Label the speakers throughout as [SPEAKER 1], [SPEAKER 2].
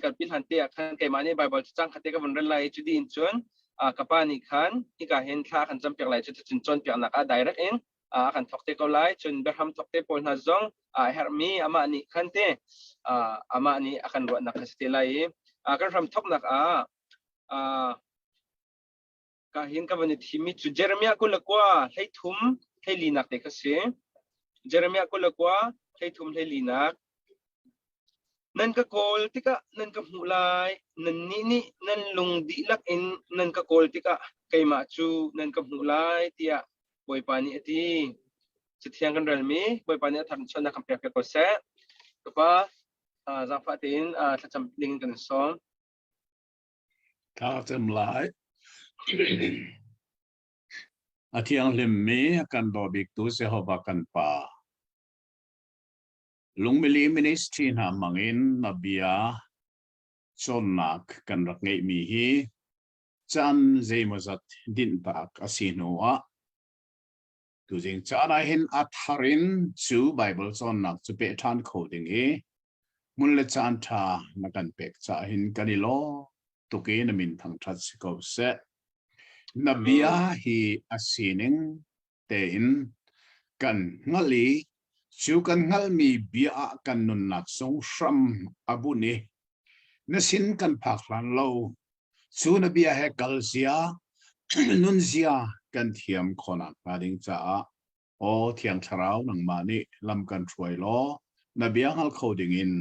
[SPEAKER 1] Kalpi hlan te ah khan keimah nih Bible cacang kha te ka vun rel lai i cu dih in cun ka pa nih khan hika hin thla a kan campiak lai, cu cun cawnpiaknak ah direct in a kan thawk te ko lai. Cun biahram thawk te pawl hna zong a herhmi amah nih khan te amah nih a kan ruahnak kha si te lai i kan hram thawknak ah ka hin ka van i thimmi cu Jeremiah 29 13 24 te kha si. Jeremiah 29 13 24. Nan ka kawl tikah nan ka hmuh lai, nannih nih nan lung dihlak in nan ka kawl tikah keimah cu nan ka hmuh lai, tiah Bawipa nih a ti. Cathiang kan relmi Bawipa nih a thar in chawnhnak kan pek ko seh. Ka Pa, zaangfah tein thlacam ding in kan sawm.
[SPEAKER 2] Thla cem lai. A thianghlimmi a kan daw biktu Jehovah kan Pa. Lungmili ministry hna hmangin na bia cawnnak kan rak ngeihmi hi caan zeimawzat dinhtak a si hnu ah tuzing caan ah hin a thar in cu Bible cawnnak cu peh ṭhan kho ding i hmun le caan ṭha na kan pek caah hin kan i lawm tuk i na min thangṭhat si ko seh. Na bia hi a sining tein kan hngalh i cu kan hngalhmi bia ah kan nunnak zong hram a bunh i na sin kan phak hlan lo cu na bia he kal zia nun zia kan thiam khawhnak hnga ding caah aw Thiang Thlarau, nangmah nih lam kan hruai law na bia hngal kho dingin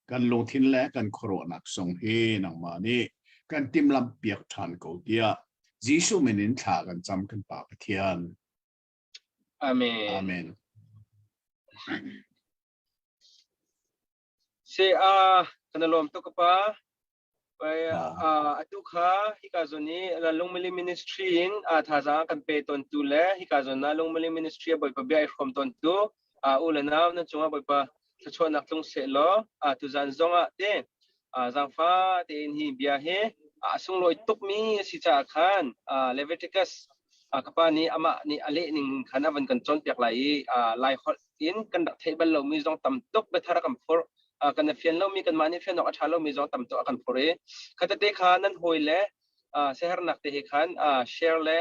[SPEAKER 2] kan lungthin le kan khuaruahnak zong hi nangmah nih kan timhlamh piak ṭhan ko tiah Jesuh min in thla kan cam, kan Pa Pathian.
[SPEAKER 1] Amen.
[SPEAKER 2] Amen.
[SPEAKER 1] Se a kan lawm tuk ka pa. Atu kha hika zawn i Lungmili Ministry in thazaang kan pe tawntu le hika zawn ah Lungmili Ministry a Bawipa bia i hrawm tawntu u le nau nan cungah Bawipa thluachuahnak tlung seh law tuzan zongah te zaangfa tein hi bia hi a sunglawi tukmi a si caah khan Leviticus ka pa nih amah nih a leh ning khan a van kan cawnpiak lai i Lai holh in kan rak theih bal lomi zong tam tuk biathar a kan phurh, kan i fian lomi, kanmah nih fian awk a ṭha lomi zong tam tuk a kan phurh i khatate kha nan hawi le siaherhnak te he khan share le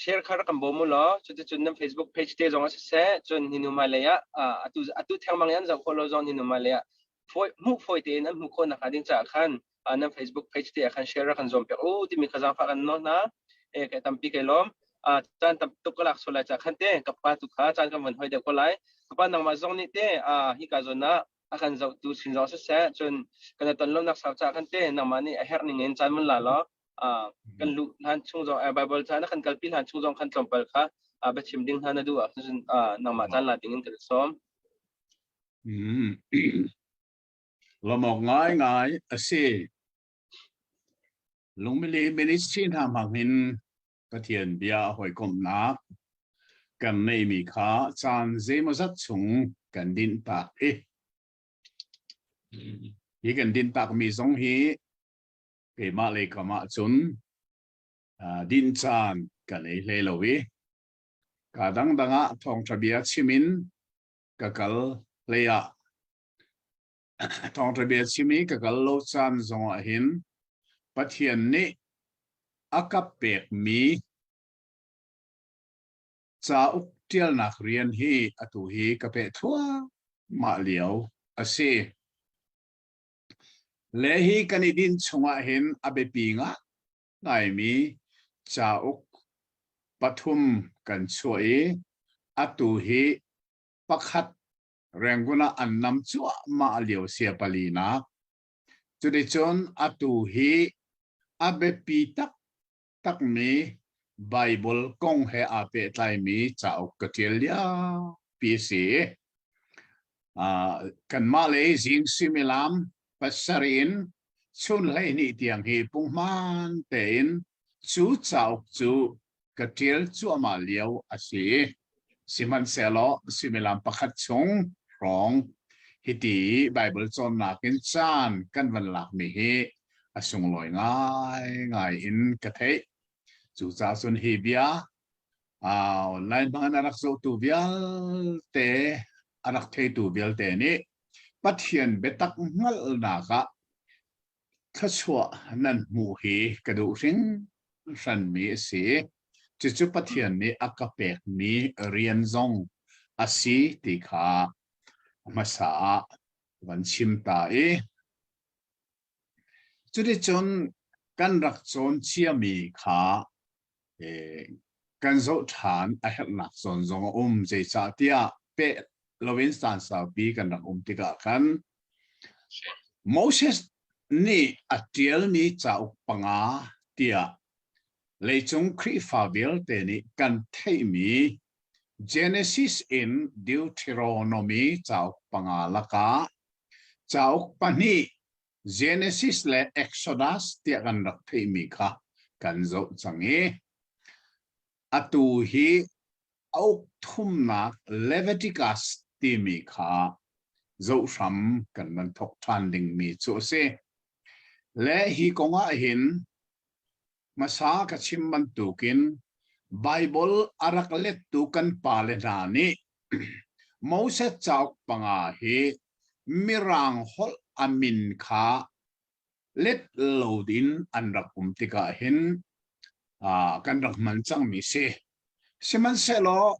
[SPEAKER 1] share kha rak kan bawm u law cuticun nan Facebook page te zong ah siseh, cun hi hnu hmailei ah atu atu thengmang in an zoh khawh lo zong hi hnu hmailei ah fawi hmuh fawi tein an hmuh khawh nakhnga ding caah khan nan Facebook page te ah khan share rak kan zuam piak u timi kha zaangfah kan nawl hna. E kai tampi kai lawm. Caan tam tuk ka lak sual lai ca khan te ka pa tu kha caan kan van hoi deuh ko lai. Ka pa, nangmah zong nih te hi ka zawn ah a kan zohtu sin zong siseh, cun kan ton lonak sau ca khan te nangmah nih a herh ning in caan mun la law kan luh hlan chung zong, Bible caan a kan kalpi hlan chung zong khan tlawmpal kha biachim ding hna na duh ah cun nangmah caan la ding in kan sawm.
[SPEAKER 2] Lawmawk ngaingai a si. Lungmili ministry hna hmang in Pathian bia hawikomhnak kan neihmi kha caan zeimawzat chung kan dinh tak i hi kan dinh takmi zong hi keimah lei kam ah cun dinh caan kan ei hlei lo i ka dangdang ah thawngṭha bia chim in ka kal hlei ah thawngṭha bia chim i ka kal lo caan zongah hin Pathian nih a ka pekmi cauk ṭialnak rian hi atu hi ka peh thluahmah lio a si. Le hi kan i din chungah hin a biapi ngaimi cauk pathum kan chuah i atu hi pakhat Rangoon ah an nam cuahmah lio sia palinak. Cuticun atu hi a biapi taktakmi Bible kong he aa pehtlaimi cauk ka ṭial liopi a si. Kanmah lei zing suimilam pasarih in chun 12 tiang hi punghman tein cu cauk cu ka ṭial cuahmah lio a si. Sihmanhsehlaw suimilam pakhat chung hrawng hiti Baibal cawnnak in caan kan van lakmi hi a sunglawi ngaingai in ka theih. Cucaah cun hi bia online hmang in a rak zohtu vialte, a rak theitu vialte nih. Pathian biatak hngalhnak ah thluachuah nan hmuh hi ka duh hringhranmi a si. Cucu Pathian nih a ka pekmi rian zong a si ti kha hmasa ah van chim ta i cuticun kan rak cawn ciami kha kan zoh ṭhan a herhnak zawn zong a um. Zeicahtiah peh loin caan saupi kan rak um tikah khan Moses nih a ṭialmi cauk panga tiah leicung Khrihfa vialte nih kan theihmi Genesis in Deuteronomy cauk panga lakah cauk pahnih Genesis le Exodus tiah kan rak theihmi kha kan zoh cang i atu hi a uk thumnak Leviticus timi kha zoh hram kan van thok ṭhan dingmi cu a si. Le hi kong ah hin hmasa ka chim bantukin Baibal a rak lettu kan pale hna nih Moses cauk panga hi Mirang holh a min kha let lo din an rak um tikah hin kan rak hman cangmi si. Sihmanhsehlaw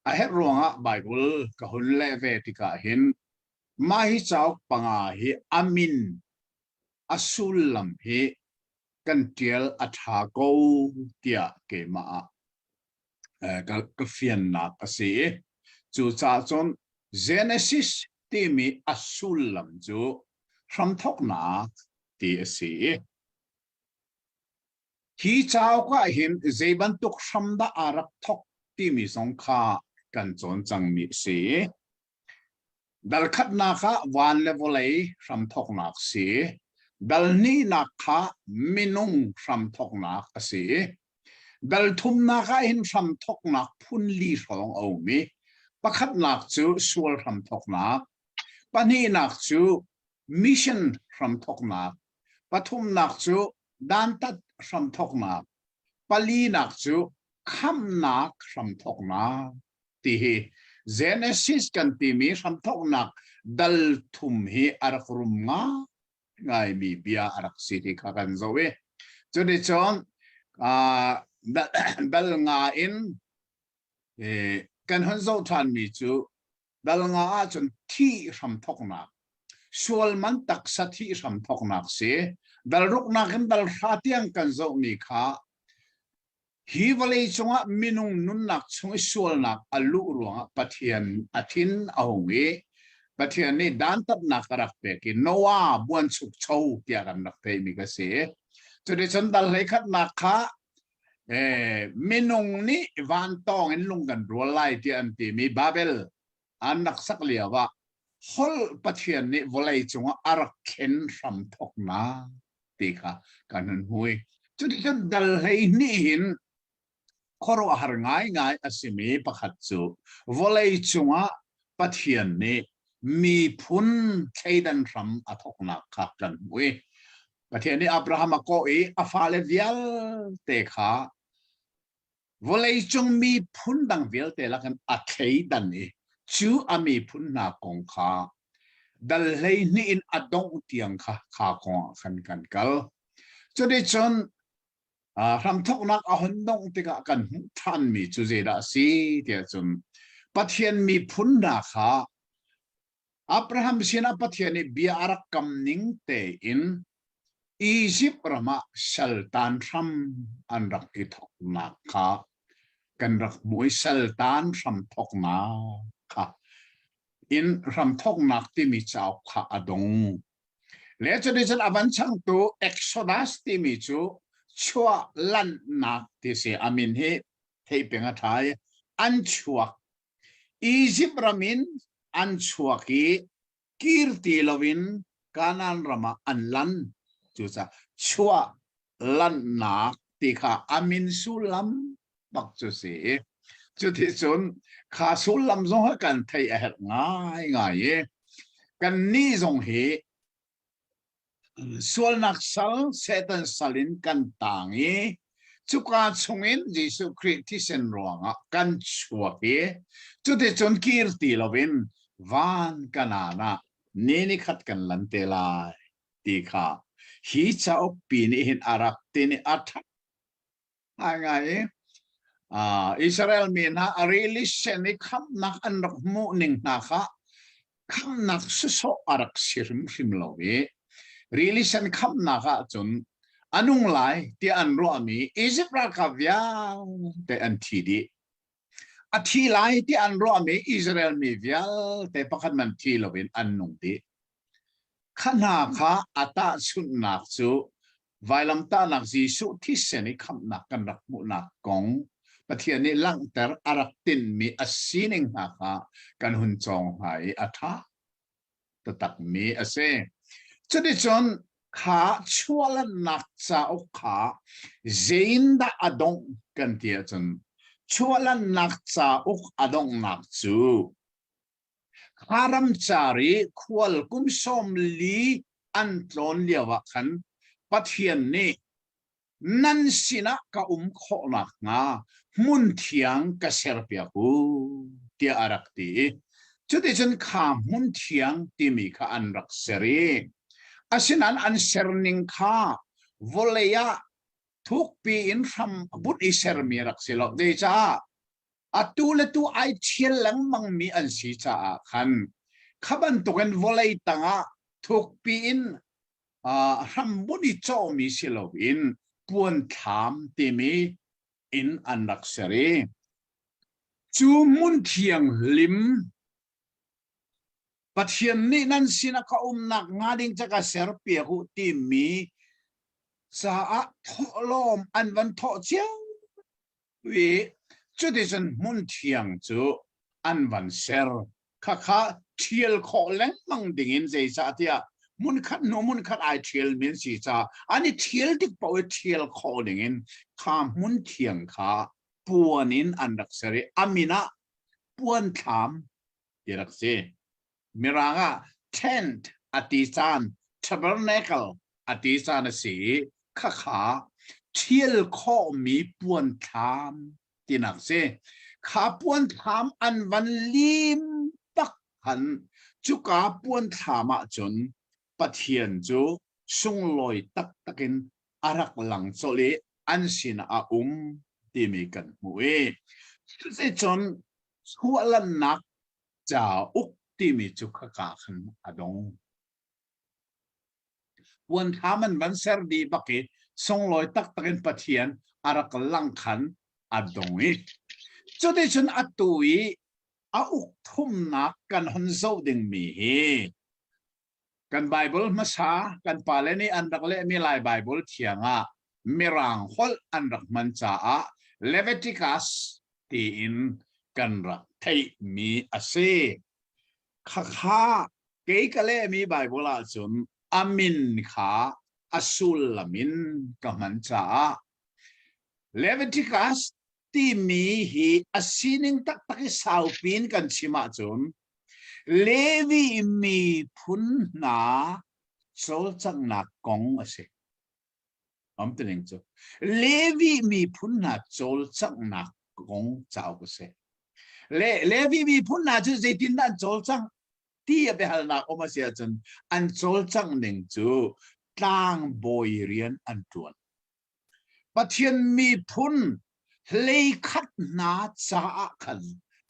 [SPEAKER 2] a herh ruangah Baibal ka hun leh ve tikah hin mah hi cauk panga hi a min a sullam hi kan ṭial a ṭha ko tiah keimah ah ka fiannak a si i cucaah cun Genesis timi a sullam cu hramthawknak ti a si i hi cauk ah hin zei bantuk hram dah aa rak thawk timi zong kha kan cawn cangmi a si i Dal khatnak ah van le vawlei hramthawknak si. Dal hnihnak kha minung hramthawknak a si. Dal thumnak ah hin hramthawknak phun li hrawng a um i pakhatnak cu sual hramthawknak, pahnihnak cu mission hramthawknak, pathumnak cu dantat hramthawknak, palinak cu khamhnak hramthawknak ti hi Genesis kan timi hramthawknak dal thum hi a rak rum ngaimi bia a rak si ti kha kan zoh i cuticun dal nga in kan hun zoh ṭhanmi cu dal nga ahcun thih hramthawknak sual man taksa thih hramthawknak si dal ruknak in dal hra tiang kan zohmi kha Hi vawlei cungah minung nunnak chung i sualnak a luh ruangah Pathian a thin a hung i Pathian nih dantatnak a rak pek i Noah buanchukcho tiah kan rak theihmi ka si. Cuticun dal hleikhatnak kha minung nih vantawng in lung kan rual lai tiah an timi Babel an rak sak lio ah holh Pathian nih vawlei cungah a rak thlen hram thawknak ti kha kan hun hmu i cuticun dal 12 hin khuaruahhar ngaingai a simi pakhat cu vawlei cungah Pathian nih miphun thleidan hram a thawknak kha kan hmu i Pathian nih Abraham a kawh i a fale vialte kha Vawleicung miphun dang vialte lakin a thleidan i cu a miphun hna kong kha dal 12 in a dongh tiang kha kha kong ah khan kan kal. Cuticun hramthawknak a hun dongh tikah kan hmuh ṭhanmi cu zeidah a si tiah cun Pathian miphun hna kha Abraham sinah Pathian nih bia a rak kam ning tein Izipt ram ah saltan hram an rak i thawknak kha kan rak hmuh i saltan hram thawknak kha in hramthawknak timi cauk kha a dong. Le cuticun a van changtu Exodus timi cu chuah lanhnak ti si a min hi theih peng a ṭha i an chuak Izipt ram in an chuak i kir ti loin Kanaan ram ah an lan. Cucaah chuah lanhnak ti kha a min sullam bak cu si i cuticun kha sullam zong kha kan theih a herh ngaingai i kannih zong hi Sualnak sal, Satan sal in kan taang i cuka chungin Jesuh Khrih thisen ruangah kan chuak i cuticun kir ti loin van Kanaan ah Ni ni khat kan lan te lai ti kha hi cauk pi nih hin a rak tin i a ṭha ngaingai i Israel mi hna a rili sen i khamhnak an rak hmuh ning hna kha khamhnak sawsawh a rak si hrimhrim lo i rili sen khamhnak ahcun a nung lai tiah an ruahmi Izipt ralkap vialte an thi dih. A thi lai tiah an ruahmi Israel mi vialte pakhat man thi loin an nung dih. Kha hna kha a tahchunhnak cu vailamtahnak Jesuh thisen i khamhnak kan rak hmuhnak kong Pathian nih langhter a rak tinhmi a sining hna kha kan hun cawng hna i a ṭha taktakmi a si. Cuticun kha chuahlannak cauk kha zeindah a dongh kan ti ahcun chuahlannak cauk a donghnak cu Kha ramcar i khual kum 40 an tlawn lioah khan Pathian nih nan sinah ka um khawh nakhnga hmun thiang ka serpiak u tiah a rak ti i cuticun kha hmun thiang timi kha an rak ser i asinain an serning kha vawlei ah thukpi in hram bunh i sermi a rak si lo. Zeicah? Atu le tu ai ṭhial lengmangmi an si caah khan kha bantukin vawlei tangah thukpi in hrambunh i cawhmi si loin puanthlam timi in an rak ser i cu hmun thianghlim Pathian nih nan sinah ka umnak hnga ding ca ka serpiak u timi caah thawhlawm an van thawh cio i cuticun hmun thiang cu an van ser. Khakha ṭhial khawh lengmang dingin zeicahtiah hmunkhat hnu hmunkhat ai ṭhialmi an si caah an i ṭhial tik paoh i ṭhial khawh dingin kha hmun thiang kha puan in an rak ser i a min ah puanthlam ti rak si. Mirang ah tent a ti caan tabernacle a ti caan a si i khakha ṭhial khawhmi puanthlam tinak si. Kha puanthlam an van lim bak khan cuka puanthlam ahcun Pathian cu sunglawi taktak in a rak lang colh i an sinah a um timi kan hmuh i cuticun chuahlannak cauk timi cu khaka khan a dong. Puanthlam an van ser dih bak i sunglawi taktak in Pathian a rak lang khan a dong i cuticun atu i a uk thumnak kan hon zoh dingmi hi kan Bible hmasa kan pale nih an rak lehmi Lai Bible thiang ah Mirang holh an rak hman caah Leviticus tiin kan rak theihmi a si. Khakha kei ka lehmi Bible ahcun a min kha a sullam in ka hman caah Leviticus timi hi a sining taktak i saupi in kan chim ahcun Levi miphun hna cawlcanghnak kong a si. Umtuning cu Levi miphun hna cawlcanghnak kong cauk a si. Le Levi miphun hna cu zeitindah an cawlcangh ti a biahalnak um a si ahcun an cawlcangh ning cu tlangbawi rian an ṭuan. Pathian miphun hleikhat hna caah khan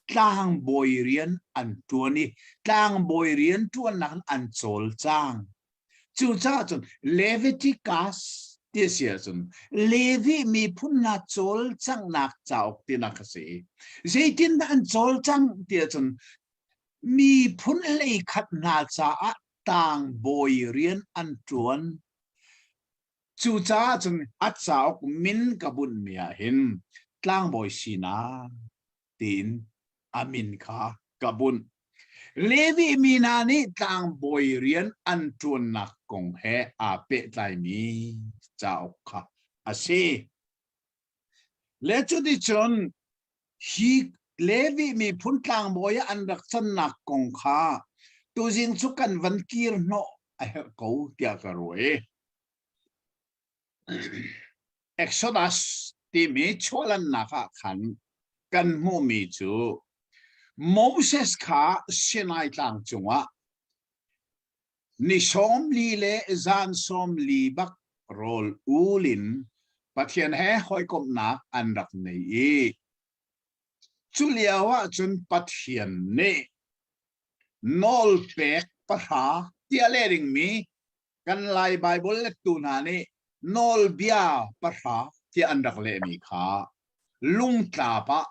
[SPEAKER 2] tlangbawi rian an ṭuan i tlangbawi rian ṭuannak in an cawlcang. Cucaah cun Leviticus ti a si ahcun Levi miphun hna cawlcanghnak cauk tinak a si. Zeitindah an cawlcangh ti ahcun miphun hleikhat hna caah tlangbawi rian an ṭuan. Cucaah cun a cauk min ka bunhmi ah hin tlangbawi sinak tiin a min kha ka bunh. Levi mi hna nih tlangbawi rian an ṭuannak kong he aa pehtlaimi cauk kha a si. Le cuticun hi Levi miphun tlangbawi ah an rak cannak kong kha tuzing cu kan van kir hnawh a herh ko tiah ka ruah i Exodus timi chuahlannak ah khan kan hmuhmi cu Moses kha Sinai tlang cungah. Ni 40 le zan 40 bak rawl ul in Pathian he hawikomhnak an rak nei i cu lio ahcun Pathian nih nawlpek pahra tiah leh dingmi kan Lai Baibal lettu hna nih nawlbia pahra tiah an rak lehmi kha lungtlap ah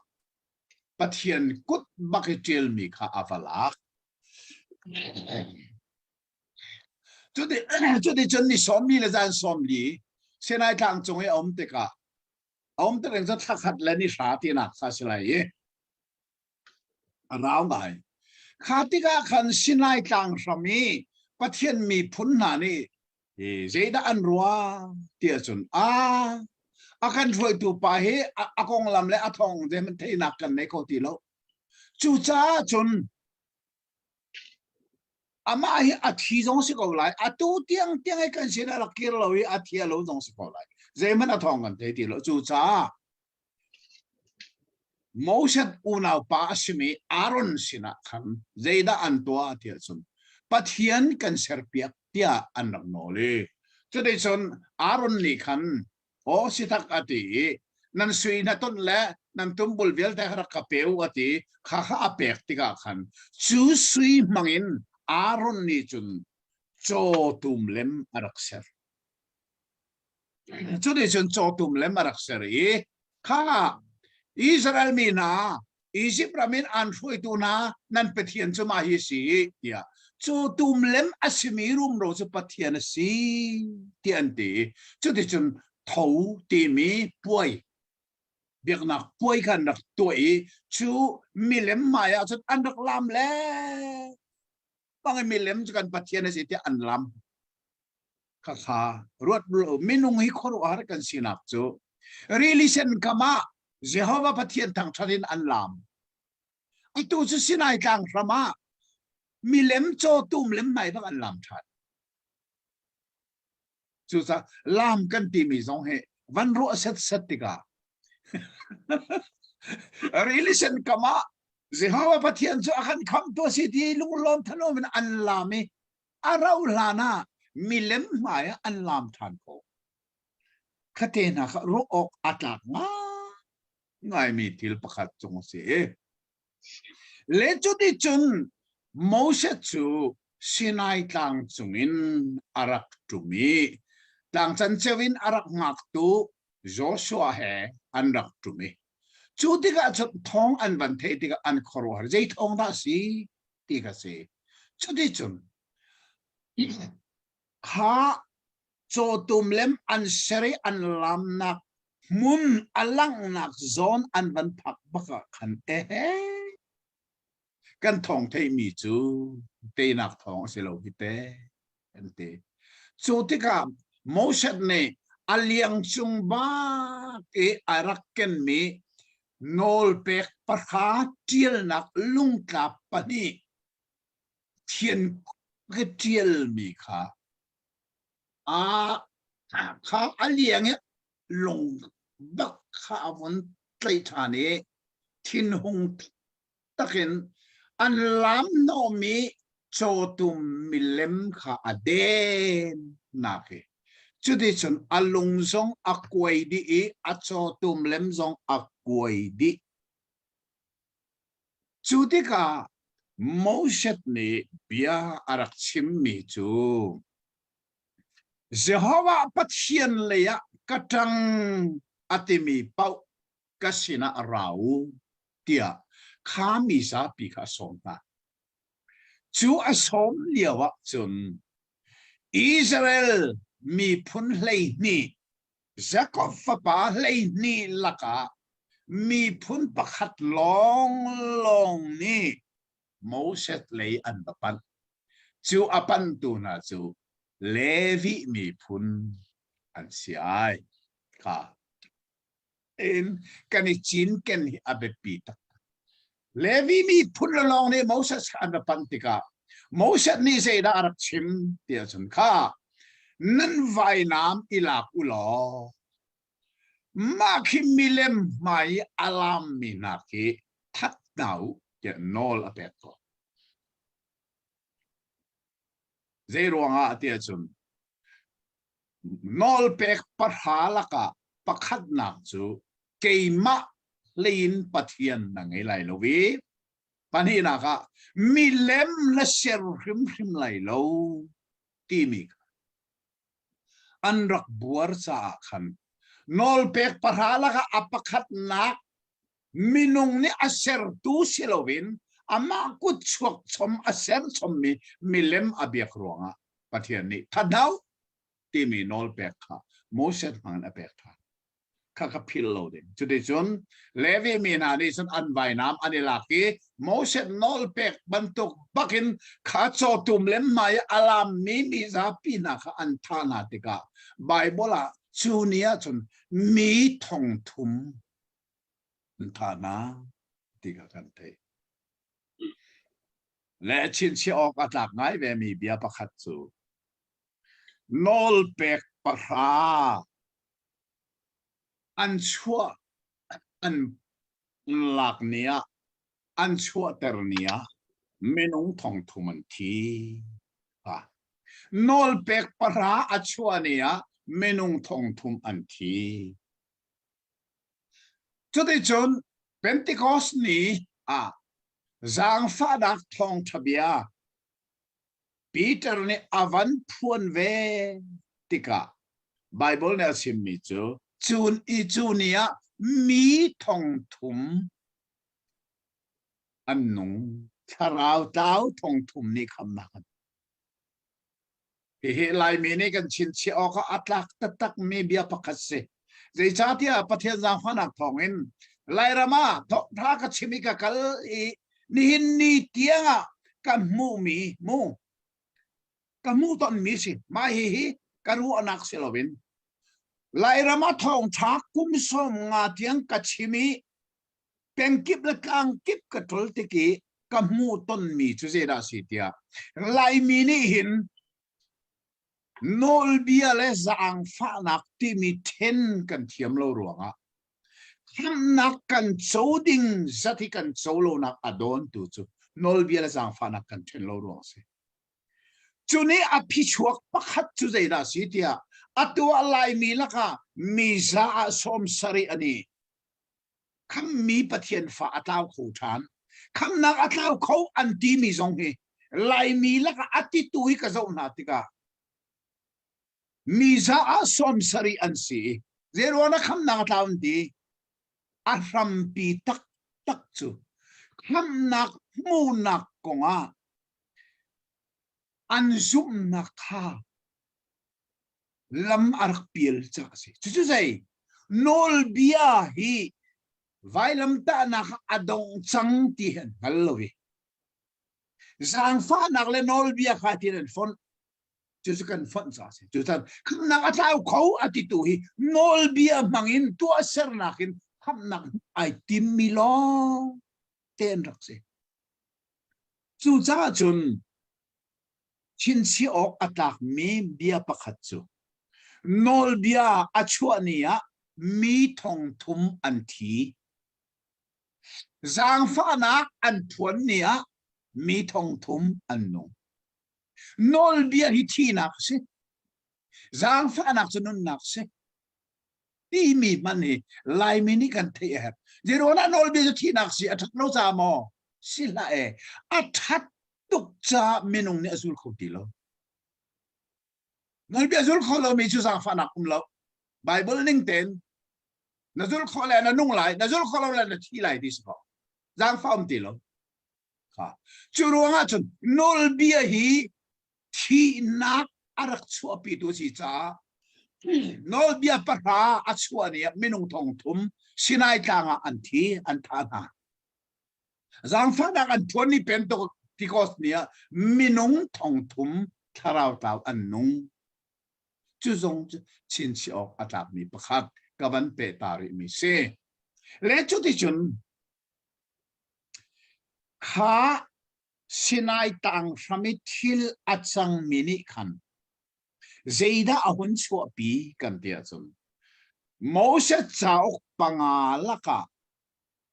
[SPEAKER 2] Pathian kut bak i ṭialmi kha a va lak. Cuti cuticun ni 40 le zan 40 Sinai tlang cung i a um tikah a um tik cu thla khat le ni hra tinak kha a si lai i a rau ngai. Kha tikah khan Sinai tlang hram i Pathian miphun hna nih zeidah an ruah ti ahcun a a kan hruaitu pa hi a konglam le a thawng zeihmanh theihnak kan nei kho ti lo. Cucaah cun amah hi a thi zong si ko lai atu tiang tiang i kan sin a rak kir lo i a thi a lo zong si ko lai zeihmanh a thawng kan thei ti lo cucaah Moses unaupa a simi Aaron sinah khan zeidah an tuah tiah cun Pathian kan serpiak tiah an rak nawl i cuticun Aaron nih khan Aw si tak a ti i nan sui na tonh le nan tumbul vialte kha rak ka pe u a ti kha kha a pek tikah khan cu sui hmangin Aaron nih cun cawtum lem a rak ser. Cuti cun cawtum lem a rak ser i kha Israel mi hna Izipt ram in aan hruaitu hna nan Pathian cu mah hi a si tiah cu tum lem a simi rumro cu Pathian a si tiah an ti. Cuticun tho timi puai biaknak puai kha an rak tuah i cu milem hmai ah cun an rak lam le bang i milem cu kan Pathian a si tiah an lam. Khakha ruat lo minung hi khuaruahhar kan sinak cu rili sen kam ah Jehovah Pathian thangṭhat in an laam. Atu cu Sinai tlang hram ah milem cawtum lem nai bak an laam ṭhan. Cucaah laam kan timi zong hi van ruah set set tikah rili sen kam ah Jehovah Pathian cu a kan khamtu a si ti lunglawm thanuam in an laam i a rauh hlan ah milem hmai ah an laam ṭhan ko. Khate hna kha ruah awk a tlak ngaimi thil pakhat cung a si. Le cuticun Moses cu Sinai tlang cungin a rak ṭum i tlang canceo in a rak hngaktu Joshua he an rak ṭum i cu tikah cun thawng an van theih tikah an khuaruahhar zei thawng dah a si ti kha si. Cuticun kha cawtum lem an ser i an lamnak hmun a langhnak zawn an van phak bak ah khan ehe kan thawng theihmi cu teinak thawng a si lo hi te an ti. Cu tikah Moses nih a liang cung bak i a rak kenmi nawlpek pahra ṭialnak lungtlap pahnih thian ka ṭialmi kha a kha a liang i lung bak kha a vun tlaih ṭhan i thinhung takin an lam hnawhmi cawtum milem kha a den nak hi cuticun a lung zong a kuai dih i a cawtum lem zong a kuai dih cu tikah Moses nih bia a rak chimmi cu Jehovah Pathian lei ah ka ṭang a timi paoh ka sinah ra u tiah kha mi zapi kha a sawm hna. Cu a sawm lio ah cun Israel miphun 12 Jakob fapa 12 lakah miphun pakhat lawnglawng nih Moses lei an va panh. Cu a panhtu hna cu Levi miphun an si ai. Kha in kan i cinken hi a biapi taktak. Levi miphun lawng nih Moses kha an va panh tikah Moses nih zeidah a rak chim ti ahcun kha nan vainam i lak u law mah khi milem hmai i a lammi hna khi that hna u tiah nawl a pek ko. Zei ruangah tiah cun nawlpek pahra lakah pakhatnak cu keimah hlei in Pathian na ngei lai lo i pahnihnak ah milem na ser hrimhrim lai lo timi kha an rak buar caah khan nawlpek pahra lakah a pakhatnak minung nih a sertu si loin amah kut chuak chom a ser chommi milem a biak ruangah Pathian nih thadau timi nawlpek kha Moses hmangin a pek ṭhan. Kha kha philh lo ding. Cuticun Levi mi hna nih cun an vainam an i lak i Moses nawlpek bantuk bakin kha cawtum le hmai a lammi mi zapi hna kha an thah hna tikah Baibal ah cu ni ah cun mi thong thum an thah hna ti kha kan theih. Le chinchiah awk a tlak ngai ve mi bia pakhat cu nawlpek pahra an chuah an lak ni ah an chuahter ni ah minung thong thum an thi. Nawlpek pahra a chuah ni ah minung thong thum an thi. Cuticun Pentecost ni ah zaangfahnak thawngṭha bia Peter nih a van phuan ve tikah Baibal nih a chimmi cu cun i cu ni ah mi thong thum an nung thlarau tlau thong thum nih khamnak an Hihi Laimi nih kan chinchiah awk ah a tlak taktakmi bia pakhat si. Zeicahtiah Pathian zaangfahnak thawngin Lairam ah thawngṭha ka chim i ka kal i nihin ni tiangah ka hmuhmi mu ka hmuh tonmi si. Mah hihi ka ruahnak si loin Lairam ah thawngṭha kum 50 tiang ka chim i pengkip le tlangkip ka ṭol tik i ka hmuh tonmi cu zeidah a si tiah Laimi nih hin nawlbia le zaangfahnak timi ṭhen kan thiam lo ruangah khamhnak kan co ding zat hi kan co lonak a dawntu cu nawlbia le zaangfahnak kan ṭhen lo ruang a si. Cu nih a phichuak pakhat cu zeidah a si tiah atu ah Laimi lakah mi za ah 70 an i khammi Pathian fa a tlau kho ṭhan. Khamnak a tlau kho an timi zong hi Laimi lakah a titu hi ka zoh hna tikah mi za ah 70 an si i zeiruang ah khamnak a tlau an ti a hrampi taktak cu khamnak hmuhnak kongah an zumhnak kha lam a rak pial ca a si. Cucu zei? Nawlbia hi vailamtahnak a dong cang ti hi an hngal lo i zaangfahnak le nawlbia kha tin an fonh. Cucu kan fonh ca a si. Cucan khamnak a tlau kho a titu hi nawlbia hmangin tuahsernak in khamnak ai timmi lawng te an rak si. Cucaah cun Chinchiah awk a tlakmi bia pakhat cu nawlbia a chuah ni ah mi thong thum an thi. Zaangfahnak an phuan ni ah mi thong thum an nung. Nawlbia hi thihnak a si. Zaangfahnak cu nunnak a si. Timi hman hi Laimi nih kan theih a herh. Zeiruangah nawlbia cu thihnak si a ṭhat lo caah maw? Si hlah e. A ṭhat tuk caah minung nih a zul kho ti lo. Nawlbia zul kho lomi cu zaangfahnak um lo. Bible ning tein na zul khawh le na nung lai, na zul khawh lo le na thi lai ti si ko. Zaangfah um ti lo. Kha. Cu ruangah cun nawlbia hi thihnak a rak chuahpitu a si caah nawlbia pahra a chuah ni ah minung thong thum Sinai tlang ah an thi, an thah hna. Zaangfahnak an phuan ni Pentecost ni ah minung thong thum thlarau tlau an nung. Cu zong cu chinchiah awk a tlakmi pakhat ka van pe ta rihmi si. Le cuticun kha Sinai tlang hram i thil a cangmi nih khan zeidah a hun chuahpi kan ti ahcun Moses cauk panga lakah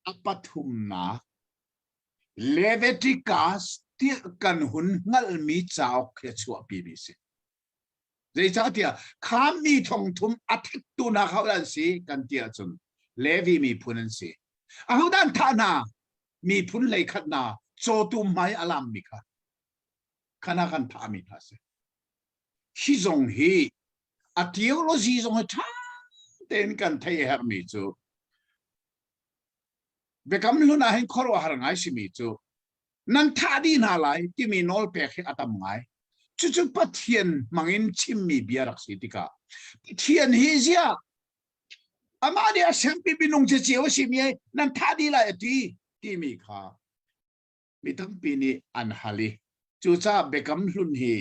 [SPEAKER 2] a pathumnak Leviticus tiah kan hun hngalhmi cauk khi a chuahpimi si. Zeicahtiah kha mi thongthum a thattu hna kha an si kan ti ahcun Levi miphun an si. Ahodah an thah hna? Miphun hleikhat hna cawtum hmai a lammi kha khana kan thahmi hna si. Hi zong hi a theology zong hi ṭha tein kan theih a herhmi cu Biakam hlun ah hin khuaruahhar ngai simi cu nan thah dih hna lai timi nawlpek hi a tam ngai. Cucu Pathian hmangin chimmi bia rak si tikah Pathian hi ziah amah nih a sermi minung cu cio a simi nan thah dih lai a ti timi kha mi tampi nih an hal i cucaah Biakam hlun hi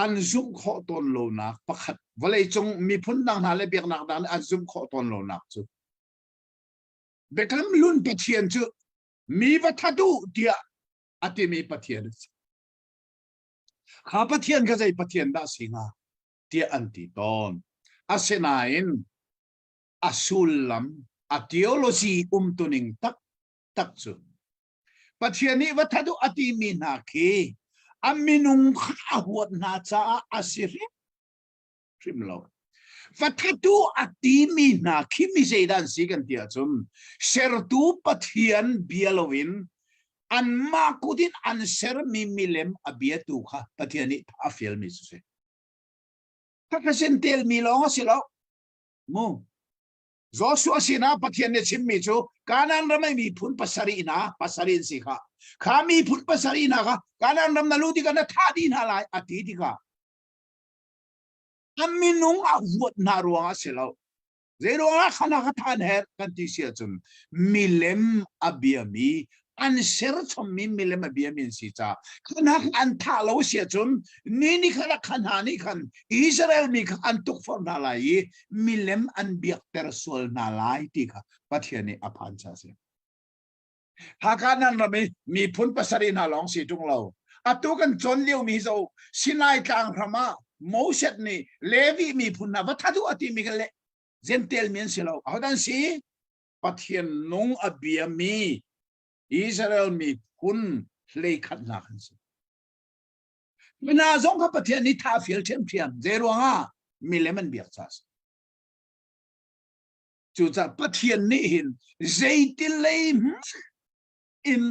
[SPEAKER 2] an zumh khawh tawn lonak pakhat vawleicung miphun dang hna le biaknak dang nih an zumh khawh tawn lonak cu Biakam hlun Pathian cu mi va that u tiah a timi Pathian a si. Kha Pathian kha zei Pathian dah si hnga tiah an ti tawn. Asinain a sullam a theology umtuning taktak cu Pathian nih va that u a timi hna khi a minung kha a huat hna caah a si hrim lo. Va that u a timi hna khi mi zeidah an si kan ti ahcun sertu Pathian bia loin anmah kut in an sermi milem a biatu kha Pathian nih a fialmi cu si. Khakha sin telmi lawng a si lo. Mu. Joshua sinah Pathian nih chimmi cu Kanaan ram i miphun pasarih hna pasarih an si kha kha miphun pasarih hna kha Kanaan ram na luh tikah na thah dih hna lai a ti tikah a minung a huat hna ruangah si lo zei ruangah khana kha than her kan ti si ahcun milem a biami an serchommi milem a biami an si caah khana an thah lo si ahcun ni ni kha kha hna nih khan Israel mi kha an tukforh hna lai i milem an biakter sual hna lai ti kha Pathian nih a phan ca si. Haka nan ram i miphun pasarih hna lawng si ṭung lo. Atu kan cawn liomi zo Sinai tlang hram ah Moses nih Levi miphun hna va that u a timi kha le Jentail mi an si lo. Ahodah an si? Pathian nung a biami Israel miphun hleikhat hna kan si. Mina zong kha Pathian nih tha fial ṭhiamṭhiam. Zei ruangah milem an biak ca si. Cucaah Pathian nih hin zeitil lei in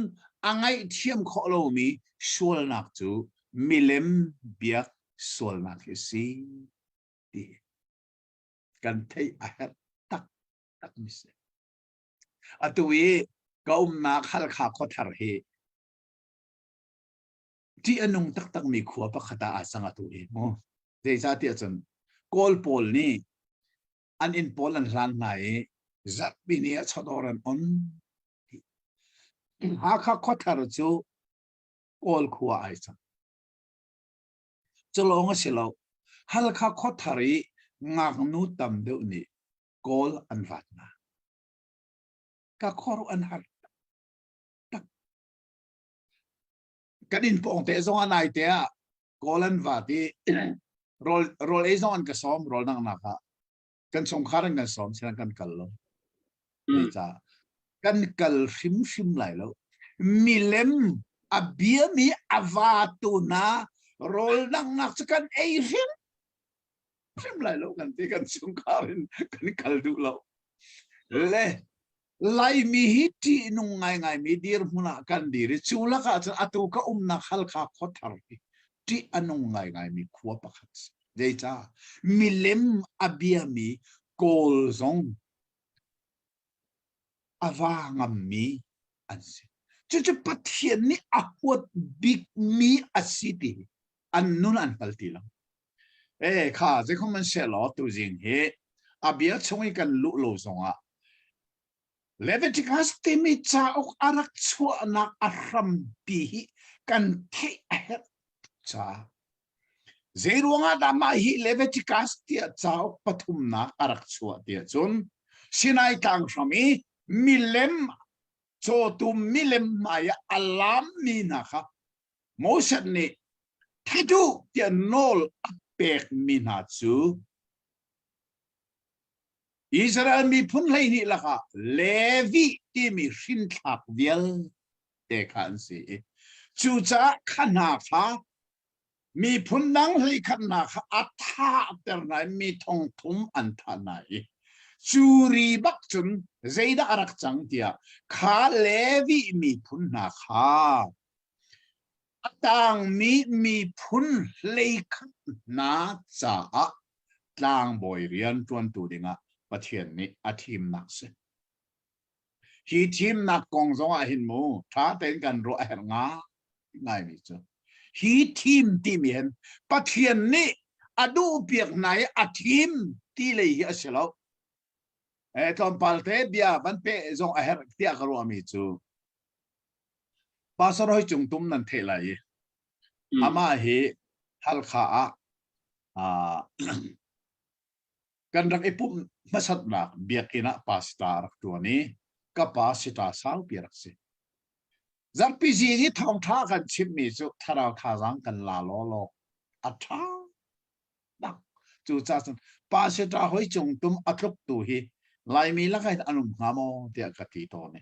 [SPEAKER 2] a ngaihthiam khawh lomi sualnak cu milem biak sualnak hi si ti kan theih a herh taktak mi si. Atu i ka umnak Halkha khuathar hi ṭih a nung taktakmi khua pakhat ah aa cang atu hi mu. Zeicahtiah cun Kawl pawl nih an inn pawl an hlan hna i zarhpi ni ah chawdawr an on. Hakha khuathar cu Kawl khua ai cang. Cu lawng a si lo. Halkha khuathar i ngaknu tam deuh nih Kawl an vat hna. Ka khuaruah an har tak. Kan inn pawng te zong ah nai te ah Kawl an vat i rawl rawl ei zong an ka sawm rawl dangnak ah kan chungkhar an kan sawm sinan kan kal lo. Zeicah kan kal hrimhrim lai lo. Milem a biami a vatu hna rawl dangnak cu kan ei hrim hrim lai lo kan ti kan chungkhar in kan kal duh lo. Le Laimi hi ṭihnung ngaingaimi dirhmun ah kan dir i cu lakah cun atu ka umnak Halkha khuathar hi ṭih a nung ngaingaimi khua pakhat si. Zeicah? Milem a biami Kawl zong a va ngammi an si. Cucu Pathian nih a huat bikmi a si ti hi an nun an hngal ti lo. E kha zeikhom an seh law tuzing hi a bia chung i kan luh lo zongah Leviticus timi cauk a rak chuahnak a hrampi hi kan theih a herh caah zei ruangah dah mah hi Leviticus tiah cauk pathumnak a rak chuah tiah cun Sinai tlang hram i milem cawtum milem hmai ah a lammi hna kha Moses nih that u tiah nawl a pekmi hna cu Israel miphun 12 lakah Levi timi hrinthlak vialte. te kha an si i cucaah kha hna kha miphun dang 11 hna kha a thahter hna i mi thong thum an thah hna i cu ri bak cun zeidah a rak cang tiah kha Levi miphun hna kha a tangmi miphun 11 hna caah tlangbawi rian ṭuantu dingah Pathian nih a thimnak si. Hi thimnak kong zong ah hin mu ṭha tein kan ruah a herh ngai ngaimi cu hi thim timi hin Pathian nih a duhpiak hna i a thim ti lei hi a si lo. Eh, tlawmpal te bia van peh zong a herh tiah ka ruahmi cu Pastor Hoi Cung Tum nan theih lai i amah hi Halkha ah kan rak i pumh hmasatnak biakinn ah pastor a rak ṭuan i ka pa sita saupi a rak si. Zarhpi zing i thawngṭha kan chimmi cu thlarau thazaang kan la lawlaw a ṭha bak. Cucaah cun pastor hoi cung tum a tluktu hi Laimi lakah hin an um hnga maw tiah ka ti tawn i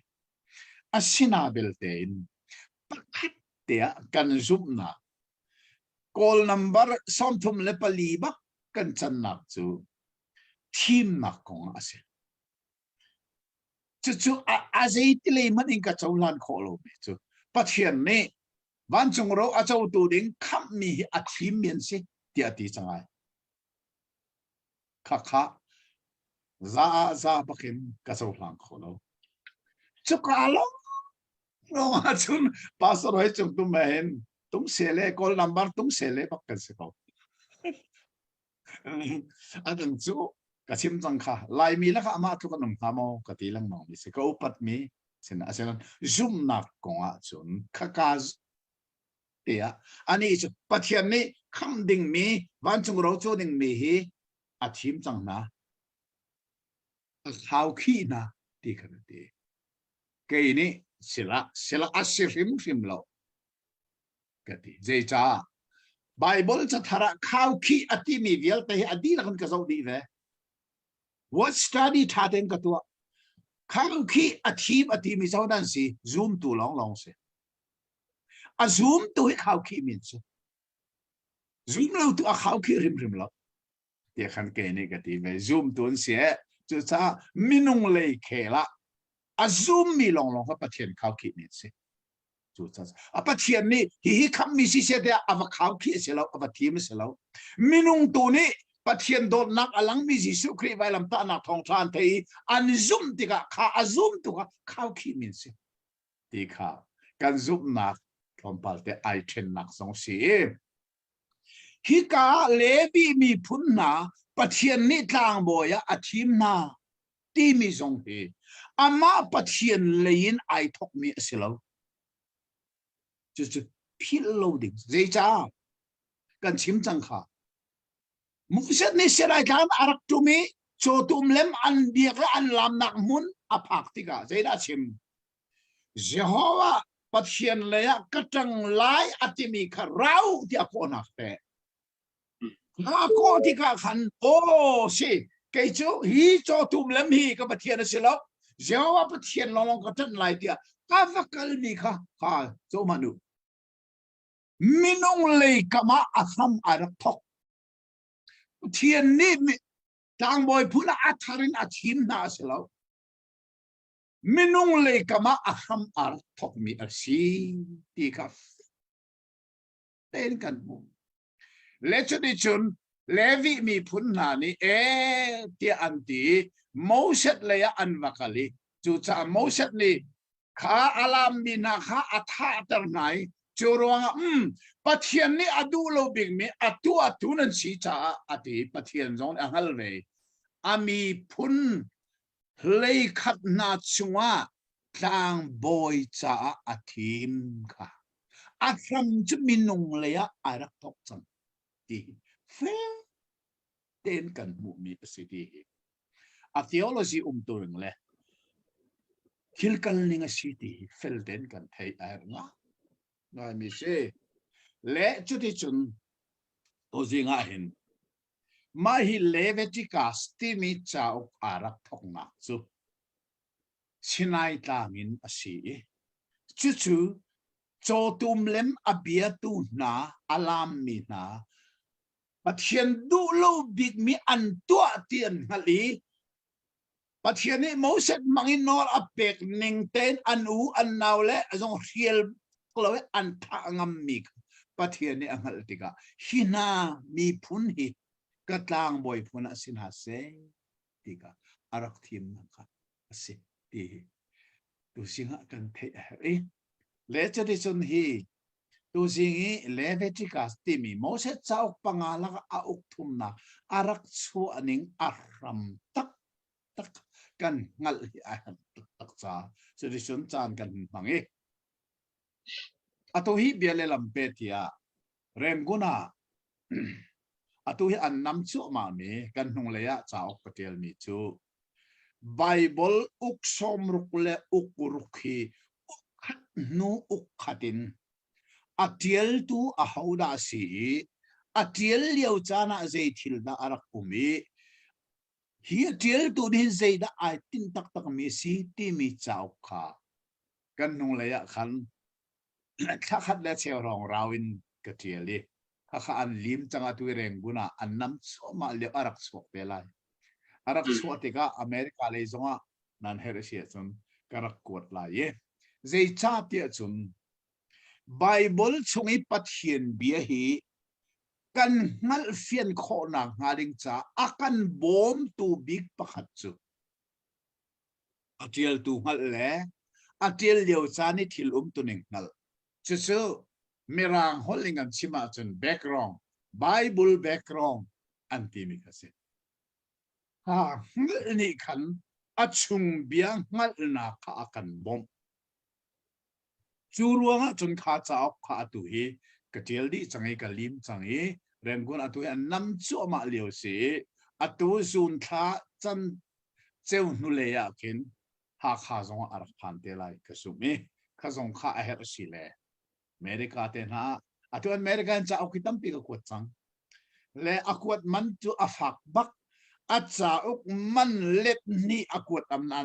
[SPEAKER 2] asina belte in pakhat te ah kan zumhnak Kawl number 34 bak kan cannak cu thimnak kong ah a si. Cucu a zeitilei hmanh in ka cohlan khawh lomi cu Pathian nih vancung ro a cotu ding khamhmi hi a thimmi an si tiah a ti cang ai. Khakha za ah za bakin ka cohlang kho lo. Cuka lawng lawng ahcun pastor hoi cung tum hin tung sele kawl number tung sele bak kan si ko. A dang cu ka chim cang kha Laimi lakah amah tluk an um hnga maw ka ti lengmang mi si ka upat mi sin asinain zumhnak kong ahcun khaka tiah anih cu Pathian nih khamh dingmi vancung ro co dingmi hi a thim cang hna a thlau khih hna ti khan a ti kei nih sila sila a si hrimhrim lo ka ti zeicah Bible cathar ah khaukhih a timi vialte hi a dihlak in ka zoh dih ve what study tha tein ka tuah khaukhih a thim a timi zo nan si zoom tu lawng lawng si a zoom tu hi khaukhih min si zoom lo tu a khaukhih hrimhrim lo tia khan ke nih ka ti ve zoom tu an si eh cucaah minung lei khel ah a zoom mi lawng lawng kha Pathian khaukhih min si A Pathian nih hihi khammi si seh tiah a va khau khi a si lo, a va thim a si lo. Minung tu nih Pathian dawtnak a langmi Jesuh Khrih vailamtahnak thawngṭha an thei i an zumh tikah kha a zumtu kha khaukhih min si ti kha kan zumhnak tlawmpal te ai ṭhennak zong si. Hika ah Levi miphun hna Pathian nih tlangbawi ah a thim hna timi zong hi amah Pathian lei in ai thawkmi a si lo. Cucu philh lo ding. Zeicah? Kan chim cang kha. Moses nih Sinai tlang a rak ṭum i cawtum lem an biak le an lamnak hmun a phak tikah zeidah a chim? Jehovah Pathian lei ah ka ṭang lai a timi kha rau tiah kawhnak teh. Nga kawh tikah khan aw si kei cu hi cawtum lem hi ka Pathian a si lo Jehovah Pathian lawnglawng ka ṭanh lai tiah ka va kalmi kha kha co hmanh u. Minung lei kam ah a hram ai rak thok. Pathian nih tlangbawi phun ah a thar in a thim hna a si lo. Minung lei kam ah a hram aa rak thokmi a si ti kha tein kan hmuh. Le cuticun Levi miphun hna nih e tiah an ti i Moses lei ah an va kal i cucaah Moses nih kha a lammi hna kha a thahter hna i cu ruangah um Pathian nih a duh lo bikmi a tuahtu nan si caah a ti Pathian zong nih a hngal ve a miphun 11 hna chungah tlangbawi caah a thim kha a hram cu minung lei ah ai rak thawk cang ti fel tein kan hmuhmi a si ti hi a theology umtu ring le thil kal ning a si ti hi fel tein kan theih a herh nga ngaimi si le cuticun tuzing ah hin mah hi Leviticus timi cauk aa rak thawknak cu Sinai tlang in a si i. Cucu cawtum lem a biatu hna a laammi hna Pathian duh lo bikmi an tuah ti an hngalh i Pathian nih Moses hmang in nawl a pek ning tein an u an nau le zong hrial lo i an thah ngammi kha Pathian nih a hngalh tikah hi hna miphun hi ka tlangbawi phun ah si hna seh ti kha a rak thimnak kha a si ti hi tuzing ah kan theih a herh i le cuticun hi tuzing i Leviticus timi Moses cauk panga lakah a uk thumnak a rak chuah ning a hram taktak kan hngalh hi a herh taktak ca cuticun caan kan hmang i atu hi bia le lam pe tiah Rangoon ah atu hi an nam cuahmah mi kan hnunglei ah cauk ka ṭialmi cu Baibal uk sawmruk le uk ruk hi uk khat hnu uk khat in a ṭialtu ahodah a si i a ṭial lio caan ah zei thil dah a rak um i hi a ṭialtu nih hin zeidah ai tinh taktakmi a si timi cauk kha kan hnunglei ah khan thla khat le cheu hrawng rau in ka ṭial i khakha an lim cang atu i Rangoon ah an nam cuahmah lio a rak chuak te lai. A rak chuah tikah America lei zongah nan herh a si ahcun ka rak kuat lai i zeicah tiah cun Bible chung i Pathian bia hi kan hngalhfian khawhnak hnga ding caah a kan bawmtu bik pakhat cu a ṭialtu hngalh le a ṭial lio caan i thil umtuning hngalh. Cucu Mirang holh in kan chim ahcun background, Bible background an timi kha si. Ha hngalh nih khan a chung bia hngalhnak kha a kan bawmh. Cu ruangah cun kha cauk kha atu hi ka ṭial dih cang i ka lim cang i Rangoon atu hi an nam cuahmah lio si i atu zun thla can ceu hnulei ah khin Hakha zong ah a rak phan te lai ka zumh i kha zong kha a herh si le America te hna atu America in cauk hi tampi ka kuat cang le a kuat man cu a fak bak a cauk man let hnih a kuat am na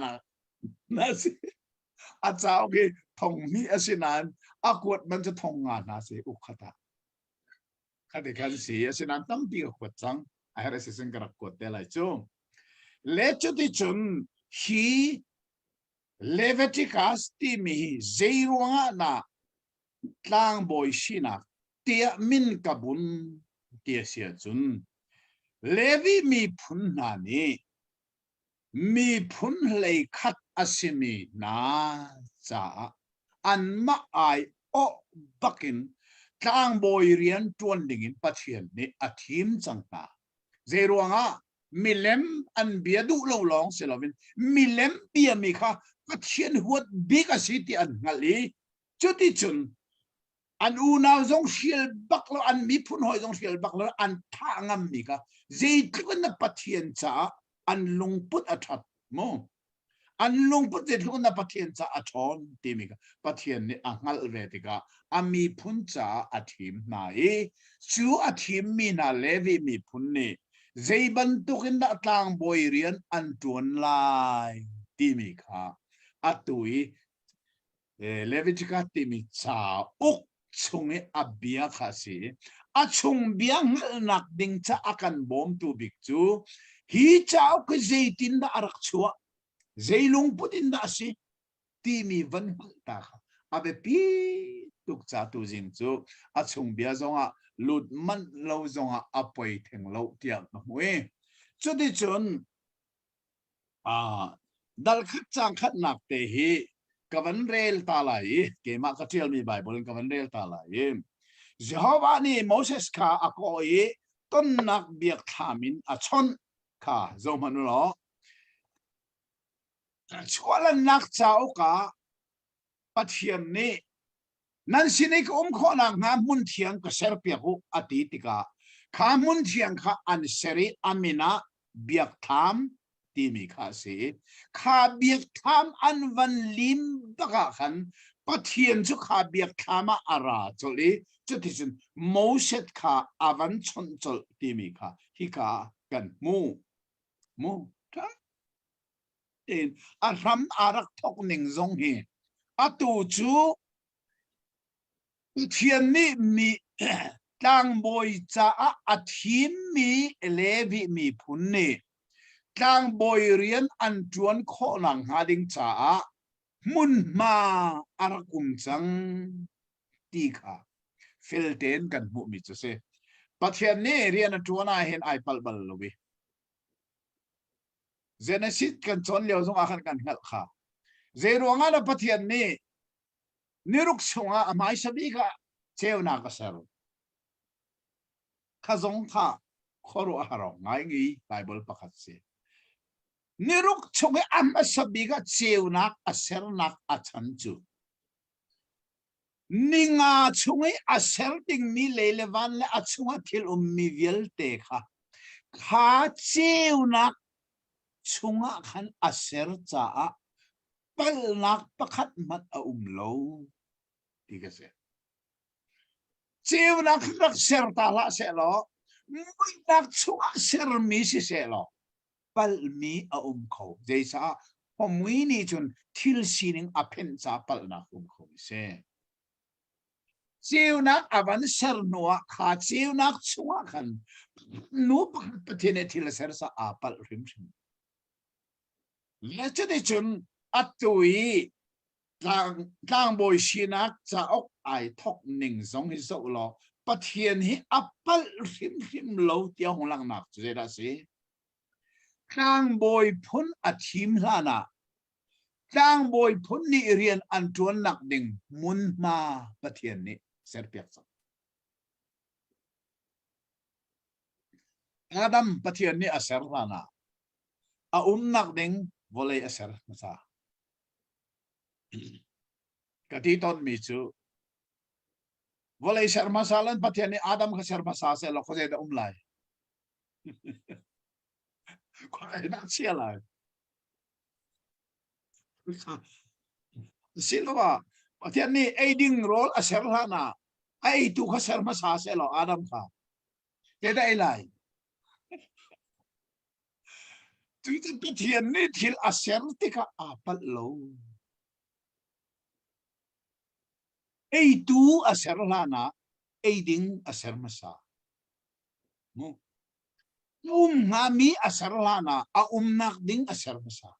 [SPEAKER 2] na si a cauk hi thong hnih a si nain a kuat man cu thong nga hna si uk khat ah khati khan si asinain tampi ka kuat cang a herh si sin ka rak kuat te lai cu le cuti cun hi Leviticus timi hi zei ruangah dah tlangbawi sinak tiah min ka bun ti a si ahcun Levi miphun hna nih miphun hleikhat a simi hna caah anmah aiawh bakin tlangbawi rian ṭuan dingin Pathian nih a thim cang hna. Zeiruangah milem an bia duh lo lawng si loin milem biami kha Pathian huat bik a si ti an hngalh i cuticun an unau zong hrial bak lo an miphun hawi zong hrial bak lo an thah ngammi kha zeitluk in na Pathian caah an lungput a ṭhat mu an lungput zeitluk in na Pathian caah a ṭhawn timi kha Pathian nih a hngalh ve tikah a miphun caah a thim hna i cu a thimmi hna Levi miphun nih zei bantuk in dah tlangbawi rian an ṭuan lai timi kha atu i Leviticus timi cauk chung i a bia kha a si. A chung bia hngalhnak ding ca a kan bawmtu bik cu hi cauk hi zeitindah a rak chuah, zei lungput in dah a si timi van hngalh ta kha a biapi tuk ca tuzing cu a chung bia zongah lut manh lo zongah a poi theng lo tiah ka hmu i cuticun Dal khat caang khatnak te hi ka van rel ta lai i keimah ka ṭialmi Baibal in ka van rel ta lai i Jehovah nih Moses kha a kawh i tonnak biakthlam in a chawnh kha zohhmanh u law chuahlannak cauk ah Pathian nih nan sin i ka um khawhnak hnga hmun thiang ka serpiak u a ti tikah kha hmun thiang kha an ser i a min ah biakthlam timi kha a si. Kha biakthlam an van lim bak ah khan Pathian cu kha biakthlam ah a ra colh i cuticun Moses kha a van chawnh colh timi kha hika kan hmu. Mu tein a hram aa rak thawk ning zong hi Atu cu Pathian nih mi tlangbawi caah a thimmi Levi miphun nih tlangbawi rian an ṭuan khawh nakhnga ding caah hmunhma a rak um cang ti kha fel tein kan hmuhmi cu si. Pathian nih rian a ṭuan ah hin ai palh bal lo i Genesis kan cawn lio zong ah khan kan hngalh kha. Zei ruangah dah Pathian nih niruk chungah a hmaisa bik ah ceunak a ser? Kha zong kha khuaruahhar awk ngai ngi Bible pakhat si. Niruk chung i a hmasa bik ah ceunak a sernak a chan cu ninga chung i a ser dingmi lei le van le a chungah thil ummi vialte kha kha ceunak chungah khan a ser caah palhnak pakhat hmanh a um lo ti ka si. Ceunak rak ser ta hlah sehlaw muihnak chungah sermi si sehlaw palhmi a um kho. Zeicah mui nih cun thil sining a phenh ca palhnak um kho mi si. Ceunak a van ser hnuah kha ceunak chungah khan nu pakhat Pathian nih thil a ser sa aa palh hrimhrim. Le cuticun atu i tlang tlangbawi sinak cauk ai thok ning zong hi zoh law Pathian hi a palh hrimhrim lo tiah hung langhnak cu zeidah a si? Tlangbawi phun a thim hlan ah tlangbawi phun nih rian an ṭuannak ding hmunhma Pathian nih serpiak cang. Adam Pathian nih a ser hlan ah a umnak ding vawlei a ser hmasa. Ka ti tawnmi cu vawlei ser hmasa lan Pathian nih Adam kha ser hmasa seh law khuazei dah um lai? Khuazei dah chia lai? Siloah Pathian nih ei ding rawl a ser hlan ah a eitu kha ser hmasa seh law Adam kha zeidah ei lai? Cucu Pathian nih thil a ser tikah aa palh lo. Eitu a ser hlan ah ei ding a ser hmasa. Mu. Um hngami a ser hlan ah a umnak ding a ser hmasa.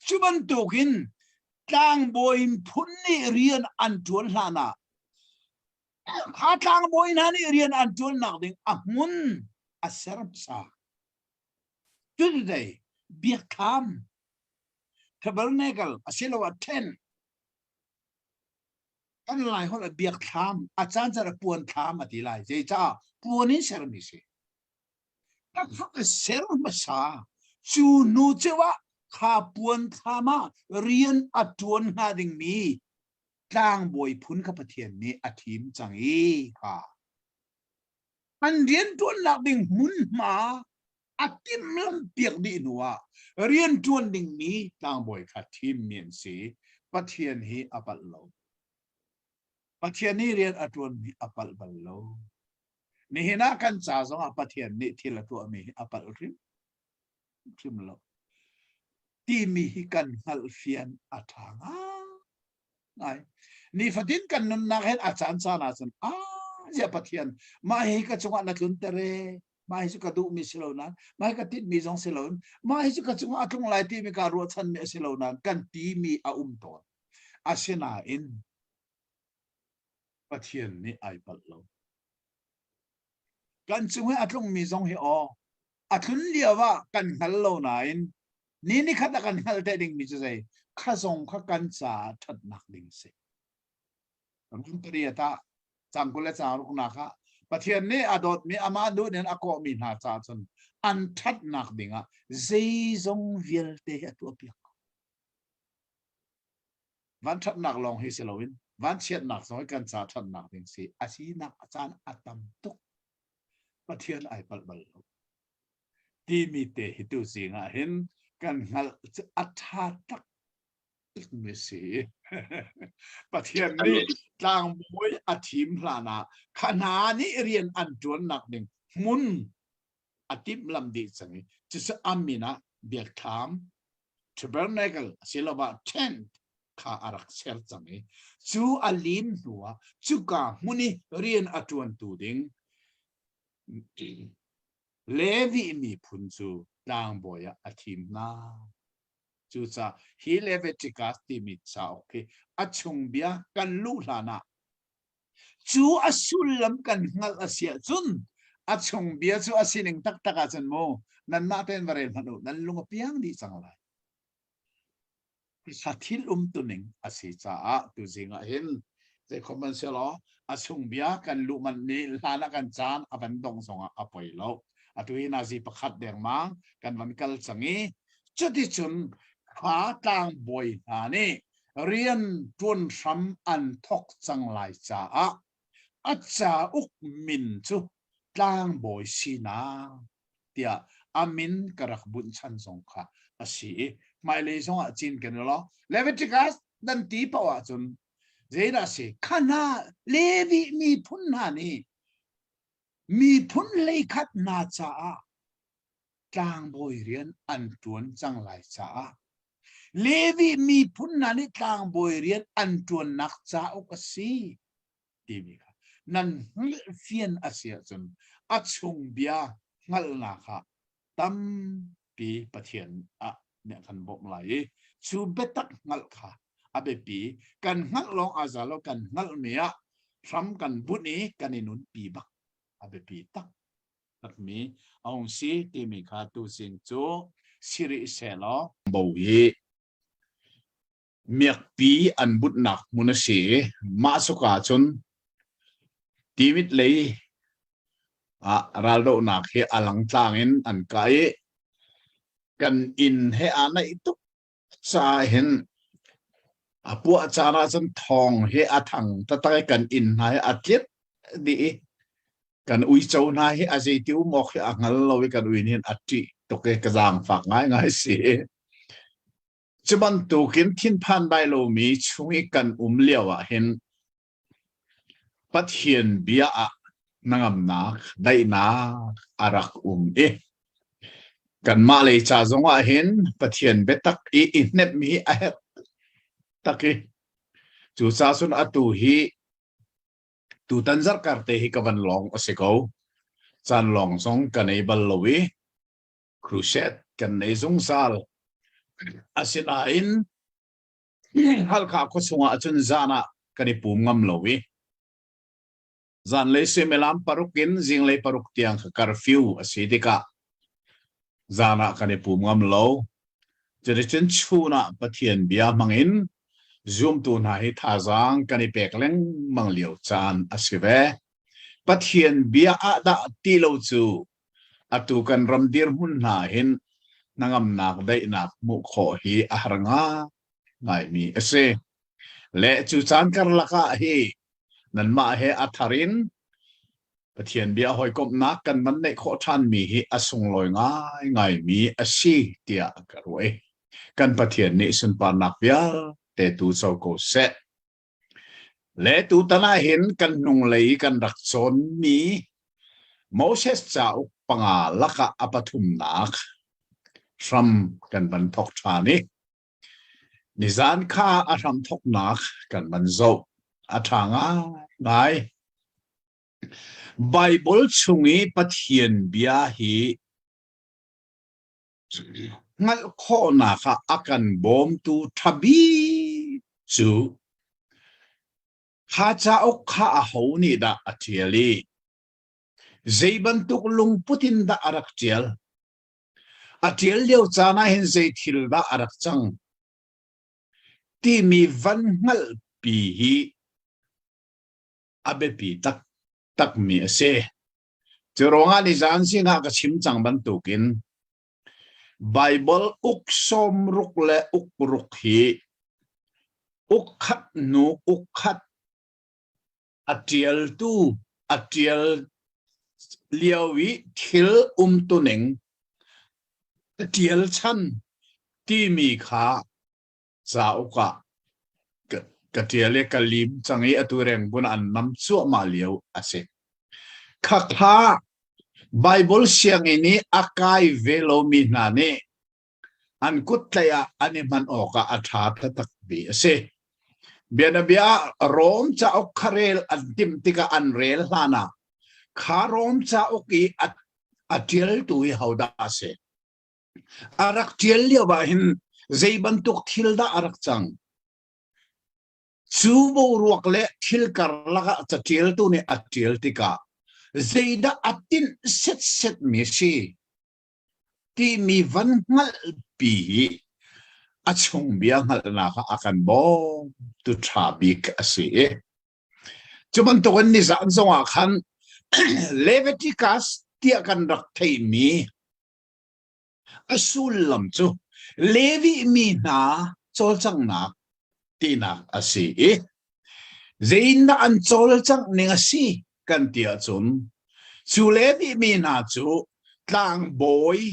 [SPEAKER 2] Cu bantukin tlangbawi phun nih rian an ṭuan hlan ah kha tlangbawi hna nih rian an ṭuannak ding a hmun a ser hmasa. Tuesday biakthlam tabernacle asiloah tent kan lai holh ah biakthlam a caan caan ah puan thlam a ti lai zeicah puan in sermi si a ser hmasa cu hnu ceu ah kha puan thlam ah rian a tuan hnga dingmi tlangbawi phun kha Pathian nih a thim cang i kha an rianṭuannak ding hmunhma a timhlamh piak dih hnuah rianṭuan dingmi tlangbawi kha thimmi an si. Pathian hi a palh lo. Pathian nih rian a ṭuanmi a palh bal lo. Nihin ah kan ca zongah Pathian nih thil a tuahmi hi a palh hrim hrim lo. Timi hi kan hngalhfian a ṭha ngai. Nifatin kan nunnak hin a caan caan ahcun a zia Pathian mah hi ka cungah na tlunter e mah hi cu ka duhmi si lo nain mah hi ka tinhmi zong si lo mah hi cu ka cungah a tlung lai timi kaa ruahchanmi a si lo nain kan timi a um tawn. Asinain Pathian nih ai palh lo. Kan cung i a tlungmi zong hi aw a tlun lio ah kan hngal lo nain ni ni khat a kan hngalh te dingmi cu zei kha zong kha kan caah ṭhatnak ding si. Rum pariat ah cang 20 le cang ruknak ah Pathian nih a dawtmi amah duh in a kawhmi hna caah cun an ṭhatnak dingah zeizong vialte hi a tuahpiak ko. Van ṭhatnak lawng hi si loin vanchiatnak zong hi kan ca ṭhatnak ding si a sinak a caan a tam tuk. Pathian ai palh bal lo. Timi te hi tu zing ah hin kan hngalh cu a ṭha tak mi si. Pathian nih tlangbawi a thim hlan ah kha hna nih rian an ṭuannak ding hmun a timhlamh dih cang i cucu a min ah biakthlam tabernacle asiloah tent.
[SPEAKER 3] kha a rak ser cang i cu a lim hnuah cuka hmun i rian a ṭuantu ding Levi miphun cu tlangbawi ah a thim hna. Cucaah hi Leviticus timi cauk hi a chung bia kan luh hlan ah cu a sullam kan hngalh a si ahcun a chung bia cu a sining taktak ahcun mu nanmah tein va rel hmanh u nan lung a piang dih cang lai. Sa thil umtuning a si caah tuzing ah hin zeikhom man selaw a chung bia kan luh manh ni hlan ah kan caan a van dong zongah a poi lo. Atu hi nazi pakhat dengmang kan van kal cang i cuticun kha tlangbawi hna nih rian ṭuan hram an thawk cang lai caah a cauk min cu tlangbawi sinak tiah a min ka rak bunh chan zong kha a si i hmailei zong ah cin kan law Leviticus nan ti paoh ahcun zeidah si kha hna Levi miphun hna nih miphun hleikhat hna caah tlangbawi rian an ṭuan cang lai caah Levi miphun hna nih tlangbawi rian an ṭuannak cauk a si timi kha nan hngalhfian a si ahcun a chung bia hngalhnak ah tampi Pathian ah nih a kan bawmh lai i cu biatak hngalh kha a biapi kan hngalh lawng aa za lo kan hngalhmi ah hram kan bunh i kan i nunpi bak a biapi tak takmi a hung si timi kha tuzing cu si rih sehlaw bo hi miakpi an bunhnak hmun a si i mah cuka cun Timit lei ah raldohnak hi a langtlang in an kah i kan inn he aa naih tuk caah hin a puah caan ah cun thawng hi a thang taktak i kan inn hna hi a tlit dih i kan uico hna hi a zeiti um awk hi a hngal lo i kan ui nih hin a ṭih tuk i ka zaangfak ngaingai si. Cu bantukin thinphan dai lomi chung i kan um lio ah hin Pathian bia ah hnangamnak, daihnak a rak um i kanmah lei ca zong ah hin Pathian biatak i i hnemh hi a herh tak i cucaah cun atu hi tutan zarhkar te hi ka van lawng a si ko. Caan lawng zong ka nei bal lo i crusade kan nei zungzal. Asinain Halkha khua chungah cun zan ah kan i pum ngam lo i zanlei suimilam paruk in zinglei paruk tiang kha curfew a si tikah zan ah kan i pum ngam lo. Cuticun chun ah Pathian bia hmangin zumtu hna hi thazaang kan i pek lengmang lio caan a si ve. Pathian bia ah dah ti lo cu atu kan ram dirhmun hna hin hnangamnak daihnak hmuh khawh hi a har ngaimi a si. Le cu caan karlak ah hi nanmah he a thar in Pathian bia hawikomhnak kan van neih khawh ṭhanmi hi a sunglawi ngaingaimi a si tiah ka ruah i kan Pathian nih sunparnak vialte tu co ko seh. Le tutan ah hin kan hnunglei i kan rak cawnmi Moses cauk panga lakah a pathumnak hram kan van thawk ṭhan i nizan kha a hramthawknak kan van zoh. A ṭha ngaingai. Baibal chung i Pathian bia hi Hngalh khawhnak ah a kan bawmtu ṭha bik cu kha cauk kha aho nih dah a ṭial i zei bantuk lungput in dah a rak ṭial? A ṭial lio caan ah hin zei thil dah a rak cang? Timi van hngalhpi hi a biapi taktakmi a si. Cu ruangah nizan zingah ka chim cang bantukin Baibal uk sawmruk le uk ruk hi uk khat hnu uk khat a ṭialtu a ṭial lio i thil umtuning a ṭial chan timi kha cauk ah ka ṭial i ka lim cang i atu rengbun an nam cuahmah lio a si. Khakha Baibal sianginn i a kai ve lomi hna nih an kut tlaih ah an i hman awkah a ṭha taktak. mi a si. Bianabia ah Rom cauk kha rel an timh tikah an rel hlan ah kha Rom cauk i a a ṭialtu hi hodah a si? A rak ṭial lio ah hin zei bantuk thil dah a rak cang? Cu boruak le thil karlak ah caṭialtu nih a ṭial tikah zeidah a tinh setsetmi a si timi van hngalhpi hi a chung bia hngalhnak ah a kan bawmtu ṭha bik a si i cu bantukin nizan zongah khan Leviticus tiah kan rak theihmi A sullam cu Levi mi hna cawlcanghnak tinak a si i zeitindah an cawlcangh ning a si kan ti ahcun cu Levi mi hna cu tlangbawi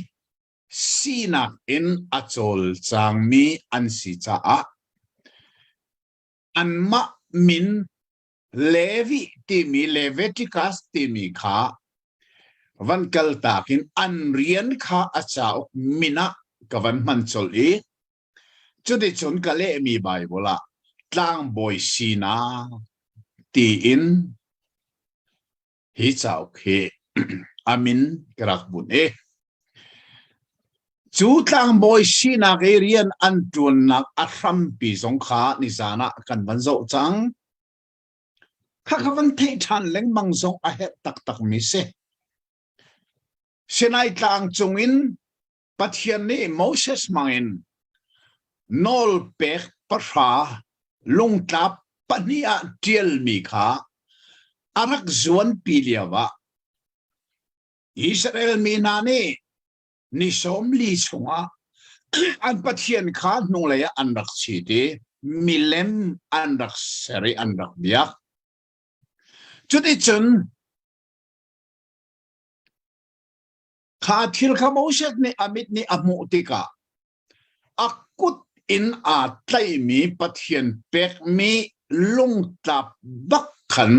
[SPEAKER 3] sinak in a cawlcangmi an si caah anmah min Levi timi Leviticus timi kha van kaltak in an rian kha a cauk min ah ka van hman colh i cuticun ka lehmi Baibal ah tlangbawi sinak tiin hi cauk hi a min ka rak bunh i cu tlangbawi sinak i rian an ṭuannak a hrampi zong kha nizan ah kan van zoh cang. Khakha van theih ṭhan lengmang zong a herh taktakmi si. Sinai tlang cungin Pathian nih Moses hmangin nawl pek pahra lungtlap pahnih ah ṭialmi kha a rak zuanpi lioah Israel mi hna nih ni 40 chungah an Pathian kha hnulei ah an rak chit i milem an rak ser i an rak biak. Cuticun Kha thil kha Moses nih a mit nih a hmuh tikah a kut in aa tlaihmi Pathian pekmi lungtlap bak khan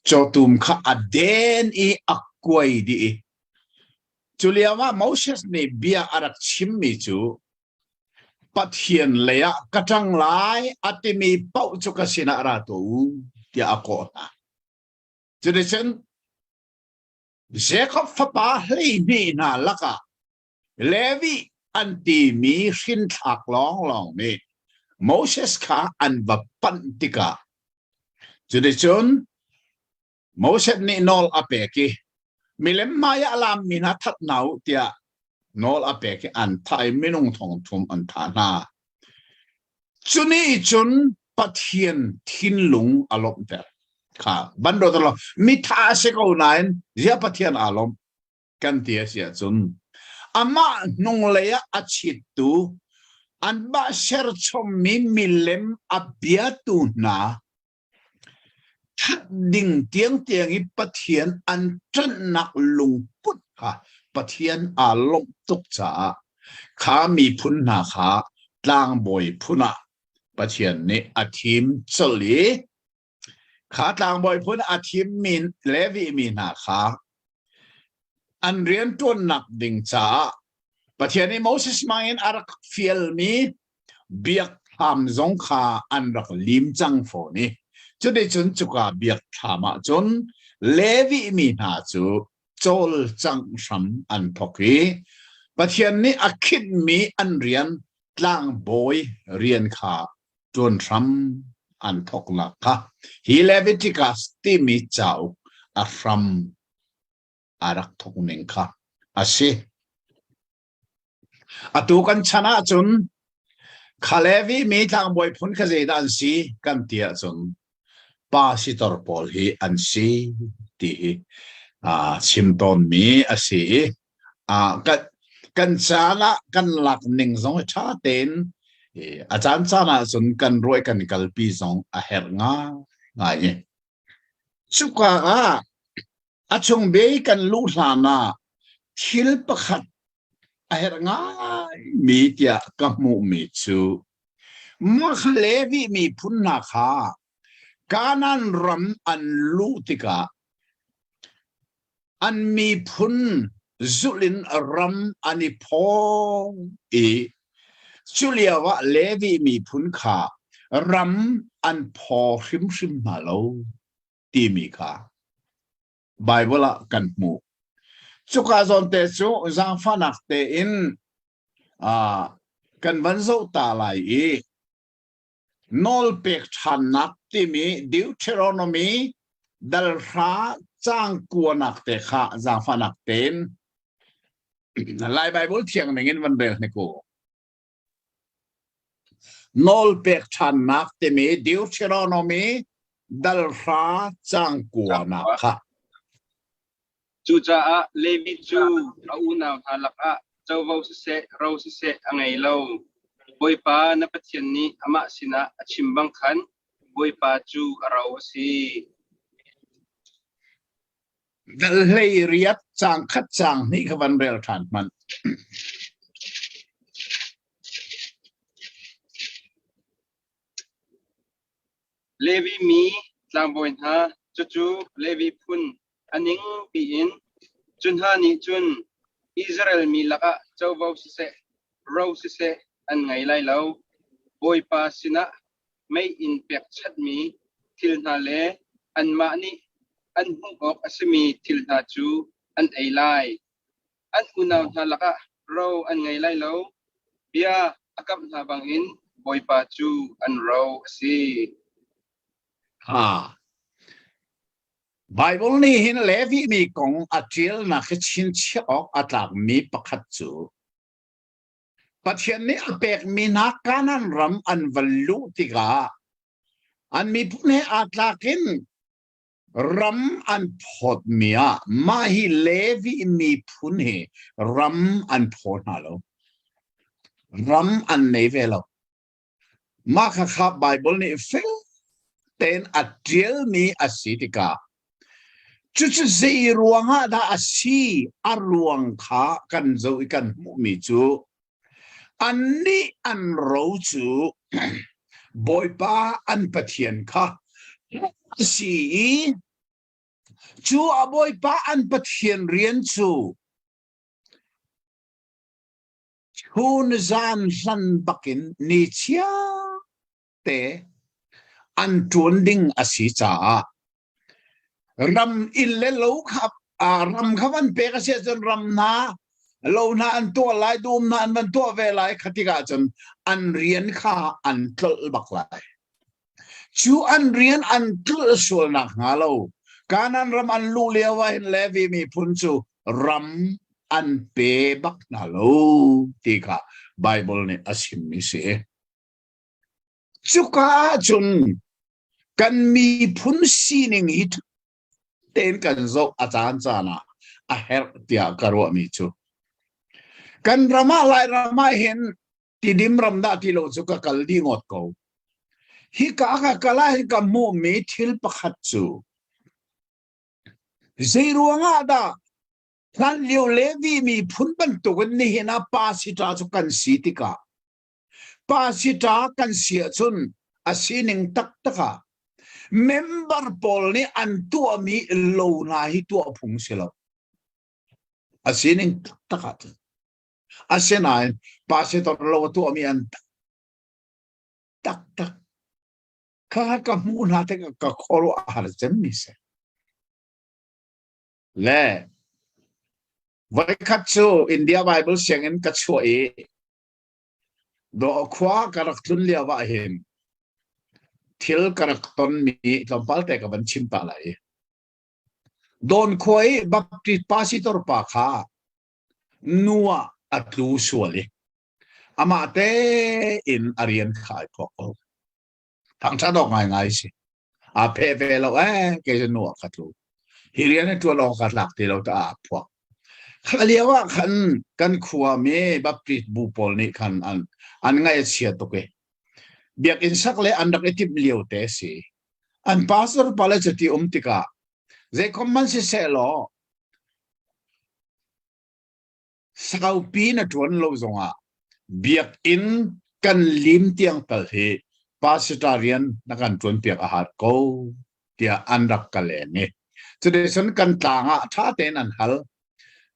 [SPEAKER 3] cawtum kha a den i a kuai dih i cu lioah Moses nih bia a rak chimmi cu Pathian lei ah ka ṭang lai a timi paoh cu ka sinah ra tuah u tiah a kawh hna. Cuticun Jakob fapa 12 hna lakah Levi an timi hrinthlak lawnglawng nih Moses kha an va panh tikah cuticun Moses nih nawl a pek i milem hmaiah a laammi hna that hna u tiah nawl a pek i an thah i minung thong thum an thah hna. Cu nih cun Pathian thinlung a lawmhter. Kha ban do lo mitha a si ko nain zia Pathian aa lawmh kan ti a si ahcun amah hnunglei ah a chittu anmah serchommi milem a biatu hna That ding tiangtiang i Pathian an ṭanhnak lungput kha Pathian aa lawmh tuk caah kha miphun hna kha tlangbawi phun ah Pathian nih a thim colh i kha tlangbawi phun a thimmi Levi mi hna kha an rianṭuannak ding caah Pathian nih Moses hmangin a rak fialmi biakthlam zong kha an rak lim cang fawn i cuticun cuka biakthlam ah cun Levi mi hna cu cawlcangh hram an thawk i Pathian nih a khinhmi an rian tlangbawi rian kha ṭuan hram an thawknak kha hi Leviticus timi cauk a hram a rak thawk ning kha a si. Atu kan chan ahcun kha Levi mi tlangbawi phun kha zeidah an si kan ti ahcun pasitor pawl hi an si ti hi chim tawnmi a si i kan, kan caan ah kan lak ning zong hi ṭha tein a caan caan ahcun kan ruah kan kalpi zong a herh ngai i cuka ah A chung bia i kan luh hlan ah thil pakhat a herh ngaimi tiah ka hmuhmi cu mah Levi miphun hna kha Kanaan ram an luh tikah an miphun zulh in ram an i phawng i cu lioah Levi miphun kha. ram an phaw hrimhrim hna lo timi kha Bible ah kan hmuh. Cuka zawn te cu zaangfahnak tein kan van zoh ta lai i nawlpek ṭhannak timi Deuteronomy dal hra caang kuanak te kha zaangfahnak tein Lai Bible thiang ning in van rel hnik u. Nawlpek ṭhannak timi Deuteronomy dal hra caang kuanak kha.
[SPEAKER 1] Cucaah Levi cu a unau hna lakah covo siseh, ro siseh a ngei lo. Bawipa na Pathian nih amah sinah a chim bang khan Bawipa cu a ro a si.
[SPEAKER 3] Dal hlei riat caang khat caang hnih kha van rel ṭhan hmanh.
[SPEAKER 1] Levi mi tlangbawi hna, cucu Levi phun a ning piin, cu hna nih cun Israel mi lakah covo siseh, ro siseh an ngei lai lo. Bawipa sinah mei in pekchanhmi thil hna le anmah nih an hmuh awk a simi thil hna cu an ei lai. An unau hna lakah ro an ngei lai lo. Bia a kamh hna bangin Bawipa cu an ro a si.
[SPEAKER 3] Ha. Bible nih hin Levi mi kong a ṭialnak hi chinchiah awk a tlakmi pakhat cu Pathian nih a pekmi hna Kanaan ram an va luh tikah an miphun he aa tlak in ram an phawtmi ah mah hi Levi miphun hi ram an phaw hna lo. Ram an nei ve lo. Mah khakha Baibal nih fel tein a ṭialmi a si tikah cucu zei ruangah dah a si a ruang kha kan zoh i kan hmuhmi cu annih an ro cu Bawipa an Pathian kha a si i cu a Bawipa an Pathian rian cu chun zan hlan bakin ni chia te an ṭuan ding a si caah ram inn le lo kha ram kha van pek a si ahcun ram hna lo hna an tuah lai dum hna an van tuah ve lai kha tikah cun an rian kha an tlolh bak lai cu an rian an tlolh sual nak hnga lo Kanan ram an luh lio ah hin Levi miphun cu ram an pe bak hna lo ti kha Bible nih a chimmi si. Cuka ahcun kan miphun sining hi tein kan zoh a caan caan ah a herh tiah ka ruahmi cu kan ram ah Lairam ah hin Tidim ram dah ti lo cu ka kal dih ngawt ko. Hika ka kal ah hin ka hmuhmi thil pakhat cu zei ruangah dah hlan lio Levi miphun bantukin nihin ah pasita cu kan si tikah Pasita kan si ahcun a sining taktak ah member pawl nih an tuahmi lo hna hi tuah phung si lo. A sining taktak ahcun. Asinain pastor lo a tuahmi an taktak. Kha ka hmuh hna tikah ka khuaruah a har cemmi si. Le voikhat cu India Bible sianginn ka chuah i Dawhkhua ka rak tlun lio ah hin thil ka rak tonmi tlawmpal te ka van chim ta lai. Dawn khua i Baptist pastor pa kha nu ah a tlu sual i amah tein a rian kha ai thawk ko. Thangṭhat awk ngaingai si. Aa pheh ve lo ee kei cu nu ah ka tlu. Hi rian hi ṭuan awk ka tlak ti lo ta aa phuak. Kha lio ah khan kan khuami Baptist bu pawl nih khan an an ngaih a chia tuk i biakinn sak le an rak i timh lio te si. An pastor pa le cuti um tikah zeikhom man siseh law Saupi na ṭuan lo zongah biakinn kan lim tiang tal hi pastor rian na kan ṭuanpiak a har ko tiah an rak ka len i cuticun kan tlang ah ṭha tein an hal.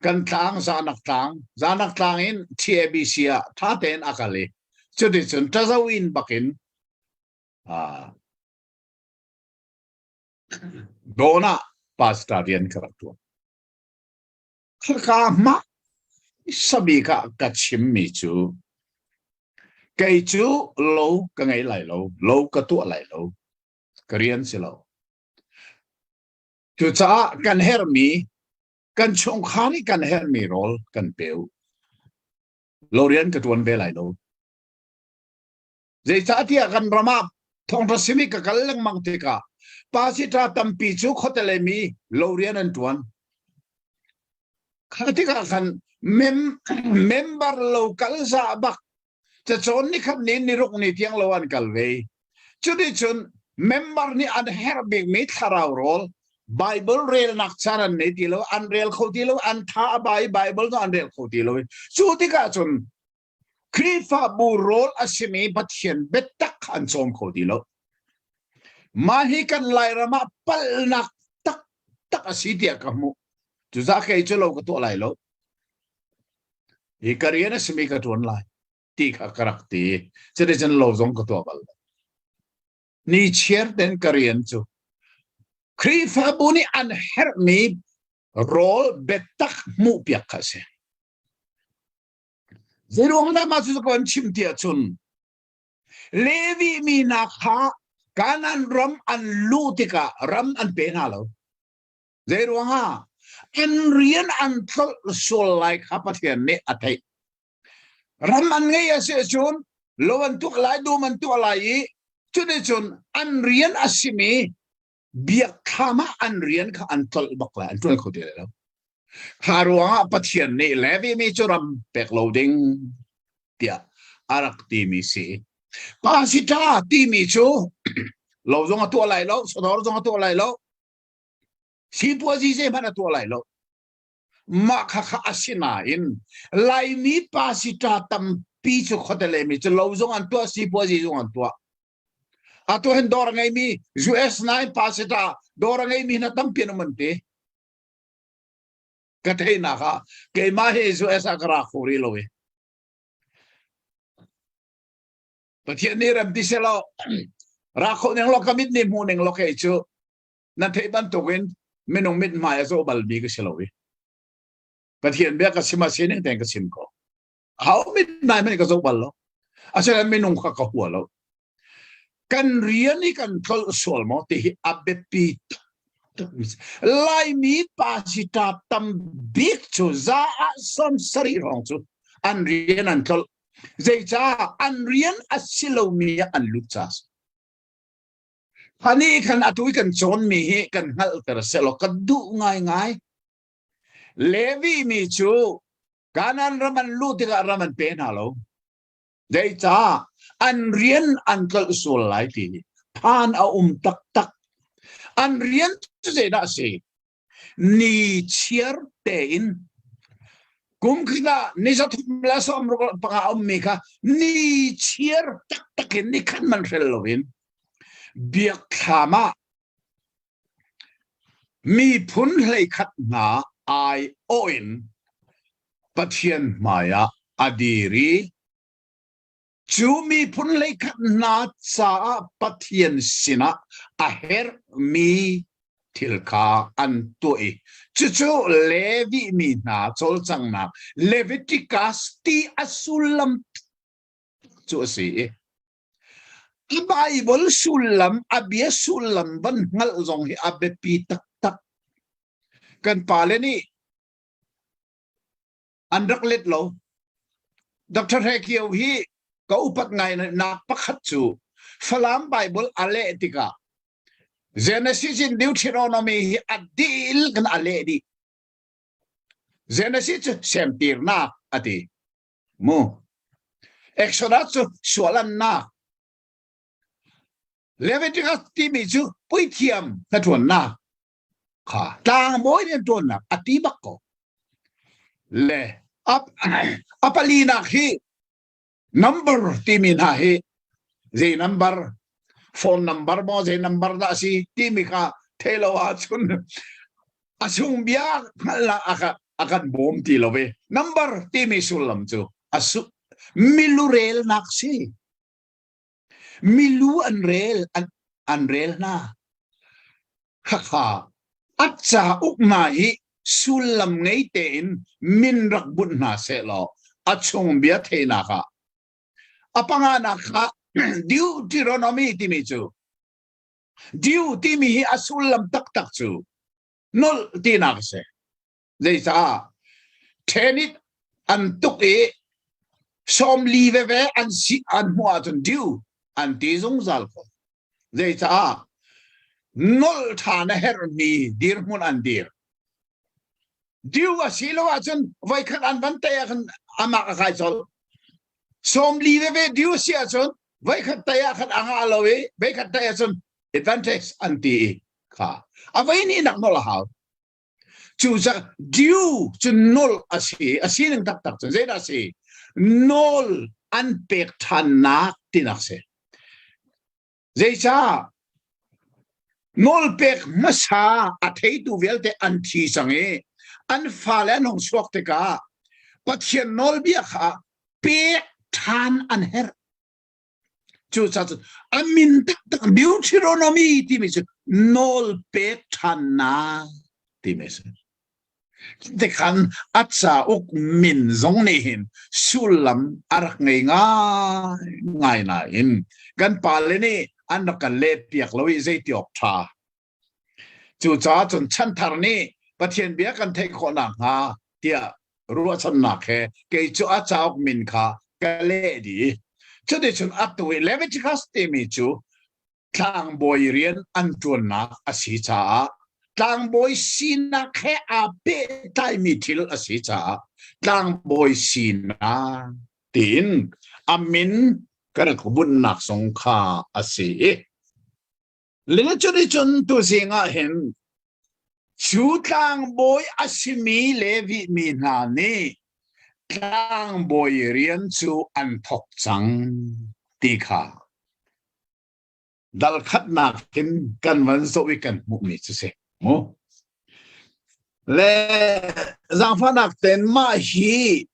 [SPEAKER 3] Kan tlang Zanak tlang, Zanak tlang in TABC ah ṭha tein a kal i cuticun ṭazo in bakin. Ah Dawn ah pastor rian ka rak ṭuan. Khaka hma sabik ah ka chimmi cu kei cu lo ka ngei lai lo, lo ka tuah lai lo, ka rian si lo. Cucaah kan herhmi, kan chungkhar i kan herhmi rawl kan pe u. Lo rian ka ṭuan ve lai lo. Zeicahtiah kan ram ah thawngṭha simi ka kal lengmang tikah pasita tampi cu khuate lei mi lo rian an ṭuan. Kha tikah khan mem member lo kal zah bak cacawn ni khat ni niruk ni tiang lo an kal ve. Cuticun member nih an herh bikmi thlarau rawl Bible relnak caan an nei ti lo, an rel kho ti lo, an tha a ba i Bible cu an rel kho ti lo. Cu tikah cun Khrihfabu rawl a simi Pathian biatak kha an cawm kho ti lo. Mah hi kan Lairam ah palhnak taktak a si tiah ka hmuh. Cucaah kei cu lo ka tuah lai lo. Hi ka rian a simi ka ṭuan lai ti kha ka rak ti. Cuticun lo zong ka tuah bal lo. Ni chiar ten ka rian cu Khrihfabu nih an herhmi rawl biatak hmuhpiak kha a si. Zeiruang dah mah cu ka van chim ti ahcun Levi mi hna kha Kanaan ram an luh tikah ram an pe hna lo. Zeiruangah an rian an tlolh sual lai kha Pathian nih a theih. Ram an ngei a si ahcun lo an tuah lai, dum an tuah lai i cuticun an rian a simi biakthlam ah an rian kha an tlolh bak lai, an ṭuan kho ti lai lo. Kha ruangah Pathian nih Levi mi cu ram pek lo ding tiah a rak timi si. Pasita timi cu lo zong a tuah lai lo, sadawr zong a tuah lai lo, sipuazi zeihmanh a tuah lai lo. Mah kha kha a si nain Laimi pasita tampi cu khuate mi cu lo zong an tuah, sipuazi zong an tuah. Atu hin dawr a ngeimi US 9 pasita dawr a ngeimi hna tampi an um an ti. Ka theihnak ah keimah hi US ah ka ra kho rih lo i. Pathian nih rem ti selaw ra kho ning law ka mit nih hmu ning law kei cu na theih bantukin minung mit hmai a zoh balmi ka si lo i. Pathian bia ka chim a sining tein ka chim ko. Ho mit hmai hmanh ka zoh bal lo. Asinain minung kha ka hua lo. Kan rian i kan tlolh sual maw ti hi a biapi tuk. Laimi pasita tam bik cu za ah 70 hrawng cu an rian an tlolh. Zeicah an rian a si lomi ah an lut ca Hani khan atu i kan cawnmi hi kan hngalhter sehlaw ka duh ngaingai. Levi mi cu Kanaan ram an luh tikah ram an pe hna lo. Zeicah an rian an tlolh sual lai ti hi phan a um taktak. An rian cu zeidah a si? Ni chiar tein kum khat ah ni 365 a ummi kha ni chiar taktak in ni khat man hrel loin biakthlam ah Miphun 11 hna aiawh in Pathian hmaiah a dir i cu miphun 11 hna caah Pathian sinah a herhmi thil kha an tuah i cucu Levi mi hna cawlcanghnak Leviticus ti a sullam cu a si i A Baibal sullam, a bia sullam van hngalh zong hi a biapi taktak. Kan pale nih an rak let lo. Dr. Hre Kio hi ka upat ngai nak pakhat cu Falam Bible a leh tikah Genesis in Deuteronomy hi a dil kan a leh dih. Genesis cu semtirnak a ti. Mu. Exodus cu sualannak. Leviticus timi cu puithiam hnaṭuannak kha tlangbawi rianṭuannak a ti bak ko. Le a palinak hi number timi hna hi zei number phone number maw zei number dah a si timi kha thei lo ahcun a chung bia hngalhnak a ka a kan bawm ti lo ve number timi sullam cu a su milurelnak si. Milu an rel an, an rel hna. Khakha a cauk hna hi sullam ngei tein min rak bunh hna sehlaw a chung bia theihnak ah a panganak kha Deuteronomy timi cu Deu timi hi a sullam taktak cu nolh tinak a si. Zeicah tennis an tuk i 40 veve an si an hmuh ahcun deu an ti zungzal ko. Zeicah nolh ṭhan a herhmi dirhmun an dir. Deu a si lo ahcun voikhat an van tei ahkhan amak a kai colh. 40 veve deu a si ahcun voikhat tei ah khan a ngah lo i voikhat tei ahcun advantage an ti i kha a voi hnihnak nolh a hau. Cucaah due cu nolh a si. A sining taktak cu zeidah a si? Nawl an pek ṭhannak tinak si. Zeicah? Nawl pek hmasa a theitu vialte an thi cang i an fale an hung chuak tikah Pathian nawlbia kha pek ṭhan an herh. Cucaah cun a min taktak Deuteronomy timi cu nawl pek ṭhannak timi a si. Tikhan a cauk min zong nih hin sullam a rak ngei ngai ngai nain kan pale nih an rak kan lehpiak lo i zeiti awk ṭha. Cucaah cun chanthar nih Pathian bia kan theih khawh nakhnga tiah ruahchannak he kei cu a cauk min kha ka leh dih. Cuticun atu i Leviticus timi cu tlangbawi rian an ṭuannak a si caah tlangbawi sinak he aa pehtlaimi thil a si caah tlangbawi sinak tiin a min ka rak bunhnak zong kha a si i Cuticun tuzing ah hin cu tlangbawi a simi Levi mi hna nih tlangbawi rian cu an thawk cang ti kha dal khatnak hin kan van zoh i kan hmuhmi cu si mu. Le zaangfahnak tein mah hi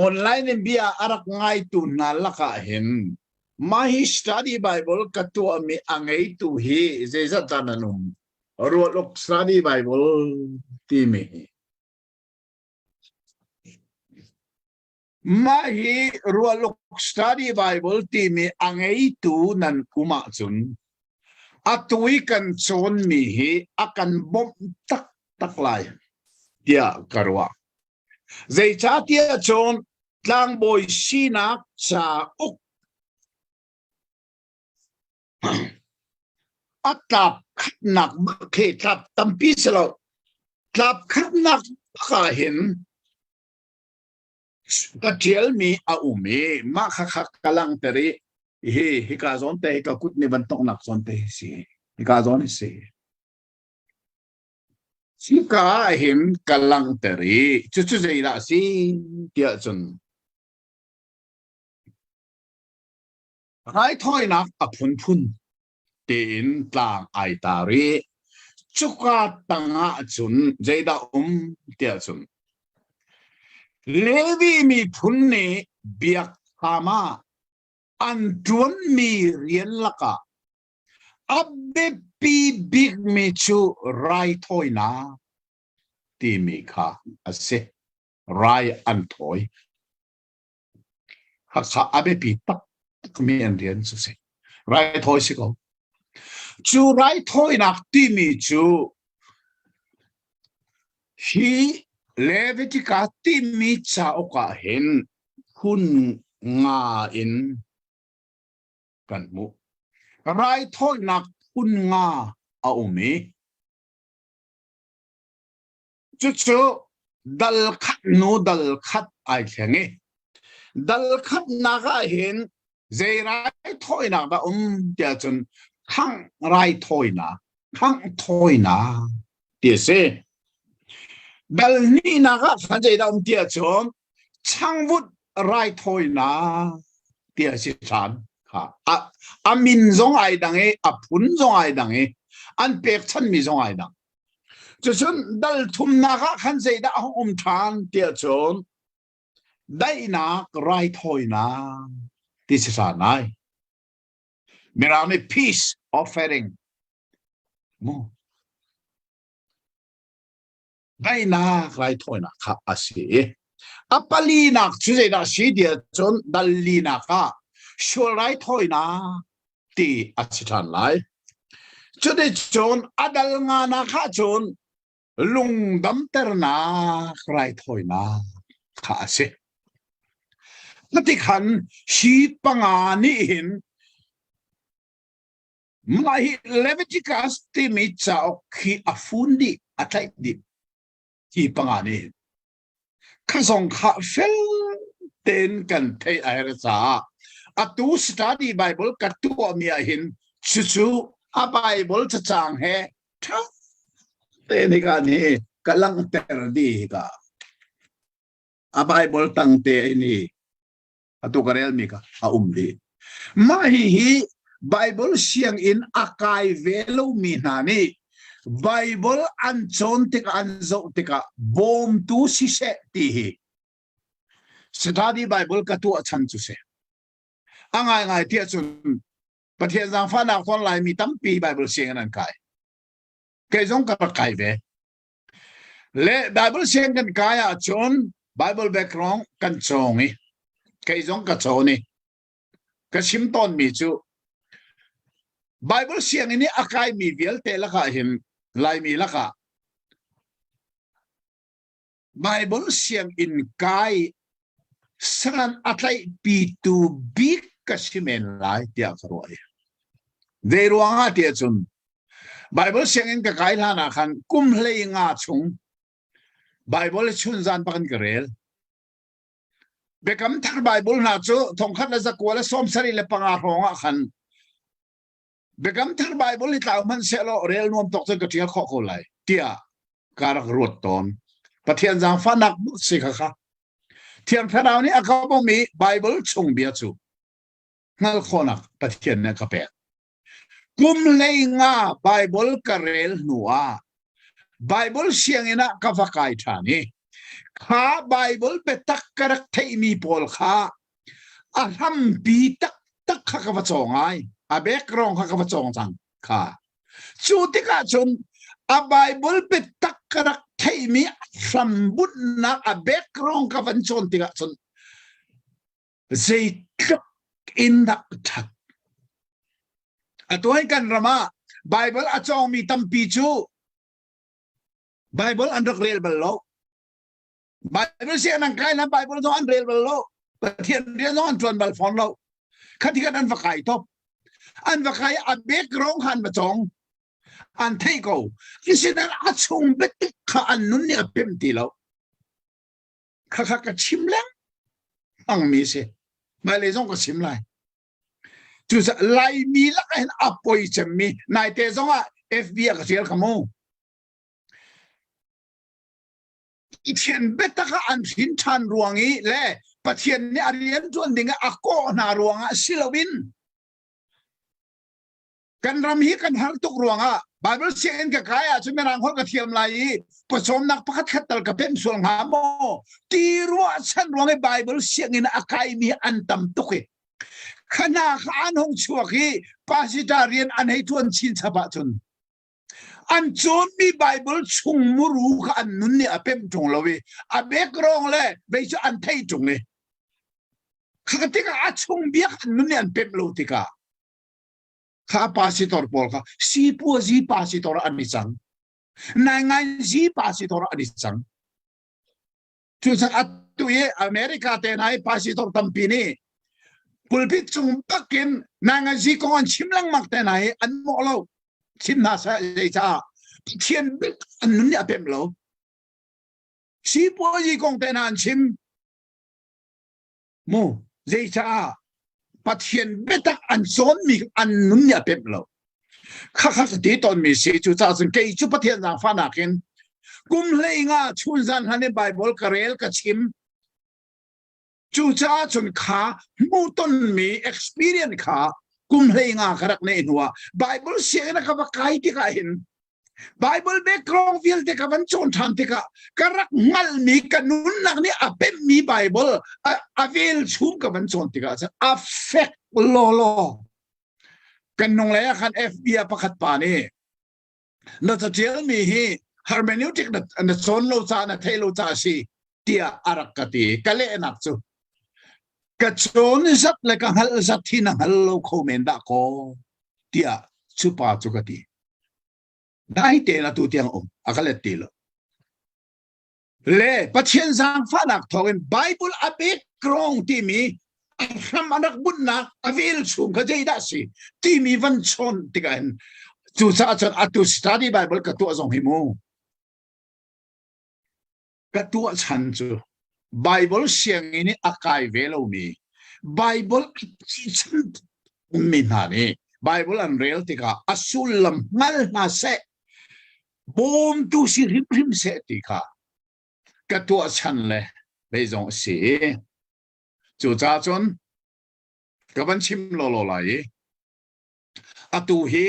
[SPEAKER 3] online in bia a rak ngaitu hna lakah hin Mah hi study Bible ka tuahmi a ngeitu hi zeizat dah nan um? Ruat uk study Bible timi hi. Mah hi rualuk study Bible timi a ngeitu nan um ahcun atu i kan cawnmi hi a kan bawmh taktak lai tiah ka ruah. Zeicahtiah cun tlangbawi sinak cauk a tlap khatnak bak khi tlap tampi si lo tlap khatnak bak ah hin ka ṭialmi a um i mah khakha ka langhter i hi hika zawn te hi ka kut nih van tongnak zawn te hi si hika zawn hi si Hika ah hin ka langhter i cucu zeidah a si tiah cun raithawinak a phunphun tiin tlang ai tar i cuka tangah cun zeidah um tiah cun Levi miphun nih biakthlam ah an ṭuanmi rian lakah A biapi bikmi cu raithawinak timi kha a si. Rai an thawi. Hakha a biapi takmi an rian cu si. Raithawi si ko. Cu raithawinak timi cu hi Leviticus timi cauk ah hin phun nga in kan hmuh. Raithawinak phun nga a um i cucu dal khat nu dal khat ai thleng i dal khatnak ah hin zei raithawinak dah um tiah cun khangh raithawinak khangh thawinak ti a si. Dal hnihnak ah khan zeidah um tiah cun changvut raithawinak ti a si ṭhan. A, a min zong ai dang i a phun zong ai dang i an pekchanmi zong ai dang. Cucun dal thumnak ah khan zeidah a hung um ṭhan tiah cun daihnak raithawinak ti si ṭhan ai. Mirang nih peace offering. Mu. Daihnak raithawinak kha a si i a palinak cu zeidah si tiah cun dal linak ah sual raithawinak ti a si ṭhan lai. Cuticun a dal nganak ah cun lungdamternak raithawinak kha a si. Cutikhan hi panga nih hin Mah hi Leviticus timi cauk hi a fun dih, a tlaih dih. Hi panga nih kha zong kha fel tein kan theih a herh caah atu study Bible ka tuahmi ah hin cucu a Bible cacang he ṭha tein hika nih ka langhter dih hika. A Bible tang te in hi atu ka relmi kha a um dih. Mah hihi Bible sianginn a kai ve lomi hna nih Bible an cawn tikah an zoh tikah bawmtu siseh ti hi study Bible ka tuah chan cu si. A ngaingai tiah cun Pathian zaangfahnak tawn Laimi tampi Bible sianginn an kai. Kei zong ka rak kai ve. Le Bible siang kan kai ahcun Bible background kan cawng i kei zong ka cawn i ka chim tawnmi cu Bible sianginn i a kaimi vialte lakah hin Laimi lakah Bible sianginn kai san a tlaihpitu bik ka si men lai tiah ka ruah i zei ruangah tiah cun Bible sianginn ka kai hlan ah khan kum hlei nga chung Bible chun zan bak in ka rel. Biakam thar Bible hna cu thongkhat le zakua le 75 hrawng ah khan Biakam thar Bible hi tlau hmanh sehlaw rel nuam tuk cun ka ṭial khawh ko lai tiah ka rak ruat tawn. Pathian zaangfahnak si kha kha. Thiang Thlarau nih a ka bawmh i Bible chung bia cu hngalh khawhnak Pathian nih a ka pek. Kum hlei nga Bible ka rel hnu ah Bible sianginn ah ka va kai ṭhan i kha Bible biatak ka rak theihmi pawl kha a hrampi taktak kha ka va cawng ai. A background kha ka va cawng cang kha. Cu tikah cun a Bible biatak ka rak theihmi hrambunhnak a background ka van cawn tikah cun zeitluk in dah ṭhat. Atu hi kan ram ah Bible a cawngmi tampi cu Bible an rak rel bal lo. Bible si an kai na Bible zong an rel bal lo. Pathian rian zong an ṭuan bal fawn lo. Khati khan an va kai top. An va kai a background kha an va cawng. An thei ko. Asinan a chung biatak kha an nun nih a pem ti lo. Khakha ka chim lengmang mi si. Hmailei zong ka chim lai. Cucaah Laimi lakah hin a poi cemmi naite zong ah FB ah ka tial kha mu. Pathian biatak ah an hrin ṭhan ruang i le Pathian nih a rian ṭuan ding ah a kawh hna ruangah si loin kan ram hi kan har tuk ruangah Bible sianginn ka kai ahcun mirang holh ka thiam lai i pawcawmnak pakhat khat tal ka pemh sual hnga maw ti ruahchan ruang i Bible sianginn a kaimi an tam tuk i khana kha an hung chuak i pastor rian an hei tuan chin chap ahcun an cawnmi Bible chung muru kha an nun nih a pemh ṭung lo i a background le vei cu an thei ṭung i kha tikah a chung biak an nun nih an pemh lo tikah kha pasitor pawl kha sipuazi pasitor an i cang naingainzi pasitor an i cang cucaah atu i America te hna i pasitor tampi nih pulpit cung bakin naingainzi kong an chim lengmang te hna hi an mawh lo chim hna seh zeicaah Pathian bik an nun nih a pemh lo sipuazi kong te hna an chim Mu zeicaah Pathian biatak an cawnmi an nun nih a pemh lo. Khakha ka ti tawnmi si cu caah cun kei cu Pathian zaangfahnak in kum hlei nga chun zan hlan in Bible ka rel ka chim. Cucaah cun kha hmuhtonmi experience kha kum hlei nga ka rak neih hnuah Bible sianginn ka va kai tikah hin Bible background vialte ka van cawn ṭhan tikah ka rak hngalhmi ka nunnak nih a pemhmi Bible a velchum ka van cawn tikah cun a fek lawlaw. Kan nung lei ah khan FB ah pakhat pa nih na catialmi hi hermeneutic na, na cawn lo ca na theih lo ca si tiah a rak ka ti. Ka lehnak cu ka cawn zat le ka hngalh zat hi na hngal lo kho men dah kaw tiah cu pa cu ka ti. Dai tein atu tiang um a ka let ti lo. Le Pathian zaangfahnak thawngin Bible a background timi a hram a rak bunhnak a velchum kha zeidah si timi van chawn tikah hin cucaah cun atu study Bible ka tuah zong hi mu ka tuah chan cu Bible sianginn i a kai ve lomi Bible chan mi hna nih Bible an rel tikah a sullam hngal hna seh bawmtu si hrimhrim seh ti kha ka tuah chan le bei zong a si i cucaah cun ka van chim lawlaw lai i atu hi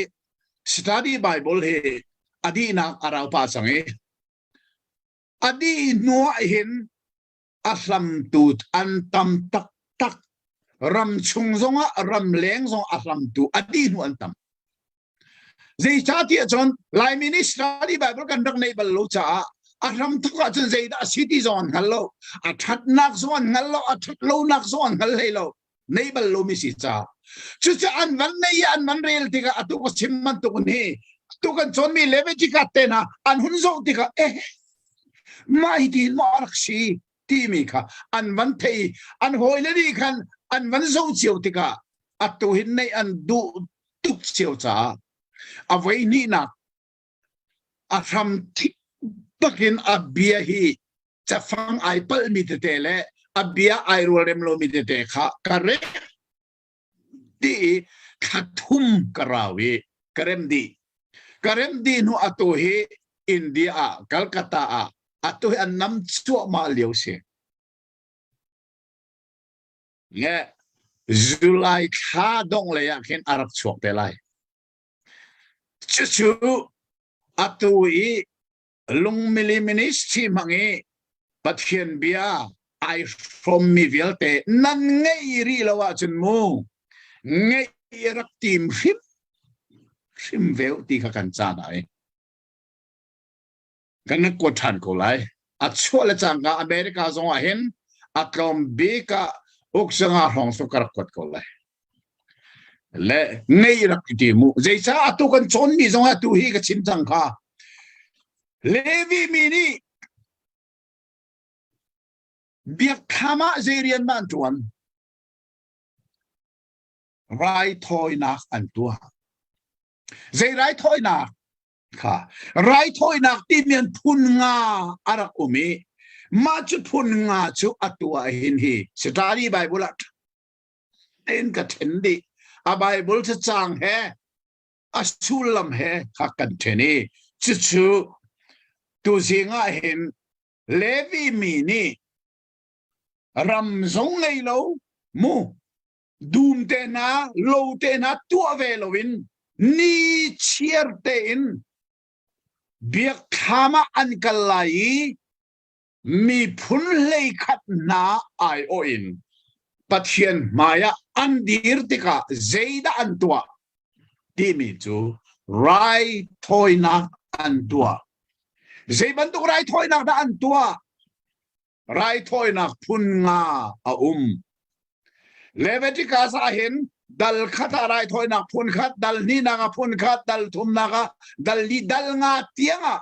[SPEAKER 3] study Bible hi a dihnak a rau pah cang i a dih hnu ah hin a hlamtu an tam taktak ram chung zongah ram leng zong a hlamtu a dih hnu an tam Zeicahtiah cun Laimi nih study Bible kan rak neih bal lo caah a hramthok ahcun zeidah a si ti zong an hngal lo. A ṭhatnak zong an hngal lo, a ṭhat lonak zong an hngal hlei lo. Nei bal lomi si caah. Cucu an van nei i an van rel tikah atu ka chim bantuk in hi atu kan cawnmi Leviticus te hna an hun zoh tikah eh mah hi ti maw a rak si timi kha an van thei an hawile nih khan an van zoh cio tikah atu hin neih an duh tuk cio caah a voi hnihnak a hram thik bakin a bia hi cafang ai palhmi tete le a bia ai rualrem lomi tete kha ka rek dih i thla thum ka rau i ka rem dih ka rem dih hnu atu hi India ah Calcutta ah atu hi an nam cuahmah lio si Nge July thla dongh lei ah khin a rak chuak te lai. Cucu atu i lungmili ministry hmang i Pathian bia ai hrawmmi vialte nan ngeih rih lo ahcun mu ngeih rak tim hrim hrim ve ti kha kan caan ai. Kan nan kuat ṭhan ko lai. A chuah le cangka America zong ah hin a tlawm bik ah uk zanga hrawng cu ka rak kuat ko lai. Le ngei rak ti mu. Zeicah atu kan cawnmi zong ah tu hi ka chim cang kha. Levi mi nih biakthlam ah zei rian dah an ṭuan? Raithawinak an tuah. Zei raithawinak? Kha raithawinak timi an phun nga a rak um i mah cu phun nga cu atu ah hin hi Study Bible ah tein ka then dih. A Bible cacang he a sullam he kha kan then i cucu tuzing ah hin Levi mi nih ram zong ngei lo mu dum te hna lo te hna tuah ve loin ni chiar tein biakthlam ah an kal lai i miphun hleikhat hna aiawh in Pathian hmaiah an dir tikah zeidah an tuah timi cu raithawinak an tuah. Zei bantuk raithawinak dah an tuah? Raithawinak phun nga a um. Leviticus ah hin dal khat ah raithawinak phun khat, dal hnihnak ah phun khat, dal thumnak ah dal li dal nga tiang ah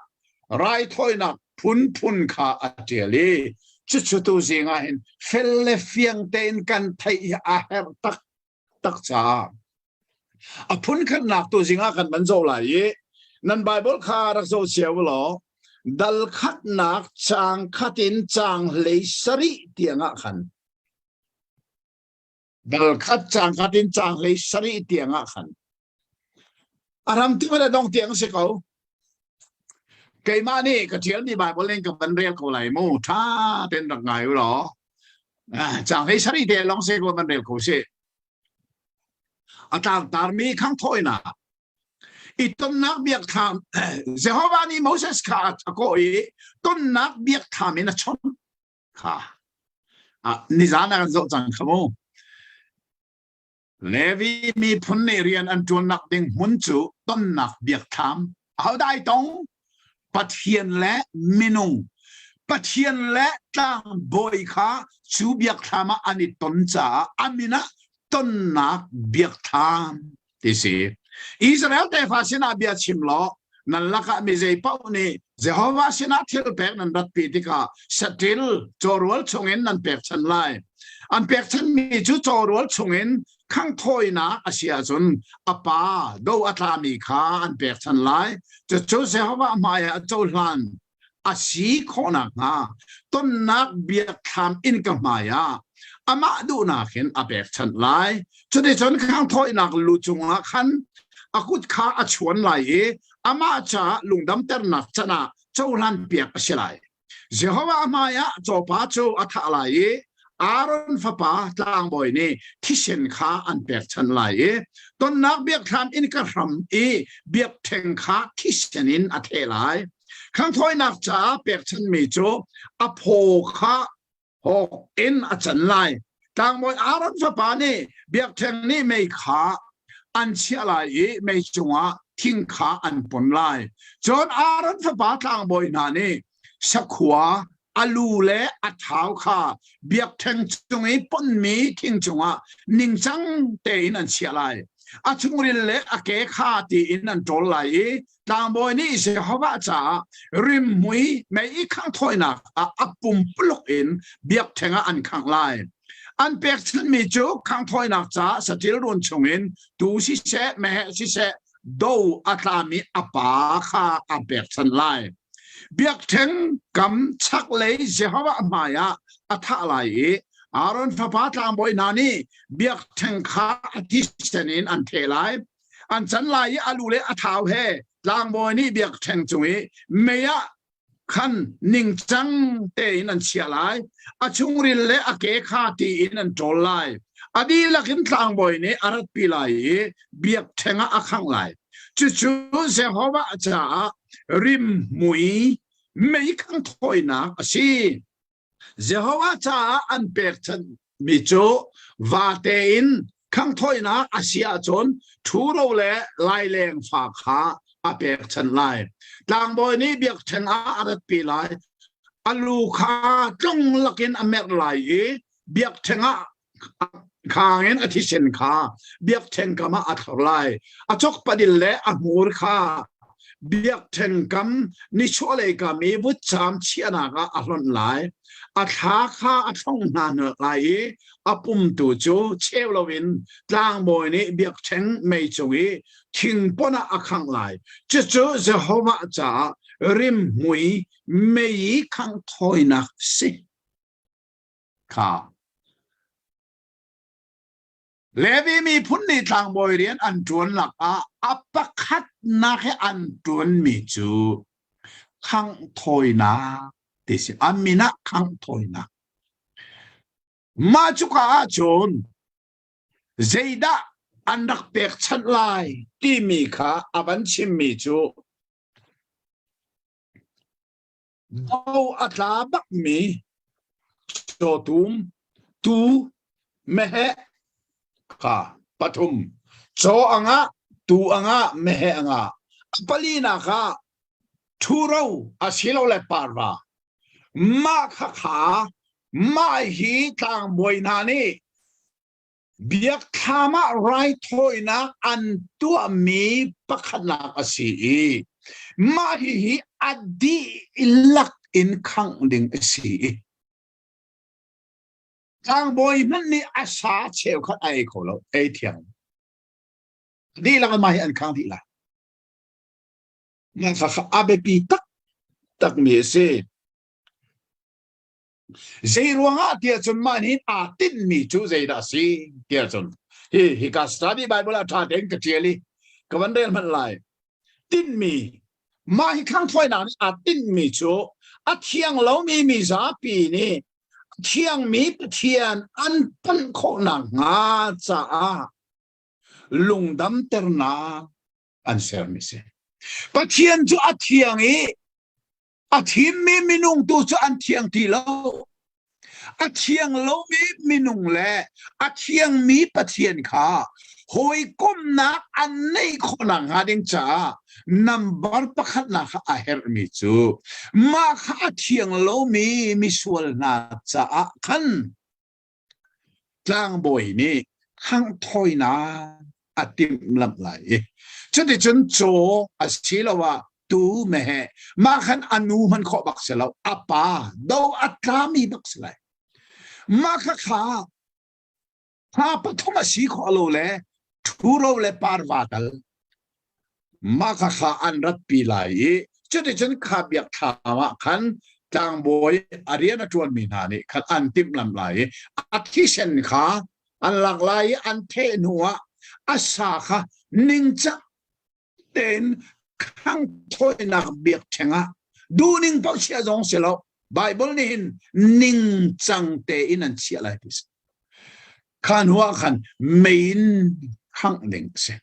[SPEAKER 3] raithawinak phunphun kha a ṭial i cucu tu zing ah hin fel le fiang tein kan theih hi a herh taktak caah a phun khatnak tu zing ah kan van zoh lai i nan Bible kha rak zoh cio law dal khatnak caang khat in caang hlei sarih tiang ah khan dal khat caang khat in caang hlei sarih tiang ah khan a ram ti le dong tiang si ko keimah nih ka ṭialmi Bible in ka van rel ko lai mu ṭha ten rak ngai u law caang hlei sarih te lawng si ko van rel ko si a tlangtarmi khanghthawinak i tonnak biakthlam Jehovah nih Moses kha a kawh i tonnak biakthlam in a chawnh kha nizan ah kan zoh cang kha mu. Levi miphun nih rian an ṭuannak ding hmun cu tonnak biakthlam ahodah ai tong? Pathian le minung. Pathian le tlangbawi kha cu biakthlam ah an i ton caah a min ah tonnak biakthlam ti si. Israel tefa sinah bia chim law nan lakah mi zei paoh nih Jehovah sinah thil pek nan ratpi tikah saṭil cawrual chungin nan pekchanh lai. An pekchanhmi cu cawrual chungin khanghthawinak a si ahcun a pa do a tlami kha an pekchanh lai. Cucu Jehovah hmaiah a cohlan a si khawh nakhnga tonnak biakthlam innka hmaiah amah duhnak in a pekchanh lai. Cuticun khanghthawinak lu cungah khan a kut kha a chuan lai i amah caah lungdamternak can ah cohlan piak a si lai. Jehovah hmaiah cawpa cu a thah lai i Aaron fapa tlangbawi nih thisen kha an pekchanh lai i tonnak biakthlam innka hram i biakṭheng kha thisen in a theh lai. Khanghthawinak caah pekchanhmi cu a phaw kha hawk in a can lai. Tlangbawi Aaron fapa nih biakṭheng nih mei kha an chiah lai i mei cungah thing kha an pon lai. Cun Aaron fapa tlangbawi hna nih sakhua a lu le a thau kha biakṭheng cung i ponmi thing cungah ningcang tein an chiah lai. A chungril le a ke kha tiin an ṭawl lai i tlangbawi nih Jehovah caah rimhmui mei i khanghthawinak ah a pumpuluk in biakṭheng ah an khangh lai. An pekchanhmi cu khanghthawinak caah saṭil run chungin tuu siseh, meheh siseh, do a tlami a pa kha a pekchanh lai. Biakṭheng kam chaklei Jehovah hmaiah a thah lai i Aaron fapa tlangbawi hna nih biakṭheng kha a thisen in an theh lai. An can lai i a lu le a thau he tlangbawi nih biakṭheng cung i mei ah khan ningcang tein an chiah lai. A chungril le a ke kha tiin an ṭawl lai. A dihlak in tlangbawi nih a ratpi lai i biakṭheng ah a khangh lai. Cucu Jehovah caah rimhmui mei khanghthawinak a si. Jehovah caah an pekchanhmi cu vate in khanghthawinak a si ahcun ṭhuro le laileng fa kha a pekchanh lai. Tlangbawi nih biakṭheng ah a ratpi lai. A lu kha tlong lakin a merh lai i biakṭheng ah khang in a thisen kha biakṭheng kam ah a thlor lai. A chokpadil le a hmur kha biakṭheng kam nichuahlei kam i vutcaam chiahnak ah a hlonh lai. A thla kha a thlong hna hna lai i a pum tu cu cheu loin tlangbawi nih biakṭheng mei cung i thingpon ah a khangh lai. Cucu Jehovah caah rimhmui mei i khangh thawinak si. Kha. Levi miphun nih tlangbawi rian an ṭuan lakah a pakhatnak he an ṭuanmi cu khangh thawinak ti si. A min ah khangh thawinak. Mah cuka ahcun zeidah an rak pekchanh lai timi kha a van chimmi cu Do a tla bakmi cawtum, tuu, meheh kha pathum. Caw a ngah, tuu a ngah, meheh a ngah. A palinak ah ṭhuro asilole parva. Mah khakha mah hi tlangbawi hna nih Biakthlam ah raithawinak an tuahmi pakhatnak a si i mah hihi a dihlak in khangh ding a si i tlangbawi hmanh nih a sa cheukhat a ei kho lo, ei thiang. Dihlak in mah hi an khang dih lai. Mah kha a biapi taktakmi a si. Zei ruangah tiah cun mah nih aa tinhmi cu zeidah a si tiah cun hi hika study Bible ah ṭha tein ka ṭial i ka van rel hmanh lai. Tinhmi mah hi khanghthawinak nih aa tinhmi cu a thiang lomi mi zapi nih a thiangmi Pathian an panh khawh nakhnga caah lungdamternak an sermi si. Pathian cu a thiang i a thimmi minung tu cu an thiang ti lo. A thiang lomi minung le a thiangmi Pathian kha hawikomhnak an neih khawhnak hnga ding caah nambar pakhatnak kha a herhmi cu mah kha a thiang lomi misual hna caah khan Tlangbawi nih khanghthawinak a timhlamh lai i cuticun caw asiloah tuu meheh mah khan a nu hman khawh bak si lo, a pa do a tlami bak si lai. Mah kha kha thla pathum a si khawh lo le ṭhuro le parva tal mah kha kha an ratpi lai i cuticun kha biakthlam ah khan tlangbawi a rian a ṭuanmi hna nih khan an timhlamh lai i a thisen kha an lak lai i an theh hnuah a sa kha ningcang tein khanghthawinak biakṭheng ah duhning paoh chiah zong si lo Bible nih hin ningcang tein an chiah lai ti si. Kha hnu ah khan mei in khangh ding a si.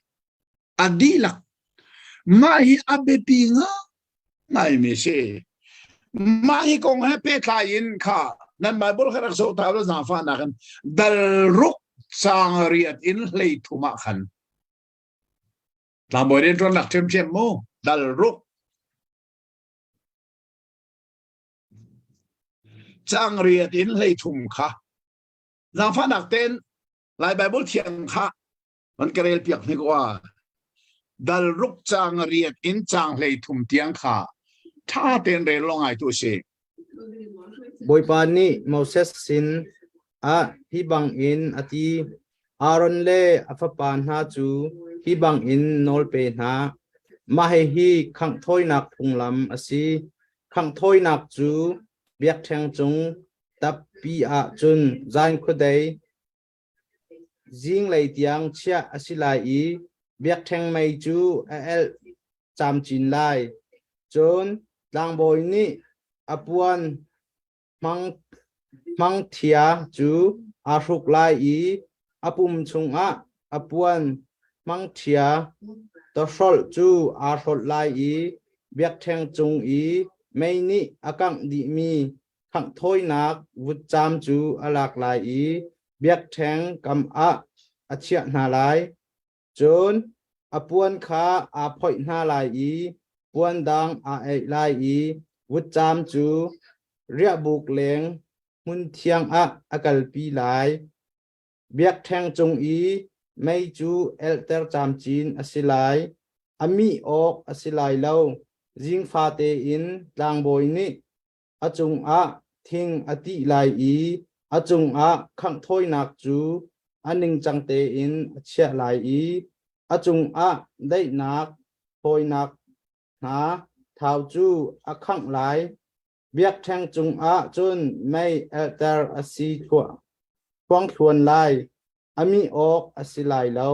[SPEAKER 3] A dihlak. Mah hi a biapi ngaimi si. Mah hi kong he pehtlai in kha nan Bible kha rak zoh ta lo zaangfahnak in dal ruk caang riat in hlei thum ah khan tlangbawi rianṭuannak ṭhiamṭhiam mu dal ruk caang riat in hlei thum kha zaangfahnak tein Lai Bible thiang kha van ka rel piak hnik wa dal ruk caang riat in caang hlei thum tiang kha ṭha tein rel lo ngai tu si.
[SPEAKER 4] Bawipa nih Moses sin ah hi bangin a ti, Aaron le a fapa hna cu hi bangin nawl pe hna. Mah hihi khanghthawinak phunglam a si. Khanghthawinak cu biakṭheng cung tappi ah cun zan khuadei Zinglei tiang chiah a si lai i biakṭheng mei cu a elh camcin lai. Cun tlangbawi nih a puan hmangthia cu aa hruk lai i a pum chungah a puan hmangṭhia tawhrolh cu aa hrolh lai i biakṭheng cung i mei nih a kangh dihmi khanghthawinak vutcam cu a lak lai i biakṭheng kam ah a chiah hna lai. Cun a puan kha aa phoih hna lai i puan dang aa aih lai i vutcam cu riahbuk leng hmun thiang ah a kalpi lai. Biakṭheng cung i mei cu elhter camcin a si lai, a mih awk a si lai lo. Zing fate in tlangbawi nih a cungah thing a tih lai i a cungah khanghthawinak cu a ningcang tein a chiah lai i a cungah daihnak thawinak hna thau cu a khangh lai. Biakṭheng cungah cun mei alhter a si thluangthluan lai, a mih awk a si lai lo.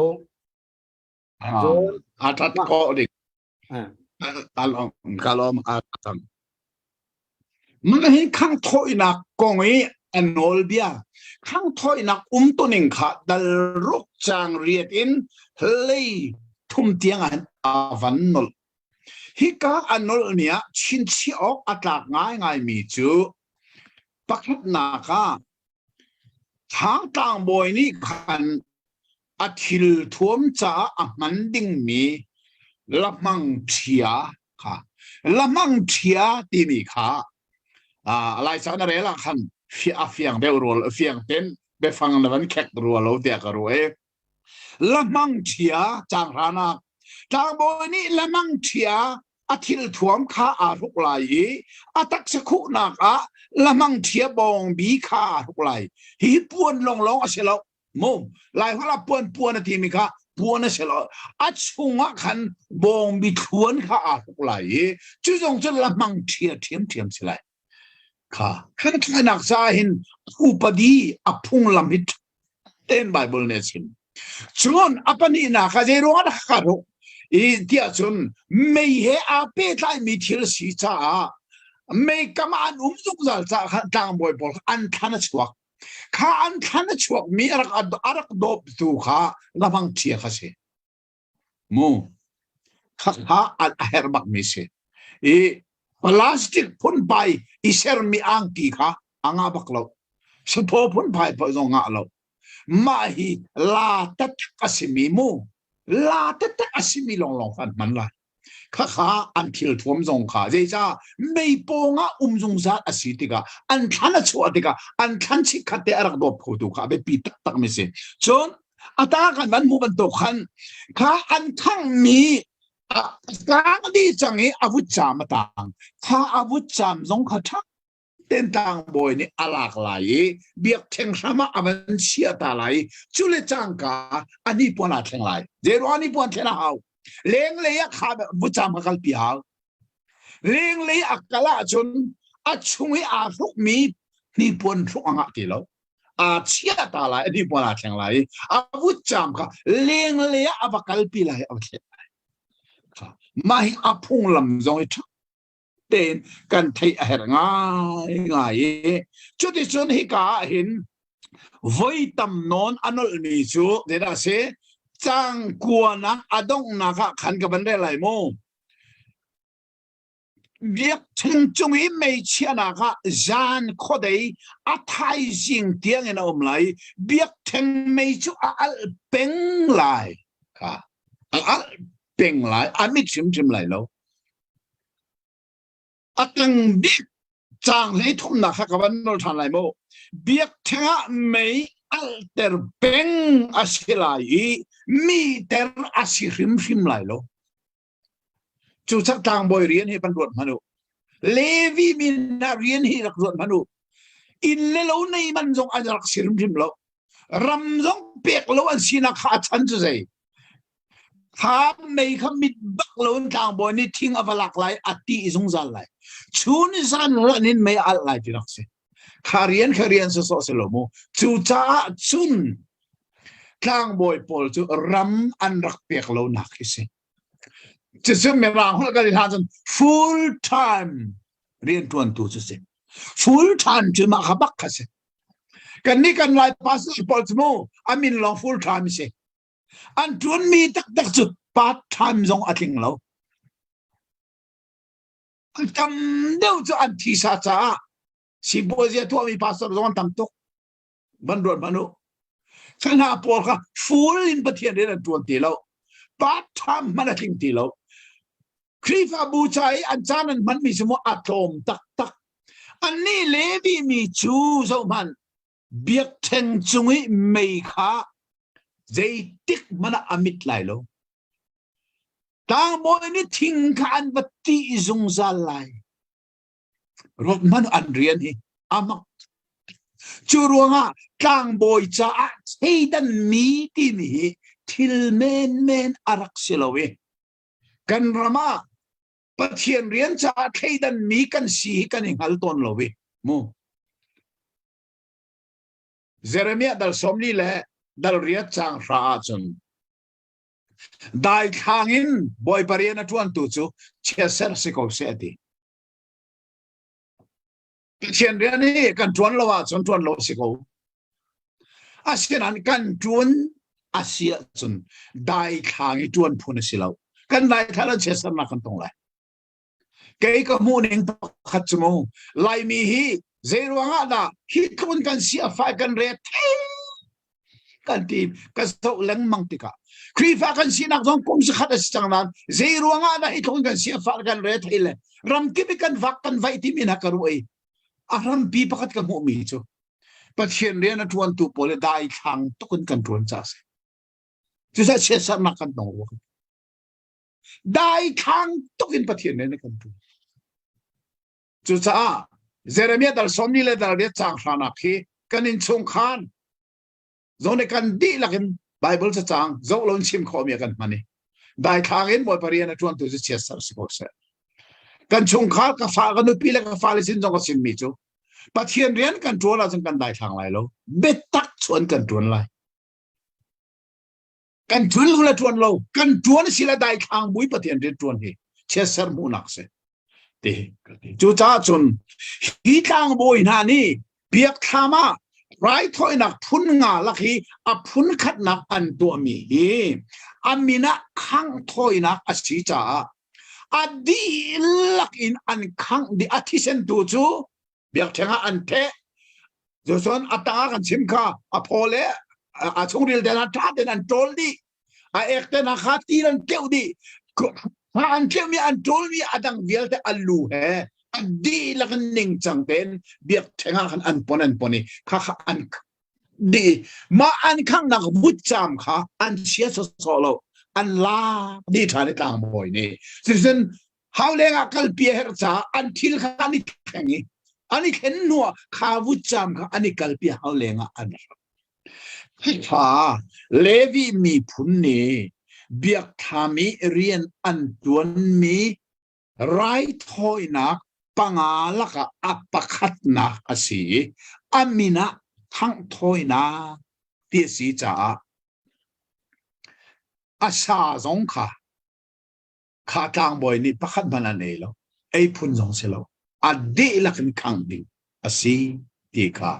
[SPEAKER 4] Cun
[SPEAKER 3] A ṭhat khawh ding. Kalom kalom a tam. Mah hi khanghthawinak kong i a nawlbia khanghthawinak umtuning kha dal ruk caang riat in hlei thum tiang ah a van nolh. Hika a nolh ni ah chinchiah awk a tlak ngaingaimi cu pakhatnak ah Thangtlang bawi nih khan a thil thuam caah a hman dingmi lahmang ṭhia kha lahmang ṭhia timi kha Laica na rel ah khan a fiang deuh rual fiang ten biafang na van khek rua lo tiah ka ruah i lahmang ṭhia caang hranak tlangbawi nih lahmang ṭhia a thil thuam kha aa hruk lai i a taksa khuhnak ah lahmang ṭhia bawngbi kha aa hruk lai. Hihi puan lawnglawng a si lo. Mu Laiholh ah puan puan a timi kha puan a si lo. A chungah khan bawngbi thluan kha aa hruk lai i cu zong cu lahmang ṭhia ṭhiamṭhiam si lai. Kha kan thlainak caah hin upadi a phunglam hi tein Bible nih a chim. Cun a pahnihnak ah zei ruangah dah ka ruk? I tiah cun mei he aa pehtlaimi thil si caah mei kam ah an um zungzal caah khan tlangbawi pawl kha an thlan a chuak. Kha an thlan a chuakmi a rak a rak dawptu kha lamang ṭhia kha si. Mu khakha an a herh bakmi si. I plastic phunpai i sermi angki kha a ngah bak lo. Saphaw phunphai paoh zong ngah lo. Mah hi la taktak a simi mu. La taktak a simi lawnglawng kha an hman lai. Khakha an thilthuam zong kha zeicah mei pawng ah um zungzal a si tikah an thlan a chuah tikah an thlan chikkhat te a rak dawp khotu kha a biapi taktak mi si. Cun a ta kan van hmuh bantuk khan kha an thanghmi a tlang dih cang i a vutcaam a tang. Kha a vutcaam zong kha ṭha tein tlangbawi nih a lak lai i biakṭheng hram ah a van chiah ta lai i cu le cangka a hnipuan aa thleng lai. Zeiruang ah hnipuan thlen a hau? Lenglei ah kha vutcaam kha kalpi a hau. Lenglei a kal ahcun a chung i aa hrukmi hnipuan hruk a ngah ti lo. Aa chiah ta lai, a hnipuan aa thleng lai i a vutcaam kha lenglei ah a va kalpi lai, a va thlen lai. Mah hi a phunglam zong hi ṭha tein kan theih a herh ngaingai i cuticun hika ah hin voi tam nawn a nolhmi cu zeidah a si cang kuanak a donghnak ah khan ka van rel lai mu biakṭheng cung i mei chiahnak ah zan khuadei a thaizing tiang in a um lai biakṭheng mei cu a alh peng lai a alh peng lai a mit hrimhrim lai lo A tang bik caang hlei thumnak kha ka van nawl ṭhan lai mu. Biakṭheng ah mei alhter peng a si lai i miter a si hrimhrim lai lo. Cucak tlangbawi rian hi van ruat hmanh u. Levi mi hna rian hi rak ruat hmanh u. Inn le lo nei man zong an rak si hrimhrim lo. Ram zong pek lo an sinak kha a chan cu zei. Kha mei kha mit bak lo in tlangbawi nih thing a va lak lai a ti zungzal lai. Chun zan ran in mei a alh lai ti rak si. Kha rian kha rian sawsawh si lo mu. Cucaah cun tlangbawi pawl cu ram an rak pek lo nak hi si. Cucu mirang holh kan i hlan cun full time rianṭuantu cu si. Full time cu mah kha bak kha si. Kan nih kan Lai pastor pawl cu mu a min lawng full time si. An ṭuanmi taktak cu part time zong a tling lo. An tam deuh cu an thisa caah sipuazi a tuahmi pastor zong an tam tuk. Van ruat hmanh u. Hna pawl kha full in Pathian rian an ṭuan ti lo. Part time hmanh a tling ti lo. Khrihfabu ca i an caan an hmanmi cu mu a tlawm taktak. Annih Levi mi cu zohhmanh biakṭheng cung i mei kha zeitik hmanh ah a mit lai lo. Tlangbawi nih thing kha an va tih zungzal lai. Ruat hmanh an rian hi a mak. Cu ruangah tlangbawi caah thleidanmi timi hi thil menmen a rak si lo i kan ram ah Pathian rian caah thleidanmi kan si hi kan i hngal tawn lo i mu. Jeremiah dal 40 le dal riat caang hra ahcun daithlang in Bawipa rian a ṭuantu cu chiatser si ko seh a ti. Pathian rian hi kan ṭuan lo ahcun ṭuan lo si ko. Asinain kan ṭuan a si ahcun daithlang i ṭuan phun a si lo. Kan daithlang ah chiatsernak kan tong lai. Kei ka hmuh ning pakhat cu mu Laimi hi zei ruangah dah hi tlun kan si a fai kan re thei kan ti ka zoh lengmang tikah Khrihfa kan sinak zong kum zakhat a si cang nain zei ruangah dah hi tlun kan si a fah kan re thei le ramkip i kan vak kan vaih timi na ka ruah i a rampi pakhat ka hmuhmi cu Pathian rian a ṭuantu pawl i daithlang tuk in kan ṭuan ca a si. Cucaah chiatsernak kan tong rua. Daithlang tuk in Pathian rian kan ṭuan. Cucaah Jeremiah dal sawmli le dal riat caang hranak hi kan innchungkhar zong nih kan dihlak in Bible cacang zoh lo in chim khawhmi a kan hman i daithlang in Bawipa rian a ṭuantu cu chiatser si ko seh. Kan chungkhar ka fa ka nupi le ka fale sin zong ka chimmi cu Pathian rian kan ṭuan ahcun kan daithlang lai lo. Biatak chuan kan ṭuan lai. Kan ṭuan lo le ṭuan lo. Kan ṭuan si le daithlang mui Pathian rian ṭuan hi chiatser hmuhnak si. Ti. Cucaah cun hi tlangbawi hna nih biakthlam ah raithawinak phun nga lak hi a phun khatnak an tuahmi hi a min ah khangh thawinak a si caah a dihlak in an khangh dih a thisen tu cu biakṭheng ah an theh. Cun a tang kan chim kha a phaw le a chungril te hna ṭha tein an ṭawl dih. A ek te hna kha ti an tleuh dih. Kha an tleuhmi an ṭawlmi a dang vialte a lu he a dihlak in ningcang tein biakṭheng ah khan an pon an pon i kha kha an dih. Mah an khanghnak vutcaam kha an chia sawsawh lo. An lak dih ṭhan i tlangbawi nih. Cuticun hau lengah kalpi a herh caah an thil kha an i thleng i an i thlen hnuah kha vutcaam kha an i kalpi hau lengah an rak. Kha Levi miphun nih biakthlam i rian an ṭuanmi raithawinak panga lakah a pakhatnak a si i a min ah khanghthawinak ti a si caah a sa zong kha Kha tlangbawi nih pakhat hmanh an ei lo. Ei phun zong si lo. A dihlak in khangh ding a si ti kha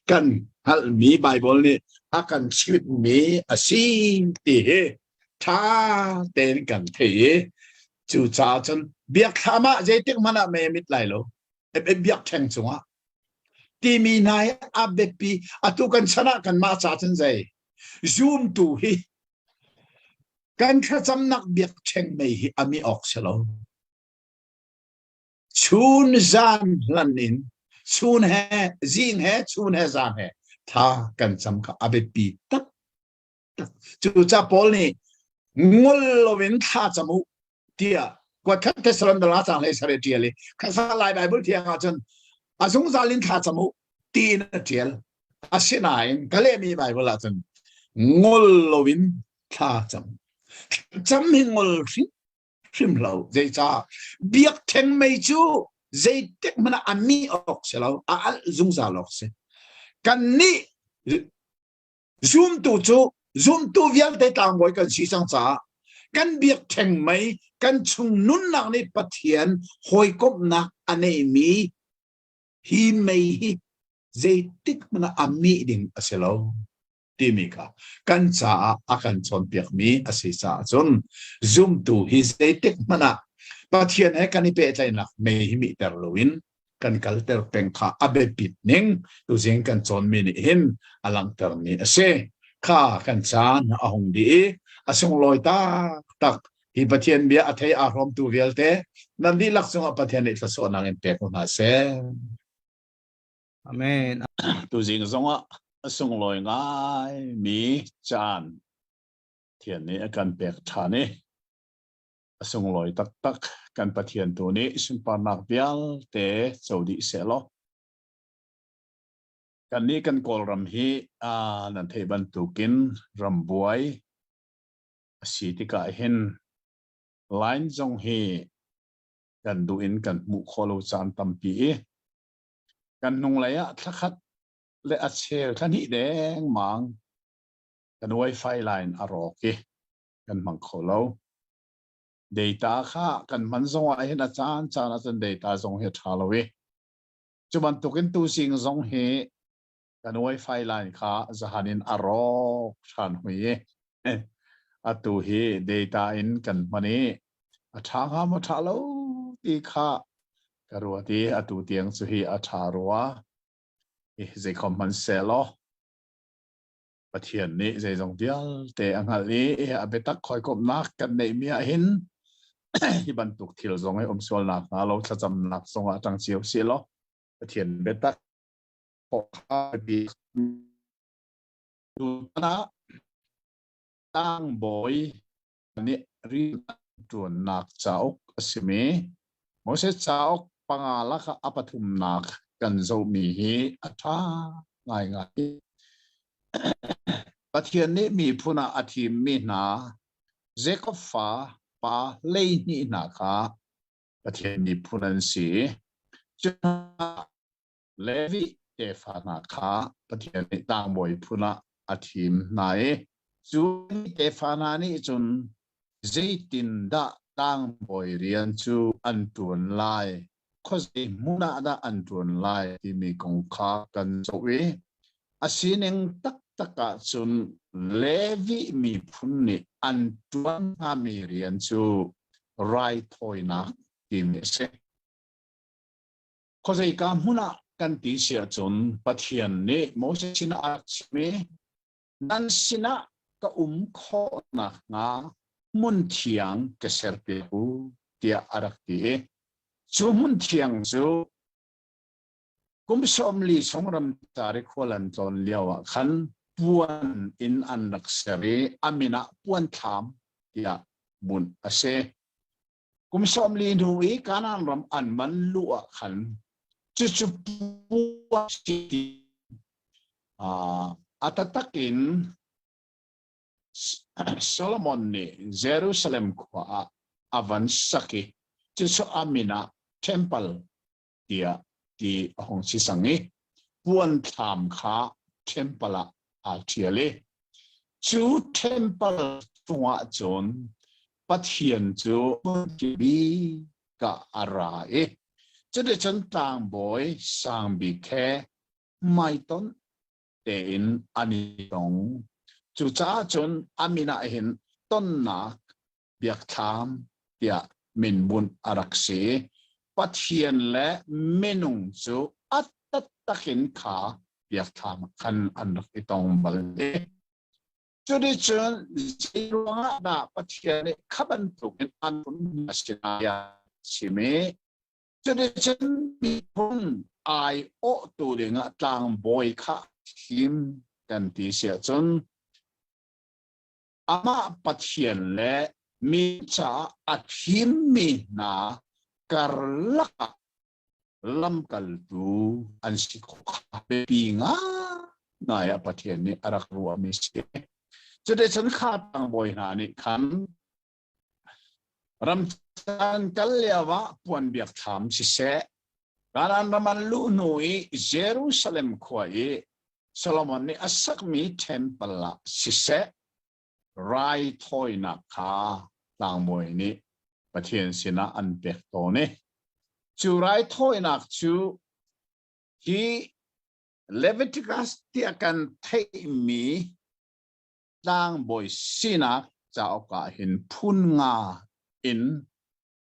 [SPEAKER 3] kan hngalhmi Baibal nih a kan chimhmi a si ti hi ṭha tein kan theih i cucaah cun biakthlam ah zeitik hmanh ah mei a mit lai lo. Biakṭheng cungah timi hna hi a biapi. Atu kan chan ah kanmah ca cun zei zumtu hi Kan thlacamnak biakṭheng mei hi a mi awk si lo. Chun zan hlan in chun he zing he chun he zan he tha kan cam kha a biapi tak. Cucaah Paul nih ngol loin thla cam u tiah kuatkhat Thessalon cang hlei sare ṭial i khasa Lai Bible thiang ahcun a zungzal in thla cam u tiin a ṭial. Asinain ka lehmi Bible ahcun ngol loin thla cam. Cam hi ngol hrim hrim lo. Zeicah biakṭheng mei cu zeitik hmanh ah a mi awk si lo, a alh zungzal awk si. Kannih Zumtu cu zumtu vialte tlangbawi kan si cang caah kan biakṭheng mei kan chung nunnak nih Pathian hawikomhnak a neimi hi mei hi zeitik hmanh ah a mih ding a si lo timi kha kan caah a kan cawnpiakmi a si caah cun zumtu hi zeitik hmanh ah Pathian he kan i pehtlaihnak mei hi mihter loin kan kalter peng kha a biapit ning tuzing kan cawnmi nih hin a langhtermi a si. Kha kan caan a hung dih i a sunglawi taktak. Hi Pathian bia a thei aa hrawmtu vialte nan dihlak cungah Pathian nih thluachuahnak in pe ko hna seh.
[SPEAKER 4] Amen.
[SPEAKER 2] Tuzing zongah a sunglawi ngai mi caan Pathian nih a kan pek ṭhan i a sunglawi taktak. Kan Pathian tu nih sunparnak vialte co dih sehlaw kannih kan Kawlram hi nan theih bantukin rambuai a si tikah hin line zong hi kan duh in kan hmuh khawh lo caan tampi i kan hnunglei ah thlakhat le a chel thlahnih dengmang kan wifi line a rawk i kan hmang kho lo. Data kha kan hman zong ah hin a caan caan ah cun data zong hi a ṭha lo i cu bantukin tuzing zong hi kan wifi line kha zahan in a rawk ṭhan hui i atu hi data in kan hman i a ṭha hnga maw ṭha lo ti kha ka ruat i atu tiang cu hi a ṭha rua. Hi zeikhom hmanh seh law Pathian nih zeizong vialte a hngalh i a biatak hawikomhnak kan neihmi ah hin hi bantuk thil zong hi um sualnak hnga lo thlacamnak zong ah ṭang cio si law Pathian biatak tutan ah tlangbawi nih rian ṭuannak cauk a simi Moses cauk panga lakah a pathumnak kan zohmi hi a ṭha ngaingai. Pathian nih miphun ah a thimmi hna Jakob fa pa 12 hna kha Pathian miphun an si. Cu Levi tefa hna kha Pathian nih tlangbawi phun ah a thim hna i cu tefa hna nih cun zeitindah tlangbawi rian cu an ṭuan lai, khuazei hmun ah dah an ṭuan lai timi kong kha kan zoh i a sining taktak ahcun Levi miphun nih an ṭuan hngami rian cu raithawinak timi a si. Khuazeika hmun ah
[SPEAKER 3] kan ti si ahcun Pathian nih Moses sinah a chim i nan sinah ka um khawh nakhnga hmun thiang ka serpiak u tiah a rak ti i cu hmun thiang cu kum 40 chung ramcar i khual an tlawn lio ah khan puan in an rak ser i a min ah puan thlam tiah bunh a si. Kum 40 hnu i Kanaan ram an man luh ah khan cucu puan si a taktak in Solomon nih Jerusalem khua ah a van sak i cucu a min ah temple tiah ti a hung si cang i puan thlam kha temple ah aa ṭhial i cu temple chungah cun Pathian cu bik ah a ra i cuticun tlangbawi sang bik he hmaitonh tein an i tong. Cucaah cun a min ah hin tonnak biakthlam tiah minbunh a rak si. Pathian le minung cu a taktak in kha biakthlam khan an rak i tong bal i cuticun zeiruangah dah Pathian nih kha bantukin an hna sinah chim i cuticun miphun ai awhtu dingah tlangbawi kha thim kan ti si ahcun Amah Pathian le mi caah a thimmi hna karlak ah lamkaltu an si khawh kha biapi ngaingai ah Pathian nih a rak ruahmi si. Cuticun kha tlangbawi hna nih khan ramcaan kal lio ah puan biakthlam siseh, Kanaan ram an luh hnu i Jerusalem khua i Solomon nih a sakmi temple ah siseh, raithawinak kha tlangbawi nih Pathian sinah an pek tawn i cu raithawinak cu hi Leviticus tiah kan theihmi tlangbawi sinak cauk ah hin phun nga in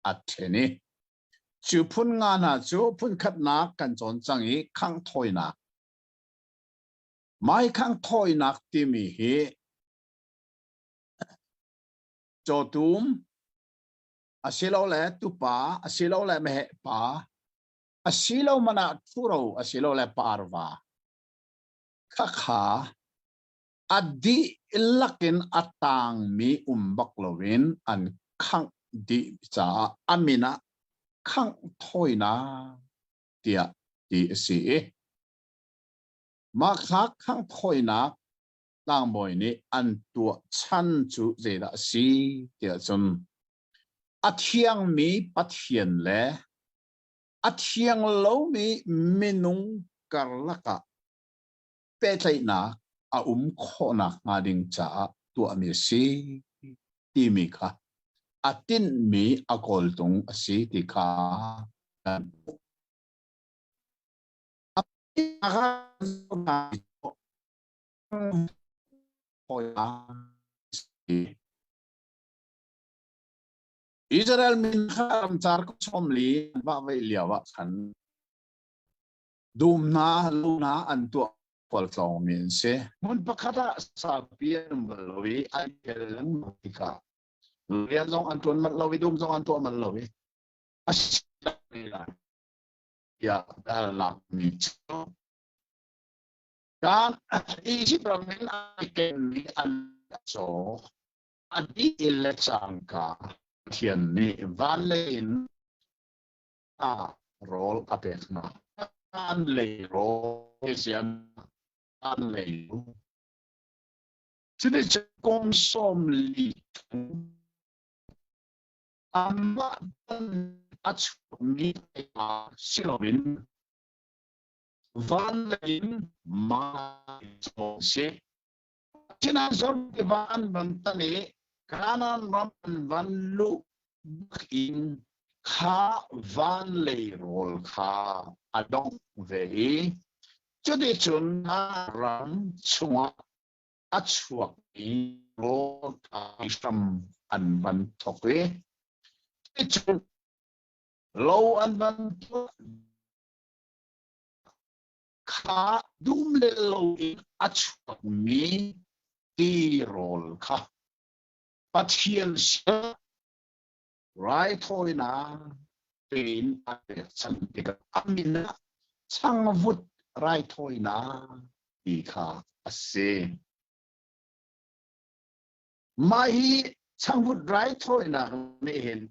[SPEAKER 3] a ṭhen i cu phun nga hna cu phun khatnak kan cawn cang i khangh thawinak Mai khangh thawinak timi hi cawtum asilole tupa asilole meheh pa asilo man ah ṭhuro asilole parva khakha a dihlak in a tangmi um bak loin an khangh dih caah a min ah khangh thawinak tiah ti a si i mah kha khangh thawinak tlangbawi nih an tuah chan cu zeidah a si tiah cun a thiangmi Pathian le a thiang lomi minung karlak ah pehtlaihnak a um khawhnak hnga ding caah tuahmi a si timi kha a tinhmi a kawltung a si ti kha kan hmuh. Israel min kha ramcar kum 40 an vah veih lio ah khan Dum hna lo hna an tuah khualtlawngmi an si. Hmun pakhat ah saupi an um bal lo i an kel lengmang tikah rian zong an ṭuan manh lo i dum zong an tuah manh lo i a si lai tiah halnakmi cu kan Egypt ram in ai kenmi an caw a dih le cangka Pathian nih van lei in ah rawl a pek hna. An lei rawl sian an lei Cuticun kum 40 amah a chuakmi si loin van lei in ma si. Asinain Jordan tiva an van tan i Kanaan ram an van luh in kha van lei rawl kha a dongh ve i cuticun a ram chungah a chuakmi rawl kha hram an van thawk i cuticun lo an van tuah. Kha dum le lo in a chuakmi tirawl kha Pathian sinah raithawinak tein a pekchanh tikah a min ah changvut raithawinak ti kha a si. Mah hi changvut raithawinak nih hin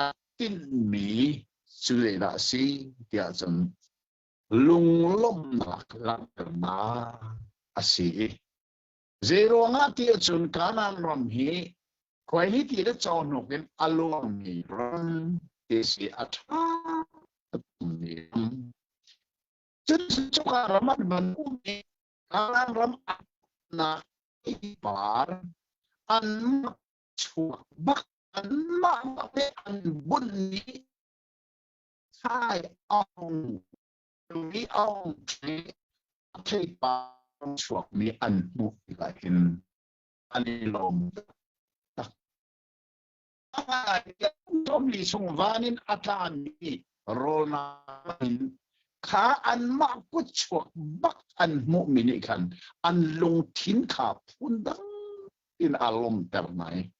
[SPEAKER 3] a tinhmi cu zeidah a si tiah cun lunglawmhnak langhternak a si i zeiruangah ti ahcun Kanaan ram hi khuaihli le cawhnuk in a luangmi ram ti si, a ṭha tukmi ram. Cun cuka ram an van um i Kanaan ram nak par an chuak bak, anmah bak nih an bunh ni thai aung mi aung theipar chuakmi an hmuh tikah hin an i lawm tak. Li chung van in a tlami rawlnak in kha anmah kut chuak bak an hmuhmi nih khan an lungthin kha phundang in a lawmter nai.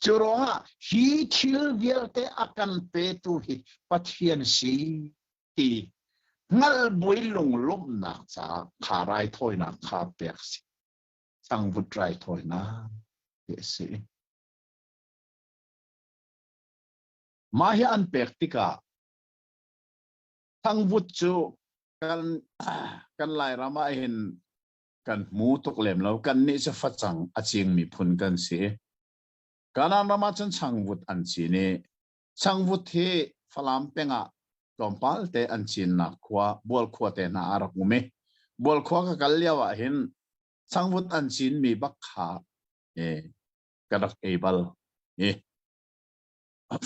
[SPEAKER 3] Cu ruangah hi thil vialte a kan petu hi Pathian si ti hngalh bui lunglawmhnak caah kha raithawinak kha pek si. Changvut raithawinak ti a si. Mah hi an pek tikah changvut cu kan Lairam ah hin kan hmu tuk lem lo. Kan nih cu facang a cing miphun kan si. Kanaan ram ah cun changvut an cin i changvut hi Falam peng ah tlawmpal te an cinnak khua Bualkhua te hna a rak um i Bualkhua ka kal lio ah hin changvut an cinmi bak kha ka rak ei bal i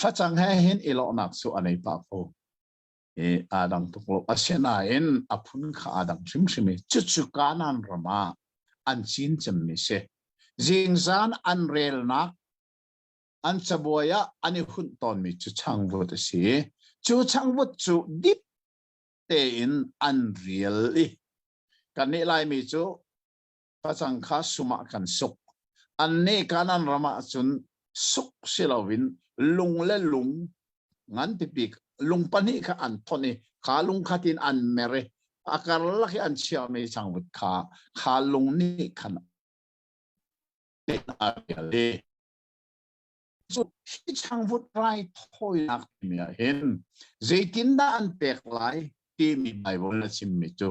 [SPEAKER 3] facang he hin i lawhnak cu a nei pah ko i aa dang tuk lo. Asinain a phun kha aa dang hrimhrim i cucu Kanaan ram ah an cin cemmi si. Zingzan an relnak an cabuai ah an i hunh tawnmi cu changvut a si. Cu changvut cu dip tein an rial i kannih Laimi cu facang kha sum ah kan suk. Annih Kanaan ram ah cun suk si loin lung le lung ngan pipi lung pahnih kha an thonh i kha lung khat in an mer i a karlak i an chiahmi changvut kha kha lung nih khan a rial i cu hi changvut raithawinak timi ah hin zeitindah an pek lai timi Bible a chimmi cu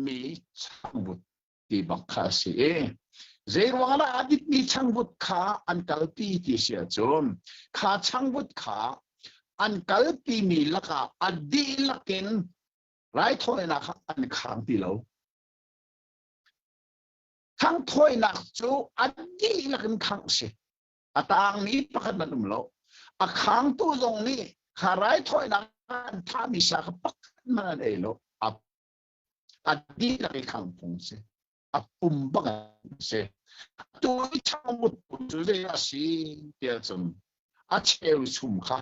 [SPEAKER 3] mi changvut ti bak kha a si i zeiruang ah a dikmi changvut kha an kalpi ti si ahcun kha changvut kha an kalpimi lakah a dihlak in raithawinak kha an khang ti lo. Khangthawinak cu a dihlak in khangh si. A tangmi pakhat man um lo. A khangtu zong nih kha raithawinak an thahmi sa kha pakhat man an ei lo. A dihlak i khang phung si. A pum bak si. Tu i changmut cu zei a si tiah cun a cheu chum kha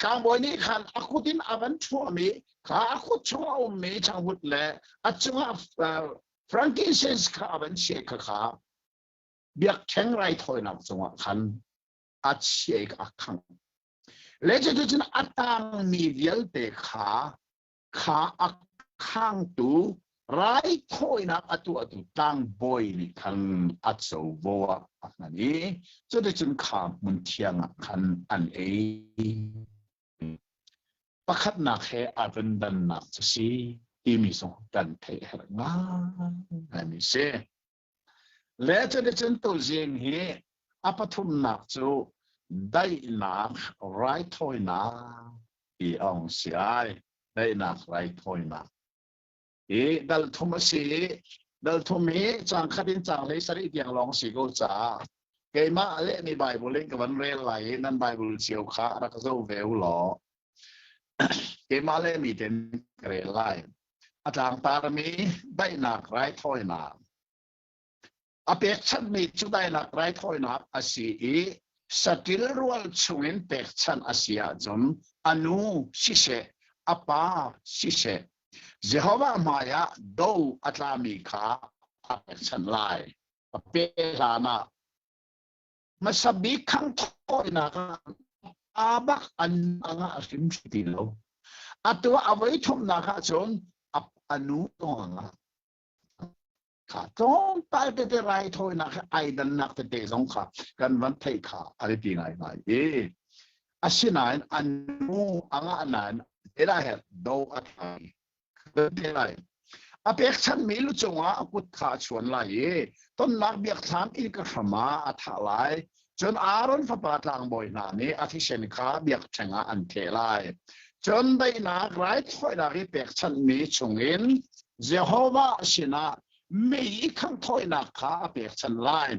[SPEAKER 3] tlangbawi nih khan a kut in a van thuahmi kha a kut chung a ummi changvut le a cungah frankincense kha a van chiah kha kha biakṭheng raithawinak cungah khan a chiah i a khangh. Le cuticun a tangmi vialte kha kha a khangtu raithawinak a tuahtu tlangbawi nih khan a covo ah a hman i cuticun kha hmun thiang ah khan an ei. Pakhatnak he aa dannak cu si timi zong kan theih herh ngaingaimi si. Le cuticun tuzing hi a pathumnak cu daihnak raithawinak ti a hung si ai. Daihnak raithawinak. Hi dal thum a si i dal thum hi caang khat in caang 17 tiang lawng si ko caah keimah lehmi Bible in ka van rel lai i nan Bible cio kha rak zoh ve u law keimah lehmi ten ka rel lai. A tlangtarmi daihnak raithawinak. A pekchanhmi cu daihnak raithawinak a si i saṭil rual chungin pekchanh a si ahcun a nu siseh, a pa siseh, Jehovah hmaiah do a tlami kha a pekchanh lai. A pe hlanah hmasa bik khanghthawinak ah a bak an angah hrim ti lo. Atu a voi thumnak ah cun a nu zong a ngah. Kha tlawmpal tete raithawinak he ai dannak tete zong kha kan van theih kha a biapi ngaingai i asinain an nu a ngah nain zeidah he do a tlai te lai. A pekchanhmi lu cungah a kut kha a chuan lai i tonnak biakthlam innka hram ah a thah lai. Cun Aaron fapa tlangbawi hna nih a thisen kha biakṭheng ah an theh lai. Cun daihnak raithawinak i pekchanhmi chungin Jehovah sinah mei i khanghthawinak kha a pekchanh lai.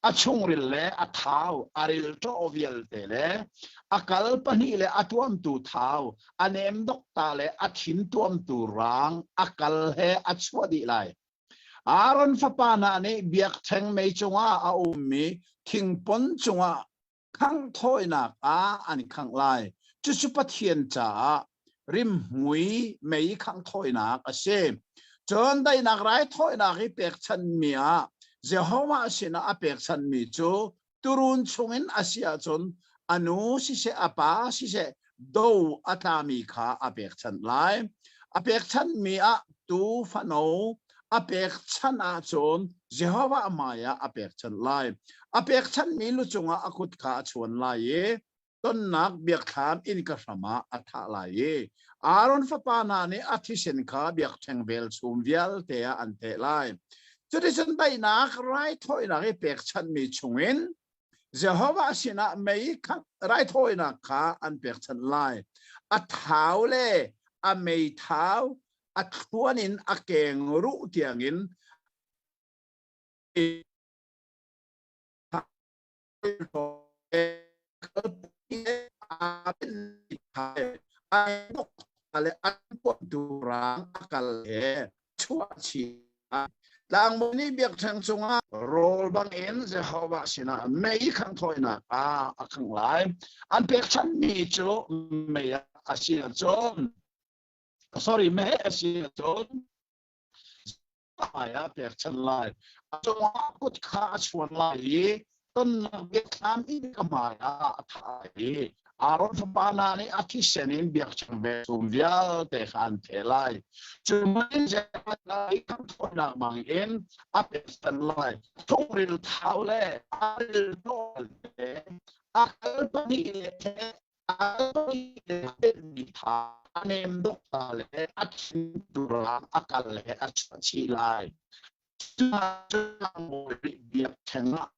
[SPEAKER 3] A chungril le a thau, a rilṭaw vialte le a kal pahnih le a tuamtu thau, a nemdokta le a thin tuamtu rang a kal he a chuah dih lai. Aaron fapa hna nih biakṭheng mei cungah a ummi thingpon cungah khanghthawinak ah an khangh lai. Cucu Pathian caah rimhmui mei khanghthawinak a si. Cun daihnak raithawinak i pekchanhmi ah Jehovah sinah a pekchanhmi cu Turun chungin a si ahcun a nu siseh a pa siseh do a tlami kha a pekchanh lai. A pekchanhmi ah tuu fano a pekchanh ahcun Jehovah hmaiah a pekchanh lai. A pekchanhmi lu cungah a kut kha a chuan lai i tonnak biakthlam innka hram ah a thah lai i Aaron fapa hna nih a thisen kha biakṭheng velchum vialte ah an theh lai. Cuticun daihnak raithawinak i pekchanhmi chungin Jehovah sinah mei raithawinak kha an pekchanh lai. A thau le a meithau a thluan in a keng ruh tiangin Tlangbawi nih biakṭheng cungah rawl bangin Jehovah sinah mei khanghthawinak ah a khangh lai. An pekchanhmi cu mei a si ahcun sorry mei a si ahcun hmaiah pekchanh lai. A cungah kut kha a chuan lai i tonnak biakthlam i ka hmaiah a thah i Aaron fapa hna nih a thisen in biakṭheng velchum vialte kha an theh lai. Cu hmun in khamthawinak bangin a pekchanh lai. Thungril thau le a ril ṭawl le a kal pahnih le A nem dok ta le a thin turang a kal he a chuah chih lai. Biakṭheng ah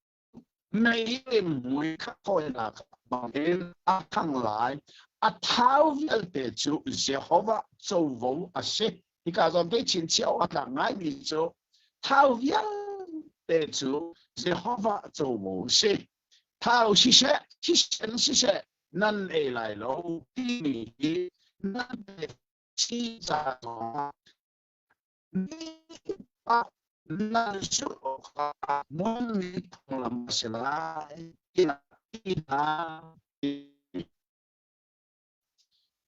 [SPEAKER 3] mei mui kha thawinak bangin a thang lai. A thau vialte cu Jehovah covo a si. Hika zawn te chinchiah awk a tlak ngaimi cu thau vialte cu Jehovah covo a si. Thau siseh, thisen siseh nan ei lai lo timi hi nan pek chih ca zongah nan zulh awkah hmunmi phunglam a si lai tiah ti hna.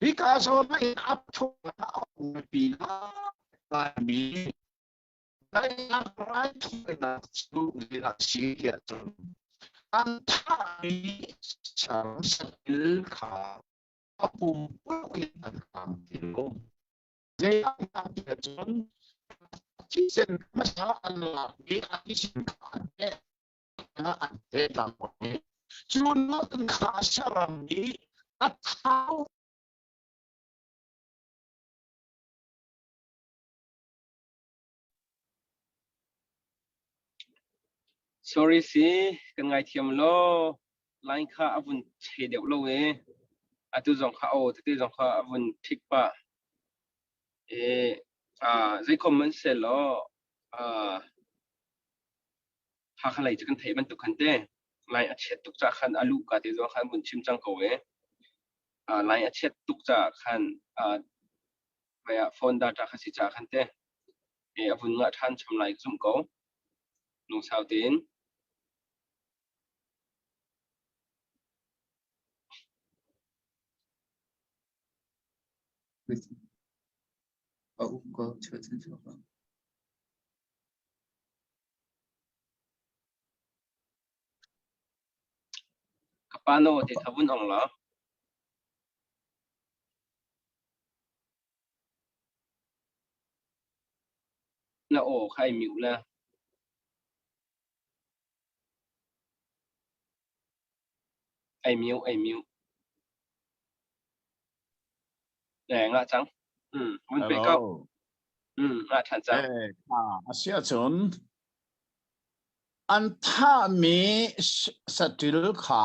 [SPEAKER 3] Hika zawn ah hin a thawng a um pinah laimi Daihnak raithawinak cu zeidah a si tiah cun an thahmi saram satil kha a pumpuluk in an hram ti lo. Zeidah tiah cun thisen hmasa an lak i a thisen kha an pek an pek i cu nakin kha saram nih a thau.
[SPEAKER 1] Sorry si, kan ngaithiam law. Line kha a vun che deuh lo i atu zong kha aw tete zong kha a vun ṭhik pah. I zeikhom man seh law Hakha lei cu kan theih bantuk khan te line a chiat tuk caah khan a luh ka te zong khan vun chim cang ko i line a chiat tuk caah khan phone data kha si caah khan te a vun ngah ṭhan chom lai ka zumh ko. Lungsau tein.
[SPEAKER 5] A um ko chuah cun chuak lo.
[SPEAKER 1] Ka pa na aw te kha vun ong law. Na aw kha i mute la. Ai mute, ai mute. Ne ngah cang. Vun pe ko.
[SPEAKER 3] Hello.
[SPEAKER 1] Ngah ṭhan cang.
[SPEAKER 3] Eh, a si ahcun an thahmi saṭil kha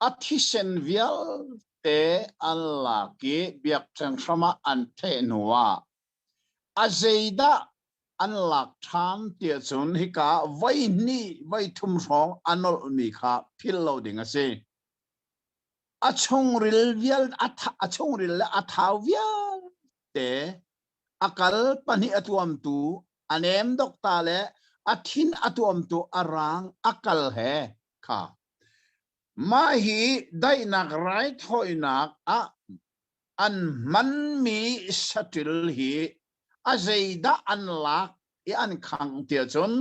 [SPEAKER 3] a thisen vialte an lak i biakṭheng hram ah an theh hnuah a zeidah an lak ṭhan tiah cun hika voi hnih voi thum hrawng a nolhmi kha philh lo ding a si. A chungril vial a chungril le a thau vialte a kal pahnih a tuamtu a nem dokta le a thin a tuamtu a rang a kal he kha mah hi daihnak raithawinak ah an hmanmi saṭil hi a zeidah an lak i an khangh tiah cun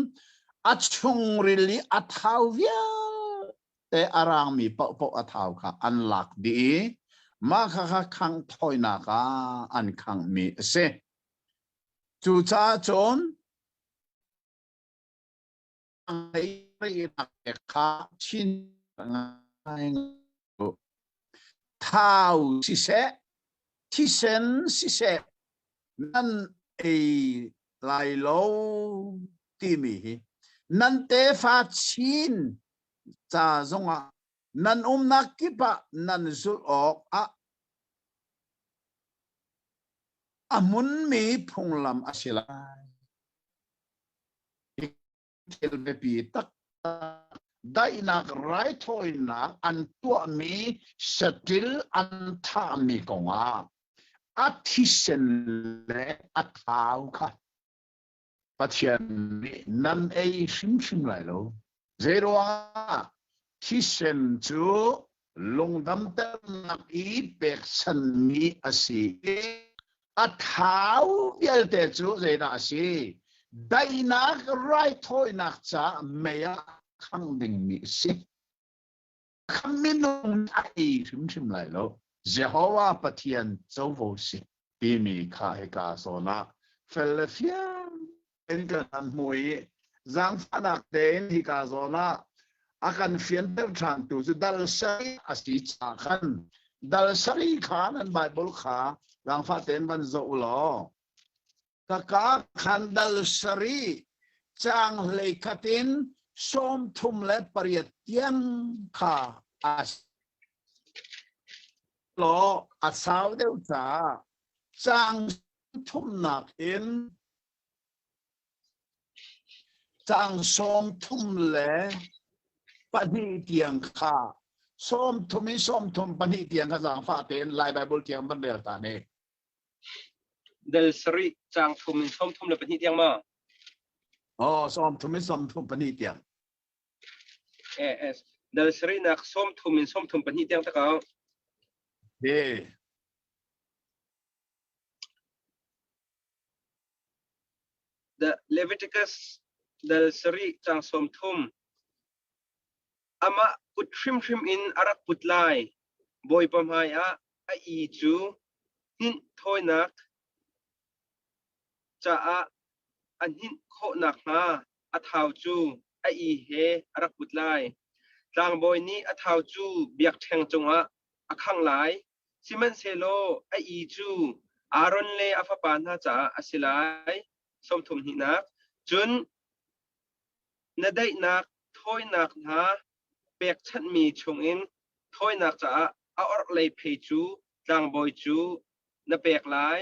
[SPEAKER 3] a chungril i a thau vialte a rangmi paohpaoh a thau kha an lak dih i mah kha kha khangh thawinak ah an khanghmi a si. Cucaah cun kha chin ngai thau siseh thisen siseh nan ei lai lo timi hi nan tefa chin ca zongah nan umnak kip ah nan zulh awk ah a hmunmi phunglam a si lai. Thil biapi taktak daihnak raithawinak an tuahmi saṭil an thahmi kongah a thisen le a thau kha Pathian nih nan ei hrimhrim lai lo. Zeiruangah thisen cu lungdamternak i pekchanmi a si i a thau vialte cu zeidah a si? Daihnak raithawinak caah mei ah khangh dingmi a si. Kha minung a ei hrimhrim lai lo. Jehovah Pathian covo si timi kha hika zawn ah fel le fiang in kan han hmu i zaangfahnak tein hika zawn ah a kan fianter ṭhantu cu dal sarih a si caah khan dal sarih kha nan Bible kha zaangfah tein van zoh u law Kaka khan dal sarih caang 11 in 38 tiang kha a law a sau deuh caah caang thumnak in caang 32 tiang kha 30 in 32 tiang kha zaangfah tein Lai Bible tiang van rel ta ne.
[SPEAKER 1] Dal sarih caang thum in 32 tiang ma?
[SPEAKER 3] Oh, 30 in 32 tiang.
[SPEAKER 1] Eh, eh, dal sarih nak 30 in 32 tiang takau.
[SPEAKER 3] Eh.
[SPEAKER 1] The Leviticus dal sarih caang 30 Amah kut hrimhrim in a rak put lai. Bawipa hmaiah a i cu hninh thawinak caah a hninh khawh nakhnga a thau cu a i he a rak put lai. Tlangbawi nih a thau cu biakṭheng cungah a khangh lai, sihmanhsehlaw a i cu Aaron le a fapa hna caah a si lai. 30 hnihnak. Cun Na daihnak thawinak hna pekchanhmi chungin thawinak caah a orhlei phei cu tlangbawi cu na pek lai.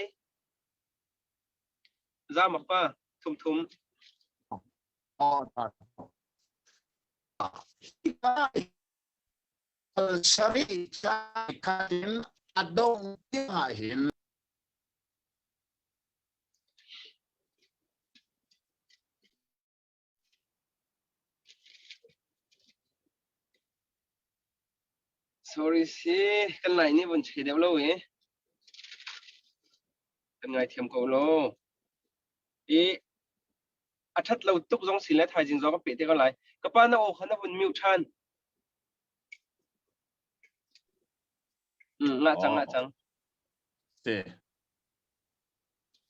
[SPEAKER 1] Zamak pa, thum thum.
[SPEAKER 3] Sarih khat in a dongh tiangah hin
[SPEAKER 1] Sorry si, kan lai nih vun chei deuh lo i. Kan ngaithiam ko law. I a ṭhat lo tuk zong si le thaizing zong ka peh te ko lai. Ka pa na aw kha na vun mute ṭhan. Ngah cang, ngah cang.
[SPEAKER 3] Te.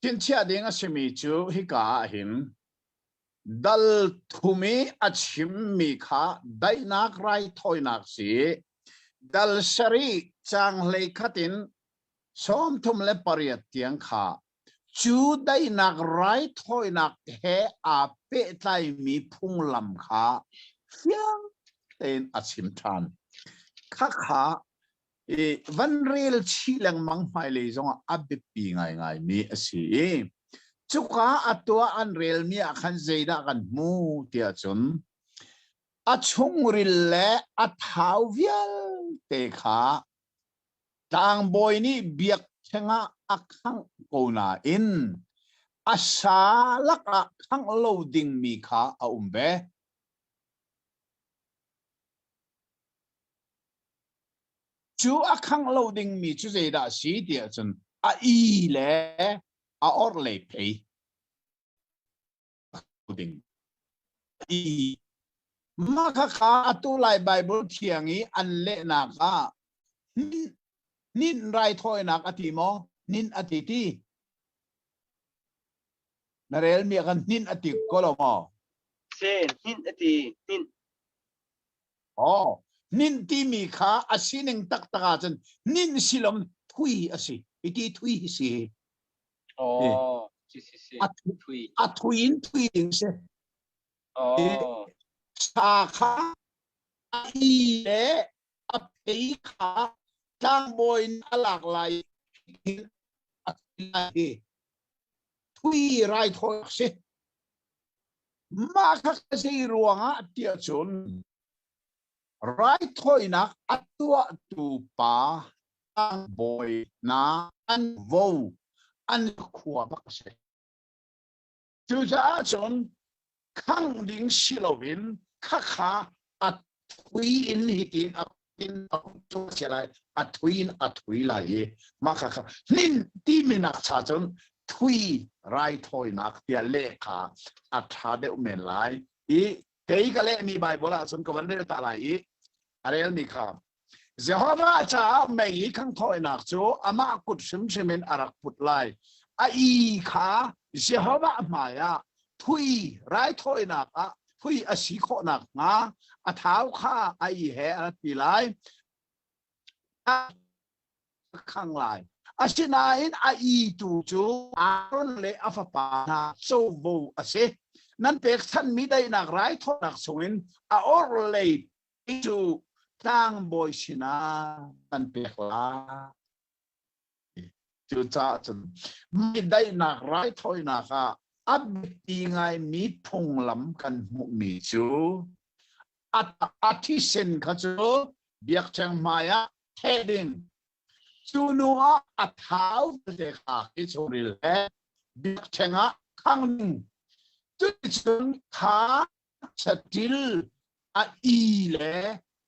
[SPEAKER 3] Chinchiah ding a simi cu hika ah hin dal thum i a chimmi kha daihnak raithawinak si dal sarih caang 11 in 38 tiang kha cu daihnak raithawinak he aa pehtlaimi phunglam kha fiang tein a chim ṭhan. Khakha i van rel chih lengmang hmailei zongah a biapi ngaingaimi a si i cuka a tuah an relmi ah khan zeidah kan hmu tiah cun a chungril le a thau vialte kha Tlangbawi nih biakṭheng ah a khangh ko nain a sa lakah khangh lo dingmi kha a um ve. Cu a khangh lo dingmi cu zeidah a si tiah cun a i le a orhlei phei. Ding. I mah khakha atu Lai Baibal thiang i an lehnak ah hninh raithawinak a ti maw? Hninh a ti ti. Na relmi ah khan hninh a ti ko lo maw?
[SPEAKER 1] Se, hninh a ti, hninh.
[SPEAKER 3] Oh, hninh timi kha a sining taktak ahcun hninh silom thui a si. Iti thui hi si.
[SPEAKER 1] Oh, si si si.
[SPEAKER 3] A
[SPEAKER 1] thui.
[SPEAKER 3] A thui in thui ding si.
[SPEAKER 1] Oh.
[SPEAKER 3] Sa kha a i le a phei kha tlangbawi in a lak lai a thui lai. Thui raithawi si. Mah kha zei ruangah tiah cun raithawinak a tuahtu pa tlangbawi hna an vo an khua bak a si. Cucaah cun khangh ding si loin khakha a thui in hitin a in a si lai a thui in a thui lai i mah khakha hnin timi nak cha cun thui raithawinak tiah leh kha a ṭha deuh men lai i kei ka lehmi Baibal ah cun ka van rel ta lai i a relmi kha Jehovah caah mei i khanghthawinak cu amah kut hrimhrim in a rak put lai. A i kha Jehovah hmaiah thui raithawinak ah thui a si khawh nakhnga a thau kha a i he a ratpi lai. A khang lai. Asinain a i tu cu Aaron le a fapa hna covo a si. Nan pekchanhmi daihnak raithawinak chungin a orhlei cu tlangbawi sinah kan pek lai. Cucaah cun mi daihnak raithawinak ah a biapi ngaimi phunglam kan hmuhmi cu a thisen kha cu biakṭheng hmaiah theh ding. Cu hnu ah a thau vialte kha hi chungril he biakṭheng ah khang ding. Cuticun kha Saṭil a i le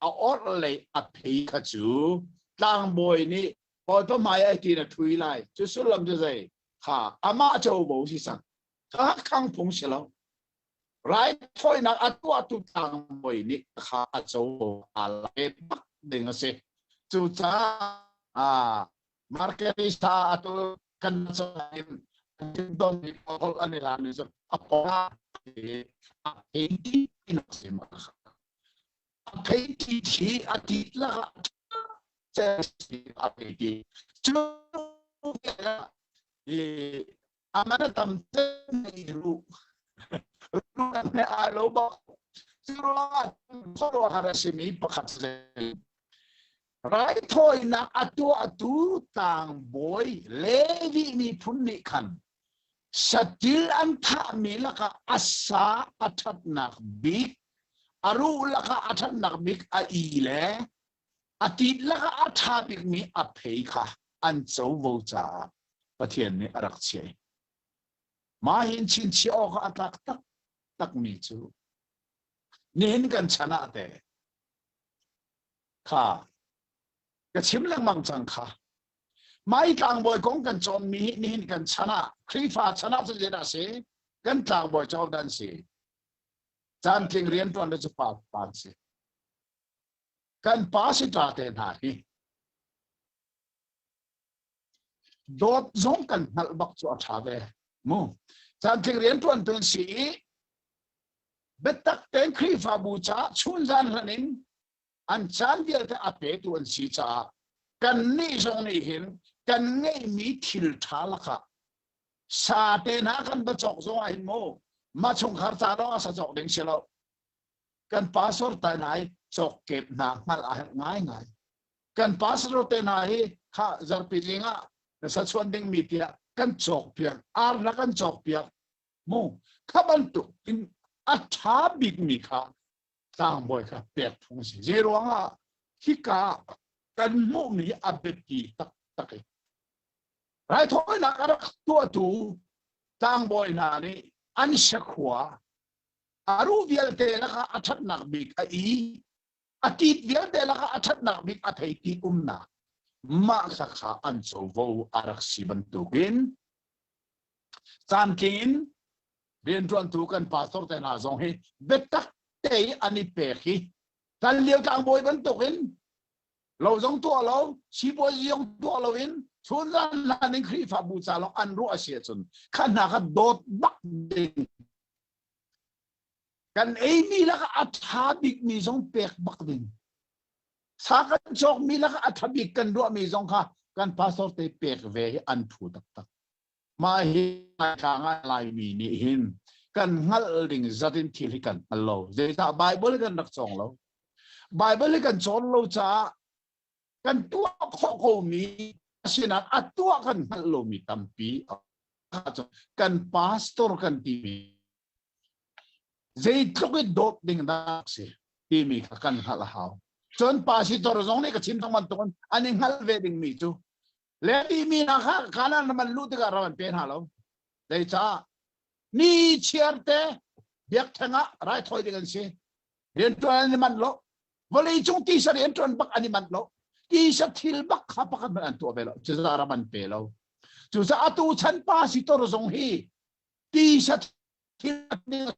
[SPEAKER 3] a orhlei a phei kha cu tlangbawi nih Bawipa hmai ah hitin a ṭhui lai. Cu sullam cu zei? Kha amah covo si cang. Kha khang phung si lo. Raithawinak a tuahtu tlangbawi nih kha a covo aa lak bak ding a si. Cucaah Margarita atu kan in don holh an i lan cu a pawng a thei ti nak si ma a thei ti thi a ti la a thei ti cu i amana tam te ru ru kan he a lo bak cu ruangah khuaruahhar a simi pakhat le Raithawinak a tuahtu tlangbawi Levi miphun nih khan saṭil an thahmi lakah a sa a ṭhatnak bik, a ruh lakah a ṭhatnak bik a i le a tit lakah a ṭha bikmi a phei kha an covo caah Pathian nih a rak chiah. Mah hin chinchiah awkah a tlak taktakmi cu nihin kan chan ah teh kha ka chim lengmang cang kha. Mai tlangbawi kong kan cawnmi hi nihin kan chan ah Khrihfa chan ah cun zeidah a si? Kan tlangbawi cu hodah an si? Caantling rianṭuan le cu pa pa an si. Kan pa si ṭa te hna hi dawt zong kan hngalh bak cu a ṭha ve mu. Caantling rianṭuantu an si i biatak tein Khrihfabu caah chunzan hlan in an caan vialte a petu an si caah kannih zong nih hin kan ngeihmi thil ṭha lakah sa te hna kan va cawk zong ah hin mu mah chungkhar ca lawng ah sa cawk ding si lo kan pastor te hna hi cawk kep hna hngalh a herh ngaingai kan pastor te hna hi kha zarpi zing ah na sa chuan ding mi tiah kan cawk piak ar na kan cawk piak mu kha bantuk in a ṭha bik mi kha tlangbawi kha pek phung a si. Zei ruangah hika kan hmuhmi a biapi taktak i raithawinak a rak tuahtu tlangbawi hna nih an sakhua a ruh vialte lakah a ṭhatnak bik a i a tit vialte lakah a ṭhatnak bik a thei ti umnak mah kha kha an covo a rak si bantukin caantling in rianṭuantu kan pastor te hna zong hi biatak te i an i pek hi hlan lio tlangbawi bantukin lo zong tuah lo sipuazi zong tuah lo in chunzan hlan in Khrihfabu ca lawng an ruah a si ahcun kha hna kha dawt bak ding kan eimi lakah a ṭha bikmi zong pek bak ding sa kan cawkmi lakah a ṭha bik kan ruahmi zong kha kan pastor te pek ve hi an phu taktak Mah hi Laitlang ah Laimi nih hin kan hngalh ding zat in thil hi kan hngal lo. Zeicah Bible kan rak cawng lo. Bible hi kan cawn lo caah kan tuah khawh komi asinain a tuah kan hngalh lomi tampi kan pastor kan timi zeitluk i dawt ding dah si timi kha kan hngalh a hau. Cun pastor zong nih ka chim cang bantukin an i hngalh ve dingmi cu Levi mi hna kha Kanaan ram an luh tikah ram an pe hna lo. Zeicah? Ni chiar te biakṭheng ah raithawi ding an si. Rianṭuan an i manh lo. Vawleicung tisa rianṭuan bak an i manh lo. Tisa thil bak kha pakhat hmanh an tuah ve lo. Cucaah ram an pe lo. Cucaah atu chan pa sitor zong hi tisa thil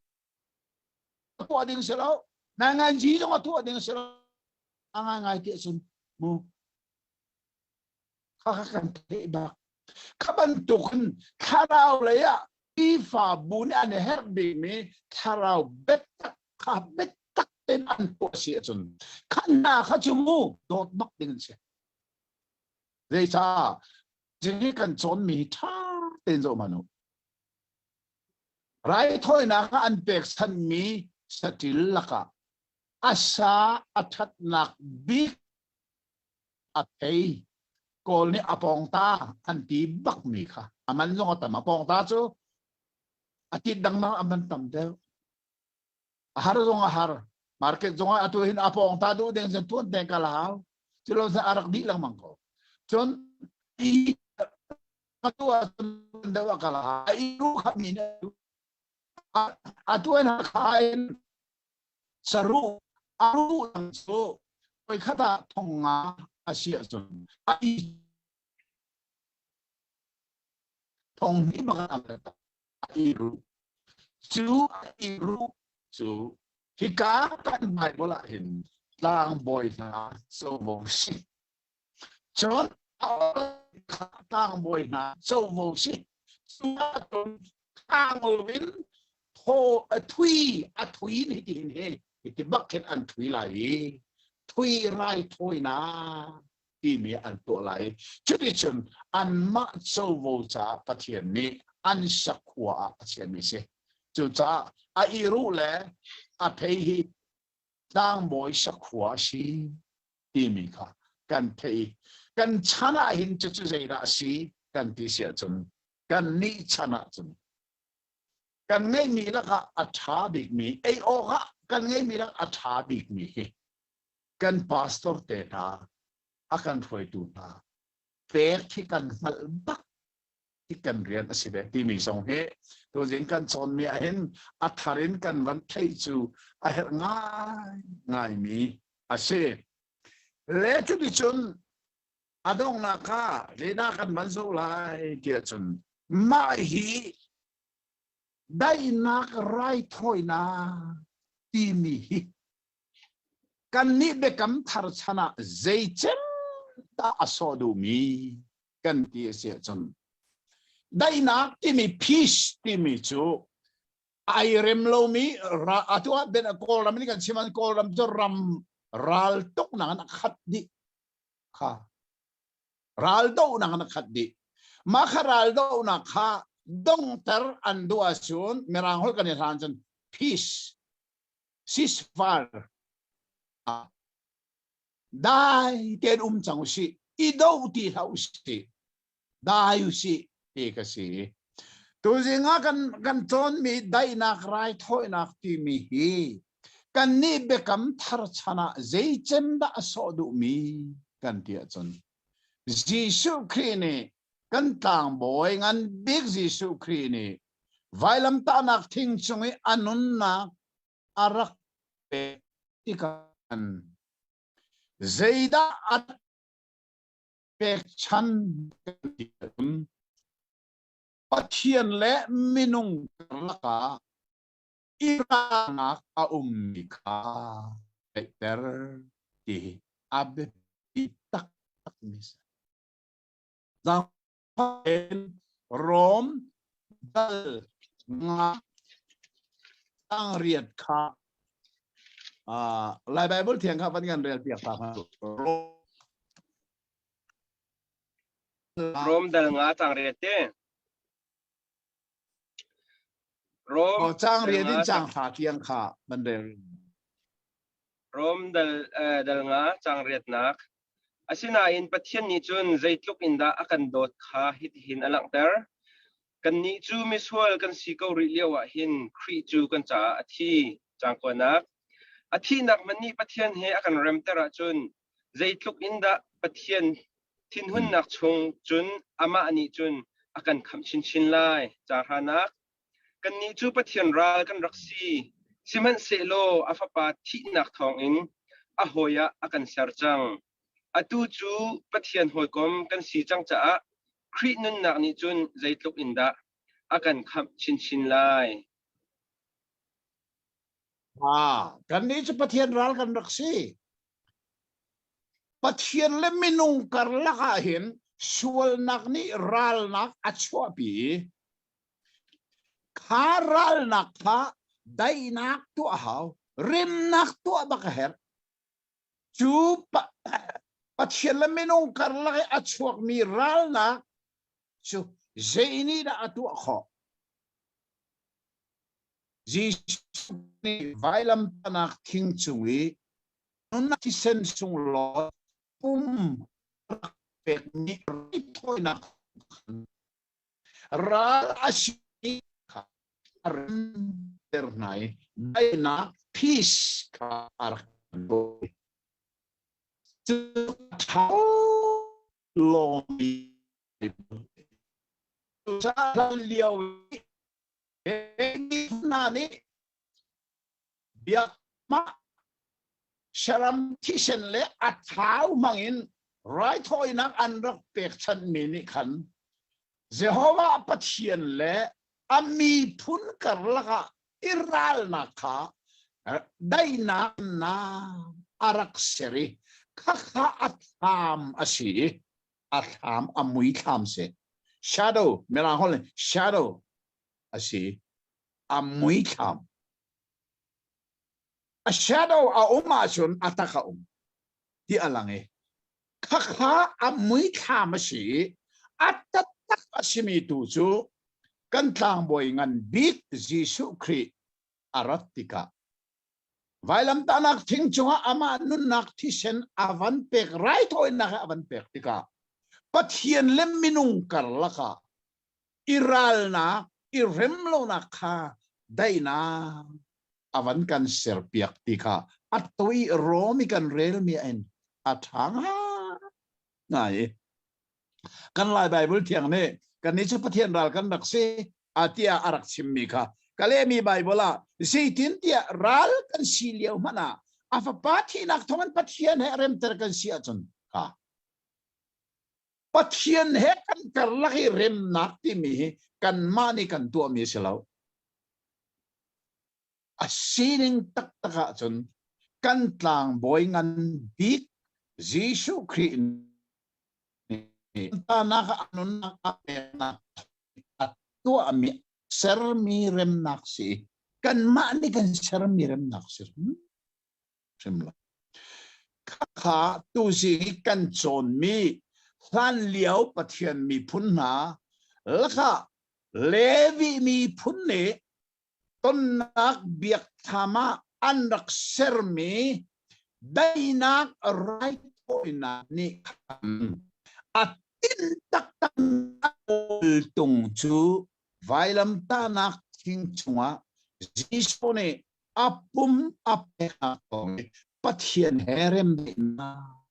[SPEAKER 3] tuah ding si lo. Nanganzi zong a tuah ding si lo. A ngaingai ti ahcun mu Kha kan theih bak. Kha bantukin thlarau lei ah Khrihfabu nih an herh bikmi thlarau biatak kha biatak tein an tuah si ahcun kha hna kha cu mu dawt bak ding an si. Zeicah hi kan cawnmi hi ṭha tein zoh hmanh u. Raithawinak ah an pekchanhmi saṭil lakah a sa a ṭhatnak bik a thei kawl nih a pawngta an ti bakmi kha a man zong a tam a pawngta cu a tit dangdang a man tam deuh a har zong a har market zong ah atu hin a pawngta duh ding cun tuan te kal hau culo a rak dih lengmang ko cun i atu ah cun deuh a kal a i ru kha mi ne atu in kha in Saruh a ruh dang cu voikhat ah thong nga a si ahcun a i thong hnih bak a i ruh. Cu a i ruh cu hika kan Bible ah hin tlangbawi hna covo si. Cun tlangbawi hna covo si. Cu ahcun thang loin thaw a thui a thui ni ti hin hi ti bak khin an thui lai i thui rai thawinak timi an tuah lai. Cuticun anmah covo caah Pathian nih an sakhua ah a chiahmi si. Cucaah a i ruh le a phei hi tlangbawi sakhua a si. Timi kha kan theih i kan chan ah hin cucu zeidah a si kan ti si ahcun kan nih chan ahcun kan ngeihmi lakah a ṭha bikmi ei awkah kan ngeihmi lakah a ṭha bikmi hi kan pastor te hna a kan hruaitu hna pek hi kan hngalh bak hi kan rian a si ve timi zong hi tuzing kan cawnmi ah hin a thar in kan van theih cu a herh ngai ngaimi a si. Le cuticun. A donghnak kha zeidah kan van zoh lai tiah cun mah hi daihnak raithawinak timi hi kannih biakam thar chan ah zeicem dah a sawh duhmi kan ti a si ahcun daihnak timi peace timi cu ai rem lomi atu ah ben Kawlram in kan chim an Kawlram cu ram ral tuk nak an khat dih kha raldohnak an khat dih mah kha raldohnak kha dongter an duh ahcun mirang holh kan i hlan cun peace ceasefire dai tein um cang usih i do ti hlah usih dai usih ti ka si tuzing ah kan kan cawnmi daihnak raithawinak timi hi kannih biakam thar chan ah zeicem dah a sawh duhmi kan ti ahcun Jesuh Khrih nih kan tlangbawi ngan bik Jesuh Khrih nih vailamtahnak thing cung i a nunnak a rak pek tikah zeidah a pekchan Pathian le minung karlak ah i ralnak a ummi kha theihter ti hi a biapi taktakmi si. Zaangfah Rom dal nga riat kha Lai Bible thiang kha van kan rel piak ta Rom
[SPEAKER 1] Rom dal nga cang riat te.
[SPEAKER 3] Rom cang riat in cang thla tiang kha van rel.
[SPEAKER 1] Rom dal dal nga cang riatnak. Asinain Pathian nih cun zeitluk in dah a kan dawt kha hitihin a langhter. Kannih cu misual kan si ko rih lioah hin Khrih cu kan caah a thi. Caangkuanak. A thihnak hmanh nih Pathian he a kan remter ahcun zeitluk in dah Pathian thinhunnak chung cun amah nih cun a kan khamh chinchin lai. Caahranak. Kannih cu Pathian ral kan rak si, sihmanhsehlaw a Fapa thihnak thawngin a hawi ah a kan ser cang. Atu cu Pathian hawikom kan si cang caah Khrih nunnak nih cun zeitluk in dah a kan khamh chinchin lai.
[SPEAKER 3] Ah, kannih cu Pathian ral kan rak si. Pathian le minung karlak ah hin sualnak nih ralnak a chuahpi i kha ralnak kha daihnak tuah hau, remnak tuah bak a herh. Cu Pathian le minung karlak i a chuakmi ralnak cu zei nih dah a tuah khawh? Jesuh nih vailamtahnak thing cung i nunnak thisen sunglawi pum rak pekmi raithawinak ral a si kha a remter hna i daihnak peace kha a rak bawi. Cu a lawngmi Cucaah lio i hna nih biakmah saram thisen le a thau hmangin raithawinak an rak pekchanhmi nih khan Jehovah Pathian le a miphun karlak ah i ralnak kha daihnak a rak ser i khakha a thlam a si i a thlam a mui thlam si shadow mirang holh shadow a si a mui thlam a shadow a um ahcun a tak a um ti a lang i khakha a mui thlam a si i a taktak a simi tu cu kan tlangbawi ngan bik Jesuh Khrih a rat tikah vailamtahnak thing cungah amah nunnak thisen a van pek raithawinak a van pek tikah Pathian le minung karlak ah i ralnak i remlonak kha daihnak a van kan serpiak ti kha a toi Rom i kan relmi in a ṭha ngai kan Lai Bible thiang nih kannih cu Pathian ral kan rak si a tiah a rak chimmi kha ka lehmi Bible ah zeitin tiah ral kan si lio hmanh ah a fapa thihnak thawng in Pathian he remter kan si ahcun kha. Pathian he kan karlak i remnak timi hi kanmah nih kan tuahmi a si lo. A sining taktak ahcun kan tlangbawi ngan bik Jesuh Khrih nih tanak a nunnak a peknak a tuahmi sermi remnak si. Kanmah nih kan sermi remnak si hrim lo. Khakha tuzing i kan cawnmi hlanlio Pathian miphun hna lakah Levi miphun nih tonnak biakthlam ah an rak sermi daihnak raithawinak nih khan a tin taktak tung cu vailamtahnak thing cungah Jesuh nih a pum a peknak kong i Pathian he remdaihnak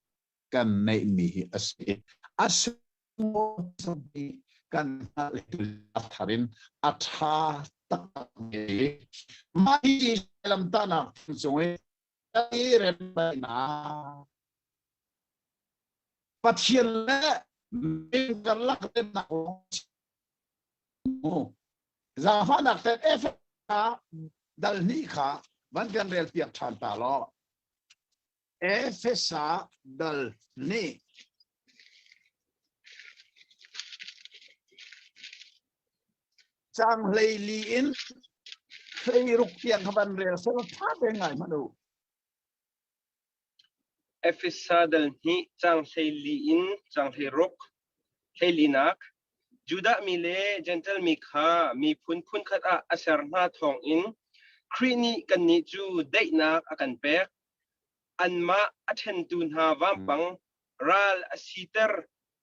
[SPEAKER 3] kan neihmi hi a si. A sunglawi kan hngalh a thar in a ṭha taktakmi mah hi lamtahnak cung i remdaihnak Pathian le minung karlak remnak Zaangfahnak ten Efesa dal hnih kha van kan rel piak ṭhan ta law. Efesa dal hnih. Cang hlei li in hlei ruk tiang kha van rel sel ṭha te ngai hmanh u.
[SPEAKER 1] Efesa dal hnih caang 14 in caang 16, hleilinak Judah mi le Jentail mi kha miphun phunkhat ah a ser hna thawngin Khrih nih kannih cu daihnak a kan pek. Anmah a ṭhentu hna vampang ral a siter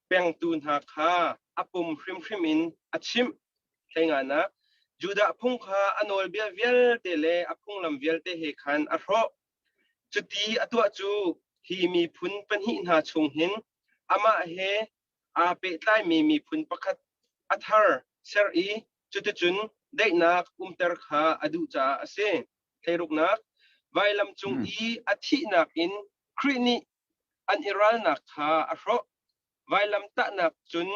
[SPEAKER 1] pengtu hna kha a pum hrimhrim in a chimh. Hleinganak Judah phung kha a nawlbia vialte le a phunglam vialte he khan a hrawh. Cuti a tuah cu hi miphun pahnih hna chung hin amah he aa pehtlaimi miphun pakhat a thar ser i cuticun daihnak umter kha a duh caah a si. Thleiruknak, vailam cung i a thihnak in Khrih nih an i ralnak kha a hrawh. Vailam tahnak cun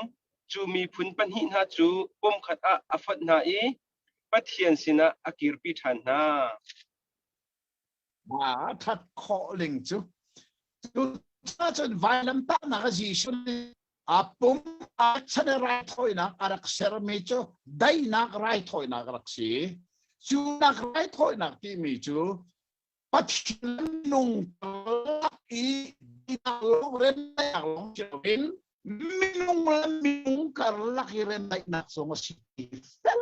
[SPEAKER 1] cu miphun pahnih hna cu pumkhat ah a fonh hna i Pathian sinah a kirpi ṭhan hna.
[SPEAKER 3] A that khawh ning cu cucun vailamtahnak a Jesuh nih a pum a chan i raithawinak a rak sermi cu daihnak raithawinak a rak si. Cu nak raithawinak timi cu Pathian minung karlak i dinak lawng remdaihnak lawng si loin minung le minung karlak i remdaihnak zong a si ti fel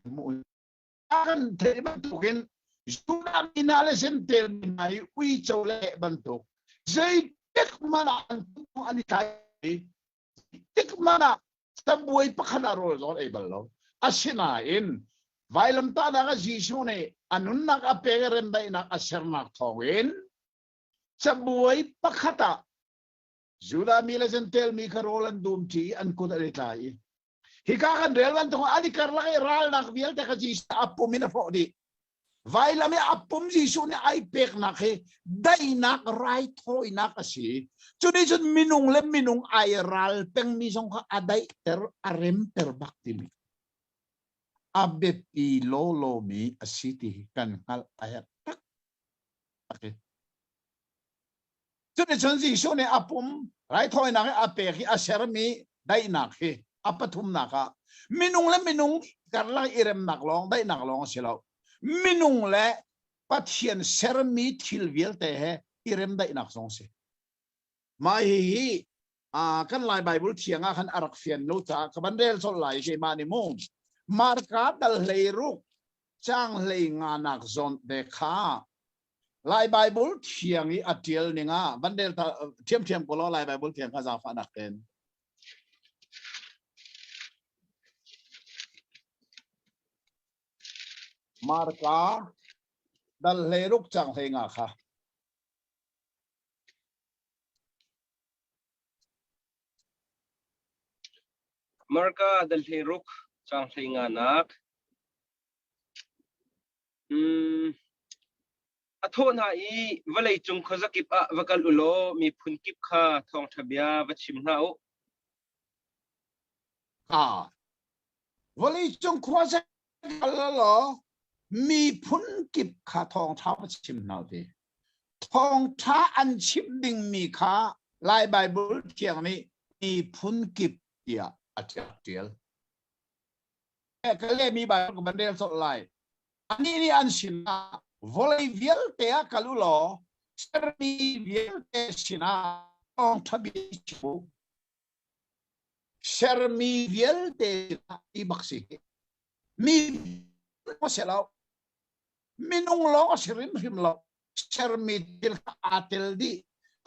[SPEAKER 3] hmuh kan theih bantukin Judah mi hna le Jentail mi hna hi uico le bantuk zeitik hmanh ah an an i tlai tik hmanh ah cabuai pakhat ah rawl zong ei bal lo. Asinain vailamtahnak ah Jesuh nih a nunnak a pek i remdaihnak a sernak thawngin cabuai pakhat ah Judah mi le Jentail mi kha rawl an dum ṭi i an kut an i tlai i Hika kan rel bantuk an i karlak i ralnak vialte kha Jesuh a pum in a hrawh dih. Vailam i a pum Jesuh nih ai peknak hi daihnak raithawinak a si. Cunih cun minung le minung ai ral pengmi zong kha a daihter, a remter bak timi. A biapi lawlawmi a si ti hi kan hngalh a herh tak. Okay. Cuticun Jesuh nih a pum raithawinak i a pek i a sermi daihnak hi a pathumnak ah minung le minung karlak i remnak lawng daihnak lawng a si lo. Minung le Pathian sermi thil vialte he i remdaihnak zong a si. Mah hihi kan Lai Bible thiang ah khan a rak fian lo caah ka van rel colh lai keimah nih mu. Marka dal hlei ruk cang hlei nga nak zawn te kha Lai Bible thiang i a ṭial ning ah van rel ta ṭhiamṭhiam ko law Lai Bible thiang kha zaangfahnak tein. Marka dal hlei ruk cang hlei nga kha.
[SPEAKER 1] Marka dal hlei ruk cang hlei nga nak. A thawh hna i, Vawleicung khuazakip ah va kal u law miphun kip kha thawngṭha bia va chim hna u.
[SPEAKER 3] Ah, vawleicung khuazakip kal law miphun kip kha thawngṭha va chim hna u ti. Thawngṭha an chim dingmi kha Lai Baibal Thiang nih miphun kip tiah a ṭial. Ka lehmi Baibal ka van rel colh lai. Anih nih an sinah vawlei vialte ah kal u law sermi vialte sinah thawngṭha bia chim u. Sermi vialte sinah ti bak si. Mi si lo. Minung lawng a si hrimhrim lo. Sermi thil kha aa tel dih.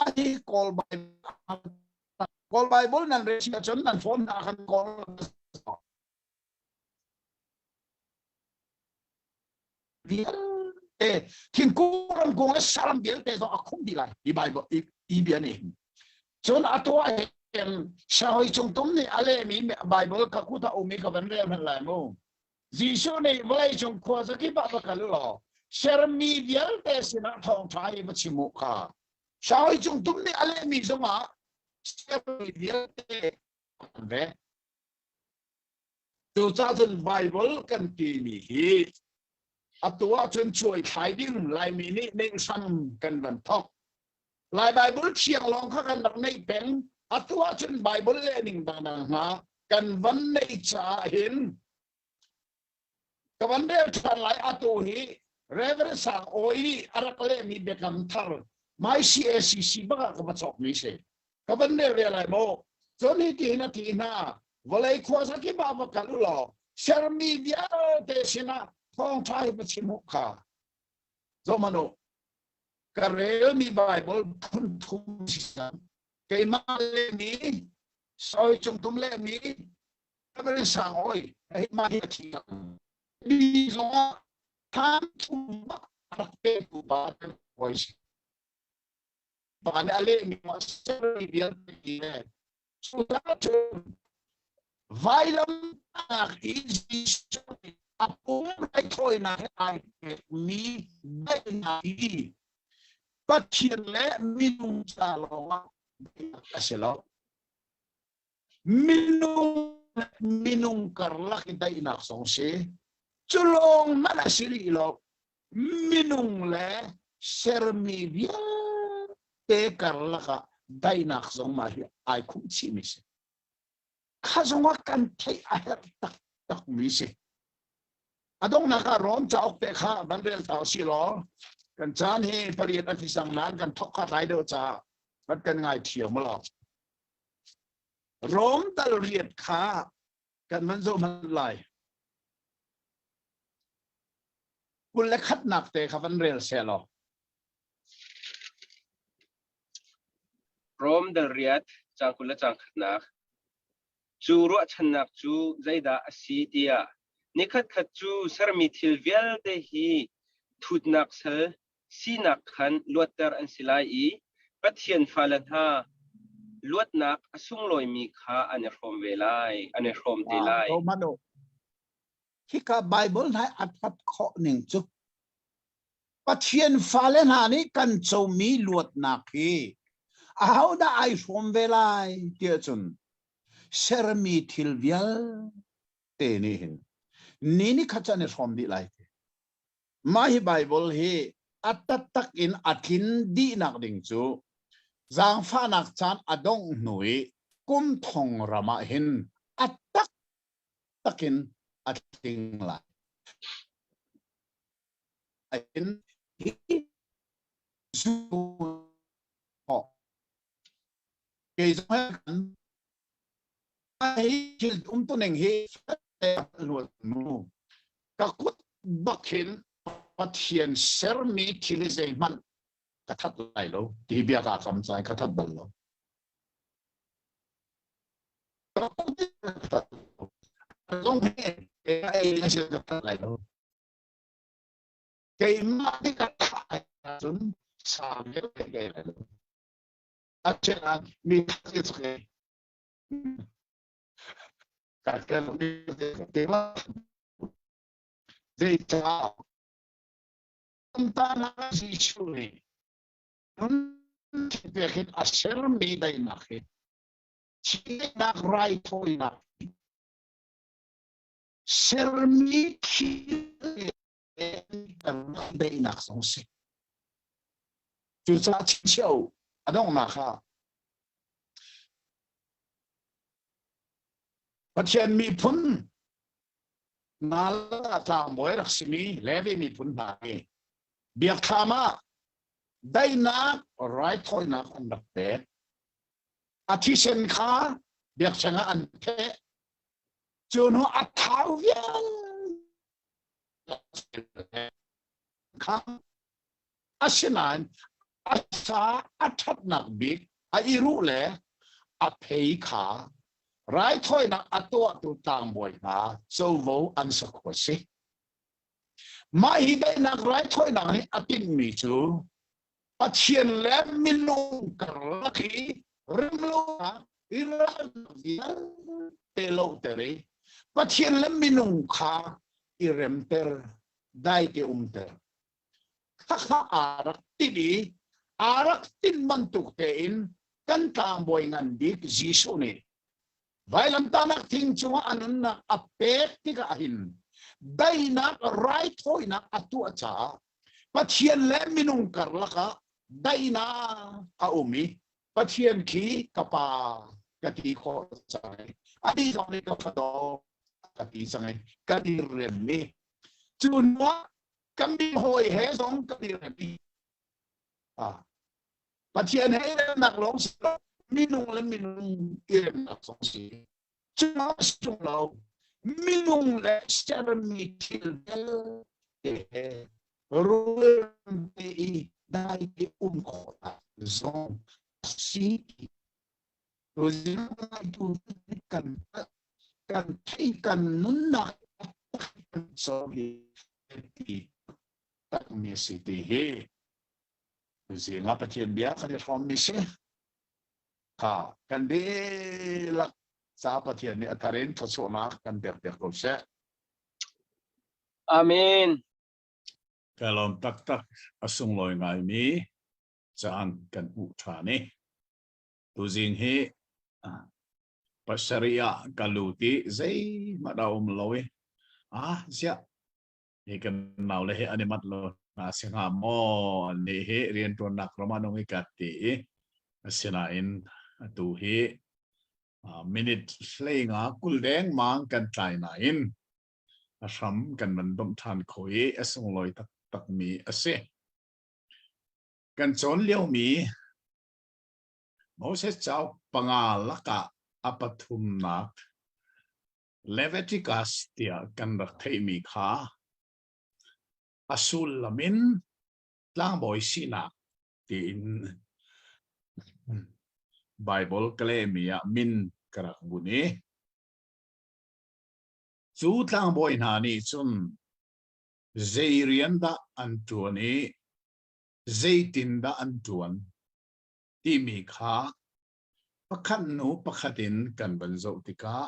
[SPEAKER 3] A hi Kawl Bible Kawl Bible nan rel si ahcun nan phone hna khan kawl vialte thingkung ramkung le saram vialte zong a khumh dih lai i Bible i bia nih cun a tuah hin sahoi cung tum nih a lehmi Bible ka kut a um i ka van rel hmanh lai mu Jesuh nih vawlei cung khua zakip ah va kal law sermi vialte sinah thawngṭha hi va chim u kha sahoi cung tum nih a lehmi zongah sermi vialte ve Cucaah cun Baibal kan timi hi atu ahcun cuai thlai ding Laimi nih neih hram kan van thok. Lai Baibal thiang lawng kha kan rak neih peng. Atu ahcun Baibal lehning dangdang hna kan van neih caah hin ka van rel ṭhan lai atu hi Reverend Sang Awi nih a rak lehmi biakam thar My CACC bak ah ka va cawkmi si. Ka van rel ve lai maw? Cun hi ti hin a ti hna vawlei khuasa kip ah va kal u law sermi vialte sinah thawngṭha hi va chim u kha. Zohmanh u, ka relmi Bible phun thum si cang. Keimah lehmi, sawi cungtum lehmi, Reverend Sang Awi, hi mah hi a thi cang. Mi zongah than thum a rak petu pa kan hawi si. Pa nih a lehmi ma sermi vialte le cucaah cun vailamtahnak i Jesuh nih a pum raithawinak he ai pekmi daihnak hi Pathian le minung ca lawngah daihnak a si lo. Minung le minung karlak i daihnak zong si. Cu lawng hmanh a si rih lo. Minung le sermi vialte karlak ah daihnak zong mah hi ai khumh chihmi si. Kha zong ah kan theih a herh taktakmi si. A donghnak ah Rom cauk te kha van rel ta usih law kan caan hi pariat a ti cang nain kan thok kha tlai deuh caah van kan ngai thiam law. Rom tal riat kha kan van zoh hmanh lai. 21nak te kha van rel seh law.
[SPEAKER 1] Rom dal riat caang 20 le caang khatnak. Cu ruahchannak cu zeidah a si tiah nikhatkhat cu sermi thil vialte hi thutnak sal sinak khan luatter an si lai i Pathian fale hna luatnak a sunglawimi kha an i hrawm ve lai, an i hrawm te lai.
[SPEAKER 3] Hika Bible hna a that khawh ning cu Pathian fale hna nih kan comi luatnak hi ahodah ai hrawm ve lai tiah cun sermi thil vialte nih hin ni ni khat cu an i hrawm dih lai ti. Mah hi Bible hi a taktak in a tlin dihnak ding cu zaangfahnak caan a dongh hnu i kum thong ram ah hin a taktak in a tling lai. In hi kei zong he kan hi thil umtuning hi mu ka kut bak hin Pathian sermi thil hi zeihmanh ka that lai lo ti bia ka kam cai ka that bal lo ka kut ka that zong he ei na sil ka that lai lo keimah nih ka thah cun sa vialte ka ei lai lo a chen mi that Vailamtahnak Jesuh nih nun pek in a sermi daihnak hi thihnak raithawinak sermi thil daihnak zong si. Cucaah chichio a donghnak ah Pathian miphun Nala tlangbawi rak simi Levi miphun hna hi biakthlam ah daihnak raithawinak an rak pek. A thisen kha biakṭheng ah an theh. Cu hnu a thau vialte kha asinain a sa a ṭhatnak bik a i ruh le a phei kha raithawinak a tuahtu tlangbawi hna covo an sakhu a si. Mah hi daihnak raithawinak nih a tinhmi cu Pathian le minung karlak i remlonak i ralnak vialte lohter i Pathian le minung kha i remter, daite umter. Khakha aa rak tinh i aa rak tinh bantuk tein kan tlangbawi ngan bik Jesuh nih vailamtahnak thing cungah a nunnak a pek tikah hin daihnak raithawinak a tuah caah Pathian le minung karlak ah daihnak a um i Pathian khi ka pa ka ti khawh cang i ani zong nih ka fadaw ka ti cang i kan i rem i cu hnuah kan mi hawi he zong kan i rem i Pathian he i remnak lawng si lo minung le minung i remnak zong si cu si ṭung lo minung le sermi thil vialte he rulrem te i dai te um khawhnak zong si tu kan kan thei kan nunnak kan cawi ti takmi si ti hi zing ah Pathian bia kan i hrawmmi si kha kan dihlak ca Pathian nih a thar in thluachuahnak kan pek piak ko seh.
[SPEAKER 1] Amen.
[SPEAKER 2] Ka lawm taktak a sunglawi ngaimi caan kan hmuh ṭhan i tuzing hi pasarih ah ka lut i zeihmanh a um lo i ah ziah hi kan naule hi an i manh lo hna si hnga maw an nih hi rianṭuannak ram ah nung i ka ti i asinain atu hi minute hleinga 20 dengmang kan tlai nain a hram kan van domh ṭhan kho i a sunglawi taktakmi a si. Kan cawn liomi Moses cauk panga lakah a pathumnak Leviticus tiah kan rak theihmi kha a sullam in tlangbawi sinak tiin Bible ka lehmi ah min ka rak bunh i cu tlangbawi hna nih cun zei rian dah an ṭuan i zeitindah an ṭuan timi kha pakhat hnu pakhat in kan van zoh tikah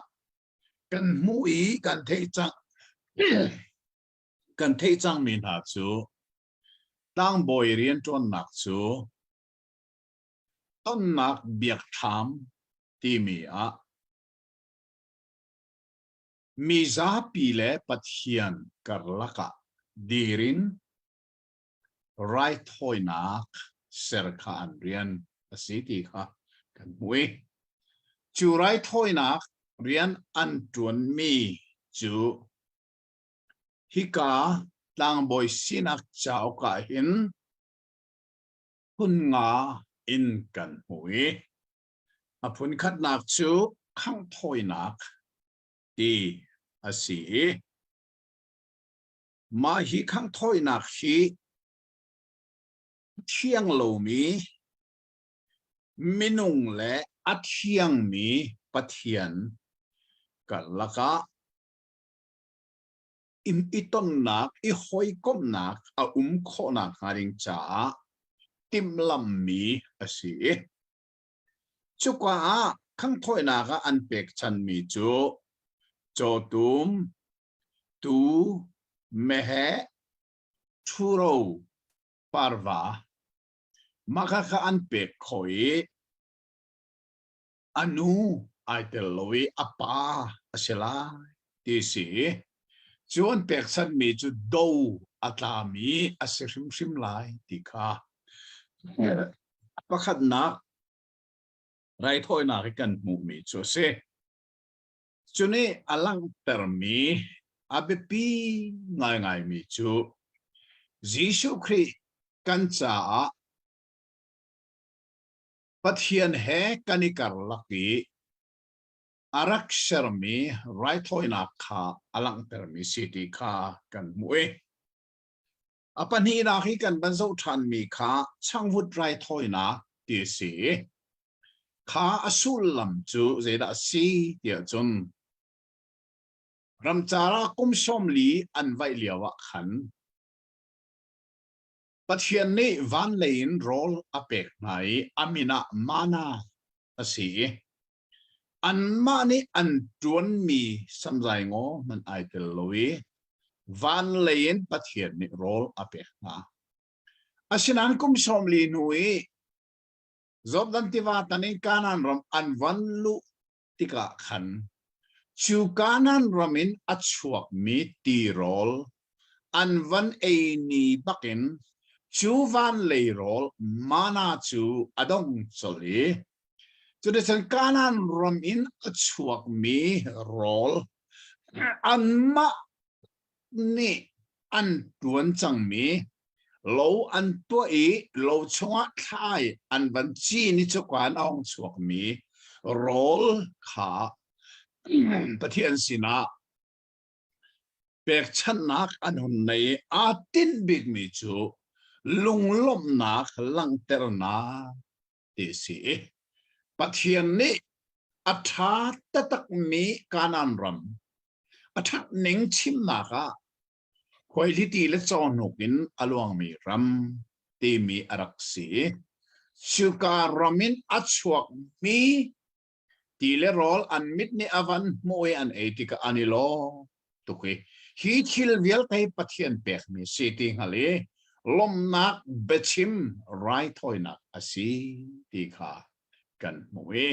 [SPEAKER 2] kan hmuh i kan theih cang kan theih cangmi hna cu tlangbawi rianṭuannak cu tonnak biakthlam timi ah mi zapi le Pathian karlak ah dir in raithawinak ser kha an rian a si ti kha kan hmuh i cu raithawinak rian an ṭuanmi cu hika tlangbawi sinak cauk ah hin phun nga in kan hmuh i a phun khatnak cu khanghthawinak ti a si i Mah hi khanghthawinak hi thiang lomi minung le a thiangmi Pathian karlak ah i tonnak, i hawikomhnak a um khawhnak hnga ding caah timhlamhmi a si i cuka ah khanghthawinak ah an pekchanmi cu cawtum, tuu, meheh, ṭhuro.
[SPEAKER 3] Parva mah kha kha an pek khawh i a nu ai tel lo i a pa a si lai ti si. Cu an pekchanhmi cu do a tlami a si hrimhrim lai ti kha pakhatnak raithawinak i kan hmuhmi cu a si. Cu nih a langhtermi a biapi ngaingaimi cu Jesuh Khrih kan caah Pathian he kan i karlak i a rak sermi raithawinak kha a langhtermi si ti kha kan hmuh i a pahnihnak hi kan van zoh ṭhanmi kha changvut raithawinak ti a si. Kha a sullam cu zeidah a si tiah cun ramcar ah kum 40 an vaih lio ah khan Pathian nih van lei in rawl a pek hna i a min ah mana a si i anmah nih an ṭuanmi samzai ngaw hmanh ai tel lo i van lei in Pathian nih rawl a pek hna. Asinain kum 40 hnu i Jordan tiva tan in Kanaan ram an van luh tikah khan cu Kanaan ram in a chuakmi tirawl an van ei ni bakin cu van lei rawl mana cu a dong colh i cuticun Kanaan ram in a chuakmi rawl anmah nih an ṭuan cangmi lo an tuah i lo chungah thlai an van cin i cuka in a hung chuakmi rawl kha Pathian sinah pekchanhnak an hun nei i aa tinh bikmi cu lunglawmhnak langhternak ti a si i Pathian nih a ṭha taktakmi Kanaan ram a ṭhat ning chimnak ah khuaihliti le cawhnuk in a luangmi ram timi a rak si. Cuka ram in a chuakmi ti le rawl an mit nih a van hmuh i an ei tikah an i lawm tuk i hi thil vialte hi Pathian pekmi si ti hngal i lawmhnak biachim raithawinak a si ti kha kan hmuh i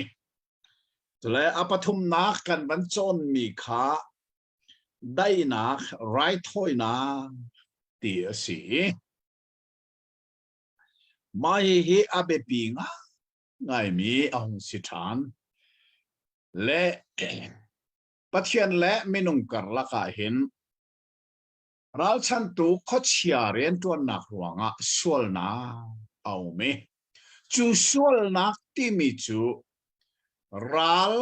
[SPEAKER 3] Cule a pathumnak kan van cawnmi kha daihnak raithawinak ti a si. Mah hihi a biapi ngaimi a hung si ṭhan. Le Pathian le minung karlak ah hin Ralchantu khuachia rianṭuannak ruangah sualnak a um i cu sualnak timi cu ral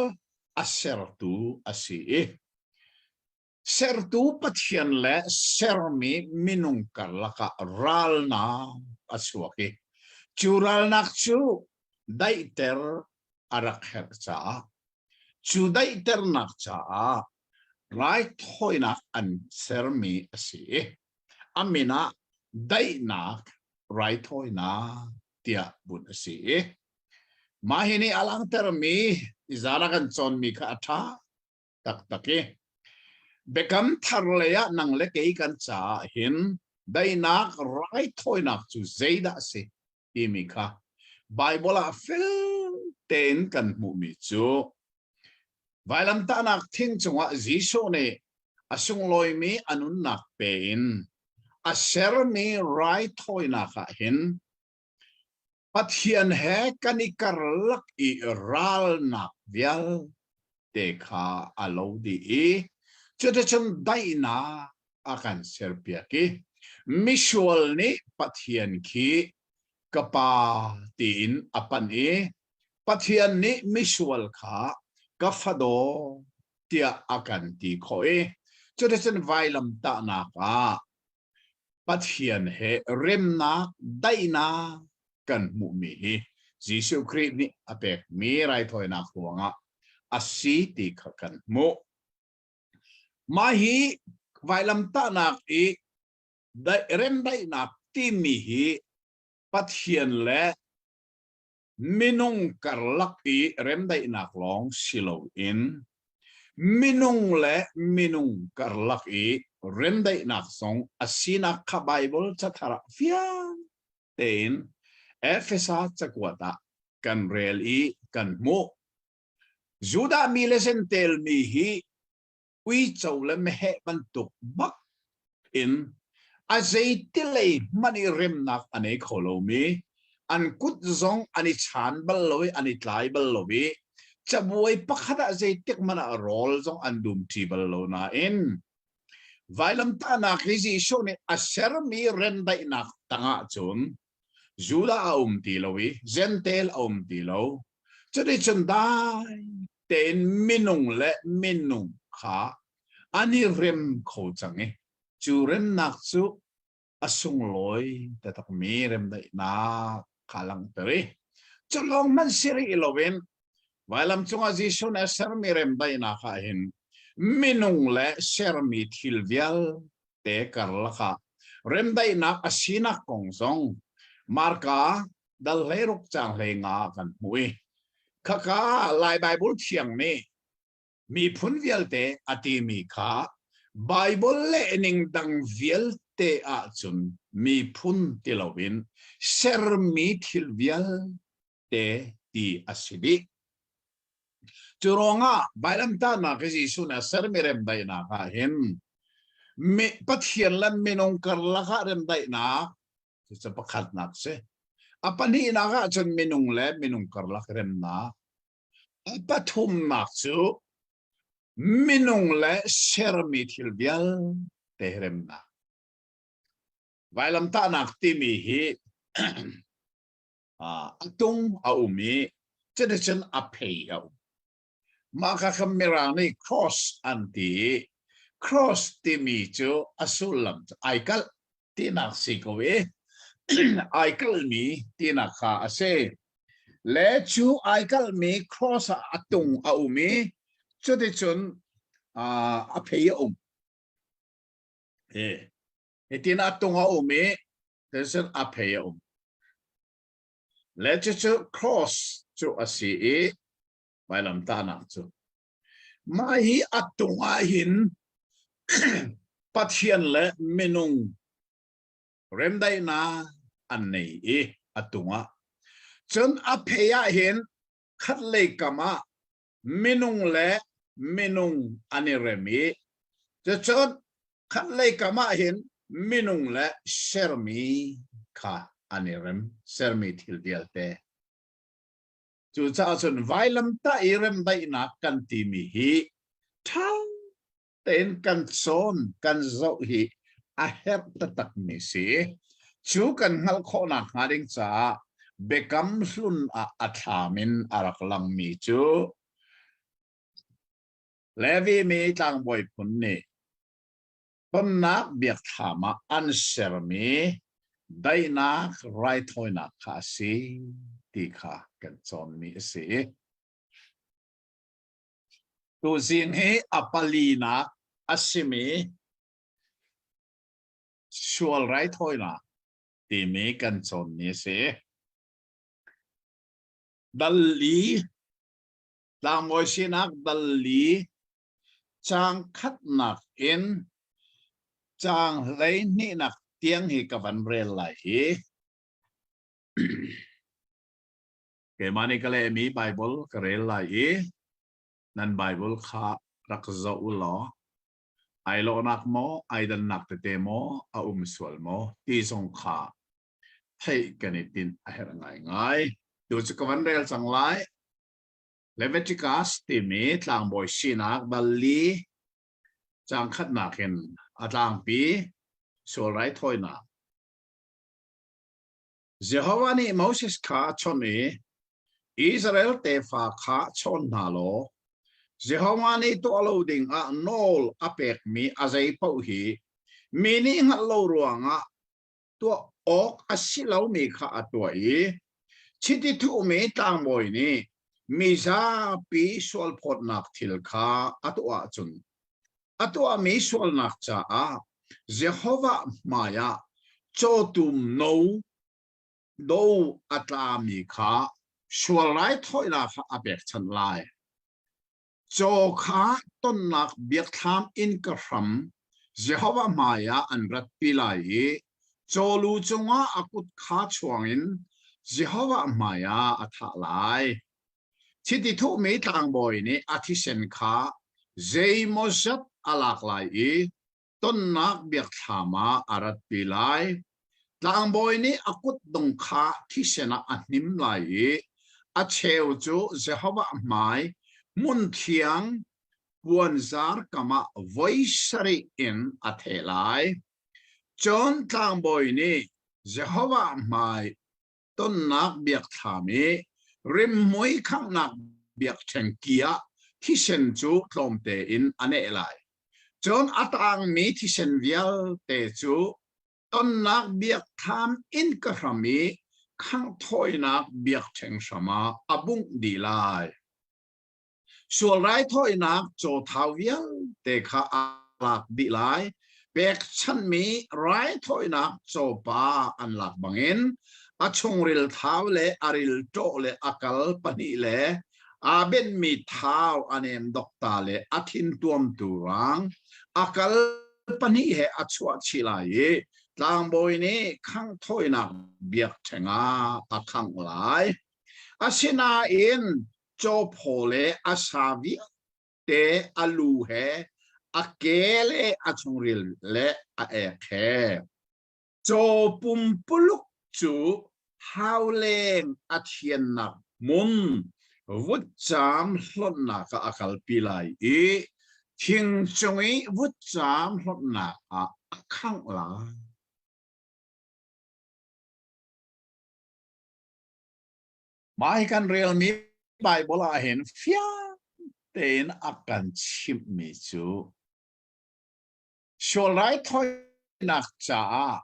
[SPEAKER 3] a sertu a si i sertu Pathian le sermi minung karlak ah ralnak a chuak i cu ralnak cu daihter a rak herh caah cu daihternak caah raithawinak an sermi a si i a min ah daihnak raithawinak tiah bunh a si i mah hi nih a langhtermi izan a kan cawnmi kha a ṭha taktak i biakam thar lei ah nang le kei kan caah hin daihnak raithawinak cu zeidah a si timi kha Baibal ah fel tein kan hmuhmi cu vailamtahnak thing cungah Jesuh nih a sunglawimi a nunnak pe in a sermi raithawinak ah hin Pathian he kan i karlak i ralnak vialte kha a lo dih i cuticun daihnak a kan serpiak i misual nih Pathian khi ka pa tiin a panh i Pathian nih misual kha ka fadaw tiah a kan ti khawh i cuticun vailamtahnak ah Pathian he remnak daihnak kan hmuhmi hi Jesuh Khrih nih a pekmi raithawinak ruangah a si ti kha kan hmuh. Mah hi vailamtahnak i remdaihnak timi hi Pathian le minung karlak i remdaihnak lawng si loin minung le minung karlak i remdaihnak zong a sinak kha Baibal cathar ah fiang. tein Efesa cakuat ah kan rel i kan hmuh. Judah mi le Jentail mi hi uico le meheh bantuk bak in a zeitilei hmanh i remnak a nei kho lomi, an kut zong an i chan bal lo i an i tlai bal lo i cabuai pakhat ah zeitik hmanh ah rawl zong an dumṭi bal lo nain vailamtahnak hi Jesuh nih a sermi remdaihnak tangah cun Judah a um ti lo i Jentail a um ti lo. Cuticun dai tein minung le minung kha an i rem kho cang i cu remnak cu a sunglawi taktakmi remdaihnak kha langhter i cu lawng hmanh si rih loin vailam cungah Jesuh nih a sermi remdaihnak ah hin minung le sermi thil vialte karlak ah remdaihnak a sinak kong zong Marka dal 16 caang 15 ah kan hmuh i khaka Lai Baibal Thiang nih miphun vialte a timi kha Baibal lehning dang vialte ahcun miphun ti loin sermi thil vialte ti a si dih. Cu ruangah vailamtahnak i Jesuh nih a sermi remdaihnak ah hin Pathian le minung karlak ah remdaihnak cucu pakhatnak si. A pahnihnak ah cun minung le minung karlak remnak. A pathumnak cu minung le sermi thil vialte remnak. Vailamtahnak timi hi a tung a um i cuticun a phei a um. Mah kha kha Mirang nih cross an ti i cross timi cu a sullam cu ai kalh tinak si ko i ai kalhmi tinak kha a si. Le cu ai kalhmi cross ah a tung a um i cuticun a phei a um. Hitin a tung a um i cuticun a phei a um. Le cucu cross cu a si i vailamtahnak cu. Mah hi a tung ah hin Pathian le minung remdaihnak an nei i a tung ah. Cun a phei ah hin khatlei kam ah minung le minung an i rem i cucun khatlei kam ah hin minung le sermi kha an i rem, sermi thil vialte. Cucaah cun vailamtah i remdaihnak kan timi hi ṭha tein kan cawn, kan zoh hi a herh taktakmi si. Cu kan hngalh khawhnak hnga ding caah Biakam Hlun ah a thlam in a rak langmi cu Levi mi tlangbawi phun nih tonnak biakthlam ah an sermi daihnak raithawinak kha a si ti kha kan cawnmi a si. Tuzing hi a palinak a simi sual raithawinak timi kan cawnmi a si. Dal li tlangbawi sinak dal li Caang khatnak in caang 12nak tiang hi ka van rel lai i keimah nih ka lehmi Baibal ka rel lai i nan Baibal kha rak zoh u law ai lawhnak maw ai dannak tete maw a um sual maw ti zong kha theih kan i tinh a herh ngaingai. Tu cu ka van rel cang lai. Leviticus timi tlangbawi sinak dal li caang khatnak in a tlangpi sual raithawinak. Jehovah nih Moses kha a chawnh i Israel tefa kha chawn hna law Jehovah nih tuah lo ding ah nawl a pekmi a zei paoh hi mi nih hngalh lo ruangah tuah awk a si lomi kha a tuah i chiti thuhmi tlangbawi nih mi zapi sualphawtnak thil kha a tuah ahcun a tuahmi sualnak caah Jehovah hmaiah cawtum no do a tlami kha sual raithawinak kha a pekchanh lai. Caw kha tonnak biakthlam innka hram Jehovah hmaiah an ratpi lai i. Cawlu cungah a kut kha chuangin Jehovah hmaiah a thah lai. Chiti thuhmi tlangbawi nih a thisen kha zeimawzat a lak lai i tonnak biakthlam ah a ratpi lai. Tlangbawi nih a kutdong kha thisen ah a hnim lai i a cheu cu Jehovah hmai hmunthiang puanzar kam ah voi sarih in a theh lai. Cun tlangbawi nih Jehovah hmai tonnak biakthlam i rimhmui khanghnak biakṭheng ki ah thisen cu tlawmte in a neh lai. Cun a taangmi thisen vialte cu tonnak biakthlam innka hram i khanghthawinak biakṭheng hram ah a bungh dih lai. Sual raithawinak cawthau vialte kha a lak dih lai. Pekchanhmi raithawinak cawpa an lak bangin a chungril thau le a rilṭawh le a kal pahnih le aa benhmi thau a nem dokta le a thin tuamtu rang a kal pahnih he a chuah chih lai i tlangbawi nih khanghthawinak biakṭheng ah a khangh lai. Asinain cawphaw le a sa vialte a lu he a ke le a chungril le a ek he caw pumpuluk cu hauleng a thiannak hmun vutcaam hlonhnak ah a kalpi lai i thing cung i vutcaam hlonhnak ah a khangh lai. Mah hi kan relmi Baibal ah hin fiang tein a kan chimhmi cu sual raithawinak caah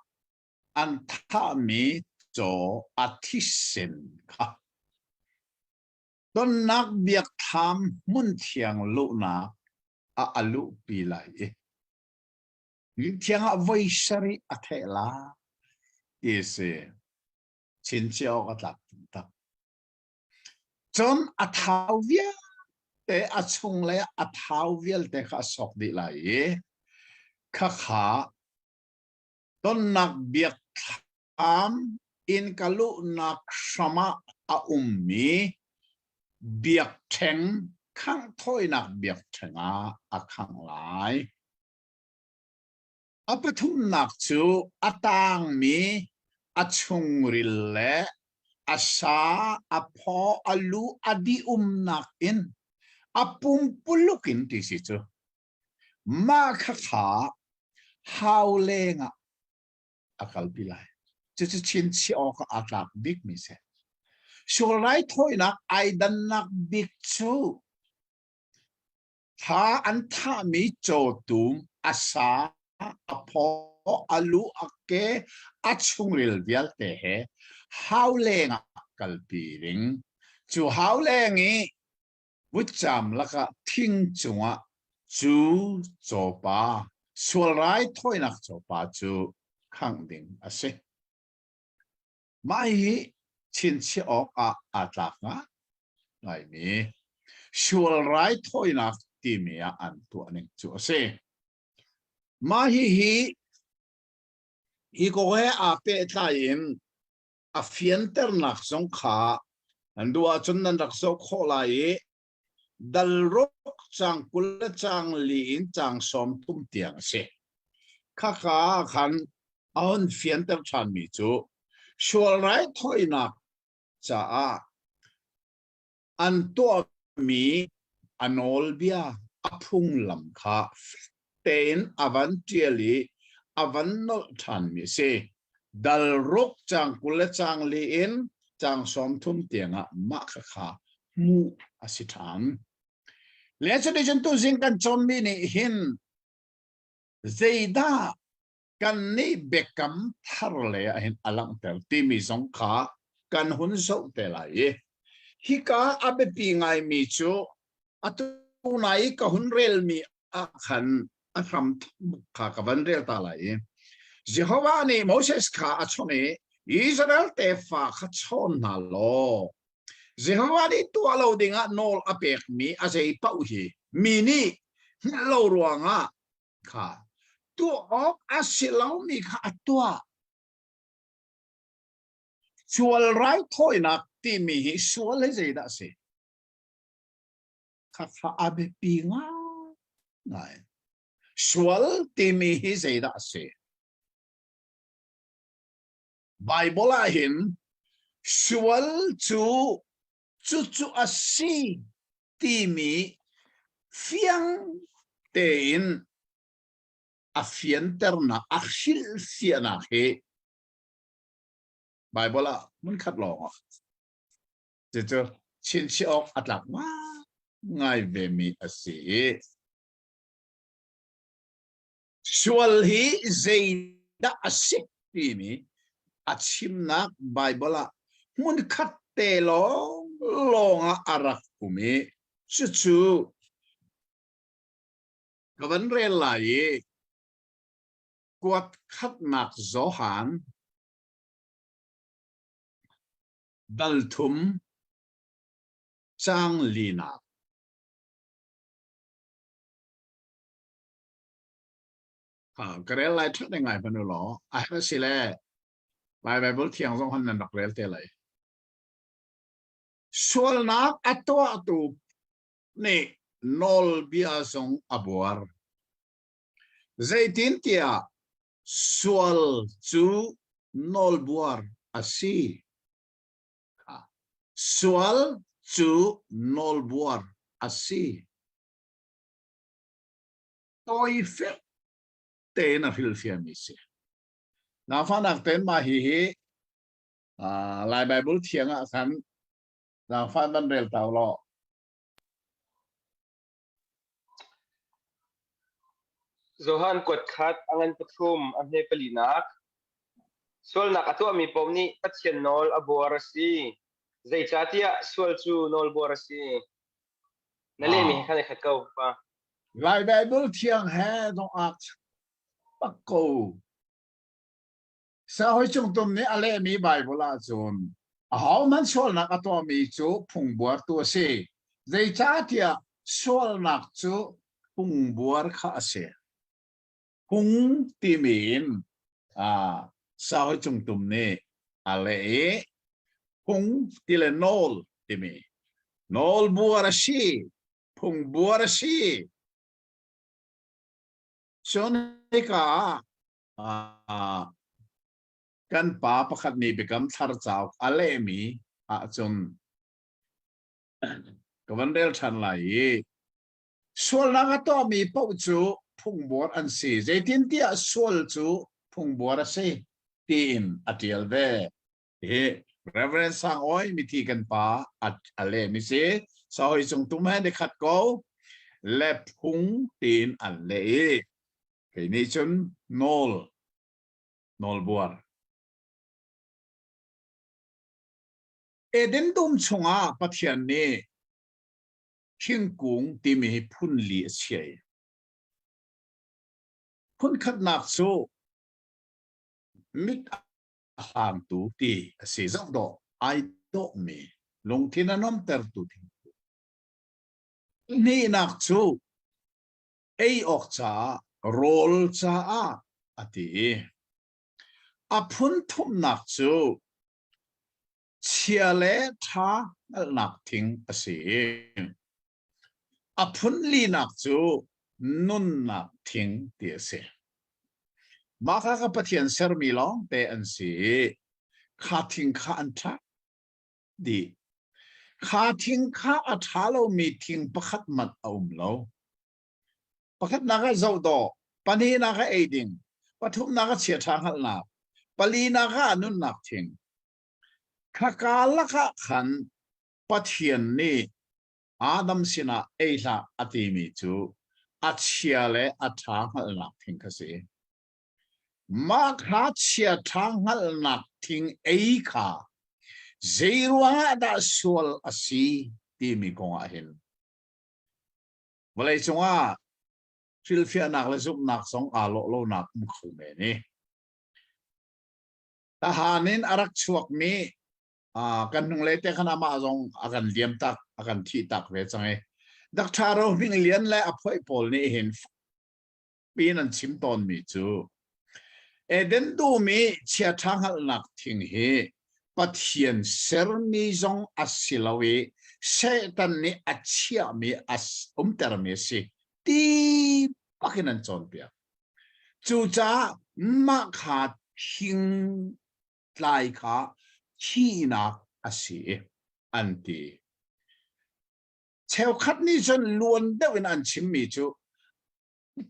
[SPEAKER 3] an thahmi caw a thisen kha tonnak biakthlam hmunthiang luhnak ah a luhpi lai i hmunthiang ah voi sarih a theh lai ti a si. Chincia awk a tlak taktak. Cun a thau vialte a chung le a thau vialte kha a sok dih lai i khakha tonnak biakthlam inn ka luhnak hram ah a ummi biakṭheng khanghthawinak biakṭheng ah a khangh lai. A pathumnak cu a taangmi a chungril le a sa, a phaw, a lu a dih-umnak in a pumpuluk in ti si cu. Mah khakha hau lengah a kalpi lai. Cucu chinchiah awk ah aa tlak bikmi si. Sual raithawinak ai dannak bik cu Thla an thahmi cawtum a sa, a phaw, a lu, a ke, a chungril vialte he hauleng ah kalpi ding. Cu hauleng i vutcaam lakah thing cungah cu cawpa, sual raithawinak cawpa cu khangh ding a si. Mah hi chinchiah awk ah aa tlak ngaimi sual raithawinak timi ah an tuah ning cu a si. Mah hihi hi kong he aa pehtlai in a fianternak zong kha nan duh ahcun nan rak zoh khawh lai i dal ruk caang 20 le caang li in caang 30 tiang a si. Khakha ah khan a hun fianter ṭhanmi cu sual raithawinak caah an tuahmi a nawlbia a phunglam kha tein a van ṭial i a van nolh ṭhanmi a si. Dal ruk caang 20 le caang li in caang 30 tiangah mah khakha hmuh a si ṭhan. Le cuticun tuzing kan cawnmi nih hin zeidah kan nih biakam thar le ah hin a langhter timi zong kha kan hun zoh te lai i hika a biapi ngaimi cu atu nai ka hun relmi ah khan a hram kha ka van rel ta lai i Jehovah nih Moses kha a chawnh i Israel tefa kha chawn hna law Jehovah nih tuah lo dingah nawl a pekmi a zei paoh hi mi nih hngalh lo ruangah kha tuah awk a si lomi kha a tuah. Sual raithawinak timi hi sual hi zeidah a si? Khakha a biapi ngai. Sual timi hi zeidah a si? Bible ah hin sual cu cucu a si timi fiang tein a fianternak a hrilhfiahnak hi Bible ah hmunkhat lawng ah cucu chinchiah awk a tlak ngai ve mi a si i sual hi zeidah a si timi a chimnak Bible ah hmunkhat te lawng lawng ah a rak um i cucu ka van rel lai i kuat khatnak Johan dal thum cang linak ka rel lai ṭhat ngai hmanh u law a herh si le Lai Bible thiang zong han nan rak rel te lai. Sualnak a tuahtu nih nawlbia zong a buar. Zeitintiah sual cu nawlbuar a si. Sual cu nawlbuar a si. Tawi fek tein a hrilhfiahmi si. Zaangfahnak tein mah hi hi Lai Bible thiang ah khan zaangfah van rel ta law.
[SPEAKER 1] Johan kuat khat a ngan pathum a hme palinak. Sualnak a tuahmi paoh nih Pathian nawl a buar a si. Zeicahtiah sual cu nawlbuar a si. Na lehmi he khan i khat ko, pa.
[SPEAKER 3] Lai Bible thiang he dong ak bak ko. Sahoi cungtum nih a lehmi Bible ahcun ahohmanh sualnak a tuahmi cu phungbuartu a si. Zeicahtiah sualnak cu phungbuar kha a si. Phung timi in sahoi cungtum nih a leh i phung ti le nawl timi nawlbuar a si, phungbuar a si. Cun hika ah kan pa pakhat nih Biakam Thar cauk a lehmi ahcun ka van rel ṭhan lai i sualnak a tuahmi paoh cu phungbuar an si zeitintiah sual cu phungbuar a si tiin a ṭial ve. Hi Reverend Sang Awi mithi kan pa a lehmi si sahoi cung tum he ni khat ko le phung tiin an leh i Kei nih cun nawl nawlbuar. Eden dum chungah Pathian nih thingkung timi hi phun li a chiah i phun khatnak cu mit a hlangtu ti a si zoh dawh ai dawhmi lungthin a nuamtertu thingkung. Hnihnak cu ei awk caah rawl caah a ti i a phun thumnak cu chia le ṭha hngalhnak thing a si i a phun linak cu nunnak thing ti a si. Mah kha ka Pathian sermi lawng te an si i kha thing kha an ṭha dih. Kha thing kha a ṭha lomi thing pakhat hmanh a um lo. Pakhatnak ah zohdawh, pahnihnak ah ei ding, pathumnak ah chiaṭha hngalhnak, palinak ah nunnak thing. Khaka lakah khan Pathian nih Adam sinah ei hlah a timi cu a chia le a ṭha hngalhnak thing kha si. Mah kha chiaṭha hngalhnak thing ei kha zeiruangah dah sual a si timi kong ah hin vawleicung ah hrilhfiahnak le zumhnak zong aa lawh lonak um kho men i tahan in a rak chuakmi kan hnunglei te khan amah zong a kan liam tak a kan thih tak ve cang i Dr. Ro Hming Lian le a phoih pawl nih hin pin an chim tawnmi cu Eden dum i chiaṭha hngalhnak thing hi. Pathian sermi zong a si lo i Satan nih a chiahmi a umtermi a si ti bakin an cawnpiak. Cucaah mah kha thing tlai kha thihnak a si an ti. Cheukhat nih cun luan deuh in an chimmi cu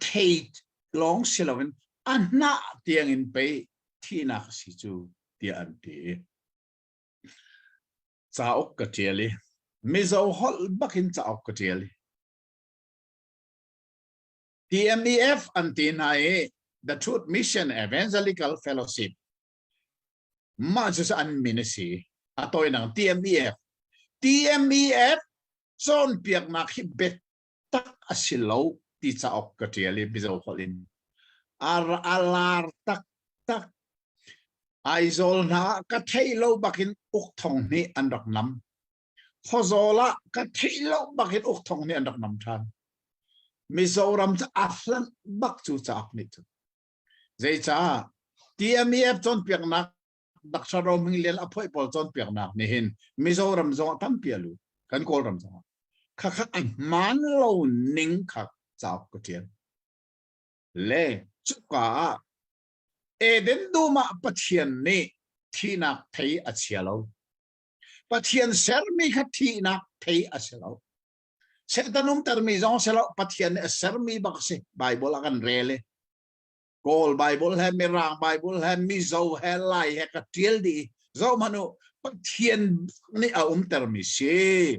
[SPEAKER 3] thei lawng si loin a hnah tiangin pei thihnak a si cu tiah an ti. Cauk ka ṭial i Mizo holh bakin cauk ka ṭial i TMEF an ti hna i The Truth Mission Evangelical Fellowship mah cu an min a si a tawinak TMEF TMEF cawnpiaknak hi bet tak a si lo ti cauk ka ṭial i Mizo holh in a lar taktak. Aizawl hna ah ka theih lo bakin uk thong hnih an rak nam. Khawzawl ah ka theih lo bakin uk thong hnih an rak nam ṭhan. Mizoram cu a hlanh bak cu cauk nih cun. Zeicah TMEF cawnpiaknak Dr. Ro Hming Lian a phoih pawl cawnpiaknak nih hin Mizoram zong ah tampi a lut. Kan Kawlram zong ah. Khakha a hmaan lo ning kha cauk ka ṭial. Le cuka ah Eden dum ah Pathian nih thihnak thei a chia lo. Pathian sermi kha thihnak thei a si lo. Satan umtermi zong si lo. Pathian nih a sermi bak a si. Bible ah kan rel i Kawl Bible he Mirang Bible he Mizo he Lai he ka tial dih. Zoh hmanh u, Pathian nih a umtermi si.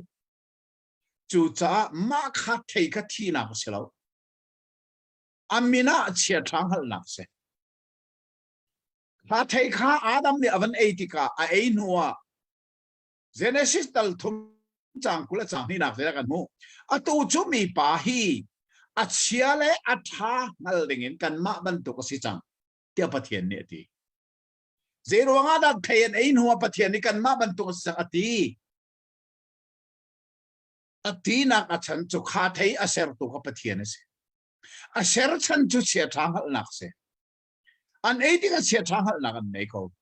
[SPEAKER 3] Cucaah mah kha thei kha thihnak a si lo. A min ah chiaṭha hngalhnak a si. Kha thei kha Adam nih a van ei tikah a ei hnuah Genesis tal thum cang 20 a cang hnihnak te kan hmuh. Atu cu mipa hi a chia le a ṭha hngal dingin kanmah bantuk a si cang tiah Pathian nih a ti. Zei ruangah dah thei an ei hnuah Pathian nih kanmah bantuk a si cang a ti? A tinak a chan cu kha thei a sertu kha Pathian a si. A ser chan cu chia ṭha hngalhnak a si. An ei tikah chia ṭha hngalhnak an nei ko.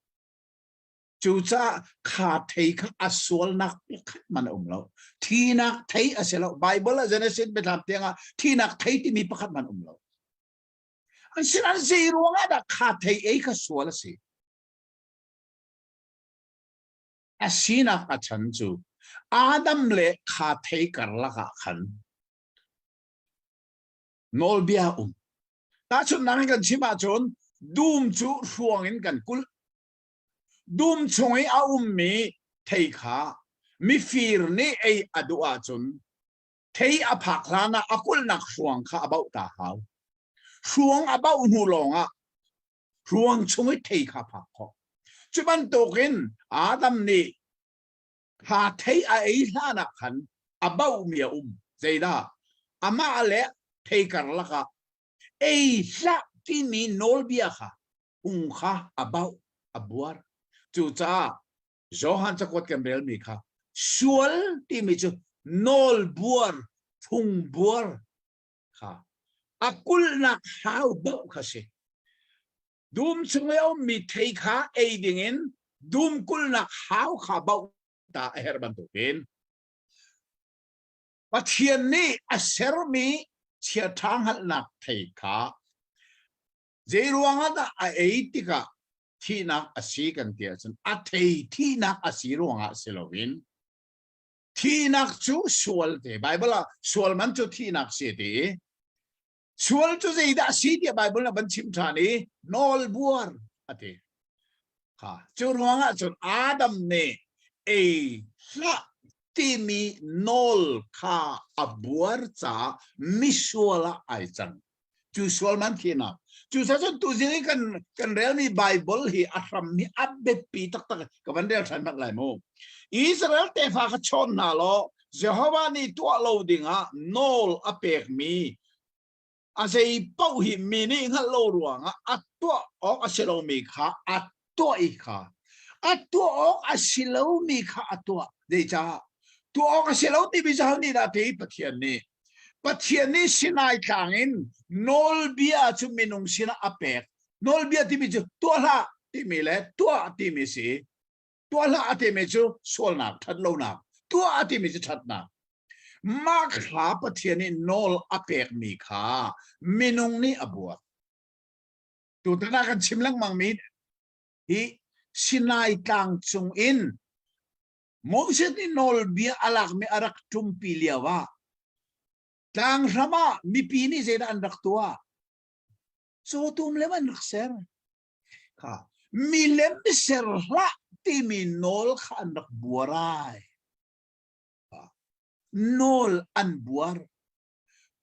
[SPEAKER 3] Cucaah kha thei kha a sualnak pakhat man a um lo. Thinak thei a si lo. Bible ah Genesis biathlam tiangah thinak thei timi pakhat man um lo. An sinan zei ruangah dah kha thei ei kha sual a si? A sinak a chan cu Adam le kha thei karlak ah khan nawlbia um. Tahchunhnak in kan chim ahcun dum cu hruang in kan kulh. Dum chung i a ummi thei kha mifir nih ei a duh ahcun thei a phak hlanah a kulhnak hruang kha a bauh ta hau. Hruang a bauh hnu lawngah hruang chung i thei kha phak khawh. Cu bantukin Adam nih kha thei a ei hlanah khan a bauhmi a um. Zeidah? Amah le thei karlak ah ei hlah timi nawlbia kha ung kha a bauh a buar cucaah Johan cakuat kan relmi kha sual timi cu nawl buar phung buar kha a kulhnak hau bauh kha si dum chung i a ummi thei kha ei dingin dum kulhnak hau kha bauh ta a herh bantukin Pathian nih a sermi chiaṭha hngalhnak thei kha Zeiruangah dah a ei tikah thihnak a si kan ti ahcun a thei thihnak a si ruangah si loin thihnak cu sual te Bible ah sual man cu thihnak si ti i sual cu zeidah si tiah Bible ah van chim ṭhan i nawlbuar a ti kha cu ruangah cun Adam nih ei hlah timi nawl kha a buar caah misual ah ai cang Cu sual man thinak. Cu sa cun tuzing i kan kan relmi Bible hi a hram hi a biapi taktak ka van rel ṭhan bak lai mu. Israel tefa kha chawn hna law Jehovah nih tuah lo dingah nawl a pekmi a zei paoh hi mi nih hngalh lo ruangah a tuah awk a si lomi kha a tuah i kha a tuah awk a si lomi kha a tuah. Zeicah? Tuah awk a si lo timi cu nih dah ti Pathian nih Pathian nih Sinai tlang in nawlbia cu minung sinah a pek. Nawlbia timi cu tuah hlah timi le tuah timi si. Tuah hlah a timi cu sualnak, ṭhatlonak. Tuah a timi cu ṭhatnak. Mah kha Pathian nih nawl a pekmi kha minung nih a buar. Tutan ah kan chim lengmang mi hi Sinai tlang cung in Moses nih nawlbia a lakmi a rak ṭumpi lio ah tlang hram ah mipi nih zeidah an rak tuah? Cawtum lem an rak ser. Kha milem ser hlah timi nawl kha an rak buar ai. Nawl an buar.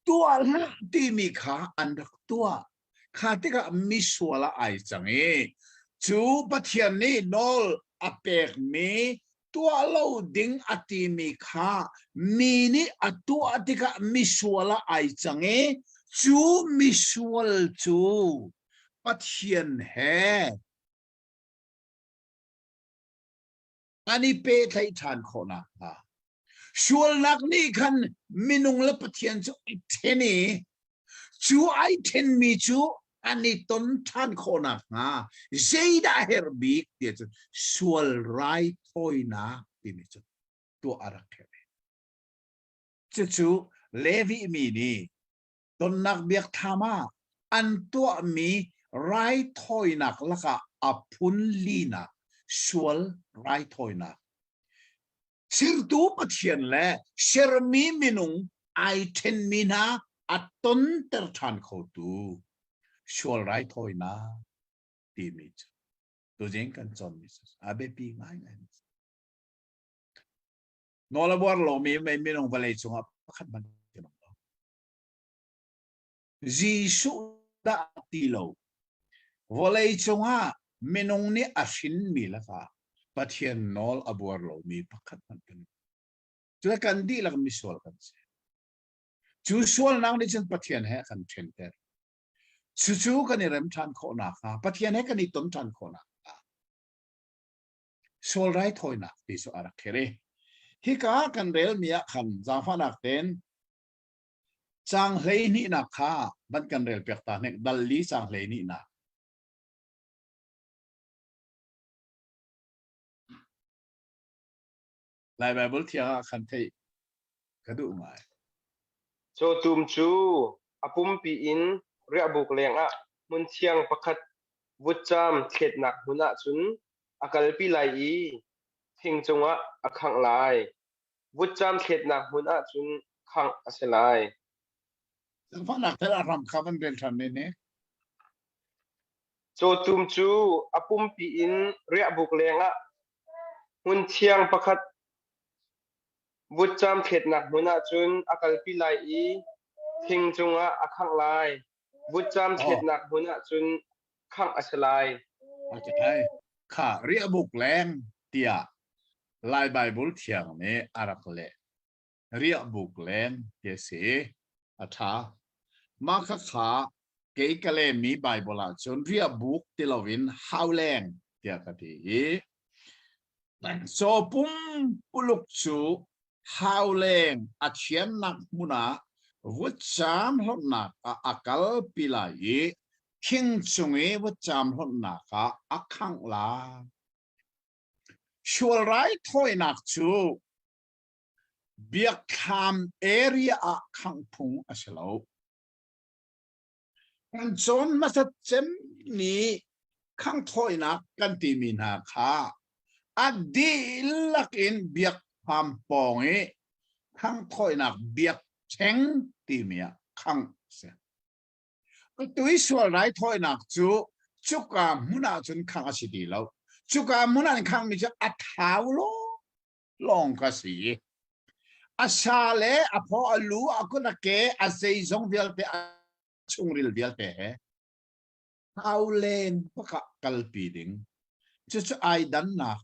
[SPEAKER 3] Tuah hlah timi kha an rak tuah. Kha tikah misual ah ai cang i cu Pathian nih nawl a pekmi tuah lo ding a timi kha mi nih a tuah tikah misual ah ai cang i cu misual cu Pathian he an i pehtlaih ṭhan khawh nakhnga sualnak nih khan minung le Pathian cu ai ṭhen i cu ai ṭhenmi cu an i ton ṭhan khawh nakhnga zeidah a herh bik ti cun sual raithawinak timi cu tuah a rak herh. Cucu Levi mi nih tonnak biakthlam ah an tuahmi raithawinak lakah a phun linak sual raithawinak Sertu Pathian le sermi minung ai ṭhenmi hna a tonter ṭhan khotu sual raithawinak timi cu tuzing kan cawnmi cu a biapi ngaingai. Nawl a buar lomi minung vawlei cungah pakhat hmanh kan um lo. Jesuh dah ti lo. Vawlei cungah minung nih a hrinmi lakah Pathian nawl a buar lomi pakhat hmanh kan um. Cu kan dihlak misual kan si. Cu sualnak nih cun Pathian he a kan ṭhenter. Cucu kan i rem ṭhan khawh nakhnga, Pathian he kan i ton ṭhan khawh nakhnga sual raithawinak ti cu a rak kher i hika kan relmi ah khan zaangfahnak tein caang 12nak kha van kan rel piak ta hnek dal li caang 12nak. Lai Bible thiang ah khan theih ka duh ngai.
[SPEAKER 1] Cawtum cu a pumpi in riahbuk lengah hmun thiang pakhat vutcam thletnak hmun ah cun a kalpi lai i thing cungah a khangh lai. Vutcam thletnak hmun ah cun khangh a si lai.
[SPEAKER 3] Zaangfahnak tel a ram kha van rel ṭhan ne ne.
[SPEAKER 1] Cawtum cu a pumpi in riahbuk lengah hmun thiang pakhat vutcam thletnak hmun ah cun a kalpi lai i thing cungah a khangh lai. Vutcam thletnak hmun ah cun khangh a si lai.
[SPEAKER 3] Okay. Kha riahbuk leng tiah Lai Baibal thiang nih a rak leh. Riahbuk leng ti a si. A ṭha. Mah kha kha kei ka lehmi Baibal ahcun riahbuk ti loin hauleng tiah ka ti i caw pumpuluk cu hauleng a thiannak hmun ah vutcam hlonhnak ah a kalpi lai i thing cung i vutcam hlonhnak ah a khangh lai. Sual raithawinak cu biakthlam area ah khangh phung a si lo. Kan cawn hmasat cemmi khanghthawinak kan timi hna kha a dihlak in biakthlam pawng i khanghthawinak biakṭheng timi ah khangh a si. Atu i sual raithawinak cu cuka hmun ah cun khangh a si ti lo. Cuka hmun ah an khanghmi cu a thau lawng ka si. A sa le a phaw, a lu, a kut, a ke, a zeizong vialte, a chungril vialte he thau len bak ah kalpi ding. Cucu ai dannak.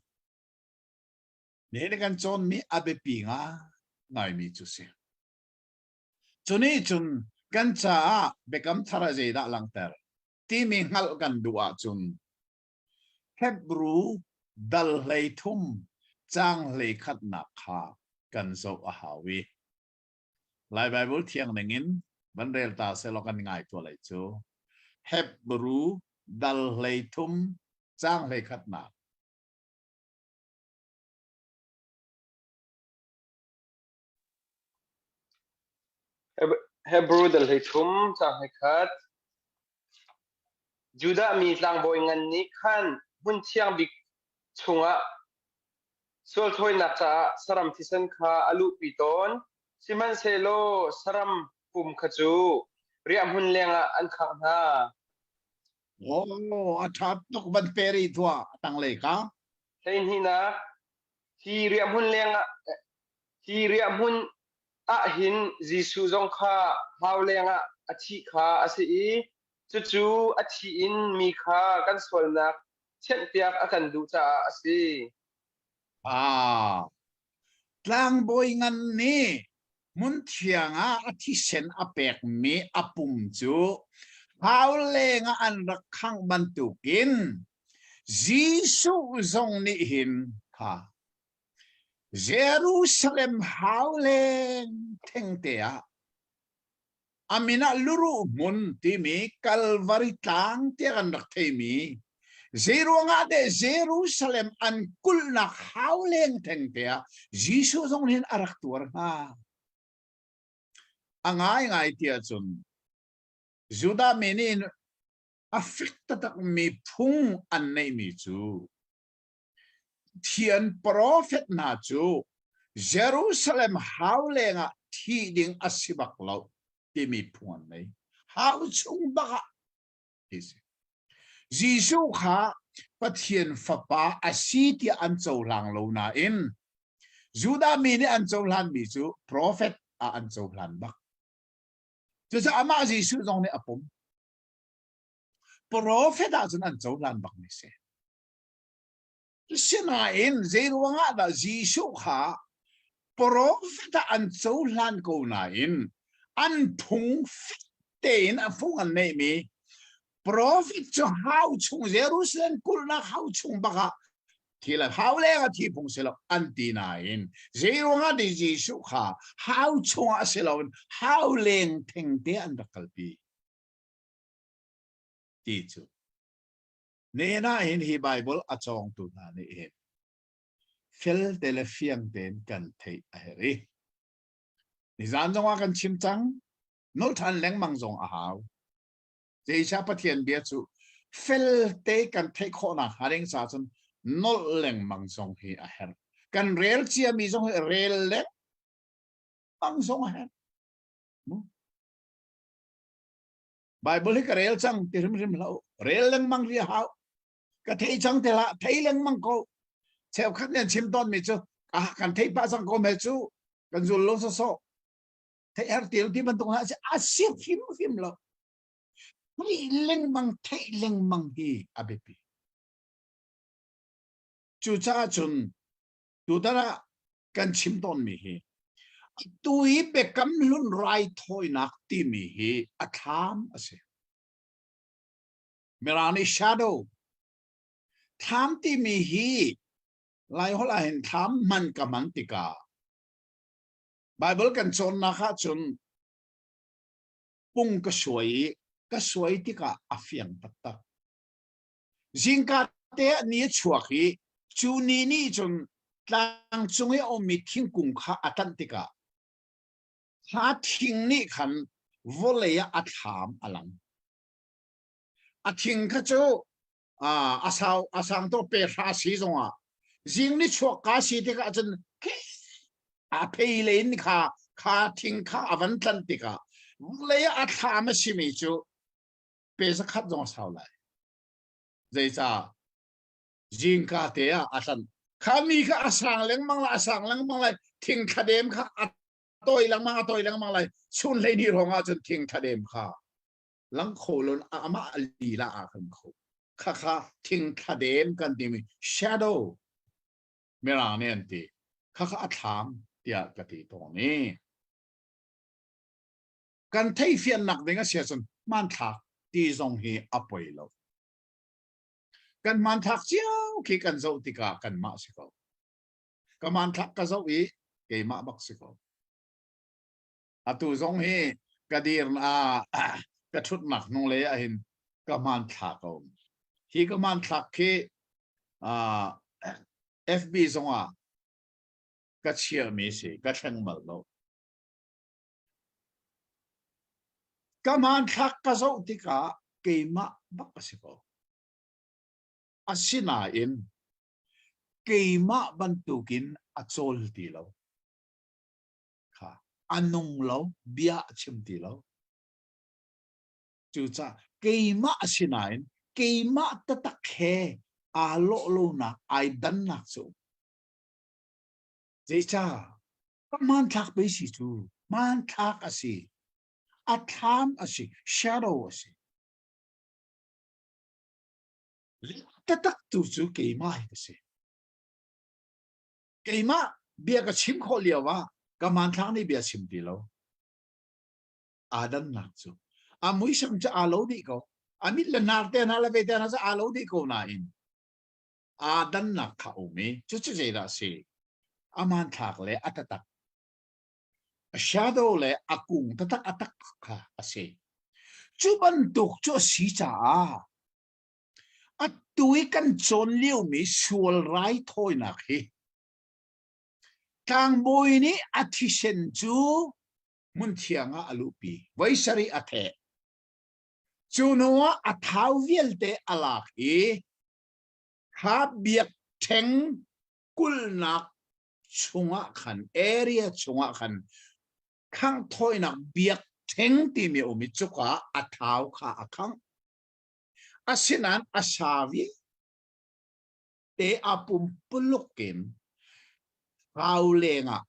[SPEAKER 3] Nihin kan cawnmi a biapi ngaimi cu si. Cu nih cun kan caah Biakam Thar ah zeidah langhter timi hngalh kan duh ahcun Hebru dal 13 caang 11nak kha kan zoh a hau i Lai Baibal thiang ningin van rel ta sehlaw kan ngai tuah lai cu. Hebru dal 13 caang 11nak.
[SPEAKER 1] Hebrew dal 13 caang 21. Judah mi tlangbawi ngan nih khan hmun thiang bik chungah sual thawinak caah saram thisen kha a luhpi tawn. Sihmanhsehlaw saram pum kha cu riahhmun lengah an khangh hna.
[SPEAKER 3] Oh, a ṭha tuk van peri tuah a tanglei ka.
[SPEAKER 1] Hleihnihnak, hi riahhmun lengah hi riahhmun ah hin Jesuh zong kha hau lengah a thih kha a si i cucu a thih in mi kha kan sualnak thianhpiak a kan duh caah a si.
[SPEAKER 3] Ah, tlangbawi ngan nih hmunthiang ah a thisen a pekmi a pum cu hau lengah an rak khangh bantukin Jesuh zong nih hin kha Jerusalem hau leng thengte ah a min ah luruh hmun timi Kalvari tlang tiah kan rak theimi zeiruangah deh Jerusalem an kulhnak hau leng thengte ah Jesuh zong hin a rak tuar hnga. A ngaingai tiah cun Judah mi nih a fik taktakmi phung an neihmi cu Pathian profet hna cu Jerusalem hau lengah thi ding a si bak lo timi phung an nei. Hau chung bak ah ti si. Jesuh kha Pathian fapa a si tiah an cohlang lo nain Judah mi nih an cohlanmi cu profet ah an cohlan bak. Cucaah amah Jesuh zong nih a pom. Profet ah cun an cohlan bakmi si. Sinain zeiruangah dah Jesuh kha profet ah an cohlan ko nain an phung fek tein a phung an neihmi profet cu hau chung Jerusalem kulhnak hau chung bak ah thi le hau leng ah thi phung si lo an ti nain zeiruangah dah Jesuh kha hau chungah si loin hau leng thengte an rak kalpi ti cu Nihin ah hin hi Baibal a cawngtu hna nih hin felte le fiang tein kan theih a herh i nizan zongah kan chim cang, nolh ṭhan lengmang zong a hau. Zeicah Pathian bia cu felte kan theih khawhnak hnga ding caah cun nolh lengmang zong hi a herh. Kan rel ciami zong hi rel lengmang zong a herh. Bible hi ka rel cang ti hrimhrim hlah u. Rel lengmang ri a hau. Ka thei cang te hlah, thei lengmang ko. Cheukhat nih an chim tawnmi cu ah kan thei pah cang ko me cu kan zul lo sawsawh. Thei har til ti bantuk hna a si hrimhrim lo. Theih lengmang, theih lengmang hi a biapi. Cucaah cun tutan ah kan chim tawnmi hi atu hi biakam hlun raithawinak timi hi a thlam a si. Mirang nih shadow thlam timi hi Laiholh ah hin thlam hman ka hman tikah Bible kan cawnnak ah cun pung ka suai i ka suai tikah a fiang taktak. Zingka te ah ni a chuak i cu ni nih cun tlang cung i a ummi thingkung kha a tanh tikah kha thing nih khan vawlei ah a thlam a lang. A thing kha cu a sau a sang to pe hra si zongah zing ni chuak ka si tikah cun a phei len kha kha thing kha a van tlan tikah vawlei ah a thlam a simi cu pe zakhat zong a sau lai. Zeicah? Zingka te ah a hlan. Kha mi kha a sang lengmang lai, a sang lengmang lai. Thing thladem kha a toi lengmang, a toi lengmang lai. Chun hlei ni rong ah cun thing thladem kha lang kho lon amah lila ah kan kho. Kha kha thing thladem kan timi shadow mirang nih an ti. Kha kha a thlam tiah ka ti tawn i. Kan theihfiannak ding a si ahcun hmanthlak ti zong hi a poi lo. Kan hmanthlak cio khi kan zoh tikah kanmah si ko. Ka hmanthlak ka zoh i keimah bak si ko. Atu zong hi ka dir ah ka ṭhutnak hnunglei ah hin ka hmanthlak a um. Hi ka hmanthlak khi uh, FB zongah ka chiahmi si, ka thleng bal lo. Ka hmanthlak ka zoh tikah keimah bak a si ko. Asinain keimah bantukin a cawl ti lo. Kha a nung lo, bia a chim ti lo. Cucaah keimah a si nain keimah taktak he aa lawh lonak, ai dannak cu zeicah ka hmanthlak pei si cu hmanthlak a si a thlam a si shadow a si taktak tu cu keimah hi ka si keimah bia ka chim khawh lio ah ka hmanthlak nih bia chim ti lo aa dannak cu a muisam cu aa lo dih ko a mit le nar te hna le ve te hna cu aa lo dih ko nain aa dannak kha um i cucu zeidah a si a hmanthlak le a tatak a shadow le a kung tatak a tak kha a si cu bantuk cu a si caah atu i kan cawn liomi sual raithawinak hi tlangbawi nih a thisen cu hmunthiang ah a luhpi voi sarih a theh cu hnu ah a thau vialte a lak i kha biakṭheng kulhnak chungah khan area chungah khan khangh thawinak biakṭheng timi a um i cuka a thau kha a khangh asinain a sa vialte a pumpuluk in thau lengah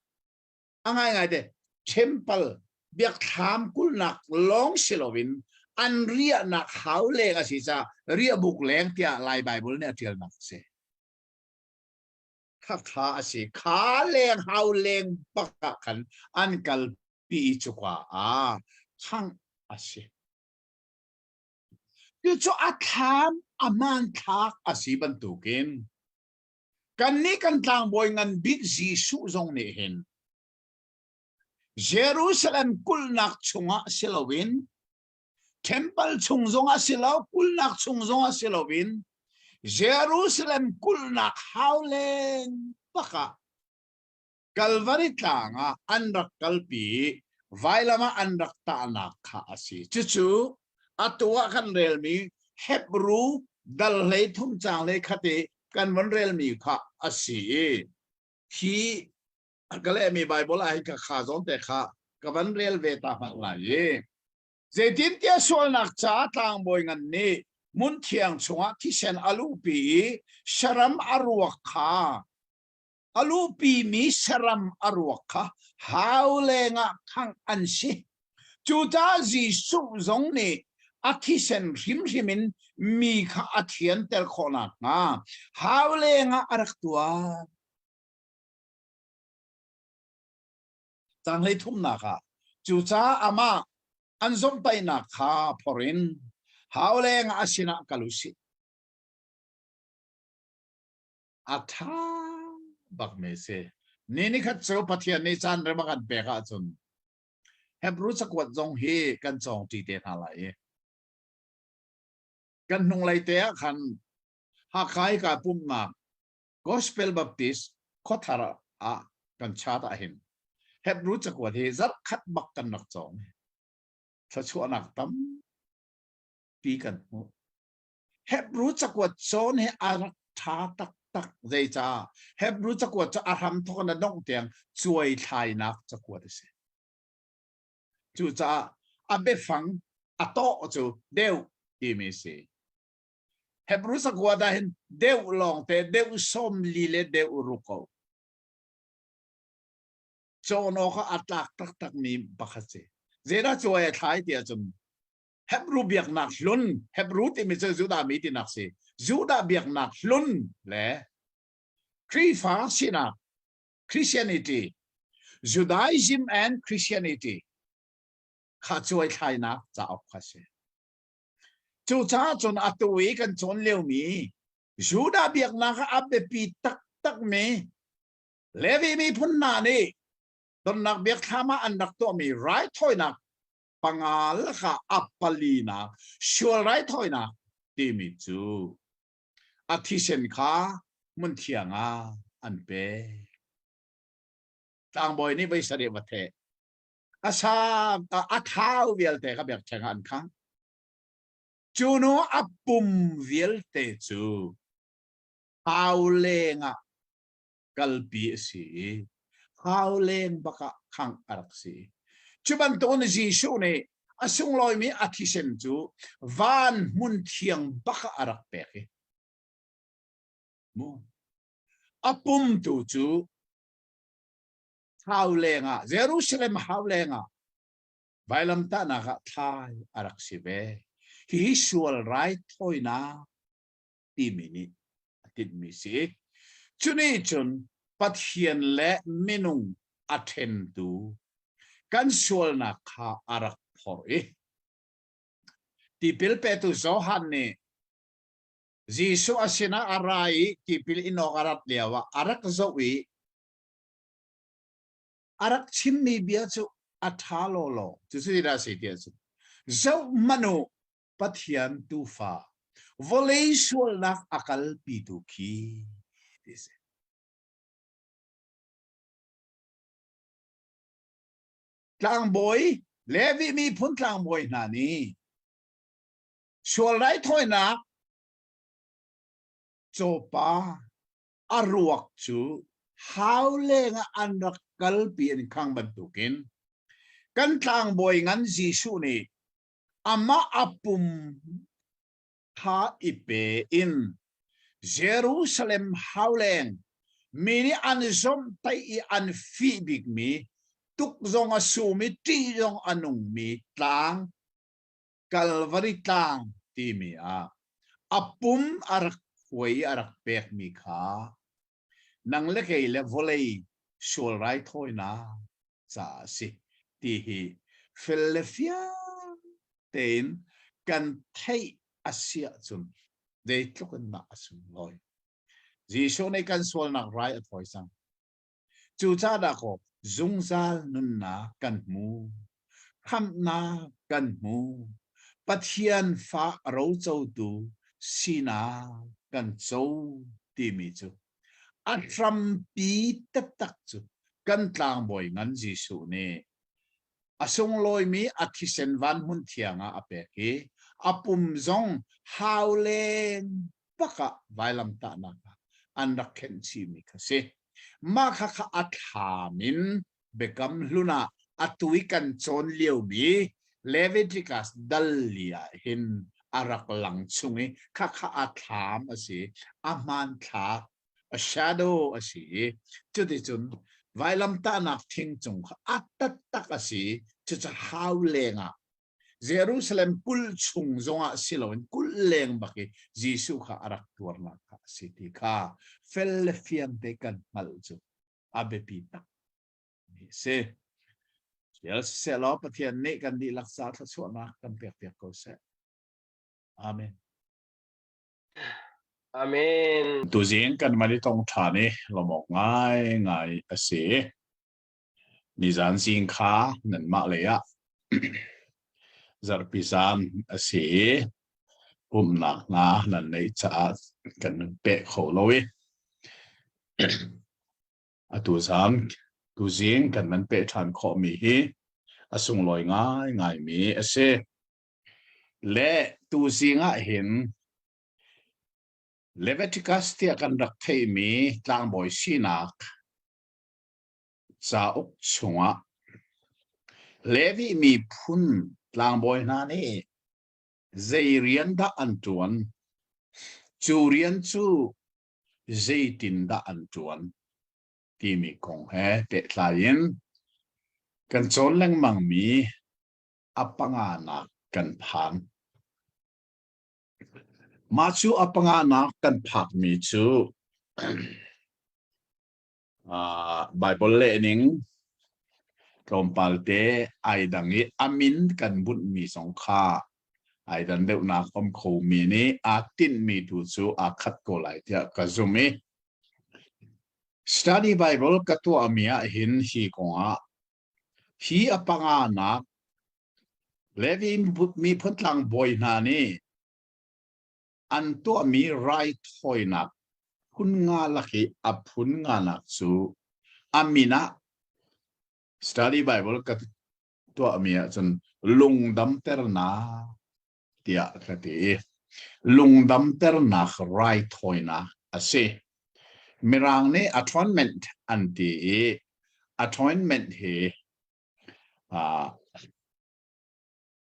[SPEAKER 3] A ngaingai te, temple biakthlam kulhnak lawng si loin an riahnak hau leng a si caah riahbuk leng tiah Lai Baibal nih a ṭialnak a si. Khakha a si. Kha leng hau leng bak ah khan an kalpi i cuka ah khangh a si. Cucu a thlam a hmanthlak a si bantukin Kannih kan tlangbawi ngan bik Jesuh zong nih hin Jerusalem kulhnak chungah si loin temple chung zongah si lo kulhnak chung zongah si loin Jerusalem kulhnak hau leng bak ah Kalvari tlang ah an rak kalpi i vailam ah an rak tahnak kha a si. Cucu atu ah kan relmi Hebru dal hlei thum caang hlei khat i kan von relmi kha a si i hi ka lehmi Baibal ah hin ka kha zawn te kha ka van rel ve ta hmanh lai i zeitintiah sualnak caah tlangbawi ngan nih hmunthiang chungah thisen a luhpi i saram a ruak kha A luhpimi saram a ruak kha hau lengah khangh an si. Cucaah Jesuh zong nih a thisen hrimhrim in mi kha a thianter khawh nakhnga hau lengah a rak tuah. Caang thumnak ah cucaah amah an zomhtaihnak kha phor in hau lengah a sinah kal u sih. A ṭha bakmi si. Ni nikhat cu Pathian nih caan rem a kan pek ahcun Hebrew cakuat zong hi kan cawng ṭi te hna lai i kan hnunglei te ah khan Hakha i kaa pumhnak Gospel Baptist khuathar ah kan chat ah hin Hebrew cakuat hi zarh khat bak kan rak cawng. Thluachuahnak tampi kan hmuh. Hebrew cakuat cawn hi a rak ṭha taktak. Zeicah? Hebrew cakuat cu a hramthawk in a dongh tiang cuai thlainak cakuat a si. Cucaah a biafang a tawh cu deuh timi a si. Hebrew cakuat ah hin deuh lawngte deuh 40 le deuh ruk ko. Cawn awk ah a tlak taktakmi pakhat si. Zeidah cuai a thlai ti ahcun Hebrew biaknak hlun Hebrew timi cu Judah mi tinak si Judah biaknak hlun le Khrihfa sinak Christianity Judaism and Christianity kha cuai thlainak cauk kha si cucaah cun atu i kan cawn liomi Judah biaknak ah a biapi taktakmi Levi miphun hna nih donnak biakthlam ah an rak tuahmi raithawinak panga lakah a palinak sual raithawinak timi cu a thisen kha hmunthiang ah an pek. Tlangbawi nih voi sarih va theh. A sa a thau vialte kha biakṭheng ah an khangh. Cu hnu a pum vialte cu hau leng ah kalpi a si i hau leng bak ah khangh a rak si. Cu bantukin Jesuh nih a sunglawimi a thisen cu van hmun thiang bak ah a rak pek i mu a pum tu cu hau leng ah Jerusalem hau leng ah vailamtahnak ah thlai a rak si ve. Hihi sual raithawinak timi nih a tinhmi si. Cu nih cun Pathian le minung a ṭhentu kan sualnak kha a rak phorh i tipil petu Johan nih Jesuh a sinah a ra i tipil in awk a rat lioah a rak zoh i a rak chimmi bia cu a ṭha lawlaw. Cucu zeidah a si ti ahcun zoh hmanh u Pathian tuufa vawlei sualnak a kalpitu khi ti si. Tlangbawi Levi miphun tlangbawi hna nih sual raithawinak cawpa a ruak cu hau lengah an rak kalpi an khang bantukin kan tlangbawi ngan Jesuh nih amah a pum kha i pe in Jerusalem hauleng mi nih an zomhtaih i an fih bikmi tuk zong a sum i ṭih zong a nungmi tlang Kalvari tlang timi ah a pum a rak khuai i a rak pekmi kha nang le kei le vawlei sual raithawinak caah a si ti hi fel le fiang tein kan theih a si ahcun zeitluk in dah a sunglawi. Jesuh nih kan sualnak rai a thawi cang. Cucaah dahkaw zungzal nunnak kan hmu. Khamhnak kan hmu. Pathian fa rocotu sinak kan co timi cu a hrampi taktak cu kan tlangbawi ngan Jesuh nih a sunglawimi a thisen van hmun thiang ah a pek i a pum zong hau leng bak ah vailamtahnak ah an rak khenh chihmi kha si. Mah kha kha a thlam in Biakam Hlun ah atu i kan cawn liomi Leviticus dal li ah hin a rak lang chung i khakha a thlam a si, a hmanthlak, a shadow a si i cuticun vailamtahnak thing cung kha a taktak a si. Cucu hau lengah Jerusalem kulh chung zongah si loin kulh leng bak i Jesuh kha a rak tuarnak kha a si ti kha fel le fiang te kan hngalh cu a biapi tak mi a si. Sial siseh law Pathian nih kan dihlak ca thluachuahnak kan pek piak ko seh. Amen.
[SPEAKER 1] Amen.
[SPEAKER 2] Tuzing kan man i tong ṭhan i lawmawk ngai ngai a si. Nizan zing kha nanmah lei ah zarhpi zan a si i pumhnak hna nan neih caah kan peh kho lo i atu zan tuzing kan nan peh ṭhan khawhmi hi a sunglawi ngaingaimi a si. Le tuzing ah hin Leviticus tiah kan rak theihmi tlangbawi sinak cauk chungah Levi miphun tlangbawi hna nih zei rian dah an ṭuan? Cu rian cu zeitindah an ṭuan? timi kong he pehtlai in kan cawn lengmangmi a panganak kan phan. Mah cu a panganak kan phakmi cu Baibal lehning tlawmpal te ai dang i a min kan bunhmi zong kha ai dan deuhnak um khomi nih aa tinhmi tu cu aa khat ko lai tiah ka zumh i Study Bible ka tuahmi ah hin hi kongah hi a panganak Levi miphun tlangbawi hna nih an tuahmi raithawinak phun nga lak i a phun nganak cu a min ah Study Bible ka.
[SPEAKER 3] tuahmi ahcun lungdamternak tiah ka ti i lungdamternak raithawinak a si. Mirang nih atonement an ti i atonement hi uh,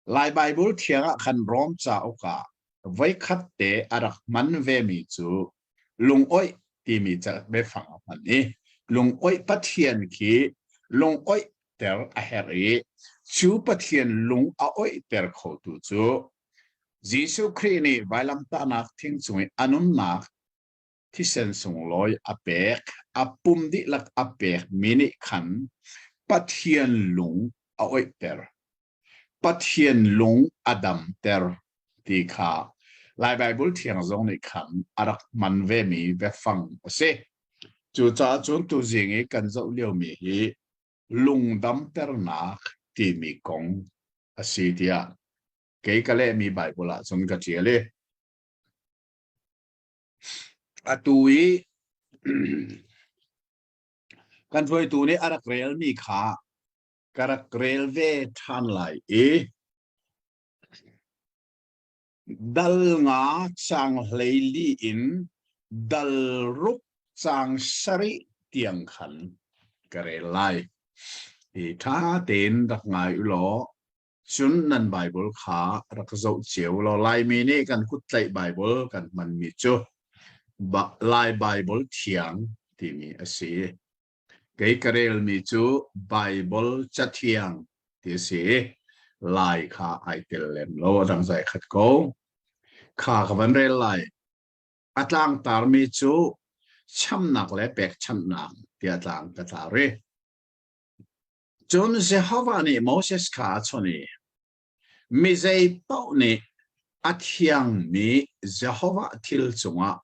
[SPEAKER 3] Lai Baibal thiang ah khan Rom cauk ah voikhat te a rak hman vemi cu lungoih timi biafang a hman i lungoih Pathian khi lungoih ter a herh i cu Pathian lung a oihter khotu cu Jesuh Khrih nih vailamtahnak thing cung i a nunnak thisen sunglawi a pek, a pum dihlak a pekmi nih khan Pathian lung a oihter. Pathian lung a damter ti kha Lai Baibal Thiang zong nih khan a rak hman vemi biafang a si. Cucaah cun tuzing i kan zoh liomi hi lungdamternak timi kong a si tiah kei ka lehmi Baibal ah cun ka ṭial i atu i kan hruaitu nih a rak relmi kha ka rak rel ve ṭhan lai i dal nga cang 14 in dal ruk cang sarih tiang khan ka rel lai. Hi ṭha tein rak ngai u law cun nan Baibal kha rak zoh cio law Laimi nih kan kuttlaih Baibal kan hmanmi cu Lai Baibal Thiang timi a si. Kei ka relmi cu Baibal Cathiang ti a si i Lai kha ai tel lem lo, a dang zai khat ko. Kha ka van rel lai. A tlangtarmi cu chamnak le pekchanhnak tiah tlang ka tlar i Cun Jehovah nih Moses kha a chawnh i, Mi zei paoh nih a thiangmi Jehovah thil cungah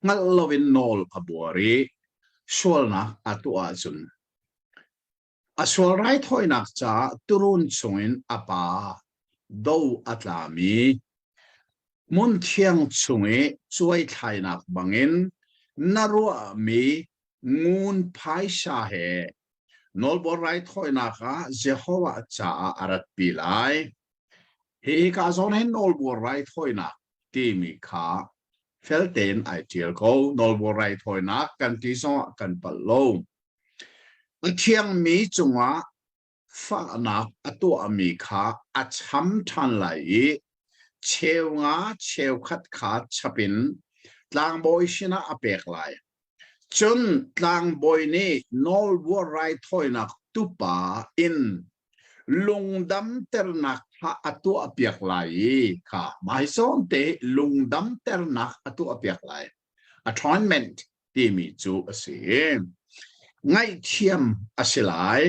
[SPEAKER 3] hngalh loin nawl a buar i sualnak a tuah ahcun, a sual raithawinak caah tuurun chungin a pa do a tlami hmunthiang chung i cuaithlainak bangin na ruahmi ngun phaisa he nawlbuar raithawinak ah Jehovah caah a ratpi lai. Hi ka zawn hin nawlbuar raithawinak timi kha fel tein ai ṭial ko. Nawlbuar raithawinak kan ti zongah kan palh lo. A thiangmi cungah fahnak a tuahmi kha a cham ṭhan lai i cheu nga cheukhat kha chap in tlangbawi sinah a pek lai. Cun tlangbawi nih nawlbuar raithawinak tupa in lungdamternak kha a tuahpiak lai i kha hmaizon te lungdamternak a tuahpiak lai. Atonement timi cu a si. Ngaihthiam a si lai.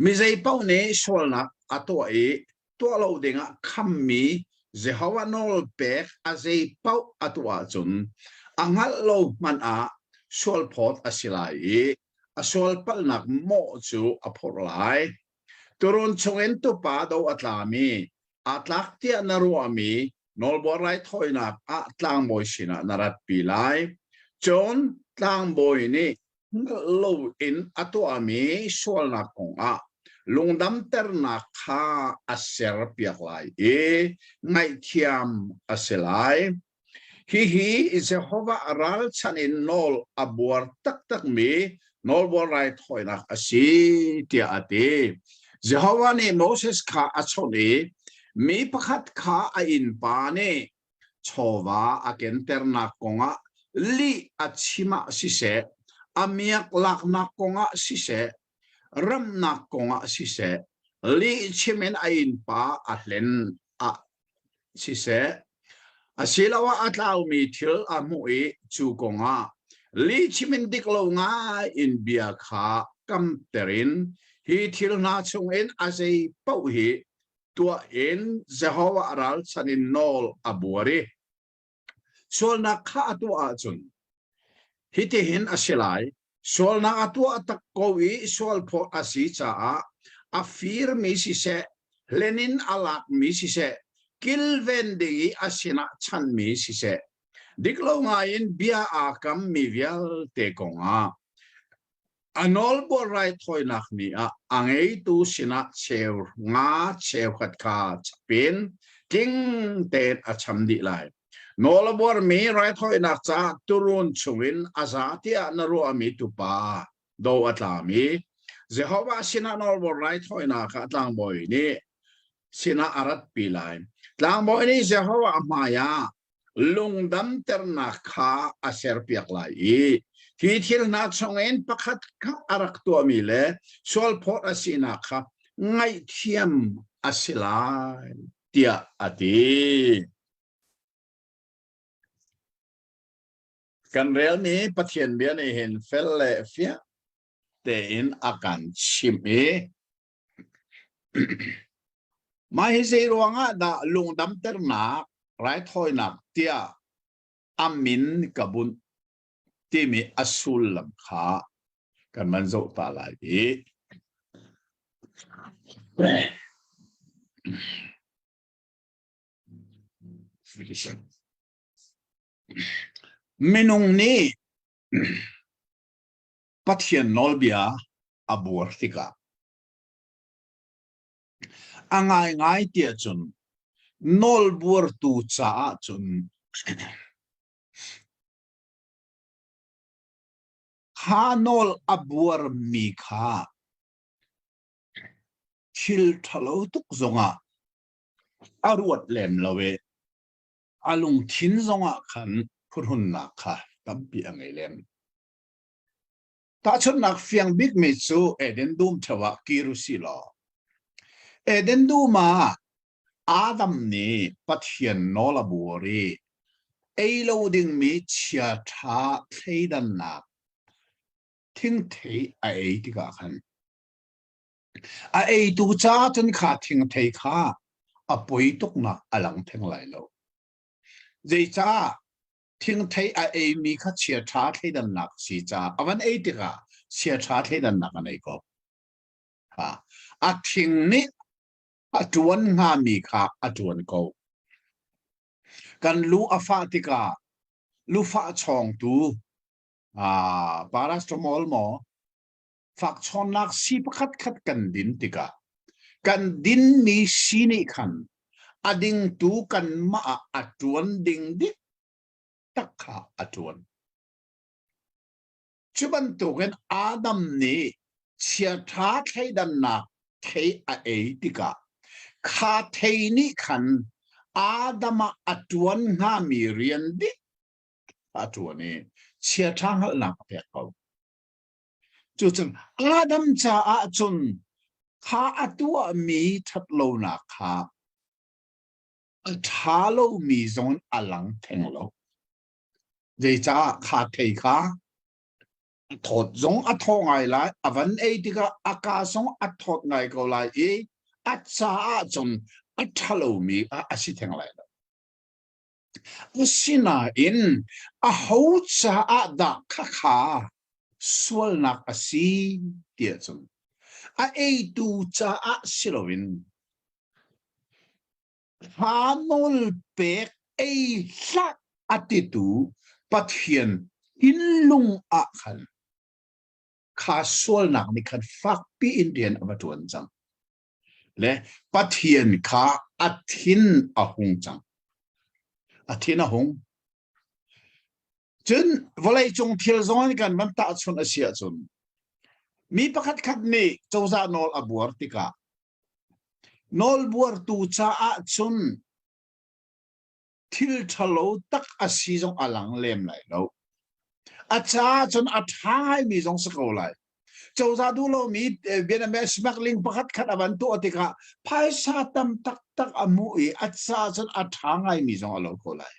[SPEAKER 3] Mi zeipaoh nih sualnak a tuah i tuah lo dingah khammi Jehovah nawl pek a zeipaoh a tuah ahcun a hngalh lo hmanh ah sualphawt a si lai i a sualpalhnak mawh cu a phurh lai. Tuurun chungin tupa do a tlami, aa tlak tiah na ruahmi nawlbuar raithawinak ah tlangbawi sinah na ratpi lai. Cun tlangbawi nih hngalh loin a tuahmi sualnak kongah lungdamternak kha a serpiak lai i ngaihthiam a si lai. Hihi Jehovah ralchanh in nawl a buar taktakmi nawlbuar raithawinak a si tiah a ti. Jehovah nih Moses kha a chawnh i mi pakhat kha a innpa nih chawva a kenternak kongah lih a chim ah siseh, a miak laknak kongah siseh, ramnak kongah siseh, lih chim in a innpa a hlen ah siseh, asiloah a tlaumi thil a hmuh i cu kongah lihchim in dik lo ngai in bia kha kamter in hi thil hna chungin a zei paoh hi tuah in Jehovah ralchan in nawl a buar i sualnak kha a tuah ahcun hitihin a si lai sualnak a tuah tak ko i sualphawt a si caah a firmi siseh hlen in a lakmi siseh kilven ding i a sinah chanmi siseh diklo ngai in bia aa kammi vialte kongah. A nawlbuar raithawinak ni ah a ngeitu sinah cheu nga cheukhat kha chapin tling tein a cham dih lai. Nawl a buarmi raithawinak caah tuurun chungin a za tiah na ruahmi tupa do a tlami Jehovah sinah nawlbuar raithawinak ah tlangbawi nih sinah a ratpi lai. Tlangbawi nih Jehovah hmaiah lungdamternak kha a serpiak lai i hi thil hna chungin pakhat kha a rak tuahmi le sualphawt a sinak kha ngaihthiam a si lai tiah a ti. Kan relmi Pathian bia nih hin fel le fiang tein a kan chimh i Mah hi zei ruangah dah lungdamternak raithawinak tiah a min ka bunh timi a sullam kha kan van zoh ta lai i minung nih Pathian nawlbia a buar tikah A ngaingai tiah cun nawlbuartu caah cun kha nawl a buarmi kha thil ṭhalo tuk zongah a ruat lem lo i a lungthin zongah khan phuhrunnak kha tampi a ngei lem. Tahchunhnak fiang bikmi cu Eden dum ṭheo ah kir u sih law Eden dum ah Adam nih Pathian nawl a buar i ei lo dingmi chiaṭha thleidannak thingthei a ei tikah khan a eitu caah cun kha thingthei kha a poi tuknak a lang theng lai lo. Zeicah thingthei a eimi kha chiaṭha thleidannak si caah a van ei tikah chiaṭha thleidannak a nei ko. Ha. A thing nih a ṭuan hngami kha a ṭuan ko. Kan lu a fah tikah lufah chawngtu paracetamol maw fak chawnnak si pakhat khat kan din tikah kan dinmi si nih khan a dingtu kanmah ah a ṭuan ding dik tak kha a ṭuan. Cu bantukin Adam nih chiaṭha thleidannak thei a ei tikah kha thei nih khan Adam ah a ṭuan hngami rian dik a ṭuan i chiaṭha hngalhnak a pek ko. Cucun Adam caah cun kha a tuahmi ṭhatlonak kha a ṭha lomi zong a lang theng lo. Zeicah kha thei kha a thawt zong a thaw ngai lai, a van ei tikah a ka zong a thawt ngai ko lai i a caah cun a ṭha lomi a si theng lai lo. Asinain aho caah dah khakha sualnak a si tiah cun a eitu caah si loin thla nawl pek ei hlah a titu Pathian thinlung ah khan kha sualnak nih khan fakpi in rian a va ṭuan cang. Le Pathian kha a thin a hung cang. A thin a hung. Cun vawleicung thil zong in kan van tahchunh a si ahcun mi pakhat khat nih cozah nawl a buar tikah nawl buartu caah cun thil ṭhalo tak a si zong a lang lem lai lo. A caah cun a ṭha ngaimi zong si ko lai. Cozah duh lomi Vietnamese smuggling pakhat khat a van tuah tikah phaisa tam taktak a hmuh i a caah cun a ṭha ngaimi zong a lo ko lai.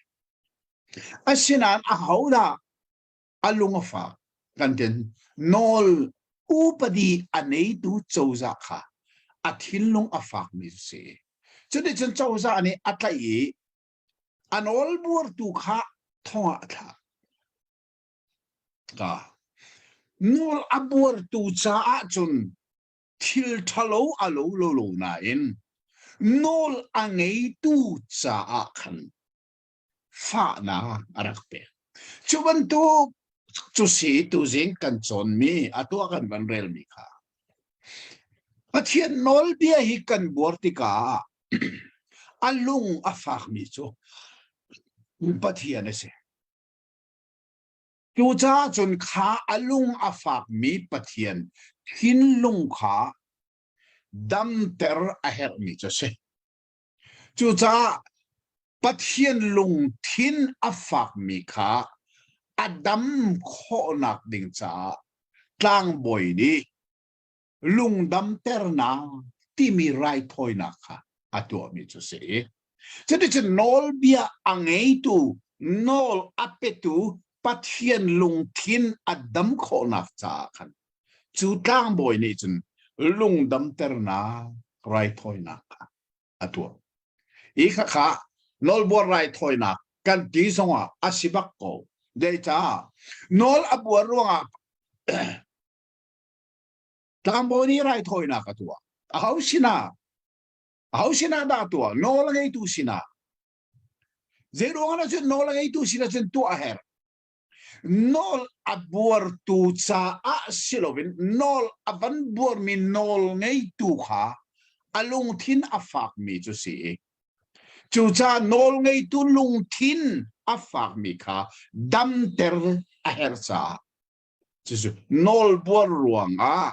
[SPEAKER 3] Asinain ahodah a lung a fak kan tin nawl upadi a neitu cozah kha a thinlung a fakmi si. Cuticun cozah nih a tlaih i a nawlbuartu kha thong ah a thlak. Ka nawl a buartu caah cun thil ṭhalo a lo lo lo nain nawl a ngeitu caah khan fahnak a rak pek. Cu bantuk Cu si tuzing kan cawnmi atu ah kan van relmi kha. Pathian nawlbia hi kan buar tikah a lung a fakmi cu Pathian a si. Cucaah cun kha a lung a fakmi Pathian thinlung kha damter a herhmi cu a si. Cucaah Pathian lungthin a fakmi kha a dam khawhnak ding caah tlangbawi nih lungdamternak timi raithawinak kha a tuahmi cu a si. Cuticun nawlbia a ngeitu, nawl a petu Pathian lungthin a dam khawhnak caah khan cu tlangbawi nih cun lungdamternak raithawinak kha a tuah. Hi khakha nawlbuar raithawinak kan ti zongah a si bak ko. Zeicah nawl a buar ruangah tlangbawi nih raithawinak a tuah. Aho sinah? Aho sinah dah a tuah? Nawl a ngeitu sinah. Zeiruang ah cun nawl a ngeitu sinah cun tuah a herh. Nawl a buartu caah si loin nawl a van buarmi nawl ngeitu kha a lungthin a fakmi cu si i cucaah nawl ngeitu lungthin a fakmi kha damter a herh caah cucu nawlbuar ruangah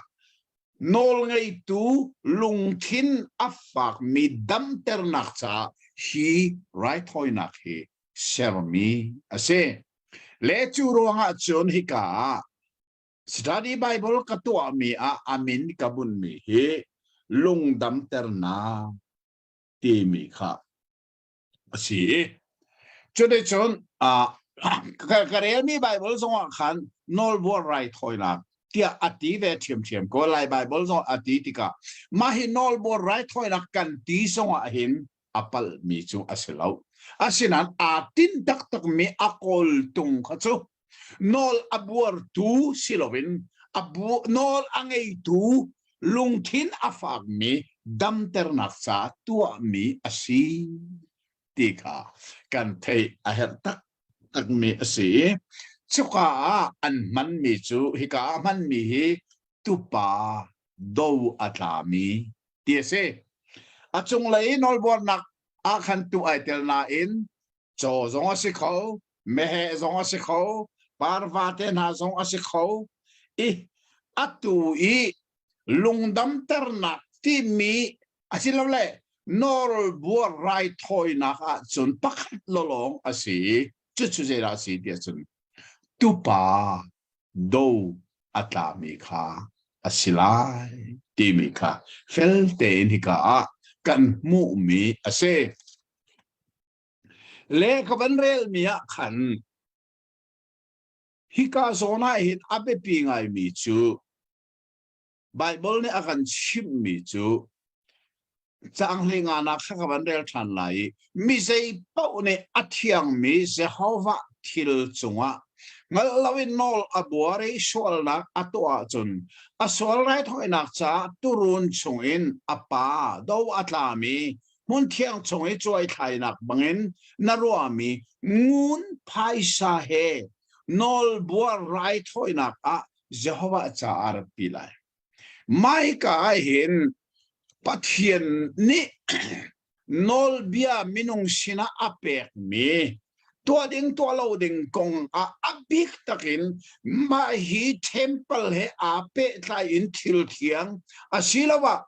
[SPEAKER 3] nawlngeitu lungthin a fakmi damternak caah hi raithawinak hi sermi a si. Le cu ruangah cun hika ah study Bible ka tuahmi ah a min ka bunmi hi lungdamternak timi kha a si i cuticun ka relmi Bible zongah khan nawlbuar raithawinak tiah a ti ve ṭhiamṭhiam ko. Lai Bible zong a ti tikah mah hi nawlbuar raithawinak kan ti zongah hin a palhmi cu a si lo. Asinain aa tinh taktakmi a kawltung kha cu nawl a buartu si loin a bu nawl a ngeitu lungthin a fakmi damternak caah tuahmi a si ti kha kan theih a herh taktakmi a si. Cuka ah an hmanmi cu hika ah hmanmi hi tupa do a tlami ti a si. A cunglei nawlbuarnak ah khan tu ai tel nain caw zong a si kho, meheh zong a si kho, parva te hna zong a si kho. I atu i lungdamternak timi asilole nawlbuar raithawinak ahcun pakhat lawlawng a si i cucu zeidah a si ti ahcun tupa do a tlami kha a si lai timi kha fel tein hika ah kan hmuhmi a si. Le ka van relmi ah khan hika zawn ah hin a biapi ngaimi cu Baibal nih a kan chimhmi cu caang hleingahnak kha ka van rel ṭhan lai i mi zei paoh nih a thiangmi Jehovah thil cungah hngalh loin nawl a buar i sualnak a tuah ahcun a sual raithawinak caah tuurun chungin a pa do a tlami hmunthiang chung i cuaithlainak bangin na ruahmi ngun phaisa he nawlbuar raithawinak ah Jehovah caah ratpi lai. Mahika ah hin Pathian nih nawlbia minung sinah a pekmi tuah ding tuah lo ding kong ah a bik takin mah hi temple he aa pehtlai in thil thiang asiloah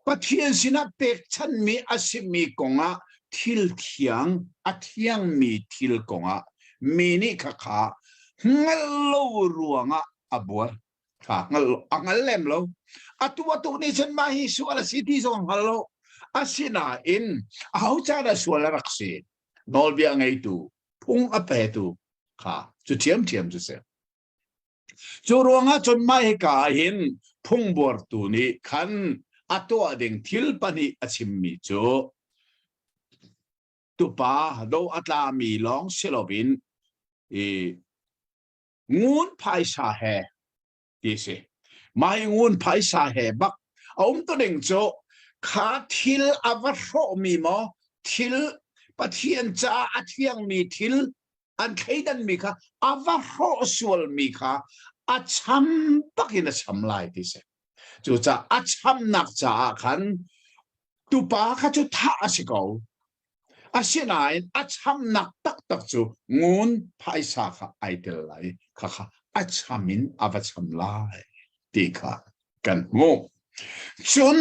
[SPEAKER 3] Pathian sinah pekchanhmi a simi kongah thil thiang a thiangmi thil kongah mi nih khakha hngalh lo ruangah a buar. Kha hngal a hngal lem lo. Atu atu nih cun mah hi sual a si ti zong hngal lo. Asinain aho ca dah sual a rak si? Nawlbia ngeitu, phung a petu kha cu ṭhiamṭhiam cu si. Cu ruangah cun mah hika ah hin phungbuartu nih khan a tuah ding thil pahnih a chimmi cu tupa do a tlami lawng si loin i ngun phaisa he ti si. Mah hi ngun phaisa he bak a um tu ding cu kha thil a va hrawhmi maw thil Pathian caah a thiangmi thil. An thleidanmi kha a va hrawh sualmi kha a cham bak in a cham lai ti si. Cucaah a chamnak caah khan tupa kha cu thah a si ko. Asinain a chamnak taktak cu ngun phaisa kha ai tel lai. Kha kha a cham in a va cham lai ti kha kan hmuh. Cun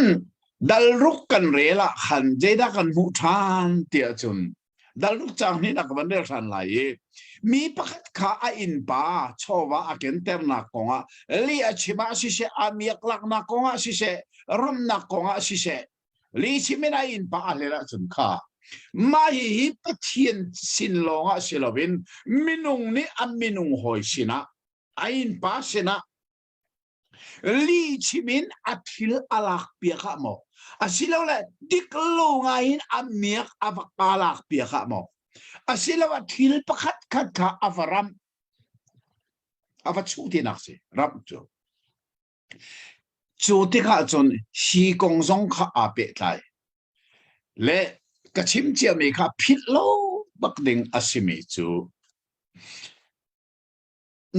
[SPEAKER 3] dalruk kan rel ah khan zeidah kan hmuh ṭhan tiah cun dalruk caang nih nak van rel ṭhan lai i mi pakhat kha a innpa chawva a kenternak kongah li a chim ah siseh a miak laknak kongah siseh ramnak kongah siseh li chim in a innpa a hler ahcun kha mah hihi Pathian sin lawngah si loin minung nih a minung hawi sinah a innpa sinah Lihchim in a thil a lak piak ah maw asilole dik lo ngai in a miak a va a lak piak ah maw asiloah thil pakhat khat kha a va ramh a va chuh tinak si ramh cu cu tikah cun hi kong zong kha aa pehtlai le ka chim ciami kha philh lo bak ding a simi cu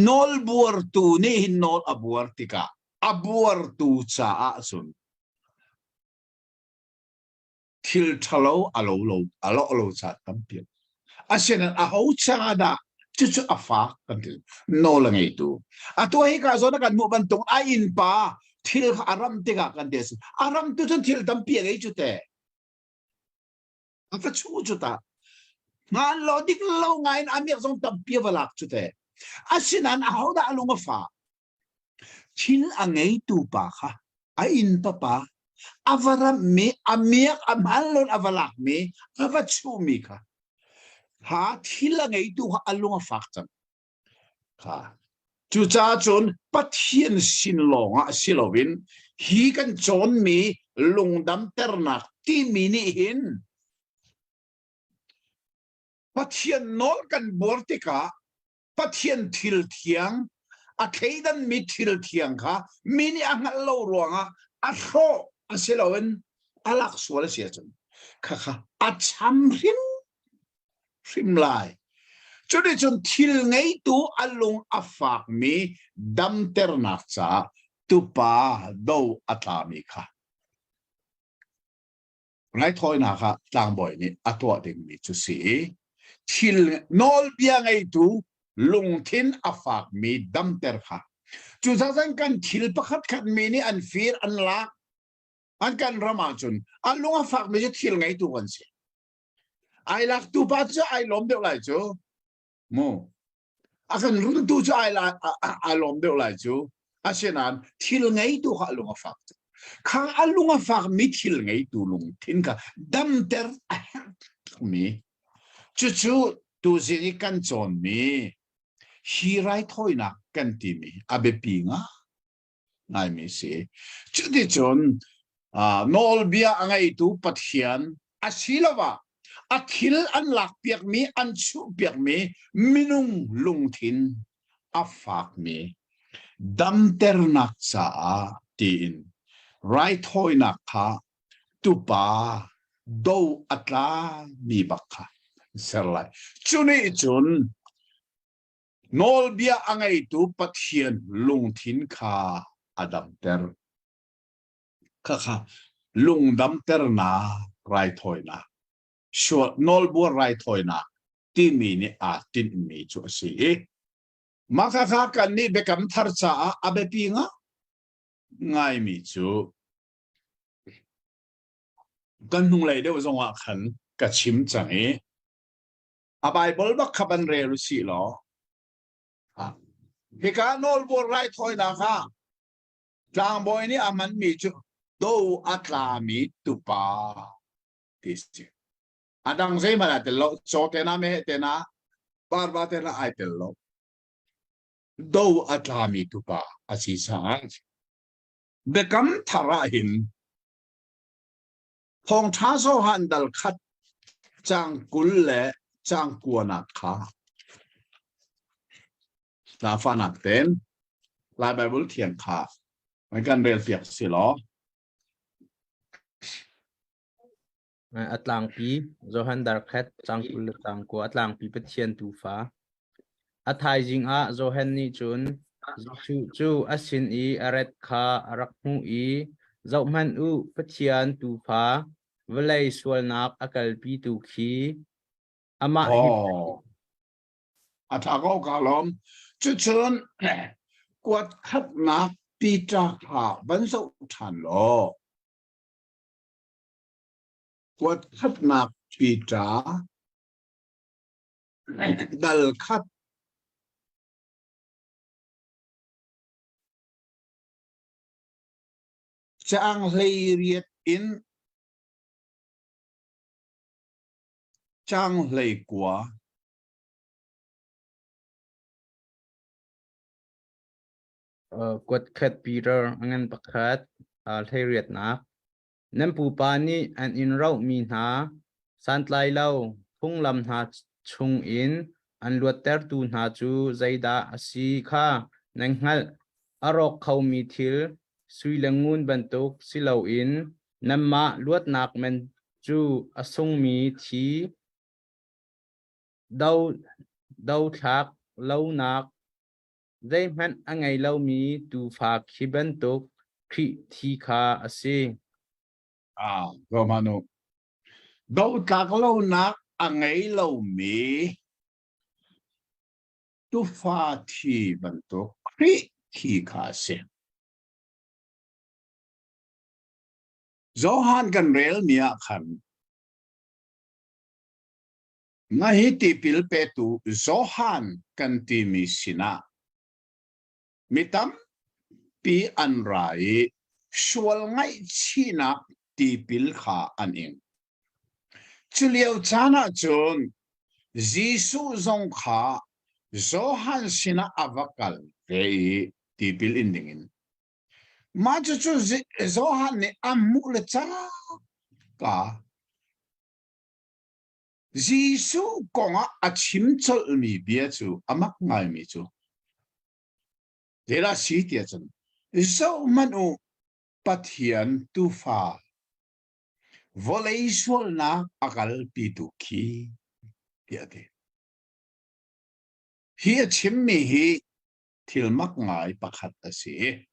[SPEAKER 3] Nawlbuartu nih hin nawl a buar tikah a buartu caah cun thil ṭhalo a lo lo a lawh lo caan tampi. Asinain aho caah dah cucu a fak kan ti nawl a ngeitu. Atu hi ka zawn a kan hmuh bantuk a innpa thil kha a ram tikah kan ti a si. A ram tu cun thil tampi a ngei cu te. A va chuh cu ta. Ngan lo dik lo ngai in a miak zong tampi a va lak cu te. Asinain ahodah a lung a fah? Thil a ngeitu pa kha a inn papa a va ramhmi a miak a hman lo a va lakmi a va chuhmi kha kha thil a ngeitu kha a lung a fak cang. Kha. Cucaah cun Pathian sin lawngah si loin hi kan cawnmi lungdamternak timi nih hin Pathian nawl kan buar tikah Pathian thil thiang a thleidanmi thil thiang kha mi nih a hngalh lo ruangah a hrawh a si loin a lak sual a si ahcun khakha a cham hrim hrim lai. Cuticun thil ngeitu a lung a fakmi damternak caah tupa do a tlami kha raithawinak ah tlangbawi nih a tuah dingmi cu si i thil nawlbia ngeitu lungthin a fakmi damter kha cucaah kan thil pakhat khat mi nih an fir an lak an kan ram ahcun a lung a fakmi cu thil ngeitu kan si Ai lak tu pa cu ai lawm deuh lai cu. Mu. A kan runtu cu ai la ai lawm deuh lai cu. Asinain thil ngeitu kha a lung a fak. Kha a lung a fak mi thil ngeitu lungthin kha damter a herh mi. Cucu tuzing i kan cawnmi hi raithawinak kan timi a biapi nga ngaimi si. Cuticun nawlbia a ngeitu Pathian asiloah a thil an lakpiakmi an chuhpiakmi minung lungthin a fakmi damternak caah tiin raithawinak kha tupa do a tlami bak kha ser lai. Cu nih cun Nawlbia a ngeitu Pathian lungthin kha a damter. Khakha lungdamternak raithawinak, nawlbuar raithawinak timi nih aa tinhmi cu a si i mah khakha kannih biakam thar caah a biapi ngaimi cu kan hnunglei deuh zongah khan ka chim cang i A Baibal bak kha van rel u sih law hika nawlbuar raithawinak ah tlangbawi nih a hmanmi cu do a tlami tupa ti si. A dang zeihmanh ai tel lo. Caw te na meheh te na parva te na ai tel lo. Do a tlami tupa a si caah biakam thar ah hin Thawngṭha Johan dal khat caang 20 le caang kuanak kha Lafanak ten Lai Baibal thiang kha kan kan rel piak si law.
[SPEAKER 4] A tlangpi Johan dar khat caang 20 le caang 9 a tlangpi Pathian tuufa. A thaizing ah Johan nih cun Jesuh cu a sin i a rat kha a rak hmuh i, Zohhmanh u, Pathian Tuufa, vawlei sualnak a kalpitu khi, amah hi
[SPEAKER 3] Oh. A ṭha ko ka lawm. Cucun kuat khatnak Peter kha van zoh ṭhan law kuat khatnak Peter dal khat caang 18 in caang 19.
[SPEAKER 4] Kuat khat Peter a ngan pakhat hleiriatnak. Nan pupa nih an in rohmi hna santlai lo phunglam hna chungin an luattertu hna cu zeidah a si kha nan hngalh. A rawk khomi thil sui le ngun bantuk si loin nanmah luatnak man cu a sungmi thi Dothlak lonak zeihmanh a ngei lomi tuufa khi bantuk Khrih thi kha a si.
[SPEAKER 3] Ah, Romanu. Dotlak lonak a ngei lomi tufa thi bantuk Khrih thi kha a si. Johan kan relmi ah khan Mah hi tipil petu Johan kan timi sinah mi tampi an ra i sual ngaihchihnak tipil kha an ing. Culio caan ah cun Jesuh zong kha Johan sinah a va kal ve i tipil in dingin. Mah cucu Johan nih a hmuh le cangka Jesuh kongah a chim colhmi bia cu a mak ngaimi cu zeidah a si tiah cun zohhmanh u Pathian tuufa vawlei sualnak a kalpitu khi tiah a ti. Hi a chimmi hi thil mak ngai pakhat a si.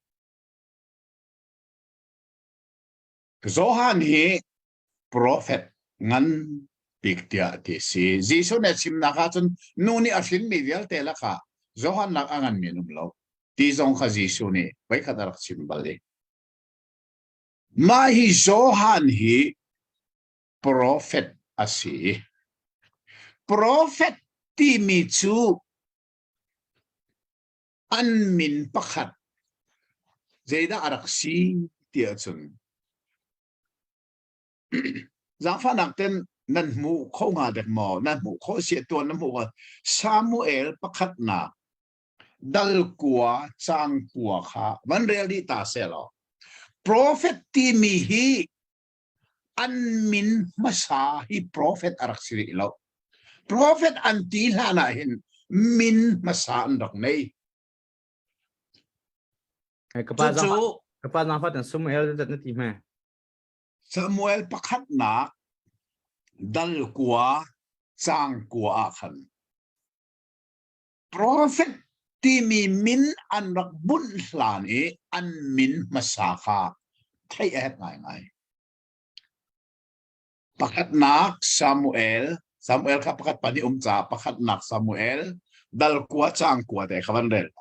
[SPEAKER 3] Johan hi Profet ngan bik tiah ti a si. Jesuh nih a chimnak ahcun nu nih a hrinmi vialte lakah Johan nak a nganmi an um lo ti zong kha Jesuh nih voikhat a rak chim bal i. Mah hi Johan hi profet a si. Profet timi cu an min pakhat zeidah a rak si ti ahcun Zaangfahnak ten nan hmu kho hnga dek maw? Nan hmuh khawh si tuan nan hmuh kho. Samuel pakhatnak dal kua cang kua kha van rel dih ta seh law. Prophet timi hi an min hmasa hi prophet a rak si rih lo. Prophet an ti hlan ah hin min hmasa an rak nei.
[SPEAKER 4] Cucu ka pa zaangfah ten Samuel na ti hme.
[SPEAKER 3] Samuel pakhatnak dal kua cang kua ah khan profet timi min an rak bunh hlan i an min hmasa kha theih a herh ngaingai. Pakhatnak Samuel Samuel kha pakhat pa nih um caah pakhatnak Samuel dal kua cang kua te kha van rel.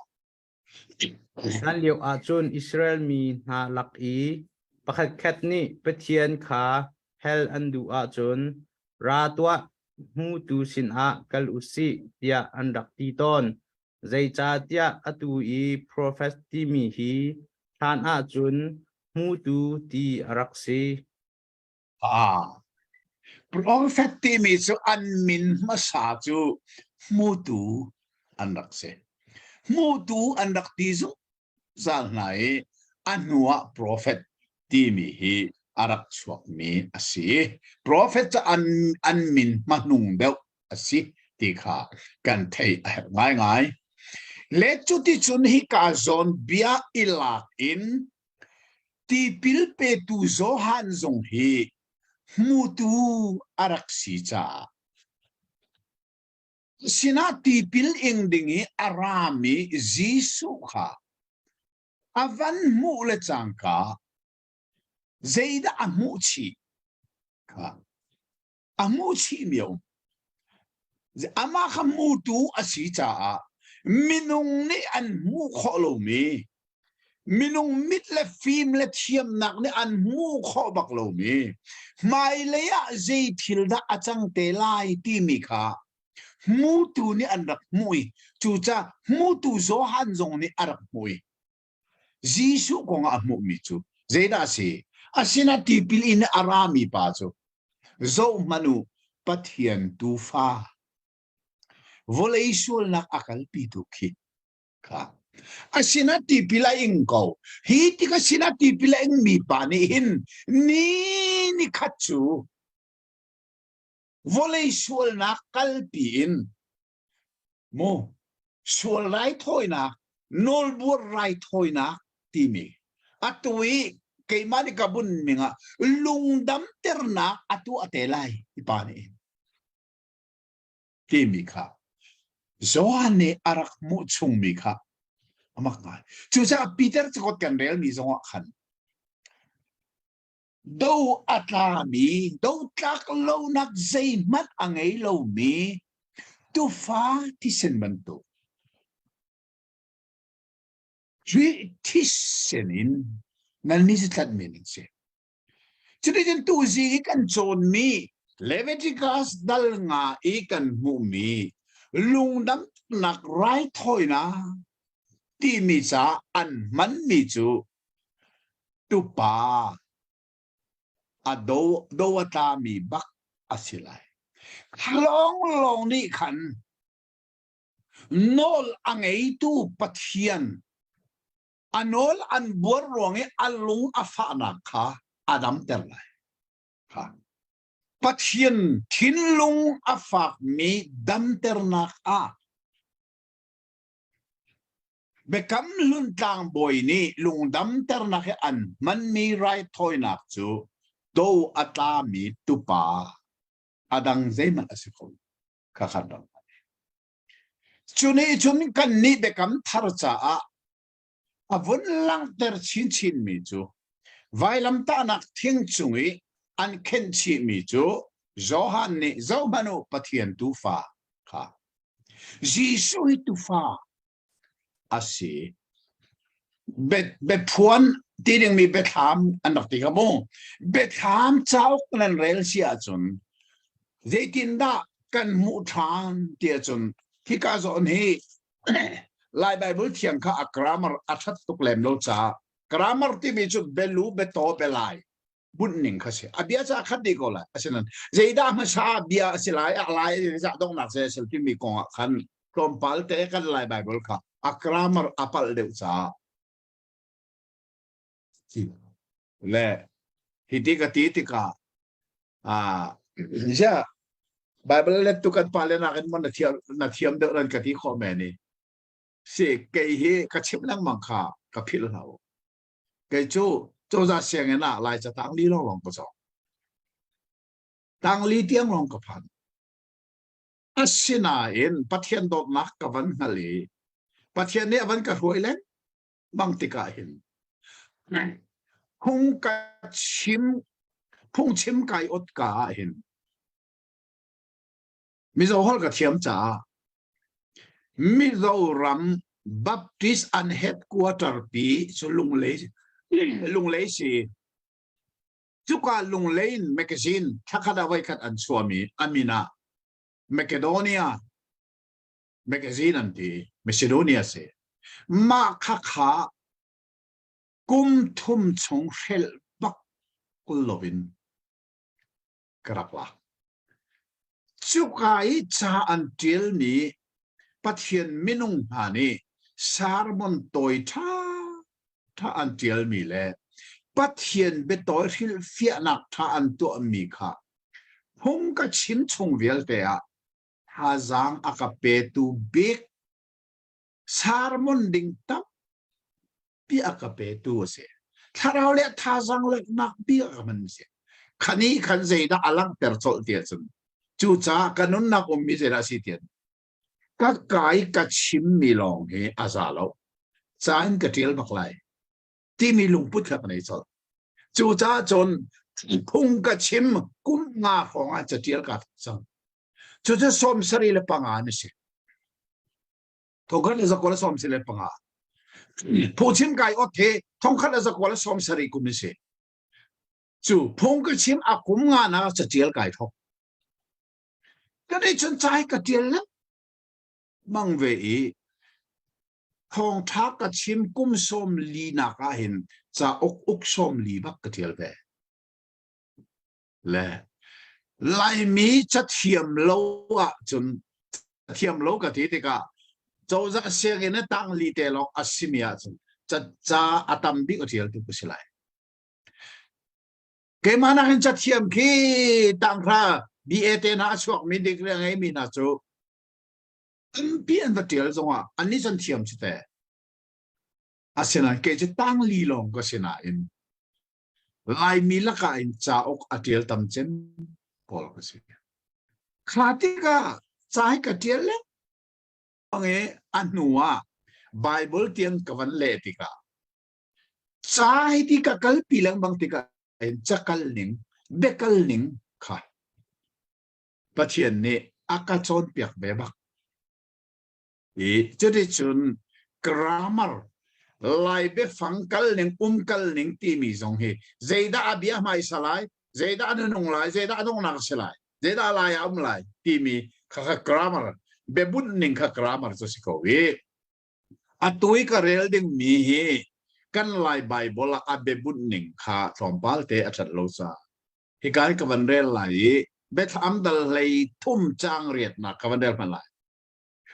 [SPEAKER 4] Hlan lio ahcun Israel mi hna lak i pakhatkhat nih Pathian kha hal an duh ahcun, Ra tuah, hmutu sinah kal u sih, tiah an rak ti tawn. Zeicahtiah atu i profet timi hi hlan ahcun hmutu ti a rak si.
[SPEAKER 3] Ah, Prophet timi cu an min hmasa cu hmutu an rak si. Hmutu an rak ti zungzal hna i a hnuah prophet timi hi a rak chuakmi a si. Prophet cu an, an min hmanung deuh a si ti kha kan theih a herh ngaingai. Le cuticun hika zawn bia i lak in Tipil petu Johan zong hi hmutu a rak si caah. Sinah tipil ing ding i a rami Jesuh kha a van hmuh le cangka zeidah a hmuh chih kha a hmuh chihmi a um. Amah kha hmutu a si caah minung nih an hmuh khawh lomi minung mit le fim le thiamnak nih an hmuh khawh bak lomi hmailei ah zei thil dah a cang te lai timi kha hmutu nih an rak hmuh i cucaah hmutu Johan zong nih a rak hmuh i Jesuh kong ah a hmuhmi cu zeidah a si? A sinah tipil in a rami pa cu zohhmanh u Pathian tuufa vawlei sualnak a kalpitu khi kha a sinah tipil a ing ko. Hi tik a sinah tipil a ingmi pa nih hin ni ni khat cu vawlei sualnak kalpi in mu sual raithawinak nawlbuar raithawinak timi atu i keimah nih ka bun ning ah lungdamternak atu a te lai ti pa nih timi kha Johan nih a rak hmuh chungmi kha a mak ngai. Cucaah Peter cakuat kan relmi zongah khan do a tlami do tlak lonak zeihmanh a ngei lomi tufa thisen bantuk Khrih thisen in nan ni tlanhmi nan si. Cuticun tuzing i kan cawnmi Leviticus dal nga i kan hmuhmi lungdamnak raithawinak timi ca an hmanmi cu tupa a do do a tlami bak a si lai. Lawnglawng nih khan nawl a ngeitu Pathian a nawl an buar ruang i a lung a fahnak kha a damter lai. Kha. Pathian thinlung a fakmi damternak ah Biakam Hlun tlangbawi nih lungdamternak he an hmanmi raithawinak cu do a tlami tupa a dang zeihmanh a si kho kha khan ram. Cu nih cun kannih biakam thar caah a vun langhter chinchinmi cu vailamtahnak thing cung i an khenh chihmi cu Johan nih zohhmanh u Pathian tuufa kha Jesuh hi tuufa a si. Biaphuan ti dingmi biathlam an rak ti kha mu. Biathlam cauk nan rel si ahcun zeitindah kan hmuh ṭhan ti ahcun hika zawn hi Lai Bible thiang kha a grammar a ṭhat tuk lem lo caah grammar timi cu belu betaw belai bunh ning kha si a bia ca khat dih ko lai asinain zeidah hmasa bia a si lai a lai zah donghnak zei a si timi kong ah khan tlawmpal te kan lai Bible kha a grammar a palh deuh caah le hi ti ka ti tikah ah ja Bible let tu kan pa le nakin mon na thiam na thiam deuh ran ka ti khawh men i si kei hi ka chim lengmang kha ka philh hlah u Kei cu cozah sianginn ah Laica tangli lawnglawng ka cawng. Tangli tiang lawng ka phan. Asinain Pathian dawtnak ka van hngal i Pathian nih a van ka hruai lengmang tikah hin phung ka chim phungchim kai ot ka ah hin Mizo holh ka thiam caah Mizoram Baptist an headquarter pi cu Lunglei Lunglei si. Cuka Lunglei in magazine thlakhat ah voikhat an chuahmi a min ah Macedonia magazine an ti. Macedonia si. Mah khakha kum thum chung hrelh bak kul loin ka rak lak. Cuka i ca an ṭialmi Pathian minung hna nih sermon tawi ṭhaṭha an ṭialmi le Pathian biatawi hrilhfiahnak ṭha an tuahmi kha phung ka chim chung vialte ah thazaang a ka petu bik sermon ding tam pi a ka petu a si. Thlarau le thazaang leknak bi a ka hman si. Khani khan zeidah a langhter colh ti ahcun cucaah ka nunnak ummi zeidah a si tian. Ka kai ka chimmi lawng hi a za lo. Ca in ka ṭial bak lai. Timi lungput kha ka nei colh. Cucaah cun phung ka chim kum nga hrawng ah caṭial kaa thawk cang. Cucu 75 na si. 1975. Phungchim kai ot hi 1970 kum ni si. Cu phung ka chim a kum nga na caṭial kai thawk. Ka nih cun ca hi ka ṭial lengmang ve i thawngṭha ka chim kum 40 nak ah hin cauk uk 40 bak ka ṭial ve. Le Laimi cathiam lo ahcun cathiam lo ka ti tikah cozah sianginn a tang li te lawng a simi ahcun ca ca a tam bik a ṭialtu ka si lai. Keimah nakin cathiam khi tanghra BA te hna a chuakmi degree a ngeimi hna cu tampi an va ṭial zongah annih cu an thiam cu teh. Asinain kei cu tangli lawng ka si nain Laimi lakah in cauk a ṭial tam cem pawl ka si. Kha tikah ca hi ka ṭial lengmang i a hnu ah Bible tiang ka van leh tikah Ca hi ti ka kalpi lengmang tikah in cakal ning, biakal ning kha Pathian nih a ka cawnpiak ve bak. I cuticun grammar Lai biafang kal ning, um kal ning timi zong hi zeidah a bia hmaisa lai, zeidah a nung lai, zeidah a donghnak a si lai, zeidah lai a um lai timi kha kha grammar biabunh ning kha grammar cu si ko i Atu i ka rel dingmi hi kan Lai Baibal ah a biabunh ning kha tlawmpal te a ṭhat lo caah hika hi ka van rel lai i Biathlam dal 33 caang riatnak ka van rel hmanh lai.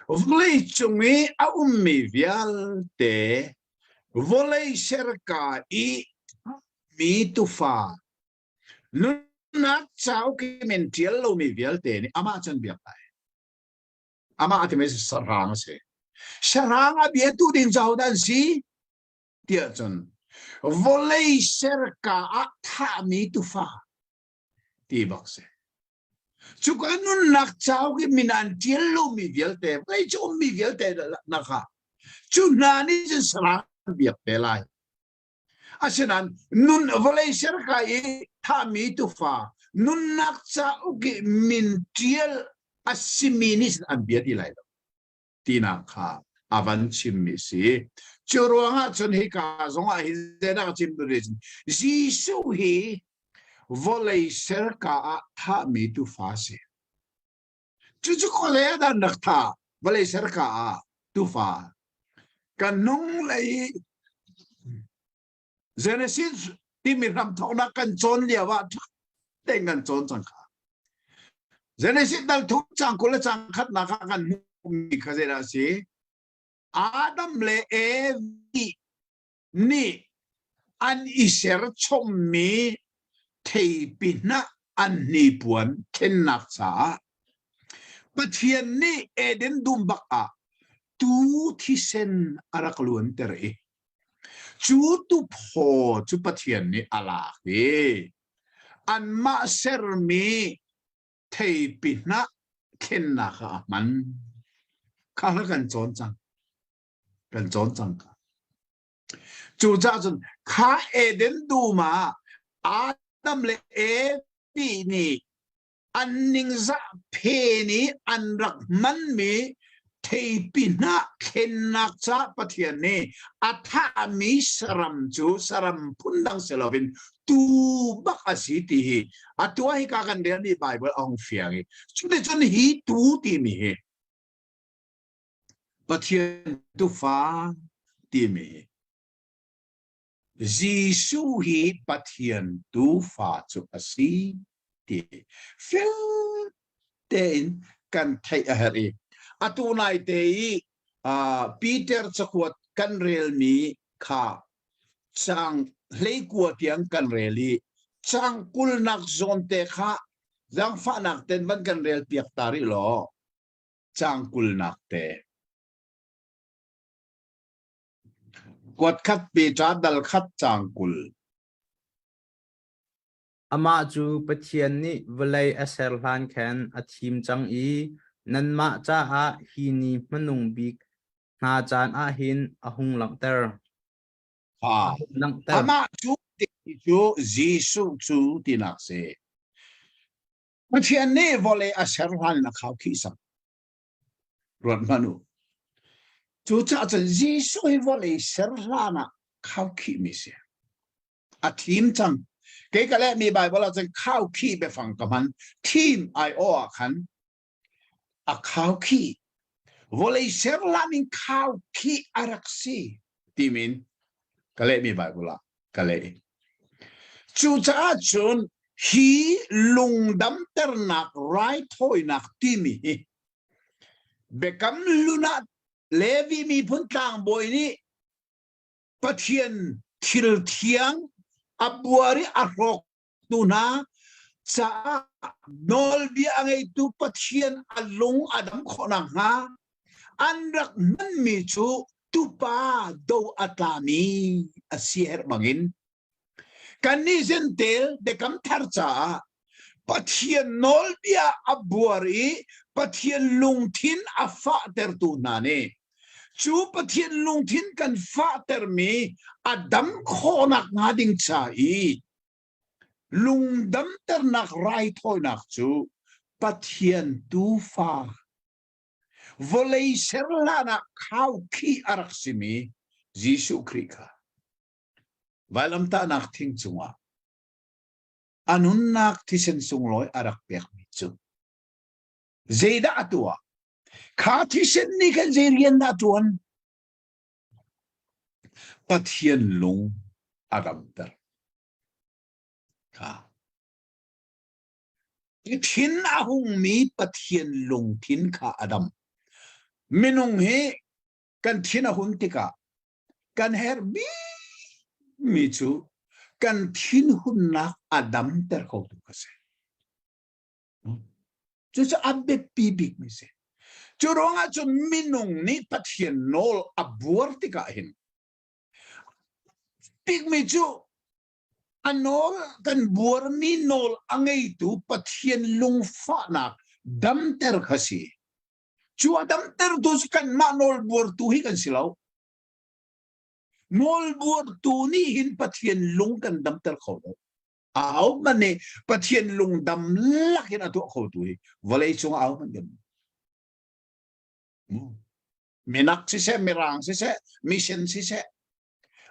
[SPEAKER 3] Vawlei cung i a ummi vialte vawlei serka i mi tufa nunnak cauk i min ṭial lomi vialte nih amah cu an biak lai. Amah a timi sahrang a si. Sahrang a biatu ding cu ahodah an si? Tiah cun vawlei serka ah thahmi tufa ti bak si. Cuka nunnak cauk i min an ṭial lomi vialte, vawlei cu ummi vialte nak ah cu hna nih cun sahrang an biak te lai. Asinain nun vawlei serka i thahmi tufa nunnak cauk i min ṭial a simi nih an bia ti lai lo tinak kha a van chimmi si. Cu ruangah cun hika zongah hi zeidah chim duh Jesuh hi vawlei serka ah thahmi tufa si. Cucu khualei ah dah an rak thah? Vawlei serka ah tufa. Kan hnung lei Genesis timi hramthawknak kan cawn lio ah tein kan cawn cang kha. Genesis dal thum cang 20 le cang khatnak ah kan hmuhmi kha zeidah a si? Adam le Evi nih an i serchommi theipi hnah an hnipuan thlennak caah Pathian nih Eden dum bak ah tuu thisen a rak luanter i cu tuphaw cu Pathian nih a lak i anmah sermi theipi hnah thlennak ah a hman. Kha kan cawn cang. Kan cawn cang ka. Cucaah cun kha Eden dum ah Adam le Evi nih an ningzah phen i an rak hmanmi theipi hnah thlennak caah Pathian nih a thahmi saram cu saram phundang si loin tuu bak a si ti hi atu ah hika kan relmi Baibal a hung fiang i cuticun hi tuu timi hi Pathian tufa timi Jesuh hi Pathian tufa cu a si ti fel tein kan theih a herh i atu nai te i Peter cakuat kan relmi kha caang 19 tiang kan rel i caang 20 nak zawn te kha zaangfahnak ten van kan rel piak ta rih law caang 20 nak te. Kuat khat Peter dal khat caang 20.
[SPEAKER 4] Amah cu Pathian nih vawlei a ser hlan khan a thim cang i nanmah caah hi ni hmanung bik hna caan ah hin a hung langhter.
[SPEAKER 3] Ha.
[SPEAKER 4] Langhter.
[SPEAKER 3] Amah cu ti cu Jesuh cu tinak si. Pathian nih vawlei a ser hlan in a khaukhih sak. Ruat hmanh u. Cucaah cun Jesuh hi vawlei ser hlan ah khaukhihmi si. A thim cang. Kei ka lehmi Bible ah cun khaukhih biafang ka hman. Thim ai aw ah khan a khaukhih. Vawlei ser hlan in khaukhih a rak si timin ka lehmi Bible ah ka leh. Cucaah cun hi lungdamternak raithawinak timi hi Biakam Hlun ah Levi miphun tlangbawi nih Pathian thil thiang a buar i a hrawktu hna caah nawlbia a ngeitu Pathian a lung a dam khawh nakhnga an rak hmanmi cu tupa do a tlami a si herh bangin Kannih Zentel biakam thar caah Pathian nawlbia a buar i Pathian lungthin a fahtertu hna nih cu Pathian lungthin kan fahtermi a dam khawhnak hnga ding ca i lungdamternak raithawinak cu Pathian tuufa vawlei ser hlan ah khaukhih a rak simi Jesuh Khrih kha Vailamtahnak thing cungah a nunnak thisen sunglawi a rak pekmi cu zeidah a tuah? Kha thisen nih khan zei rian dah a ṭuan? Pathian lung a damter. Kha. I thin a hungmi Pathian lungthin kha a dam. Minung hi kan thin a hun tikah kan herh bikmi cu kan thinhunnak a damter khotu ka si. Cucu a biapi bikmi si. Cu ruangah cun minung nih Pathian nawl a buar tikah hin bikmi cu a nawl kan buarmi nawl a ngeitu Pathian lungfahnak damter kha si. Cu a damtertu cu kanmah nawlbuartu hi kan si lo. Nawlbuartu nih hin Pathian lung kan damter kho lo. Ahohmanh nih Pathian lung dam lakin a tuah khotu hi vawlei cungah ahohmanh kan minak siseh, mirang siseh, mission siseh,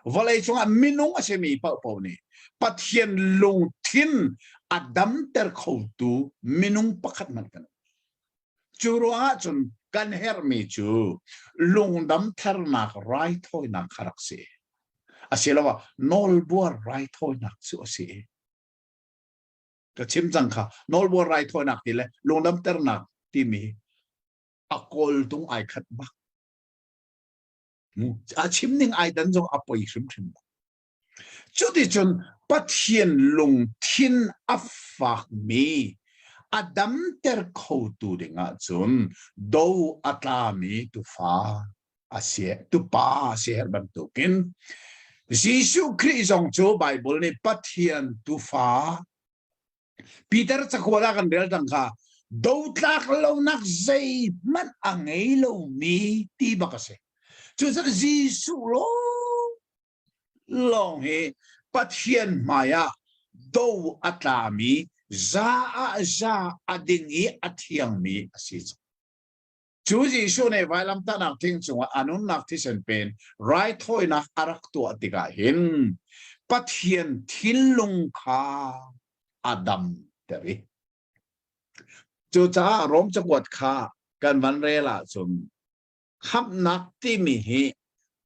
[SPEAKER 3] vawlei cungah minung a simi paohpaoh nih Pathian lungthin a damter khotu minung pakhat hmanh kan Cu ruangah cun kan herhmi cu lungdamthernak raithawinak kha rak si. Asiloah nawlbuar raithawinak cu a si. Ka chim cang kha nawlbuar raithawinak ti le lungdamternak timi a kawltung ai khat bak. A chim ning ai dan zong a poi hrimhrim lo. Cuticun Pathian lungthin a fakmi a damter khotu dingah cun do a tlami tufa a si tupa a si herh bantukin Jesuh Khrih zong cu Baibal nih Pathian tufa Peter cakuat ah kan rel cang kha dotlak lonak zeihmanh a ngei lomi ti bak a si. Cucaah Jesuh lawng hi Pathian hmai ah do a tlami za ah za a ding i a thiangmi a si cang. Cu Jesuh nih vailamtahnak thing cungah a nunnak thisen pen raithawinak a rak tuah tikah hin Pathian thinlung kha a damter i cucaah Rom cakuat kha kan van rel ahcun khamhnak timi hi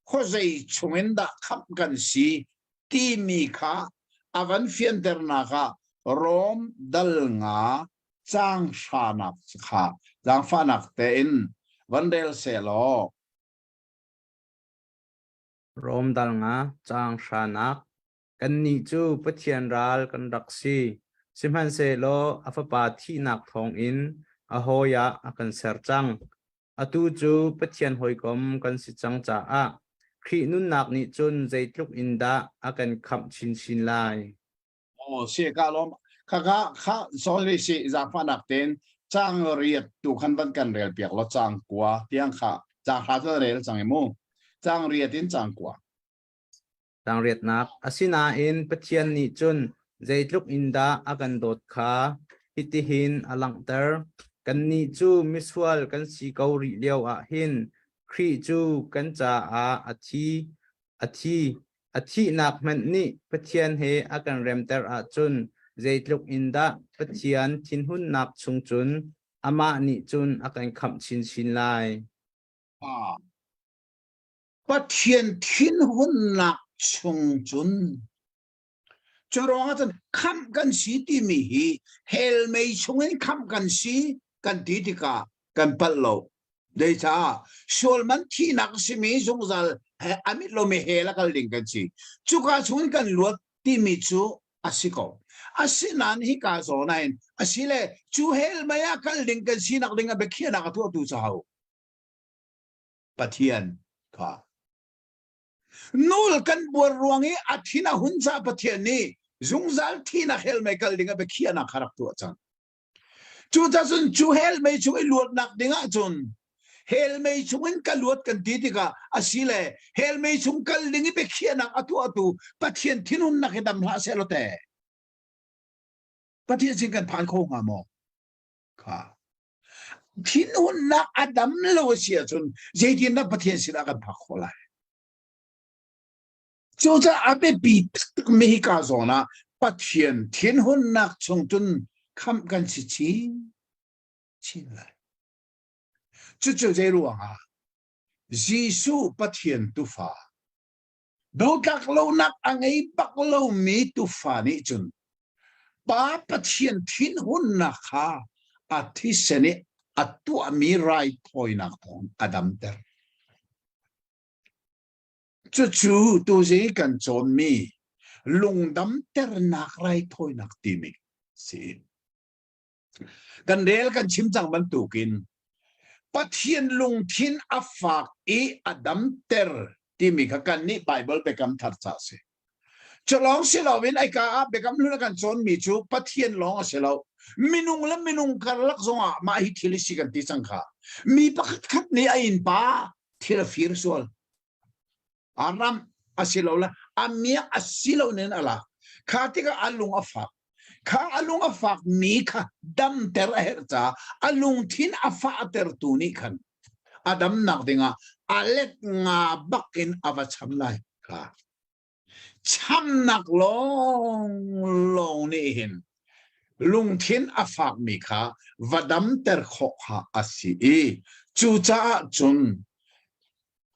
[SPEAKER 3] khuazei chungin dah khamh kan si timi kha a van fianternak ah Rom dal nga caang hranak kha zaangfahnak tein van rel seh law.
[SPEAKER 4] Rom dal nga caang hranak Kannih cu Pathian ral kan rak si. Sihmanhsehlaw a Fapa thihnak thawngin a hawi ah a kan ser cang. Atu cu Pathian hawikom kan si cang caah Khrih nunnak nih cun zeitluk in dah a kan khamh chinchin lai.
[SPEAKER 3] Aw si ka lawm. Kha kha kha sorry si zaangfahnak tein. Caang riat tu khan van kan rel piak law caang kua tiang kha caang hra cu rel cang i mu. Caang riat in caang kua.
[SPEAKER 4] Caang riatnak. Asinain Pathian nih cun zeitluk in dah a kan dawt kha hitihin a langhter. Kannih cu misual kan si ko rih lio ah hin Khrih cu kan caah a thi. A thi. A thihnak hmanh nih Pathian he a kan remter ahcun zeitluk in dah Pathian thinhunnak chung cun amah nih cun a kan khamh chinchin lai.
[SPEAKER 3] Ah. Pathian thinhunnak chung cun cu ruangah cun khamh kan si timi hi hell mei chungin khamh kan si kan ti tikah kan palh lo. Zeicah sual man thihnak simi zungzal a mit lomi hell a kal ding kan si. Cuka chungin kan luat timi cu a si ko. Asinain hika zawn ah hin asile cu hell mei ah kal ding kan sinak ding a biakhiahnak a tuahtu cu ho? Pathian kha. Nul kan buar ruang i a thin a hun ca Pathian nih zungzal thihnak hell mei kal ding a biakhiahnak kha rak tuah cang. Cucacun cu hell mei chung i luatnak ding ahcun hell mei chung in ka luat kan ti tikah asile hell mei chung kal ding i biakhiahnak a tuahtu Pathian thinhunnak hi dam hlah seh law teh Pathian sin kan phan kho hnga maw? Kha. Thinhunnak a dam lo a si ahcun zeitindah Pathian sinah kan phak khawh lai? Cucaah a biapi taktakmi hika zawn ah Pathian thinhunnak chung cun khamh kan si chin chin lai. Cucu zei ruangah Jesuh Pathian tufa dotlak lonak a ngei bak lomi tufa nih cun Pa Pathian thinhunnak kha a thisen i a tuahmi raithawinak thawng a damter. Cucu tuzing kan cawnmi lungdamternak raithawinak timi si. Kan rel kan chim cang bantukin Pathian lungthin a fak i a damter timi kha kan nih Bible biakam thar ca si. Cu lawng si loin ai ka ah biakam hlun a kan cawnmi cu Pathian lawng a si lo. Minung le minung karlak zongah mah hi thil hi si kan ti cang kha. Mi pakhat khat nih a innpa thil a fir sual. A ram a si lo le a miak a si lo nen a lak. Kha tikah a lung a fak. Kha a lung a fak mi kha damter a herh caah a lungthin a fahtertu nih khan a damnak dingah a let nga bak in a va cham lai. Kha Chamnak lawnglawng nih hin lungthin a fakmi kha va damter khawh kha a si i cucaah cun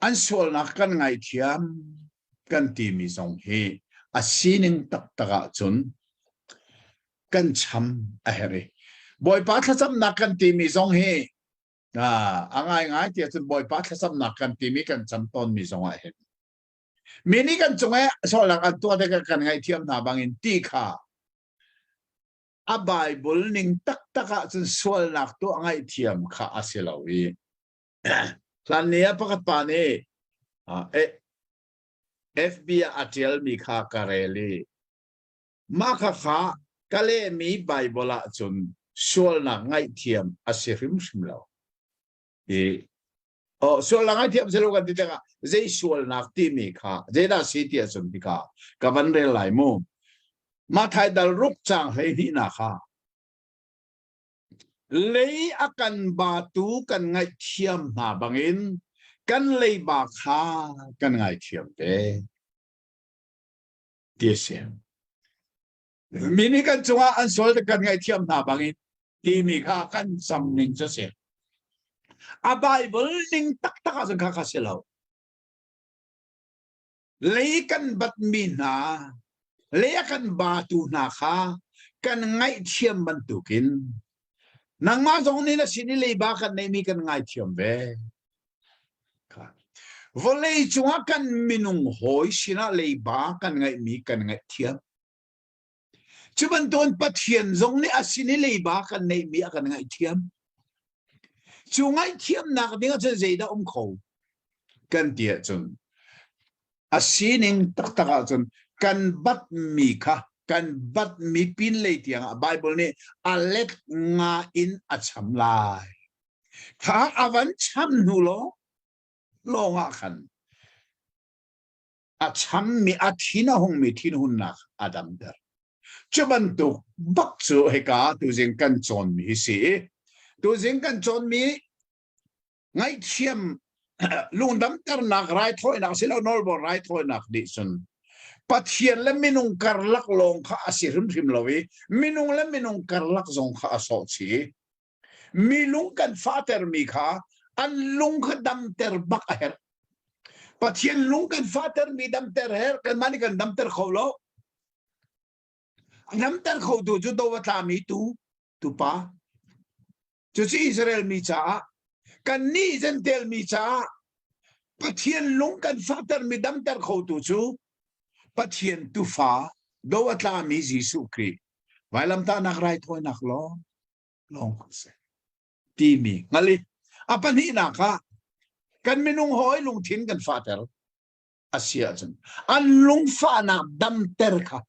[SPEAKER 3] an sualnak kan ngaithiam kan timi zong hi a sining taktak ahcun kan cham a herh i Bawipa thlacamnak kan timi zong hi a ngaingai tiah cun Bawipa thlacamnak kan timi kan cam tawnmi zong ah hin Mi nih kan cung i sualnak an tuah tikah kan ngaihthiam hna bangin ti kha a Bible ning taktak ahcun sualnak tuah ngaihthiam kha a si lo i hlan ni ah pakhat pa nih FB ah a ṭialmi kha ka rel i mah kha kha ka lehmi Bible ahcun sualnak ngaihthiam a si hrimhrim lo. I Oh, sualnak ngaihthiam si lo kan ti tikah zei sualnak timi kha zeidah si ti ahcun hika ka van rel lai mu. Mathai dal ruk caang 12 nak kha lei a kan batu kan ngaihthiam hna bangin kan leiba kha kan ngaithiam ve ti a si. Mi nih kan cungah an sual kan ngaihthiam hna bangin timi kha kan cam ning cu si. A Bible ning taktak ahcun kha kha si lo. Lei kan batmi hna, lei a kan batu hna kha kan ngaihthiam bantukin nangmah zong nih na sin i leiba kan neihmi kan ngaithiam ve. Vawlei cungah kan minung hawi sinah leiba kan ngeihmi kan ngaihthiam. Cu bantukin Pathian zong nih a sin i leiba kan neihmi a kan ngaihthiam. Cu ngaihthiamnak ding ahcun zeidah um kho? Kan ti ahcun a sining taktak ahcun kan batmi kha Kan bat mi pin lei tiang ah Bible nih a let nga in a cham lai. Kha a van cham hnu lawng lawng ah khan a chammi a thin a hungmi thinhunnak a damter. Cu bantuk bak cu hika tuzing kan cawnmi hi si. Tuzing kan cawnmi ngaihthiam lungdamternak raithawinak silo nawlbor raithawinak nih cun Pathian le minung karlak lawng kha a si hrimhrim lo i minung le minung karlak zong kha a sawh chih. Mi lung kan fahtermi kha an lung kha damter bak a herh. Pathian lung kan fahtermi damter herh, kanmah nih kan damter kho lo. A damter khotu cu do a tlami tu tupa. Cucu Israel mi caah kannih Jentail mi caah Pathian lung kan fahtermi damter khotu cu Pathian tufa do a tlami Jesuh Khrih vailamtahnak raithawinak lawng lawng a si timi hngal i a pahnihnak ah kan minung hawi lungthin kan fahter a si ahcun an lungfahnak damter kha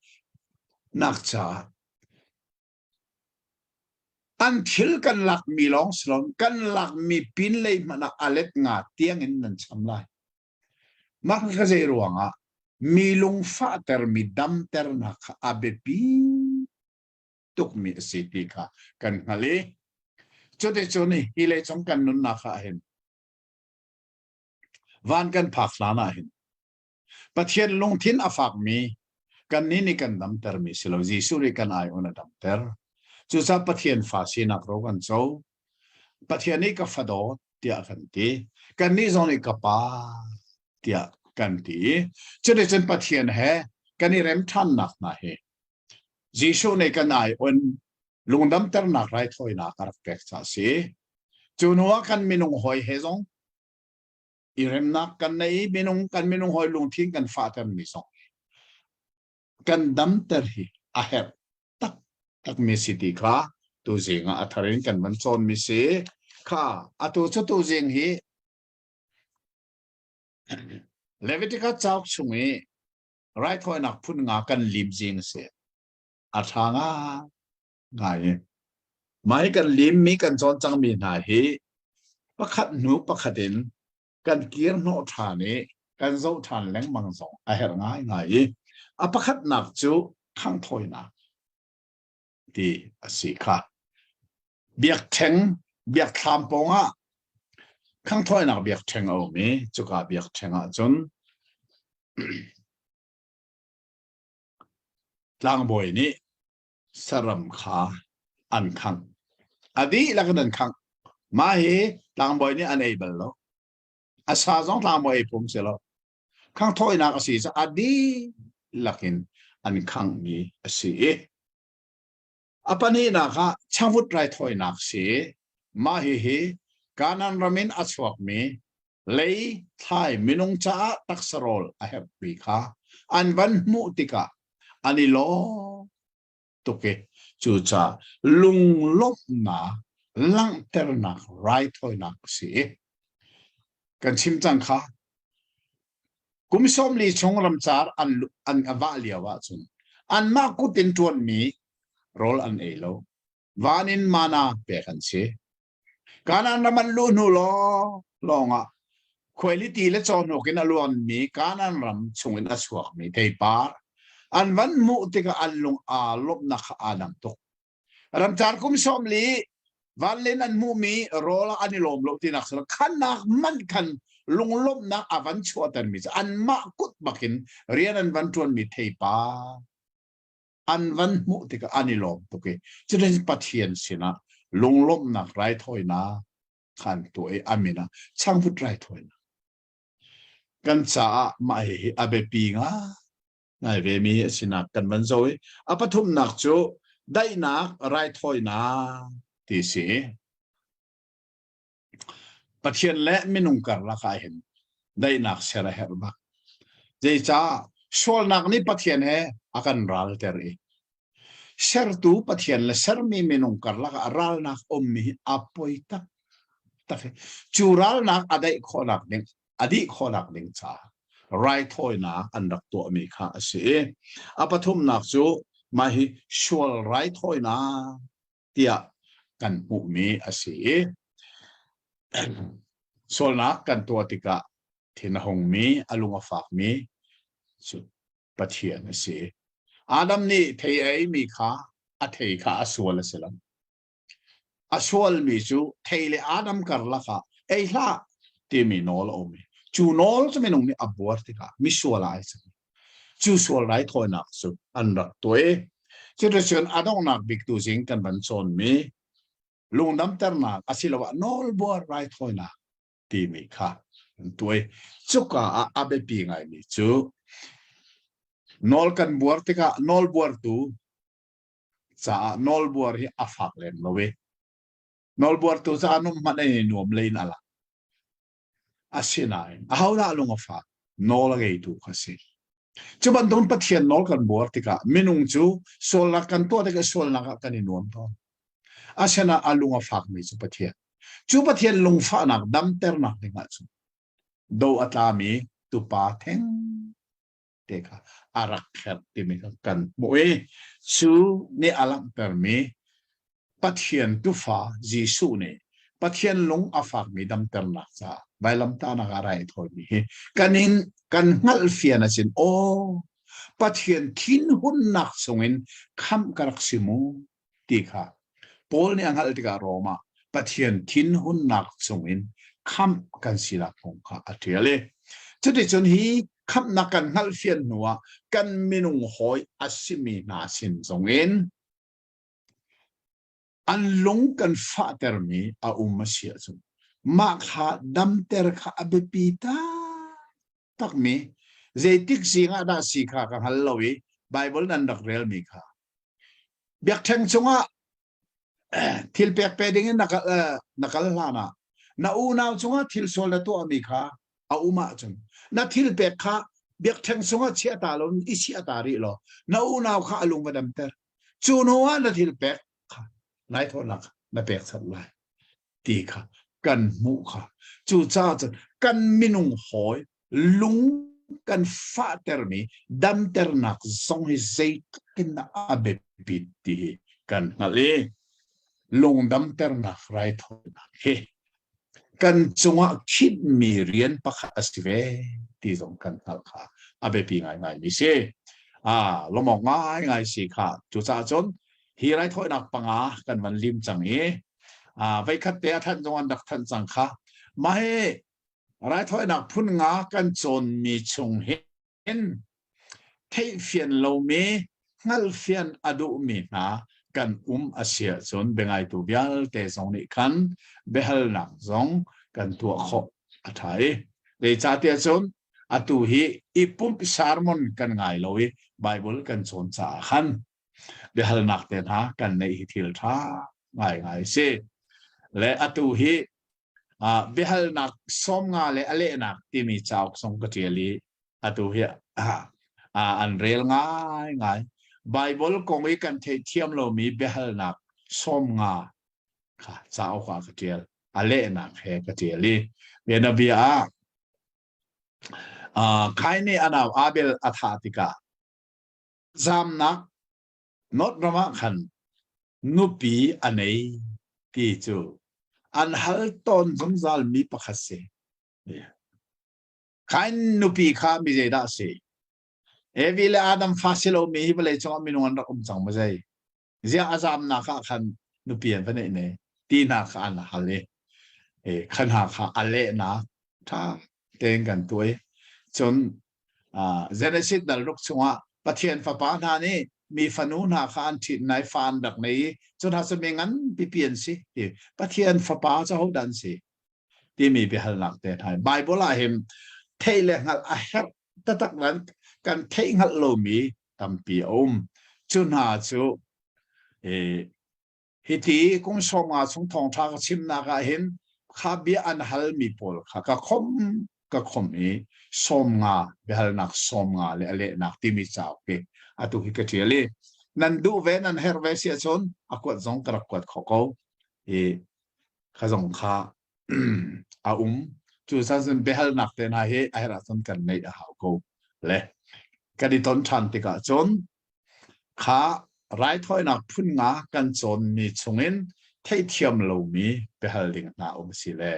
[SPEAKER 3] nak caah an thil kan lakmi lawng si lo kan lakmi pinlei hmanh ah a let nga tiang in nan cham lai. Mah ka zei ruangah mi lungfahter mi damternak kha a biapi tukmi a si ti kha kan hngalh i cuticun hi leicung kan nunnak ah hin van kan phak hlan ah hin Pathian lungthin a fakmi kannih nih kan damtermi si lo Jesuh nih kan ai on a damter. Cucaah Pathian fa sinak ro kan co. Pathian nih ka fa dawt tiah kan ti. Kannih zong nih ka pa tiah kan ti. Cuticun Pathian he kan i rem ṭhannak hna hi Jesuh nih kan ai on lungdamternak raithawinak a rak pek caah a si. Cu hnu ah kan minung hawi he zong i remnak kan nei i minung kan minung hawi lungthin kan fahtermi zong kan damter hi a herh taktakmi si ti kha tuzing ah a thar in kan van cawnmi si kha atu cu tuzing hi Leviticus cauk chung i raithawinak phun nga kan lim zing a si a ṭha nga ngai i mah hi kan limmi kan cawn cangmi hna hi pakhat hnu pakhat in kan kir hnawh ṭhan i kan zoh ṭhan lengmang zong a herh ngaingai i a pakhatnak cu khanghthawinak ti a si kha. Biakṭheng biakthlam pawngah khanghthawinak biakṭheng a um i cuka biakṭheng ah cun tlangbawi nih saram kha an khangh. A dihlak in an khangh. Mah hi tlangbawi nih an ei bal lo. A sa zong tlangbawi ei phung si lo. Khanghthawinak a si caah a dihlak in an khanghmi a si i a pahnihnak ah changvut raithawinak si. Mah hihi Kanaan ram in a chuakmi lei thlai minung caah taksa rawl a herhmi kha an van hmuh tikah an i lawm tuk i cucaah lunglawmhnak langhternak raithawinak a si i kan chim cang kha kum 40 chung ramcar an an vah lio ahcun anmah kut in ṭuanmi rawl an ei lo van in mana pek an si Kanaan ram an luh hnu lawng ah khuailiti le cawhnuk in a luanmi Kanaan ram chungin a chuakmi theipar an van hmuh tikah an lung aa lawmhnak kha aa dang tuk. Ramcar kum 40 vanlen an hmuhmi rawl ah an i lawm lo tinak sila khannak man khan lunglawmhnak a van chuahtermi cu anmah kut bakin rian an van ṭuanmi theipar an van hmuh tikah an i lawm tuk i cutin Pathian sinah lunglawmhnak raithawinak khan tuah i a min ah changvut raithawinak kan caah mah hihi a biapi ngai ve mi a sinak kan van zo i a pathumnak cu daihnak raithawinak ti si. Pathian le minung karlak ah hin daihnak ser a herh bak. Zeicah sualnak nih Pathian he a kan ralter i sertu Pathian le sermi minung karlak ah ralnak ummi hi a poi tak tak i cu ralnak a daih khawhnak ding a dih khawhnak ding caah raithawinak an rak tuahmi kha a si i a pathumnak cu. Mah hi sual raithawinak tiah kan hmuhmi a si i sualnak kan tuah tikah thin a hungmi, a lung a fakmi cu Pathian a si. Adam nih thei a eimi kha a thei kha a sual a si lo. A sualmi cu thei le Adam karlak ah ei hlah timi nawl a um i cu nawl cu minung nih a buar tikah misual ah ai cang. Cu sual raithawinak cu an rak tuah i cuticun a donghnak bik tu zing kan van cawnmi lungdamternak asiloah nawlbuar raithawinak timi kha an tuah i cuka ah a biapi ngaimi cu nawl kan buar tikah nawlbuartu caah nawlbuar hi a fak lem lo i nawlbuartu caah num hmanh ei nuam lein a lang. Asinain ahodah lung a fak? Nawl a ngeitu kha si. Cu bantukin Pathian nawl kan buar tikah minung cu sualnak kan tuah tikah sualnak ah kan i nuam tawn. Asinain a lung a fakmi cu Pathian. Cu Pathian lungfahnak damternak dingah cun do a tlami tupa theng te kha a rak herh timi kha kan hmuh i cu nih a langhtermi Pathian tufa Jesuh nih Pathian lung a fakmi damternak caah vailamtahnak ah rai thawimi hi kan in kan hngalh fian a sin aw Pathian thinhunnak chungin khamh ka rak si mu ti kha Paul nih a hngalh tikah Rom ah Pathian thinhunnak chungin khamh kan sinak kong kha a ṭial i cuticun hi khamhnak kan hngalhfian hnuah kan minung hawi a simi hna sin zongin an lung kan fahtermi a um a si ahcun mah kha damter kha a biapi taktakmi zeitik zing ah dah si kha ka hngal lo i Baibal nan rak relmi kha Biakṭheng cungah thil pek pe ding in na kal, na kal hlan ah na unau cungah thil sual na tuahmi kha a um ahcun na thil pek kha biakṭheng cungah chia ta lo i chia ta rih law na unau kha a lung va damter. Cu hnu ah na thil pek kha raithawinak na pek chap lai. ti kha kan hmuh kha cucaah cun kan minung hawi lung kan fahtermi damternak zong hi zeitluk in a biapit ti hi kan hngalh i lungdamternak raithawinak hi kan cungah khinhmi rian pakhat a si ve ti zong kan hngalh kha a biapi ngaingaimi si. Ah, lawmawk ngaingai si kha. Cucaah cun hi raithawinak panga kan van lim cang i veikhat te a thanh zong an rak thanh cang kha mah hi raithawinak phun nga kan cawnmi chung hin theihfian lomi hngalhfian a duhmi hna kan um a si ahcun biangaitu vialte zong nih khan biahalnak zong kan tuah khawh a ṭha i zeicahtiah cun atu hi i pumh sermon kan ngai lo i Bible kan cawn caah khan biahalnak te hna kan neih hi thil ṭha ngaingai si. Le atu hi uh, biahalnak 50 le a lehnak timi cauk zong ka ṭial i atu hi uh, an rel ngaingai. Bible kong i kan theihthiam lomi biahalnak 50 kha cauk ah ka ṭial. A lehnak he ka ṭial i bianabia ah uh, Kain nih a nau Abel a thah tikah Zamnak North ram ah khan nupi a nei ti cu an hal tawn zungzal mi pakhat si. Kain nupi kha mi zeidah si? Evi le Adam fa si lomi hi vawlei cungah minung an rak um cang maw zei? Ziah a zamnak ah khan nupi an va neih ne? Ti hna kha an hal i kha hna kha a lehnak ṭha tein kan tuah i cun Genesis dal ruk chungah Pathian fapa hna nih mi fanu hna kha an ṭhit hna i fa an rak nei i cu hna cu mi ngan pipi an si ti Pathian fapa cu ahodah an si timi biahalnak te hna Bible ah hin theih le hngalh a herh taktak nan kan theih hngalh lomi tampi a um cu hna cu Hiti kum 50 chung thawngṭha ka chimnak ah hin kha bia an halmi pawl kha ka khomh ka khomh i 50 biahalnak 50 le a lehnak timi cauk hi atu hi ka ṭial i nan duh ve nan herh ve si ahcun a kuat zong ka rak kuat khawh ko i kha zong kha a um cu cun biahalnak te hna hi a herh ahcun kan neih a hau ko le kan i ton ṭhan tikah cun. Kha raithawinak phun nga kan cawnmi chungin theihthiam lomi biahal ding hna um si le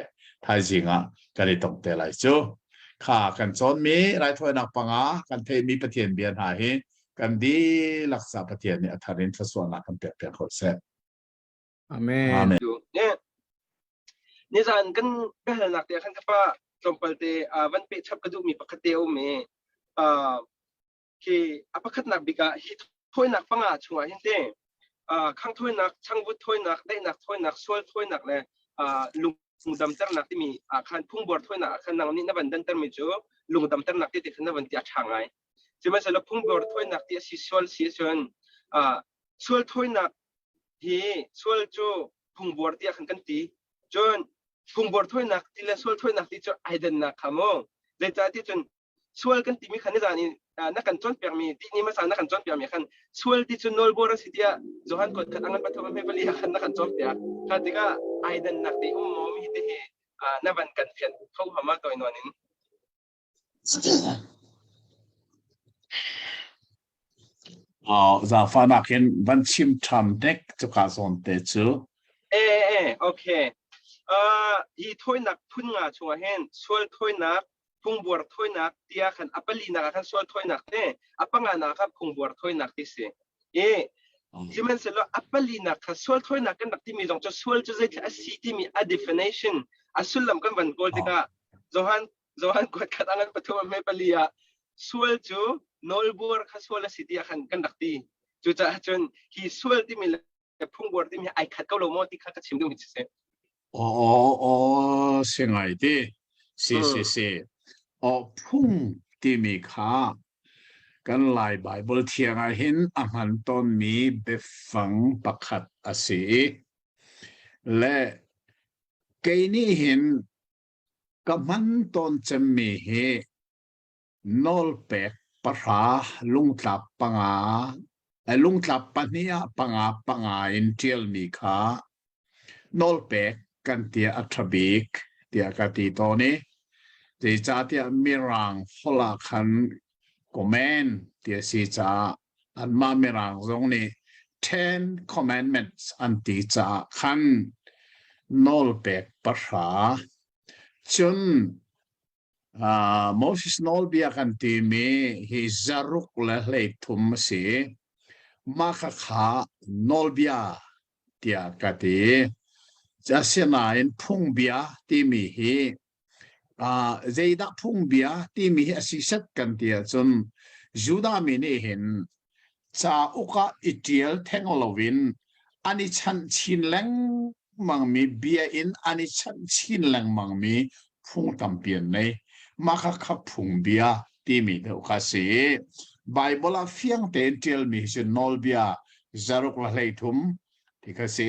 [SPEAKER 3] thaizing ah kan i tong te lai cu. Kha kan cawnmi raithawinak panga kan theihmi Pathian bia hna hi kan dihlak ca Pathian nih a thar in thluachuahnak kan pek piak ko seh.
[SPEAKER 4] Amen.
[SPEAKER 3] Amen.
[SPEAKER 1] Nizan kan biahalnak te khan ka pa tlawmpal te van peh chap ka duhmi pakhat te a um i khi a pakhatnak bik ah hi thawinak panga chungah hin te khang thawinak, changvut thawinak, daihnak thawinak, sual thawinak le lungdamternak timi ah khan phungbuar thawinak ah khan nang nih na van dantermi cu lungdamternak ti ti khan na van ti a ṭha ngai. Sihmanhsehlaw phungbuar thawinak ti a si sual si ahcun sual thawinak hi sual cu phungbuar tiah khan kan ti. Cun phungbuar thawinak ti le sual thawinak ti cu ai dannak kha mu. Zeicah ti cun sual kan timi khan nizan in na kan cawnpiakmi tihni hmasa na kan cawnpiakmi khan sual ti cu nawlbuar a si tiah Johan kuat khat angan pathum hme pali ah khan na kan cawnpiak. Kha tikah ai dannak te um maw mi te hi na van kan fian kho hama toi nawn in.
[SPEAKER 3] Zaangfahnak in van chim ṭhan hnek cuka zawn te cu.
[SPEAKER 1] E e okay. Uh, hi thawinak phun nga chungah hin sual thawinak, phungbuar thawinak tiah khan a palinak ah khan sual thawinak te, a panganak ah khan phungbuar thawinak ti si. E sihmanhsehlaw a palinak kha sual thawinak kan rak timi zong cu sual cu zeithil a si timi a definition a sullam kan van kawl tikah Johan Johan kuat khat angan pathum a hme pali ah sual cu nawlbuar kha sual a si tiah khan kan rak ti. Cucaah cun hi sual timi le phungbuar timi hi ai khat ko lo maw ti kha ka chim duhmi si.
[SPEAKER 3] Aw aw si ngai ti. Si si si. Aw phung timi kha kan Lai Bible thiang ah hin a hman tawnmi biafang pakhat a si i le kei nih hin Ka hman tawn cemmi hi nawlpek pahra lungtlap panga lungtlap pahnih ah panga panga in ṭialmi kha nawlpek kan tiah a ṭha bik tiah ka ti tawn i zeicahtiah Mirang holh ah khan command ti a si caah anmah Mirang zong nih Ten Commandments an ti caah khan nawlpek pahra cun uh, Moses nawlbia kan timi hi zaruk le hleithum a si. Mah kha kha nawlbia tiah ka ti. Asinain phungbia timi hi Uh, zeidah phungbia timi hi a si set kan ti ahcun Judah mi nih hin cauk ah i ṭial theng loin an i chanh chin lengmangmi bia in an i chanh chin lengmangmi phung tampi an nei. Mah kha kha phungbia timi deuh kha a si i Baibal ah fiang tein ṭialmi hi cu nawlbia zaruk le 13 ti kha si.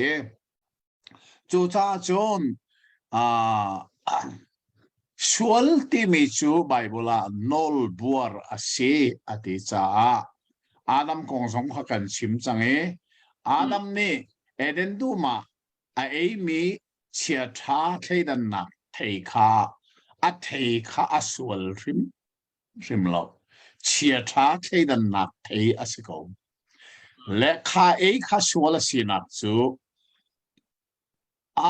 [SPEAKER 3] Cucaah cun uh, sual timi cu Baibal ah nawlbuar a si a ti caah Adam kong zong kha kan chim cang i Adam nih Eden dum ah a eimi chiaṭha thleidannak thei kha a thei kha a sual hrim hrim lo. Chiaṭha thleidannak thei a si ko. Le kha ei kha sual a sinak cu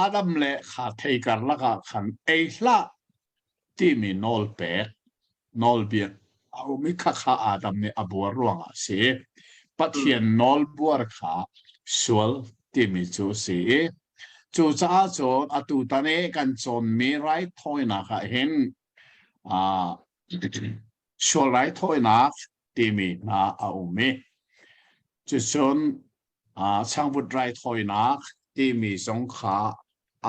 [SPEAKER 3] Adam le kha thei karlak ah khan ei hlah timi nawl pek nawlbia a um i khakha Adam nih a buar ruangah a si. Pathian nawl buar kha sual timi cu a si i cucaah cun atu tan i kan cawnmi raithawinak ah hin sual raithawinak timi hna a um i cucun changvut raithawinak timi zong kha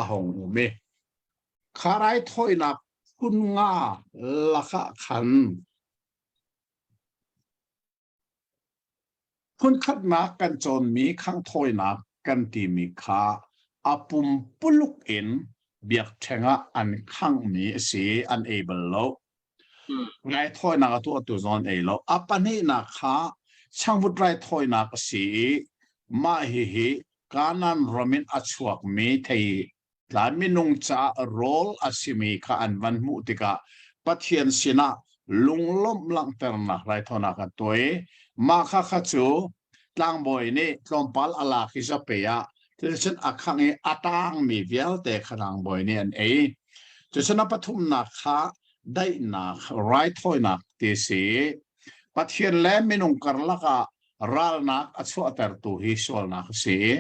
[SPEAKER 3] a hung um i kha raithawinak phun nga lakah khan Phunkhatnak kan cawnmi khanghthawinak kan timi kha a pumpuluk in biakṭheng ah an khanghmi a si, an ei bal lo. Raithawinak a tuahtu zong an ei lo. A pahnihnak kha changvut raithawinak a si i mah hihi Kanaan ram in a chuakmi thei Tlai minung caah rawl a simi kha an van hmuh tikah Pathian sinah lunglawmh langhternak raithawinak an tuah i mah kha kha cu. Tlangbawi nih tlawmpal a lak i zape ah cuticun a khangh i a tangmi vialte kha tlangbawi nih an ei. Cucun a pathumnak kha daihnak raithawinak ti a si. Pathian le minung karlak ah ralnak a chuahtertu hi sualnak a si i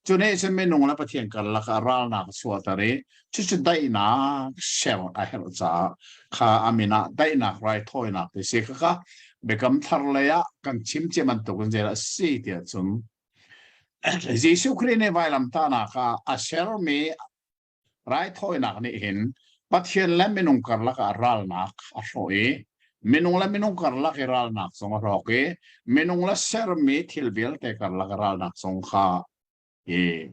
[SPEAKER 3] cu nih cun minung le Pathian karlak ah ralnak a chuahter i cucu daihnak ser a herh caah kha a min ah daihnak raithawinak ti si. Khakha Biakam Thar lei ah kan chim cia bantukin zeidah a si tiah cun Jesuh Khrih nih vailamtahnak ah a sermi Raithawinak nih hin Pathian le minung karlak ah ralnak a hrawh i minung le minung karlak i ralnak zong a hrawk i minung le sermi thil vialte karlak i ralnak zong kha i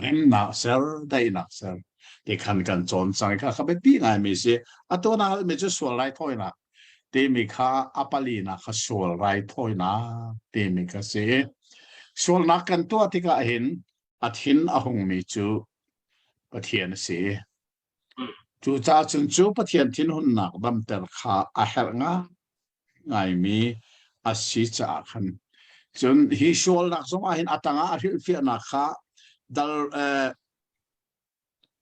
[SPEAKER 3] remnak ser, daihnak ser ti khan kan cawn cang i kha kha biapi ngaimi si. Atu na halmi cu sual raithawinak timi kha a palinak kha sual raithawinak timi kha si. Sualnak kan tuah tikah hin a thin a hungmi cu Pathian a si. Cucaah cun cu Pathian thinhunnak damter kha a herh ngaimi a si caah khan cun hi sualnak zongah hin a tangah a hrilhfiahnak kha dal eh,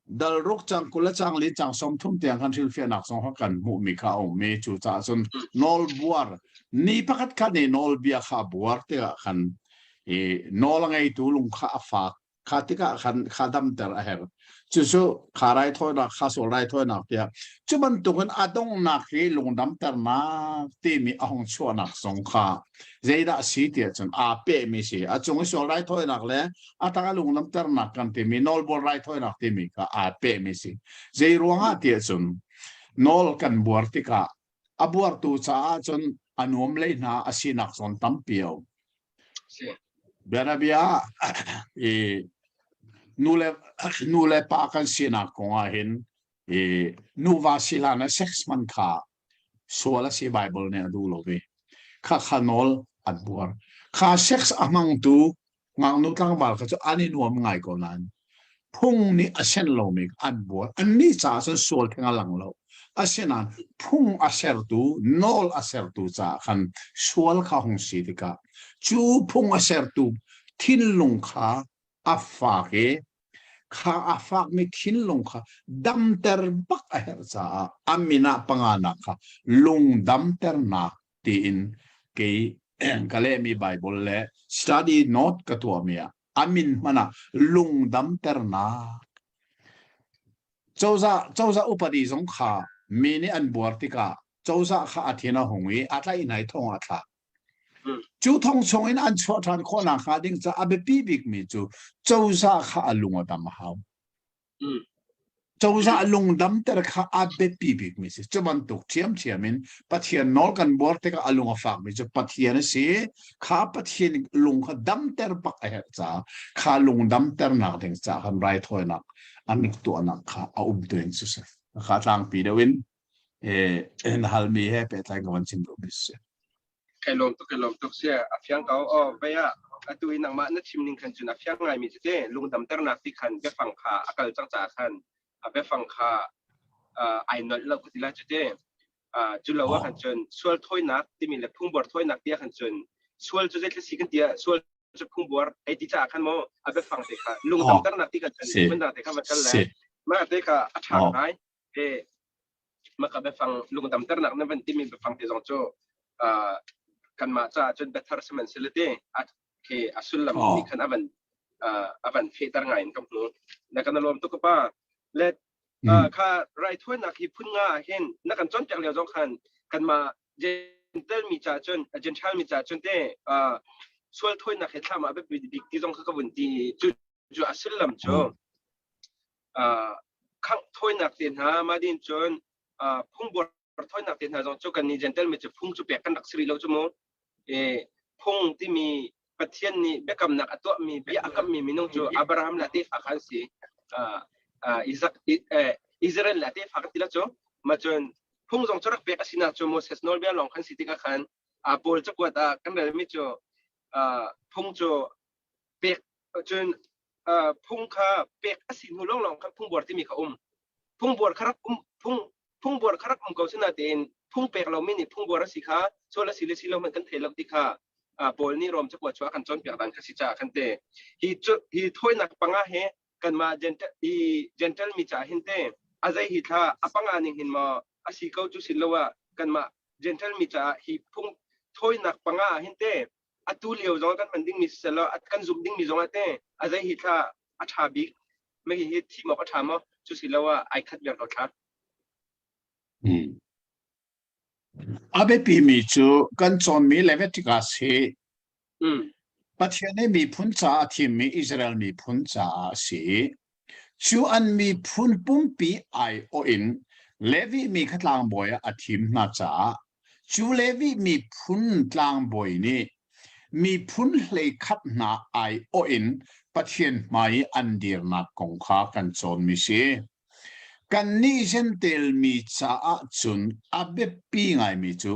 [SPEAKER 3] Dal ruk cang 20 le cang li cang 30 tiang kan hrilhfiahnak zong kha kan hmuhmi kha a um i cucaah cun nawlbuar ni pakhat khat nih nawlbia kha a buar tikah khan i nawl a ngeitu lung kha a fak kha tikah khan kha damter a herh cucu kha raithawinak kha sual raithawinak tiah cu bantukin a donghnak hi lungdamternak timi a hung chuahnak zong kha zeidah a si tiah cun aa pehmi si a cung i sual raithawinak le a tang a lunglamternak kan timi nawlbuar raithawinak timi kha aa pehmi si. Zei ruangah tiah cun nawl kan buar tikah a buartu caah cun a nuam lei hna a sinak zawn tampi a um. Bianabia i nu le nu le pa kan sinak kong ah hin i nuva si hlan ah sex hman kha Sual a si Bible nih a duh lo i kha kha nawl an buar. Kha sex a hmangtu ngaknu tlangval kha cu an i nuam ngai ko nain phung nih a sen lomi an buar. Annih caah cun sual theng a lang lo. Asinain phung a sertu, nawl a sertu caah khan sual kha hung si tikah cu phung a sertu thinlung kha a fak i kha a fakmi thinlung kha damter bak a herh caah a min ah panganak kha lung damternak tiin kei ka lehmi Bible le study note ka tuahmi ah a min hmanh ah lung damternak cozah cozah upadi zong kha mi nih an buar tikah cozah kha a thin a hung i a tlaih hna i thong a thlak Cu thong chungin an chuah ṭhan khawhnak hnga ding caah a biapi bikmi cu cozah kha a lung a dam a hau. Cozah lungdamter kha a biapi bikmi si. Cu bantuk ṭhiamṭhiam in Pathian nawl kan buar tikah a lung a fakmi cu Pathian a si. Kha Pathian lung kha damter bak a herh caah kha lung damternak ding caah khan raithawinak an rak tuahnak kha a umtu in siseh. Kha tlangpi deuh in eh na halmi he pehtlai ka van chim duhmi si.
[SPEAKER 1] Kai lawm tuk kai lawm tuk sia a fiang ko o vei ah atu i nangmah na chim ning khan cun a fiang ngaimi cu te lungdamternak ti khan biafang kha a kal cang caah khan a biafang kha ai nolh lo ka ti lai cu te cu lo ah khan cun sual thawinak timi le phungbuar thawinak ti ah khan cun sual cu zeitluk si kan ti ah sual cu phungbuar ei ti caah khan maw a biafang te kha lungdamternak ti khan cun phundang te kha va kal le mah te kha a ṭha ngai e maka biafang lungdamternak na van timi biafang te zong cu kanmah caah cun biathar sihmanhsehlaw te khi a sullam nih khan avan avan fehter ngai in ka hmu na kan lawm tuk pa le kha raithawinak hi phun nga hin na kan cawnpiak lio zong khan kanmah Gentle mi caah cun Gentile mi caah cun te sual thawinak he thlam ah biapi bik ti zong kha ka vun ti cu cu a sullam cu khangh thawinak te hna mah din cun phungbuar thawinak te hna zong cu kan nih Gentile mi cu phung cu pek kan rak si rih lo cu mu e phung timi Pathian nih biakamnak a tuahmi bia a kammi minung cu Abraham le a tefa kha an si Isaac Israel le a tefa kan ti la cu ma cun phung zong cu rak pek a sinak cu Moses nawlbia lawng khan si tikah khan Paul cakuat ah kan relmi cu phung cu pek cun phung kha pek a si hnu lawnglawng khan phungbuar timi kha um. Phungbuar kha rak um phung phungbuar kha rak um ko sinatein phung pek lomi nih phungbuar a si kha sual a si le si lo hmanh kan thei lo ti kha. Paul nih Rom cakuat chuah kan cawnpiak dan kha si caah khan te hi cu hi thawinak panga he kanmah Gentle hi Gentle mi caah hin te a zei hi thla a panga ning hin maw a si ko cu sin lo ah kanmah Gentle mi caah hi phung thawinak panga ah hin te atu lio zong kan hman dingmi siselaw kan zumh dingmi zong ah te a zei hi thla a ṭha bik me hi hi thim awk a ṭha maw cu si lo ah ai khat viar ko thla.
[SPEAKER 3] A biapimi cu kan cawnmi Leviticus hi Pathian nih miphun caah a thimmi Israel miphun caah a si i cu an miphun pumpi aiawh in Levi mi kha tlangbawi ah a thim hna caah cu Levi miphun tlangbawi nih miphun hleikhat hna aiawh in Pathian hmai i an dirnak kong kha kan cawnmi si. Kannih Jentail mi caah cun a biapi ngaimi cu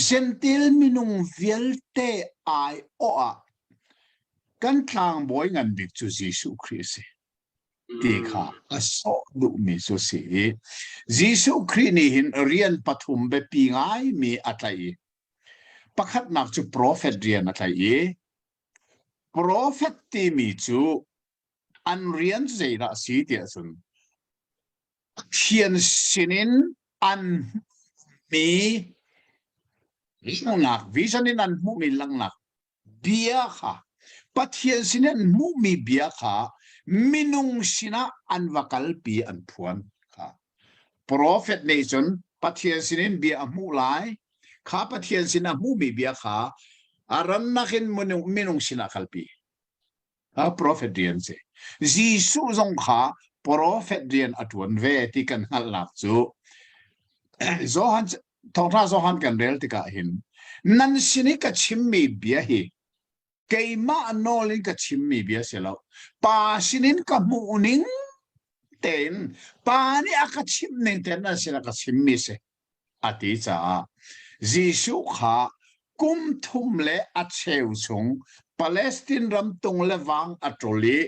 [SPEAKER 3] Jentail minung vialte aiawh ah kan tlangbawi ngan bik cu Jesuh Khrih a si ti kha a sawh duhmi cu a si i Jesuh Khrih nih hin rian pathum biapi ngaimi a tlaih i pakhatnak cu profet rian a tlaih i profet timi cu an rian cu zeidah a si tiah cun Pathian sinin an hmuhmi langhnak vision in an hmuhmi langhnak bia kha Pathian sin an hmuhmi bia kha minung sinah an va kalpi an phuan kha Prophet nih cun Pathian sinin bia a hmuh lai kha Pathian sin a hmuhmi bia kha a rannak in minung, minung sinah kalpi A profet rian si. Jesuh zong kha profet rian a ṭuan ve ti kan hngalhnak cu Johan thawngṭha Johan kan rel tikah hin nan sin i ka chimmi bia hi keimah nawl in ka chimmi bia si lo pa sinin ka hmuh ning tein pa nih a ka chimh ning tein nan sin a ka chimmi si a ti caah Jesuh kha kum thum le a cheu chung Palestine ram tung le vang a ṭol i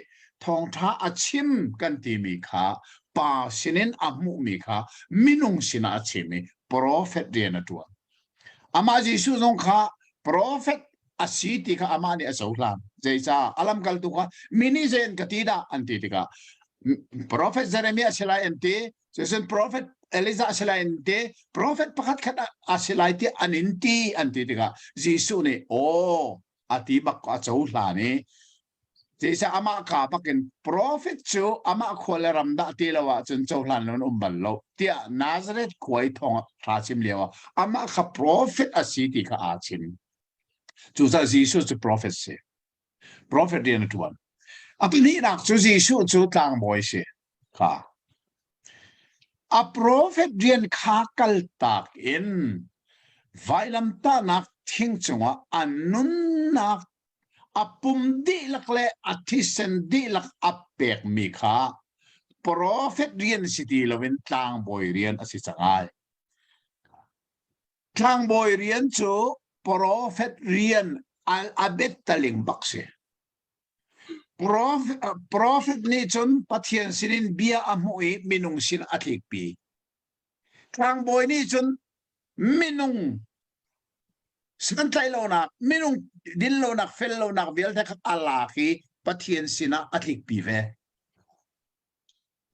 [SPEAKER 3] thawngṭha a chim kan timi kha pa sinin a hmuhmi kha minung sinah a chim i profet rian a ṭuan. Amah Jesuh zong kha profet a si ti kha amah nih a cohlan. Zeicah a lamkaltu kha mi nih zei an ka ti dah an ti tikah profet Jeremiah si lai an ti Cucun profet Elijah a si lai an ti, profet pakhat khat a si lai ti an in ti an ti tikah Jesuh nih aw a ti bak a cohlan i Zeicah amah ka bakin profet cu amah khua le ram dah ti lo ahcun cohlan lo in um bal lo tiah Nazareth khua i thawng thla chim lio ah amah kha profet a si ti kha aa chim. Cucaah Jesuh cu profet si. Profet rian a ṭuan. A pahnihnak cu Jesuh cu tlangbawi si. Kha. A profet rian kha kaltak in vailamtahnak thing cungah a nunnak a pum dihlak le a thisen dihlak a pekmi kha profet rian si ti loin tlangbawi rian a si cang ai. Tlangbawi rian cu profet rian a bettaling bak si. Profet nih cun Pathian sinin bia a hmuh i minung sin a tlikpi. Tlangbawi nih cun minung santlaih lonak, minung dinlonak, fel lonak vialte kha a lak i Pathian sinah a tlikpi ve.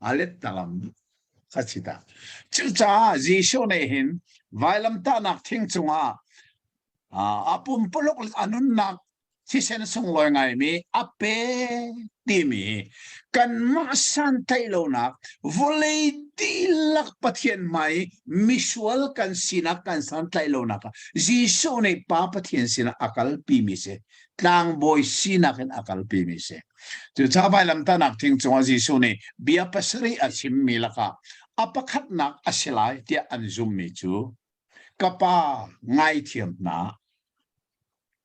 [SPEAKER 3] A let talam kha si ta. Cucaah Jesuh nih hin vailamtahnak thing cungah a pumpuluk a nunnak thisen sunglawi ngaimi a pe timi kanmah santlaih lonak vawlei dihlak Pathian hmai misual kan sinak kan santlaih lonak ah Jesuh nih Pa Pathian sinah a kalpimi si tlangbawi sinak in a kalpimi si cucaah vailamtahnak thing cungah Jesuh nih bia pasarih a chimmi lakah a pakhatnak a si lai tiah an zummi cu ka pa ngaithiam hna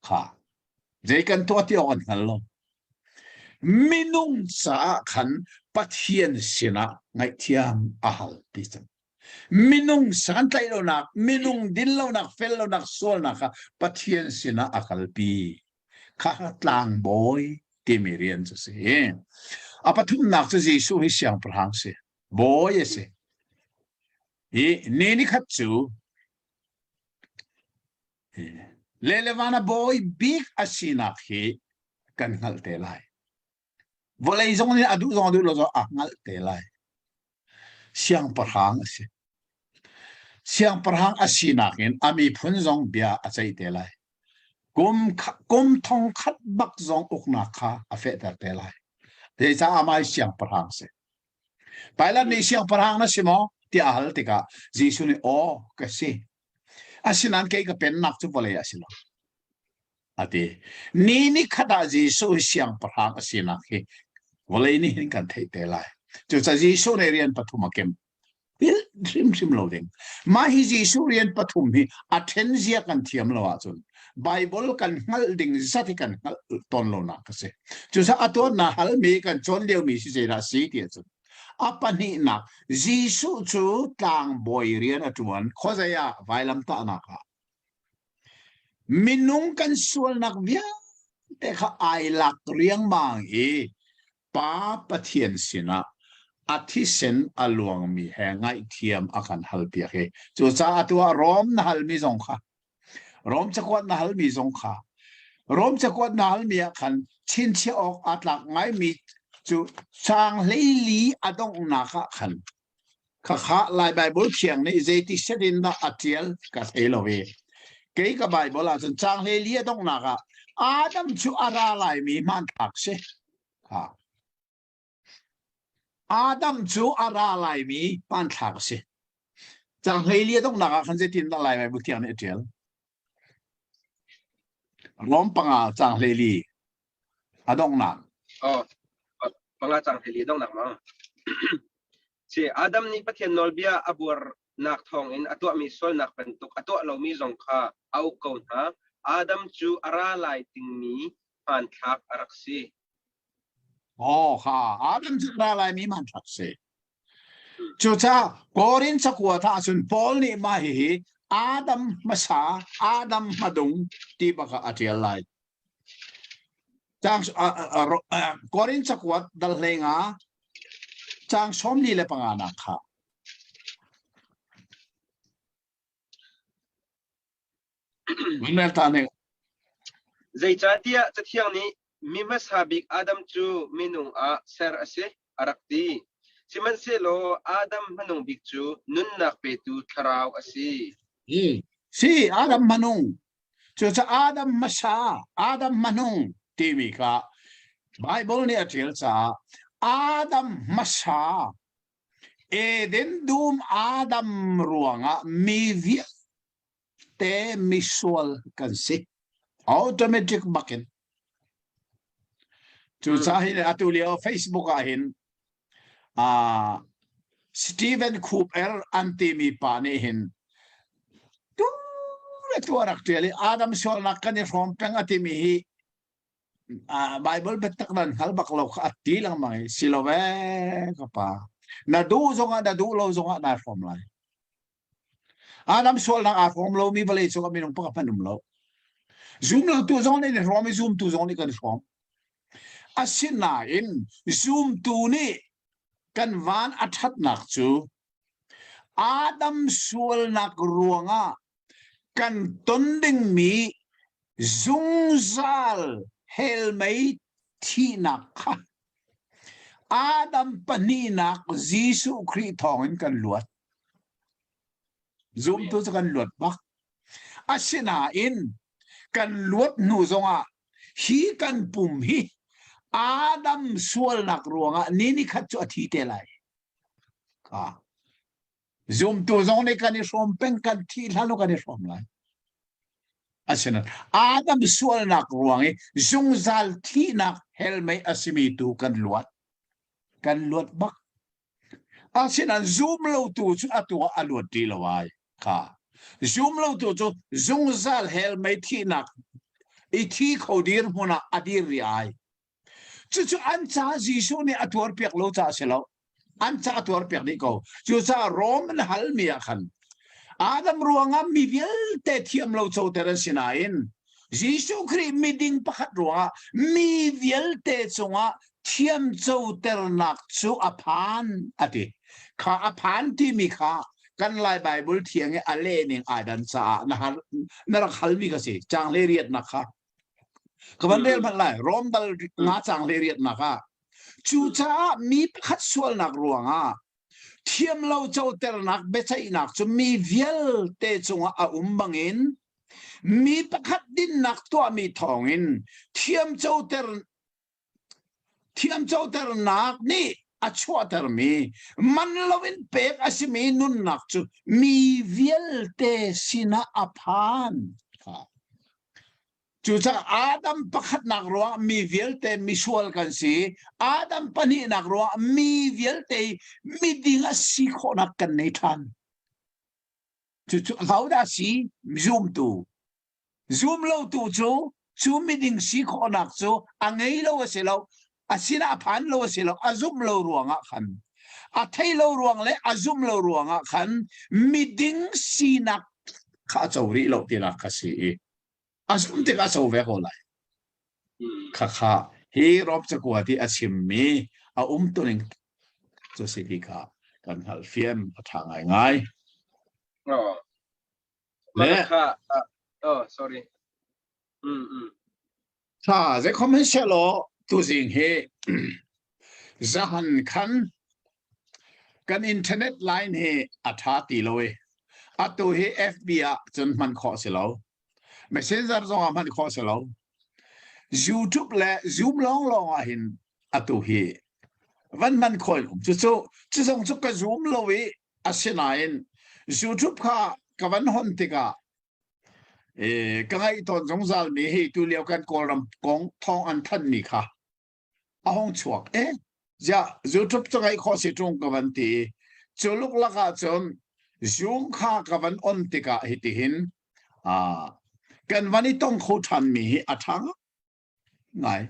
[SPEAKER 3] kha zei kan tuah ti awk an hngal lo minung caah khan Pathian sinah ngaihthiam a hal ti cang minung santlaih lonak minung din lonak fel lonak sualnak kha Pathian sinah a kalpi kha tlangbawi timi rian cu si a pathumnak cu Jesuh hi siangpahrang si bawi a si hi ni ni khat cu. Le le van a bawi bik a sinak hi kan hngalh te lai. Vawlei zong nih a duh zong a duh lo zong a hngalh te lai. Siangpahrang a si. Siangpahrang a sinak in a miphun zong bia a ceih te lai. Kum, kum thong khat bak zong uknak kha a fehter te lai. Zeicah amah hi siangpahrang si. Pilate nih siangpahrang na si maw? tiah a hal tikah Jesuh nih aw ka si. Asinain kei ka pennak cu vawlei ah a si lo. A ti. Ni ni khat ah Jesuh hi siangpahrang a sinak hi vawlei nih hin kan theih te lai. Cucaah Jesuh nih rian pathum a kemh. Philh hrimhrim lo ding. Mah hi Jesuh rian pathum hi a ṭhen zia kan thiam lo ahcun Bible kan hngalh ding zat hi kan hngalh tawn lonak a si. Cucaah a tuan na halmi kan cawn liomi si zeidah a si ti ahcun a pahnihnak Jesuh cu tlangbawi rian a ṭuan khuazei ah vailamtahnak ah Minung kan sualnak vialte kha ai lak riangmang i Pa Pathian sinah a thisen a luangmi he ngaihthiam a kan halpiak i cucaah atu ah Rom na halmi zong kha Rom cakuat na halmi zong kha Rom cakuat na halmi ah khan chinchiah awk aa tlak ngaimi cu sang hleili a donghnak ah khan Khakha Lai Baibal Thiang nih zeiti set in dah a ṭial ka thei lo i kei ka Baibal ahcun caang hleili a donghnak ah Adam cu a ra laimi hmanthlak si. Ha. Adam cu a ra laimi hmanthlak a si. Caang hleili a donghnak ah khan zeitin dah Lai Baibal Thiang nih a ṭial? Rom panga caang hleili a donghnak.
[SPEAKER 1] Oh, panga caang hleili a donghnak ma? Si Adam nih Pathian nawlbia a buarnak thawngin a tuahmi sualnak bantuk a tuah lomi zong kha a uk ko hna. Adam cu a ra lai dingmi hmanthlak a rak si.
[SPEAKER 3] Oh, kha Adam cu a ra laimi hmanthlak si. Cucaah Korin cakuat ahcun Paul nih mah hihi Adam hmasa, Adam hmadung ti bak ah a ṭial lai. Korin cakuat dal hlei nga caang 45 nak kha. Mel ta nih.
[SPEAKER 1] Zeicahtiah Cathiang nih mi hmasa bik Adam cu minung ah ser a si, a rak ti. Sihmanhsehlaw Adam hmanung bik cu nunnak petu thlarau a si.
[SPEAKER 3] Si, Adam hmanung. Cucaah Adam hmasa, Adam hmanung timi kha Bible nih a ṭial caah Adam hmasa Eden dum Adam ruangah mi vialte misual kan si. Automatic bakin. Cucaah hin atu lio Facebook ah hin uh, Stephen Cooper an timi pa nih hin tu le tu a rak ṭial i Adam sualnak kan i hrawm peng a timi hi Bible biatak nan hngal bak lo kha a ti lengmang i si lo ee ka pa na duh zongah na duh lo zongah naa hrawm lai Adam sualnak aa hrawm lomi vawlei cungah minung pakhat hmanh um lo zum lotu zong nih an hrawm i zumtu zong nih kan hrawm asinain zumtu nih kan van a ṭhatnak cu Adam sualnak ruangah kan ton dingmi zungzal hell mei thihnak kha Adam pahnihnak Jesuh Khrih thawngin kan luat. Zumtu cu kan luat bak. Asinain kan luat hnu zongah hi kan pum hi Adam sualnak ruangah ni ni khat cu a thi te lai. Zumtu zong nih kan i hrawm peng kan thih hlan kan i hrawm lai. Asinain Adam sualnak ruang i zungzal thihnak hell mei a simi tu kan luat. Kan luat bak. Asinain zum lo tu cu atu ah a luat ti lo ai. Kha. Zum lo tu cu zungzal hell mei thihnak i thi kho dir hmun ah a dir ri ai. Cucu an ca Jesuh nih a tuarpiak lo caah a si lo. An ca a tuarpiak dih ko. Cucaah Rom an halmi ah khan Adam ruangah mi vialte thiam lo coter an si nain Jesuh Khrih miding pakhat ruangah mi vialte cungah thiam coternak cu a phan a ti. Kha a phan timi kha. kan Lai Bible thiang i a leh ning ai dan caah na har na rak halmi ka si caang le riatnak kha ka van rel hmanh lai Rom dal nga caang le riatnak ah cucaah mi pakhat sualnak ruangah thiam lo coternak biaceihnak cu mi vialte cungah a um bangin mi pakhat dinnak tuahmi thawngin thiam coter Thiamcoternak nih a chuahtermi man loin pek a simi nunnak cu mi vialte sinah a phan. Cucaah Adam pakhatnak ruangah mi vialte misual kan si. Adam pahnihnak ruangah mi vialte miding a si khawhnak kan nei ṭhan. Cucu ahodah si? Zumtu. Zum lotu cu cu miding si khawhnak cu a ngei lo a si lo, a sinah a phan lo a si lo, a zumh lo ruangah khan a thei lo ruang le a zumh lo ruangah khan miding sinak kha a co rih lo tinak kha si i a zumh tikah a co ve ko lai. Khakha hi Rom cakuat i a chimmi a umtuning cu si ti kha kan hngalhfian a ṭha ngaingai.
[SPEAKER 1] Oh. Le kha oh sorry. Mm mm.
[SPEAKER 3] Tha ze khom hin se law tuzing hi zahan khan kan internet line hi a tha ti lo i atu hi FB ah cun hman khawh si lo Messenger zong ah hman khawh si lo YouTube le Zoom lawng lawng ah hin atu hi van hman khawh in um cu cu cu zong cu ka zoom lo i Asinain YouTube kha ka van hon tikah e, ka ngaih tawn zungzal mi hi tu lio kan Kawlram kong thawng an thanh mi kha a hong chuak e ja YouTube cu ngaih khawh si ṭung ka van ti cu luklak ah cun Zoom kha ka van on tikah hitihin a kan van i tong kho ṭhan mi hi a ṭha ngai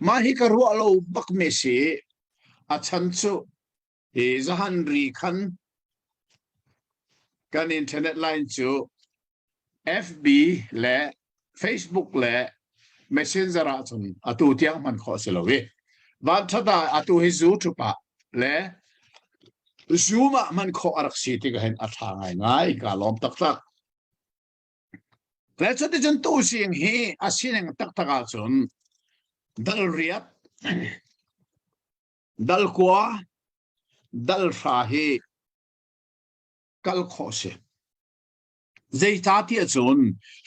[SPEAKER 3] mah hi ka ruah lo bak mi si a chan cu Hi zahan ri khan kan internet line cu FB le Facebook le Messenger ah cun atu tiang hman khawh si lo i vanṭhat ah atu hi YouTube ah le Zoom ah hman khawh a rak si tikah hin a ṭha ngaingai ka lawm taktak. Le cuticun tusing hi a sining taktak ahcun dal riat Dal kua, dal hra hi kal khawh si. Zeicahtiah cun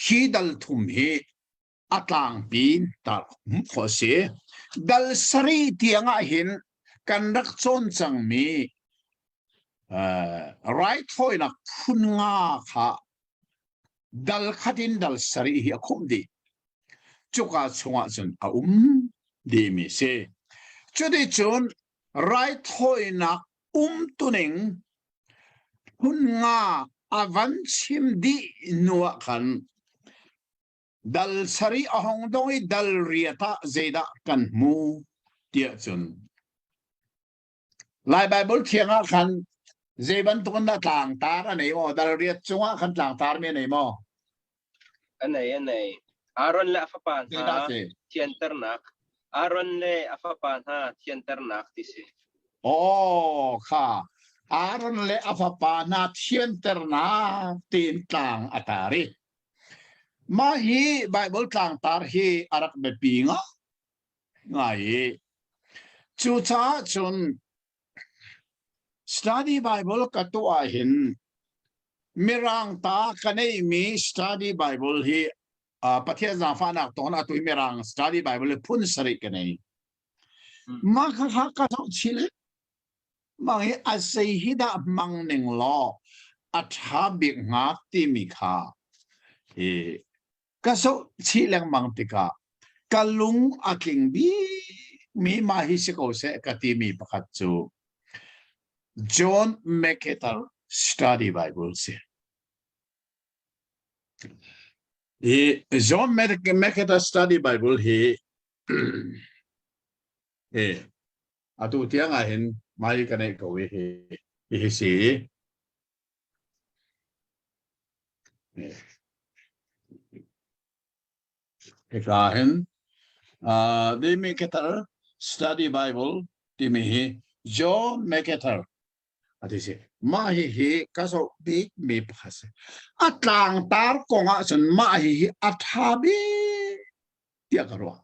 [SPEAKER 3] hi dal thum hi a tlangpi tar khawh si. Dal sarih tiang ah hin kan rak cawn cangmi raithawinak phun nga kha dal khat in dal sarih hi a khumh dih. Cuka chungah cun a um dihmi si. Cuticun raithawinak umtuning phun nga a van chim dih hnuah khan dal sarih a hong dong i dal riat ah zeidah kan hmu tiah cun Lai Baibal thiang ah khan zei bantuk in dah tlangtar a nei maw? Dal riat cungah khan tlangtar mi a nei maw?
[SPEAKER 1] A nei, a nei. Aaron le a fapa hna thianternak. Aaron le a fapa hna thianternak ti si.
[SPEAKER 3] Oh, kha. Aaron le a fapa hna thianternak tiin tlang a tar i. Mah hi Baibal tlangtar hi a rak biapi nga ngai i cucaah cun study Bible ka tuah hin Mirang ta ka neimi study Bible hi Pathian zaangfahnak tawn atu hi Mirang study Bible hi phun sarih ka nei. Mah kha kha ka zoh chih le mang hi a zei hi dah hmang ning law a ṭha bik hnga timi kha hi Ka zoh chih lengmang tikah ka lung a tling bikmi mah hi si ko seh ka timi pakhat cu John MacArthur Study Bible si. Hi John MacArthur Study Bible hi hi atu tiang ah hin mai ka neih ko i hi hi si. Hika hin uh, The MacArthur Study Bible timi hi John MacArthur. A ti si. Mah hi hi ka zoh bik mi pakhat si. A tlangtar kong ah cun mah hi hi a tha bik tiah ka ruah.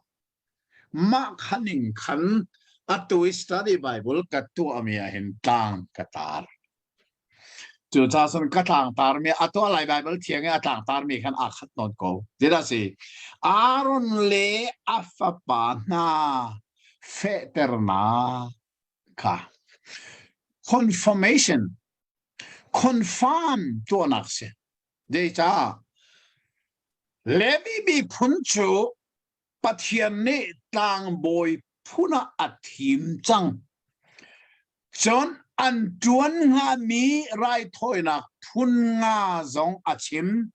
[SPEAKER 3] Mah khaning khan atu i study Bible ka tuahmi ah hin tlang ka tar. Cucaah cun ka tlangtar mi a tuah lai Bible thiang i a tlangtar mi khan aa khat nawn ko. Zeidah si? Aaron le a fapa hna fehternak kha confirmation confirm tuahnak si. Zeicah? Levi miphun cu Pathian nih tlangbawi phun ah a thim cang. Cun an ṭuan hngami raithawinak phun nga zong a chim.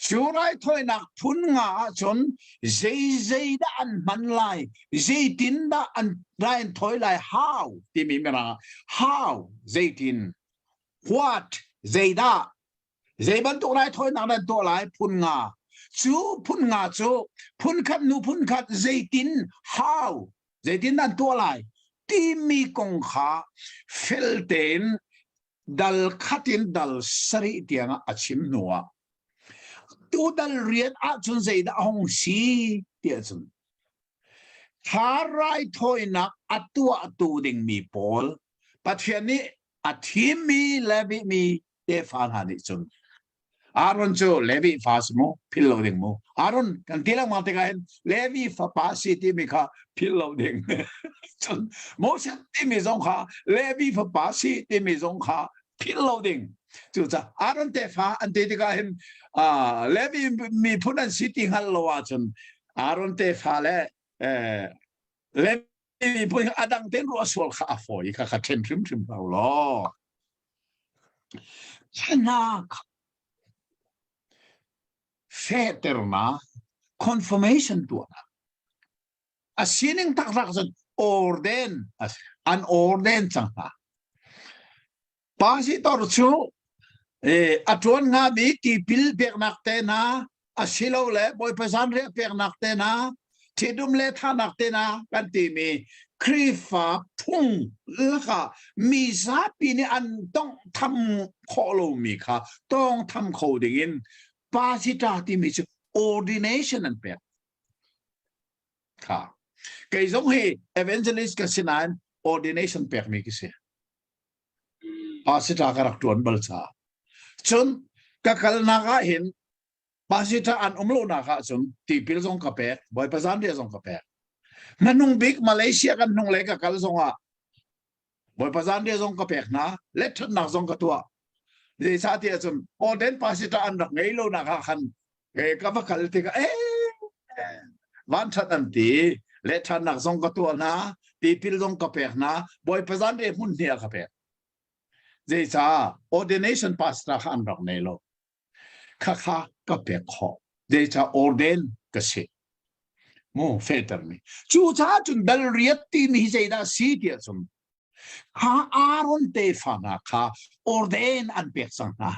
[SPEAKER 3] Cu raithawinak phun nga ahcun zeizei dah an hman lai, zeitindah an rai an thawi lai, how timi mirang ah how zeitin, what zeidah Zei bantuk raithawinak nan tuah lai? Phun nga. Cu phun nga cu phun khat nu phun khat zeitin how zeitin nan tuah lai timi kong kha fel tein dal khat in dal sarih tiang ah a chim hnu ah tu dal riat ahcun zeidah a hung si tiah cun thla raithawinak a tuahtu dingmi pawl Pathian nih a thimmi Levi mi tefa hna nih cun Aaron cu Levi fa si mu philh lo ding mu Aaron kan ti lengmang tikah hin Levi fapa si timi kha philh lo ding cun Moses timi zong kha Levi fapa si timi zong kha philh lo ding cucaah Aaron tefa an ti tikah hin Levi miphun an si ti hngalh lo ahcun Aaron tefa le Levi miphun a dang tein ruah sual kha a fawi kha kha ṭhen hrimhrim ko law hna kha fehternak confirmation tuahnak a sining taktak cun orden an orden cang hna Pasitor cu a ṭuan hngami tipil peknak te hna asilole Bawipa zanriah peknak te hna ṭhitum le thahnak te hna kan timi Khrihfa phung lakah mi zapi nih an tawnghtham khawh lomi kha tawngtham kho dingin pasita timi cu ordination an pek kha. Kei zong hi evangelist ka si nain ordination pekmi ka si. Pasita ka rak ṭuan bal caah. Cun ka kalnak ah hin pasita an um lonak ah cun tipil zong ka pek, Bawipa zanriah zong ka pek. Hmanung bik Malaysia kan hnunglei ka kal zong ah Bawipa zanriah zong ka pek hna, letṭhatnak zong ka tuah. Zeicahtiah cun Orden pasita an rak ngei lonak ah khan ka va kal tikah ee vanṭhat an ti lehṭhannak zong ka tuah hna tipil zong ka pek hna Bawipa zanriah hmun hnih ah ka pek zeicah ordination pastor kha an rak nei lo khakha ka pek khawh zeicah ordain ka si mu fehter mi cu caah cun dal riat timi hi zeidah si tiah cun kha Aaron tefa hna kha ordain an pek cang hna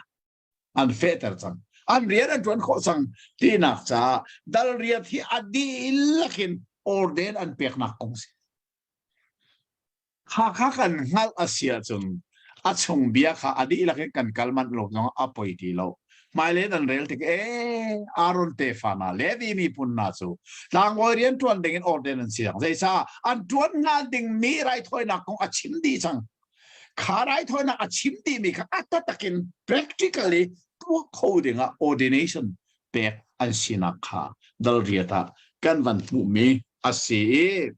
[SPEAKER 3] an fehter cang an rian an ṭuan khawh cang tinak caah dal riat hi a dihlak in orden an peknak kong si kha kha kan hngalh a si ahcun a chung bia kha a dihlak in kan kal manh lo zong a poi ti lo hmailei nan rel tik e Aaron tefa hna Levi miphun hna cu tlangbawi rian ṭuan ding in orden an si cang zeicah an ṭuan hnga ding mi raithawinak kong a chim dih cang Kha raithawinak a chim dihmi kha a taktak in practically tuah kho dingah ordination pek an sinak kha dal riat ah kan van hmuhmi a si i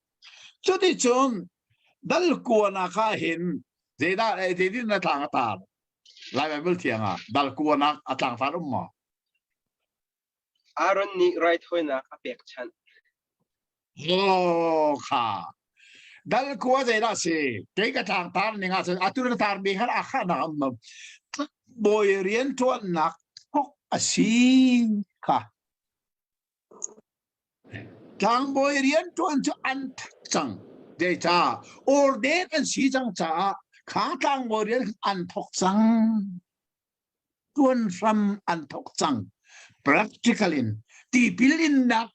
[SPEAKER 3] cuticun dal kuanak ah hin zeidah zeitin na tlang a tar Lai Bible thiang ah dal kuanak a tlang tar um maw?
[SPEAKER 1] Aaron nih raithawinak a pekchanh.
[SPEAKER 3] Oh kha dal khua zeidah si kei ka tlang tar ning ah cun atu na tar mi khan a khah nak um bawi rian ṭuannak thok a si kha tlangbawi rian ṭuan cu an thak cang zeica order an si cang caah kha tlangbawi rian an thok cang tuan hram an thok cang. Practical in tipil innak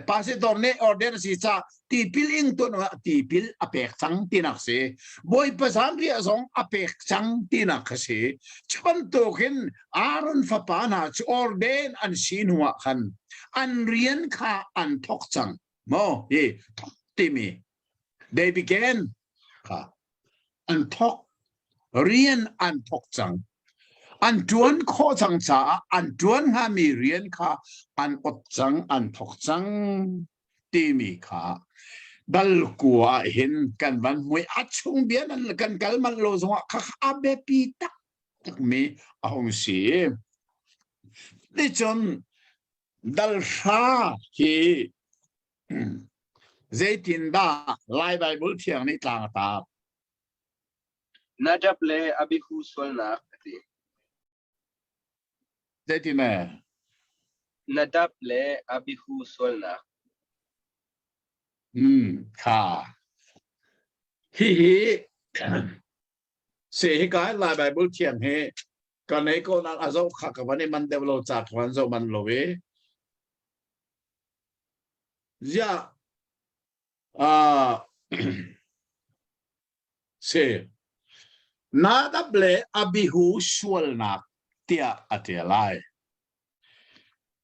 [SPEAKER 3] Pastor nih order si ca tipil ing tun ah tipil a pek cang tinak si. Bawipa zanriah zong a pek cang tinak kha si. Cu bantukin Aaron fapa hna cu ordain an si hnu ah khan an rian kha an thok cang. Mo hi thok timi they began kha an thok rian an thok cang an ṭuan khawh cang caah an ṭuan hngami rian kha an ot cang an thok cang timi kha dal kua ah hin kan van hmui a chung bia nan kan kal manh lo zongah kha a biapi taktakmi a hung si ticun dal hra hi Zeitindah Lai Baibal Thiang nih tlang a tar?
[SPEAKER 1] Nadab le Abihu sualnak a ti.
[SPEAKER 3] Zeitin eh?
[SPEAKER 1] Nadab le Abihu sualnak.
[SPEAKER 3] Hmm, kha. Hihi se hi ka Lai Baibal Thiang hi ka nei ko nak a zoh kha ka van i man deuh lo ca ka van zoh man lo i Ziah uh, si Nadab le Abihu sualnak tiah a ṭial lai.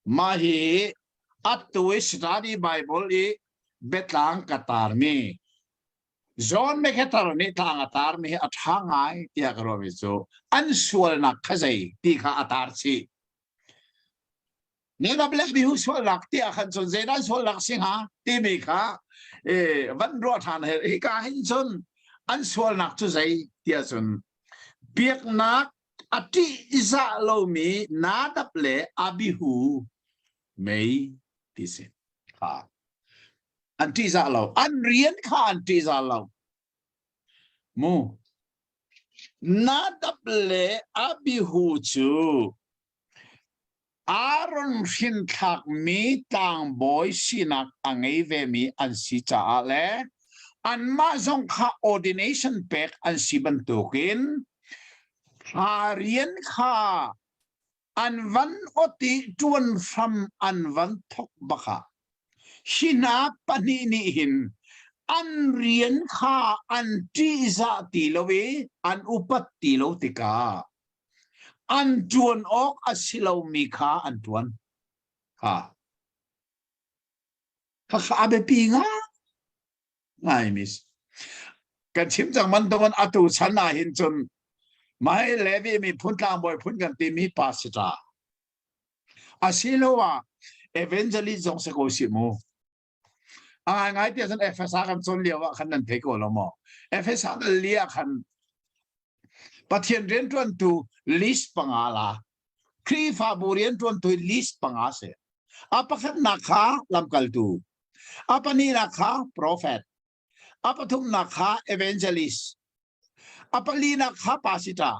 [SPEAKER 3] Mah hi atu i Study Bible i biatlang ka tarmi John MacArthur nih tlang a tarmi hi a ṭha ngai tiah ka ruahmi cu an sualnak kha zei ti kha a tar chih. Nadab le Abihu sualnak tiah khan cun zeidah sualnak si hnga timi kha van ruah ṭhan he hika hin cun an sualnak cu zei tiah cun biaknak a ṭihzah lomi Nadab le Abihu mei ti si kha an ṭihzah lo an rian kha an ṭihzah lo mu Nadab le Abihu cu Aaron hrinthlakmi tlangbawi sinak a ngei vemi an si caah le anmah zong kha ordination pek an si bantukin thla rian kha an van ot i ṭuan hram an van thawk bak ah hi hna pahnih nih hin an rian kha an ṭihzah ti lo i an upat ti lo tikah An ṭuan awk a si lomi kha an ṭuan. Ha. Khakha a biapi ngaimi si. Kan chim cang bantukin atu chan ah hin cun mai Levi miphun tlangbawi phun kan timi pastor asiloah evangelist zong si ko si mu. A ngaingai tiah cun Efesa kan cawn lio ah khan nan thei ko lo maw? Efesa dal li ah khan Pathian rianṭuantu list panga la. Khrihfabu rianṭuantu list panga si. A pakhatnak kha lamkaltu, a pahnihnak kha prophet, a pathumnak kha evangelist, a palinak kha pastor,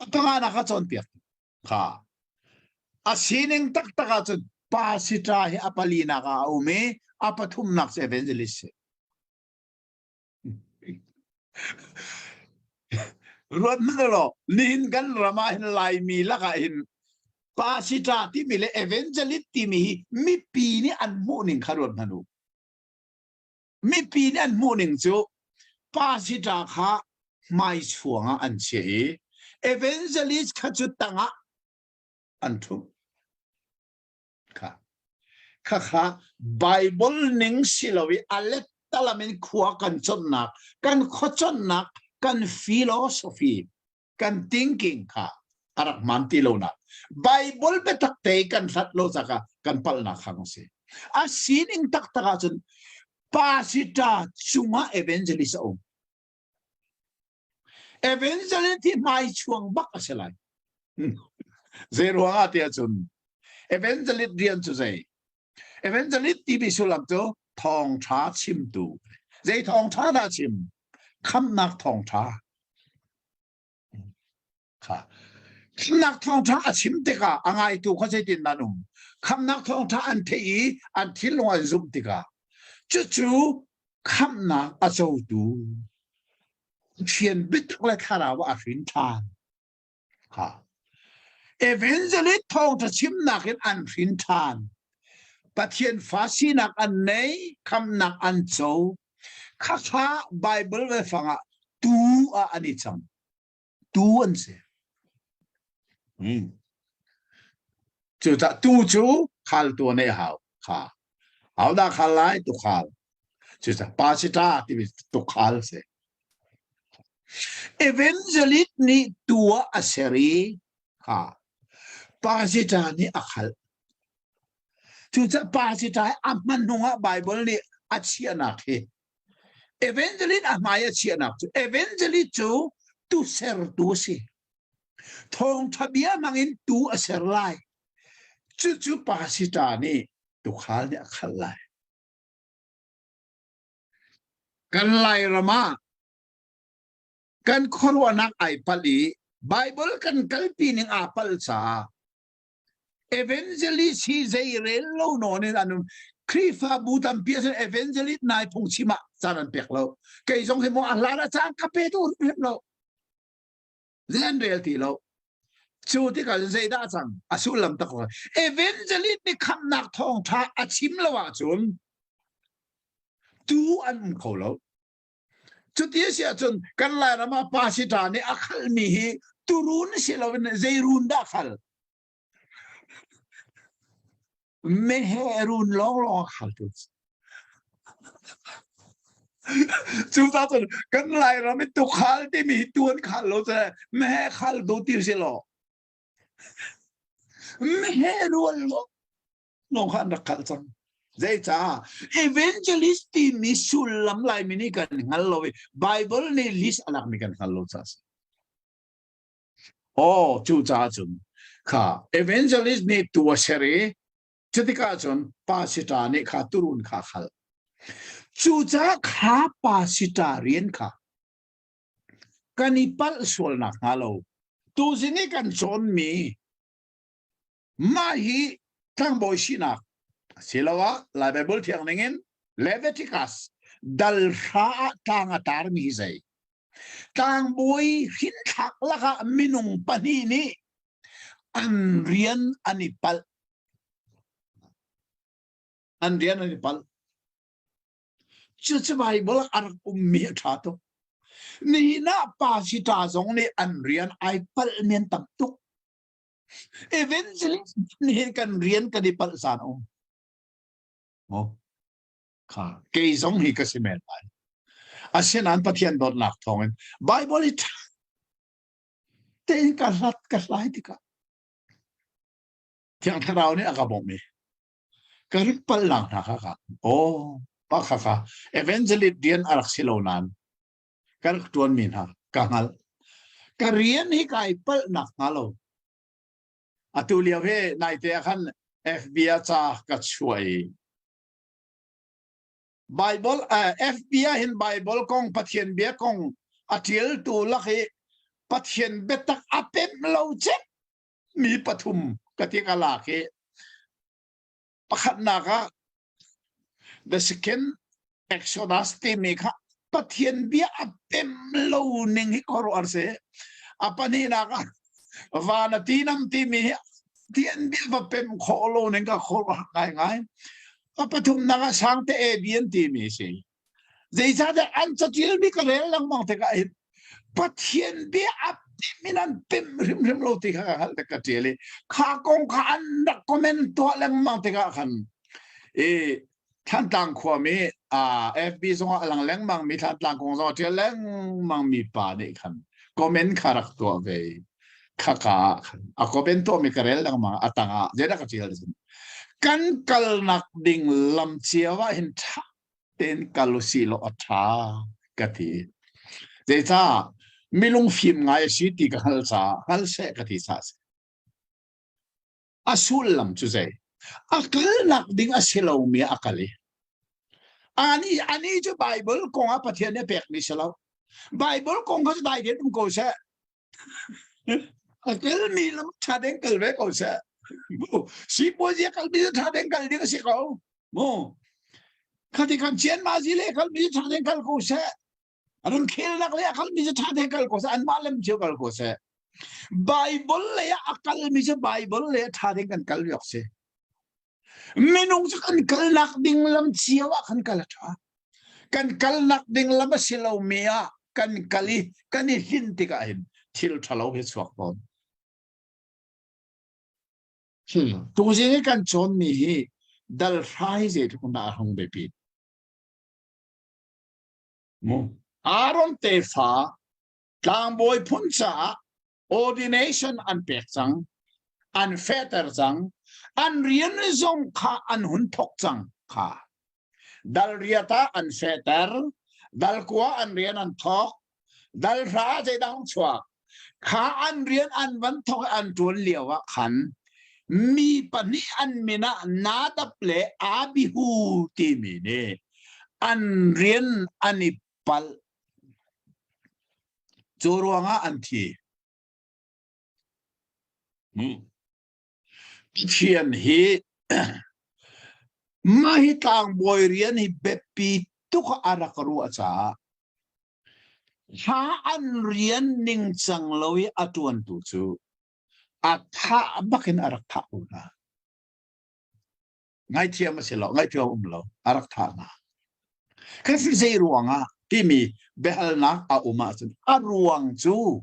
[SPEAKER 3] a panganak kha cawnpiak. Kha a sining taktak ahcun pastor hi a palinak ah a um i a pathumnak cu evangelist si. Ruat hmanh law nihin kan ram ah hin Laimi lakah hin pastor timi le evangelist timi hi mipi nih an hmuh ning kha ruat hmanh u. Mipi nih an hmuh ning cu pastor kha hmaichuang ah an chiah i evangelist kha cu tangah an ṭhumh. Kha khakha Bible ning si lo i a lettalam in khua kan cawnnak, kan khuacawnnak, kan philosophy, kan thinking kha a rak hmaan ti lonak. Bible biatak te kan hlat lo caka kan palhnak hang a si. A sining taktak ahcun pastor cungah evangelist a um. Evangelist hi hmaichuang bak a si lai. Zei ruang ah tiah cun evangelist rian cu zei? Evangelist timi sullam cu thawngṭha chimtu. Zei thawngṭha dah chim? Khamhnak thawngṭha. Kha. Khamhnak thawngṭha a chim tikah a ngaitu kha zeitin nan um? Khamhnak thawngṭha an theih i an thinlung an zumh tikah cucu khamhnak a cotu Pathian biatak le thlarau ah a hrin ṭhan. Ha. Evangelist thawngṭha chimnak in an hrin ṭhan. Pathian fa sinak an nei, khamnak an co. Khakha Bible ve fangah tu ah an i cang. Tu an si. Hmm. Cucah tu cu khal tu nei hau kha. Hau dah khal lai tu khal. Cucah pasita timi tu khal si. Evangelist nih tua a ser i kha pasita nih a khalh. Cucaah pasita a hman hnung ah Bible nih a chiahnak hi evangelist a hmai a chiahnak cu evangelist cu tu sertu a si. Thawngṭha bia hmang in tu a ser lai. Cucu pasita nih tukhal nih a khalh lai. Kan Lairam ah kan khuaruahnak ai palh i Bible kan kalpi ning aa palh caah evangelist hi zei rel lo nawn in an um. Khrihfabu tampi ahcun evangelist nai phungchim ah caan an pek lo. Kei zong hi maw a hlan ah caan ka pe duh hrim lo. Zei an rel ti lo. Cu tikah zeidah cang? A sullam tak Evangelist nih khamhnak thawngṭha a chim lo ahcun tu an um kho lo. Cuti a si ahcun kan Lairam ah pasita nih a khalmi hi turun si loin zei run dah khal? Meheh run lawnglawng a khal tu. Cu cun kan Lairam i tukhal timi hi tu an khal lo cu meheh khal tu ti si law. Meheh rual lawng lawng kha an rak khalh cang. Zeicah? Evangelist timi sullam Laimi nih kan hngal lo i Bible nih list a lakmi kan hngal lo caah a si. Aw, cu caah cun kha evangelist nih tu a ser i cutikah cun pasita nih kha turun kha a khal. Cucaah kha pasita rian kha kan i palh sual nak hnga lo tuzing i kan cawnmi Mah hi tlangbawi sinak asiloah Lai Baibal Thiang ningin Leviticus dal hra ah tlang a tarmi hi zei? Tlangbawi hrinthlak lakah minung pahnih nih an rian an i palh. An rian an i palh. Cucu Baibal ah a rak ummi a ṭha tuk. Nihin ah pasita zong nih an rian ai palh mi an tam tuk. Evangelist nih kan rian kan i palh caan um. Oh. Kha kei zong hi ka si men lai. Asinain Pathian dawtnak thawngin Bible i ṭha tein ka hlat ka hlai tikah Thiang Thlarau nih a ka bawmh i ka rik palhnak hna kha ka oh pa kha kha evangelist rian a rak si lo nain ka rak ṭuanmi hna ka hngalh. Ka rian hi kai palh nak hnga lo. Atu lio hi naite ah khan FB ah ca ka chuah i Bible FB ah hin Bible kong Pathian bia kong a ṭialtu lak i Pathian biatak a pemh lo cem mi pathum ka ti ka lak i pakhatnak ah The second Exodus timi kha Pathian bia a pem lo ning hi khuaruahhar si. A pahnihnak ah van a tinam timi hi Pathian bia va pem khawh lo ning ka khuaruahhar ngaingai. A pathumnak ah sangte Abian timi si. Zeicahtiah an catialmi ka rel lengmang tikah hin Pathian bia a pem in an pem hrimhrim lo ti kha ka hngalh ka ṭial i kha kong kha an rak comment tuah lengmang tikah khan i Thantlang khuami FB zongah a lang lengmang mi Thantlang kong zong a ṭial lengmang mi pa nih khan comment kha rak tuah ve i khaka ah khan a comment tuahmi ka rel lengmang a tangah zeidah ka ṭial kan kalnak ding lam cio ah hin ṭha tein kal usih law a ṭha ka ti. Zeicah milung fim ngai a si ti ka hngalh caah hngal seh ka ti caah si. A sullam cu zei? A kalnak ding a si lomi a kal i ani ani cu Bible kong ah Pathian nih a pekmi si lo. Bible kong kha cu dai tein um ko seh. A kalmi lam ṭha tein kal ve ko seh. Sipuazi a kalmi cu ṭha tein kal ding a si ko. Mu. Khati kan chian ma zi le kalmi cu ṭha tein kal ko seh. An khelnak le a kalmi cu ṭha tein kal ko seh. Anmah lem cio kal ko seh. Bible lei ah a kalmi cu Bible lei ah ṭha tein kan kal ve awk si. Minung cu kan kalnak ding lam cio ah kan kal a ṭha. Kan kalnak ding lam a si lomi ah kan kal i kan i hlinh tikah hin thil ṭhalo hi chuak tawn. Tuzing i kan cawnmi hi dal hra hi zeitluk in dah a hung biapit. Mu. Aaron tefa tlangbawi phun caah ordination an pek cang, an fehter cang, an rian zong kha an hun thok cang kha. Dal riat ah an fehter, dal kua an rian an thok, dal hra zeidang chuak. Kha an rian an van thok an tuan lio ah khan mi pahnih an min ah Nadab le Abihu timi nih an rian an i palh Cu ruangah an thi. Pathian hi mah hi tlangbawi rian hi biapi tuk a rak ruah caah thla an rian ningcang lo i a ṭuantu cu a thah bakin a rak thah ko hna. Ngaithiam a si lo, ngaithiam um lo, a rak thah hna. Kan si zei ruangah timi biahalnak a um ahcun a ruang cu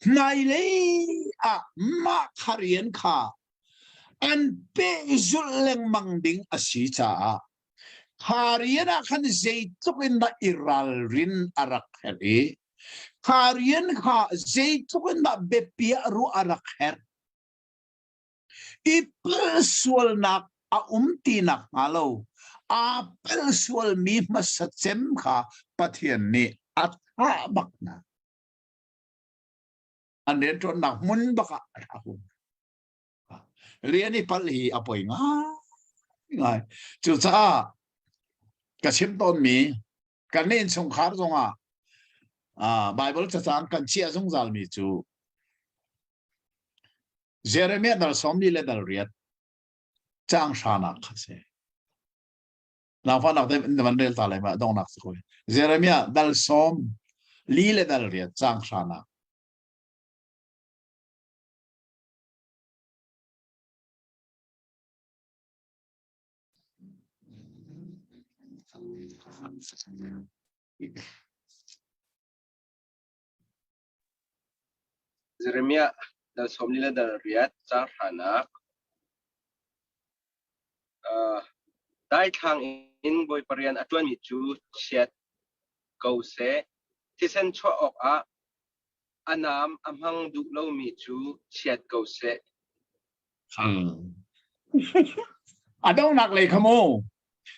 [SPEAKER 3] hmailei ah mah kha rian kha an pehzulh lengmang ding a si caah kha rian ah khan zeitluk in dah i ralrin a rak herh i kha rian kha zeitluk in dah biapi ah ruah a rak herh I palsualnak a um ti nakhnga lo aa palsualmi hmasa cem kha Pathian nih a thah bak hna. An rianṭuannak hmun bak ah a thah hna. Rian i palh hi a poi ngaingai. Cucaah ka chim tawnmi kan innchungkhar zongah Bible cacang kan chiah zungzalmi cu Jeremiah dal sawmli le dal riat caang hranak kha si. Langfanak te na van rel ta lai ma dongnak si ko. Jeremiah dal sawm li le dal riat caang hranak.
[SPEAKER 1] Jeremiah dal 40 le dal riat caang hranak uh, daithlang in Bawipa rian a ṭuanmi cu chiat ko seh. Thisen chuah awkah a naam a hmang duh lomi cu chiat ko seh.
[SPEAKER 3] A donghnak lei kha mu.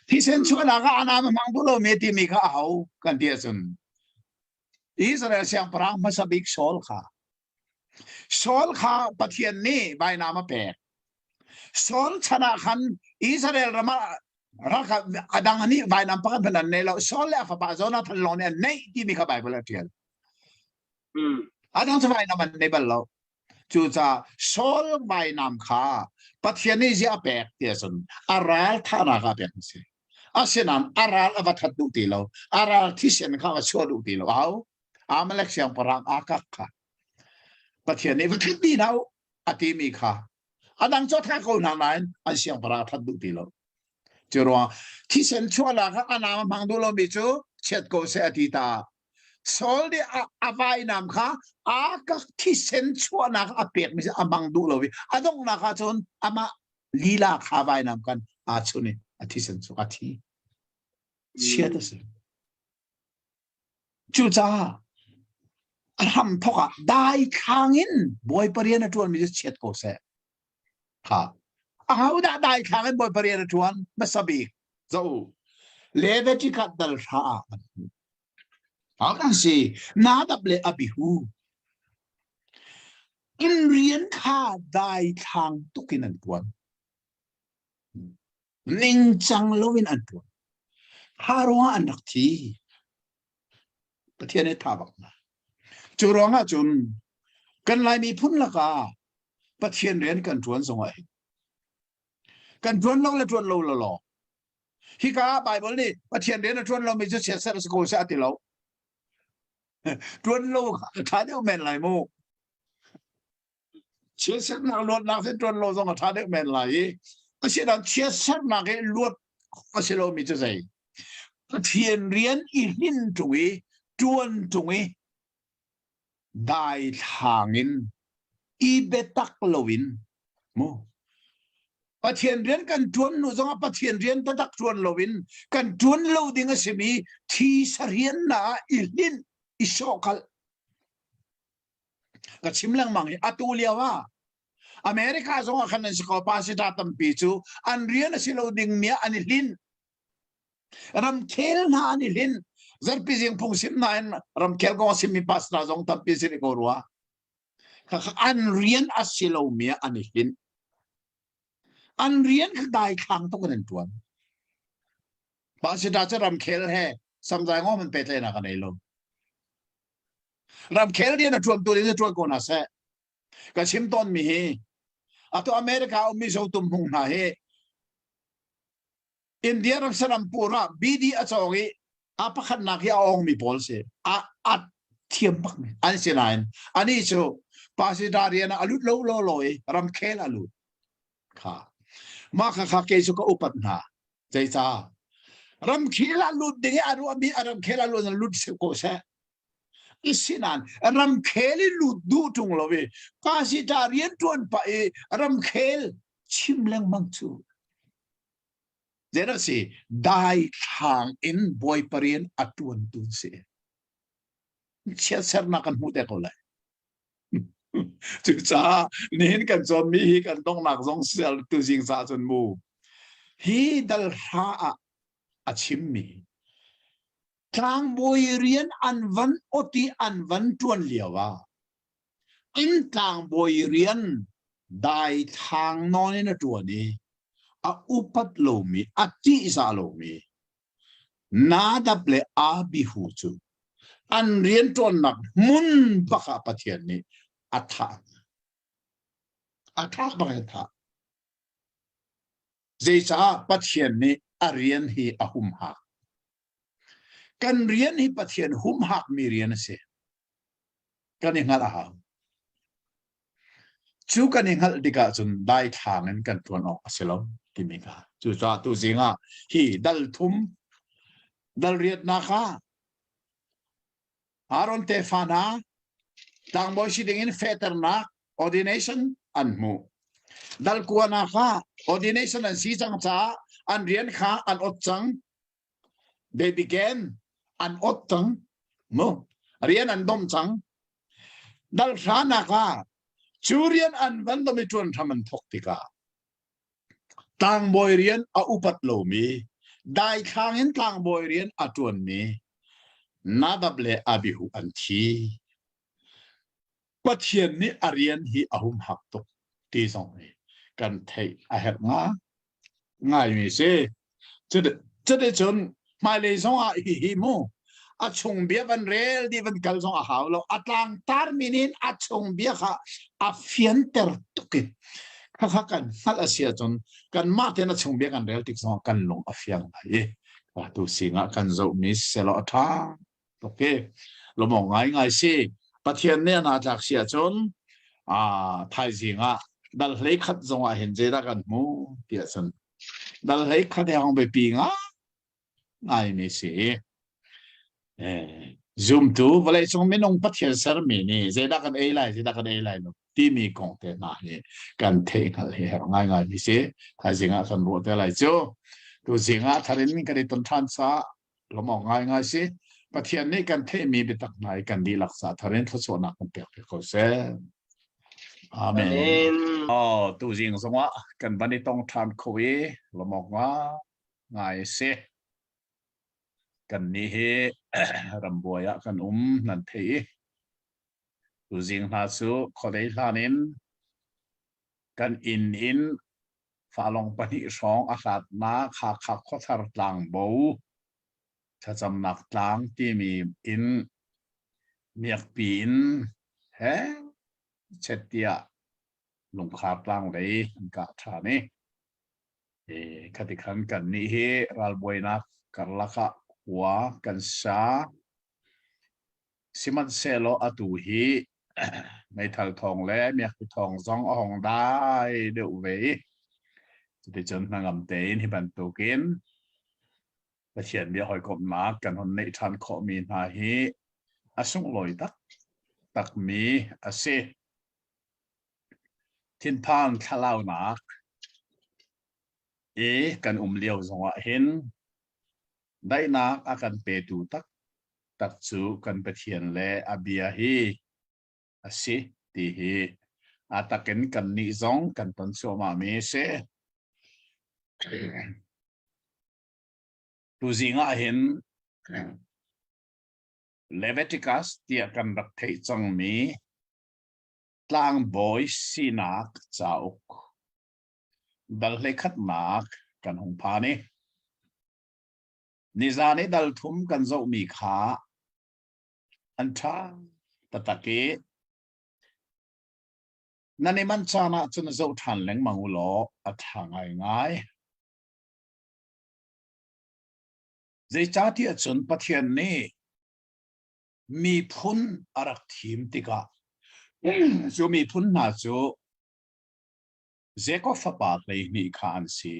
[SPEAKER 3] Thisen chuahnak ah a naam a hmang duh lomi timi kha a ho kan ti ahcun Israel siangpahrang hmasa bik Saul kha Saul kha Pathian nih vainam a pek. Saul chan ah khan Israel ram ah ralkap a dang nih vainam pakhat hmanh an nei lo. Saul le a fapa Jonathan lawng nih an neih timi kha Bible a ṭial. A dang cu vainam an nei bal lo. Cucaah Saul vainam kha Pathian nih ziah a pek ti ahcun a ral thahnak ah pek a si. Asinain a ral a va that duh ti lo. A ral thisen kha a va chuah duh ti lo. Au Amalek siangpahrang Agag kha Pathian nih va that dih hna u a timi kha a dang cu a thah ko hna nain an siangpahrang a that duh ti lo. Cu ruang thisen chuahnak ah a naam a hmang duh lomi cu chiat ko seh a ti ta. Saul nih a, a vainam kha Agag thisen chuahnak a pekmi a hmang duh lo i a donghnak ah cun amah lila kha vainam kan aa chun i a thisen cu a thi. Chiat a si. Cucaah a hram thok ah daithlang in Bawipa rian a ṭuanmi cu chiat ko seh. Kha. Ahodah daithlang in Bawipa rian a ṭuan? Hmasa bik. Zo. Leviticus dal hra ah kan hmuh. Ahodah si? Nadab le Abihu. Inn rian kha daithlang tuk in an ṭuan. Ningcang loin an ṭuan. Kha ruangah an rak thi. Pathian he tha bak hna. Cu ruangah cun kan Lai miphun lakah Pathian rian kan ṭuan zongah hin kan ṭuan lo le ṭuan lo lo law hika ah Bible nih Pathian rian a ṭuan lomi cu chiatserh a si ko seh a ti lo. Ṭuan lo kha a ṭha deuh men lai mu. Chiatsernak luatnak hi ṭuan lo zong a ṭha deuh men lai i asinain chiatsernak i luat a si lomi cu zei? Pathian rian i hlin ṭung i ṭuan ṭung i daithlang in i biatak loin mu Pathian rian kan ṭuan hnu zongah Pathian rian taktak ṭuan loin kan ṭuan lo ding a simi thisa rian na ah i hlinh i sawhkalh ka chim lengmang i atu lio ah America zong ah khan an si ko pastor tampi cu an rian a si lo ding mi ah an i hlin ramkhel hna an i hlin zarpi zing phung sim na in ramkhel kong a simmi pastor zong tampi sin i ko rua an rian a si lo mi ah an i hlin an rian kha daithlang tuk in an tuan pastor cu ramkhel he samzai ngom an pehtlaihnak a nei lo Ramkhel rian a ṭuantu in ṭuan ko hna seh. Ka chim tawnmi hi atu America ummi zotum hmung hna hi India ram Serampur ah BD a cawng i a pakhatnak hi a ongmi pawl si. A a thiam bak mi an si nain ani cu pastor rian ah a lut lo lo lo i ramkhel a lut. Kha mah kha kha kei cu ka upat hna. Zeicah? Ramkhel ah lut ding i a ruahmi a ramkhel ah lut lut si ko seh. Asinain ramkhel i lut duh ṭung lo i pasita rian ṭuan pah i ramkhel chim lengmang cu zeidah si daithlang in bawipa rian a ṭuantu si. Chiatsernak kan hmuh te ko lai. Cucaah nihin kan cawnmi hi kan donghnak zong sial tuzing ca cun mu hi dal hra ah a chimmi tlangbawi rian an van ot i an van ṭuan lio ah an tlangbawi rian daithlang nawn in a ṭuan i a upat lomi a ṭihzah lomi Nadab le Abihu cu an rianṭuannak hmun bak ah Pathian nih a thah. A thah bak in thah. Zeicah Pathian nih a rian hi a humhak? Kan rian hi Pathian humhakmi rian a si. Kan i hngalh a hau. Cu kan i hngalh tikah cun daithlang in kan ṭuan awk a si lo timi kha. Cucaah tuzing ah hi dal thum dal riatnak ah Aaron tefa hna tlangbawi si dingin fehternak ordination an hmuh. Dal kuanak ah ordination an si cang caah an rian kha an ot cang. They began an ot cang. Mu rian an dom cang. Dal hranak ah cu rian an van dom i ṭuan hram an thawk tikah tlangbawi rian a upat lomi daithlang in tlangbawi rian a ṭuanmi Nadab le Abihu an thi. Pathian nih a rian hi a humhak tuk ti zong hi kan theih a herh nga ngaimi si. Cuticun hmailei zong ah hihi mu a chung bia van rel di van kal zong a hau lo a tlangtar min in a chung bia kha a fianter tuk in khakha kan hngalh a si ahcun kanmah tein a chung bia kan rel tik zong kan lung a fiang lai i tu singah kan zohmi selaw a ṭha tuk i lawmawng ngaingai si Pathian nih a tlak si ahcun thaizing ah dal hlei khat zong ah hin zeidah kan hmu tiah cun dal hlei khat he hong biapi ngaimi si zumtu vawleicung minung Pathian sermi nih zeidah kan ei lai zeidah kan ei lai lo timi kong te hna hi kan theih hngalh hi herh ngaingai mi si thaizing ah kan ruah te lai cu tu zing ah tharin kan i ton ṭhan caah lawmawk ngaingai si. Pathian nih kan theihmi biatak hna i kan dihlak ca thar in thluachuahnak kan pek ve ko seh. Amen.
[SPEAKER 1] Amen.
[SPEAKER 3] Oh, tuzing zongah kan van i tong ṭhan kho i lawmawk ngai si. Kan nih hi rambuai ah kan um nan thei i tuzing hna cu khuadei hlan in kan inn in Falong pahnih hrawng a hlatnak Hakha Khuathar tlangbo thlacamnak tlang timi in miakpi in he chet tiah lungkhar tlang lei an kah ṭhan i khati khan kan nih hi ralbuainak karlak ah khua kan sa. Sihmanhsehlaw atu hi Meithal thawng le miakpi thawng zong a hong dai deuh ve i cuticun hnangam tein hi bantukin Pathian bia hawikomhnak kan hun neih ṭhan khawhmi hna hi a sunglawi tak takmi a si. Thinphan thlalaunak i kan um lio zongah hin daihnak a kan petu tak tak cu kan Pathian le a bia hi a si ti hi a takin kan nih zong kan ton cuahmah mi a si. Tuzing ah hin Leviticus tiah kan rak theih cangmi tlangbawi sinak cauk dal hleikhatnak kan hung phan i nizan i dal thum kan zohmi kha an ṭha taktak i nan i manh caan ah cun zoh ṭhan lengmang u law a ṭha ngaingai. Zeicahtiah cun Pathian nih miphun a rak thim tikah cu miphun hna cu Jakob fapa 12 kha an si.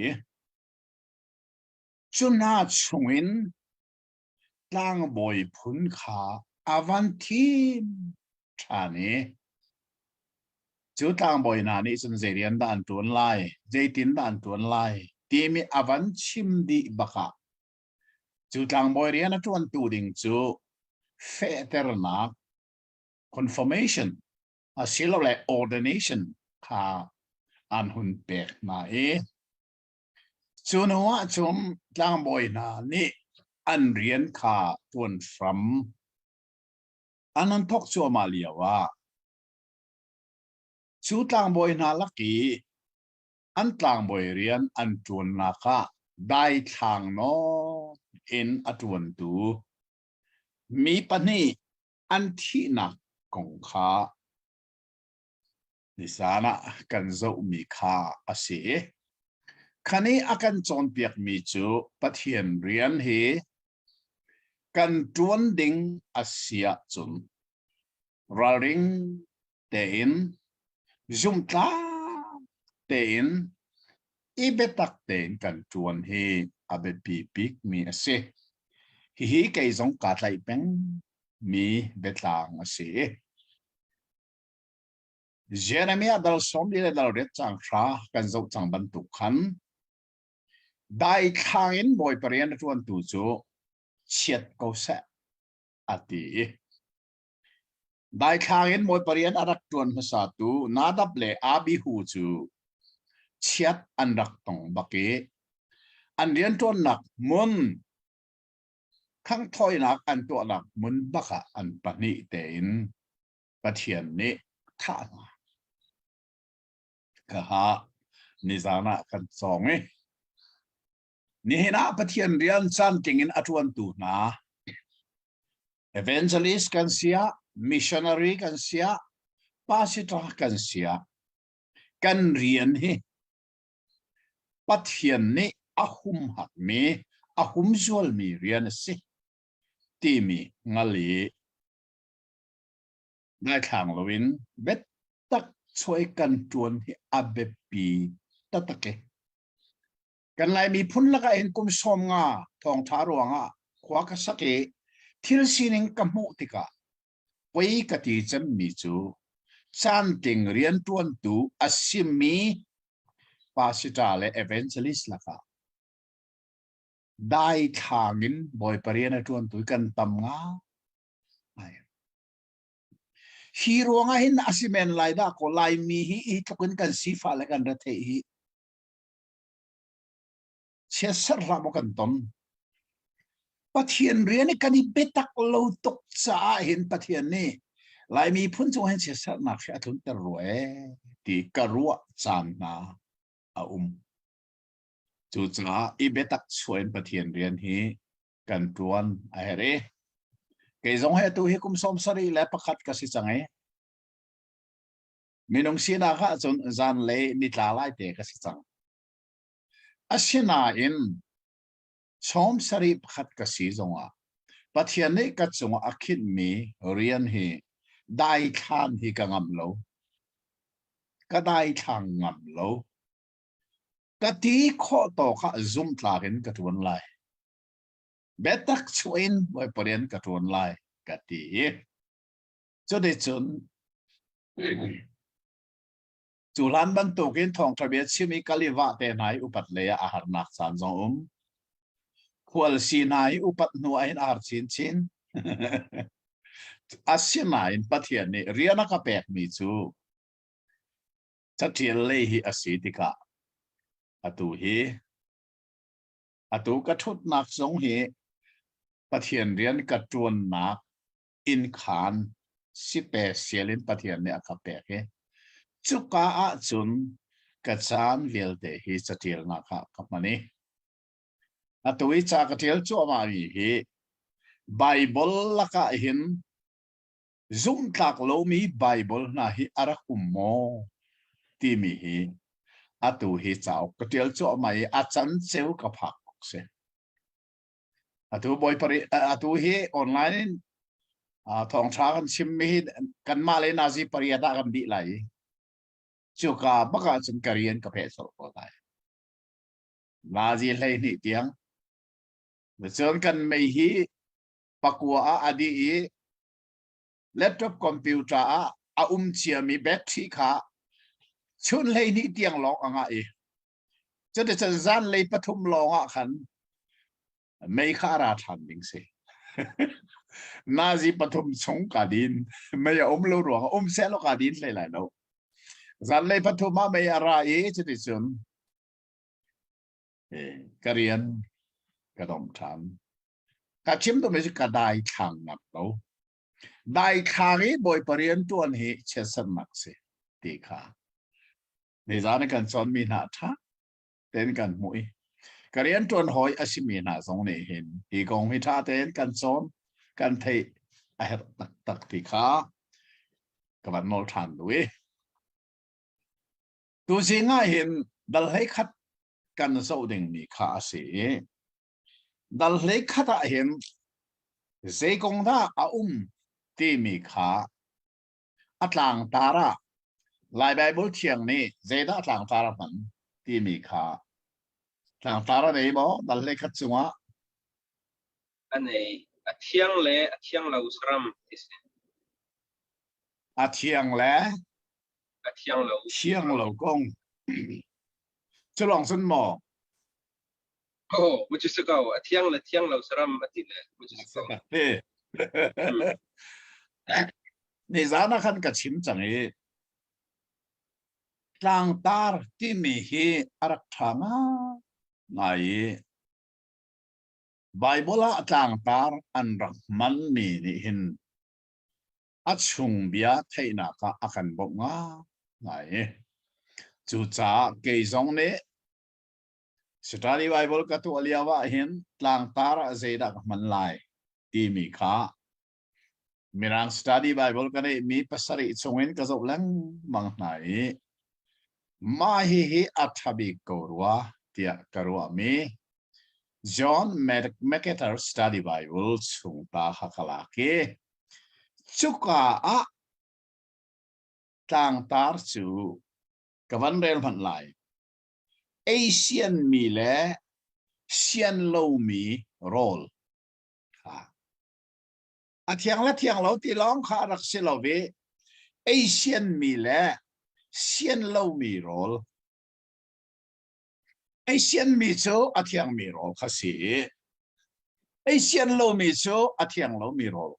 [SPEAKER 3] Cu hna chungin tlangbawi phun kha a van thim ṭhan i cu tlangbawi hna nih cun zei rian dah an ṭuan lai, zeitin dah an ṭuan lai timi a van chim dih bak ah cu tlangbawi rian a ṭuantu ding cu fehternak confirmation asilole ordination kha an hun pek hna i Cu hnu ahcun tlangbawi hna nih an rian kha ṭuan hram an hun thawk cuahmah lioah cu tlangbawi hna lak i an tlangbawi rian an ṭuannak ah daithlang nawn in a ṭuantu mi pahnih an thihnak kong kha Nizan ah kan zohmi kha a si i khan i a kan cawnpiakmi cu Pathian rian hi kan ṭuan ding a si ahcun ralring tein zumhtlak tein i biatak tein kan ṭuan hi a biapi bikmi a si. Hihi kei zong kaa tlaih peng mi biatlang a si. Jeremiah dal sawm li le dal riat cang hra kan zoh cang bantuk khan daithlang in Bawipa rian a ṭuantu cu chiat ko seh a ti i daithlang in Bawipa rian a rak ṭuan hmasatu Nadab le Abihu cu chiat an rak tong bak i an rianṭuannak hmun khanghthawinak an tuahnak hmun bak ah an pahnih tein Pathian nih thah hna. Kaha nizan ah kan cawng i nihin ah Pathian rian cantling in a ṭuantu hna evangelist kan sia missionary kan sia pastor kan sia kan rian hi Pathian nih a humhakmi a humzualmi rian a si timi ngal i Ngaithlang loin biatak chuai kan ṭuan hi a biapi taktak e. Kan Lai miphun lakah hin kum 50 thawngṭha ruangah khua ka sak i thil sining ka hmuh tikah poi ka ti cemmi cu caantling rianṭuantu a simi pastor le evangelist lakah daithlang in Bawipa rian a ṭuantu kan tam ngai. Hi ruangah hin a si men lai dah kaw Laimi hi hi tluk in kan sifah le kan retheih hi chiatserh hlah maw kan ton. Pathian rian i kan i biatak lo tuk caah hin Pathian nih Laimi phun cung hin chiatserhnak hi a tlunter rua ee ti ka ruah caan hna a um. Cucaah i biatak chuah in Pathian rian hi kan ṭuan a herh i kei zong hi atu hi kum 71 ka si cang i minung sinak ah cun zanlei nitla lai te ka si cang. Asinain 71 ka si zongah Pathian nih ka cungah a khinhmi rian hi Daithlan hi ka ngam lo. Ka daithlang ngam lo. Ka ti khawh tawk ah zumtlak in ka ṭuan lai. Biatak chuah in Bawipa rian ka ṭuan lai ka ti i cuticun cu hlan bantukin thawngṭha bia chim i kal i vah te hna i upat lei ah a harnak caan zong um. Khual si hna i upat hnu ah hin a har chinchin. Asinain Pathian nih rian a ka pekmi cu caṭial lei hi a si tikah atu hi atu ka ṭhutnak zong hi Pathian rian ka ṭuannak inn khaan sipe sial in Pathian nih a ka pek i cuka ahcun ka caan vialte hi caṭialnak ah ka hman i atu i ca ka ṭial cuahmahmi hi Baibal lakah hin zumhtlak lomi Baibal hna hi a rak um maw timi hi atu hi cauk ka ṭial cuahmah i a can ceu ka phak bak si. Atu Bawipa atu hi online in thawngṭha kan chimmi hi kanmah le nazi pariat ah kan dih lai i cuka bak ah cun ka rian ka peh colh ko lai. Nazi 12 tiang. Cun kan mei hi pakua ah a dih i laptop computer ah a um ciami battery kha chun 12 tiang lawng a ngah i Cuticun zanlei pathum lawng ah khan mei kha a ra ṭhan ding si. Nazi pathum chung ka din. Mei a um lo ruang um seh law ka din hlei lai lo. Zanlei pathum ah mei a ra i cuticun ka rian ka dom ṭhan. Ka chim duhmi cu ka dai thlang ngam lo. Dai thlang i Bawipa rian ṭuan hi chiatsernak si ti kha Nizan kan cawnmi hna ṭha tein kan hmuh i ka rianṭuan hawi a simi hna zong nih hin hi kong hi ṭha tein kan cawn kan theih a herh taktak ti kha ka van nawl ṭhan duh i tuzing ah hin dal hlei khat kan zoh dingmi kha a si i dal hlei khat ah hin zei kong dah a um timi kha A tlangtar ah Lai Baibal Thiang nih zeidah a tlangtar a hman timi kha tlangtar a nei maw dal hlei khat cungah?
[SPEAKER 1] A nei. A thiang le a thiang lo saram ti si.
[SPEAKER 3] A thiang le
[SPEAKER 1] a thiang lo.
[SPEAKER 3] Thiang lo kong. Cu lawng cun maw?
[SPEAKER 1] Oh, which is ko. A thiang le thiang lo saram a ti le which is ko.
[SPEAKER 3] Ni zan ah khan ka chim cang i tlangtar timi hi a rak ṭha ngai i Bible ah tlangtar an rak hmanmi nih hin a chung bia theihnak ah a kan bawmh ngai. Cucaah kei zong nih Study Bible ka tuah lio ah hin tlangtar ah zeidah ka hman lai timi kha Mirang Study Bible ka neihmi pasarih chungin ka zoh lengmang hna i mah hihi a ṭha bik ko rua tiah ka ruahmi John MacArthur Study Bible chung ta kha ka lak i cuka ah tlangtar cu ka van rel hmanh lai. Ei sianmi le sian lomi rawl kha a thiang le thiang lo ti lawng kha a rak si lo i ei sianmi le sian lomi rawl ei sianmi cu a thiangmi rawl kha si i ei sian lomi cu a thiang lomi rawl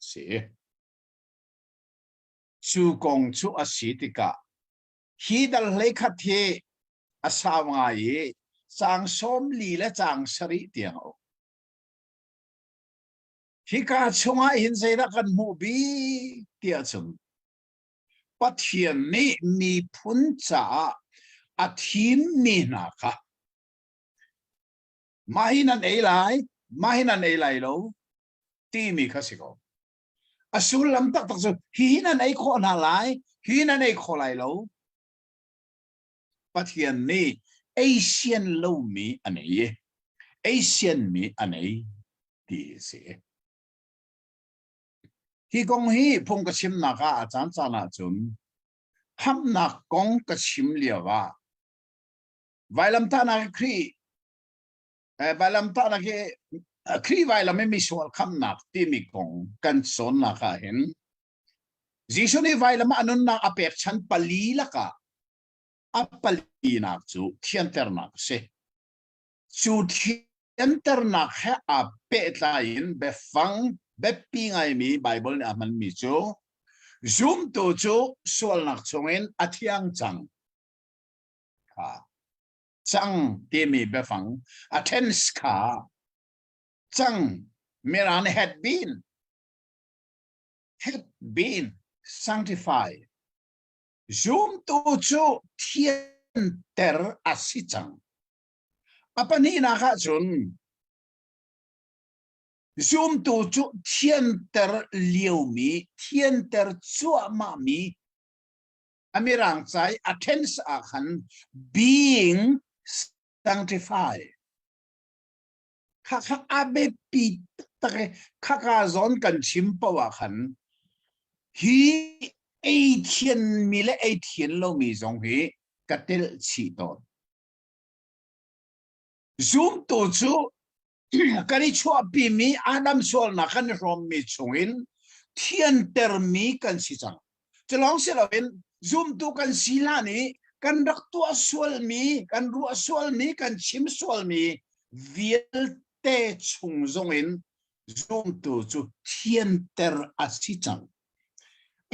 [SPEAKER 3] si. Cu kong cu a si tikah Hi dal hleikhat hi a sau ngai i caang 40 le caang sarih tiang a um. Hika chungah hin zeidah kan hmuh bik tiah cun Pathian nih miphun caah a thimmi hna kha mah hi nan ei lai, mah hi nan ei lai lo timi kha si ko. A sullam taktak cu hi nan ei khawh hna lai, hi nan ei kho lai lo. Pathian nih ei sian lomi a nei i ei sianmi a nei ti a si. Hi kong hi phung ka chimnak ah a caan caan ahcun khamhnak kong ka chim lio ah vailamtahnak Khrih vailamtahnak hi Khrih vailam i misual khamhnak timi kong kan cawnnak ah hin Jesuh nih vailam ah a nunnak a pekchan pali lakah a palinak cu thianternak a si. Cu thianternak he aa pehtlai in biafang biapi ngaimi Baibal nih a hmanmi cu zumtu cu sualnak chungin a thiang cang kha cang timi biafang a tense kha cang Mirang had been had been sanctified zumtu cu thianter a si cang A pahnihnak ahcun zumtu cu thianter liomi, thianter cuahmahmi a mirang ca i a tense ah khan being sanctified. Khakha a biapi taktak i khaka zawn kan chim paoh ah khan hi ei thianmi le ei thian lomi zong hi ka telh chih tawn. Zumtu cu kan i chuahpimi Adam sualnak kan i hrawmmi chungin thiantermi kan si cang. Culawng si loin zumtu kan si hlan i kan rak tuah sualmi, kan ruah sualmi, kan chim sualmi vialte chung zongin zumtu cu thianter a si cang.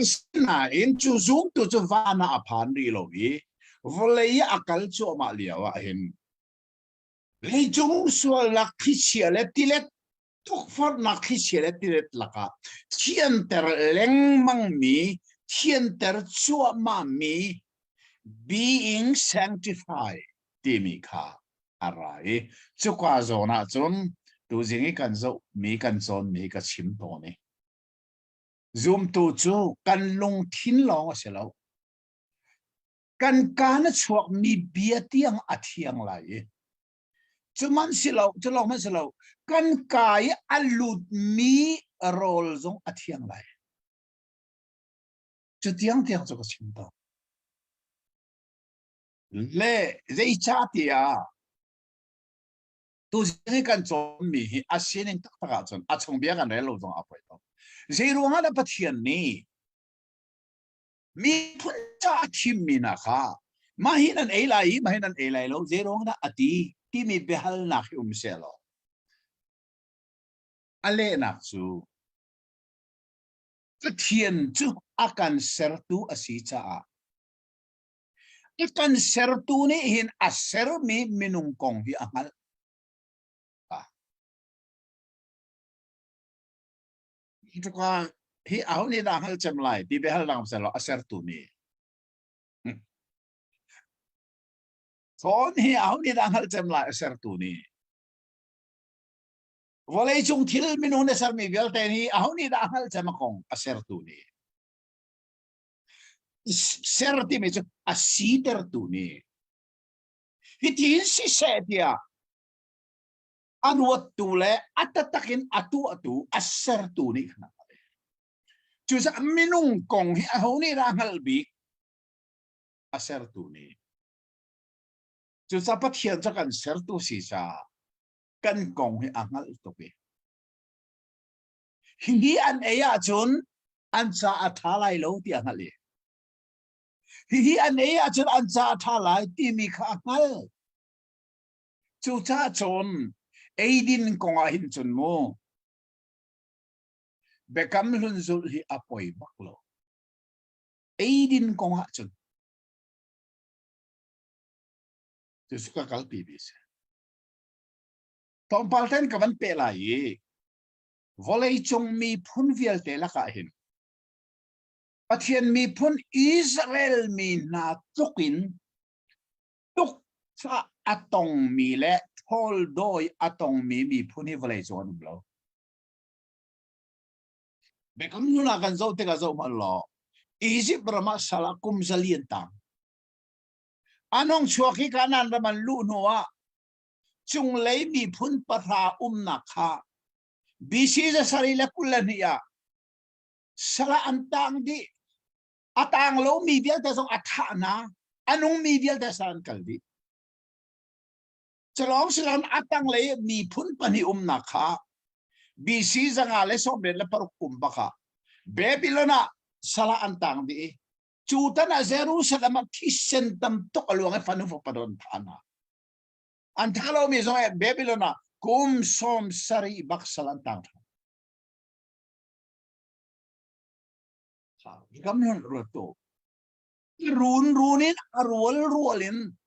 [SPEAKER 3] Asinain cu zumtu cu van ah a phan rih lo i vawlei i a kal cuahmah lio ah hin leicung sualnak thlichia le tilet tukforhnak thlichia le tilet lakah thianter lengmangmi thianter cuahmahmi being sanctified timi kha a ra i cuka zawn ah cun tuzing i kan zohmi kan cawnmi ka chim tawn i Zumtu cu kan lungthin lawng a si lo. Kan kaan a chuakmi bia tiang a thiang lai i cu man si lo, cu lawng hmanh si lo, kan ka i a lutmi rawl zong a thiang lai. Cu tiang tiang cu ka chim tawn. Le zeicahtiah Tuzing i kan cawnmi hi a sining taktak ahcun a chung bia kan rel lo zong a poi lo. Zei ruangah dah Pathian nih miphun ca a thimmi hna kha mah hi nan ei lai i mah hi nan ei lai lo zei ruang dah a ti timi biahalnak hi um seh law a lehnak cu Pathian cu a kan sertu a si caah A kan sertu nih hin a sermi minung kong hi a hngalh. Hi hi aho nih dah hngal cem lai ti biahal dang selaw a sertu nih. Phone hi aho nih dah hngal cem lai a sertu nih. Vawlei cung thil minung nih sermi vialte hi aho nih dah hngal cem a kong a sertu nih. Ser timi cu a sitertu nih hitin siseh tiah a ruattu le a taktak in a tuahtu a sertu nih khan cucaah minung kong hi aho nih dah hngalh bik a sertu nih cucaah Pathian cu kan sertu si caah kan kong hi a hngalh tuk i Hihi an ei ahcun an ca a ṭha lai lo ti a hngalh i hihi an ei ahcun an ca a ṭha lai timi kha a hngalh. Cucaah cun eidin kong ah hin cun mu biakam hlun zulh hi a poi bak lo. Eidin kong ah cun cucu ka kalpi mi si. Tlawmpal ten ka van peh lai i vawleicung miphun vialte lakah hin Pathian miphun Israel mi hna tluk in tukfah a tongmi le ṭhawldawi a tongmi miphun hi vawleicung an um lo. Biakam hlun ah kan zoh tikah zoh hmanh law Egypt ram ah sal ah kum zali an tang. An hung chuak i Kanaan ram an luh hnu ah cunglei miphun pahra umnak kha BC 222 ah. Sala an tang dih. A tang lomi vialte zong a thah hna. A nungmi vialte sal an kal dih. Culawng siloin a tanglei miphun pahnih umnak kha BC 196 kum bak ah Babylon ah sal ah an tang dih i cu tan ah Jerusalem ah thisen tam tuk a luang i fanu fapa an thah hna. An thah lomi zong Babylon ah kum 70 bak sal an tang ṭhan. Kam ruat tu. Run run in a rual rual in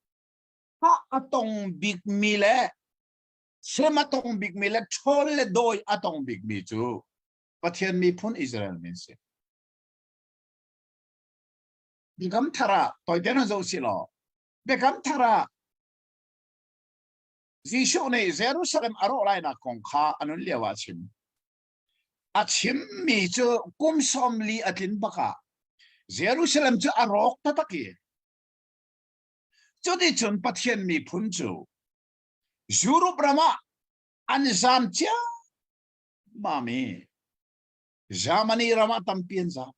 [SPEAKER 3] hah a tong bikmi le sem a tong bikmi le ṭhawl le dawi a tong bikmi cu Pathian miphun Israel mi an si. Biakam thar ah toiten zoh si law Biakam thar ah Jesuh nih Jerusalem a rawh lainak kong kha a nun lio ah a chim. A chimmi cu kum 40 a tlin bak ah Jerusalem cu a rawk taktak i Cuticun Pathian miphun cu Europe ram ah an zam ciammam i Germany ram ah tampi an zam.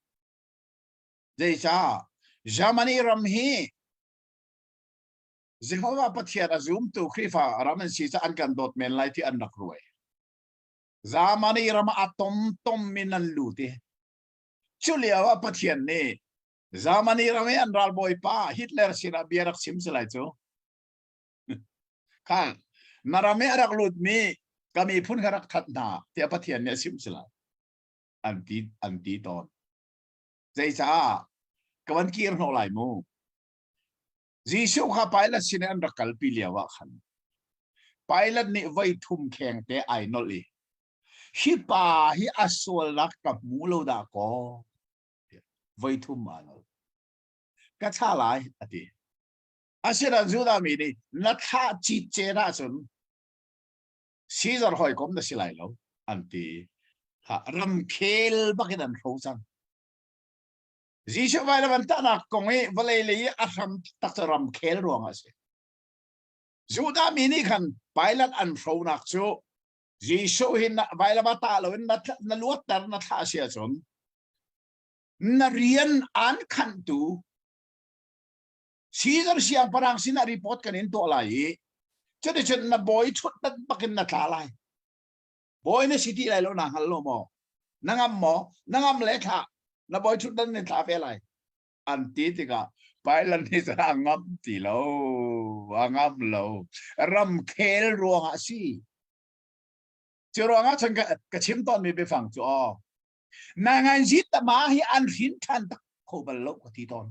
[SPEAKER 3] Zeicah? Germany ram hi Jehovah Pathian a zumtu Khrihfa ram an si caah an kan dawt men lai ti an rak ruai. Germany ram ah a tomtom in an lut i cu lio ah Pathian nih Germany ram i an ralbawipa Hitler sinah bia rak chim si lai cu. Kha na ram i a rak lutmi ka miphun kha rak that hna tiah Pathian nih a chimh si lai. An ti an ti tawn. Zeicah ka van kir hnawh lai mu. Jesuh kha Pilate sin an rak kalpi lio ah khan Pilate nih voi thum kheng te ai nolh i hi pa hi a sualnak ka hmu lo dah kaw voi thum aa nolh. Ka thlah lai a ti. Asinain Judah mi nih na thlah citcen ahcun Caesar hawikom na si lai lo an ti. Ramkhel bakin an hro cang. Jesuh vailam an tahnak kong i vawlei lei i a hram tak cu ramkhel ruangah a si. Judah mi nih khan Pilate an hronak cu Jesuh hi vailam ah tah loin na, na luatter na thlah si ahcun na rian aan khanhtu Caesar siangpahrang sinah report kan in tuah lai i cuticun na bawi ṭhutdan bakin na tla lai. Bawi na si ti lai lo na hngal lo maw? Na ngam maw? Na ngam le thlah. Na bawi ṭhutdan in thla ve lai. An ti tikah Pilate nih cun a ngam ti lo. A ngam lo. Ramkhel ruangah a si. Cu ruangah cun ka, ka chim tawnmi biafang cu aw. Na ngai zit tama hi an hrin ṭhan tak kho bal lo ka ti tawn.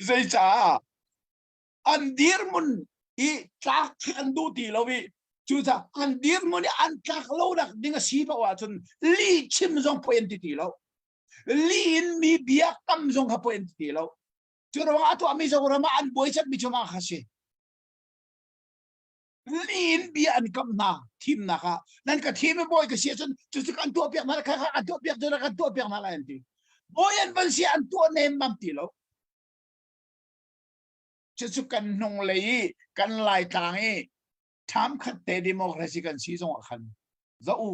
[SPEAKER 3] Zeicah an dirhmun i tlak khi an duh ti lo i cucaah an dirhmun i an tlak lo nak ding a si paoh ahcun lih chim zong poi an ti ti lo. Lih in mi bia kam zong kha poi an ti ti lo. Cu ruangah a tuahmi Zoram ah an buai cemmi cu mah kha si. Lih in bia an kam hna thimnak ah nan ka thim i bawi ka si ahcun cucu kan tuah piak hna kha kan tuah piak cu kan tuah piak hna lai an ti. Bawi an van si an tuah nemmam ti lo. Cucu kan hnung lei i kan Laitlang i ṭham khat te democracy kan si zong ah khan zoh u.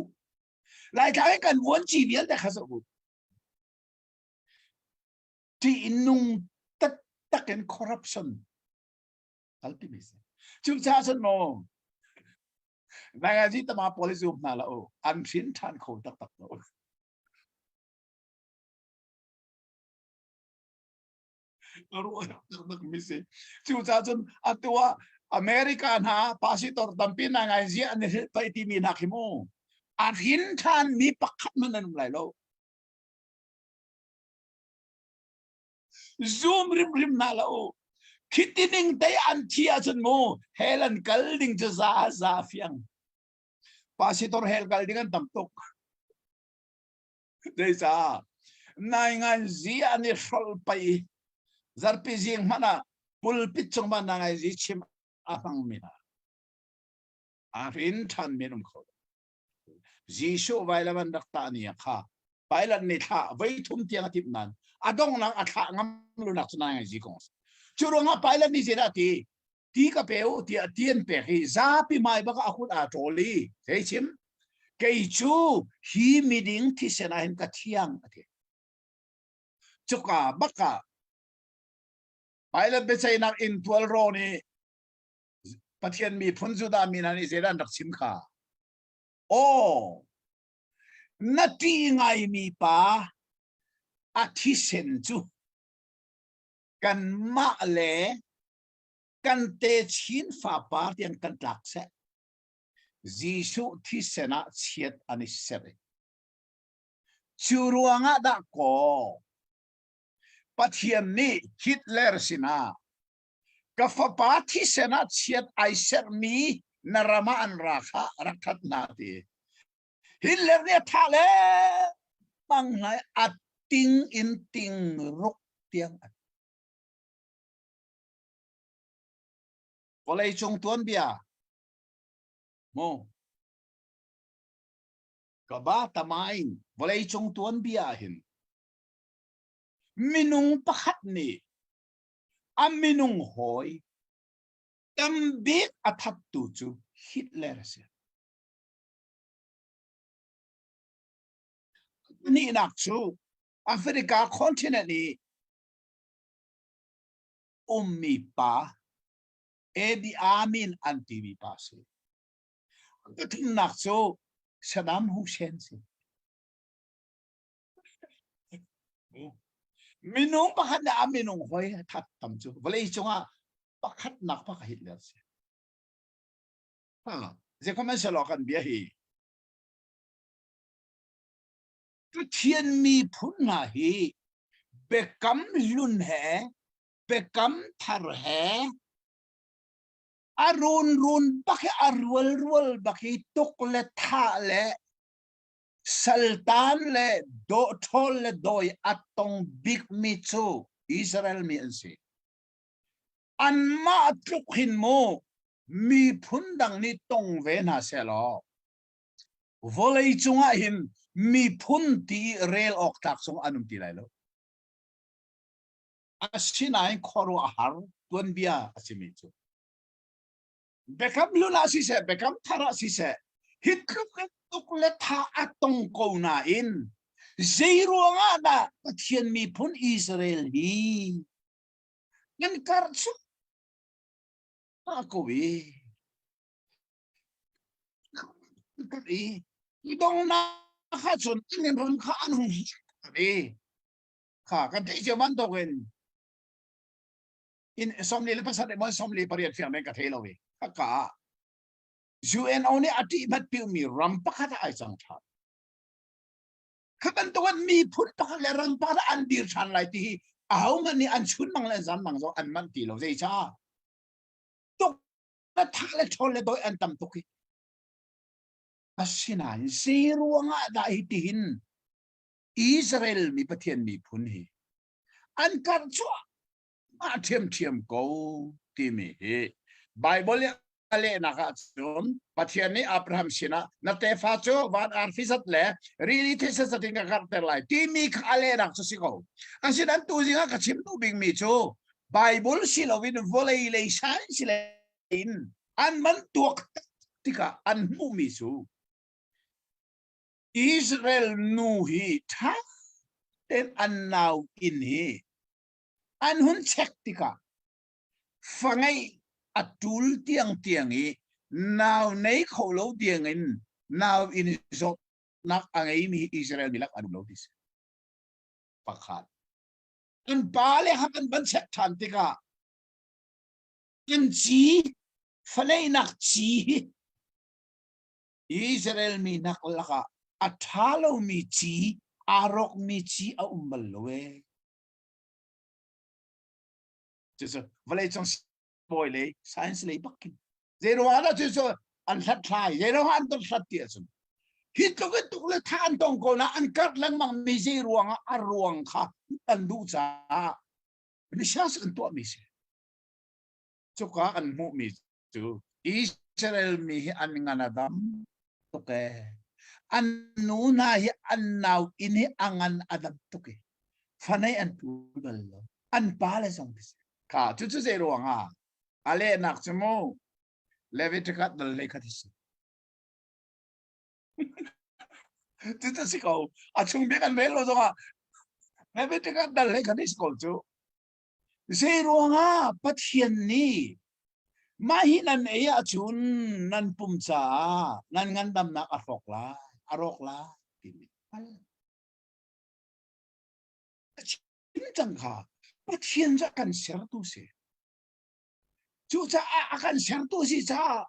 [SPEAKER 3] Laitlang i kan vuanci vialte kha zoh u. Ṭihnung taktak in corruption kalpi mi si. Cucaah cun maw Nagazi tama pawl hi zum hna la u an hrin ṭhan kho taktak lo. Ruah taktak mi si. Cucaah cun atu ah America hna pastor tampi na ngai zia an i hrilh pai timi hna khi mu a hrin ṭhan mi pakhat hmanh an um lai lo. Zum rimrim hna lo. Khiti ning te an thi ahcun mu hell an kal ding cu za za fiang. Pastor hell kal ding an tam tuk. Zeicah naingan zi an i hrol pai zarpi zing hmanh ah pulpit cung ma nangai zi chim a hmang mi hna a rin ṭhan men um kho Jesuh vailam an rak tah ni ah kha Pilate nih thlah voi thum tiang a timh nain a donghnak a thlah ngam lo nak cu nangai zi kong cu ruangah Pilate nih zeidah ti? Ti ka pe u tiah ti an pek i zapi hmai bak ah a kut aa ṭawl i zei chim kei cu hi miding thisen ah hin ka thiang a ti. Cuka bak ah Pilate biaceihnak inn tual rawn i Pathian miphun Judah mi hna nih zeidah an rak chim kha? Aw, na ṭih ngaimi pa a thisen cu kanmah le kan techin fapar tiang kan tlak seh. Jesuh thisen ah chiat an i ser i cu ruangah dah kaw Pathian nih Hitler sinah ka fapa thisen ah chiat ai sermi na ram ah an ra kha rak that hna ti. Hitler nih a thah le mang hna a ting in ting ruk tiang a vawlei cung tuanbia mu ka ba tamain vawlei cung tuanbia hin minung pakhat nih a minung hawi tambik a thattu cu Hitler a si. Nihnak cu Africa continent i ummi pa Idi Amin an timi pa si. Pathumnak cu Saddam Hussein si. Minung pakhat nih a minung hoi that tam cu vawlei cungah pakhatnak pakhat Hitler si. Ha, zekhomenselaw kan bia hi Pathian miphun hna hi biakam hlun he biakam thar he a runrun bak hi a rualrual bak hi tuk le thah le saltan le dawhṭhawl le dawi a tong bikmi cu Israel mi an si. Anmah tluk hin mu miphun dang nih tong ve hna sehlaw vawlei cungah hin miphun ti rel awk tlak zong an um ti lai lo. Asinain khuaruahhar tuanbia a simi cu Biakam hlun ah siseh, biakam thar ah siseh, hi tluk in tuk le tha a tong ko nain zei ruangah dah Pathian miphun Israel hi kan karh cu ko i i donghnak ah cun an ram kha an hung i kha kan theih cio bantukin in 47 maw 48 fiang men ka thei lo i ka ah UNO nih a ṭih hmat piumi ram pakhat ah ai cang ṭhan. Kha bantukin miphun pakhat le ram pakhat an dir ṭhan lai ti hi ahohmanh nih an chun mang le an zan mang zong an manh ti lo zeicah tuk le thah le ṭhawl le dawi an tam tuk hi. Asinain zei ruangah dah hi tihin Israel mi Pathian miphun hi an karh cuahmah ṭhiamṭhiam ko timi hi Baibal i a lehnak ah cun Pathian nih Abraham sinah na tefa cu van arfi zat le rili thisa zat in ka karhter lai timi kha a lehnak cu si ko. Asinain tuzing ah ka chim duh bikmi cu Baibal si loin vawlei lei science lei in an man tuak tikah an hmuhmi cu Israel nu hi ṭha tein an nau inn hi an hun check tikah fa ngeih a ṭul tiangtiang i nau nei kho lo tiangin nau inn zawtnak a ngeimi Israel mi lak an um lo ti si. Pakhat. An pa le ha kan van check ṭhan tikah an ci faneihnak ci hi Israel mi nak lakah a ṭha lomi ci aa rawkmi ci a um bal lo ee. Cucu vawleicung bawi lei science lei bak khin zei ruangah dah cucu an hlathlai zei ruangah an ton hlat ti ahcun hi tluk in tuk le tha an tong ko na an karh lengmang mi zei ruangah a ruang kha an duh caah research an tuahmi si cuka an hmuhmi cu Israel mi hi an ngan a dam tuk ee an nu hna hi an nau inn hi a ngan a dam tuk i fanei an pu bal lo an pa le zong kha cucu zei ruangah? A lehnak cu mu Leviticus dal hlei khat hi si. Cucu si ko. A chung bik an rel lo zongah Leviticus dal hlei khat hi si ko cu. Zei ruangah Pathian nih mah hi nan ei ahcun nan pum caah nan ngandamnak a hrawk lai, a rawk lai timi hngal. A chim cang kha Pathian cu a kan sertu si. Cucaah a kan sertu si caah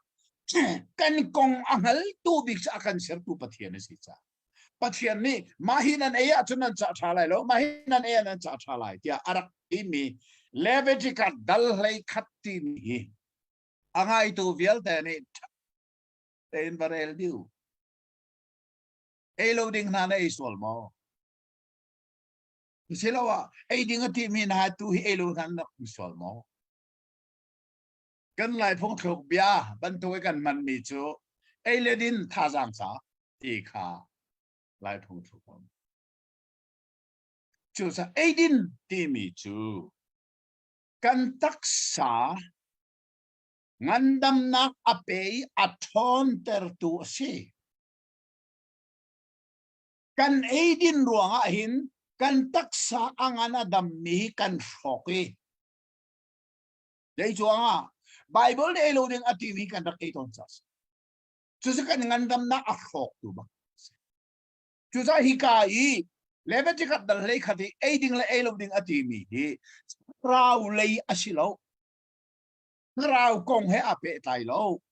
[SPEAKER 3] kan kong a hngaltu bik cu a kan sertu Pathian a si caah Pathian nih mah hi nan ei ahcun nan ca ṭha lai lo, mah hi nan ei ah nan ca ṭha lai tiah a rak timi Leviticus dal hlei khat timi hi a ngaitu vialte nih tein va rel diu. Ei lo ding hna na ei sual maw? Siloah ei ding a timi hna tu hi ei lo hna na rak sual maw? Kan Lai phungthluk bia bantuk i kan hmanmi cu ei le din thazaang ca ti kha Lai phungthluk um. Cucaah eidin timi cu kan taksa ngandamnak a pe i a ṭhawntertu a si. Kan eidin ruangah hin kan taksa a ngan a dammi hi kan hrawk i Zeicuangah Bible nih ei lo ding a timi kan rak ei tawn ca si. Cucu kan ngandamnak a hrawktu bak. Cucaah hika i Leviticus dal hlei khat i ei ding le ei lo ding a timi hi thlarau lei a si lo. Thlarau kong he aa pehtlai lo.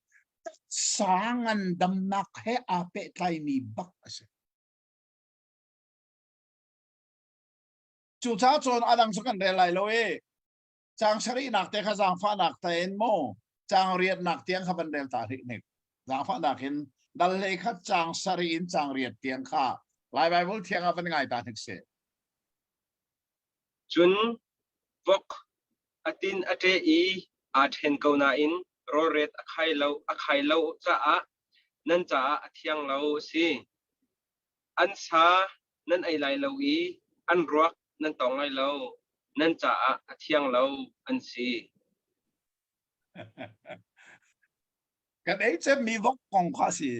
[SPEAKER 3] Taksa ngandamnak he aa pehtlaimi bak a si. Cucaah cun a dang cu kan rel lai lo i Caang sarihnak te kha zaangfahnak tein maw caang riatnak tiang kha van rel ta rih hnik. Zaangfahnak in dal hlei khat caang sarih in caang riat tiang kha Lai Baibal thiang ah van ngai ta hnik seh.
[SPEAKER 1] Cun vok a tin a ṭe i aa ṭhen ko nain rawlret a khai lo, a khai lo caah nan caah a thiang lo a si. An sa nan ei lai lo i an ruak nan tawng lai lo, nan caah a thiang lo an si.
[SPEAKER 3] Kan ei cemmi vok kong kha a si.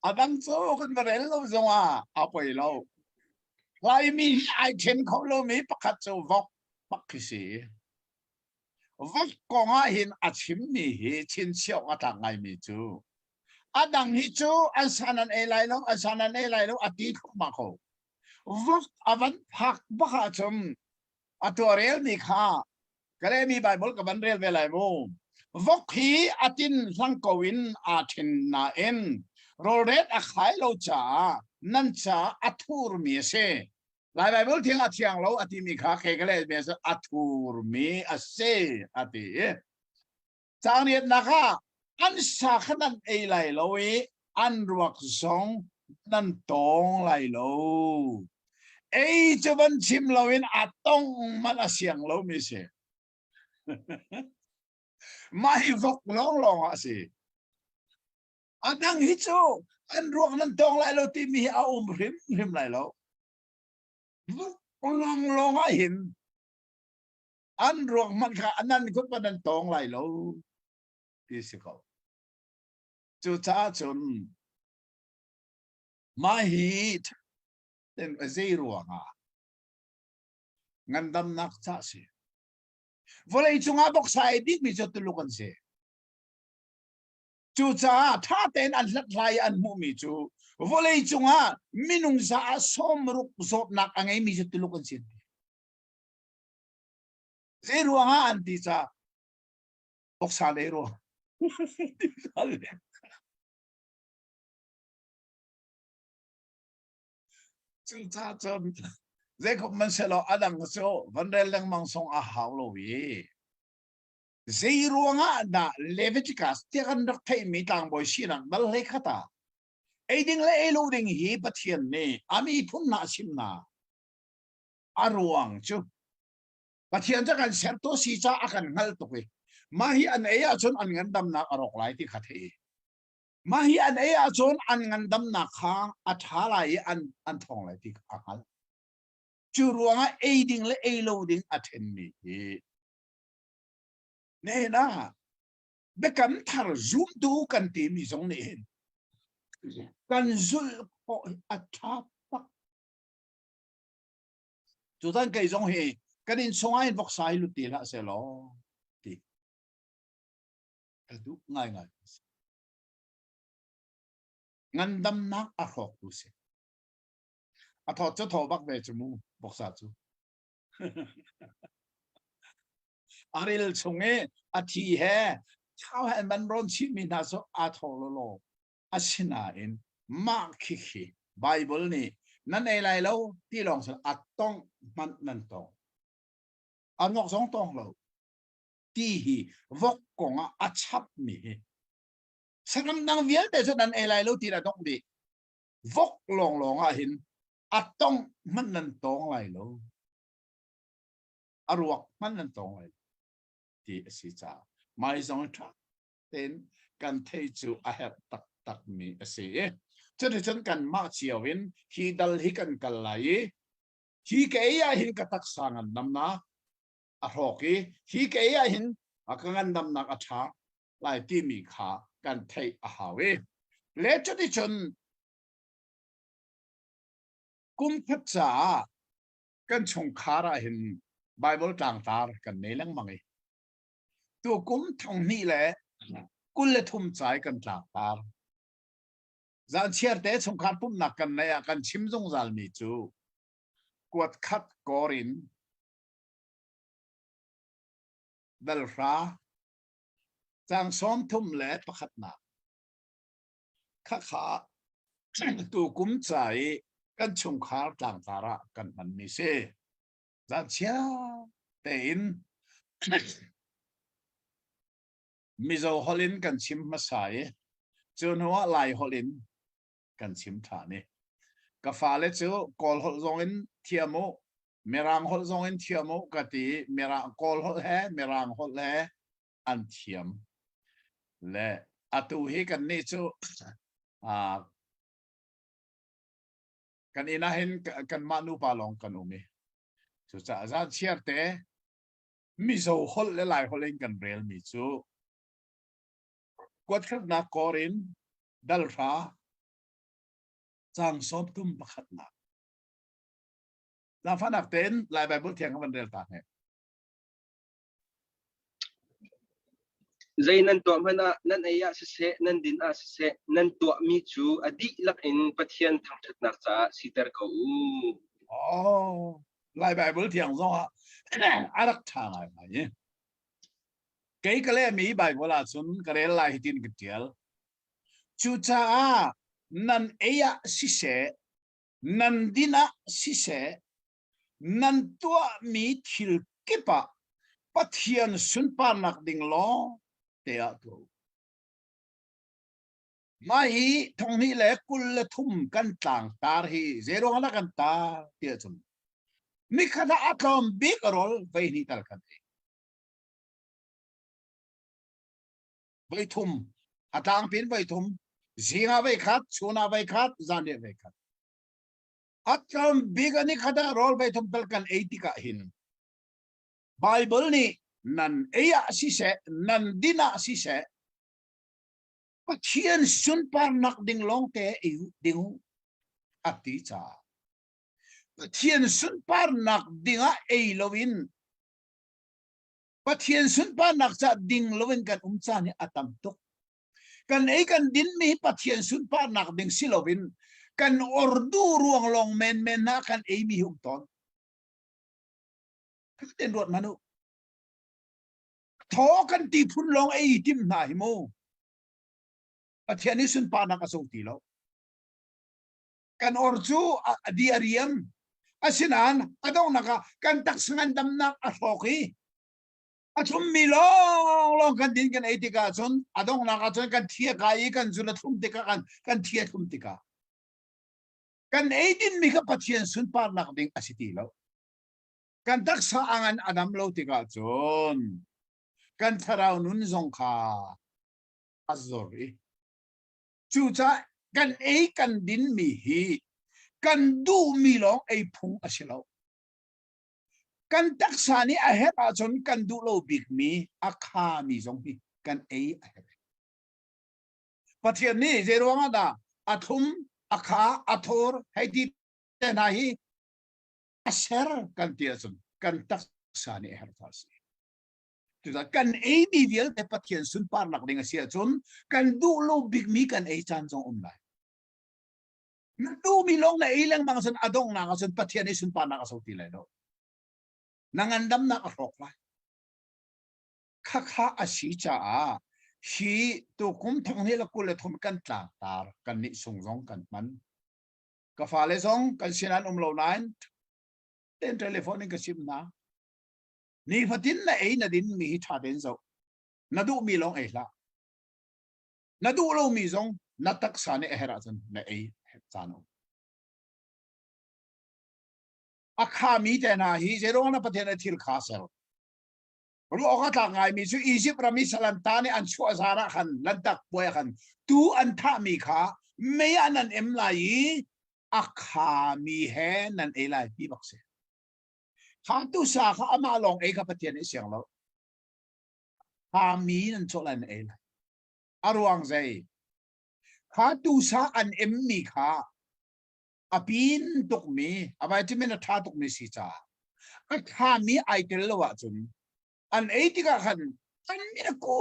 [SPEAKER 3] A dang cu kan va rel lo zongah a poi lo. Laimi hi ai ṭhen kho lomi pakhat cu vok bak khi si. Vok kong ah hin a chimmi hi chinchiah a tlak ngaimi cu A dang hi cu an san an ei lai lo, an san an ei lai lo a ti thluahmah ko. Vok a van phak bak ahcun a tuarelmi kha ka lehmi Bible ka van rel ve lai mu. Vok hi a tin hlang ko in aa ṭhen nain rawlret a khai lo caah nan caah a thurmi a si. Lai Bible thiang a thiang lo a timi kha kei ka lehmi a thurmi a si a ti i Caang riatnak ah an sa kha nan ei lai lo i an ruak zong nan tawng lai lo. Ei cu van chim loin a tong hmanh a siang lomi si. Mah hi vok lawnglawng ah a si. A dang hi cu an ruak nan tawng lai lo timi hi a um hrimhrim lai lo. Vok lawnglawng ah hin an ruak hmanh kha nan kut pa nan tawng lai lo ti si ko. Cucaah cun mah hi zei ruangah ngandamnak ca si. Vawlei cungah boksa ei bikmi cu Tuluk an si. Cucaah ṭha tein an hlathlai i an hmuhmi cu vawlei cungah minung za ah sawmruk zawtnak a ngeimi cu Tuluk an si. Zei ruangah an ti ca voksa lei ruang. Cucaah cun zeikhop man selaw a dang cu van rel lengmang song a hau lo i zei ruangah dah Leviticus tiah kan rak theihmi tlangbawi sinak dal hlei khat ah ei ding le ei lo ding hi Pathian nih a miphun hna a chim hna. A ruang cu Pathian cu kan sertu si caah a kan hngalh tuk i mah hi an ei ahcun an ngandamnak a rawk lai ti kha theih i mah hi an ei ahcun an ngandamnak kha a ṭha lai i an an ṭhawng lai ti kha a hngalh. Cu ruangah ei ding le ei lo ding a ṭhenmi hi nihin ah biakam thar zumtu kan timi zong nih hin kan zulh khawh a ṭha tak. Tutan kei zong hi kan inn chungah hin voksa hi lut ti hlah seh law ti ka duh ngaingai. Ngandamnak a hrawktu si. A thawt cu thaw bak ve cu mu voksa cu. A ril chung i a thi he thau he man rawn chihmi hna cu aa thaw lawlaw. Asinain mah khikhi Bible nih nan ei lai lo ti lawng cun a tongh hmanh nan tong. A nok zong tong lo. Ti hi vok kong ah a chapmi hi saram dang vialte cu nan ei lai lo ti na dongh dih. Vok lawnglawng ah hin a tongh hmanh nan tong lai lo. A ruak hmanh nan tong lai lo ti a si caah mai zong ṭha tein kan theih cu a herh taktak mi a si i cuticun kanmah cio in hi dal hi kan kal lai i hi ka ei ah hin ka taksa ngandamnak a hrawk i hi ka ei ah hin ka ngandamnak a ṭha lai timi kha kan theih a hau i le cuticun kum khat caah kan chungkhar ah hin Bible tlangtar kan nei lengmang i tukum 2023 cai kan tlangtar. Zanchiar te chungkhar pumhnak kan nei ah kan chim zungzal mi cu kuat khat kawr in dal 3 cang 31nak khakha tukum ca i kan chungkhar tlangtar ah kan hmanmi si. Zanchia tein Mizo holh in kan chim hmasa i cu hnuah Lai holh in kan chim ṭhan i ka fale cu Kawl holh zong in thiam u, Mirang holh zong in thiam u ka ti i Mirang Kawl holh he Mirang holh he an thiam. Le atu hi kannih cu kan inn ah hin kanmah nupa lawng kan um i cucaah zan chiar te Mizo holh le Lai holh in kan relmi cu kuatkhatnak kawr in dal 3 cang 31nak. Zaangfahnak tein Lai Baibal thiang ka van rel ta hne.
[SPEAKER 1] Zei nan tuah hmanh ah, nan ei ah siseh, nan din ah siseh, nan tuahmi cu a dihlak in Pathian thangṭhatnak caah siter ko u.
[SPEAKER 3] Oh, Lai Baibal thiang zong ah a rak ṭha ngaingai i. Kei ka lehmi Baibal ahcun ka rel lai hitin ka ṭial. Cucaah nan ei ah siseh, nan din ah siseh, nan tuahmi thil kip ah Pathian sunparnak ding lawng te ah tuah u. Mah hi 2023 kan tlangtar hi zeiruang ah kan tar tiah cun nikhat ah a tlawm bik a rawl voi hnih tal kan ei. Voi thum a tlangpin voi thum zing ah voi khat chun ah voi khat zan ah voi khat. A tlawm bik a nikhat ah rawl voi thum tal kan ei tikah hin Bible nih nan ei ah siseh nan din ah siseh Pathian sunparnak ding lawngte ei ding u a ti caah Pathian sunparnak dingah ei loin Pathian sunparnak ca ding loin kan um caan hi a tam tuk. Kan ei kan din mi hi Pathian sunparnak ding si loin kan ordu ruang lawng menmen hna kan ei mi hi um tawn. Ten ruat hmanh u. Thaw kan ti phun lawng ei tim hna hi mu. Pathian nih sunparnak a co ti lo. Kan or cu a di a riam. Asinain a donghnak ah kan taksa ngandamnak a hrawk i a thlummi lawnglawng kan din kan ei tikah cun a donghnak ah cun kan thi a kai i kan zun a thlum tikah kan kan thi a thlum tikah kan ei dinmi kha Pathian sunparnak ding a si ti lo. Kan taksa a ngan a dam lo tikah cun kan thlarau nun zong kha a zor i cucaah kan ei kan dinmi hi kan duhmi lawng ei phung a si lo. Kan taksa nih a herh ahcun kan duh lo bikmi a khami zong hi kan ei a herh. Pathian nih zei ruangah dah a thlum, a kha, a thur hei ti te hna hi a ser kan ti ahcun kan taksa nih a herh ta a si. Cucaah kan eimi vialte Pathian sunparnak ding a si ahcun kan duh lo bikmi kan ei caan zong um lai. Na duhmi lawng na ei lengmang cun a donghnak ahcun Pathian i sunparnak a so ti lai lo. Na ngandamnak a hrawk lai. Khakha a si caah hi tukum thong hnih le 23 kan tlangtar kan nih sung zong kan hman. Ka fale zong kan sin an um lo nain ten telephone in ka chim hna. Nifatin na ei na din mi hi ṭha tein zoh. Na duhmi lawng ei hlah. Na duh lomi zong na taksa nih a herh ahcun na ei caan um. A khami te hna hi zeiruang na Pathian a thil kha ser. Ruah awk a tlak ngaimi cu Egypt ram i salanta nih an chuah zan ah khan lantak puai ah khan tu an thahmi kha mei ah nan em lai i a khami he nan ei lai ti bak si. Kha tu sa kha amah lawng ei kha Pathian nih siang lo. Khami nan cawh lai nan ei lai. A ruang zei? Kha tu sa an emmi kha a pin tukmi, a vitamin a ṭha tukmi si caah a ṭhami ai tel lo ahcun an ei tikah khan an min a ku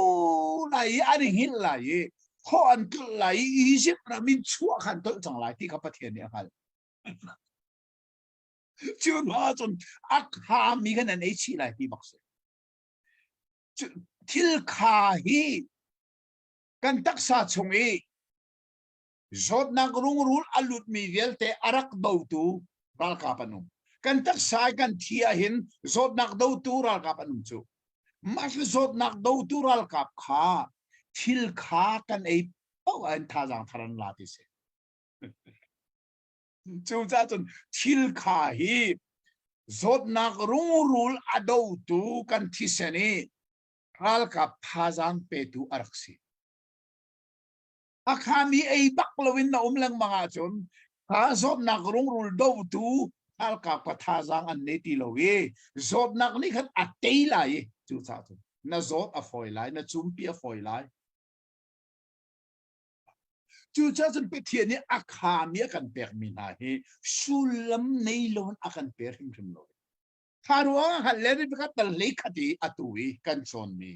[SPEAKER 3] lai i an i hngilh lai i khaw an tlolh lai i Egypt ram in chuah khan tolh cang lai ti kha Pathian nih a hngalh. Cu hnu ahcun a khami khan an ei chih lai ti bak si. Thil kha hi kan taksa chung i zawtnak rungrul a lutmi vialte a rak dotu ralkap an um. Kan taksa i kan thi ahhin zawtnak dotu ralkap an um cu. Mah zawtnak dotu ralkap kha thil kha kan ei paoh ah in thazaang thar an la ti si. Cucaah cun thil kha hi zawtnak rungrul a dotu kan thisen i ralkap thazaang petu a rak si. A khami ei bak loin na um lengmang ahcun kha zawtnak rungrul dotu ralkap ka thazaang an nei ti lo i zawtnak nih khan a tei lai i cucaah cun na zawt a fawi lai, na cumpi a fawi lai. Cucaah cun Pathian nih a khami a kan pekmi hna hi sullam nei loin a kan pe hrimhrim lo. Kha ruang ah le rikhat tal hlei khat i atu i kan cawnmi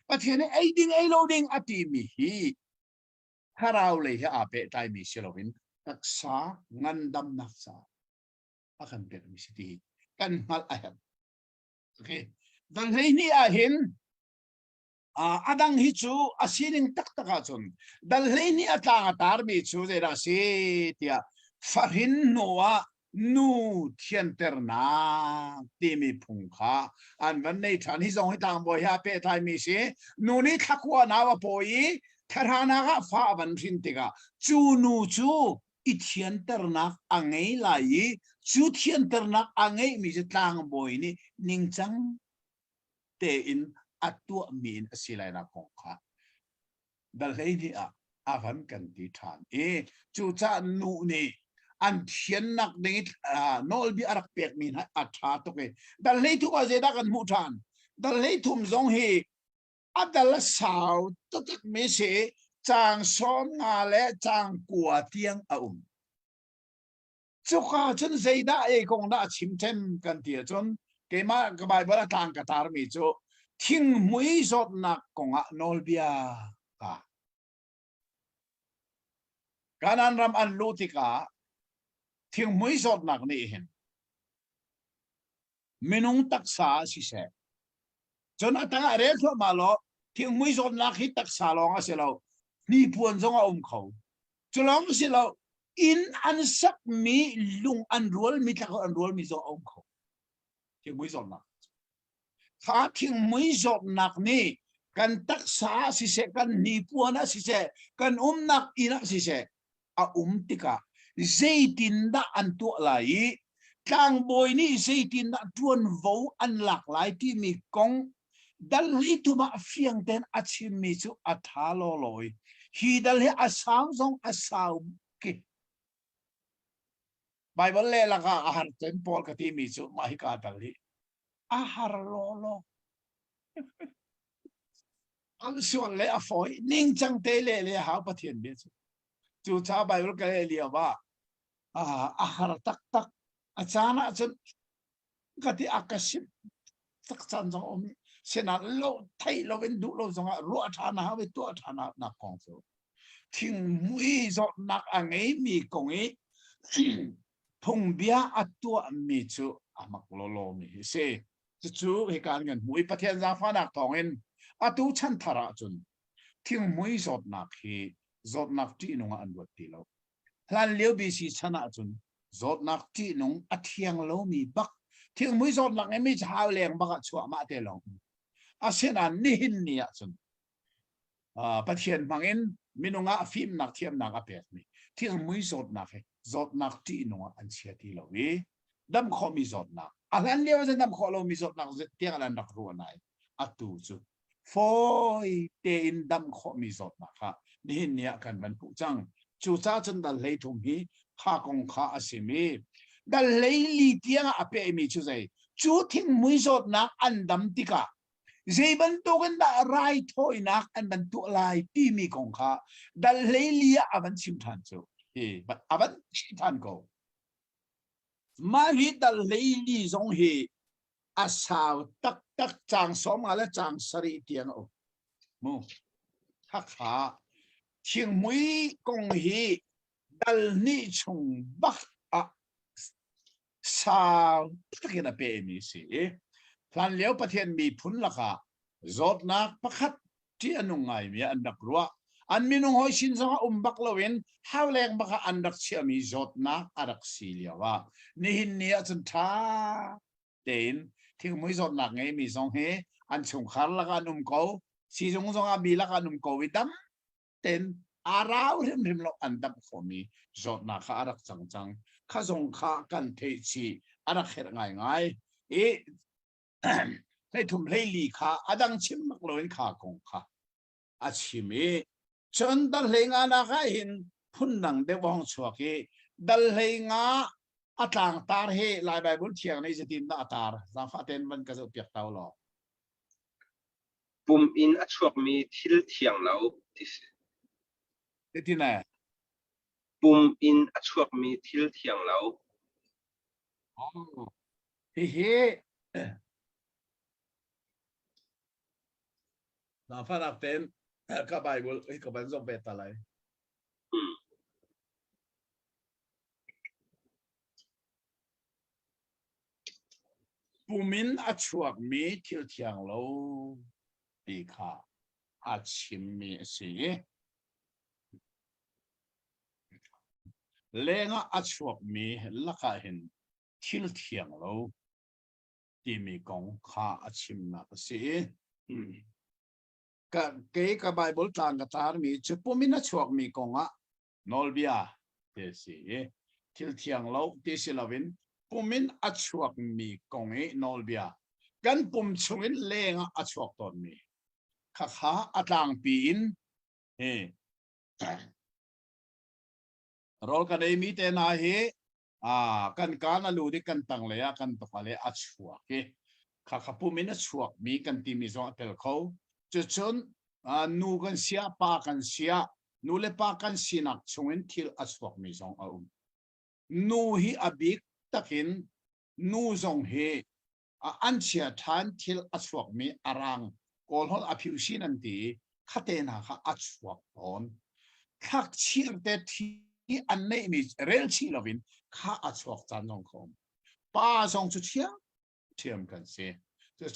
[SPEAKER 3] Pathian nih ei ding ei lo ding a timi hi thlarau lei he aa pehtlaimi si loin taksa ngandamnak caah a kan pekmi si ti kan hngalh a herh. Okay. Dal 12 ah hin A dang hi cu a sining taktak ahcun dal 12 a tlang a tarmi cu zeidah a si tiah fahrin hnu ah nu thianternak timi phung kha an van nei ṭhan. Hi zong hi tlangbawi he aa pehtlaimi si. Nu nih thlakua nau a pawi i thahranak ah fa a van hrin tikah cu nu cu i thianternak a ngei lai i cu thianternak a ngeihmi cu tlangbawi nih ningcang tein a tuahmi in a si lainak kong kha dal 12 ah a van kan ti ṭhan i cucaah nu nih an thiannak ding i nawlbia a rak pekmi hna a ṭha tuk i dal 13 ah zeidah kan hmuh ṭhan? Dal 13 zong hi a dal a sau taktakmi si, caang 15 le caang 9 tiang a um. Cuka cun zeidah ei kong dah a chim ṭhen kan ti ahcun keimah ka Baibal a tlang ka tarmi cu thinghmui zawtnak kongah nawlbia ka Kanaan ram an luh tikah thinghmui zawtnak nih hin minung taksa ah siseh cun a tangah rel thluahmah law thinghmui zawtnak hi taksa lawng a si lo, hnipuan zong a um kho. Cu lawng si lo, inn an sakmi lung an rualmi tlak an rualmi zong a um kho. Thinghmui zawtnak kha thinghmui zawtnak nih kan taksa ah siseh, kan hnipuan ah siseh, kan umnak inn ah siseh a um tikah zeitindah an tuah lai i tlangbawi nih zeitindah ṭuanvo an lak lai timi kong dal 13 ah fiang tein a chimmi cu a ṭha lawlaw i hi dal hi a sau zong a sau ki. Baibal leh lakah a har cem pawl ka timi cu mah hi ka dal hi. A har law law. An sual le a fawi ningcang te le le hau Pathian bia cu. Cu ca Bible ka le lio ah a har taktak. A caan ah cun ka ti a ka sim tak caan zong um sinain lo theih lo in duh lo zongah ruah ṭhan a hau i tuah ṭhan a nak kong cu thingmui zawtnak a ngeimi kong i phungbia a tuahmi cu a mak lawlaw mi hi si. Cucu hika an kan hmuh i Pathian zaangfahnak thawngin atu chan thar ahcun thingmui zawtnak hi zawtnak ṭihnung ah an ruat ti lo. Hlanlio BC chan ahcun zawtnak ṭihnung a thiang lomi bak thingmui zawtnak ngeimi cu hau leng bak ah chuah mah te lawng. Asinain nihin ni ahcun Pathian hmangin minung ah fimnak thiamnak a pekmi thingmui zawtnak hi zawtnak ṭihnung ah an chia ti lo i dam khawhmi zawtnak a hlan lio ah dam khawh lomi zawtnak tiang an rak ruah nain atu cu fawi tein dam khawhmi zawtnak kha nihin ni ah kan van hmuh cang. Cucaah cun dal 13 hi kha kong kha a sim i dal 14 tiang ah a pehmi cu zei cu thingmui zawtnak an dam tikah zei bantukin dah raithawinak an van tuah lai timi kong kha dal 14 ah a van chim ṭhan cu hi a van chim ṭhan ko. Mah hi dal 14 zong hi a sau taktak caang 15 le caang 7 tiang a um. Mu. Khakha thingmui kong hi dal hnih chung bak ah sau takin a pehmi si i hlanlio Pathian miphun lakah zawtnak pakhat ṭih a nung ngaimi an rak ruah. An minung hawi sin zongah um bak loin hauleng bak ah an rak chiahmi zawtnak a rak si lio ah nihin ni ahcun ṭha tein thingmui zawtnak ngeimi zong hi an chungkhar lakah an um ko, siizung zongah mi lakah an um ko i dam tein aa rau hrimhrim lo an damh khawhmi zawtnak kha a rak cang cang. Kha zong kha kan theih chih a rak herh ngaingai. I 13 14 kha a dang chim bak loin kha kong kha a chim i cun dal 15 nak ah hin phundang deuh a hung chuak i dal 15 a tlangtar hi Lai Baibal Thiang nih zeitin dah a tar zaangfah tein van ka zoh piak tau law.
[SPEAKER 1] Pum in a chuakmi thil thiang lo ti si.
[SPEAKER 3] Zeitin eh?
[SPEAKER 1] Pum in a chuakmi thil thiang lo.
[SPEAKER 3] Oh. Hihi zaangfahnak tein ka Bible hi ka van zoh ve ta lai. Pum in a chuakmi thil thiang lo ti kha a chimmi a si i lengah a chuakmi lakah hin thil thiang lo timi kong kha a chimnak a si i ka kei ka Bible tlang ka tarmi cu pum in a chuakmi kong ah nawlbia ti a si i thil thiang lo ti si loin pum in a chuakmi kong i nawlbia kan pum chungin leng ah a chuak tawnmi khakha a tlangpi in hi rawl kan eimi te hna hi ah kan kaan a lut i kan tang lei ah kan tawka le a chuak i khakha pum in a chuakmi kan timi zong a tel kho. Cucun nu kan sia pa kan sia nu le pa kan sinak chungin thil a chuakmi zong a um. Nu hi a bik takin nu zong hi an chia ṭhan thil a chuakmi a rang kawlholh a phiusin an ti i khate hna kha a chuak tawn. Thlakchir te thi an neihmi rel chih loin kha a chuak caan zong kha um. Pa zong cu thiam thiam kan si.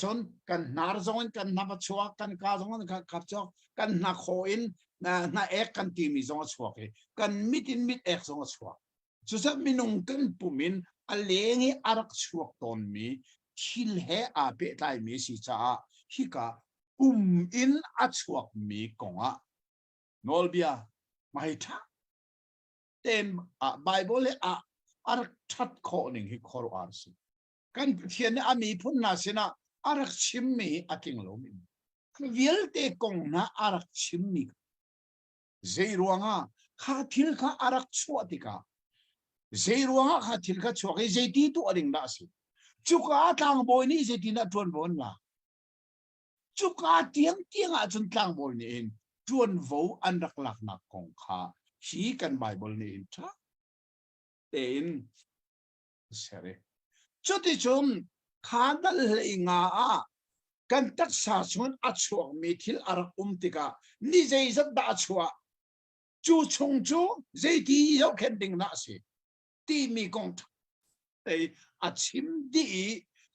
[SPEAKER 3] Cun kan hnar zong in kan hnap a chuak, kan ka zong in kan kap chuak, kan hnakhaw in hna ek kan timi zong a chuak i kan mit in mit ek zong a chuak. Cucaah minung kan pum in a leng i a rak chuak tawnmi thil he aa pehtlaimi a si caah hika pum in a chuakmi kongah nawlbia hmai ṭha tein Baibal he a a rak ṭhat khawh ning hi khuaruahhar a si. Kan Pathian nih a miphun hna sinah a rak chimmi hi a tling lomi vialte kong hna a rak chimmi Zei ruangah kha thil kha a rak chuah tikah zei ruangah kha thil kha chuak i zeiti tuah ding dah a si? Cuka tlangbawi nih zeitindah ṭuanvo an lak? Cuka tiangtiang ahcun tlangbawi nih hin ṭuanvo an rak laknak kong kha hi kan Baibal nih hin ṭha tein a ser i cuticun kha dal hlei nga ah kan taksa chungin a chuakmi thil a rak um tikah ni zeizat dah a chuah cu chung cu zeiti zohkhenh ding dah a si timi kong te a chim dih i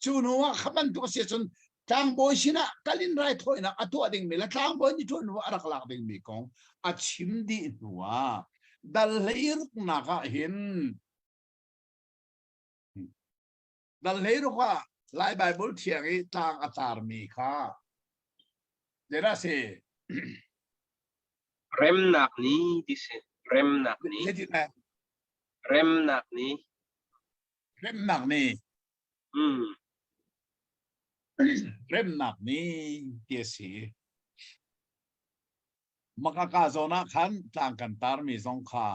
[SPEAKER 3] cu hnu ah kha bantuk a si ahcun tlangbawi sinah kal in raithawinak a tuah dingmi le tlangbawi nih ṭuan a rak lak dingmi kong a chim dih hnu ah dal hleiruknak ah hin dal hleiruk ah Lai Baibal thiang i tlang a tarmi kha zeidah a si?
[SPEAKER 1] Remnak ni ti si. Remnak ni.
[SPEAKER 3] Zeitin
[SPEAKER 1] Remnak ni.
[SPEAKER 3] Remnak ni.
[SPEAKER 1] Mm.
[SPEAKER 3] Remnak ni ti a si. Makaka zawn ah khan tlang kan tarmi zong kha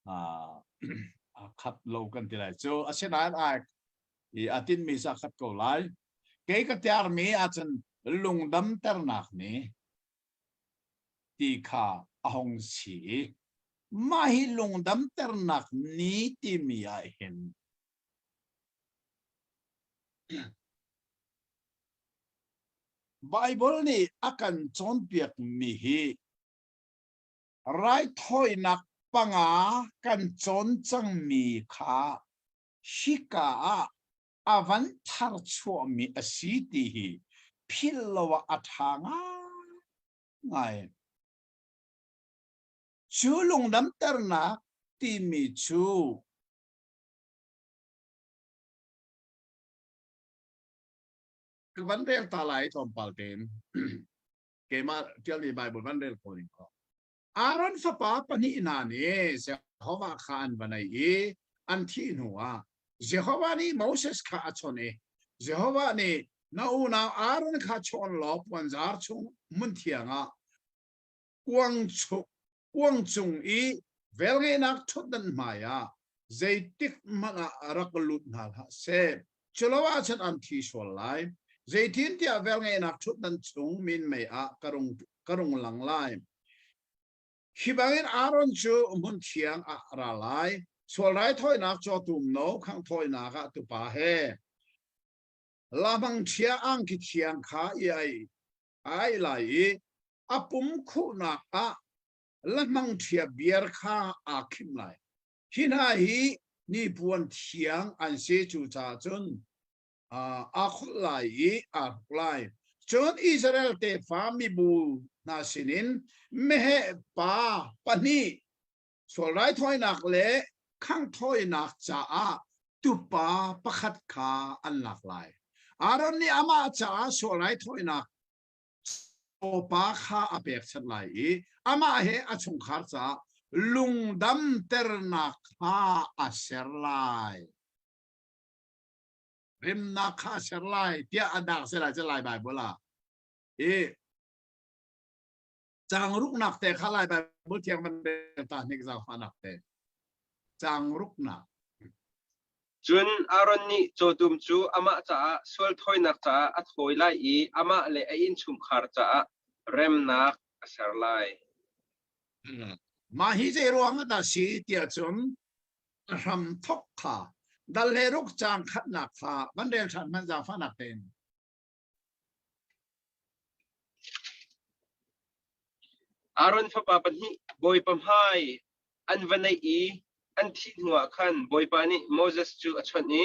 [SPEAKER 3] a khat lo kan ti lai cu. Asinain ai i a tinmi cu a khat ko lai. Kei ka tiarmi ahcun lungdamternak ni ti kha a hung si i mah hi lungdamternak ni timi ah hin Baibal nih a kan cawnpiakmi hi raithawinak panga kan cawn cangmi kha hika ah a van tharchuahmi a si ti hi philh lo ah a ṭha ngaingai. Cu lungdamternak timi cu ka van rel ta lai tlawmpal tein keimah ṭialmi Bible van rel ko ning ko. Aaron fapa pahnih hna nih Jehovah kha an va naih i an thih hnuah Jehovah nih Moses kha a chawnh i Jehovah nih na unau Aaron kha chawn law puanzar chung hmunthiang ah kuang, kuang cung i velngeihnak ṭhutdan hmaiah zeitik hmanh ah rak lut hna hlah seh. Culo ahcun an thi sual lai. Zeitintiah velngeihnak ṭhutdan chung minmei ah ka rung, ka rung lang lai. Hi bangin Aaron cu hmunthiang ah a ra lai. Sual raithawinak cawtum no khangh thawinak ah tupa he lamang ṭhia angki thiang kha i ai ai lai i a pum khuhnak ah lahmang ṭhia biar kha aa khim lai. Hi hna hi hnipuan thiang an si cucaah cun aa kholh lai i aa hruk lai. Cun Israel tefa mibu hna sinin meheh pa pahnih sual raithawinak le khanghthawinak caah tupa pakhat kha an lak lai. Aaron nih amah caah sual raithawinak cawpa kha a pekchanh lai i amah he a chungkhar caah lungdamternak kha a ser lai. Remnak kha a ser lai tiah a dak se lai cu Lai Baibal ah. I caang ruknak te kha Lai Baibal thiang van rel ta hnik zaangfahnak te. Caang ruknak.
[SPEAKER 1] Cun Aaron nih cawtum cu amah caah sual thawinak caah a thawi lai i amah le a innchungkhar caah remnak a ser lai.
[SPEAKER 3] Mah hi zei ruang ah dah si tiah cun a hram thok kha dal le ruk caang khatnak kha van rel ṭhan hmanh zaangfahnak tein.
[SPEAKER 1] Aaron fapa pahnih Bawipa hmai an va naih i an thih hnuah khan Bawipa nih Moses cu a chawnh i,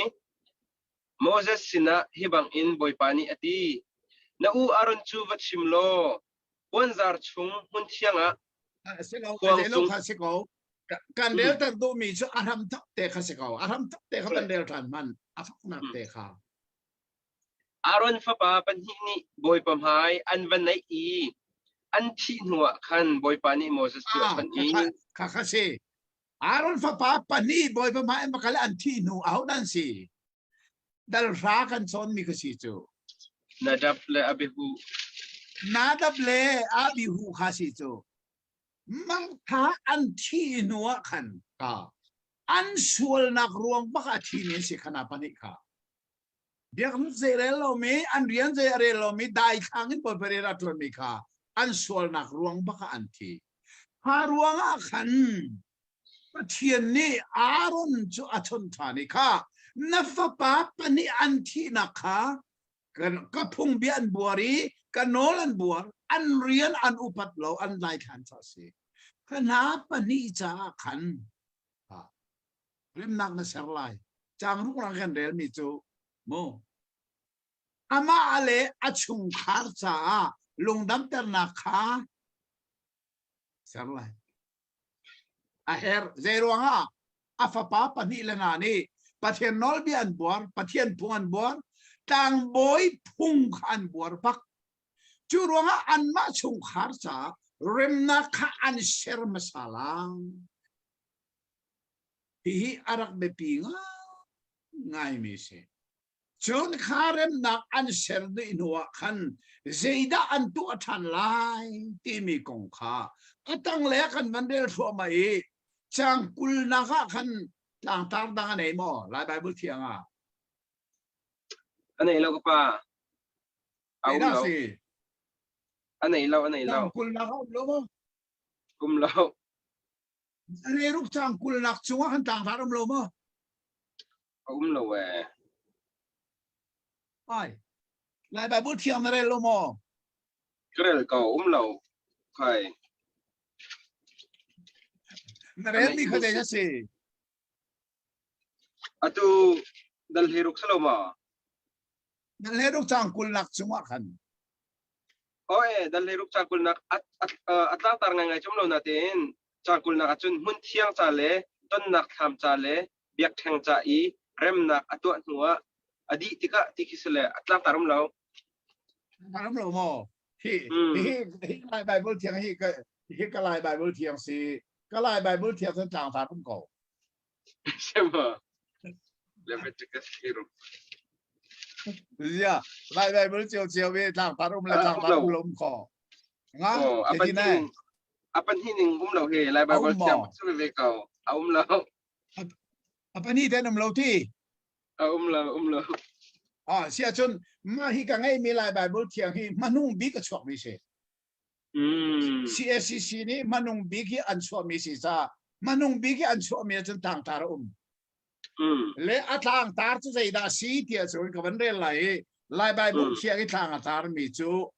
[SPEAKER 1] Moses sinah hi bangin Bawipa nih a ti, Na u Aaron cu va chim law puanzar chung hmunthiang ah
[SPEAKER 3] Si lo, lo kha si ko. Kan rel ter duhmi cu a hram thok te kha si ko. A hram thok te kha kan rel ṭhan hman. A faknak te kha.
[SPEAKER 1] Aaron fapa pahnih nih Bawipa hmai an va naih i an thih hnuah khan Bawipa nih Moses cu a chawnh i,
[SPEAKER 3] Kha kha si. Aaron fapa pahnih Bawipa hmai an va kal i an thih hnu ahodah an si? Dal hra kan cawnmi ka si cu.
[SPEAKER 1] Nadab le Abihu.
[SPEAKER 3] Nadab le Abihu kha si cu. Mangtha an thih hnuah khan ka an sualnak ruang bak a thimi an si khana pahnih kha. Biakinn zei rel lomi, an rian zei a rel lomi, daithlang in Bawipa rian a ṭuanmi kha an sualnak ruang bak ah an thi. Kha ruangah khan Pathian nih Aaron cu a chawnh ṭhan i kha na fapa pahnih an thihnak kha ka phungbia an buar i ka nawl an buar, an rian an upat lo, an daithlan ca a si. Ka hna pahnih caah khan remnak na ser lai. Caang ruk rang kan relmi cu mu amah le a chungkhar caah lungdamternak kha ser lai. A herh. Zeiruangah a fapa pahnih le hna nih Pathian nawlbia an buar, Pathian phung an buar, tlangbawi phung kha an buar bak. Cu ruangah anmah chungkhar caah remnak kha an ser hmasa lai. Hihi a rak biapi ngaingaimi a si. Cun kha remnak an ser dih hnuah khan zeidah an tuah ṭhan lai timi kong kha a tanglei ah kan van rel thluahmah i caang kulnak ah khan tlangtar dang a nei maw Lai Baibal Thiang ah?
[SPEAKER 1] A nei lo ka pa. A um
[SPEAKER 3] Zeidah
[SPEAKER 1] lo.
[SPEAKER 3] si?
[SPEAKER 1] A nei lo, a nei lo.
[SPEAKER 3] Caang kulnak a um lo maw?
[SPEAKER 1] Um lo.
[SPEAKER 3] Reruk caang kulnak cungah khan tlangtar um lo maw?
[SPEAKER 1] A um lo ee.
[SPEAKER 3] Ai. Lai Bible thiang na rel lo maw?
[SPEAKER 1] Ka rel ko, um lo. Khai.
[SPEAKER 3] Na rel mi kha zei a si?
[SPEAKER 1] Atu dal he ruk salo ma?
[SPEAKER 3] Dal he ruk cang kulnak cungah khan.
[SPEAKER 1] Oi, dal he ruk cang kulnak a tlangtar ngai ngai cum lo na tein cang kulnak ahcun hmun thiang ca le tonnak thlam ca le biakṭheng ca i remnak a tuah hnuah a dih tikah ti khi si le a tlangtar um lo.
[SPEAKER 3] Tlangtar um lo maw? Hi hi hi Lai Bible thiang hi ka hi ka Lai Bible thiang si ka Lai Bible thiang cun tlangtar um ko.
[SPEAKER 1] Sema. Leviticus hero.
[SPEAKER 3] Zia Lai Bible cio cio ve tlangtar um le tlangtar um lo um ko. Nga
[SPEAKER 1] Oh, a pahnih a pahnih ning um lo he Lai Bible thiang su ve ko. A um lo.
[SPEAKER 3] A pahnih ten um lo ti.
[SPEAKER 1] A um lo, um lo.
[SPEAKER 3] Ah, si ahcun mah hi ka ngeihmi Lai Bible thiang hi hmanung bik a chuakmi si.
[SPEAKER 1] Mm.
[SPEAKER 3] CACC nih hmanung bik hi an chuahmi si ca hmanung bik hi an chuahmi ahcun tlangtar a um.
[SPEAKER 1] Mm.
[SPEAKER 3] Le a tlangtar cu zeidah si ti ahcun ka van rel lai i Lai Bible
[SPEAKER 1] Mm.
[SPEAKER 3] thiang i tlang a tarmi cu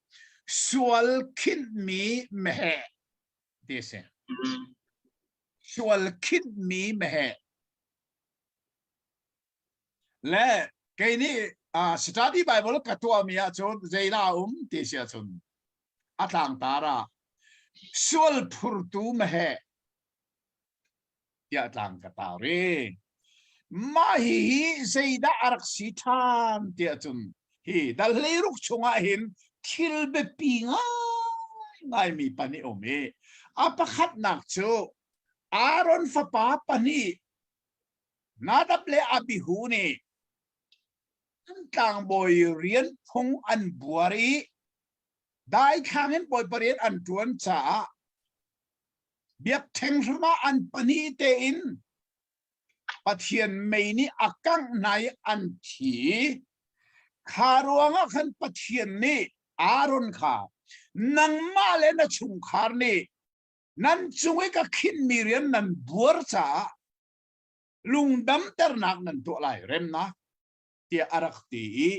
[SPEAKER 3] sual khinhmi meheh ti a si.
[SPEAKER 1] Mm.
[SPEAKER 3] Sual khinhmi meheh. Le kei nih uh, study Bible ka tuahmi ahcun zeidah a um ti si ahcun a tlangtar ah sual phurtu meheh tiah tlang ka tar i mah hi hi zeidah a rak si ṭhan tiah cun hi dal hleiruk chungah hin thil biapi ngaingaimi pahnih um i a pakhatnak cu Aaron fapa pahnih Nadab le Abihu nih an tlangbawi rian phung an buar i daithlang in Bawipa rian an ṭuan caah biakṭheng hram ah an pahnih tein Pathian mei nih a kangh hna i an thi. Kha ruangah khan Pathian nih Aaron kha nangmah le na chungkhar nih nan cung i ka khinhmi rian nan buar caah lungdamternak nan tuah lai remnak tiah a rak ti i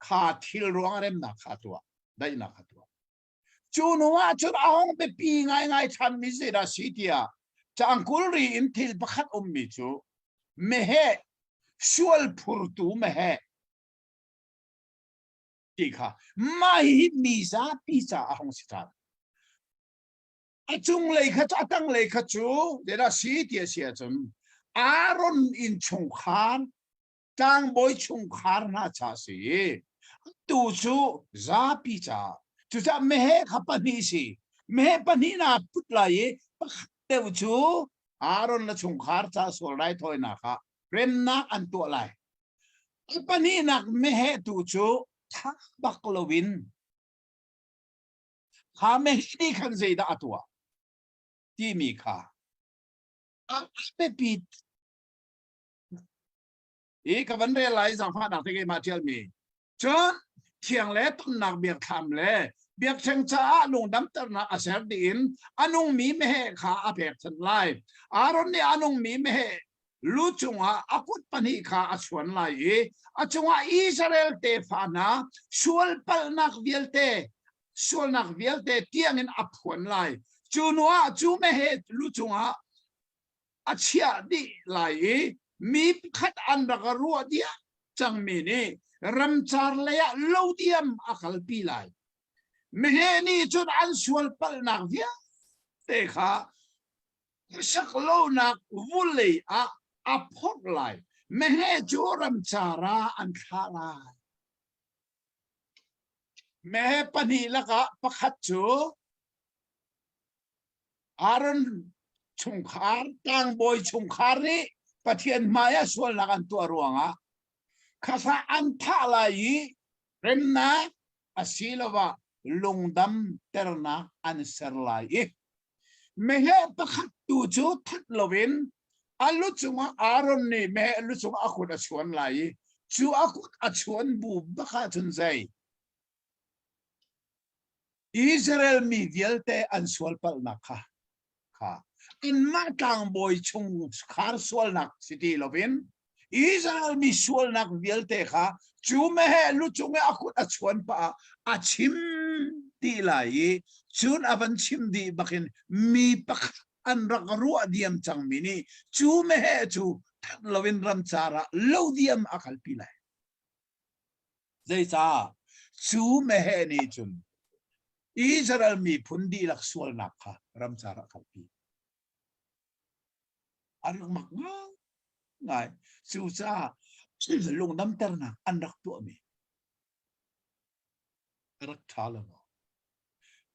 [SPEAKER 3] kha thil ruang remnak kha tuah daihnak kha tuah cu hnu ah cun a hong biapi ngaingai ṭhanmi zeidah si tiah cangkul ri in thil pakhat ummi cu meheh sual phurtu meheh ti kha mah hi mi zapi caah a hong si ṭhan a cunglei kha cu a tanglei kha cu zeidah si ti a si ahcun Aaron innchungkhar tlangbawi chungkhar hna ca a si tu cu zapi ca cucaah meheh kha pahnih si meheh pahnih na put lai i pakhat deuh cu Aaron le chungkhar ca sual raithawinak ah remnak an tuah lai a pahnihnak meheh tu cu thah bak loin Kha meheh khan zeidah a tuah timi kha a biapi. I ka van rel lai zaangfahnak te keimah ṭialmi. Cun thiang le tonnak biakthlam le biakṭheng caah lungdamternak a ser dih in a nungmi meheh kha a pekchanh lai. Aaron nih a nungmi meheh lu cungah a kut pahnih kha a chuan lai i a cungah Israel tefa hna sual palhnak vialte sualnak vialte tiangin a phuan lai. Cu hnuah cu meheh lu cungah a chiah dih lai i mi pakhat an rak ruah diam cangmi nih ramcar lei ah lo diam a kalpi lai. Meheh nih cun an sual palhnak vialte kha sak lonak vulei ah a phorh lai. Meheh cu ramcar ah an thlah lai. Meheh pahnih lakah pakhat cu Aaron chungkhar tlangbawi chungkhar nih Pathian hmai ah sualnak an tuah ruangah khasa an thah lai i remnak asiloah lungdam ternak an ser lai i meheh pakhat tu cu that loin a lu cungah Aaron nih meheh lu cungah a kut a chuan lai i cu a kut a chuan bu bak ahcun zei Israel mi vialte an sual palhnak kha kha anmah tlangbawi chungkhar sualnak si ti loin Israel mi sualnak vialte kha cu meheh lu cung i a kut a chuan pah ah a chim ti lai i cun a van chim dih bakin mi pakhat an rak ruah diam cangmi nih cu meheh cu that loin ramcar ah lo diam a kalpi lai. Zeicah? Cu meheh nih cun Israel miphun dihlak sualnak kha ramcar ah kalpi. An rak mak ngai. Cucaah lungdamternak an rak tuahmi a rak ṭha lo maw?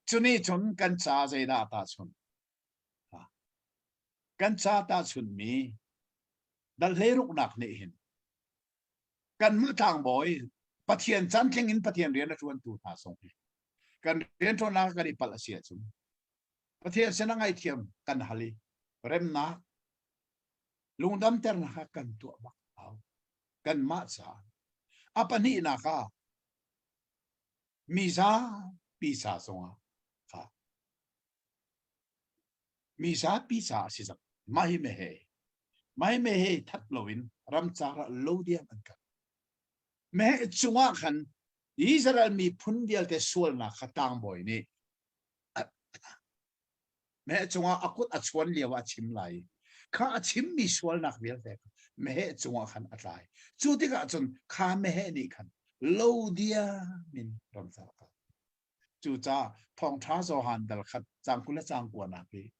[SPEAKER 3] Cuni cun kan ca zeidah tahchunh? Kan ca tahchunhmi dal hleiruknak nih hin kanmah tlangbawi Pathian cantling in Pathian rian a ṭuantu hna zong hi kan rianṭuannak kan i palh a si ahcun Pathian sin a ngaihthiam kan hal i remnak lungdamternak kha kan tuah bak hau kanmah caah a pahnihnak ah mi zapi ca zongah kha Mi zapi caah a si cang. Mah hi meheh. Mah hi meheh that loin ramcar ah lo diam an kal. Meheh cungah khan Israel miphun vialte sualnak kha tlangbawi nih meheh cungah a kut a chuan lio ah a chim lai. Kha a chimmi sualnak vialte kha meheh cungah khan a tlai. Cu tikah cun kha meheh nih khan lo diam in ramcar a kal. Cucaah thawngṭha Johan dal khat caang 20 le caang kuanak hi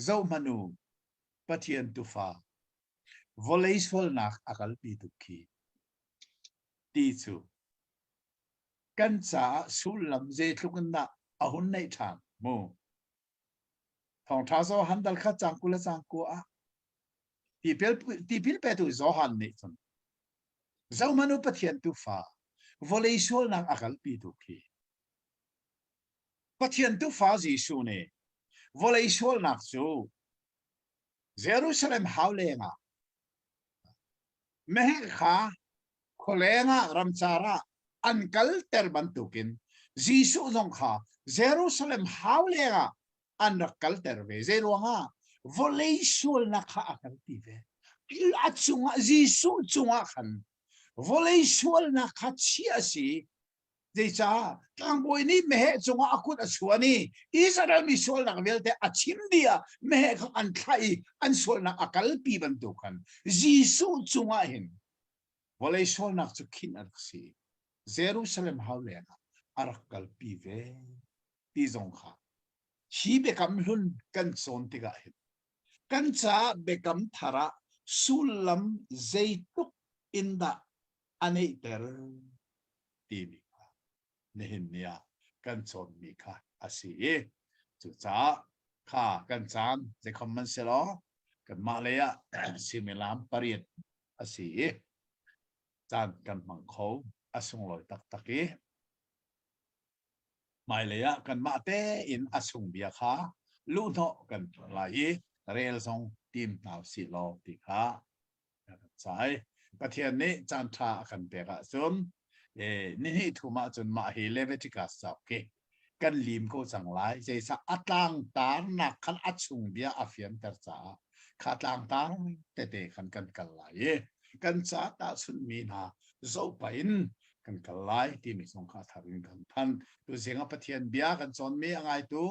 [SPEAKER 3] zohhmanh u, Pathian Tuufa, vawlei sualnak a kalpi tuk khi ti cu kan caah sullam zeitluk in dah a hun neih ṭhan mu. Thawngṭha Johan dal khat caang 20 le caang kua ah tipil, tipil petu Johan nih cun zohhmanh u Pathian Tuufa, vawlei sualnak a kalpi tu khi. Pathian Tuufa Jesuh nih vawlei sualnak cu Jerusalem hau lengah meheh kha khualeng ah ramcar ah an kalter bantukin Jesuh zong kha Jerusalem hau lengah an rak kalter ve. Zei ruangah? Vawlei sualnak kha a kalpi ve. A cungah Jesuh cungah khan vawlei sualnak kha chiah a si. Zeicah tlangbawi nih meheh cungah a kut a chuan i Israel mi sualnak vialte a chim dih ah meheh kha an thlah i an sualnak a kalpi bantuk khan Jesuh cungah hin vawlei sualnak cu khinh a rak si. Jerusalem hau leng ah a rak kalpi ve ti zong kha hi biakam hlun kan cawn tikah hin kan caah biakam thar ah sullam zeitluk in dah a neihter timi kha nihin ni ah kan cawnmi kha a si i cucaah kha kan caan zeikhom man si law kanmah lei ah similam pariat a si i caan kan hmang kho a sunglawi taktak i hmailei ah kanmah tein a chung bia kha luhhnawh kan tuah lai i rel zong tim hna usih law ti kha kan cai. Pathian nih caan ṭha a kan pek ahcun ni hnih thum ahcun mah hi Leviticus cauk hi kan lim ko cang lai. Zeicah a tlangtarnak khan a chung bia a fianter caah kha tlangtar tete khan kan kal lai i kan ca tahchunhmi hna zohpah in kan kal lai timi zong kha thar in kan thanh. Tuzing ah Pathian bia kan cawnmi a ngaitu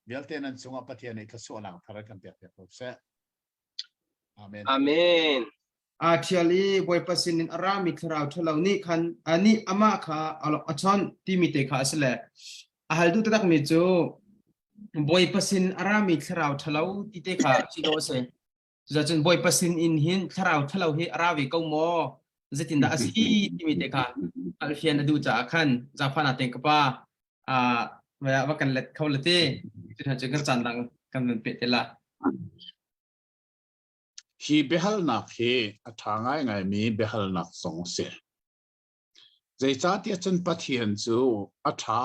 [SPEAKER 3] vialte nan cungah Pathian nih thluachuahnak thar kan pek piak ko seh. Amen.
[SPEAKER 1] Amen.
[SPEAKER 6] Aa ṭhial i Bawipa sinin a rami thlarau ṭhalo nih khan nih amah kha a chawnh timi te kha a si le a hal duh taktakmi cu Bawipa sin a rami thlarau ṭhalo ti te kha si dawh a si. Cucaah Bawipa sin in hin thlarau ṭhalo hi a ra ve ko maw? Zeitindah a si timi te kha hngalhfian a duh caah khan zaangfahnak tein ka pa va kan let kho le ti. Cuhna cu kan caan dang kan van peh te la.
[SPEAKER 3] Hi biahalnak hi a ṭha ngaingaimi biahalnak zong a si. Zeicahtiah cun Pathian cu a ṭha.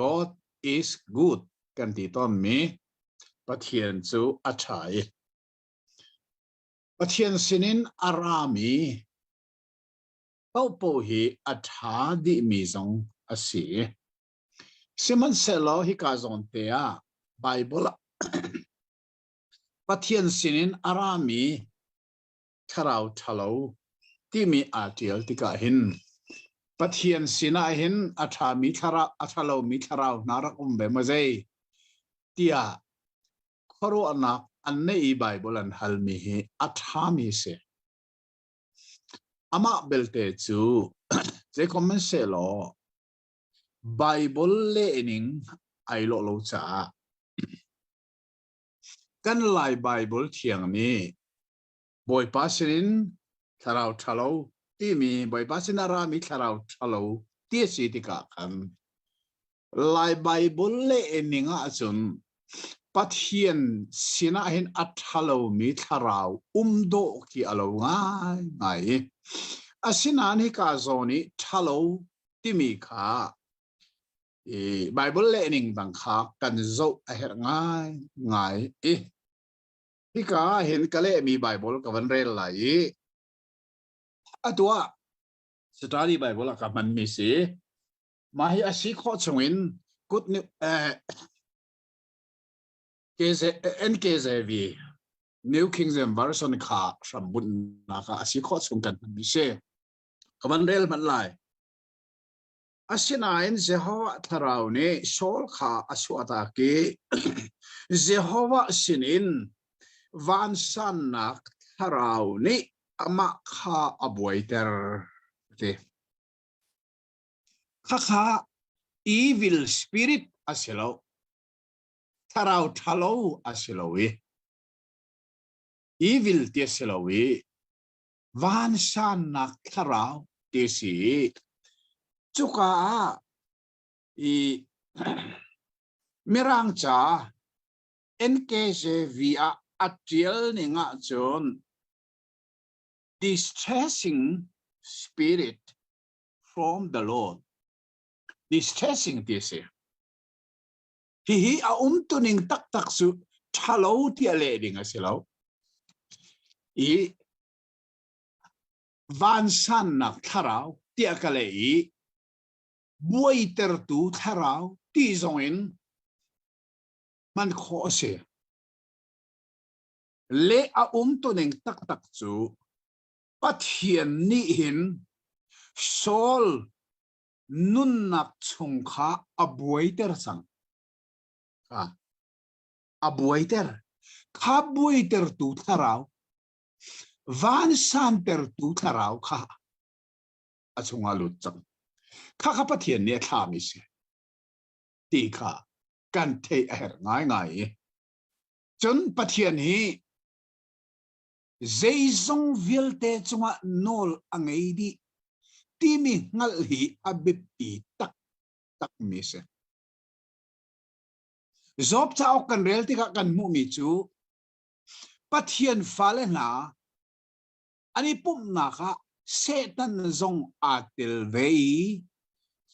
[SPEAKER 3] God is good kan ti tawnmi Pathian cu a ṭha i Pathian sinin a rami paohpaoh hi a ṭha dihmi zong a si. Sihmanhsehlaw hika zawn te ah Baibal ah Pathian sinin a rami thlarau ṭhalo timi aa ṭial tikah hin Pathian sinah hin a ṭhami thlarau a ṭhalomi thlarau hna rak um ve maw zei tiah khuaruahnak an neih i Baibal an halmi hi a ṭhami a si. Amah belte cu zeikom hmanhsehlaw Baibal lehning ai lawh lo caah Kan Lai Baibal thiang nih Bawipa sinin thlarau ṭhalo timi Bawipa sin a rami thlarau ṭhalo ti a si tikah khan Lai Baibal lehning ahcun Pathian sinah hin a ṭhalomi thlarau um dawh khi a lo ngaingai i asinain hika zawn i ṭhalo timi kha i Bible lehning dang kha kan zoh a herh ngai ngai i hika ah hin ka lehmi Bible ka van rel lai i atu ah Study Bible ah ka hmanmi si mah hi a si khawh chungin kut ni NKJV New King James Version kha hrambunhnak ah a si khawh chung kan hmanmi si ka van rel hmanh lai Asinain Jehovah thlarau nih Saul kha a chuahtak i Jehovah sinin vansannak thlarau nih amah kha a buaiter a ti. Khakha evil spirit a si lo. Thlarau ṭhalo a si lo i evil ti a si lo i vansannak thlarau ti si i cuka ah i Mirang ca NKJV ah a ṭial ning ahcun distressing spirit from the Lord distressing ti a si. Hihi a umtuning taktak cu ṭhalo tiah leh ding a si lo. I vansannak thlarau tiah ka leh i buaitertu thlarau ti zong in hman khawh a si. Le a umtuning taktak cu Pathian nih hin Saul nunnak chung kha a buaiter cang. A buaiter. Kha buaitertu thlarau, vansantertu thlarau kha a chungah lut cang. Kha kha Pathian nih a thlami si. Ti kha kan theih a herh ngaingai i. Cun Pathian hi zeizong vialte cungah nawl a ngei dih timi hngalh hi a biapi taktakmi a si. Job cauk kan rel tikah kan hmuhmi cu Pathian fale hna an i pumhnak ah Satan zong aa tel ve i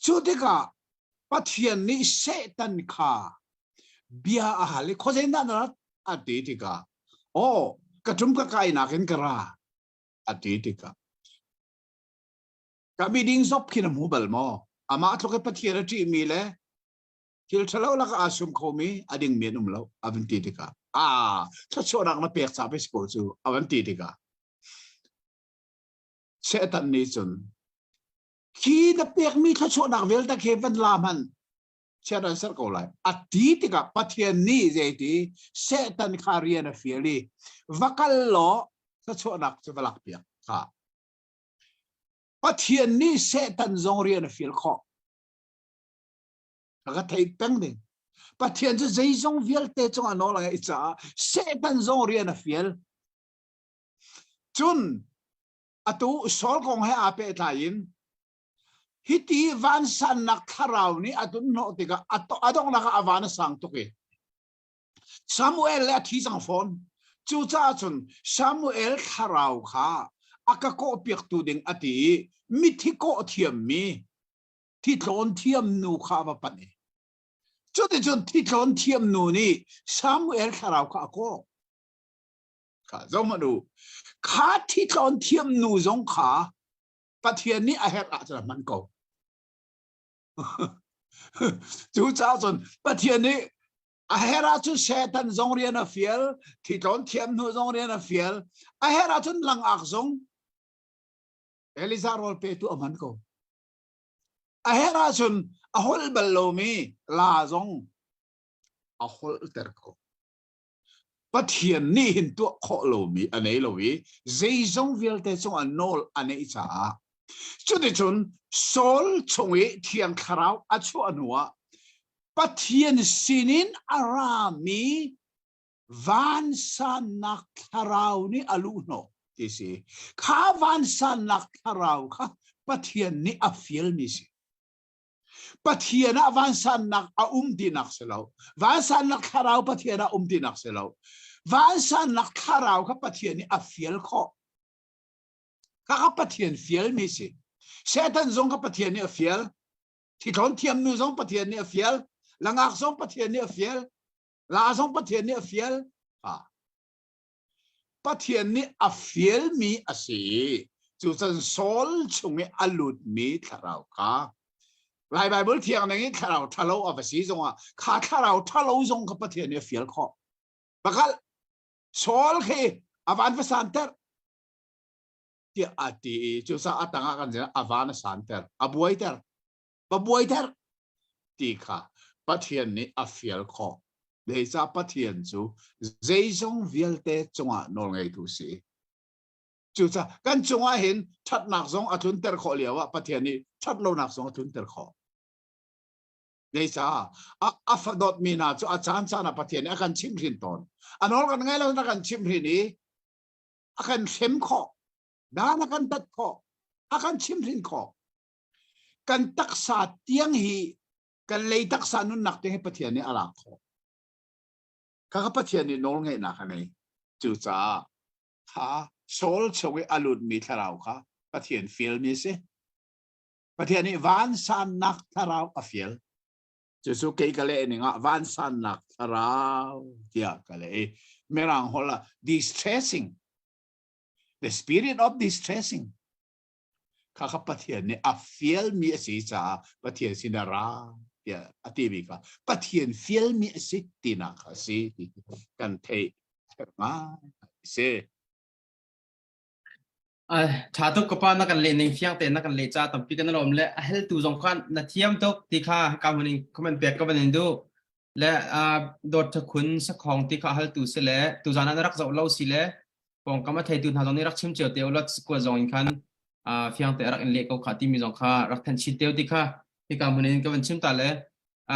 [SPEAKER 3] cu tikah Pathian nih Satan kha bia a hal i khuazei dah na rat a ti tikah aw ka ṭum ka kainak in ka ra. A ti tikah ka miding zop khi na hmu bal maw? Amah tluk i Pathian a ṭihmi le thil ṭhalo lakah aa sum khomi a dingmi an um lo a van ti tikah a thluachuahnak na pek ca pei si ko cu a van ti tikah Satan nih cun khi na pekmi thluachuahnak vialte khi van la hmanh chiat an serh ko lai a ti tikah Pathian nih zeiti Satan kha rian a fial i va kal law thluachuahnak cu va lak piak kha Pathian nih Satan zong rian a fial khawh a ka thei peng ding Pathian cu zeizong vialte cungah nawl a ngeih caah Satan zong rian a fial cun atu Saul kong he aa pehtlai in hiti vansannak thlarau nih a tun hnawh tikah a donghnak ah a van a sang tuk i Samuel le a thi cang fawn. Cucaah cun Samuel thlarau kha a ka kawhpiaktu ding a ti i mithi kawh thiammi thitlawn thiam nu kha a va panh i cuticun thitlawn thiam nu nih Samuel thlarau kha a kawh. Kha zohhmanh u. Kha thitlawn thiam nu zong kha Pathian nih a herh ahcun a hman ko. Cucaah cun Pathian nih a herh ahcun Satan zong rian a fial, thitlawn thiam hnu zong rian a fial, a herh ahcun langak zong Elijah rawl petu a hman ko. A herh ahcun a holh bal lomi la zong a holhter ko. Pathian nih hin tuah khawh lomi a nei lo i zeizong vialte cungah nawl a neih caah cuticun Saul chung i Thiang Thlarau a chuah hnuah Pathian sinin a rami vansannak thlarau nih a luh hnawh ti si. Kha vansannak thlarau kha Pathian nih a fialmi si. Pathian ah vansannak a um tinak si lo. Vansannak thlarau Pathian ah um tinak si lo. Vansannak thlarau kha Pathian nih a fial khawh. Kha kha Pathian fialmi si. Satan zong kha Pathian nih a fial. Thithlawn thiam nu zong Pathian nih a fial. Langak zong Pathian nih a fial. La zong Pathian nih a fial. Ha. Pathian nih a fialmi a si i cucan Saul chung i a lutmi thlarau kha Lai Baibal thiang ning i thlarau ṭhalo a va si zongah kha thlarau ṭhalo zong kha Pathian nih a fial khawh. Pakal Saul khi a van va santer tiah a ti i cucaah a tangah kan a van a santer a buaiter va buaiter ti kha Pathian nih a fial khawh. Zeicah Pathian cu zeizong vialte cungah nawlngeitu si. Cucaah kan cungah hin ṭhatnak zong a tlunter khawh lio ah Pathian nih ṭhatlonak zong a tlunter khawh. Zeicah a, a fa dawtmi hna cu a caan caan ah Pathian nih a kan chimhhrin tawn. A nawl kan ngai lo a kan chimhhrin i a kan hrem khawh, dan a kan tat khawh, a kan chimhhrin khawh. Kan taksa tiang hi kan lei taksa nunnak tiang hi Pathian nih a lak khawh. Kha Pathian nih nawl ngeihnak a ngei. Cucaah kha Saul chung i a lutmi thlarau kha Pathian fialmi a si. Pathian nih vansannak thlarau a fial. Cucu kei ka leh ning ah vansannak thlarau tiah ka leh i Mirang holh ah distressing the spirit of distressing kha kha Pathian nih a fialmi a si caah Pathian sin a ra tiah a timi kha Pathian fialmi a si tinak kha a si ti kan theih ngai si.
[SPEAKER 6] Tha tuk ka pa na kan leh ning fiang te na kan leh ca tampi kan lawm le a heltu zong khan na thiam tuk ti kha ka hun in comment pek ka van in du le dawt thakhun sakhong ti kha haltu si le tu zan ah na rak zoh lo si le pawngkam a theitu hna zong nih rak chim cio te ulat kua zong in khan fiang te rak in leh ko kha timi zong kha rak than chin teo ti kha hika hmun in ka van chim ta le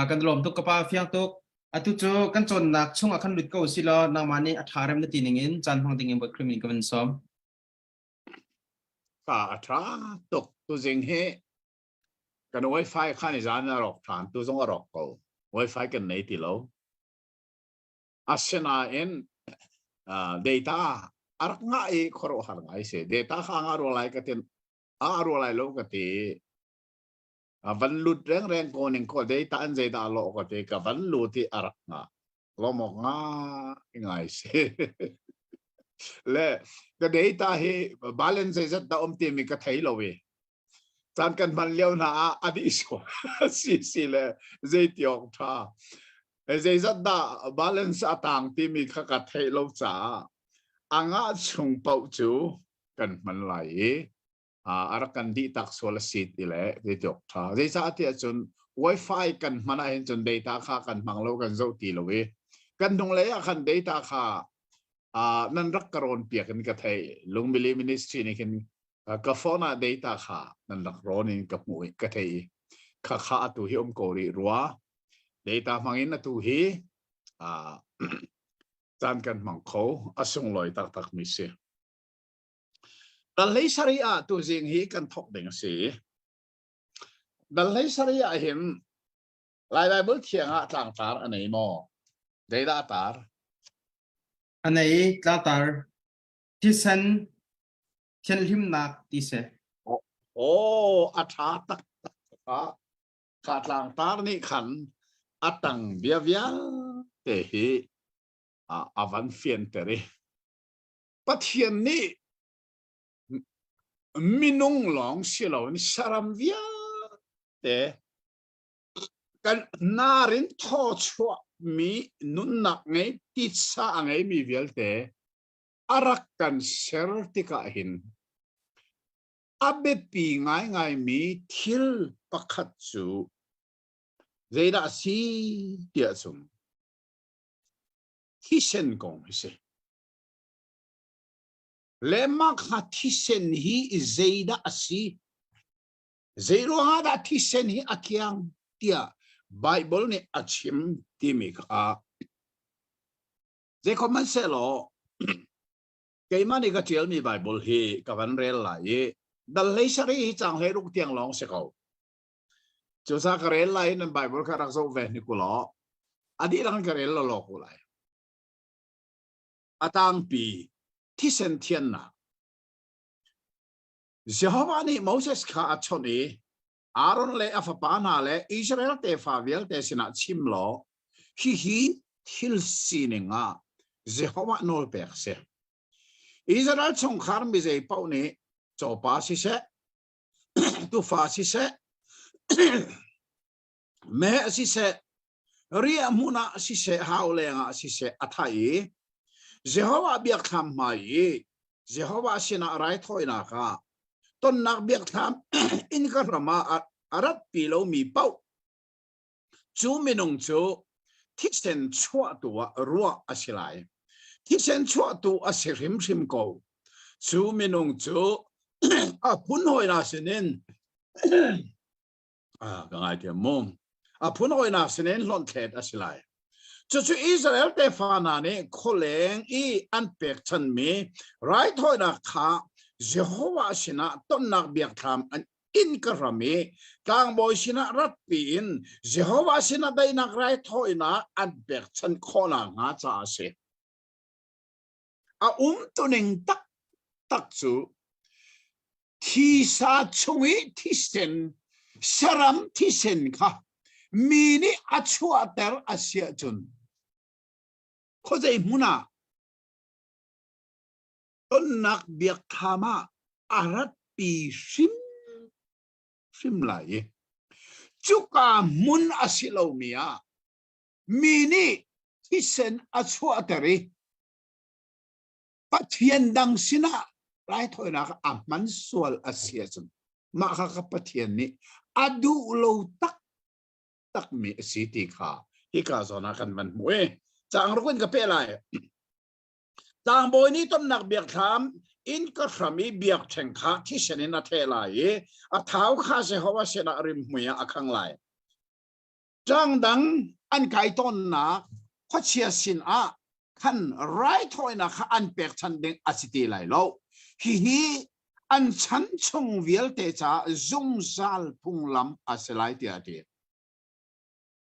[SPEAKER 6] kan lawm tuk ka pa fiang tuk atu cu kan cawnnak chung ah khan lut ko si law nangmah nih a tha rem na ti ning in caan hmang ding in bot khrim in ka van sawm
[SPEAKER 3] ka a tha tuk tu zing hi kan wifi khan i zan a rawk than tu zong a rawk ko wifi kan nei ti lo Asinain data a rak ngah i khuaruahhar ngai si. Data kha a ngah rua lai ka ti a rua lai lo ka ti. A van lut rengreng ko ning ko data an zeidah lawh ka ti ka van lut i a rak ngah. Lawmawk ngai ngai si. Le ka data hi balance zeizat dah um timi ka thei lo i caan kan hman lio hna ah a dih sual si si le zeitiawk tha zeizat dah balance a tang timi kha ka theih lo caah a ngah chung paoh cu kan hman lai i a rak kan dih tak sual a si ti le zeitiawk tha zeicah tiah cun wifi kan hman ah hin cun data kha kan hmang lo kan zoh ti lo i kan hnunglei ah khan data kha nan rak ka rawn piak in ka thei lungmili ministry nih khin ka phone ah data kha nan rak rawn in ka hmuh i ka thei i kha kha atu hi um ko rih rua data hmang in atu hi caan kan hmang kho a sunglawi taktak mi si Dal hlei sarih ah tuzing hi kan thawk ding a si. Dal hlei sarih ah hin Lai Bible thiang ah tlangtar a nei maw? Zeidah a tar?
[SPEAKER 6] A nei tlangtar thisen thianhlimnak ti si.
[SPEAKER 3] Oh, a ṭha taktak kha. Kha tlangtar nih khan a tang bia vialte hi a van fianter i Pathian nih minung lawng si loin saram vialte kan hnar in thaw chuahmi nunnak ngei titsa a ngeimi vialte a rak kan ser tikah hin a biapi ngaingaimi thil pakhat cu zeidah a si tiah cun thisen kong hi si. Le mah kha thisen hi zeidah a si? Zeiruangah dah thisen hi a thiang tiah Baibal nih a chim timi kha zeikhom hmanhsehlaw keimah nih ka ṭialmi Baibal hi ka van rel lai i dal hlei sarih hi caang 16 tiang lawng si ko. Cucaah ka rel lai i nan Baibal kha rak zoh ve hnik u law a dihlak in ka rel lawlaw ko lai. A tangpi thisen thiannak. Jehovah nih Moses kha a chawnh i Aaron le a fapa hna le Israel tefa vialte sinah chim law hihi thil sining ah Jehovah nawlpek a si. Israel chungkhar mi zei paoh nih cawpa siseh, tufa siseh, meh siseh, riahhmun ah siseh hau lengah siseh a thah i Jehovah biakthlam hmai i Jehovah sinah raithawinak ah tonnak biakthlam innka hram ah a ratpi lomi paoh cu minung cu thisen chuahtu ah ruah a si lai. Thisen chuahtu a si hrimhrim ko. Cu minung cu a phun hawina sinin Ah, ka ngaithiam mu. A phun hawinak sinin hlonhthlet a si lai. Cucu Israel tefa hna nih khualeng i an pekchanmi raithawinak kha Jehovah sinah tonnak biakthlam an innka hram i tlangbawi sinah ratpi in Jehovah sinah daihnak raithawinak an pekchanh khawhnak hnga caah a si. A umtuning taktak cu Thisa chung i thisen saram thisen kha mi nih a chuahter a si ahcun khuazei hmun ah tonnak biakthlam ah a ratpi hrimhrim lai i cuka hmun a si lomi ah mi nih thisen a chuahter i Pathian dang sinah raithawinak a hman sual a si ahcun mah kha ka Pathian nih a duh lo tak takmi a si ti kha hika zawn ah kan van hmuh i caang ruk in ka peh lai. Tlangbawi nih tonnak biakthlam inn ka hram i biakṭheng kha thisen in a theh lai i a thau kha Jehovah sinah rimhmui ah a khang lai. Ṭangdang an kai tawnnak khuachia sinah khan raithawinak kha an pekchanh ding a si ti lai lo. Hihi an chan chung vialte caah zungzal phunglam a si lai tiah a ti.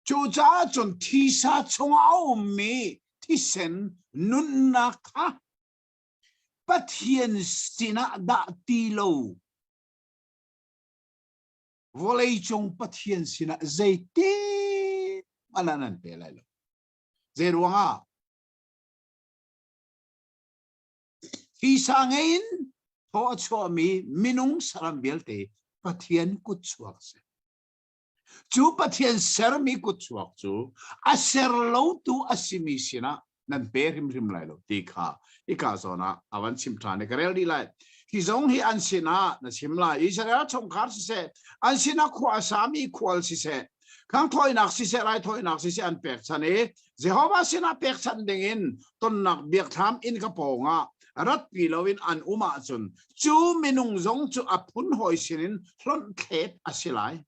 [SPEAKER 3] Cucaah cun thisa chungah a ummi thisen nunnak kha Pathian sinah dah ti lo vawleicung Pathian sinah zeitin hmanh ah nan pe lai lo. Zei ruangah? Thisa ngei in thaw a chuahmi minung saram vialte Pathian kutchuak a si. Cu Pathian sermi kutchuak cu a ser lotu a simi sinah nan pe hrimhrim lai lo ti kha hika zawn ah a van chim ṭhan i ka rel dih lai. Hi zong hi an sinah na chim lai. Israel chungkhar siseh, an sinah khua a sami khual siseh, khangthawinak siseh, raithawinak siseh an pekchanh i Jehovah sinah pekchanh dingin tonnak biakthlam inn ka pawngah ratpi loin an um ahcun cu minung zong cu a phun hawi sinin hlonh thlet a si lai.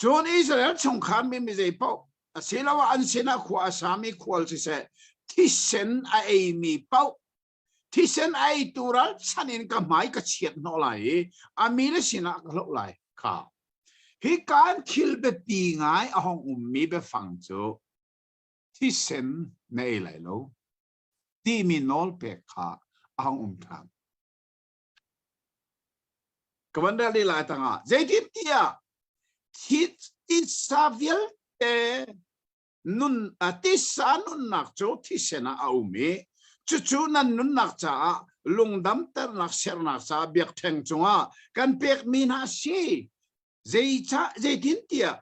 [SPEAKER 3] Cun Israel chungkhar mi mizei paoh asiloah an sinah khua a sami khual siseh thisen a eimi paoh thisen a eitu ralchanh in ka hmai ka chiat hnawh lai i a mi le sinah ka hloh lai kha hi kaan thil biapi ngai a hong ummi biafang cu thisen na ei lai lo timi nawl pek kha a hong um ṭhan. Ka van rel lai tangah zeitintiah titsa vialte nun titsa nunnak cu thisen ah a um i cucu nan nunnak caah lungdamternak sernak caah biakṭheng cungah kan pekmi hna a si. Zeicah zeitintiah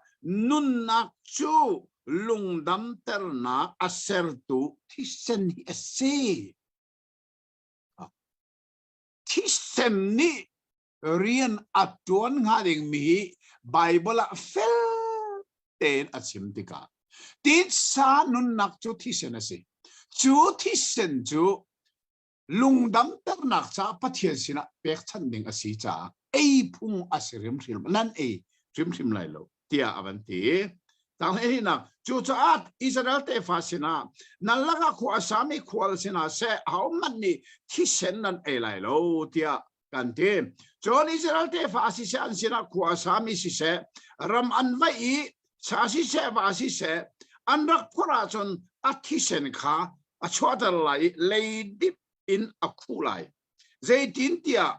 [SPEAKER 3] nunnak cu lungdamternak a sertu thisen hi a si. Thisen nih rian a ṭuan hnga dingmi hi Baibal ah fel tein a chim tikah titsa nunnak cu thisen a si. Cu thisen cu lungdamternak caah Pathian sinah pekchanh ding a si caah ei phung a si hrimhrim nan ei hrimhrim lai lo tiah a van ti. Tanghlei cucaah Israel tefa sinah nan lakah khua a sami khual sinah seh ahohmanh nih thisen nan ei lai lo tiah kan ti. Cun Israel tefa siseh an sinah khua a sami siseh ram an vaih i sa siseh va siseh an rak phorh ahcun a thisen kha a chuahter lai i leidip in a khuh lai. Zeitintiah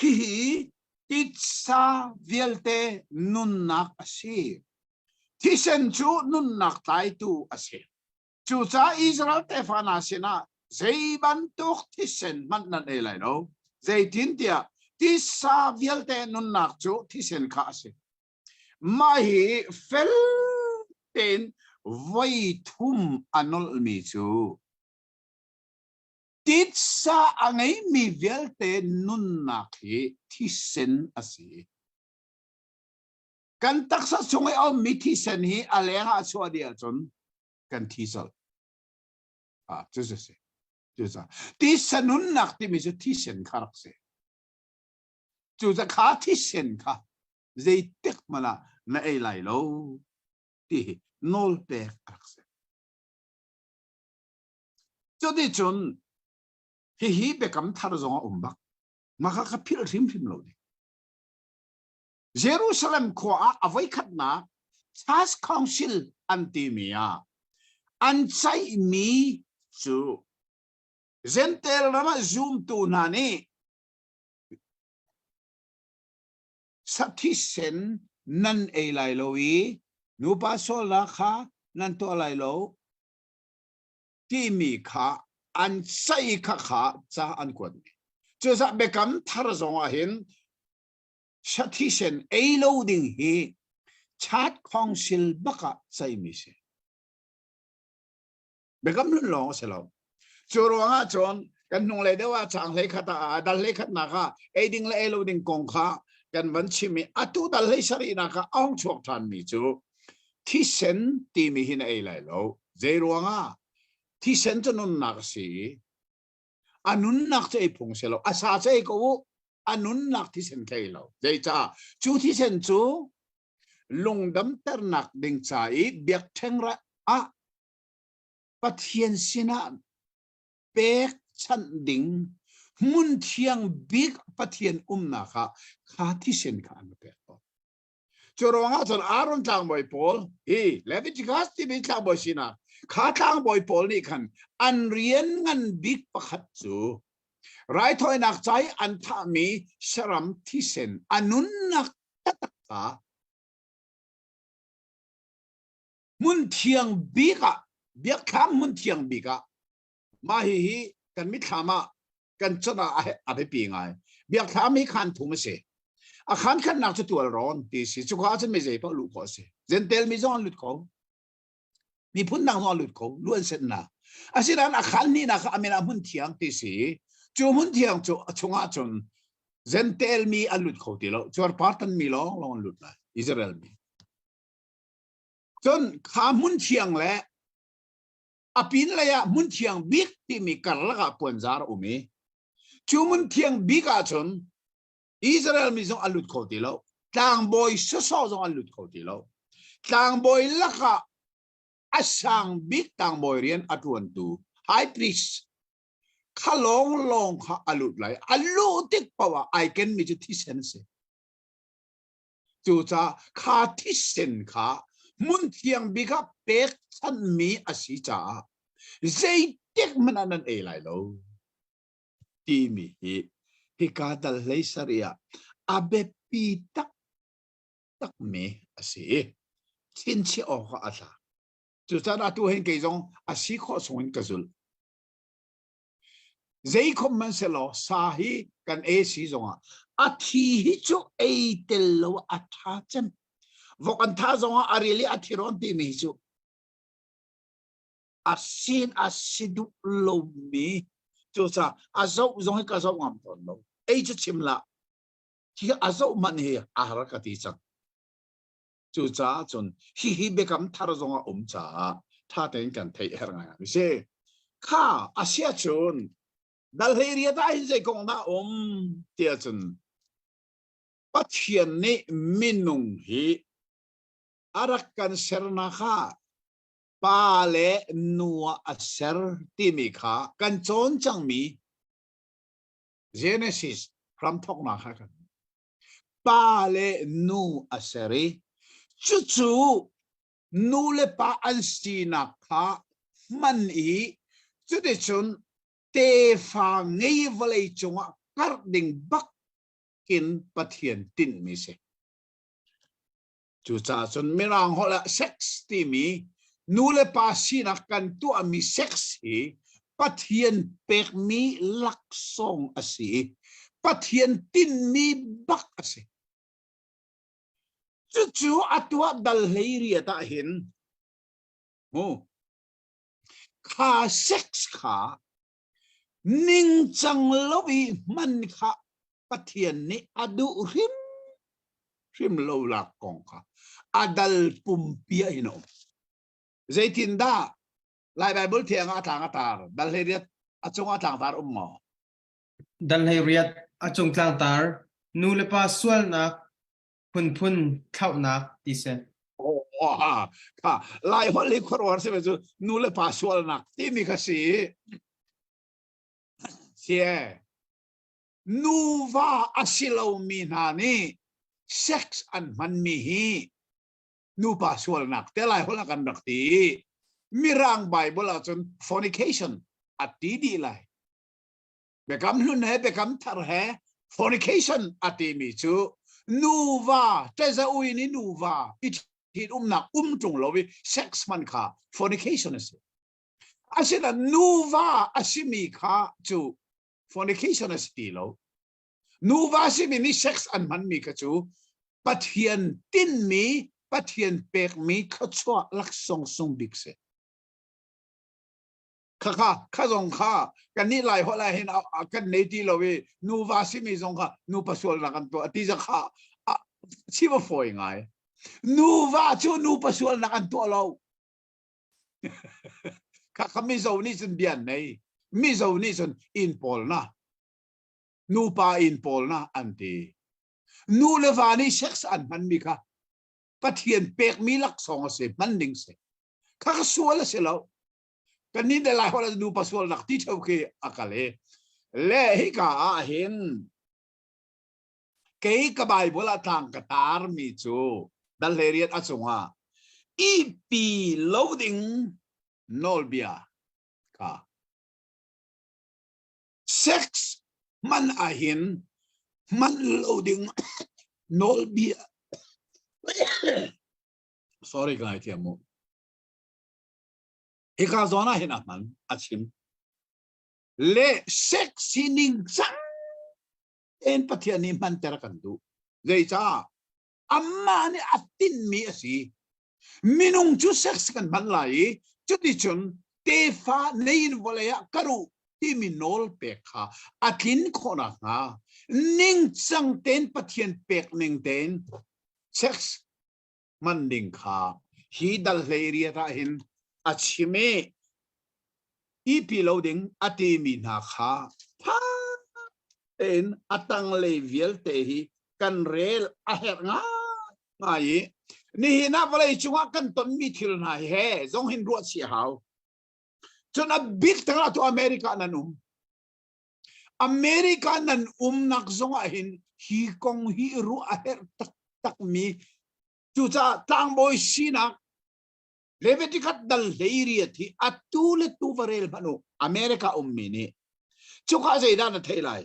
[SPEAKER 3] Hihi titsa vialte nunnak a si. Thisen cu nunnak tlaitu a si. Cucaah Israel tefa hna sinah zei bantuk thisen hmanh nan ei lai lo. Zeitintiah titsa vialte nunnak cu thisen kha a si. Mah hi fel tein voi thum a nolhmi cu Titsa a ngeimi vialte nunnak hi thisen a si. Kan taksa chung i a ummi thisen hi a leng ah a chuah dih ahcun kan thi colh. Ah, cu cu si. Cucaah titsa nunnak timi cu thisen kha rak si. Cucaah kha thisen kha zeitik hmanh ah na ei lai lo ti hi nawlpek a rak si. Cuticun hihi biakam thar zong a um bak. Mah kha ka philh hrimhrim lo ding. Jerusalem khua ah a voikhatnak Church Council an timi ah an ceihmi cu Jentail ram ah zumtu hna nih sathisen nan ei lai lo i nupa sualnak kha nan tuah lai lo timi kha an sei kha kha ca an kuat mi. Cucaah biakam thar zong ah hin sathisen ei lo ding hi chat council bak ah ceimi si. Biakam hlun lawng a si lo. Cu ruangah cun kan hnunglei deuh ah chang hlei khat ah dal hlei khatnak ah ei ding le ei lo ding kong kha kan van chim i atu dal hlei sarihnak ah a hung chuak ṭhan mi cu thisen timi hi na ei lai lo. Zei ruangah? Thisen cu nunnak a si i a nunnak cu ei phung si lo. A sa cu ei ko u, a nunnak thisen kha ei lo. Zeicah? Cu thisen cu lungdamternak ding ca i biakṭheng ah Pathian sinah pekchanh ding hmun thiang bik Pathian umnak ah kha thisen kha an pek tawn. Cu ruangah cun Aaron tlangbawi pawl hi Leviticus timi tlangbawi sinak kha tlangbawi pawl nih khan an rian ngan bik pakhat cu raithawinak ca i an thahmi saram thisen a nunnak taktak kha hmun thiang bik ah biakthlam hmun thiang bik ah mah hihi kan mitthlam ah. Kan chon ah a biapi ngai. Biakthlam hi khan thum a si. A khan khatnak cu tual rawn ti si. Cuka ahcun mi zei paoh luh khawh a si. Gentel mi zong an lut kho. Miphun dang zong an lut kho. Lu an set na. Asinain a khan hnihnak kha a min ah hmun thiang ti si. Cu hmun thiang cu a chungah cun Gentel mi an lut kho ti lo. Cuarpartan mi lawng lawng an lut lai. Israel mi. Cun kha hmun thiang le a pin lei ah hmun thiang bik timi karlak ah puanzar a um i cu hmun thiang bik ahcun Israel mi zong an lut kho ti lo. Tlangbawi sawsawh zong an lut kho ti lo. Tlangbawi lakah a sang bik tlangbawi rian a ṭuantu high priest kha lawnglawng kha a lut lai. A luh tik paoh ah ai kenmi cu thisen a si. Cucaah kha thisen kha hmun thiang bik ah pekchanhmi a si caah zeitik hmanh ah nan ei lai lo timi hi hika dal hlei sarih ah a biapi taktakmi a si i thinchiah awk ah a tla. Cucaah atu hin kei zong a si khawh chung in ka zulh. Zeikhom hmanhsehlaw sa hi kan ei si zongah a thi hi cu ei tel lo a ṭha cem. Vok an tha zongah a ril i a thi rawn timi hi cu a sin a si duh lomi cucaah a zoh zong hi ka zoh ngam tawn lo. Ei cu chim hlah. Hi a zoh hmanh hi a har ka ti cang. Cucaah cun hihi biakam thar zong a um caah ṭha tein kan theih herh ngai a si. Kha a si ahcun dal hlei riat ah hin zei kong dah a um tiah cun Pathian nih minung hi a rak kan sernak ah pa le nu ah a ser timi kha kan cawn cangmi Genesis hramthawknak kha kan pa le nu a ser i cucu nu le pa an sinak kha hman i cuticun tefa ngei vawlei cungah karh ding bak in Pathian tinhmi si. Cucaah cun Mirang holh ah sex timi nu le pa sinak kan tuahmi sex hi Pathian pekmi laksawng a si i Pathian tinhmi bak a si. Cucu a tuah dal hlei riat ah hin mu kha sex kha ningcang lo i hman kha Pathian nih a duh hrim hrim lo lak kong kha a dal pumpi ah hin a um. Zeitindah Lai Bible thiang ah a tlang a tar dal hlei riat a cung ah tlangtar um maw?
[SPEAKER 6] Dal hlei riat a cung tlangtar nu le pa sualnak phunphun thlauhnak ti si.
[SPEAKER 3] Oh, kha Lai holh hi khuaruahhar si cu nu le pa sualnak timi kha si. Sie nuva a si lomi hna nih sex an hmanmi hi nupa sualnak te lai holh ah kan rak ti. Mirang Bible ahcun fornication a ti dih lai. Biakam hlun he biakam thar he fornication a timi cu nuva ṭeza ui nih nuva i ṭhitumnak um ṭung lo i sex hman kha fornication a si. Asinain nuva a simi kha cu fornication a si ti lo. Nuva simi nih sex an hmanmi kha cu Pathian tinhmi, Pathian pekmi thluachuah laksawng sung bik si. Khakha kha zong kha kannih Lai holh ah hin kan nei ti lo i nuva simi zong kha nupa sualnak an tuah ti zong kha chim a fawi ngai. Nuva cu nupa sualnak an tuah lo. Khakha Mizo nih cun bia an nei. Mizo nih cun inn pawlna nupa inn pawlna an ti. Nu le va nih sex an hmanmi kha Pathian pekmi laksawng a si hman ding si. Kha ka sual a si lo. Kan nih le Lai holh nupa sualnak ti theo khi a kal i le hika ah hin kei ka Bible ah tlang ka tarmi cu dal hlei riat a cungah ihpi lo ding nawlbia kha sex hman ahhin hman lo ding nawlbia sorry ka ngaithiam mu hika zawn ah hin a hman a chim. Le sex sining cang tein Pathian nih hmanter kan duh. Zeicah? Amah nih a tinhmi a si. Minung cu sex kan hman lai i cuticun tefa nei in vawlei ah ka ruh timi nawl pek kha a tlin khawh nakhnga ningcang tein Pathian pek ning tein sex hman ding kha hi dal hlei riat ah hin a chim i ipi lo ding a timi hna kha tha tein a tanglei vialte hi kan rel a herh ngai i nihin ah vawlei cungah kan tonmi thil hna he zong hin ruah chih a hau. Cun a bik tangah tu America nan um. America nan umnak zongah hin hi kong hi ruah a herh taktak mi cucaah tlangbawi sinak Leviticus dal hleiriat hi atu le tu va rel hmanh u America ummi nih cuka zeidah na theih lai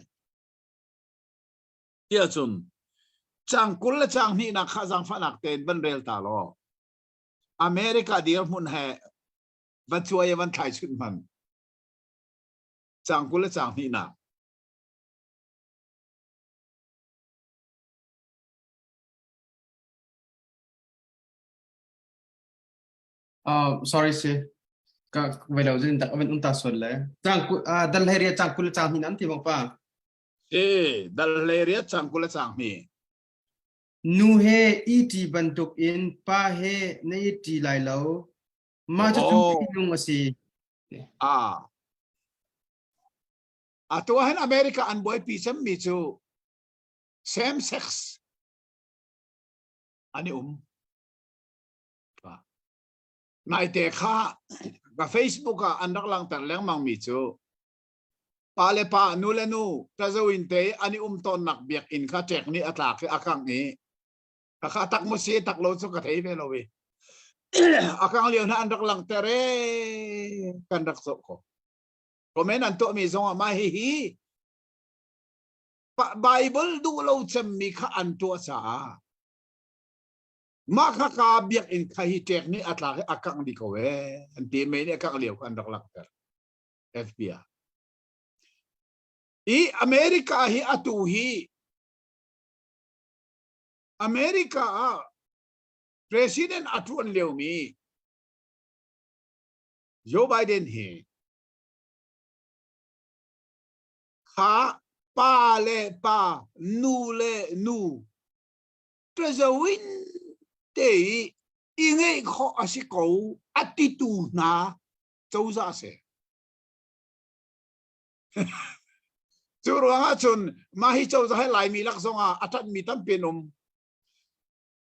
[SPEAKER 3] tiah cun cang 20 le cang hnihnak kha zaangfahnak tein van rel ta law America dirhmun he va cuai van thlai chunh hman cang 20 le cang hnihnak
[SPEAKER 6] Uh, sorry si. Ka vai lo zin tak avan unta sual le. Chang ku uh, dal he ria chang kul chang hin an ti bang pa.
[SPEAKER 3] E dal le ria chang kul chang hi.
[SPEAKER 6] Nu he i ti bantuk in pa he na i ti lai lo. Ma cu cu nung a si.
[SPEAKER 3] Ah. Atu hin America an buaipi cemmi cu same sex an i um. Naite kha ka Facebook ah an rak langhter lengmang mi cu pa le pa nu le nu tazo in te an i um tawnnak biakinn kha ṭek nih a tlak i a kangh i kha tak mu si tak lo cu ka thei ve lo i a kang lio hna an rak langhter e kan rak zoh ko comment an tuahmi zong ah mah hihi Bible duh lo cemmi kha an tuah caah mah kha ka biakinn kha hi ṭek nih a tlak i a kangh dih ko ee an ti mei nih a kangh lio kha an rak langhter FBI i America hi atu hi America ah president a ṭuan liomi Joe Biden hi kha pa le pa nu le nu ṭazoin te i i ngeih khawh a si ko a titu hna cozah a si. Cu ruangah cun mah hi cozah hi Laimi lak zongah a ṭanhmi tampi an um.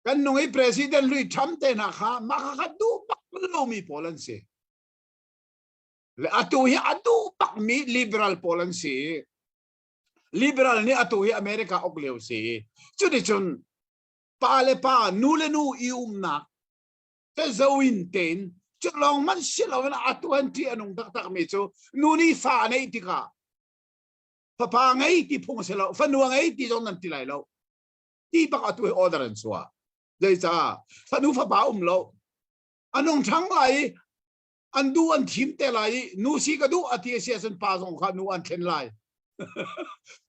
[SPEAKER 3] Kan nung i president Louis Trump te hna kha mah kha kha duh bak lomi pawl an si. Le atu hi a duh bakmi liberal pawl an si. Liberal nih atu hi America uk lio si. Cuticun pa le pa, nu le nu i umnak tezoin tein cu lawng man si loin atu an ṭih a nung taktak mi cu nu nih fa a neih tikah fapa ngei ti phung a si lo fanu a ngei ti zong nan ti lai lo ti bak atu hi order an chuah zeicah fanu fapa um lo a nung ṭhang lai i an duh an thim te lai i nu si ka duh a ti a si ahcun pa zong kha nu an thlen lai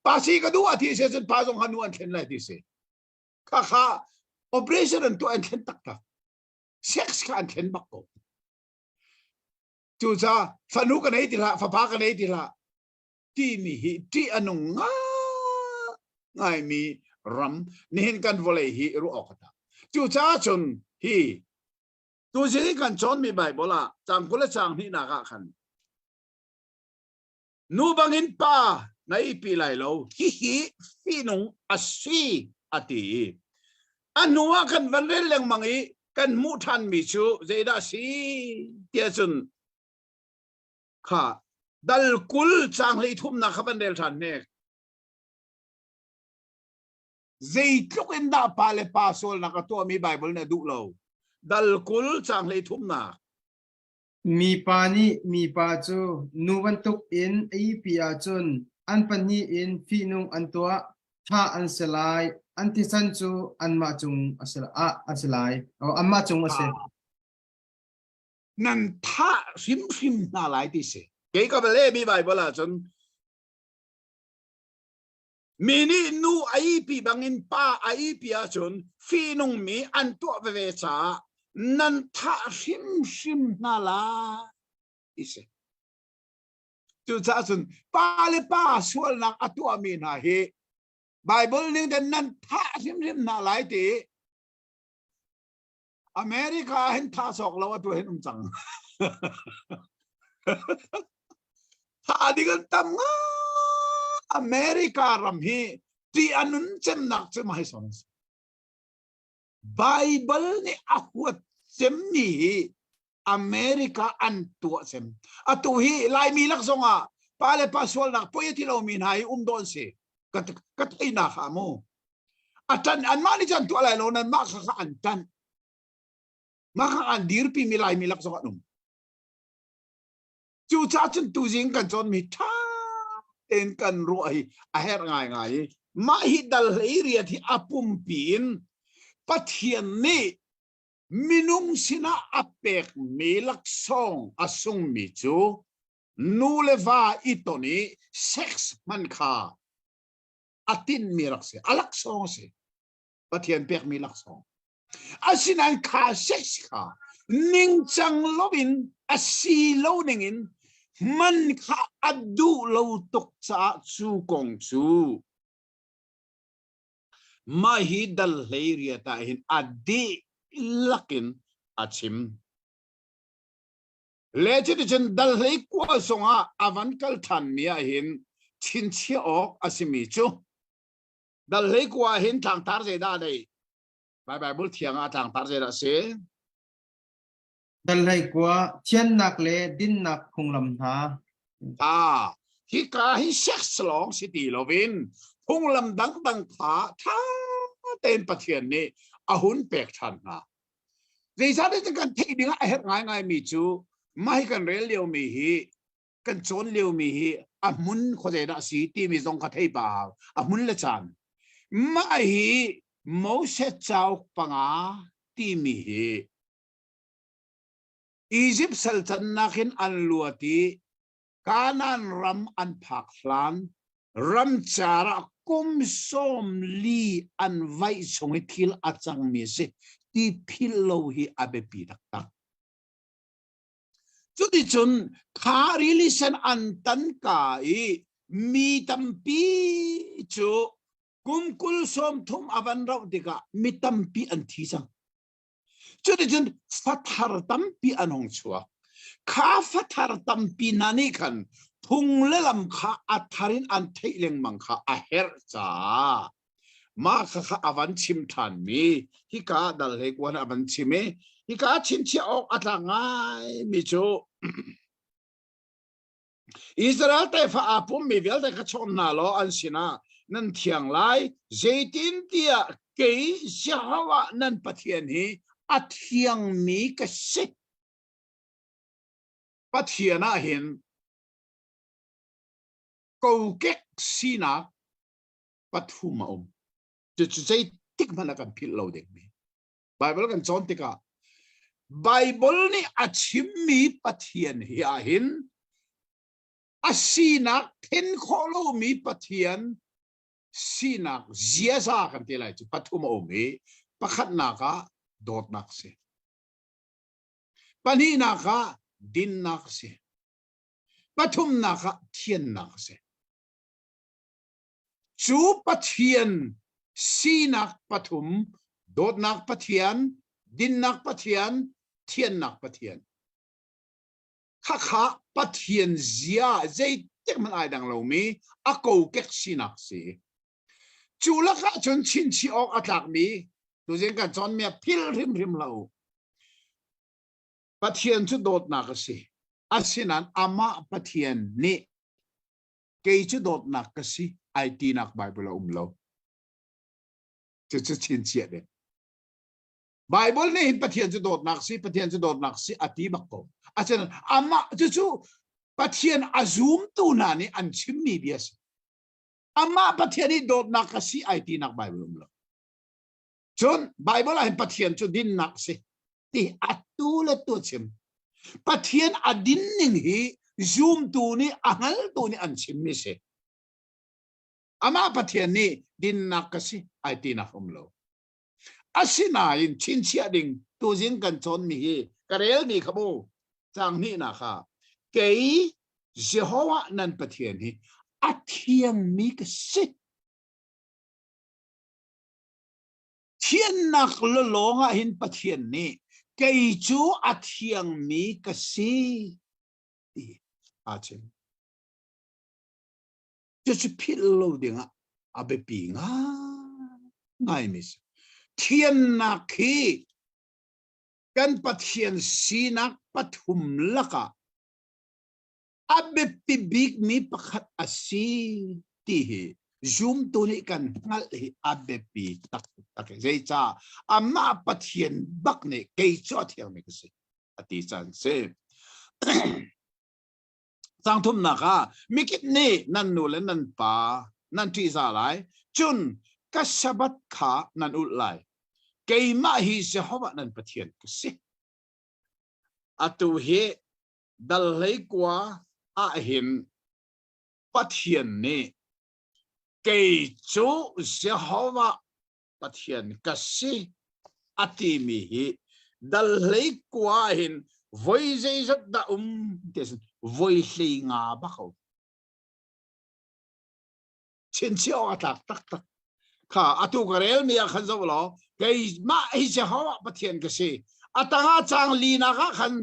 [SPEAKER 3] pa si ka duh a ti a si ahcun pa zong kha nu an thlen lai ti si kha kha operation an tuah an thlen taktak sex kha an thlen bak ko cucaah fanu ka nei ti hlah fapa ka nei ti hlah timi hi ṭih a nung ngaimi ram nihin kan vawlei hi ruah awk a ṭha cucaah cun hi Tuzing kan cawnmi Baibal ah caang 20 le caang hnihnak ah khan nu bangin pa na ihpi lai lo hihi fihnung a si a ti i a hnu ah kan van rel lengmang i kan hmuh ṭhanmi cu zeidah a si tiah cun kha dal 20 caang 33nak kha van rel ṭhan hnek. Zeitluk in dah pa le pa sualnak a tuahmi Baibal nih a duh lo. Dal 20 caang 33nak.
[SPEAKER 6] Mipa nih mipa cu nu bantuk in a ihpi ahcun an pahnih in fihnung an tuah, thah an si lai, an thisen cu anmah cung a si, ah, a si lai. Oh, anmah cung a si.
[SPEAKER 3] Nan thah hrimhrim hna lai ti si. Kei ka va lehmi Bible ahcun mi nih nu a ihpi bangin pa a ihpi ahcun fihnungmi an tuah veve caah nan thah hrimhrim hna lai ti si. Cucaah cun pa le pa sualnak a tuahmi hna hi Bible ning ten nan thah hrimhrim hna lai ti America ah hin thah sawk lo atu hin um cang. Thah ding an tam nga. America ram hi ti anun cemnak cu mai son. Bible nih a huat cemmi hi America an tuah cem. Atu hi Laimi lak zong ah pa le pa sualnak poi a ti lomi hna hi um dawn si. Ka ka theihnak ha mu. A ṭan anmah nih cun tuah lai lo nan mah kha kha an ṭanh. Mah kha an dirpi mi Laimi lak zong an um. Cucaah cun tuzing kan cawnmi ṭha tein kan ruah hi a herh ngaingai i mah hi dal hlei riat hi a pumpi in Pathian nih minung sinah a pekmi laksawng a sungmi cu nu le va i ton i sex hman kha a tinhmi rak si a laksawng a si Pathian pekmi laksawng asinain kha sex kha ningcang loin a si lo ningin hman kha a duh lo tuk caah cu kong cu mah hi dal hlei riat ah hin a dihlak in a chim. Le cuticun dal hlei kua zongah a van kal ṭhanmi ah hin chinchiah awk a simi cu dal hlei kua ah hin tlangtar zeidah a nei? Lai Bible thiang ah tlangtar zeidah a si?
[SPEAKER 6] Dal hlei kua thiannak le dinnak phunglam hna.
[SPEAKER 3] Ah, hika hi sex lawng si ti loin phunglam dangdang kha ṭha tein Pathian nih a hun pek ṭhan hna. Zeicahtiah kan theih ding ah a herh ngaingaimi cu mah hi kan rel liomi hi kan cawn liomi hi a hmun khuazei dah a si timi zong kha thei pa hau a hmun le caan mah hi Moses cauk panga timi hi Egypt sal cannak in an luat i Kanaan ram an phak hlan ramcar ah kum 40 an vaih chung i thil a cangmi a si ti philh lo hi a biapi taktak. Cuticun kha rili sen an tan ka i mi tampi cu kum 20 30 a van rauh tikah mi tampi an thi cang. Cuticun fathar tampi an hung chuak. Kha fathar tampi hna nih khan phung le lam kha a thar in an theih lengmang kha a herh caah mah kha kha a van chim ṭhanmi hika dal hlei kuan a van chim i hika chimchiah awk a tlak ngaimi cu Israel tefa aa pummi vialte kha chawn hna law an sinah nan thiang lai, zeitintiah kei Jehovah nan Pathian hi a thiangmi ka si. Pathian ah hin kokek sinak pathum a um. Cucu zeitik hmanh ah kan philh lo dingmi. Bible kan cawn tikah Bible nih a chimmi Pathian hi ah hin a sinak then khawh lomi Pathian sinak ziaza kan ti lai cu pathum a um i pakhatnak ah dawtnak si pahnihnak ah dinnak si pathumnak ah thiannak si Cu Pathian sinak pathum, dawtnak Pathian, dinnak Pathian, thiannak Pathian. Khakha Pathian zia zeitik hmanh ai dang lomi a kokek sinak si. Cu lakah cun chinchih awk a tlakmi tuzing kan cawnmi ah phil hrimhrim hlah u. Pathian cu dawtnak a si. Asinain amah Pathian nih kei cu dawtnak ka si ai tinak Bible a um lo. Cucu chinchiah ding. Bible nih hin Pathian cu dawtnak si, Pathian cu dawtnak si a ti bak ko. Asinain amah cucu Pathian a zumtu hna nih an chimmi bia si. Amah Pathian i dawtnak ka si ai tinak Bible um lo. Cun Bible ah hin Pathian cu dinnak si ti atu le tu chim. Pathian a din ning hi Zumtu nih a hngaltu nih an chimmi si. Amah Pathian nih dinnak ka si ai tinak um lo. Asinain chinchiah ding tuzing kan cawnmi hi ka relmi kha mu caang hnihnak kha kei Jehovah nan Pathian hi a thiangmi ka si. Thiannak lawng ah hin Pathian nih kei cu a thiangmi ka si ti aa chim. Cucu philh lo dingah a biapi ngaingaimi si. Thiannak hi kan Pathian sinak pathum lakah a biapi bikmi pakhat a si ti hi zumtu nih kan hngalh hi a biapi taktak. Zeicah amah Pathian bak nih kei cu a thiangmi ka si a ti caan si. Cang thumnak ah mikip nih nan nu le nan pa nan ṭihzah lai, cun ka Sabbath kha nan ulh lai. Keimah hi Jehovah nan Pathian ka si. Atu hi dal hlei kua ah hin Pathian nih kei cu Jehovah Pathian ka si a timi hi dal hlei kua ah hin voi zeizat dah um ti sin voi hlei nga bak um chinchiah awk a tlak taktak kha atu ka rel mi ah khan zoh law keimah hi Jehovah Pathian ka si a tangah cang linak ah khan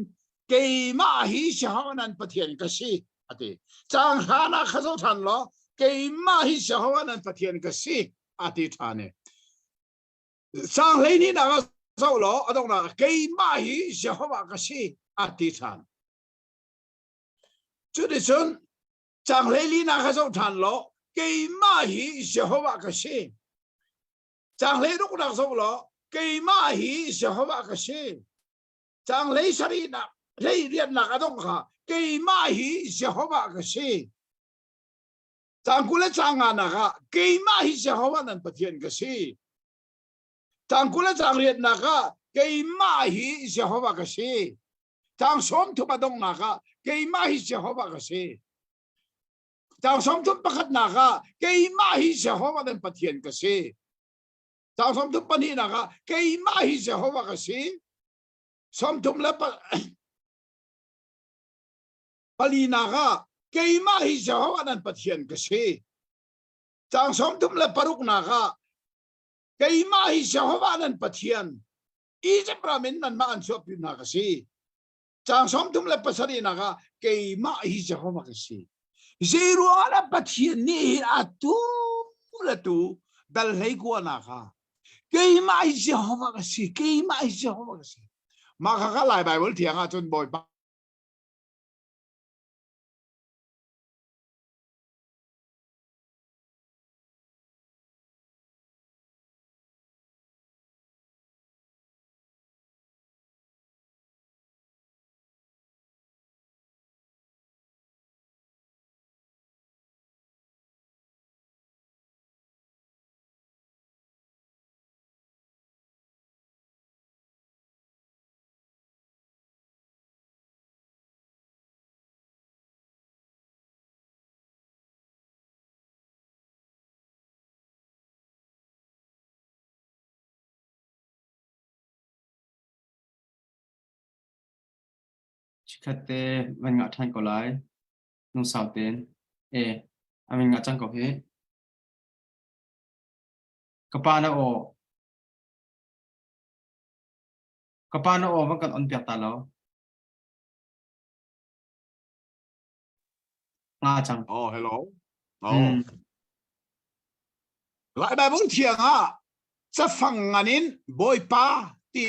[SPEAKER 3] keimah hi Jehovah nan Pathian ka si a ti cang hlan ah kha zoh ṭhan law keimah hi Jehovah nan Pathian ka si a ti ṭhan i sang hleihnih nak ah zoh law a donghnak keimah hi Jehovah ka si a ti ṭhan cuticun cang hleili nak kha zoh ṭhan law keimah hi Jehovah ka si cang hlei ruknak zoh law keimah hi Jehovah ka si cang hlei sarihnak hlei riatnak a dongh kha keimah hi Jehovah ka si Caang 20 le caang nganak ah keimah hi Jehovah nan Pathian ka si. Caang 20 le caang riatnak ah keimah hi Jehovah ka si. Caang 30 a donghnak ah keimah hi Jehovah ka si. Caang 30 pakhatnak ah keimah hi Jehovah nan Pathian ka si. Caang 30 pahnihnak ah keimah hi Jehovah ka si. 30 le Palinak ah keimah hi Jehovah nan Pathian ka si. Caang 36 nak ah keimah hi Jehovah nan Pathian Egypt ram in nanmah an chuahpi hna ka si. Caang 37 nak ah keimah hi Jehovah ka si. Zei ruangah dah Pathian nih hin atu le tu dal hlei kuanak ah keimah hi Jehovah ka si, keimah hi Jehovah ka si. Mah kha kha Lai Bible thiang ah cun Bawipa
[SPEAKER 6] Chikkhat te van ngah ṭhan ko lai. Lungsau tein. E, a min ngah cang ko hi. Ka pa na aw. Ka pa na aw van kan on piak ta lo. Nga cang.
[SPEAKER 3] Oh, hello. Oh.
[SPEAKER 6] Mm.
[SPEAKER 3] Lai Bible thiang ah cafang ngan in Bawipa ti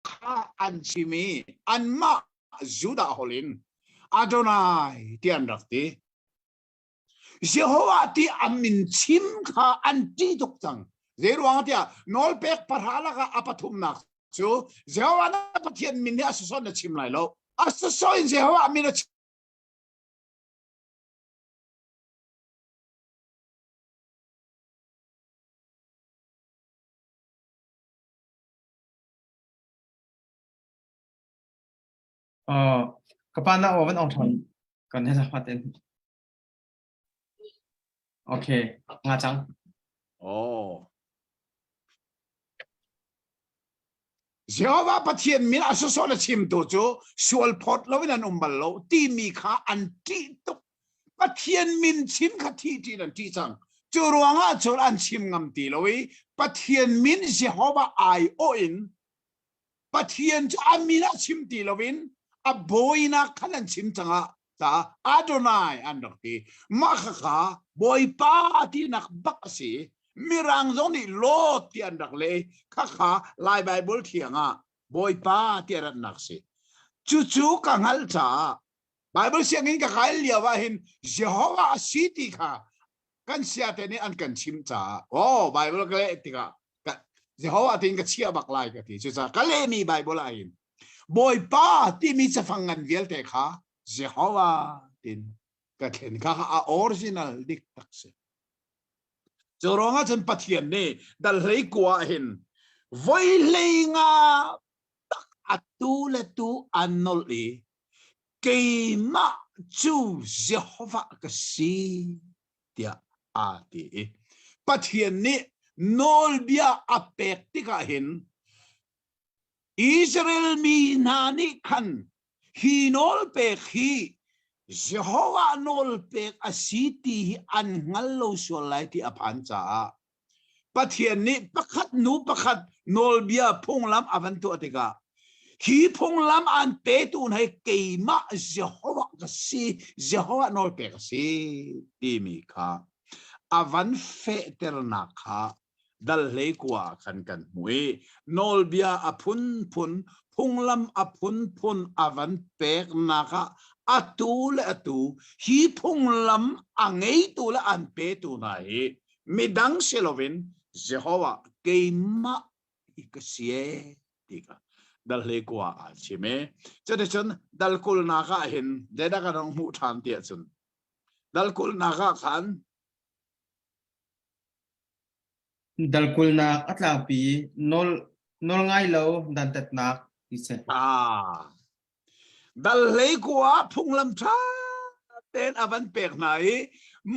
[SPEAKER 3] kha an chim i anmah Judah holh in Adonai ti an rak ti. Jehovah ti an min chim kha an ṭih tuk cang. Zei ruang tiah nawlpek pahra lakah a pathumnak cu Jehovah na Pathian min hi a sawsawh na chim lai lo. A sawsawh in Jehovah min a chim.
[SPEAKER 6] Oh, ka pa na aw van ong ṭhan kan he za ten. Okay, nga cang.
[SPEAKER 3] Oh. Jehovah Pathian min a sawsawh na chimtu cu sual phawt loin an um bal lo timi kha an ṭih tuk. Pathian min chim kha thih ṭih an ṭih cang. Cu ruangah cun an chim ngam ti lo i Pathian min Jehovah aiawh in Pathian cu a min ah chim ti loin a bawinak khan an chim cang ah caah Adonai an rak ti. Mah khakha Bawipa tinak bak a si. Mirang zong nih Lord ti an rak leh i khakha Lai Baibal thiang ah Bawipa ti a ratnak si. Cucu ka hngalh caah Baibal sianginn ka kai lio ah hin Jehovah a si ti kha kan siate nih an kan chimh caah oh Bible ka leh tikah Jehovah tiin ka chiah bak lai ka ti. Cucaah ka lehmi Bible ah hin Bawipa timi cafang ngan vialte kha Jehovah tin ka thlen kha a original dik tak si. Cu ruangah cun Pathian nih dal hlei kua hin voi hlei nga tak atu le tu an nolh i keimah cu Jehovah ka si tiah aa ti i Pathian nih nawlbia a pek tikah hin Israel mi hna nih khan hi nawlpek hi Jehovah nawlpek a si ti hi an hngal lo sual lai ti a phan caah Pathian nih pakhat nu pakhat nawlbia phunglam a van tuah tikah hi phunglam an petu hna hi keimah Jehovah ka si Jehovah nawlpek a si timi kha a van fehternak kha dal hlei kua ah khan kan hmuh i nawlbia a phunphun phunglam a phunphun a van peknak ah atu le atu hi phunglam a ngeitu le an petu hna hi midang si loin Jehovah keimah hi ka si ee ti kha dal hlei kua ah chim e cuticun dal kulnak ah hin zeidah kan hung hmuh ṭhan ti ahcun dal kulnak ah khan
[SPEAKER 6] Dal kulnak a tlangpi nawl nawl ngai lo dantatnak ti si.
[SPEAKER 3] Ah. Dal hlei kua phunglam ṭha tein a van pek hna i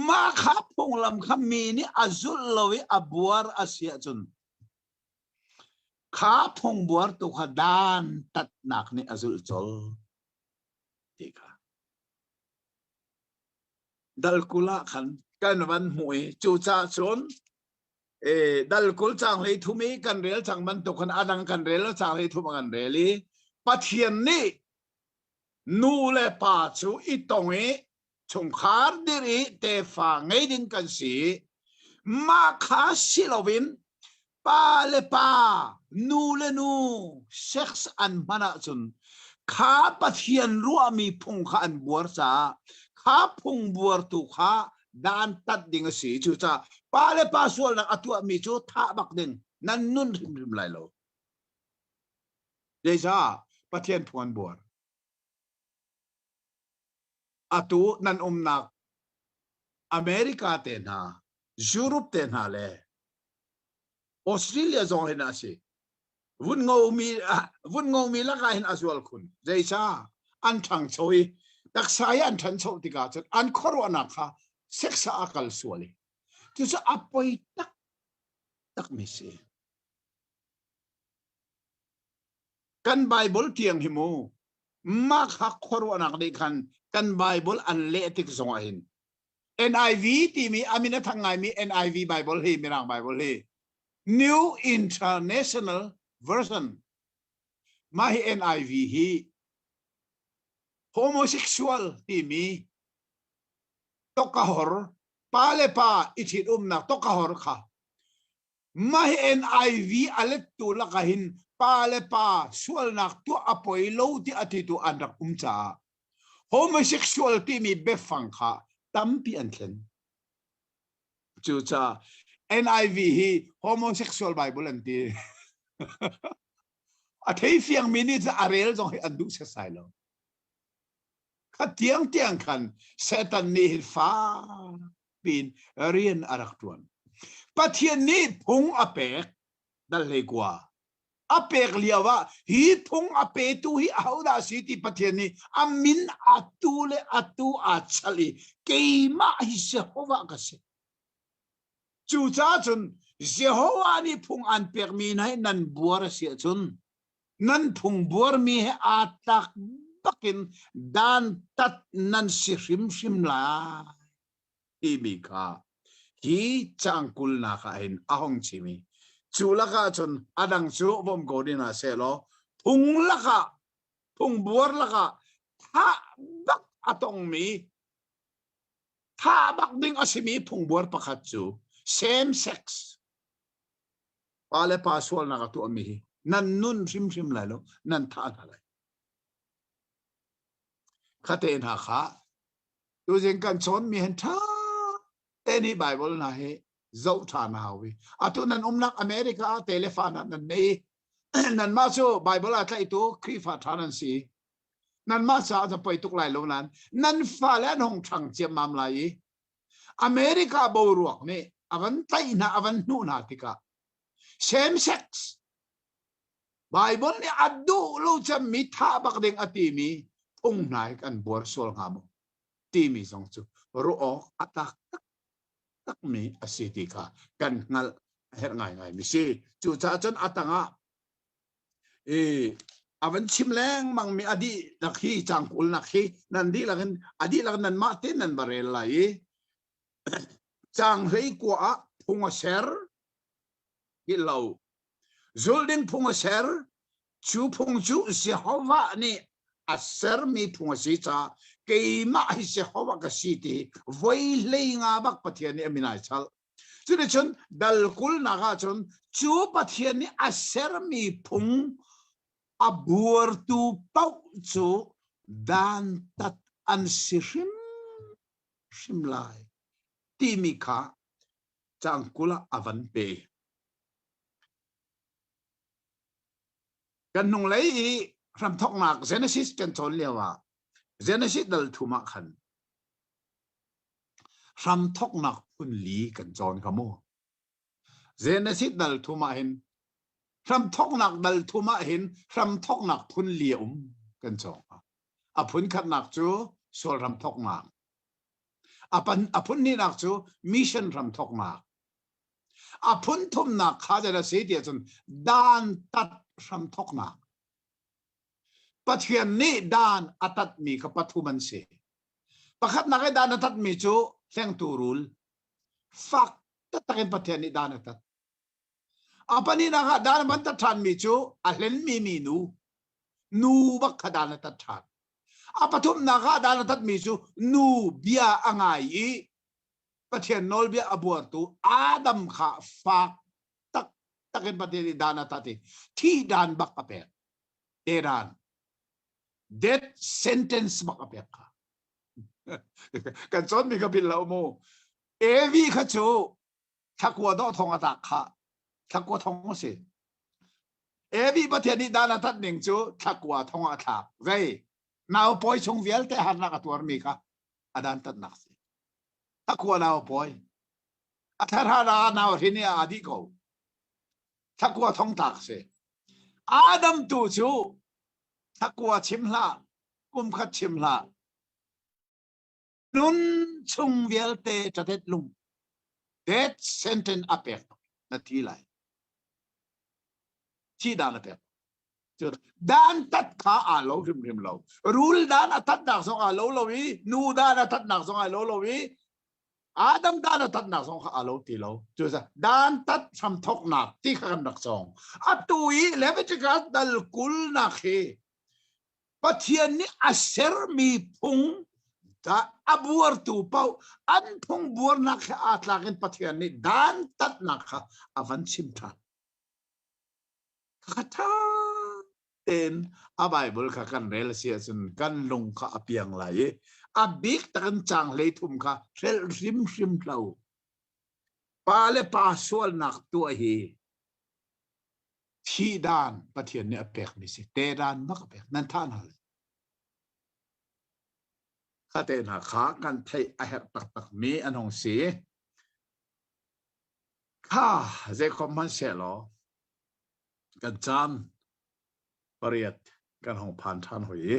[SPEAKER 3] mah kha phunglam kha mi nih a zulh lo i a buar a si ahcun kha phung buartu kha dan tatnak nih a zulh colh ti kha dal kul ah khan kan van hmuh i cucaah cun dal kul caang hlei thum i kan rel cang bantuk khan a dang kan rel lo caang hlei thum kan rel i Pathian nih nu le pa cu i tong i chungkhar dir i tefa ngei ding kan si mah kha si loin pa le pa nu le nu sex an hman ahcun kha Pathian ruahmi phung kha an buar caah kha phung buartu kha dan tat ding a si cucaah pa le pa sualnak a tuahmi cu thah bak ding nan nun hrimhrim lai lo zeicah Pathian phung an buar atu nan umnak America te hna Europe te hna le Australia zong hin a si vun ngomi vun ngomi lakah hin a zual khun zeicah an ṭhangcho i taksa i an ṭhancho tikah cun an khuaruahnak kha sex ah a kal sual i cucu a poi tak takmi si kan Bible tiang hi mu mah kha khuaruahnak nih khan kan Bible an leh tik zongah hin NIV timi a min a thang ngaimi NIV Bible hi Mirang Bible hi New International Version mah hi NIV hi homosexual timi tokahor pa le pa i ṭhitumnak tokahor kha mah hi NIV a lettu lakah hin pa le pa sualnak tuah a poi lo ti a titu an rak um caah homosexual timi biafang kha tampi an thlen. Cucaah NIV hi homosexual Bible an ti. a thei fiangmi nih a rel zong hi an duh setsai lo. Kha tiang tiang khan Satan nih hin fak piin rian a rak tuan. Pathian nih phung a pek dal hlei kua. A pek lio ah hi phung a petu hi ahodah a si ti Pathian nih a min atu le atu aa chalh i keimah hi Jehovah ka si. Cucaah cun Jehovah nih phung an pekmi hna hi nan buar a si ahcun nan phung buarmi he aa tlak bakin dantat nan si hrimhrim lai timi kha hi caang kulnak ah hin a hong chim i cu lakah cun a dang cu vom ko ding ah sehlaw phung lakah phung buar lakah thah bak a tongmi thah bak ding a simi phungbuar pakhat cu same sex pa le pa sualnak a tuahmi hi nan nun hrimhrim lai lo nan thah hna lai khate hna kha tuzing kan chawnmi hen ṭha te nih Bible hna hi zoh ṭhan a hau i atu nan umnak America ah te le fa hna nan nei nanmah cu Bible a tlaihtu Khrihfa ṭha nan si nanmah caah na poi tuk lai lo nain nan fale an hung ṭhang ciammam lai i America boruak nih a van tlaih hna a van hnuh hna tikah same sex Bible nih a duh lo cemmi thah bak ding a timi phung hna hi kan buar sual hnga maw timi zong cu ruah awk a tlak taktakmi a si ti kha kan hngalh a herh ngaingai mi si. Cucaah cun a tangah i a van chim lengmang mi a dihlak hi cangkulnak hi nan dihlak in a dihlak in nanmah tein nan va rel lai i cang hlei kua ah phung a ser hi lo zul ding phung a ser cu phung cu Jehovah nih a sermi phung a si caah keimah hi Jehovah ka si ti voi hlei nga bak Pathian nih a min ai chalh Cuticun dal kulnak ahcun cu Pathian nih a sermi phung a buartu paoh cu dantat an si hrimhrim lai timi kha caang 20 ah a van pe. Kan hnunglei i hramthawknak Genesis kan cawn lio ah Genesis dal thum ah khan Hramthawknak phun li kan cawn kha mu. Genesis dal thum ah hin hramthawknak dal thum ah hin hramthawknak phun li a um kan cawng. A phun khatnak cu sual hramthawknak. A, pan, a phun hnihnak cu mission hramthawknak. A phun thumnak kha zeidah a si tiah cun dantat hramthawknak. Pathian nih dan a tatmi kha pathum an si. Pakhatnak i dan a tatmi cu hlengtu rul. Fak taktak in Pathian nih dan a tat. A pahnihnak ah dan a van tat ṭhanmi cu a hlenmi minu. Nu bak kha dan a tat ṭhan. A pathumnak ah dan a tatmi cu nu bia a ngai i Pathian nawlbia a buartu Adam kha fak taktak in Pathian nih dan a tat i thih dan bak a pek. Te dan. Death sentence bak a pek kha. Kan cawnmi ka bil lo mu. Evi kha cu thlakua dawh thong a tlak kha. Thlakua thong a si. Evi Pathian nih dan a tat ning cu thlakua thong a thlak. Zei nau pawi chung vialte harnak a tuarmi kha a dan tatnak si. Thlakua nau pawi. A thlarha nau hrin i a dih ko. Thlakua thong tlak si. Adam tu cu thlakua chim hlah, kum khat chim hlah. Nun chung vialte ṭatet lung death sentence a pek na thi lai. Thi dan a pek. Dan tat kha aa lo hrimhrim lo. Rul dan a tatnak zong aa lo lo i nu dan a tatnak zong aa lo lo i Adam dan a tatnak zong kha aa lo ti lo. Cucaah dan tat hramthawknak ti kha kan rak cawng. Atu i Leviticus dal kulnak hi Pathian nih a sermi phung a buartu paoh an phung buarnak he aa tlak in Pathian nih dan tatnak kha a van chim ṭhan. Kha ṭha tein a Bible kha kan rel a si ahcun kan lung kha a piang lai i a bik takin caang 13 kha hrelh hrimhrim hlo. Pa le pa sualnak tuah hi thih dan Pathian nih a pekmi si. Te dan bak a pek. Nan thah hna lai. Kha te hna kha kan theih a herh taktakmi an hung si. Kha zeikhom hmanh sehlaw. Kan caan pariat kan hong phan ṭhan hoi i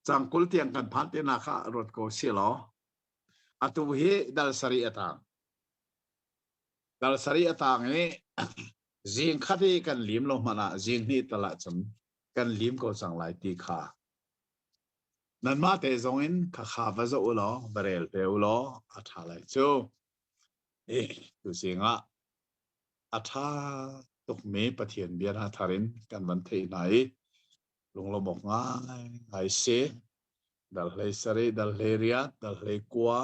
[SPEAKER 3] cang 20 tiang kan phan te nak ah ruat ko si law atu hi dal sarih a tang. Dal sarih a tang i zing khat i kan lim lo hmanh ah zing hnih tal ahcun kan lim ko cang lai ti kha nanmah te zong in khakha va zoh u law va rel te u law a ṭha lai cu. Tuzing ah a ṭha tukmi Pathian bia hna thar in kan van theih hna i lunglawm awk ngaingai si. Dal hlei sarih, dal hlei riat, dal hlei kua,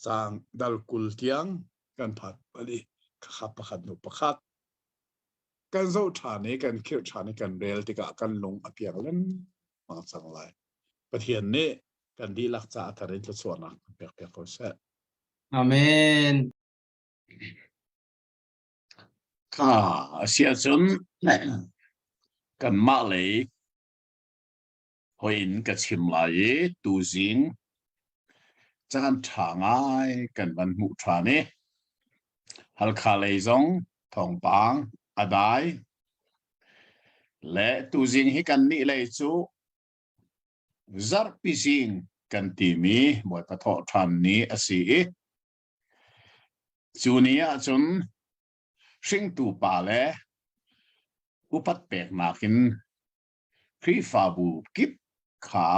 [SPEAKER 3] caang dal 20 tiang kan phan bal i khakha pakhat hnu pakhat kan zoh ṭhan i kan khirh ṭhan i kan rel tikah kan lung a piang lengmang cang lai. Pathian nih kan dihlak caah thar in thluachuahnak kan pek piak ko seh.
[SPEAKER 6] Amen.
[SPEAKER 2] Kha a si ahcun kanmah lei hoi in ka chim lai i tuzing caan ṭha ngai kan van hmuh ṭhan i Halkha lei zong thawngpang a dai le tuzing hi kannih lei cu Zarhpi zing kan timi Bawipa thawhṭhan ni a si i cu ni ahcun hringtu pa le upat peknak in Khrihfabu kip kha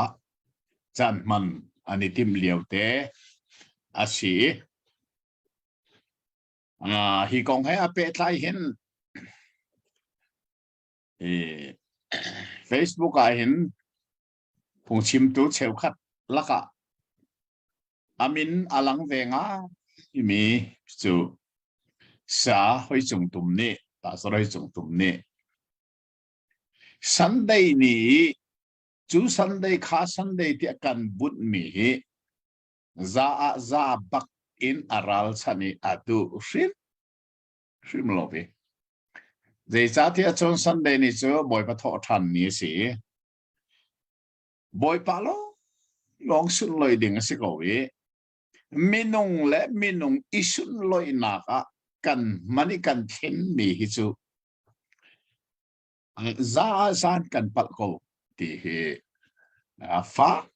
[SPEAKER 2] caan hman an i timh lio te a si. Hi kong he a pehtlai hin Facebook ah hin phungchimtu cheukhat lakah a min a lang ve ngaimi cu Sa Hoi Cung Tum nih Pastor Hoi Cung Tum nih Sunday ni cu Sunday kha Sunday tiah kan bunhmi hi za ah za bak in a ralchanh i a duh hrim hrim lo ve. Zeicahtiah cun Sunday ni cu Bawipa thawhṭhan ni a si i Bawipa lawnglawng sunlawih ding a si ko i minung le minung i sunlawihnak ah kan hman i kan thlenmi hi cu za zan kan palh ko ti hi fak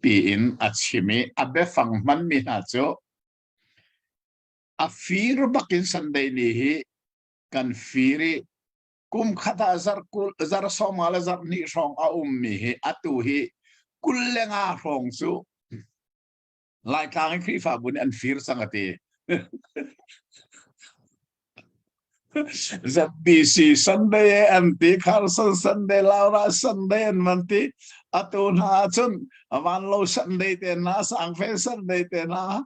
[SPEAKER 2] piin a chim i a biafang hmanmi hna cu A fir bakin Sunday ni hi kan fir i kum khat ah zarh 20 zarh 15 le zarh hnih hrawng a ummi hi atu hi 25 hrawng cu Laitlang i Khrihfabu nih an fir cang a ti. ZBC Sunday an ti Carson Sunday Laura Sunday an van ti atu hna ahcun van lo Sunday te hna sangfe Sunday te hna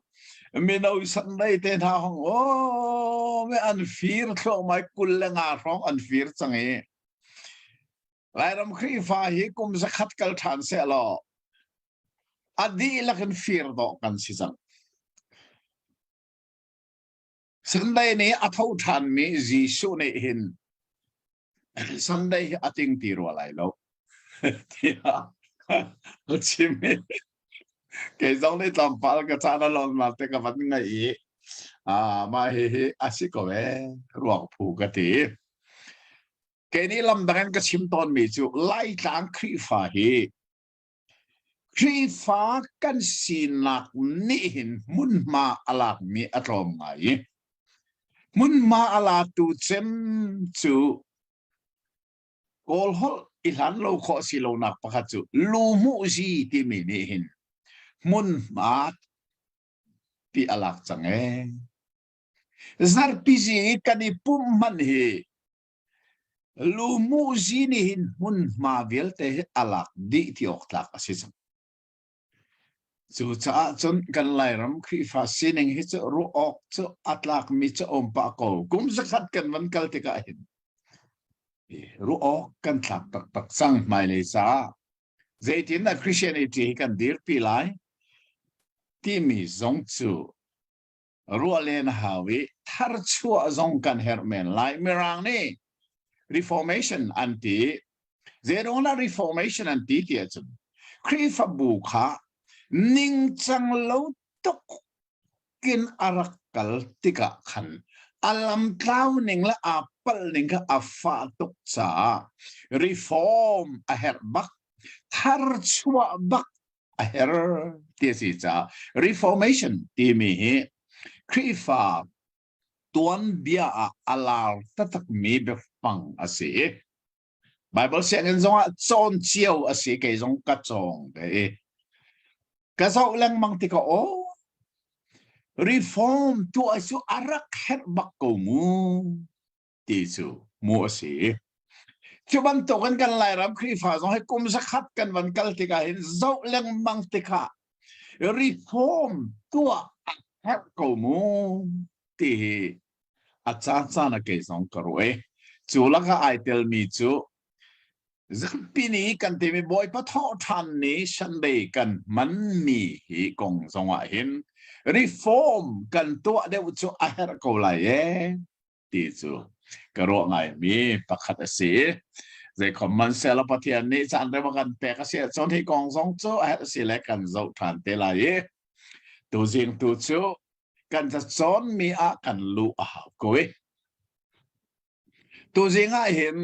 [SPEAKER 2] mino Sunday te hna hong o me an fir thluahmai 25 hrawng an fir cang i Lairam Khrihfa hi kum zakhat kal ṭhan seh law a dihlak in fir dawh kan si cang. Sunday nih a tho ṭhanmi Jesuh nih hin Sunday hi a ting ti rua lai lo tiah a chim i kei zong nih tlawmpal ka caan a lon ma te ka van ngaih i mah hihi a si ko ee ruak phu ka ti. Kei nih lamdang in ka chim tawnmi cu Laitlang Khrihfa hi Khrihfa kan sinak nih hin hmunhma a lakmi a tlawm ngai i hmunhma a latu cem cu Kawl holh i hlan lo khawh si lonak pakhat cu luhmuhzi timi nih hin hmunhma pi a lak cang ee. Zarhpizi i kan i pumh hmanh hi Lumuzi nih hin hmunhma vialte hi a lak dih ti awk tlak a si cang. Cucaah cun kan Lairam Khrihfa sining hi cu ruah awk cu a tlakmi cu a um pah ko. Kum zakhat kan van kal tikah hin ruah awk kan tlak taktak cang hmailei caah. Zeitindah Christianity hi kan dirpi lai timi zong cu ruah len a hau i tharchuah zong kan herh men lai. Mirang nih Reformation an ti. Zeiruangah Reformation an ti ti ahcun Khrihfabu kha ningcang lo tuk in a rak kal tikah khan
[SPEAKER 3] A lamtlau ning le aa palh ning kha a fah tuk caah reform a herh bak, tharchuah bak a herh ti a si caah reformation timi hi Khrihfa tuanbia ah a lar taktakmi biafang a si i Bible sianginn zongah cawn cio a si kei zong ka cawng ve i ka zoh lengmang tikah aw reform tuah cu a rak herh bak ko mu ti cu mu a si. Cu bantukin kan Lairam Khrihfa zong hi kum zakhat kan van kal tikah hin zoh lengmang tikah reform tuah a herh ko mu ti hi a caan caan a kei zong ka ruah i cu lakah ai telmi cu Zarhpi ni kan timi Bawipa thawhṭhan ni Sunday kan hmanmi hi kong zongah hin reform kan tuah deuh cu a herh ko lai ee ti cu ka ruah ngaimi pakhat a si. Zeikhom man selaw Pathian nih caan rem a kan pek a si ahcun hi kong zong cu a herh si le kan zoh ṭhan te lai i tuzing tu cu kan cacawnmi ah kan luh a hau ko i tuzing ah hin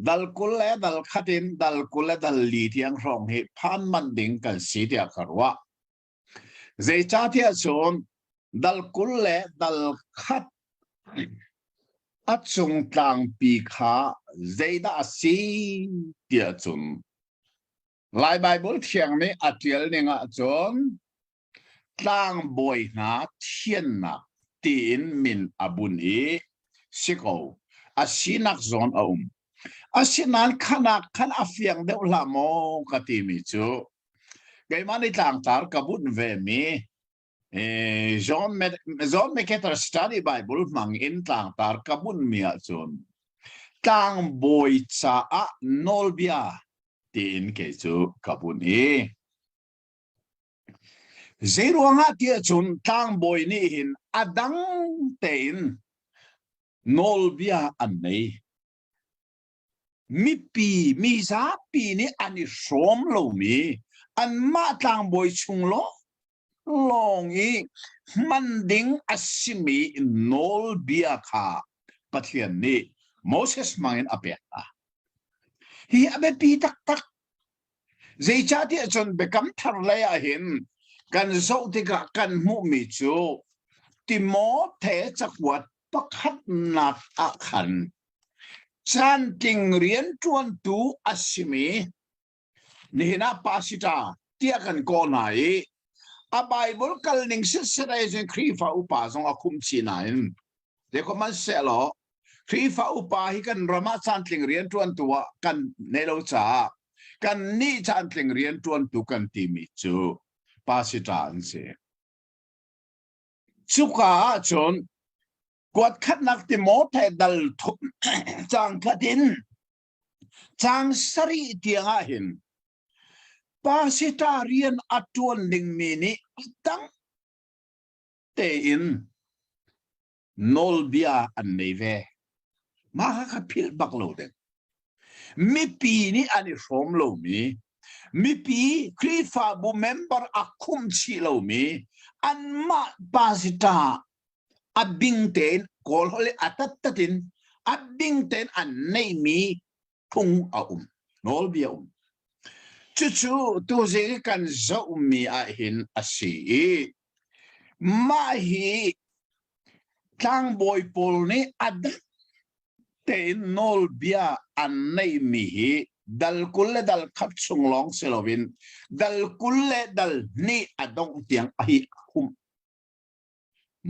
[SPEAKER 3] dal 20 le dal khat in dal 20 le dal li tiang hrawng hi phan manh ding kan si tiah ka ruah. Zeicahtiah cun dal 20 le dal khat a cung tlangpi kha zeidah a si tiah cun Lai Baibal Thiang nih a ṭial ning ahcun tlangbawi hna thiannak tiin min a bunh i si ko a sinak zawn a um. Asinain khanak khan a fiang deuh hlah maw ka timi cu keimah nih tlangtar ka bunh vemi John, John MacArthur Study Bible hmang in tlangtar ka bunhmi ahcun tlangbawi caah nawlbia tiin kei cu ka bunh i Zeiruangah tiah cun tlangbawi nih hin a dang tein nawlbia an nei. Mipi, mizapi nih an i hrawm lomi anmah tlangbawi chung lawng i hman ding a simi nawlbia kha Pathian nih Moses hmangin a pek hna. Hi a biapi taktak. Zeicahtiah cun Biakam Thar lei ah hin kan zoh tikah kan hmuhmi cu Timote cakuat pakhatnak ah khan caantling rianṭuantu a simi nihin ah pasita tiah kan kawh hna i a Bible kal ning sitset ai cun Khrihfa upa zong a khumh chih nain Zeihmanh Khrihfa upa hi kan ram ah caantling rianṭuantu ah kan nei lo caah kannih caantling rianṭuantu kan timi cu pasita an si. Cuka ahcun kuat khatnak Timote dal thum caang khat in caang sarih tiang ah hin pasita rian a ṭuan dingmi nih a dang tein nawlbia an nei ve. Mah kha kha philh bak lo ding. Mipi nih an i hrawm lomi, mipi Khrihfabu member a khumh chih lomi, anmah pasita a bing tein Kawl holh i a tattat in a bing tein an neihmi phung a um, nawlbia um. Cucu tuzing i kan zohmi ahhin a si i mah hi tlangbawi pawl nih a dang tein nawlbia an neihmi hi dal 20 le dal khat chung lawng si loin dal 20 le dal hnih a dongh tiang a hi a humh.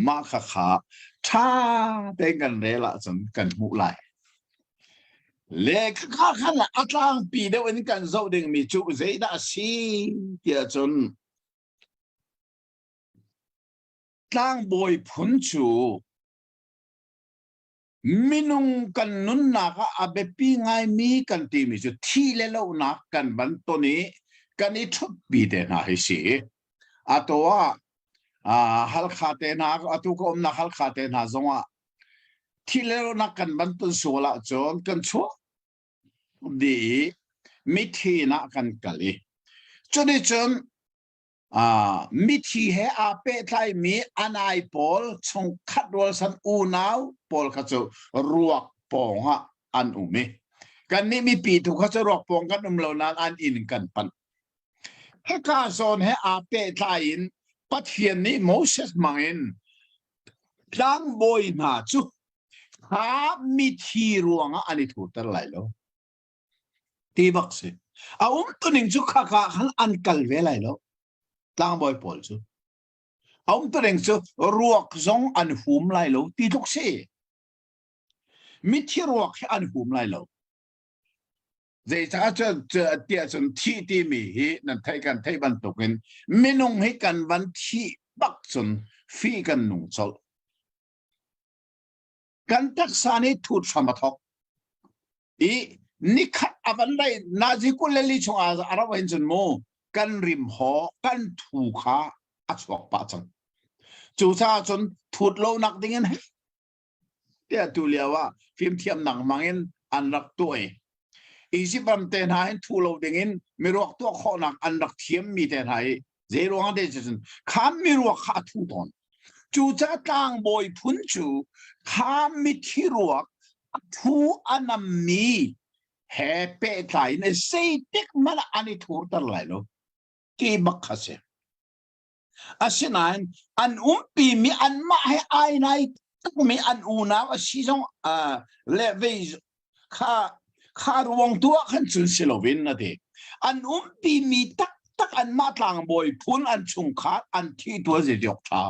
[SPEAKER 3] Mah khakha ṭha tein kan rel ahcun kan hmuh lai. Le khakha khan a tlangpi deuh in kan zoh dingmi cu zeidah a si tiah cun tlangbawi phun cu minung kan nunnak ah a biapi ngaimi kan timi cu thi le lohnak kan van ton i kan i ṭhutpi te hna hi si. Atu ah Halkha te hna atu ka umnak Halkha te hna zongah thi le lohnak kan van ton sual ahcun kan chuak dih i mithi ah kan kal i cuticun. Mithi he aa pehtlaimi anai pawl chungkhat rualsan unau pawl kha cu ruak pawng ah an um i kannih mipi tu kha cu ruak pawng kan um lo nain an inn kan panh. Hika zawn he aa pehtlai in Pathian nih Moses hmangin tlangbawi hna cu kha mithi ruangah an i thurter lai lo. Ti bak si. A umtuning cu khaka khan an kal ve lai lo. Tlangbawi pawl cu. A umtuning cu ruak zong an hum lai lo ti tluk si. Mithi ruak hi an hum lai lo. Zeicah tiah cun thih timi hi nan theih kan theih bantukin minung hi kan van thih bak cun fi kan nung colh. Kan taksa nih thut hram a thok. I nikhat a van dai nazi 22 chung ah a rauh hin cun mu kan rim haw kan thu kha a chuak pah cang. Cucaah cun thut lo nak ding in tiah tu lio ah fimthiamnak hmang in an rak tuah i Egypt ram te hna hin thu lo ding in miruak tuah khawhnak an rak thiam mi te hna hi zei ruang te cun kha miruak kha a thu tawn. Cucaah tlangbawi phun cu kha mithi ruak a thu a nammi he pehtlai in zeitik hmanh ah an i thurter lai lo ti bak kha si. Asinain an umpimi anmah he ai nai tukmi an unau a si zong le vei kha kha ruang tu ah khan cun si loin a ti. An umpimi taktak anmah tlangbawi phun an chungkhar an thi tu a zidiok ṭha.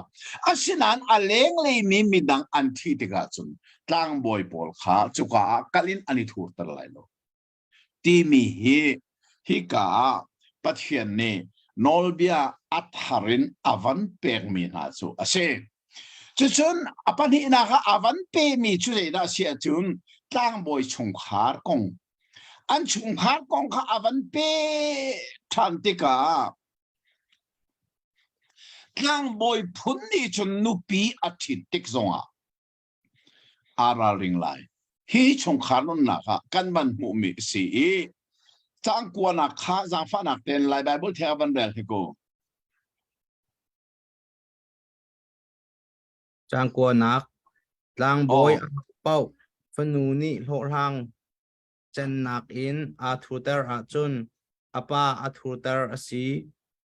[SPEAKER 3] Asinain a lenglei mi midang an thi tikah cun tlangbawi pawl kha cuka ah kal in an i thurter lai lo. Timi hi hika ah Pathian nih nawlbia a thar in a van pekmi hna cu a si. Cucun a pahnihnak ah a van pemi cu zeidah a si ahcun tlangbawi chungkhar kong. An chungkhar kong kha a van pe ṭhan tikah tlangbawi phun nih cun nupi a ṭhit tik zongah aa ralring lai. Hi chungkhar nunnak ah kan van hmuhmi a si i caang kuanak kha zaangfahnak tein Lai Baibal thiang van rel hi ku.
[SPEAKER 4] Caang kuanak tlangbawi a paoh fanu nih hlawhhlang cennak in aa thurter ahcun a pa a thurter a si.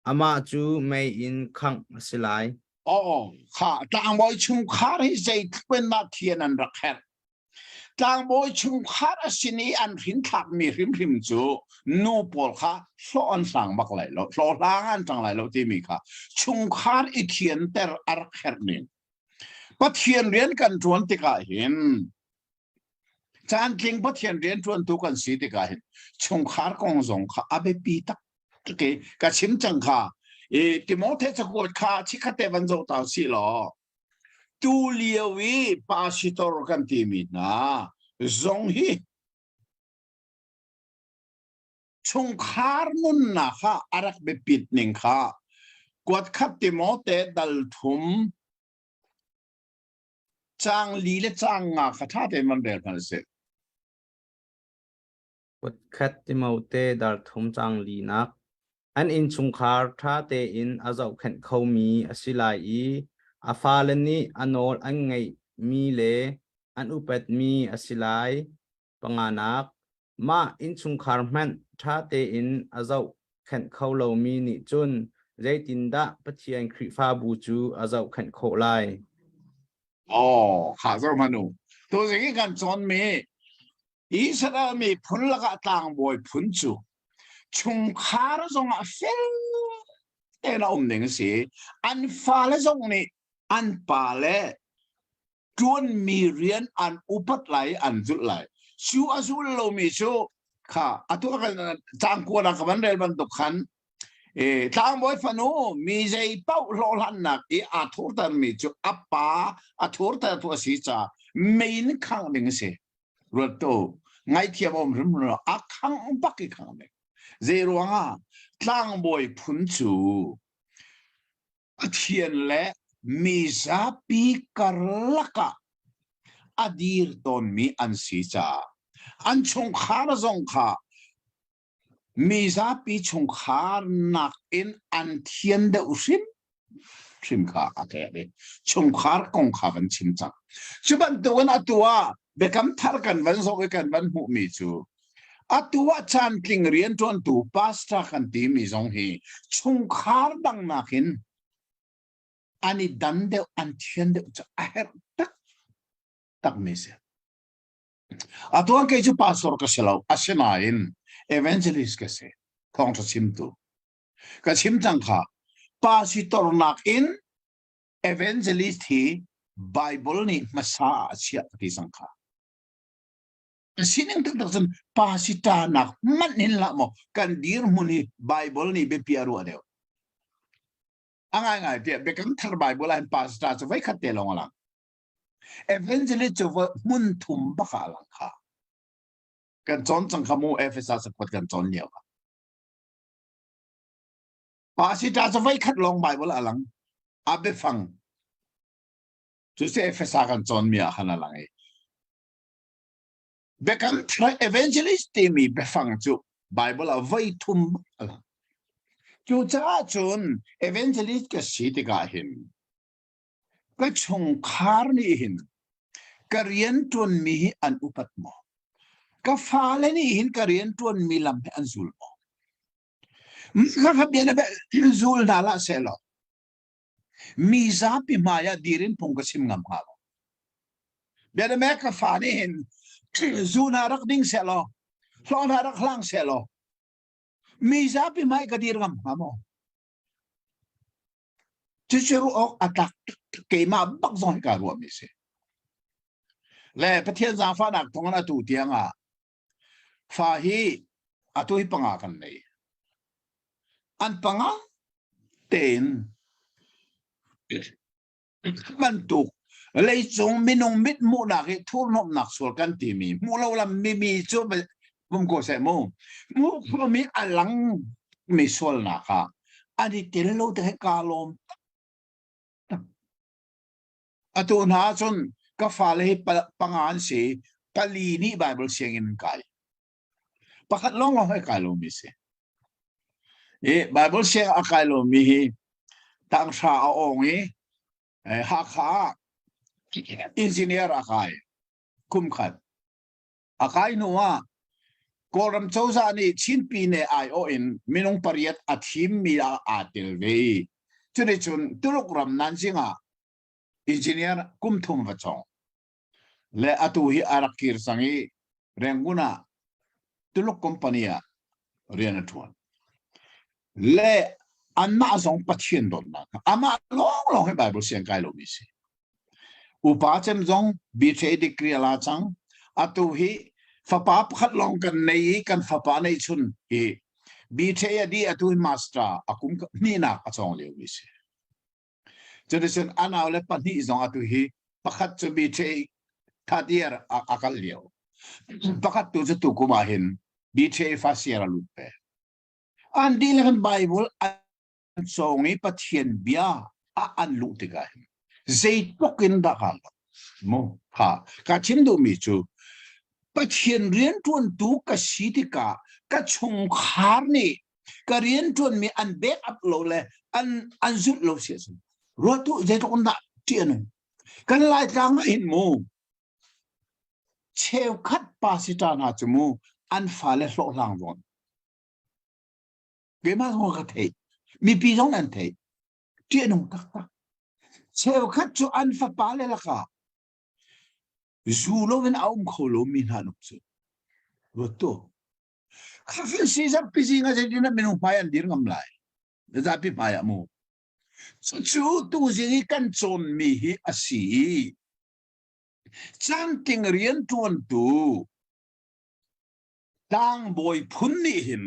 [SPEAKER 4] Amah cu mei in khangh a si lai.
[SPEAKER 3] Aw, kha tlangbawi chungkhar hi zeitluk in dah thian an rak herh. Tlangbawi chungkhar a sin i an hrinthlakmi hrimhrim cu nu pawl kha hlawh an hlang bak lai lo, hlawhhlang an ṭang lai lo timi kha chungkhar i thianter a rak herh ning. Pathian rian kan ṭuan tikah hin Caantling Pathian rianṭuantu kan si tikah hin chungkhar kong zong kha a biapi taktak i ka chim cang kha. I Timote cakuat kha chikkhatte van zoh ta usih law tu lio i pastor kan timi hna zong hi chungkhar nunnak ah a rak biapit ning kha kuat khat Timote dal thum Caang li le caang nga kha ṭha tein van rel hmanh sih.
[SPEAKER 4] Kutkhat Timote dar thum caang linak an innchungkhar ṭha tein a zohkhenh khomi a si lai i a fale nih a nawl an ngeihmi le an upatmi a si lai. Panganak, mah innchungkhar hmanh ṭha tein a zohkhenh kho lomi nih cun zeitindah Pathian Khrihfabu cu a zohkhenh khawh lai?
[SPEAKER 3] Oh, kha zoh hmanh u. Tuzing i kan cawnmi Israel miphun lakah tlangbawi phun cu chungkhar zongah fel tein a um ding a si. An fale zong nih an pale ṭuanmi rian an upat lai i an zulh lai. Cu a zul lomi cu kha atu kan caang kuanak ka van rel bantuk khan e, tlangbawi fanu mi zei paoh hlawhhlannak i aa thurtermi cu a pa a thurtertu a si caah mei in khangh ding a si. Ruat tu ngaihthiam um hrim lo a khangh bak i khangh ding. Zei ruangah tlangbawi phun cu Pathian le mizapi karlak ah a dir tawnmi an si caah an chungkhar zong kha Mi zapi chungkhar nakin an thian deuh hrim hrim kha a pek i chungkhar kong kha van chim cang. Cu bantukin atu ah biakam thar kan van zoh i kan van hmuhmi cu atu ah caantling rianṭuantu pastor kan timi zong hi chungkhar dang nakin an i dan deuh an thian deuh cu a herh tak takmi si. Atuan kei cu pastor ka si lo, asinain evangelist ka si, thawngṭha chimtu. Ka chim cang kha, pastor nakin evangelist hi Bible nih hmasa ah a chiah ka ti cang kha. Sining taktak cun pastor nak hmanh hin hlah maw kan dirhmun hi Bible nih biapi a ruah deuh. A ngaingai tiah Biakam Thar Bible ah hin pastor cu voikhat te lawng a lang. Evangelist cu hmun thum bak ah a lang kha. Kan cawn cang kha mu Efesa cakuat kan cawn lio ah. Pastor cu voikhat lawng Bible a lang. A biafang. Cu si Efesa kan cawn mi ah khan a lang i. Biakam thar evangelist timi biafang cu Bible ah voi thum a lang. Cucaah cun evangelist ka si tikah hin Ka chungkhar nih hin ka rianṭuanmi hi an upat maw? Ka fale nih hin ka rianṭuanmi lam hi an zul maw? Khakha bia na zul hna hlah sehlaw mi zapi hmai ah dir in phung ka chim ngam hnga lo. Bianame ka fa nih hin zu hna rak ding sehlaw, hlawh hna rak hlang sehlaw, mi zapi hmai ka dir ngam hnga maw? Cucu ruah awk a tlak keimah bak zong hi kaa ruahmi a si. Le Pathian zaangfahnak thawngin atu tiang ah fa hi atu hi panga kan nei. An panga tein bantuk leicung minung mit hmuhnak hi thurhnawmhnak sual kan timi hmuh lo lam mimi cu um ko seh mu hmuh khomi a lang mi sualnak ah an i tel lo te he kaa lawm atu hna cun ka fale hi panga an si pali nih Bible sianginn an kai pakhat lawng lawng he kai lomi si i Bible siang a kai lomi hi tanghra a awng i Hakha ah engineer a kai kum khat A kai hnu ah Kawlram cozah nih Chin Pyine aiawh in minung pariat a thimmi ah aa tel ve i cuticun Tuluk ram Nanjing ah engineer kum thum va cawng. Le atu hi a rak kir cang i Rangoon ah Tuluk company ah rian a ṭuan. Le anmah zong Pathian dawtnak amah lawnglawng hi Bible siang kai lomi si. Upa cem zong BTA degree a la cang. Atu hi fapa pakhat lawng kan nei i kan fapa neihchun hi BTA a dih atu hi master a kum hnihnak a cawng lio mi si. Cuticun a nau le pahnih zong atu hi pakhat cu BTA third year a, a kal lio. Pakhat tu cu tukum ah hin BTA first year a lut ve. An dihlak in Bible an cawng i Pathian bia a an luh tikah hin zeitluk in dah kaa lawmh mu ha ka chim duhmi cu Pathian rianṭuantu ka si tikah ka chungkhar nih ka rianṭuanmi an back up lo le an an zulh lo si ahcun ruat u zeitluk in dah ṭih a nung kan Laitlang ah hin mu cheukhat pastor hna cu mu an fale hlawhhlang zawn Keimah zong ka theih. Mipi zong an theih. Ṭih a nung taktak. Cheukhat cu an fapale lakah zu loin a um kho lomi hna an um cu. Ruat tu. Khafin Caesar pizing a zeitin ah minung hmai an dir ngam lai. Zapi hmai ah mu. Cucu tuzing i kan cawnmi hi a si i cantling rianṭuantu Tlangbawi phun nih hin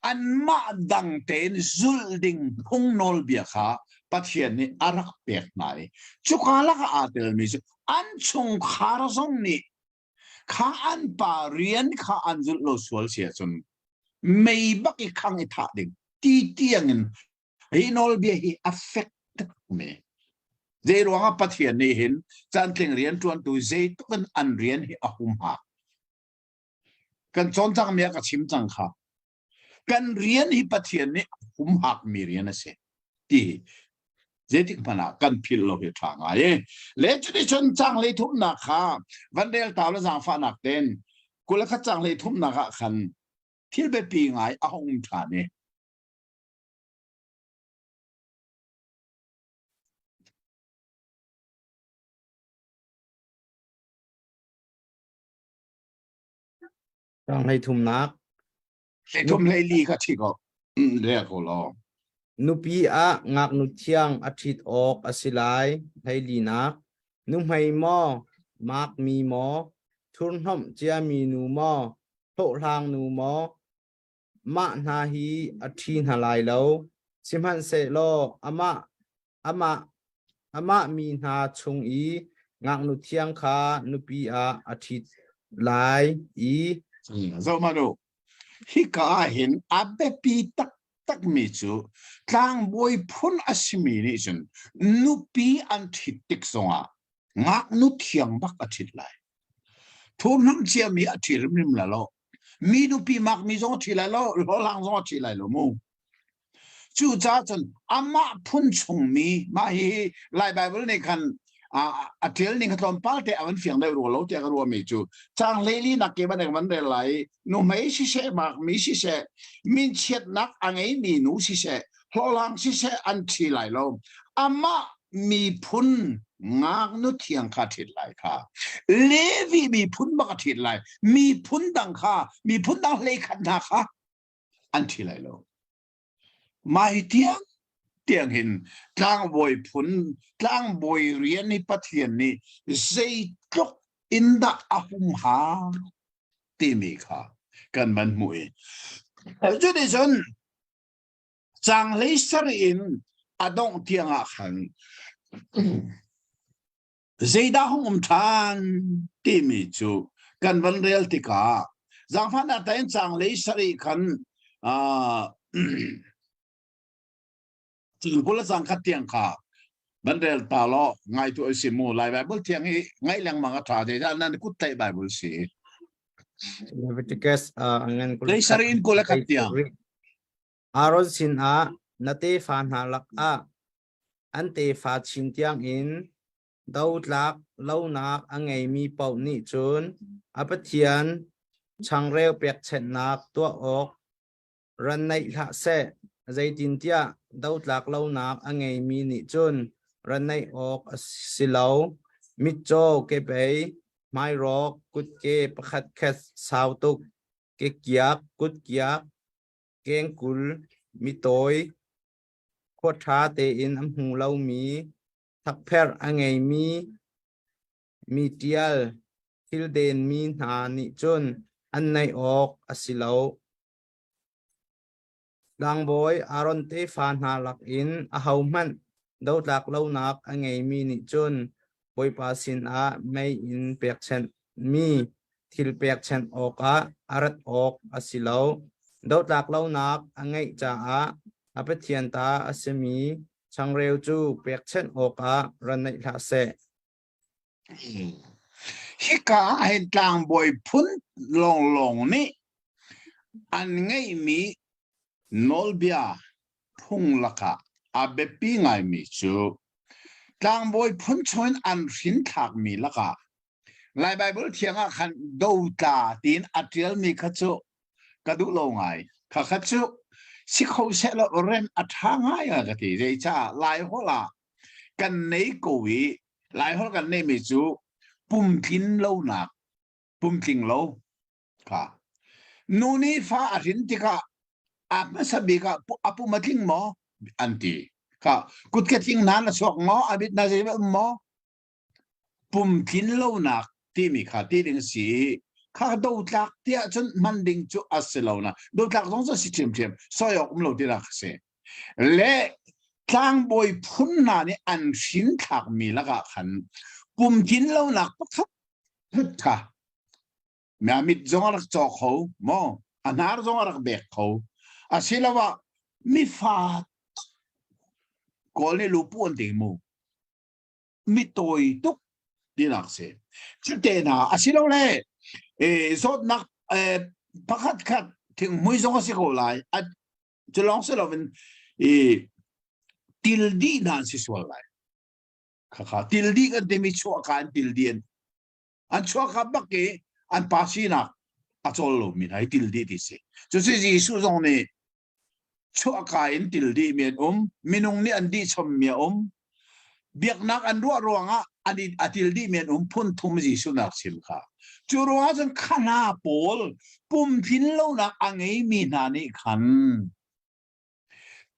[SPEAKER 3] anmah dang tein zulh ding phung nawlbia kha Pathian nih a rak pek hna i cuka lakah aa telmi cu an chungkhar zong nih kha an pa rian kha an zulh lo sual si ahcun mei bak i khang i thah ding ti tiang in hi nawlbia hi a fek takmi zei ruangah Pathian nih hin cantling rian ṭuantu zeitluk in an rian hi a humhak Kan cawn cangmi ah ka chim cang kha. Kan rian hi Pathian nih humhak mi rian a si ti zeitik hmanh ah kan philh lo hi ṭha ngai e. Le cuti cun cang hlei thumnak kha van rel ta le zaangfahnak ten 21 cang hlei thumnak ah khan thil biapi ngai a hung um ṭhan i.
[SPEAKER 4] Cang hlei thumnak.
[SPEAKER 3] Hlei thum hlei li kha ṭhi ko. Rel ko law.
[SPEAKER 4] Nupi ah ngaknu thiang a ṭhit awk a si lai. Hleilinak. Nuhmei maw, makmi maw, thurhnomh ciami nu maw, hlawhhlang nu maw, mah hna hi a ṭhi hna lai lo. Sihmanhsehlaw amah amah amah mi hna chung i ngaknu thiang kha nupi ah a ṭhit lai i
[SPEAKER 3] Zohhmanh u, hika ah hin a biapi taktakmi cu tlangbawi phun a simi nih cun nupi an ṭhit tik zongah ngaknu thiang bak a ṭhit lai. Thurhnam ciami a ṭhi hrimhrim lai lo. Mi nupi makmi zong a ṭhi lai lo, hlawhhlang zong a ṭhi lai lo mu. Cucaah cun amah phun chungmi mah hihi Lai Baibal nih khan a ṭial ning kha tlawmpal te a van fiang deuh rua lo tiah ka ruahmi cu caang hleili nak ke van van rel lai nuhmei siseh makmi siseh minchiatnak a ngeimi nu siseh hlawhhlang siseh an ṭhi lai lo amah miphun ngaknu thiang kha ṭhit lai kha Levi miphun bak a ṭhit lai miphun dang kha miphun dang hleikhat hna kha an ṭhi lai lo. Mah hi tiang tiang hin tlangbawi phun tlangbawi rian hi Pathian nih zeitluk in dah a humhak timi kha kan van hmuh i cuticun caang hlei sarih in a dongh tiang ah khan Zeidah hung um ṭhan timi cu kan van rel tikah zaangfahnak tein caang lei sarih khan 20 le caang khat tiang kha van rel ta law ngai tu si mu Lai Bible thiang hi ngaih lengmang a ṭha zeicah nan kut tlaih Bible si.
[SPEAKER 4] Leviticus ngan
[SPEAKER 3] Lei sarih in 21 tiang.
[SPEAKER 4] Aaron sinah na tefa hna lakah An tefa chin tiangin dotlak lonak a ngeimi paoh nih cun a Pathian changreu pekchanhnak tuah awk ran neih hlah seh. Zeitintiah dotlak lonak a ngeimi nih cun ran neih awk a si lo. Mitcaw kebei, hmairawk, kutke pakhatkhat sau tuk, kekiak, kutkiak, kengkul, mitawi, Khua ṭha tein a hmu lomi, thakpherh a ngeimi, mi ṭial thil denmi hna nih cun an neih awk a si lo. Tlangbawi Aaron tefa hna lakin ahohmanh dotlak lonak a ngeimi nih cun Bawipa sinah mei in pekchanhmi thil pekchanh awkah a rat awk a si lo. Dotlak lonak a ngeih caah a Pathian ta a simi changreu cu pekchanh awkah ra neih hlah seh.
[SPEAKER 3] Hika ah hin tlangbawi phun lawnglawng nih an ngeihmi nawlbia phung lakah a biapi ngaimi cu tlangbawi phun chungin an hrinthlakmi lakah Lai Baibal thiang ah khan dotla tiin a ṭialmi kha cu ka duh lo ngai. Kha kha cu si kho seh law rem a ṭha ngai a ka ti. Zeicah Laiholh ah kan nei ko i Laiholh kan neihmi cu pumtlin lonak, pumtling lo kha. Nu nih fa a hrin tikah a hmasa bik ah a pum a tling maw an ti. Kha kut ke tling hna na chuak maw a mit na zei um maw Pumtlin lonak timi kha ti ding a si i kha dotlak tiah cun hman ding cu a si lo na dotlak zong cu a si ṭhiamṭhiam soi awk um lo tinak a si. Le tlangbawi phun hna nih an hrin thlakmi lakah khan pumtlin lonak pakhat kha a mit zong a rak caw kho maw a hnar zong a rak bek kho asiloah mifa kawl nih lupu an ti mu mitawi tuk tinak si cute hna asilole zawtnak pakhat khat Thinghmui zong a si ko lai. Cu lawng si loin i til dih hna an si sual lai. Khakha til dih kan timi chuahka in til dih an an chuahka bak i an pa sinak a cawl lomi hna hi til dih ti si. Cucu Jesuh zong nih chuahka in til dihmi an um, minung nih an dih chommi a um, biaknak an ruah ruangah an i a til dihmi an um phun thum Jesuh nak chim kha. Cu ruangah cun kha hna pawl pumthin lonak a ngeimi hna nih khan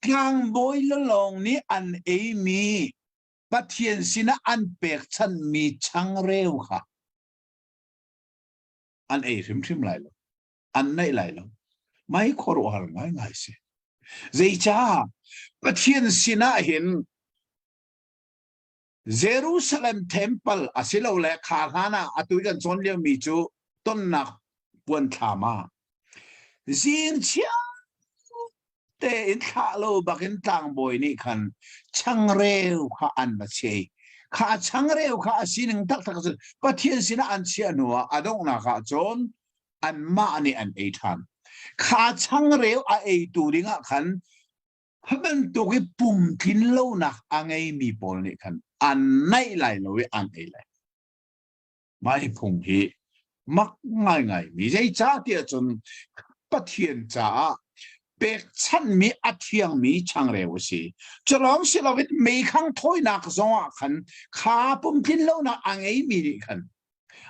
[SPEAKER 3] tlangbawi lawng nih an eimi Pathian sinah an pekchanhmi changreu kha an ei hrimhrim lai lo. An neih lai lo. Mai khuaruahhar ngaingai si. Zeicah Pathian sinah hin Jerusalem temple asilole kha hlan ah atu kan cawn liomi cu tonnak puan thlam ah zing chia tein thlah lo bakin tlangbawi nih khan changreu kha an va chei. Kha changreu kha a sining taktak cu Pathian sinah an chiah hnuah a donghnak ah cun anmah nih an ei ṭhan. Kha changreu a eitu dingah khan kha bantuk i pumtlin lonak a ngeimi pawl nih khan an naih lai lo i an ei lai. Mah hi phung hi mak ngaingai mi zeicah tiah cun Pathian caah pekchanhmi a thiangmi changreu a si. Culawng si loin meikhang thawinak zongah khan kha pumtlin lonak a ngeimi nih khan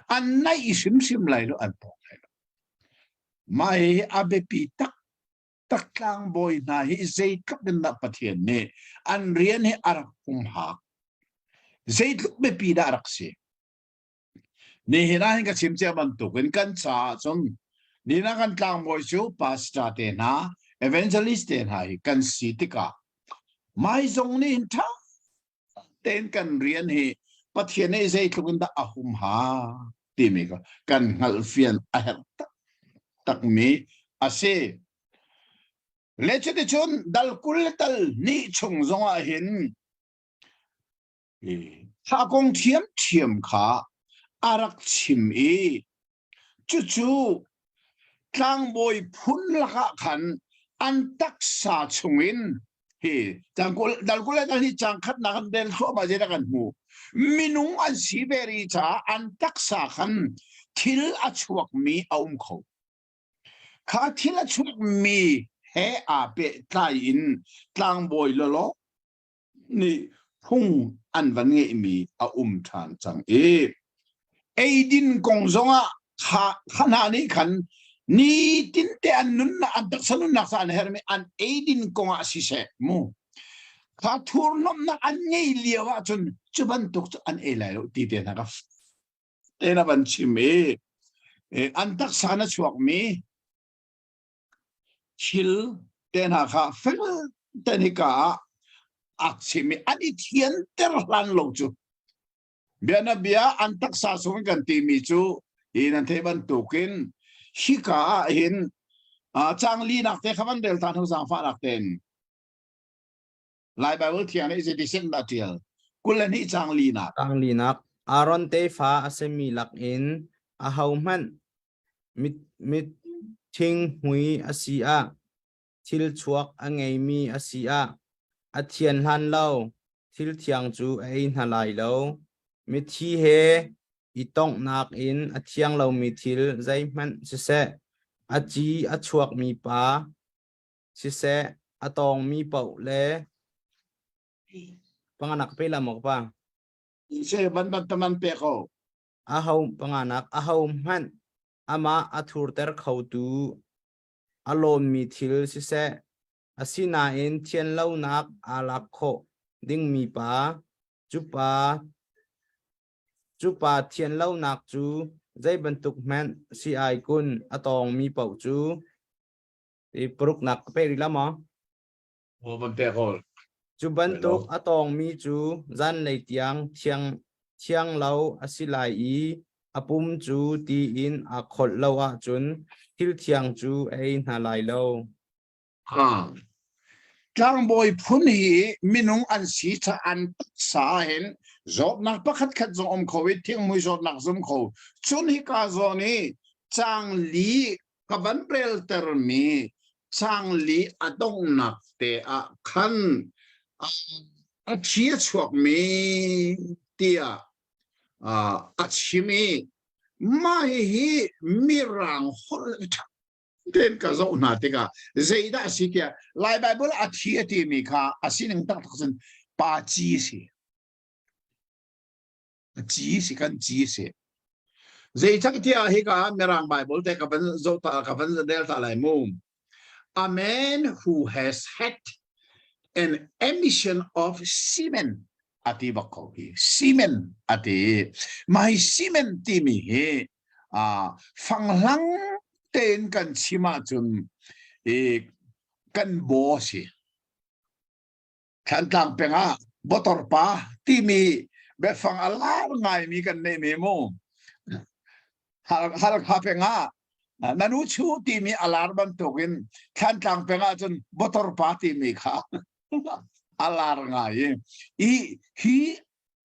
[SPEAKER 3] an naih hrimhrim lai lo an pawk lai lo. Mah hi a biapi tak tak tlangbawi hna hi zeitluk in dah Pathian nih an rian hi a rak humhak zeitluk biapi dah a rak si. Nihin ah hin ka chim cia bantukin kan caah cun nina kan tlangbawi cu pastor te hna evangelist te hna hi kan si tikah mai zong nih hin ṭha tein kan rian hi Pathian nih zeitluk in dah a humha timi kha kan hngalhfian a herh takmi a si. Le cuticun dal 20 le dal hnih chung zongah hin thla kong ṭhiamṭhiam kha a rak chim i cucu tlangbawi phun lakah khan an taksa chungin hi dal 20 le dal hnih caang khatnak an rel thluahmah zeidah kan hmu minung an si ve ri caah an taksa khan thil a chuakmi a um kho kha thil a chuakmi he aa pehtlai in tlangbawi lawlaw nih phung an van ngeihmi a um ṭhan cang i eidin kong zongah kha hna nih khan nitinte an nunnak an taksa nunnak ca an herhmi an eidin kong ah siseh mu kha thurhnawmhnak an ngei lio ahcun cu bantuk cu an ei lai lo ti te hna ka te na van chim i an taksa na chuakmi thil te hna kha fel ten hika ah a chim i an i thianter hlan lo cu bianabia an taksa sung kan timi cu hi nan theih bantukin hika ah hin cang linak te kha van rel ta hnu zaangfahnak tein Lai Bible thiang nih zeiti sin dah tial 22 cang linak
[SPEAKER 4] Cang linak Aaron tefa a simi lakin ahohmanh mit mit thinghmui a si ah thil chuak a ngeimi a si ah a thian hlan lo thil thiang cu a ei hna lai lo. Mithi he i tonghnak in a thiang lomi thil zeihmanh siseh a ci a chuakmi pa siseh a tawngmi paoh le panganak pe la maw ka pa?
[SPEAKER 3] Se ban ban taman pe ko.
[SPEAKER 4] Aho panganak aho hmanh amah a thurter khotu a lawnmi thil siseh asinain thianlonak aa lak khawh dingmi pa cu pa cu pa thianlonak cu zei bantuk hmanh si ai kun a tawngmi paoh cu i paruknak ka pek rih la maw?
[SPEAKER 3] Aw van pek hol.
[SPEAKER 4] Cu bantuk a tawngmi cu zanlei tiang thiang thiang lo a si lai i a pum cu ti in aa kholh lo ahcun thil thiang cu a ei hna lai lo.
[SPEAKER 3] Ha. Tlangbawi phun hi minung an si ca an taksa hin zawtnak pakhat khat zong um kho i thinghmui zawtnak zum kho. Cun hika zawn i cang li. Ka van reltermi cangli a donghnak te ah khan a thi a chuakmi tiah a chim i mah hihi Mirang holh tein ka zoh hna tikah zeidah a si tiah Lai Baibal a thi a timi kha a sining taktak cun pa ci a si. Ci si kan ci si. Zeicahtiah hika Mirang Bible te ka van zoh ta ka van rel ta lai mu. A man who has had an emission of semen ati bak ko hi semen ati mah hi semen timi hi a fanghlang tein kan chim ahcun i kan baw si Thlantlang peng ah motor pa timi biafang a lar ngaimi kan neihmi mu. Halkha peng ah nanu chu timi a lar bantukin Thlantlang peng ah cun motor pa timi kha a lar ngai i hi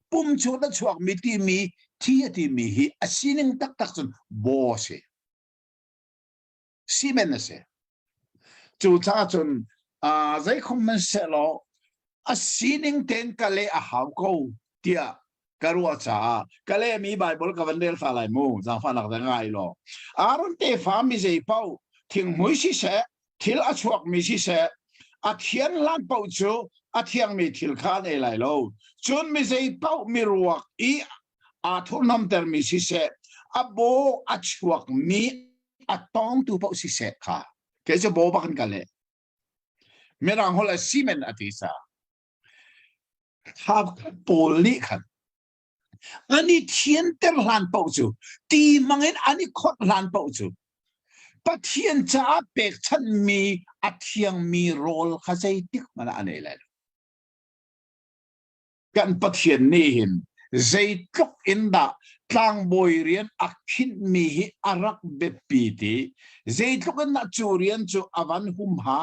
[SPEAKER 3] pum chung na chuakmi timi thi a timi hi a sining taktak cun baw si. Simen a si. Cucaah cun uh, zeikhom man sehlaw a sining tein ka leh a hau ko tiah ka ruah caah ka lehmi Bible ka van rel ta lai mu zaangfahnak da ngai law Aaron tefa mi zei paoh thinghmui siseh thil a chuakmi siseh a thian hlan paoh cu a thiangmi thil kha an ei lai lo cun mi zei paoh mi ruak i aa thurhnawmtermi siseh a baw a chuakmi a tawngtu paoh siseh kha kei cu baw bak in ka leh mirang holh a semen a ti sa pawl nih khan an i thianter hlan paoh cu ti hmangin an i khawt hlan paoh cu Pathian caah pekchanhmi a thiangmi rawl kha zeitik hmanh ah an ei lai lo Kan Pathian nih hin zeitluk in dah tlangbawi rian a khinhmi hi a rak biapi ti, zeitluk in dah cu rian cu a van humha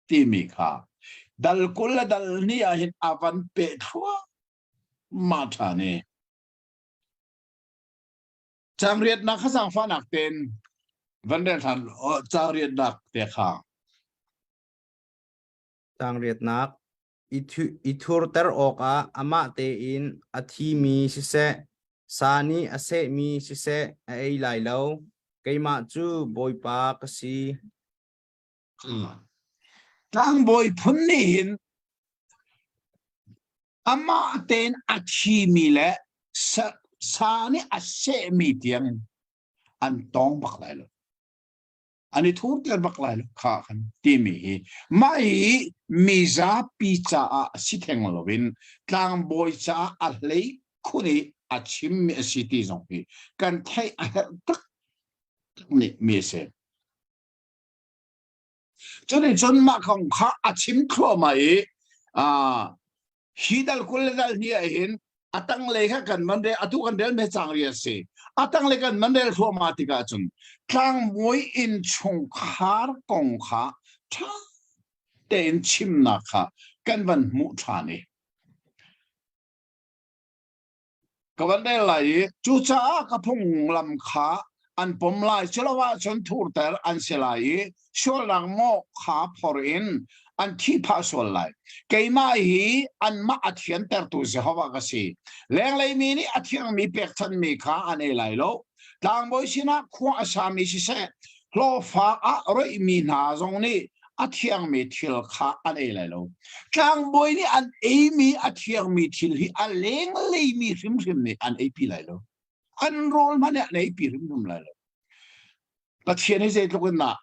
[SPEAKER 3] timi kha dal 20 le dal hnih ah hin a van peh thluahmah ṭhan i caang riatnak kha zaangfahnak tein van rel ṭhan caang riatnak te kha.
[SPEAKER 4] Caang riatnak I thurter awkah amah tein a thimi siseh, sa nih a sehmi siseh a ei lai lo. Keimah cu Bawipa ka si.
[SPEAKER 3] Tlangbawi phun nih hin amah tein a thimi le sa nih a sehmi tiang an tawng bak lai lo. An i thurter bak lai lo kha kan timi hi mah hi mizapi caah si theng loin tlangbawi caah a hlei khun i a chimmi a si ti zong hi kan theih a herh tak nih mi a si. Cuti cun mah kong kha a chim thluahmah i hi dal 20 le dal hnih ah hin a tanglei kha kan man rel atu kan rel me cang ri a si a tanglei kan man rel thluahmah tikah cun tlangbawi inn chungkhar kong kha ṭha tein chimnak kha kan van hmuh ṭhan i Ka van rel lai i cucaah ka phunglam kha an pom lai, culoahcun thurter an si lai i sualnak mawh kha phor in an thihphah sual lai. Keimah hi anmah a thiantertu Jehovah ka si. Lenglei mi nih a thiangmi pekchanhmi kha an ei lai lo. Tlangbawi sinah khua a sami siseh, hlawhfa ah roihmi hna zong nih a thiangmi thil kha an ei lai lo. Tlangbawi nih an eimi a thiangmi thil hi a lengleimi hrimhrim nih an eipi lai lo. An rawl hmanh nih an eipi hrimhrim lai lo. Pathian hi zeitluk in dah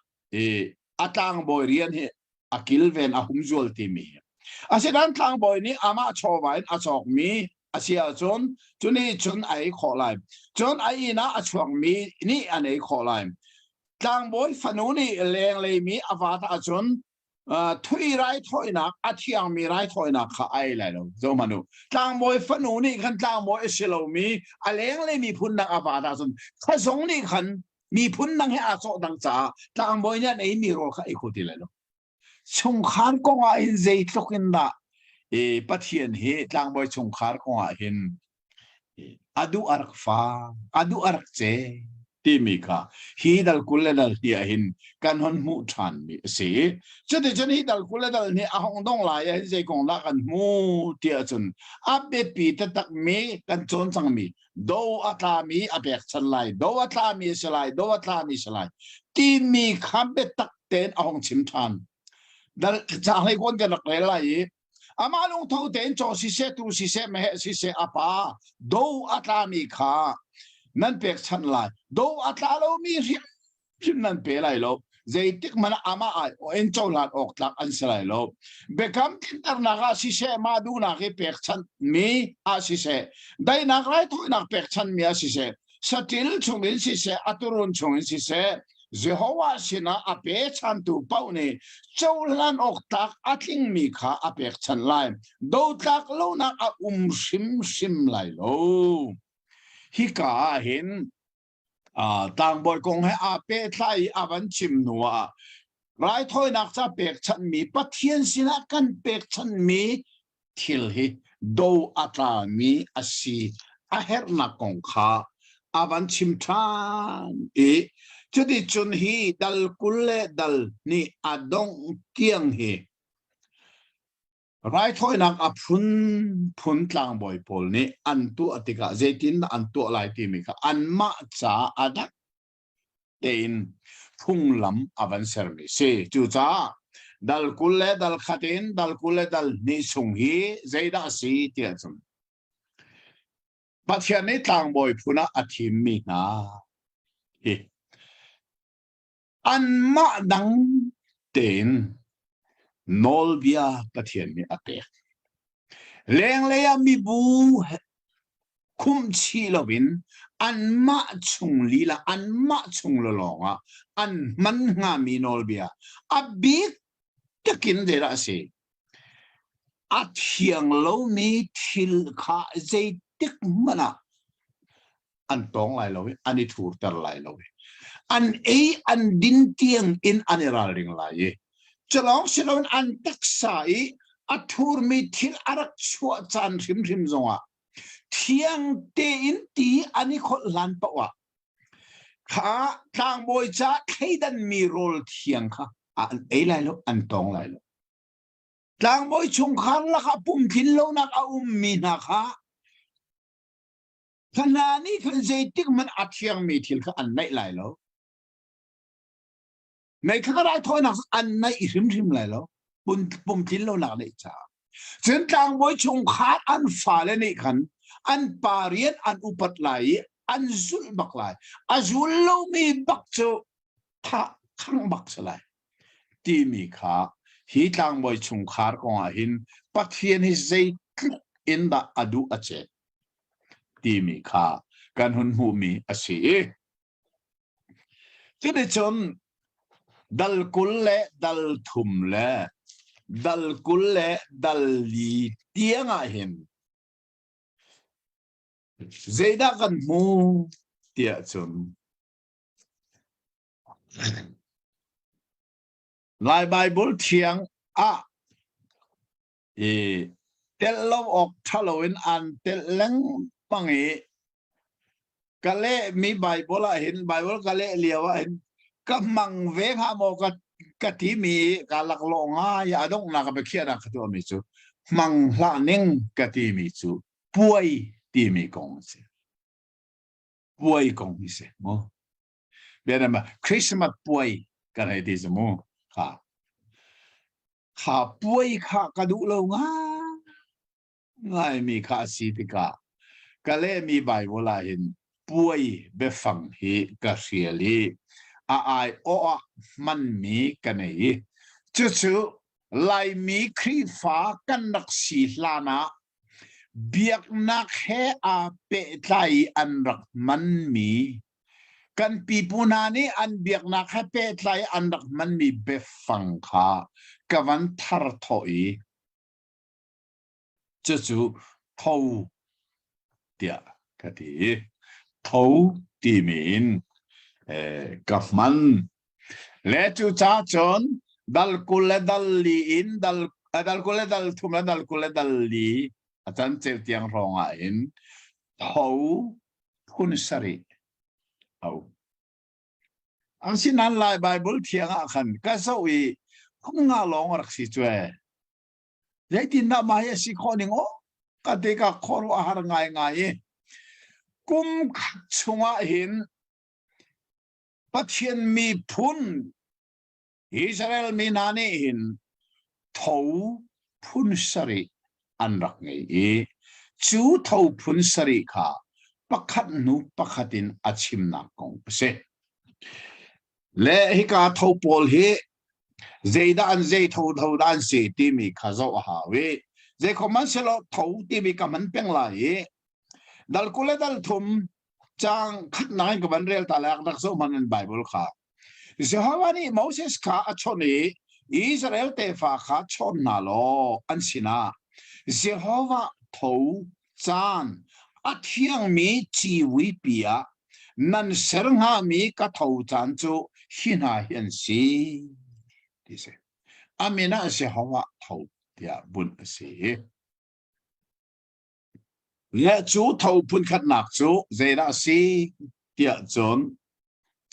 [SPEAKER 3] a tlangbawi rian hi a kilven a humzual timi hi. Asinain tlangbawi nih amah chawva in a cawkmi a si ahcun cu nih cun a ei khawh lai. Cun a inn ah a chuakmi nih an ei khawh lai. Tlangbawi fanu nih lengleimi a vat ahcun thui raithawinak a thiangmi raithawinak kha a ei lai lo. Zohhmanh u. Tlangbawi fanu nih khan tlangbawi a si lomi a lenglei miphun dang a vat ahcun kha zong nih khan miphun dang he aa cawh dang caah tlangbawi nih an eimi rawl kha ei kho ti lai lo. Chungkhar kong ah hin zeitluk in dah Pathian hi tlangbawi chungkhar kong ah hin a duh a rak fa, a duh a rak ce. Timi kha hi dal 20 le dal hnih ah hin kan hon hmuh ṭhan mi a si. Cuticun hi dal 20 le dal hnih a hong dong lai ah hin zei kong dah kan hmu tiah cun a biapi taktak mi kan cawn cangmi do a tlami a pekchanh lai, do a tlami a si lai, do a tlami a si lai timi kha biatak tein a hong chim ṭhan. Dal caang hlei kawn kan rak rel lai i amah lungtho tein caw siseh tu siseh meheh siseh a pa do a tlami kha nan pekchanh lai. Do a tla lomi hrimhrim nan pe lai lo. Zeitik hmanh ah amah ai in cohlan awk tlak an si lai lo. Biakam tlinternak ah siseh mah duhnak i pekchanh mi ah siseh daihnak raithawinak pekchanh mi ah siseh saṭil chungin siseh a turun chungin siseh Jehovah sinah a pechantu paoh nih cohlan awk tlak a tlingmi kha a pekchanh lai. Dotlak lonak a um hrimhrim lai lo. Hika ah hin tlangbawi kong he aa pehtlai i a van chim hnu ah raithawinak ca pekchanhmi Pathian sinah kan pekchanhmi thil hi do a tlami a si a herhnak kong kha a van chim ṭhan i cuticun hi dal 20 le dal hnih a dongh tiang hi raithawinak a phunphun tlangbawi pawl nih an tuah tikah zeitindah an tuah lai timi kha anmah ca a dak tein phunglam a van sermi si. Cucaah dal 20 le dal khat in dal 20 le dal hnih chung hi zeidah a si tiah cun Pathian nih tlangbawi phun ah a thimmi hna hi anmah dang tein nawlbia Pathian nih a pek. Lenglei ah mibu khumhchih loin anmah chung lila anmah chung lawng ah an hman hngami nawlbia a bik takin zeidah a si? A thiang lomi thil kha zeitik hmanh ah an tawng lai lo i an i thurter lai lo i an ei an din tiang in an i ralring lai i culawng si loin an taksa i a thurmi thil a rak chuah caan hrimhrim zongah thiang tein ti an i kholh hlan paoh ah kha tlangbawi ca thleidanmi rawl thiang kha an ei lai lo an tawng lai lo. Tlangbawi chungkhar lakah pumtlin lonak a ummi hna kha Kha hna nih khan zeitik hmanh a thiangmi thil kha an naih lai lo. Mei kha raithawinak an naih hrimhrim lai lo. Pumtlin lonak neih caah. Cun tlangbawi chungkhar an fale nih khan an pa rian an upat lai i an zulh bak lai. A zul lomi bak cu thah khang bak si lai. Timi kha hi tlangbawi chungkhar kong ah hin Pathian hi zeitluk in dah a duh a chet timi kha kan hun hmuhmi a si i cuticun dal 20 le dal thum le dal 20 le dal li tiang ah hin zeidah kan hmu tiah cun Lai Baibal thiang ah i telh lo awk ṭha loin aan telh lengmang i ka lehmi Baibal ah hin Baibal ka leh lio ah hin ka hmang ve hnga maw ka ka timi ka laklawh ngai a donghnak a biakhiahnak ka tuahmi cu hmang hlah ning ka timi cu puai timi kong a si. Puai kong hi si mu. Bianama Christmas puai kan hei ti cu mu. Kha Kha puai kha ka duh lo ngaimi kha a si tikah ka lehmi Baibal ah hin puai biafang hi ka hrial i a aiawh ah hmanmi ka nei i cucu Laimi Khrihfa kan rak si hlan ah biaknak he aa pehtlai i an rak hmanmi Kan pipu hna nih an biaknak he pehtlai an rak hmanmi biafang kha ka van thar thawh i cucu tho tiah ka ti. Tho timi in ka hman. Le cucaah cun dal 20 le dal li in dal, dal 20 le dal thum le dal 20 le dal li a canceu tiang hrawng ah hin tho phun sarih a um. Asinain Lai Baibal thiang ah khan ka zoh i kum nga lawng a rak si cu ee. Zeitindah mah hi a si khawh ning aw ka ti ka khuaruah a har ngaingai i kum khat chungah hin Pathian miphun Israel mi hna nih hin tho phun sarih an rak ngei i cu tho phun sarih kha pakhat hnu pakhat in a chimnak kong a si. Le hika tho pawl hi zeidah an zei tho tho dah an si timi kha zoh a hau i zeikhomhmanhsehlaw tho timi ka hman peng lai i dal 20 le dal 3 caang khatnak in ka van rel ta lai rak zoh hmanh in Bible kha Jehovah nih Moses kha a chawnh i Israel tefa kha chawn hna law an sinah Jehovah tho caan a thiangmi civuipi ah nan ser hngami ka tho caan cu hi hna hi an si ti si. A min ah Jehovah tho tiah bunh a si. Le cu tho phunkhatnak cu zeidah a si tiah cun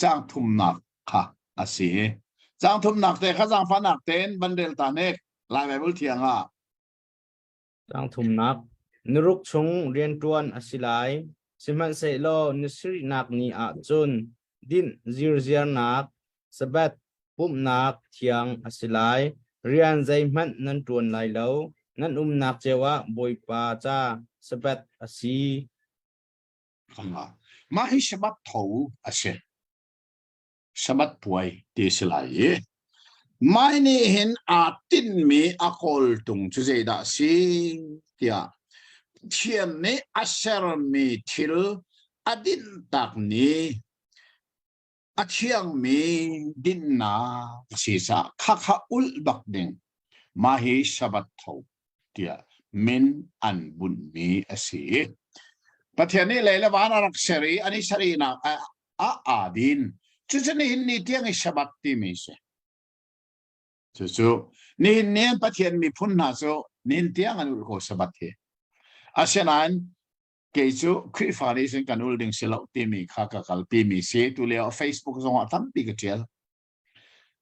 [SPEAKER 3] caang thumnak kha a si. Caang thumnak te kha zaangfahnak tein van rel ta hnik Lai Baibal thiang ah.
[SPEAKER 4] Caang thumnak Niruk chung rianṭuan a si lai. Sihmanhsehlaw ni sarihnak ni ah cun dinh zirziarnak Sabbath pumhnak thiang a si lai. Rian zeihmanh nan ṭuan lai lo. Nan umnak cio ah Bawipa ca Sabbath a si.
[SPEAKER 3] Mah hi Sabbath tho a si. Sabbath puai ti a si lai i mah nih hin aa tinhmi a kawltung cu zeidah a si tiah Pathian nih a sermi thil a dinhtak ni a thiangmi dinnak a si caah khakha ulh bak ding mah hi Sabbath tho tiah min an bunhmi a si. Pathian nih lei le van a rak ser i an i sarihnak ah aa din. Cucu nihin ni tiang i Sabbath timi si. Cucu nihin ni an Pathian miphun hna cu nihin tiang an ulh ko Sabbath hi. Asinain kei cu Khrihfa nih cun kan ul ding si lo timi kha ka kalpi mi si. Tu lio Facebook zong ah tampi ka ṭial.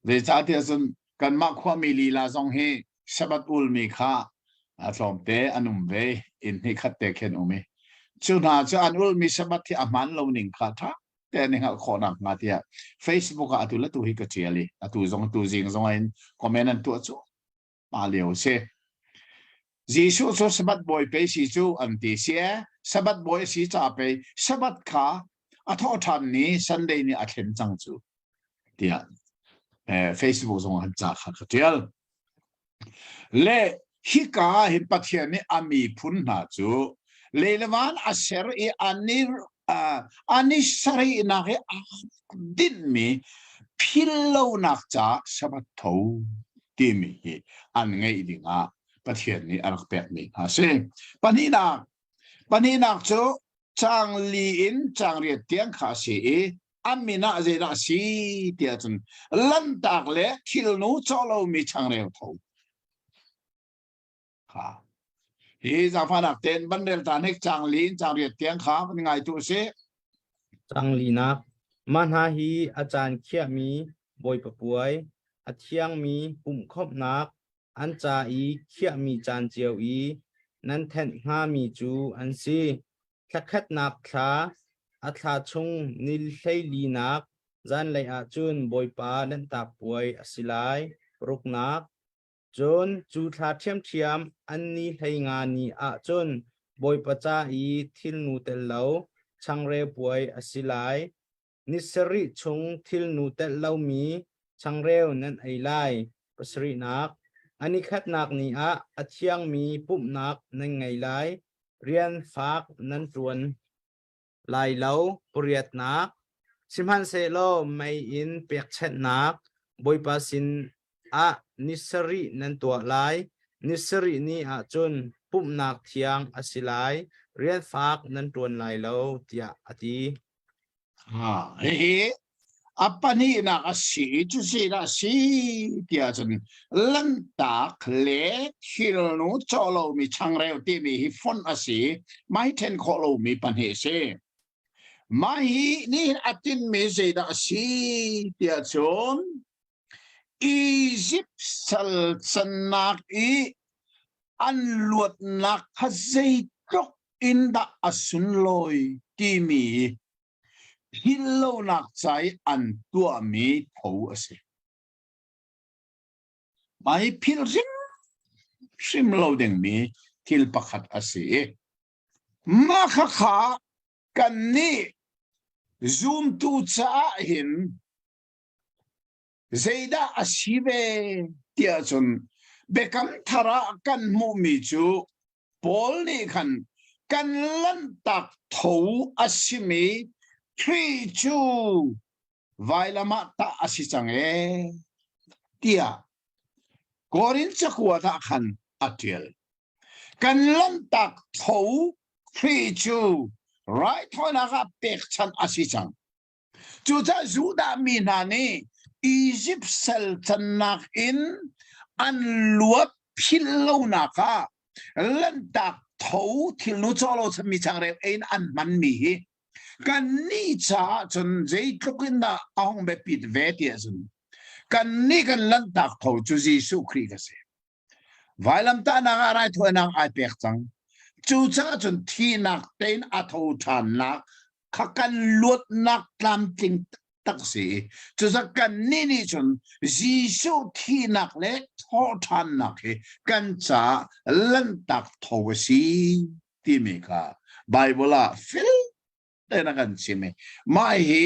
[SPEAKER 3] Zeicahtiah cun kanmah khuami lila zong hi Sabbath ulmi kha a tlawmte an um ve inn hnih khat te khin um i cu hna cu an ulmi Sabbath hi a hmaan lo ning kha ṭha tein i hngalh khawh nakhnga tiah Facebook ah atu le tu hi ka ṭial i atu zong tu zing zong in comment an tuah cu pa lio a si. Jesuh cu Sabbath bawi pei si cu an ti si e. Sabbath bawi a si ca pei Sabbath kha a thawh ṭhan ni Sunday ni a thlen cang cu tiah eh, Facebook zong an ca kha ka ṭial. Le hika ah hin Pathian nih a miphun hna cu leilevan a ser i an i an i sarihnak i aa dinhmi philhlonak caah Sabbath tho timi hi an ngeih dingah Pathian nih a rak pekmi hna a si. Pahnihnak, pahnihnak cu caang li in caang riat tiang kha a si i a min ah zeidah a si tiah cun lanhtak le thilnu cawh lomi changreu tho kha hi zaangfahnak tein van rel ta hnik caang li in caang riat tiang kha van ngai tu si.
[SPEAKER 4] Caang linak Mah hna hi a caan khiahmi Bawipa puai, a thiangmi pumhkhawmhnak, an ca i khiahmi caan cio i nan thenh hngami cu an si. Thla khatnak thla, a thla chung ni hleilinak zanlei ah cun Bawipa Lanhtak Puai a si lai. Paruknak Cun cu thla ṭhiamṭhiam an ni 15 ni ah cun Bawipa ca i thilnu tel lo changreu puai a si lai. Ni sarih chung thilnu telh lomi changreu nan ei lai. Pasarihnak, a nikhatnak ni ah a thiangmi pumhnak nan ngei lai. Rian fak nan ṭuan lai lo. Pariatnak, sihmanhsehlaw mei in pekchanhnak Bawipa sin ah ni sarih nan tuah lai. Ni sarih ni ah cun pumhnak thiang a si lai. Rian fak nan ṭuan lai lo, tiah a ti.
[SPEAKER 3] Hihi a pahnihnak a si cu zeidah a si tiah cun lanhtak le thilnu cawh lomi changreu timi hi fonh a si. Mah hi ṭhen khawh lomi pahnih a si. Mah hi nihin a tinhmi zeidah a si tiah cun Izipt sal cannak i an luatnak kha zeitluk in dah a sunlawi timi philhlonak ca i an tuahmi tho a si. Mah hi philh hrimhrim lo dingmi thil pakhat a si i mah khakha kannih zumtu caah hin zeidah a si ve tiah cun biakam thar ah kan hmuhmi cu Paul nih khan kan lanhtak tho a simi Khrih cu vailam ah tah a si cang ee tiah Korin cakuat ah khan a ṭial. Kan lanhtak tho Khrih cu raithawinak ah pekchanh a si cang. Cucaah Judah mi hna nih Izipt sal cannak in an luat philh lonak ah lanhtak tho thilnu cawlo mi changreu ein an hmanmi hi kannih caah cun zeitluk in dah a hung biapit ve ti ahcun kannih kan lanhtak tho cu Jesuh Khrih ka si. Vailamtahnak ah raithawinak ai pek cang. Cucaah cun thihnak tein a tho ṭhannak kha kan luatnak tlamtling tak si. Cucaah kannih nih cun Jesuh thihnak le thawhṭhannak hi kan caah lanhtak tho a si timi kha Baibal ah fel tein a kan chim i mah hi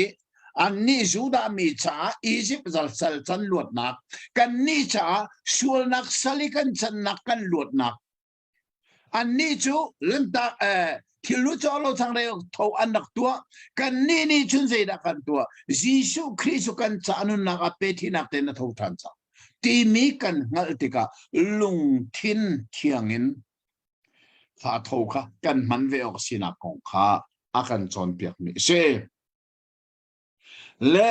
[SPEAKER 3] annih Judah mi caah Izipt sal can luatnak kannih caah sualnak sal i kan cannak kan luatnak annih cu lantak thil lu caw lo changreu tho an rak tuah kannih nih cun zeidah kan tuah Jesuh Khrih cu kan ca nunnak a pe thinak tein a tho ṭhan cang timi kan hngalh tikah lungthin thiang in Fa tho kha kan hman ve awk sinak kong kha a kan cawnpiakmi a si. Le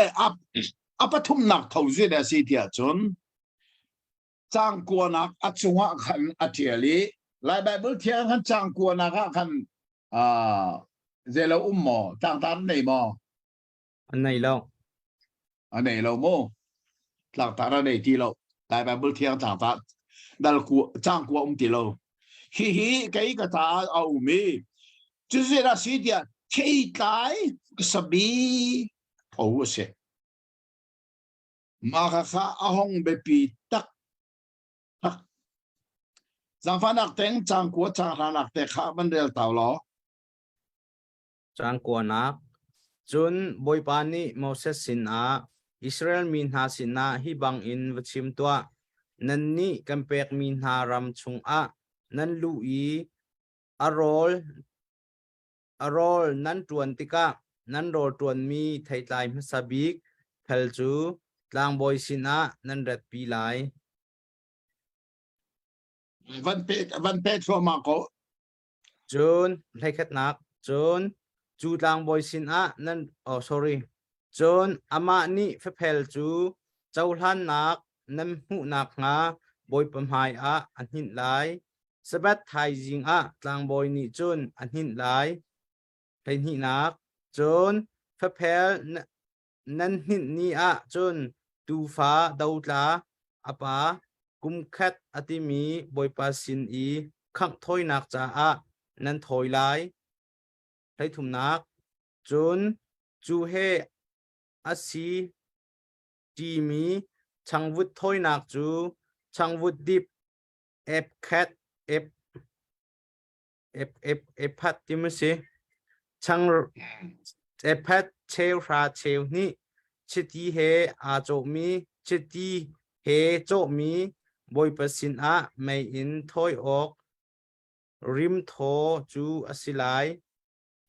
[SPEAKER 3] a pathumnak tho zit a si tiah cun caang kuanak a cungah khan a ṭial i Lai Baibal thiang khan caang kuanak ah khan zeilo um maw tlangtar nei maw?
[SPEAKER 4] An nei lo.
[SPEAKER 3] A nei lo mu. Tlangtar a nei ti lo. Lai Bible thiang tlangtar dal ku cang kua um ti lo. Hi hi kei ka ta a um i cuzi ra si tiah theitlai sabi tho a si. Mah kha kha a hong biapi tak tak. Zangfahnak teng cang kua cang hranak te kha van rel tau law.
[SPEAKER 4] Caang kuanak. Cun Bawipa nih Moses sinah, Israel mi hna sinah hi bangin va chim tuah, Nannih kan pekmi hna ram chungah nan luh i a rawl a rawl nan ṭuan tikah nan rawl ṭuanmi theitlai hmasa bik phel cu tlangbawi sinah nan ratpi lai.
[SPEAKER 3] Van pe van pe thluahmah ko.
[SPEAKER 4] Cun hleikhatnak, cun cu tlangbawi sinah nan oh sorry. Cun amah nih faphel cu cohlannak nan hmuh nakhnga Bawipa hmaiah a hninh lai. Sabbath thaizing ah tlangbawi nih cun a hninh lai. Hleihnihnak, cun faphel nan hninh ni ah cun tuufa dotla a pa kum khat a timi Bawipa sin i khangh thawinak caah nan thawi lai. Hleithumnak, cun cu he a si ṭimi changvut thawinak cu changvut dip ep khat ep ephat ti mu si chang ephat cheu hra cheu hnih chiti he aa cawhmi chiti he cawhmi Bawipa sinah mei in thawi awk rimthaw cu a si lai.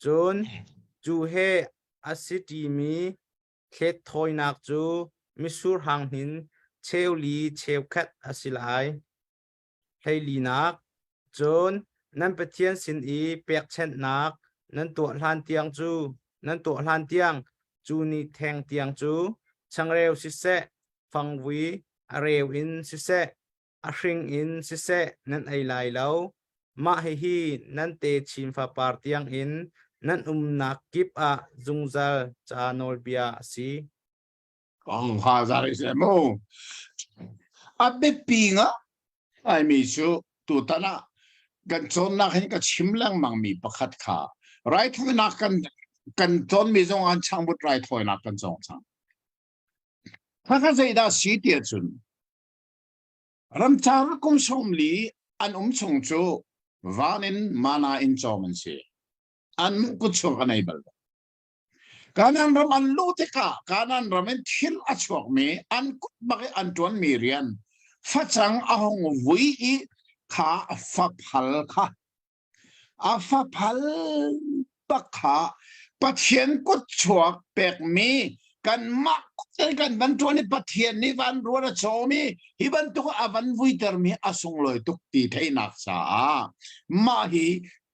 [SPEAKER 4] Cun cu he a si ṭimi thlet thawinak cu mitsur hang hnin cheu li cheu khat a si lai. Hleilinak, cun nan Pathian sin i pekchanhnak nan tuah hlan tiang cu nan tuah hlan tiang cu ni theng tiang cu changreu siseh, fangvui a reu in siseh, a hring in siseh nan ei lai lo. Mah hihi nan techin fapar tiang in Nan umnak kip ah zungzal ca nawlbia a si.
[SPEAKER 3] Kong ha zari se mu. A biapi nga ngaimi cu tutan ah kan cawnnak hin ka chim lengmang mi pakhat kha raithawinak kan kan cawnmi zong an changvut raithawinak kan cawng cang. Khakha zeidah si ti ahcun ramcar kum 40 an um chung cu van in mana in cawm an si. An kut chuak an ei bal lo. Kanan ram an luh tikah Kanan ram in thil a chuakmi an kut bak i an ṭuanmi rian facang a hung vui i kha faphal kha a faphal bak kha Pathian kut chuak pekmi kanmah kut kan van ṭuan i Pathian nih van ruan a cawm i hi bantuk a van vuitermi a sunglawi tuk ti theihnak caah mah hi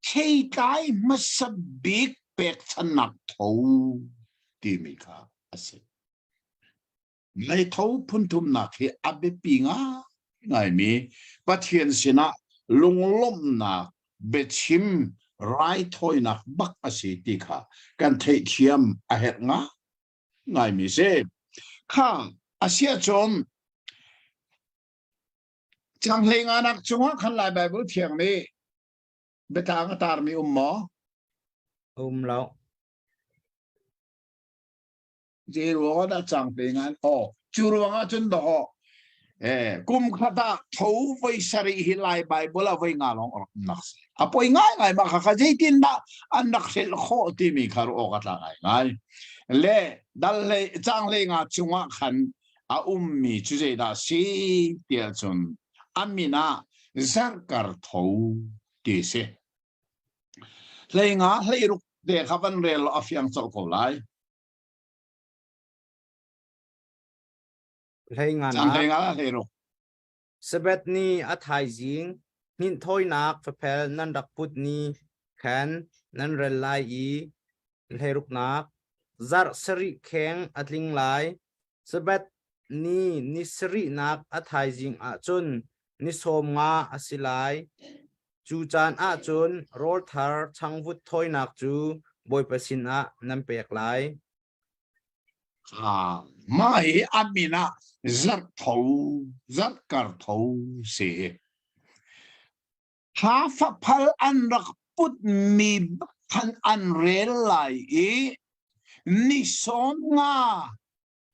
[SPEAKER 3] theitlai hmasa bik pekchannak tho timi kha a si. Meitho phunthumnak hi a biapi ngaingaimi Pathian sinah lunglawmhnak biachim raithawinak bak a si ti kha kan theihthiam a herh ngaingaimi si. Kha a si ahcun Canghlei nganak cungah khan Lai Baibal Thiang nih biatlang a tarmi um maw?
[SPEAKER 4] Um lo.
[SPEAKER 3] Zei ruangah dah cang pe ngan? Aw, cu ruangah cun dawh eh kum khat ah tho voi sarih hi Lai Bible ah voi nga lawng rak nak si. A poi ngai ngai ma kha kha zeitin dah an rak hrelh khawh timi kha ruah awk a tla ngai ngai. Le dal hlei cang hlei nga chungah khan a ummi cu zeidah si tiah cun a min ah zarkar tho ti si. Hlei nga hlei ruk te kha van rel law a fiang colh ko lai.
[SPEAKER 4] Hlei nga
[SPEAKER 3] Cang hlei nga hlei ruk.
[SPEAKER 4] Sabbath ni a thaizing hninh thawinak faphel nan rak put ni khan nan rel lai i hleiruknak zarh sarih kheng a tling lai. Sabbath ni ni sarihnak a thaizing ahcun ni sawm nga a si lai. Cu caan ahcun rawl thar changvut thawinak cu Bawipa sinah nan pek lai.
[SPEAKER 3] Ah, mah hi a min ah zarh tho, zarh kar tho si. Thla faphal an rak putmi khan an rel lai i ni sawm nga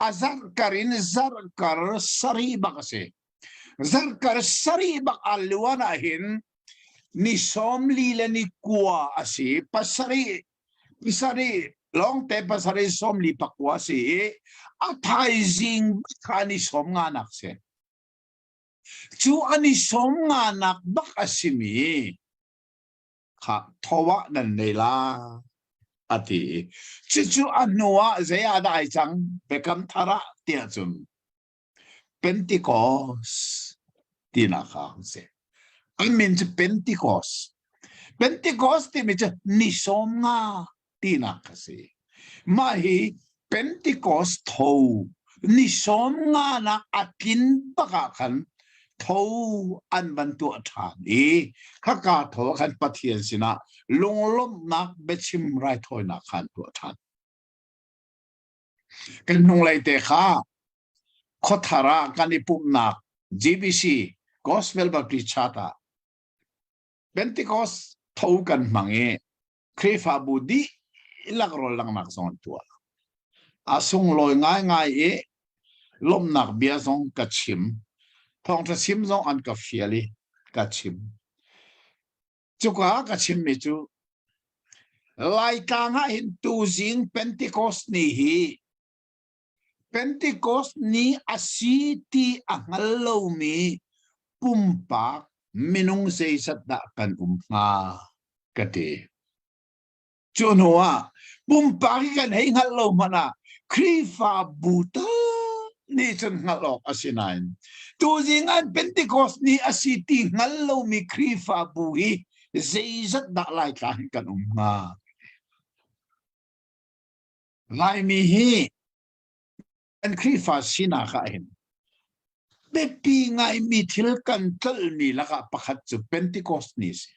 [SPEAKER 3] a zarhkar in zarhkar sarih bak a si. Zarhkar sarih bak a luan ah hin ni 40 le ni kua a si. Pasarih pasarih lawngte pasarih 49 a si i a thaizing kha ni sawm nga nak si. Cu an i sawm nganak bak a simi kha tho ah nan nei la a ti. Cucu a hnu ah zei ah dah ai cang Biakam Thar ah tiah cun Pentecost tinak kha a si. An min cu Pentecost. Pentecost timi cu ni sawm nga tinak a si. Mah hi Pentecost tho ni sawm nga nak a tlin bak ah khan tho an van tuah ṭhan i khaka tho ah khan Pathian sinah lunglawmhnak biachim raithawinak kha an tuah ṭhan. Kan hnunglei te kha khuathar ah kan i pumhnak GBC Gospel Baptist Church ah Pentecost tho kan hmang i Khrihfabu dihlak rawldanghnak zong an tuah. A sunglawi ngaingai i lawmhnak bia zong ka chim. Thawngṭha chim zong an ka fial i ka chim. Cuka ka chimmi cu Laitlang ah hin tuzing Pentecost ni hi Pentecost ni a si ti a hngal lomi pumpak minung zeizat dah kan um hnga ka ti. Cu hnu ah pumpak hi kan hei hngalh lo hmanh ah Khrihfabu tal nih cun hngalh awk a si nain tuzing an Pentecost ni a si ti hngal lomi Khrihfabu hi zeizat dah Laitlang hin kan um hnga? Laimi hi kan Khrihfa sinak ah hin biapi ngaimi thil kan tlolhmi lakah pakhat cu Pentecost ni a si.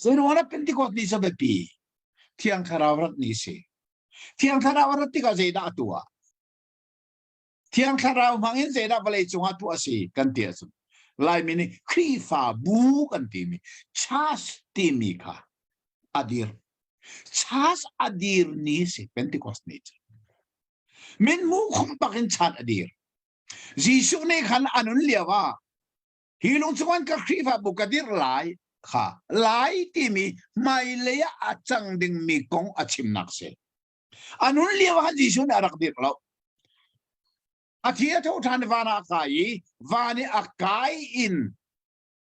[SPEAKER 3] Zeiruangah Pentecost ni cu biapi? Thiang Thlarau rat ni si. Thiang Thlarau rat tikah zeidah a tuah? Thiang Thlarau hmang in zeidah vawlei cungah tuah a si kan ti ahcun Laimi nih Khrihfabu kan timi church timi kha a dir. Church a dir ni si Pentecost ni cu. Min mu khum bak in chan a dir. Jesuh nih khan a nun lio ah hi lung cungan ka Khrihfabu ka dir lai kha lai timi hmailei ah a cang dingmi kong a chimnak si. A nun lio ah Jesuh nih a rak dirh lo. A thi a tho ṭhan van ah a kai i van i a kai in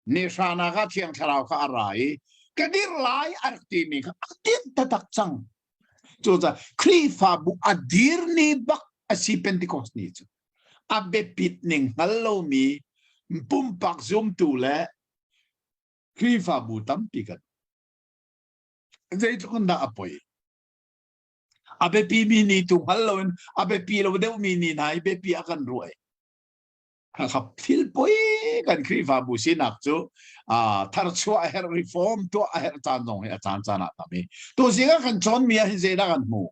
[SPEAKER 3] nehranak ah Thiang Thlarau kha a ra i ka dirh lai a rak timi kha a dirh taktak cang. Cucaah Khrihfabu a dir ni bak a si Pentecost ni cu. A biapit ning hngal lomi pumpak zumtu le Khrihfabu tampi kan zeitluk in dah a poi. A biapi mi ni tu hngal loin a biapi lo deuhmi ni hna hi biapi a kan ruah. Kha thil poi kan Khrihfabu sinak cu tharchuah a herh reform tuah a herh caan zong hi a caan caan ah tam i tu zing ah kan cawnmi ah hin zeidah kan hmuh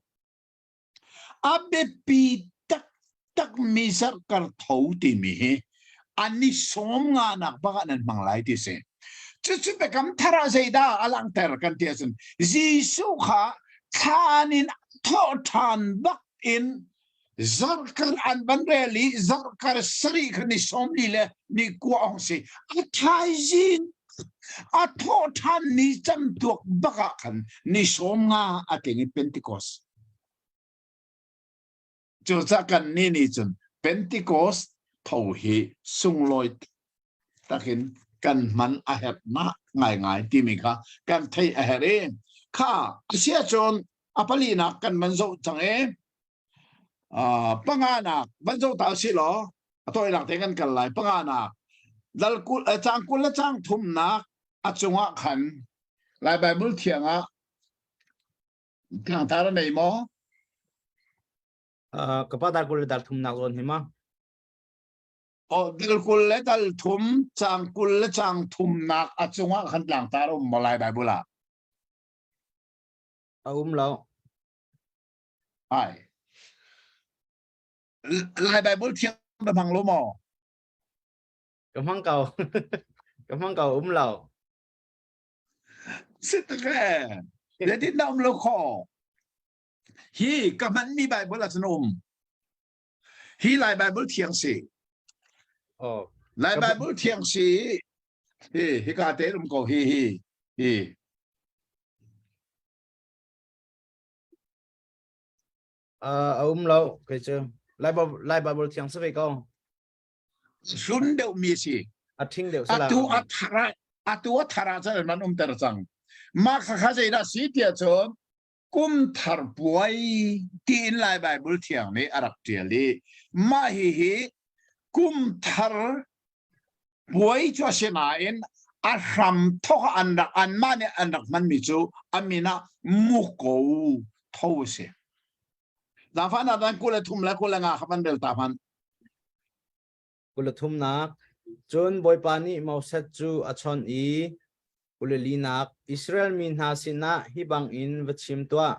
[SPEAKER 3] A biapi taktak mi zarhkar tho timi hi an i sawm nganak bak ah nan hmang lai ti si. Cucu biakam thar ah zeidah a langhter kan ti ahcun Jesuh kha thlan in thawh ṭhan bak in zarhkar an van rel i zarhkar sarih kha ni 40 le ni kua ong si. A thaizing a thawh ṭhan ni camtuak bak ah khan ni 50 a tling i Pentecost. Cucaah kan nih nih cun Pentecost tho hi sunglawi takin kan hman a herhnak ngaingai timi kha kan theih a herh i kha a si ahcun a palinak kan van zoh cang i panganak van zoh ta usih law a tawinak te kan kal lai panganak dal kul cang 20 le cang thumnak a cungah khan Lai Bible thiang ah Tlangtar a nei maw?
[SPEAKER 4] Ka pa dar 20 le dar thumnak zawn hi ma?
[SPEAKER 3] Oh, dal 20 le dal thum, cang 20 le cang thumnak a cungah khan tlangtar um maw Lai Bible ah?
[SPEAKER 4] A um lo.
[SPEAKER 3] Ai. Lai Bible thiang na hmang lo maw?
[SPEAKER 4] Ka hmang ko. Ka hmang ko um lo.
[SPEAKER 3] Si tak e. Zeitin na um lo kho? Hi ka hmanmi Bible ah cun um. Hi Lai Bible thiang si.
[SPEAKER 4] Oh.
[SPEAKER 3] Lai Bible thiang si. Hi hika te um ko hi hi hi.
[SPEAKER 4] A um lo kei cu. Lai Bible Lai Bible thiang si ve ko.
[SPEAKER 3] Hlun deuh mi si.
[SPEAKER 4] A ṭhing deuh
[SPEAKER 3] Atu a thar atu a thar ah cun an umter cang. Mah kha kha zeidah si tiah cun kum thar puai tiin Lai Bible thiang nih a rak ṭial i mah hihi kum thar puai cu a si nain a hram thawk an rak anmah nih an rak hmanmi cu a min ah muko tho a si. Zaangfahnak dan 23 le 25 kha van rel ta hmanh.
[SPEAKER 4] 23nak Cun Bawipa nih Moses cu a chawnh i 24nak Israel mi hna sinah hi bangin va chim tuah,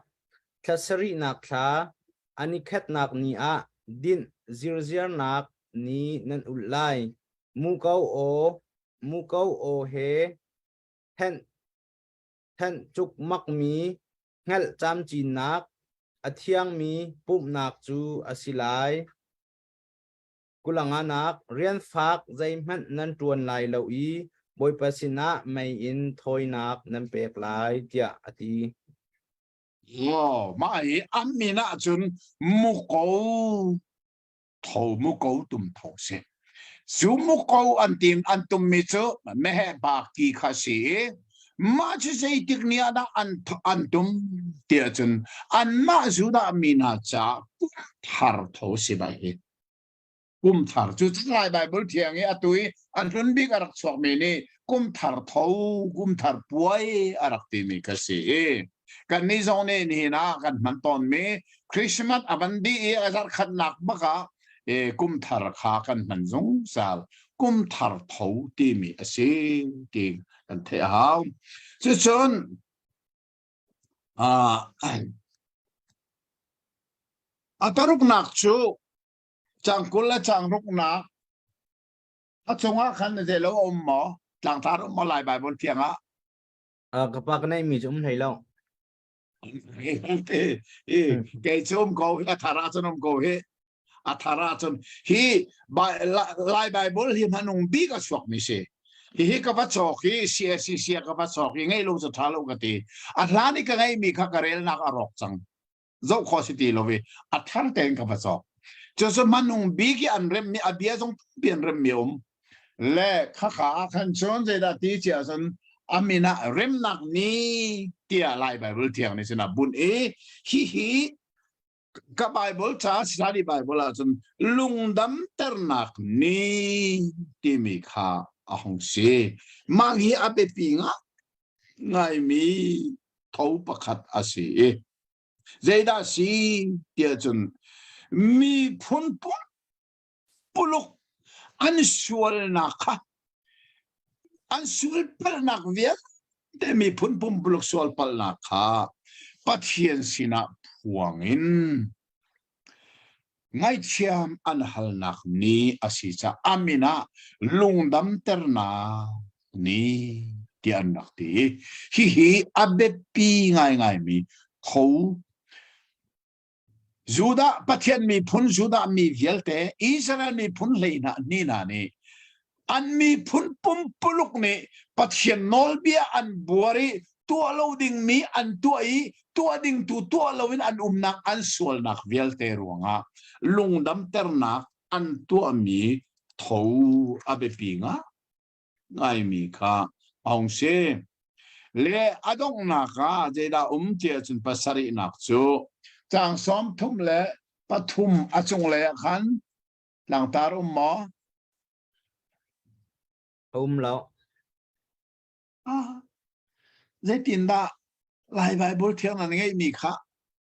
[SPEAKER 4] Thla sarihnak thla, a ni khatnak ni ah dinh zirziarnak ni nan ulh lai. Muko aw, muko aw he thenh thenh cukmakmi hngalh camcinnak, a thiangmi pumhnak cu a si lai. Kulanganak rian fak zeihmanh nan ṭuan lai lo i Bawipa sinah mei in thawinak nan pek lai, tiah a ti.
[SPEAKER 3] Law mah hi an min ahcun muko tho muko tum tho si. Cu muko an tim an tummi cu meheh ba ki kha si i mah cu zeitik ni ah dah an an tum tiah cun anmah Judah mi hna caah kum thar tho si bai hi. Kum thar cu Lai Bible thiang i atu i an hlun bik a rak chuakmi nih kum thar tho kum thar puai a rak timi kha si i kannih zong nih nihin ah kan hman tawnmi Christmas a van dih i a zarh khatnak bak ah kum thar kha kan hman zungzal. kum thar tho timi a si ti kan theih a hau. Cucun a paruknak cu cang 20 le cang ruknak a cungah khan zei lo a um maw? Tlangtar um maw Lai Baibal thiang ah?
[SPEAKER 4] Ka pa ka neihmi cu um hlei lo.
[SPEAKER 3] Kei cu um ko hi, a thar ahcun um ko hi. A thar ahcun hi Lai Baibal hi hmanung bik a chuakmi si. Hihi ka va cawk i CSCC ah ka va cawk i ngeih lo cu ṭha lo ka ti. A hlan i ka ngeihmi kha ka relnak a rawk cang. Zoh khawh si ti lo i a thar tein ka va cawk. Cucu hmanung bik i an remmi a bia zong tampi an remmi um. Le khakha ah khan cun zeidah ti cia cun a min ah remnak ni tiah Lai Baibal thiang nih cun a bunh i hihi ka Bible ca study Bible ahcun lungdamternak ni timi kha a hung si. Mah hi a biapi ngaimi tho pakhat a si i zeidah si tiah cun miphun puluk an sualnak kha an sual palhnak vialte miphun pumpuluk sual palhnak kha Pathian sinah phuang in ngaihthiam an halnak ni a si caah a min ah lungdamternak ni tiah an rak ti. Hihi a biapi ngaingaimi tho Judah Pathian miphun Judah mi vialte Israel miphun hlei hna ni hna nih an miphun pumpuluk nih Pathian nawlbia an buar i tuah lo dingmi an tuah i tuah ding tu tuah loin an umnak an sualnak vialte ruangah lungdamternak an tuahmi tho a biapi nga ngaimi kha a hung si. Le a donghnak ah zeidah um ti ahcun pasarihnak cu caang 33 a cunglei ah khan tlangtar um maw?
[SPEAKER 4] A um lo.
[SPEAKER 3] Ah, zeitindah Lai Baibal thiang nan ngeihmi kha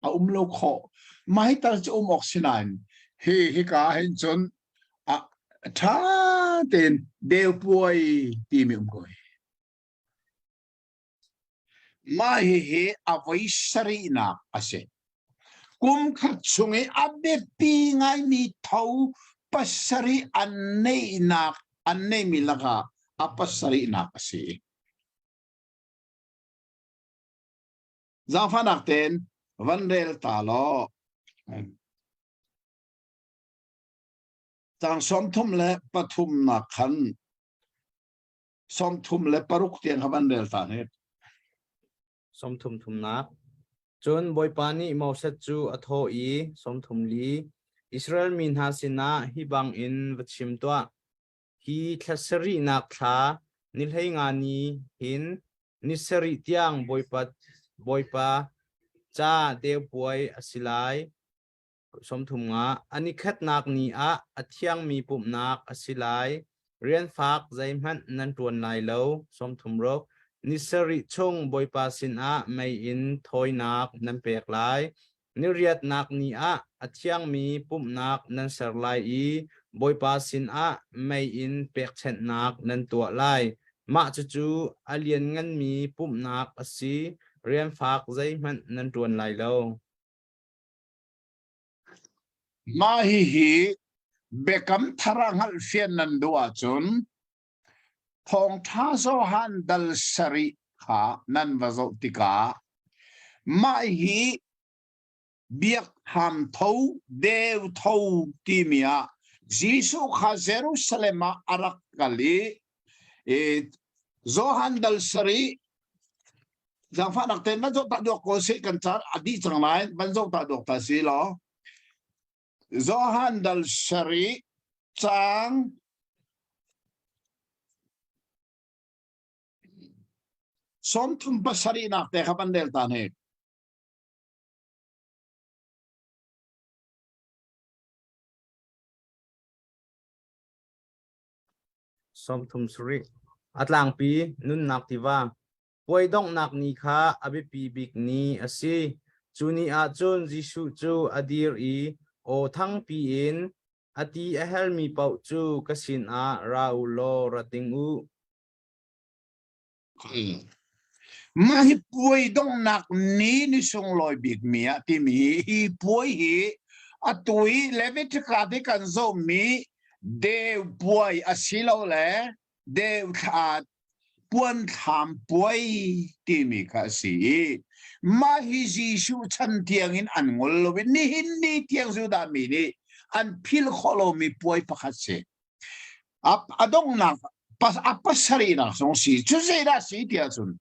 [SPEAKER 3] a um lo khawh. Mai tal cu um awk si nain hi hika hin cun a ṭha tein deupuai timi um ko hi. Mah hihi a voi sarihnak a si. Kum khat chung i a biapi ngaimi tho pasarih an neihnak an neihmi lakah a pasarihnak a si. Zaangfahnak tein van rel ta law caang 33 nak khan 36 tiang kha van rel ta hnik.
[SPEAKER 4] 30 thumnak. Cun Bawipa nih Moses cu a thawh i 34 Israel mi hna sinah hi bangin va chim tuah. Hi thla sarihnak thla ni 15 ni hin ni sarih tiang Bawipa, Bawipa ca deu puai a si lai. 30 a nikhatnak ni ah a thiangmi pumhnak a si lai. Rian fak zeihmanh nan ṭuan lai lo. 36 ni sarih chung Bawipa sinah mei in thawinak nan pek lai. Ni riatnak ni ah a thiangmi pumhnak nan ser lai i Bawipa sinah mei in pekchanhnak nan tuah lai. Mah cucu a liannganmi pumhnak a si. Rian fak zeihmanh nan ṭuan lai lo.
[SPEAKER 3] Mah hihi biakam thar ah hngalhfian nan duh ahcun Thawngṭha Johan dal sarih kha nan va zoh tikah mah hi biakthlam tho deu tho timi ah Jesuh kha Jerusalem ah a rak kal i Johan dal sarih Zaangfahnak tein van zoh ta duak ko sih kan caan a dih cang lai van zoh ta duak ta si law Johan dal sarih caang 37 nak te kha van rel ta hnik.
[SPEAKER 4] 37. A tlangpi nunnak tiva Puai donghnak ni kha a biapi bik ni a si. Cu ni ah cun Jesuh cu a dir i aw thangpi in. A ti a helmi paoh cu ka sinah ra u law ra ting u.
[SPEAKER 3] Mah hi puai donghnak ni ni sunglawi bikmi ah timi hi puai hi atu i Leviticus i kan zohmi deu puai asilole deu thla puanthlam puai timi kha a si i mah hi Jesuh chan tiangin an ngol lo i nihin ni tiang Judah mi nih an philh khawh lomi puai pakhat si. A donghnak a pasarihnak zong si cu zeidah si tiah cun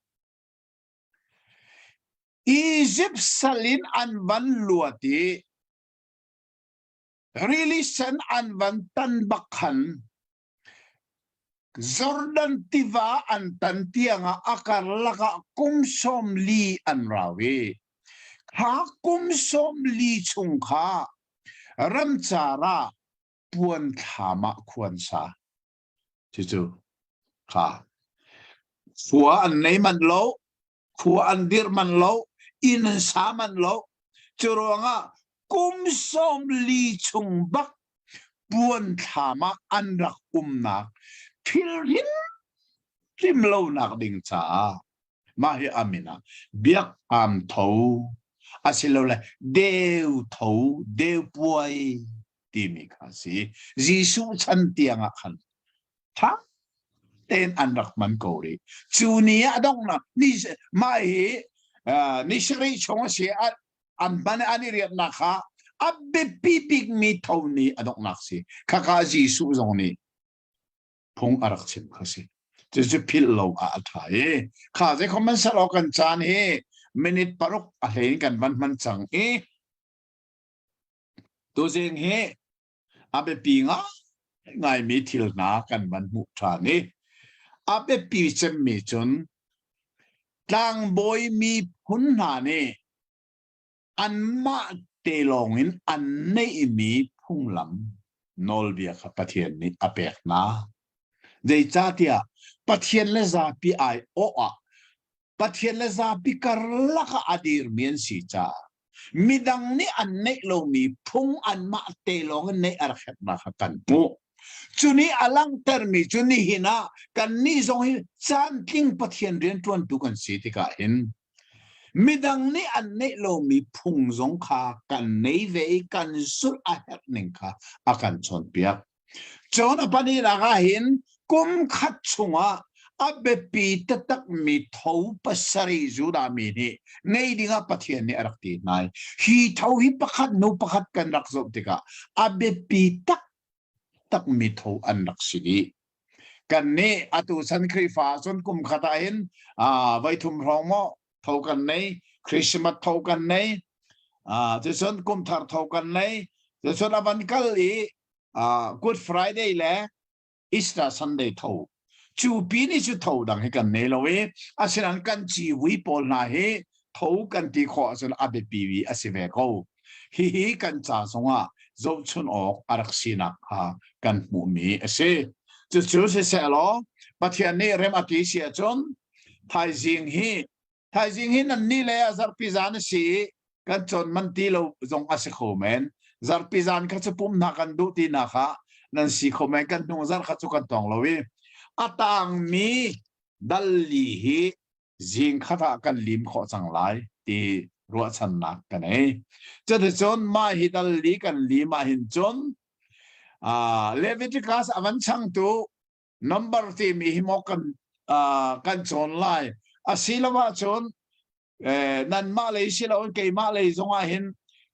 [SPEAKER 3] Egypt sal in an van luat i rili sen an van tan bak khan Jordan tiva an tan tiangah a karlak ah kum 40 an rau i kha kum 40 chung kha ramcar ah puan thlam ah khuan sa. Cucu kha khua an nei manh lo, khua an dirh manh lo, inn an sa manh lo. Cu ruangah kum 40 chung bak puan thlam ah an rak umnak thil hrimhrim lonak ding caah mah hi a min ah biakam tho asilole deu tho deu puai timi kha a si. Jesuh chan tiang ah khan ṭha tein an rak hman ko rih. Cu ni ah donghnak ni mah hi ni sarih chung a si an hman an i rianhnak kha a biapi bikmi tho ni a donghnak si. Khakha Jesuh zong nih phung a rak chim kha si. Cucu philh lo ah a ṭha i kha zei khom man sal kan caan hi minute paruk a hlei in kan van hman cang i Tuzing hi a biapi ngaingaimi thil hna kan van hmuh ṭhan i a biapi cemmi cun tlangbawi miphun hna nih anmah te lawngin an neihmi phunglam nawlbia kha Pathian nih a pek hna. Zeicahtiah Pathian le zapi aiawh ah Pathian le zapi karlak ah a dirmi an si caah midang nih an neih lomi phung anmah te lawng in neih a rak herhnak kha kan hmuh. Cu nih a langhtermi cu nihin ah kannih zong hi caantling Pathian rianṭuantu kan si tikah hin midang nih an neih lomi phung zong kha kan nei ve i kan zulh a herh ning kha a kan cawnpiak. Cun a pahnihnak ah hin kum khat chungah a biapi taktakmi tho pasarih Judah mi nih ngei dingah Pathian nih a rak ti hna. Hi tho hi pakhat hnu pakhat kan rak zoh tikah a biapi taktakmi tho an rak si dih. Kan nih atu chan Khrihfa cun kum khat ah hin voi thum hrawng maw tho kan nei, Christmas tho kan nei, cucun kum thar tho kan nei, cucun a van kal i Good Friday le Easter Sunday tho cu pi ni cu tho dang hi kan nei lo i asinain kan civui pawl hna hi tho kan ti khawh ahcun a biapi mi a si ve ko hihi kan ca zongah zohchun awk a rak sinak kha kan hmuhmi a si cucu siseh law Pathian nih rem a ti si ahcun thaizing hi Thaizing hi nan ni le ah zarhpi zan a si i kan cawn man ti lo zong a si kho men. Zarhpi zan kha cu pum hna kan duh ti nak ah nan si kho men kan hnung zarh kha cu kan tong lo i a tangmi dalli hi zing khat ah kan lim khawh cang lai ti ruahchannak ka nei. Cuticun mah hi dalli kan lim ah hin cun Leviticus a van changtu number timi hi maw kan kan cawn lai asiloah cun nanmah lei siloin keimah lei zongah hin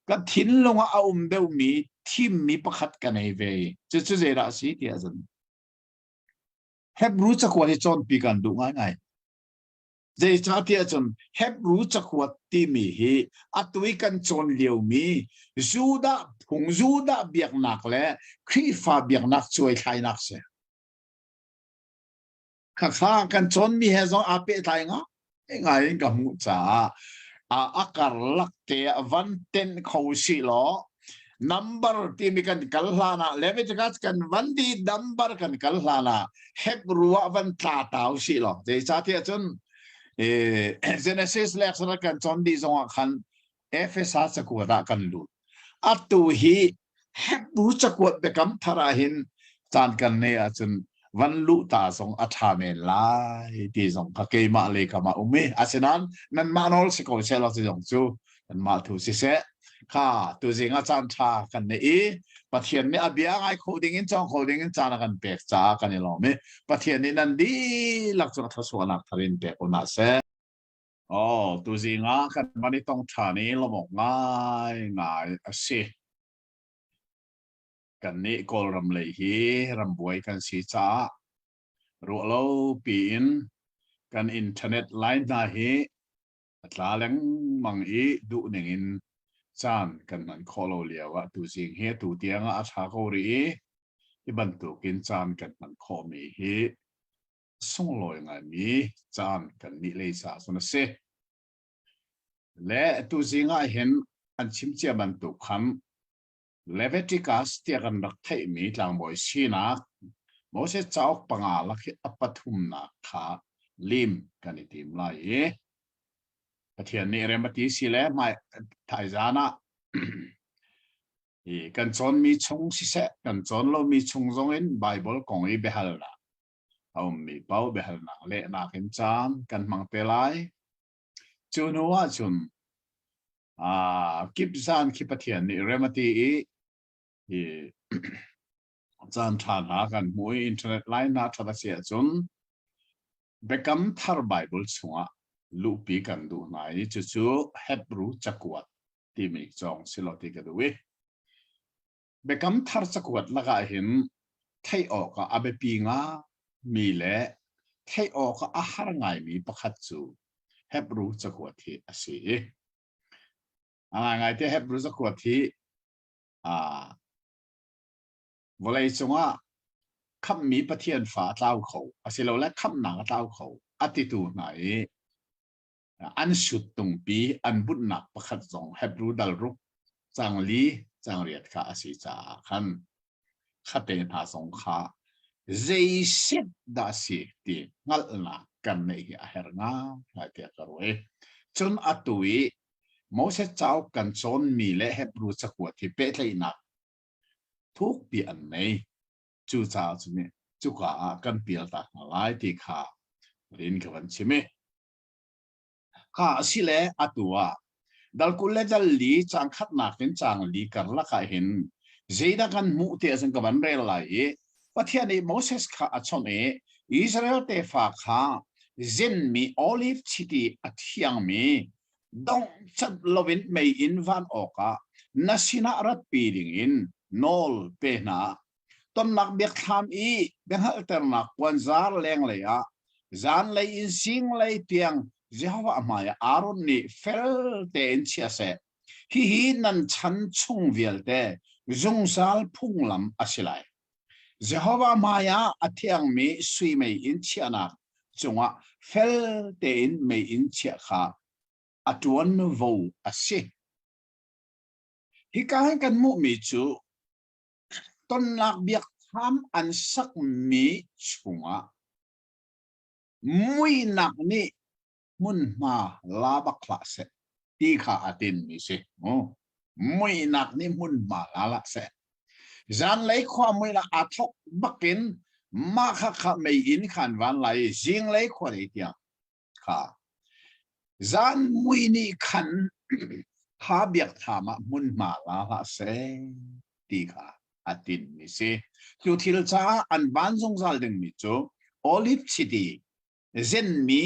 [SPEAKER 3] ka thinlung ah a um deuhmi thimmi pakhat ka nei ve cucu zeidah a si ti ahcun Hebrew cakuat hi cawnpi kan duh ngaingai Zeicahtiah cun Hebrew cakuat timi hi atu i kan cawn liomi Judah phung, Judah biaknak le Khrihfa biaknak cuaithlainak si. Khakha kan cawnmi he zong aa pehtlai ngai ngai in ka hmuh caah a karlak te ah van tenh kho si law number timi kan kal hlan ah Leviticus kan van di number kan kal hlan ah Hebrew ah van tla tau si law zeicahtiah cun Genesis le Exodus kan cawn dih zong ah khan Efesa cakuat ah kan lut atu hi. Hebru cakuat biakam thar ah hin caan kan nei ahcun van luh ta zong a ṭha men lai ti zong kha keimah lei kam ah um i asinain nanmah nawl si ko seh law ti zong cu nanmah thu siseh kha tuzing ah caan ṭha kan nei i Pathian nih a bia ngai kho ding in cawng kho ding in caan a kan pek caah kan i lawm i Pathian nih nan dihlak cu thluachuahnak thar in pek u hna seh. Oh, tuzing ah kan van i tong ṭhan i lawmh ngai ngai a si. Kannih Kawlram lei hi rambuai kan si caah ruahlo piin kan internet line hna hi a tla lengmang i duhning in caan kan hman khawh lo lio ah tuzing hi atu tiang ah a ṭha ko rih i hi bantukin caan kan hman khawhmi hi sunglawi ngaimi caan kan nih lei caah cun a si. Le tuzing ah hin an chim cia bantuk khan Leviticus tiah kan rak theihmi tlangbawi sinak Moses cauk panga lak hi a pathumnak kha lim kan i tim lai i Pathian nih rem a ti si le hmai thaizan ah i kan cawnmi chung siseh kan cawn lomi chung zongin Bible kong i biahalnak a ummi paoh biahalnak lehnak in caan kan hmang te lai. Cu hnu ahcun kip zan khi Pathian nih rem a ti i hi caan ṭha hna kan hmu i internet line hna ṭhat a si ahcun Biakam Thar Bible chungah luhpi kan duh hna i cucu Hebrew cakuat timi cawng si lo ti ka duh i Biakam Thar cakuat lakah hin theih awkah a biapi mi le theih awkah a har ngaimi pakhat cu Hebrew cakuat hi a si i a ngaingai te Hebrew cakuat hi vawlei cungah khamhmi Pathian fa a tlau kho asilole khamhnak a tlau kho a titu hna i an suttungpi an bunhnak pakhat zong Hebrew dal ruk cang li cang riat kha a si caah khan khate hna zong kha zei set dah si ti hngalhnak kan neih hi a herh ngai tiah ka ruah i cun atu i Moses cauk kan cawnmi le Hebrew cakuat hi pehtlaihnak thukpi an nei cucaah cun cuka ah kan pial tak hna lai ti kha rin ka van chim i Kha a si le atu ah dal 20 le dal li caang khatnak in caang li karlak ah hin zeidah kan hmuh ti ahcun ka van rel lai i Pathian nih Moses kha a chawnh i Israel tefa kha zenmi olive chiti a thiangmi donghcat loin mei in van awkah na sinah ratpi dingin nawl pe hna. Tonnak biakthlam i biahngalhternak puanzar lenglei ah zanlei in zinglei tiang Jehovah hmaiah Aaron nih fel tein chia seh. Hihi nan chan chung vialte zungzal phunglam a si lai. Jehovah hmaiah a thiangmi sui meiinn chiahnak cungah fel tein meiinn chiah kha a ṭuanvo a si. Hika hin kan hmuhmi cu tonnak biakthlam an sakmi chungah muihnak nih hmunhma la bak hlah seh ti kha a tinmi si. Muihnak nih hmunhma la hlah seh. Zanlei khua muihnak aa thawk bakin mah kha kha mei inn khan van lai i zinglei khua dei tiang kha zan mui nih khan kha biakthlam ah hmunhma la hlah seh ti kha a tinmi si. Cu thil caah an van zungzal dingmi cu olive chiti zenmi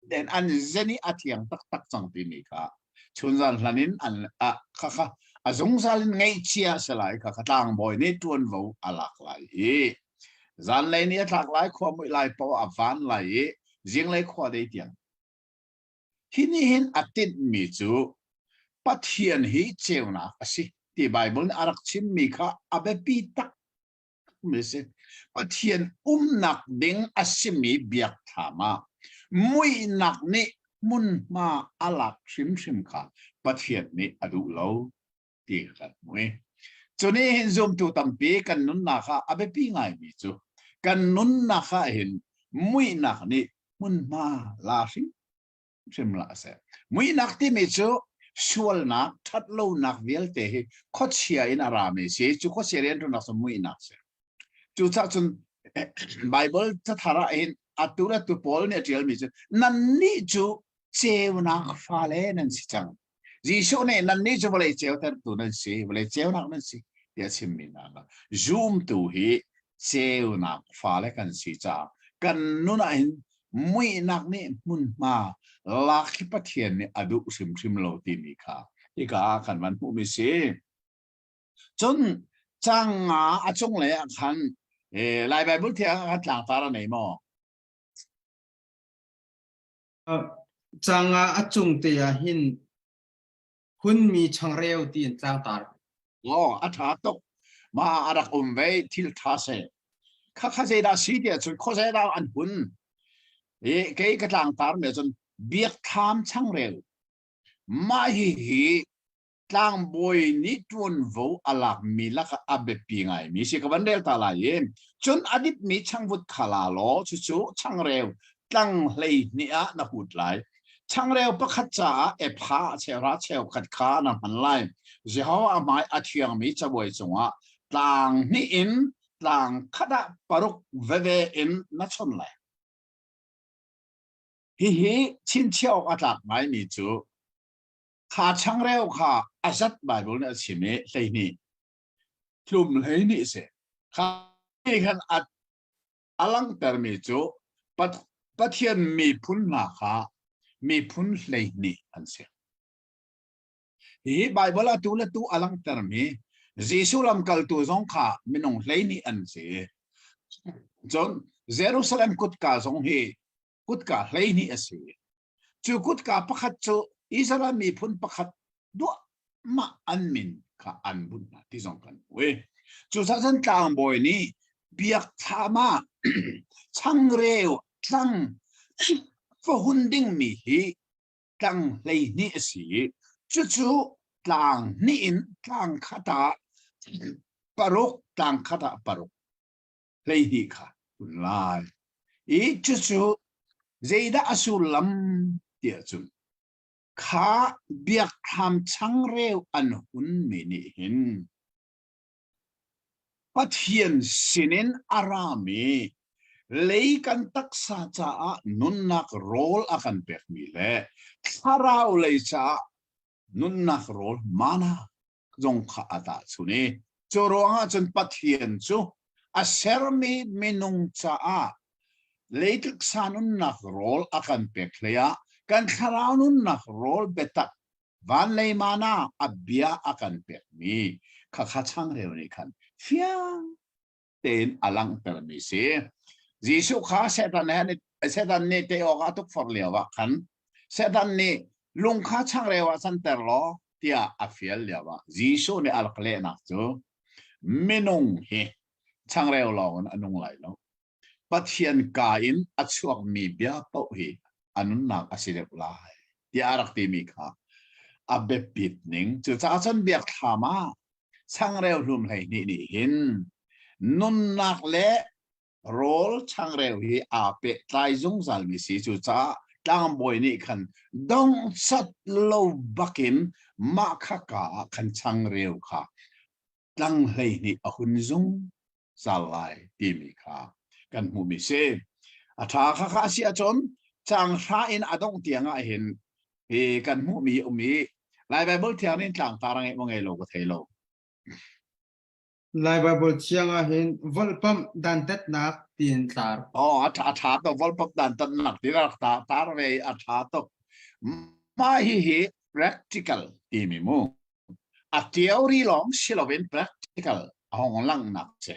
[SPEAKER 3] then an zen i a thiang taktak cang timi kha chunzan hlan in an a kha kha a zungzal in ngaihchia si lai kha kha tlangbawi nih ṭuanvo a lak lai i zanlei ni a tlak lai khua muih lai paoh a van lai i zinglei khua dei tiang hi nih hin a tinhmi cu Pathian hi ceunak a si ti Bible nih a rak chimmi kha a biapi tak mi si. Pathian umnak ding a simi biakthlam ah muihnak nih hmunhma a lak hrimhrim kha Pathian nih a duh lo ti kan hmu i cu nih hin zumtu tampi kan nunnak ah a biapi ngaimi cu kan nunnak ah hin muihnak nih hmunhma la hrim hrim hlah seh. Muihnak timi cu sualnak, ṭhatlonak vialte hi khuachia in a rami si. Cu khuachia rianṭuannak cu muihnak si. Cucaah cun Bible cathar ah hin atu le tu Paul nih a ṭialmi cu nannih cu ceunak fale nan si cang. Jesuh nih nannih cu vawlei ceutertu nan si, vawlei ceunak nan si tiah a chimmi hna kha zumtu hi ceunak fale kan si caah kan nun ah hin muihnak nih hmunhma lak hi Pathian nih a duh hrimhrim lo timi kha hika ah kan van hmuhmi si. Cun cang nga a cunglei ah khan Lai Bible thiang ah khan tlangtar a nei maw?
[SPEAKER 6] Cang nga a cung te ah hin hunmi changreu ti in tlangtar.
[SPEAKER 3] Aw, a ṭha tuk. Mah a rak um ve thil ṭha seh. Khakha zeidah si tiah cun khuazei dah an hun. I kei ka tlangtar me cun biakthlam changreu. Mah hihi tlangbawi nih ṭuanvo a lakmi lakah a biapi ngaimi si ka van rel ta lai i cun a dipmi changvut kha la law cucu changreu tlang 12 ah na hut lai. Changreu pakhat caah epha cheuhra cheukhat kha na hman lai. Jehovah hmai a thiangmi cabuai cungah tlang hnih in tlang khat ah paruk veve in na chon lai. Hihi chinchiah awk a tlak ngaimi cu Kha changreu kha a zat Baibal nih a chim i 12 hlum 12 si. Kha khan a a langhtermi cu Pathian miphun hna kha miphun 12 an si. Hi Baibal atu le tu a langhtermi Jesuh lamkaltu zong kha minung 12 an si. Cun Jerusalem kutka zong hi kutka 12 a si. Cu kutka pakhat cu Israel miphun pakhat duahmah an min kha an bunh hna ti zong kan hmu i cucaah cun tlangbawi nih biakthlam ah changreu tlang va hun dingmi hi tlang 12 a si i cucu tlang hnih in tlang khat ah paruk tlang khat ah paruk 12 kha hun lai i cucu zeidah a sullam tiah cun kha biakthlam changreu an hunmi nih hin Pathian sinin a rami lei kan taksa caah nunnak rawl a kan pekmi le thlarau lei caah nunnak rawl mana zong kha a tahchun i cu ruangah cun Pathian cu a sermi minung caah leitluk sa nunnak rawl a kan pek hlei ah kan thlarau nunnak rawl biatak van lei mana a bia a kan pekmi khakha changreu nih khan fiang tein a langhtermi si. Jesuh kha Satan he Satan nih te awk a tukforh lio ah khan Satan nih lung kha changreu ah canter law tiah a fial lio ah Jesuh nih a rak lehnak cu minung hi changreu lawng in a nung lai lo. Pathian ka in a chuakmi bia paoh hi a nunnak a si deuh lai tiah a rak timi kha a biapit ning. Cucaah cun biakthlam ah changreu hlum 12 nih hin nunnak le rawl changreu hi aa pehtlai zungzalmi si. Cucaah tlangbawi nih khan dongcat lo bakin mah kha ka ah khan changreu kha tlang 12 a hun zungzal lai timi kha kan hmuhmi si. A ṭha kha kha a si ahcun caang hra in a dongh tiang ah hin hi kan hmuhmi um i Lai Baibal Thiang nih tlangtar a ngeih maw ngei lo ka thei lo.
[SPEAKER 6] Lai Baibal Thiang ah hin volhpamh dantatnak tiin tlar.
[SPEAKER 3] Oh, a ṭha a ṭha tuk volhpamh dantatnak ti rak ta tar ve a ṭha tuk. Mah hi hi practical timi mu. A theory lawng si loin practical a hong langhnak si.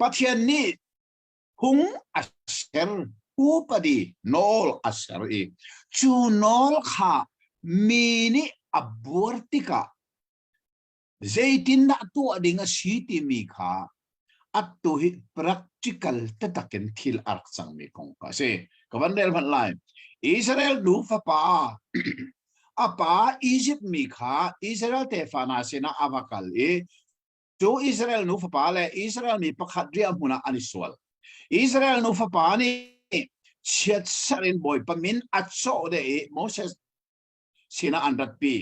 [SPEAKER 3] Pathian nih phung a ser upadi nawl a ser i cu nawl kha mi nih a buar tikah zeitindah tuah ding a si timi kha atu hi practical taktak in thil a rak cangmi kong kha a si. Ka van rel hmanh lai. Israel nu fapa a pa Egypt mi kha Israel tefa hna sinah a va kal i Cu Israel nu fapa le Israel mi pakhat riahhmun ah an i sual. Israel nu fapa nih chiatserh in Bawipa min a cawh deh i Moses. sinah an ratpi.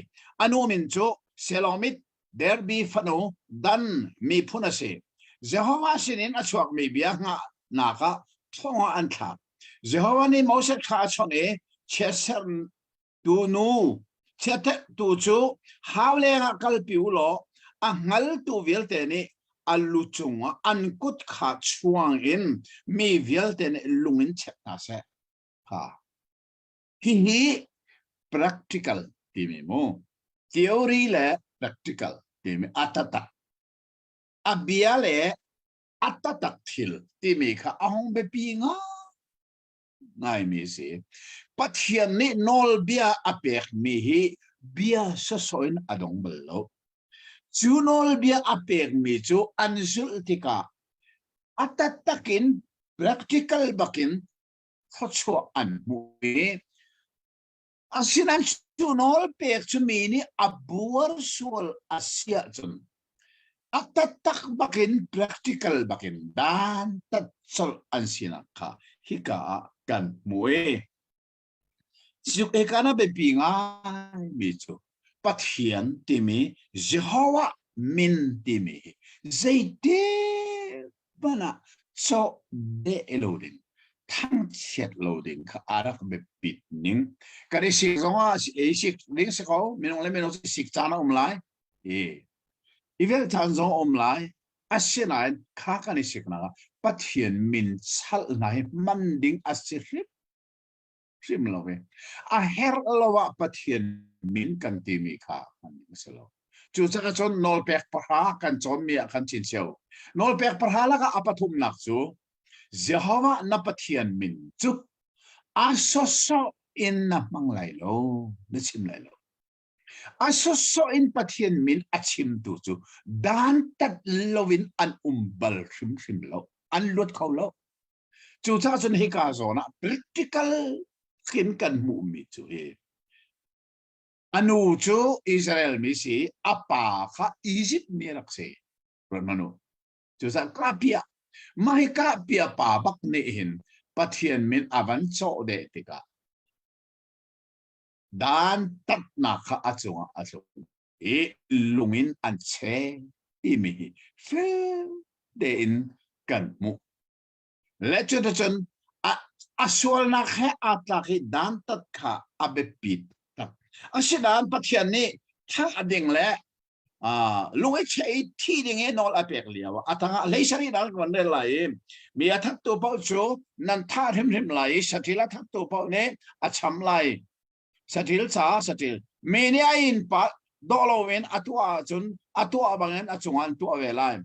[SPEAKER 3] A nu min cu Selomit Derby fanu Dan miphun a si. Jehovah sinin a chuakmi bia hngahnak ah thong ah an thlak. Jehovah nih Moses kha a chawnh i chiatserh tu nu chiatserhtu cu hau lengah kalpi u law a hngaltu vialte nih a lu cungah an kut kha chuang in mi vialte nih lung in chek hna seh. Ha. Hihi practical timi mu. Theory le practical timi a tatak. A bia le a tatak thil timi kha a hung biapi ngai ngaimi si. Pathian nih nawlbia a pekmi hi bia sawsawh in a dong bal lo. Cu nawlbia a pekmi cu an zulh tikah a taktak in practical bakin thluachuah an hmuh i asinain cu nawl pek cu mi nih a buar sual a si ahcun a taktak bakin practical bakin dan tat colh an sinak kha hika ah kan hmuh i Zuk ekan a biapi ngaimi cu Pathian timi Jehovah min timi hi zeiti hmanh ah cawh deh lo ding thangchiat lo ding kha a rak biapit ning. Kan i sik zong ah i sik ding si ko minung le minung sik caan a um lai i i velh caan zong a um lai. Asinain kha kan i siknak ah Pathian min chalh hna hi hman ding a si hrim hrim lo i a herh lo ah Pathian min kan timi kha hman ding a si lo. Cucaah cun nawlpek pahra kan cawnmi ah khan chinceo. Nawlpek pahra lakah a pathumnak cu Jehovah na Pathian min cu a sawsawh in na hmang lai lo, na chim lai lo. A sawsawh in Pathian min a chimtu cu dantat loin an um bal hrimhrim lo, an luat kho lo. Cucaah cun hika zawn ah political in kan hmuhmi cu hi a nu cu Israel mi si a pa kha Egypt mi rak si ruat u cucaah kahpia mah hi kahpia pa bak nih hin Pathian min a van cawh deh tikah dan tatnak kha a cungah a tlung i lung in an che timi hi fel tein kan hmuh. Le cuticun a, a sualnak he aa tlak i dantat kha a biapit tak. Asinain Pathian nih thah ding le uh, lung i cheh i thi ding i nawl a pek lio ah a tangah hlei sarih dang kan rel lai i mi a thattu paoh cu nan thah hrimhrim lai i saṭil a thattu paoh nih a cham lai saṭil caah saṭil mi nih a innpa dawh loin a tuah ahcun a tuah bangin a cungah an tuah ve lai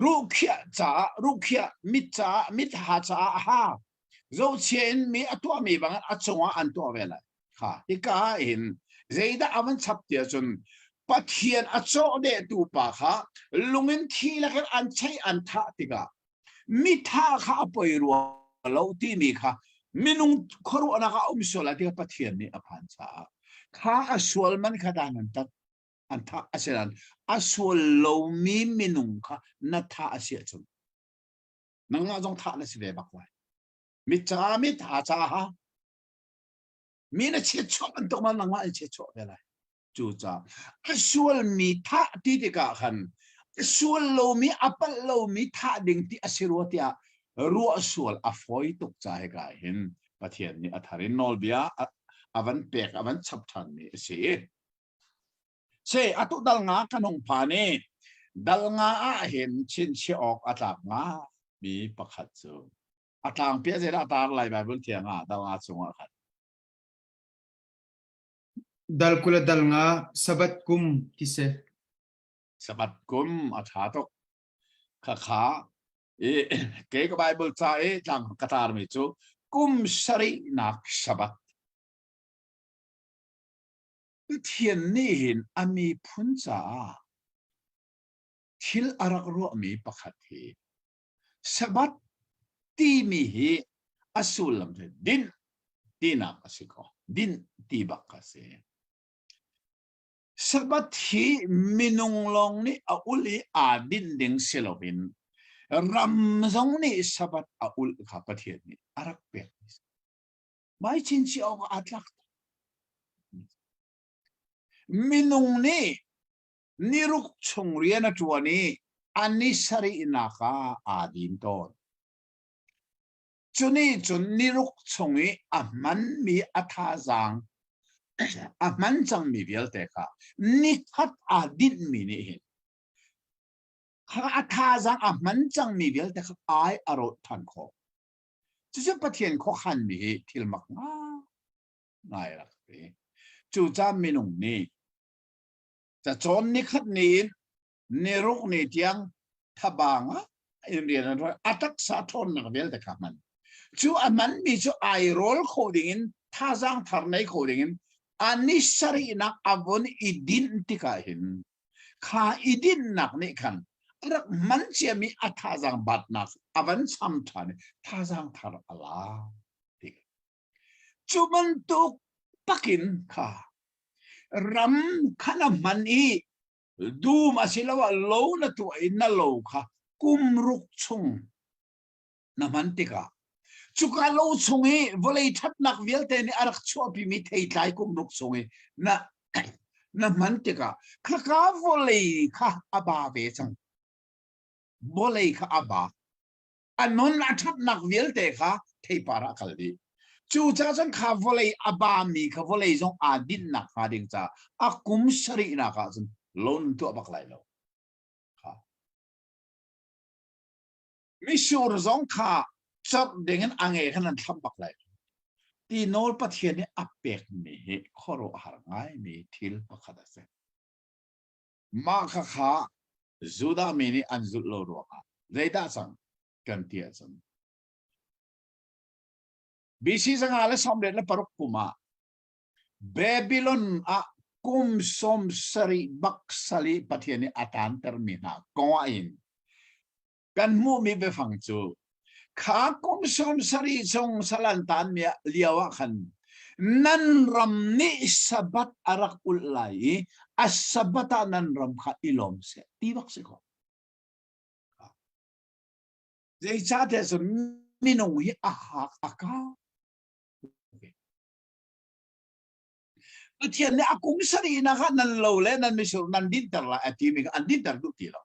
[SPEAKER 3] ruhkhiah caah ruhkhiah mit caah mit ha caah a ha zohchia in mi a tuahmi bangin a cungah an tuah ve lai kha hika ah hin zeidah a van chap ti ahcun Pathian a cawh dehtu pa kha lungin thi lakin an chei an thah tikah mitha kha a poi rua lo timi kha minung khuaruahnak ah um sual lai ti kha Pathian nih a phan caah kha a sual man kha dan an tat an thah a si nain a sual lomi minung kha na thah a si ahcun nangmah zong thah na si ve bak lai mit ca mit ha ca ha mi na chiatchuah bantuk ma nangmah in chiatchuah ve lai Cucaah a sualmi thah ti tikah khan a sual lomi a palh lomi thah ding ti a si rua tiah ruah sual a fawi tuk ca hika hin Pathian nih a thar in nawlbia a van pek a van chap ṭhanmi a si. Se atu dal nga kan hung phan i dal nga ah hin chinchiah awk a tlak nga mi pakhat cu a tlangpi a zeidah tar lai Bible thiang ah dal nga chungah khan
[SPEAKER 6] Dal 20 le dal nga Sabbath kum ti si.
[SPEAKER 3] Sabbath kum a ṭha tuk. Khakha i kei ka Bible ca i tlang ka tarmi cu kum sarihnak Sabbath. Pathian nih hin a miphun caah thil a rak ruahmi pakhat hi Sabbath timi hi a sullam cu dinh tinak a si ko. Dinh ti bak a si. Sabbath hi minung lawng nih a ulh i aa dinh ding si loin ram zong nih Sabbath a ulh kha Pathian nih a rak pek. Mai chinchin awk aa tlak. Minung nih niruk chung rian a ṭuan i a ni sarihnak ah aa din tawn. Cu nih cun niruk chung i a hmanmi a thazaang a hman cangmi vialte kha nikhat aa dinhmi nih hin kha a thazaang a hman cangmi vialte kha ai a rawt ṭhan khawh. Cucu Pathian khuakhanmi hi thil mak ngai rak si. Cucaah minung nih cacawn nikhat ni in niruk ni tiang thabang ah in rian an ṭuan a taksa ṭhawnnak vialte kha hman. Cu a hmanmi cu ai rawl kho dingin thazaang thar nei kho dingin a ni sarihnak a vun i dinh tikah hin kha i dinhnak nih khan a rak hman ciami a thazaang batnak a van cham ṭhan i thazaang thar a la ti. Cu bantuk takin kha ram kha na hman i dum asiloah lo na tuah i na lo kha kum ruk chung na hman tikah cuka lo chung i vawlei ṭhatnak vialte nih a rak chuahpimi theitlai kum ruk chung i na na hman tikah khaka vawlei kha a ba ve cang vawlei kha a ba a nun a ṭhatnak vialte kha theipar ah kal dih cu ca cun kha vawlei a bami kha vawlei zong aa dinhnak hnga ding ca a kum sarihnak ah cun loan tuah bak lai lo kha Mitsur zong kha corh dingin a nge khan an thlam bak lai. Ti nawl Pathian nih a pekmi hi khuaruahhar ngaimi thil pakhat a si. Mah kha kha Judah mi nih an zulh lo ruangah zeidah cang kan ti ahcun BC 186 kum ah Babylon ah kum 70 bak sal i Pathian nih a taantermi hna kong ah hin kan hmuhmi biafang cu kha kum 70 chung sal an taanmi lio ah khan nan ram nih Sabbath a rak ulh lai i a Sabbath ah nan ram kha i lawm seh ti bak si ko. Zeicahtiah cun minung hi a hak a kau. Pathian nih a kum sarihnak ah nan lo le nan misur nan dinter lai a timi kha an dinter duh ti lo.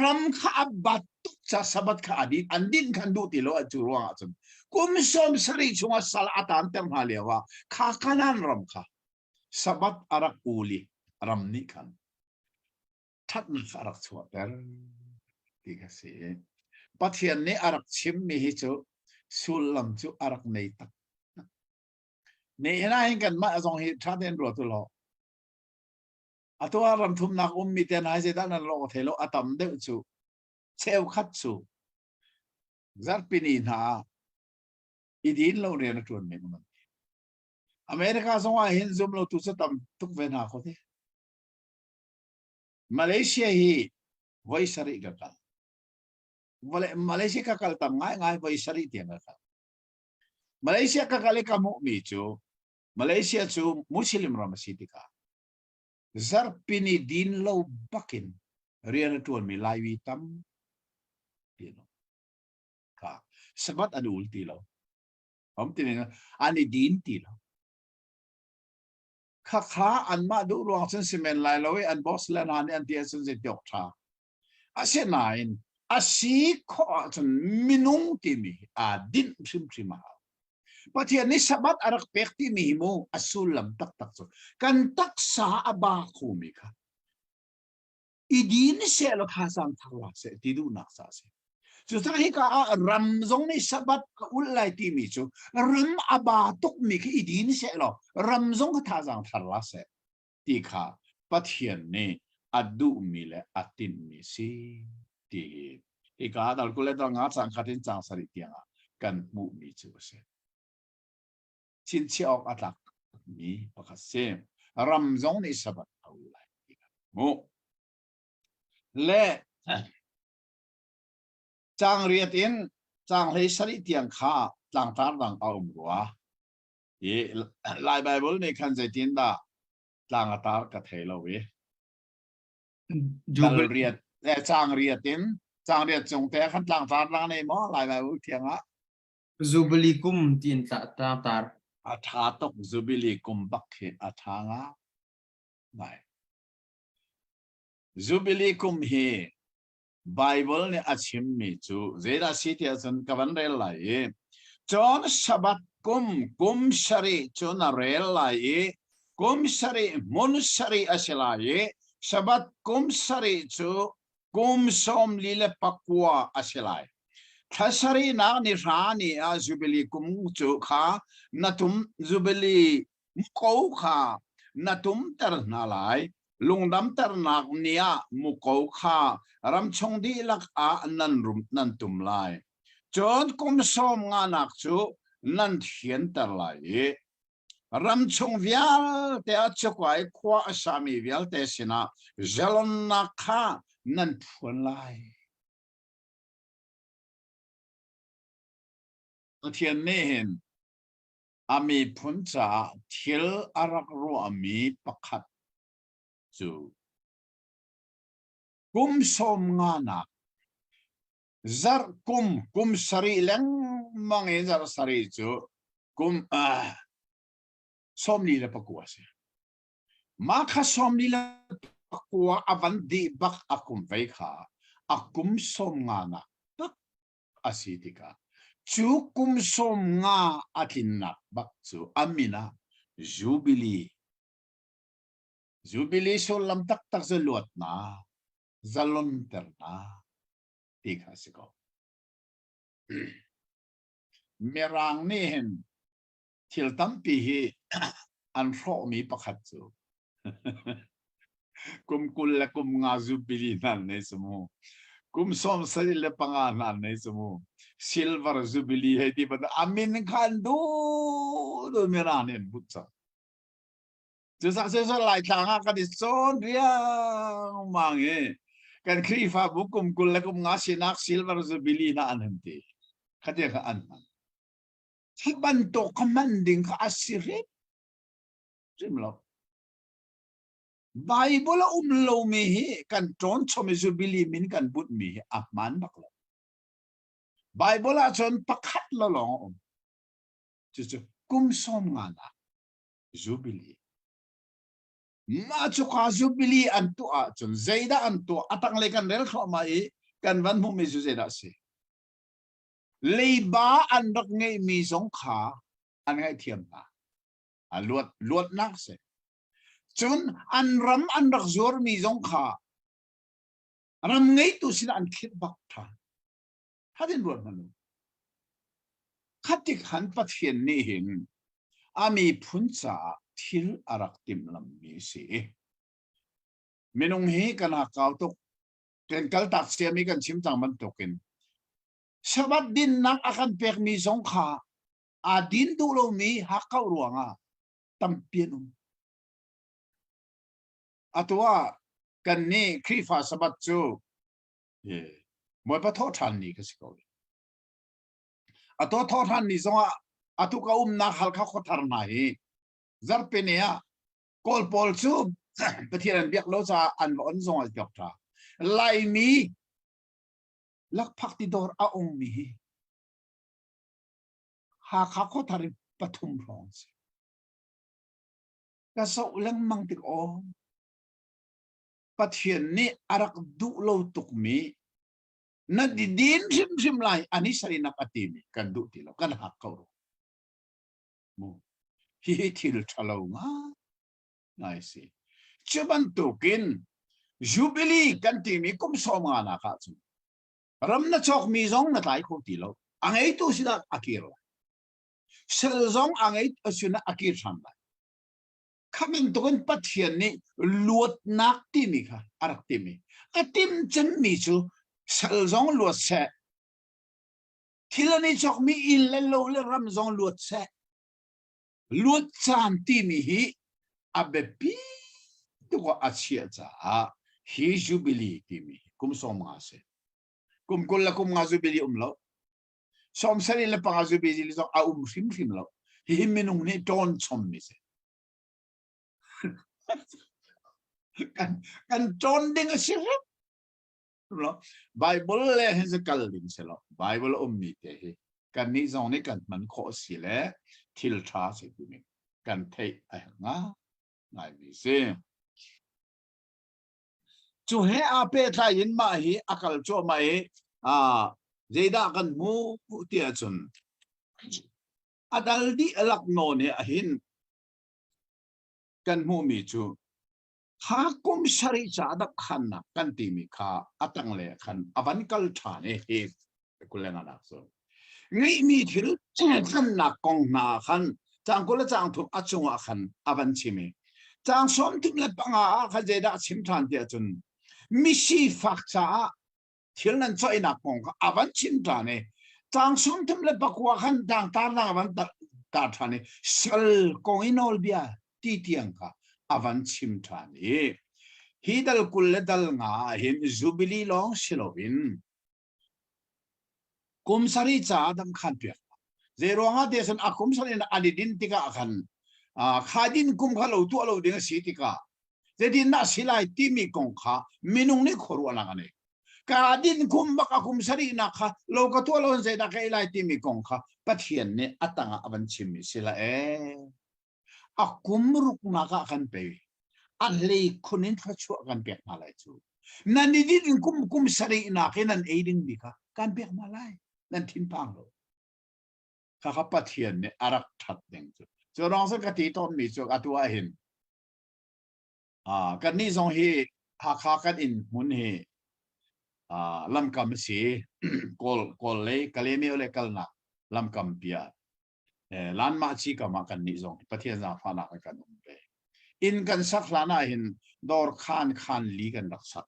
[SPEAKER 3] Ram kha a bat tuk ca Sabbath kha a din an din khan duh ti lo cu ruangah cun kum 70 chungah sal a tanter hna lio ah kha Kanaan ram kha Sabbath a rak ul i ram nih khan ṭhatnak a rak chuahter ti kha si. Pathian nih a rak chimmi hi cu sullam cu a rak nei tak. Nihin ah hin kanmah zong hi ṭha tein ruat u law atu ah ram thumnak ummi te hna hi zeidah nan lawh thei lo a tam deuh cu cheukhat cu zarhpini hna ah i din lo rian a ṭuan men man. America zong ah hin zum lo tu cu tam tuk ve hna ko te. Malaysia hi voi sarih ka kal. Malaysia ka kal tam ngaingai voi sarih tiang ka kal. Malaysia ka kal i ka hmuhmi cu Malaysia cu Muslim ram a si tikah zarhpini din lo bakin rian a ṭuanmi Laimi tam ti lo. Kha Sabbath an ul ti lo. Om ti an i din ti lo. Khakha anmah duh ruang cun si men lai lo i an boss le hna nih an ti ahcun zeiti awk ṭha. Asinain a si khawh ahcun minung timi aa dinh hrimhrim a hau. Pathian nih Sabbath a rak pek timi hi mu a sullam taktak cu kan taksa a ba khomi kha i din seh law thazaang thar la seh ti duhnak ca a si. Cucaah hika ah ram zong nih Sabbath ka ulh lai timi cu ram a ba tukmi khi i din seh law ram zong kha thazaang thar la seh ti kha Pathian nih a duhmi le a tinhmi si ti hi hika ah dal 20 le dal nga cang khat in cang sarih tiangah kan hmuhmi cu a si. Chinchiah awk a tlak mi pakhat si. Ram zong nih Sabbath a ul lai ti kan hmuh. Le Caang riat in caang 17 tiang kha tlangtar dang a um rua. I Lai Baibal nih khan zeitindah tlang a tar ka thei lo i. Dal riat, eh, caang riat in caang riat cung te khan tlangtar dang nei maw Lai Baibal thiang ah?
[SPEAKER 6] Jubilee kum tiin tlangtar.
[SPEAKER 3] A tha tuk Jubilee kum bak khi a tha nga. Ngai. Jubilee kum hi Bible nih a chimmi cu zeidah si tiah cun ka van rel lai i cun Sabbath kum kum sarih cu na rel lai i kum sarih hmun sarih a si lai i Sabbath kum sarih cu kum 49 a si lai. Thla sarihnak ni hra ni ah Jubilee kum cu kha na tum Jubilee muko kha na tumter hna lai. Lungdamternak ni ah muko kha ramchung dihlak ah nan rum nan tum lai. Cun kum sawm nganak cu nan thianter lai i ramchung vialte ah cuka i khua a sami vialte sinah zalonnak kha nan phuan lai. Pathian nih hin a miphun caah thil a rak ruahmi pakhat cu kum sawm nganak zarh kum kum sarih lengmang in zarh sarih cu kum uh, 44 a si. Mah kha 44 a van dih bak a kum vei kha a kum sawm nganak tak a si tikah cu kum sawm nga a tlinnak bak cu a min ah Jubilee. Jubilee sullam taktak cu luatnak, zalonternak ti kha a si ko. Mirang nih hin thil tampi hi an hrawhmi pakhat cu kum 20 le kum nga jubilee hna an nei cu mu kum 75 hna an nei cu mu silver jubilee hei ti bantuk a min kha an duh duh mirang nih an but cang Cucaah cucu Laitlang ah kan i cawn riangmang i kan Khrihfabu kum 20 le kum nga sinak silver jubilee hna an hun ti. Khatia kha an hman. Hi bantuk kha hman ding kha a si hrim hrim lo. Bible a um lomi hi kan ṭawn chom i jubilee min kan bunhmi hi a hmaan bak lo. Bible ah cun pakhat lo lawng a um. Cucu kum sawm nga nak Jubilee. Mah cuka Jubilee an tuah ahcun zeidah an tuah? A tanglei kan rel thluahmah i kan van hmuhmi cu zeidah a si? Leiba an rak ngeihmi zong kha an ngaihthiam hna. A luat luatnak si. Cun an ram an rak zuarmi zong kha ram ngeitu sinah an khirh bak ṭhan. Hatin ruat hmanh u. Khatik han Pathian nih hin a miphun caah thil a rak timhlammi a si. Minung hi kan hakkau tuk. Kan kaltak ciami kan chim cang bantukin Sabbath dinnak a kan pekmi zong kha aa din duh lomi hakkauh ruangah tampi an um. Atu ah kan nih Khrihfa Sabbath cu Bawipa thawh ṭhan ni ka si ko. A to thawh ṭhan ni zongah atu ka umnak Halkha khuathar hna hi zarhpini ah Kawl pawl cu Pathian an biak lo caah an va on zong an biak ṭha. Laimi lakphak ti dawr a ongmi hi Hakha khuathar in pathum hrawng si. Ka zoh lengmang tik aw Pathian nih a rak duh lo tukmi na din hrimhrim lai ani sarinak a timi kan duh ti lo kan hak ko ru mu hihi thil ṭhalo ngai si cu bantukin jubilee kan timi kum sawm nga nak ah cun ram na cawkmi zong na tlai kho ti lo a ngeitu sinah a kir lai sel zong a ngei sinah a kir ṭhan lai Kha bantukin Pathian nih luatnak timi kha a rak timi. A tim cemmi cu sal zong luat seh, thil an i cawkmi inn le lo le ram zong luat seh. Luat caan timi hi a biapi tuk ah a chiah caah hi Jubilee timi hi kum 50 a si. Kum 20 le kum nga Jubilee um lo. 75 Jubilee zong a um hrimhrim lo. Hihi minung nih ṭawn chommi si. kan kan ṭawn ding a si hrim lo. Bible le hin si kal ding si lo. Bible a ummi te hi kan nih zong nih kan hman khawh si le thil ṭha si timi kan theih a herh nga ngaimi si. Cu he aa pehtlai in mah hi a kal cuahmah i zeidah kan hmuh ti ahcun a dal dih lak nawn he ahin kan hmuhmi cu kha kum sarih ca dap khannak kan timi kha a tangle khan a van kal ṭhan i hi kulenganak cu ngeihmi thil thannak kong hna khan cang 23 le caang 30 a cungah khan a van chim i caang 35 ah khan zeidah chim ṭhan tiah cun misifak caah thil nan coihnak kong kha a van chim ṭhan i caang 39 khan tang tarlang a van tar ṭhan i sal kong i nawlbia ti tiang kha a van chim ṭhan i hi dal 20 le dal nga ah hin Jubilee lawng si loin kum sarih caah dam khan piak zei ruangah te cun a kum sarih in an i din tikah khan kha din kum kha lo tuah lo ding a si tikah zeitin dah si lai timi kong kha minung nih khuaruahnak an ei ka din kum bak a kum sarihnak kha lo ka tuah lo zeidah ka ei lai timi kong kha Pathian nih a tangah a van chimmi si la ee A kum ruknak ah kan pe. A hlei khun in thluachuah kan pek hna lai cu. Nan i din in kum kum sarihnak i nan ei dingmi kha kan pek hna lai. Nan thinphang lo. Khakha Pathian nih a rak ṭhat ding cu. Cu ruang cu ka ti tawnmi cu atu ah hin kannih zong hi Hakha kan inn hmun hi lamkam a si. Kawl Kawl lei Kalaymyo lei kalnak lamkam pi ah Lanmah ci kam ah kan nih zong Pathian zaangfahnak in kan um ve. Inn kan sak hlan ah hin dawr khan khan li kan rak sak.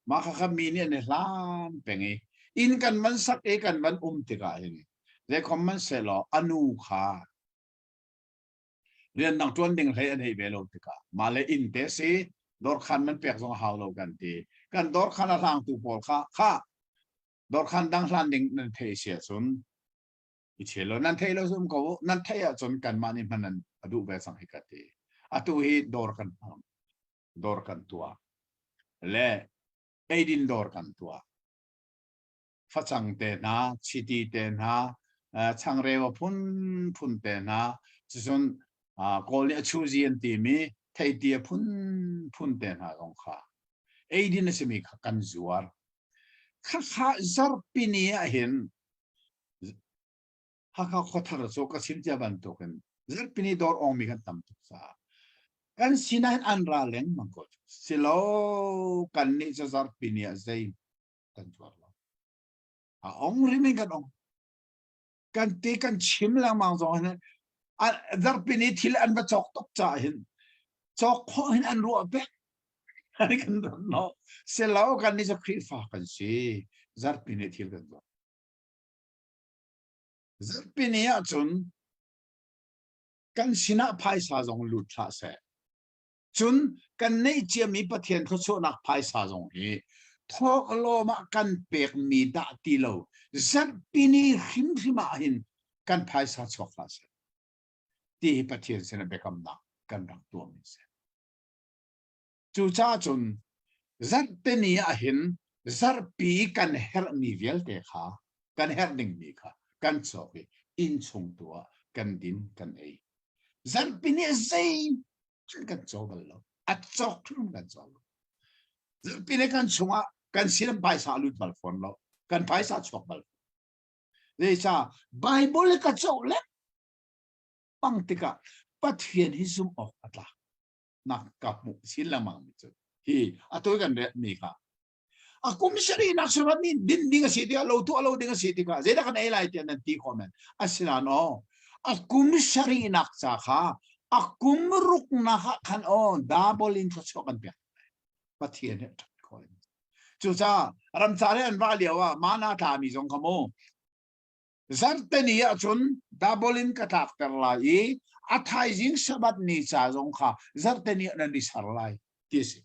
[SPEAKER 3] Mah kha kha mi nih an i hlan peng i inn kan van sak i kan van um tikah hin zeikhom man sehlaw a nu kha rian dang ṭuan ding hlei an hei ve lo tikah mah le inn te si dawrkhan man pek zong a hau lo kan ti. Kan dawrkhan a hlangtu pawl kha kha dawrkhan dang hlan ding nan theih si ahcun i chel lo nan theih lo zum ko nan theih ahcun kanmah nih hman nan a duh ve cang hi ka ti atu hi dawr kan hmang dawr kan tuah le eidin dawr kan tuah facang te hna chiti te hna changreu a phun phun te hna cucun kawl nih a chuzi an timi theiti a phun phun te hna zong kha eidin a simi kha kan zuar khakha zarhpini ah hin Hakha khuathar cu ka chim cia bantukin zarhpini dawr ongmi kan tam tuk caah kan sinah hin an ra lengmang ko silo kan nih cu zarhpini ah zei kan zuar lo a ong rim in kan ong kan ti kan chim lengmang zong hin zarhpini thil an va cawk tuk caah hin cawk khawh hin an ruah pek kan no silo kan nih cu Khrihfa kan si zarhpini thil kan zuar Zarhpini ahcun kan sinah phaisa zong lut hlah seh. Cun kan neih ciami Pathian thluachuahnak phaisa zong hi thawklawm ah kan pekmi dah ti lo zarhpini hrimhrim ah hin kan phaisa chuak hlah seh. Ti hi Pathian sinah biakamnak kan rak tuahmi si. Cucaah cun zarhte ni ah hin zarhpi kan herhmi vialte kha kan herh dingmi kha kan cawk i innchung tu ah kan din kan ei. Zarhpi ni zei kan caw bal lo. A cawk hrim kan caw lo. Zarhpi ni kan chungah kan sin phaisa lut bal fawn lo. Kan phaisa chuak bal. Zeicah Bible ka coh le pang tikah Pathian hi zumh awk a tlak. Nak ka hmuh chin lengmang mi cu hi atu kan ret mi kha a kum sarih nak sura mi din ding a si tikah lo tuah lo ding a si tikah zeidah kan ei lai tiah nan ti khawh men asinain aw a kum sarih nak ca kha a kum ruk nak ah khan aw double in thluachuah kan pek Pathian he ṭhat khawh cucaah ramcar he an vah lio ah mana tla mi zong kha mu Zarhteni ahcun double in ka tlakter lai i a thaizing Sabbath ni ca zong kha zarhteni ah nan i ser lai ti a si.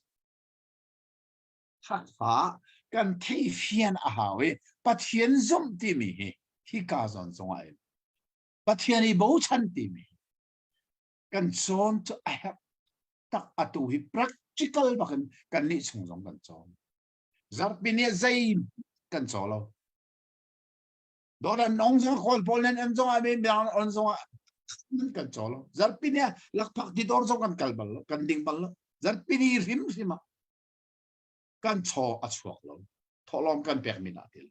[SPEAKER 3] Hakha kan theihfian a hau i Pathian zumh timi hi hika zawn zongah hin Pathian i bochan timi kan cawn cu a herh tak atu hi practical bakin kan nih chung zong kan cawn. Zarhpi ni zei kan caw lo. Dawt an ong zong kawl pawl nan an zong ah men biang on zong ah nan kan caw lo. Zarhpi ni ah lakphak ti dawr zong kan kal bal lo, kan ding bal lo. Zarhpi ni hrim hrim ah. Kan chaw a chuak lo. Thawhlawm kan pekmi dah til.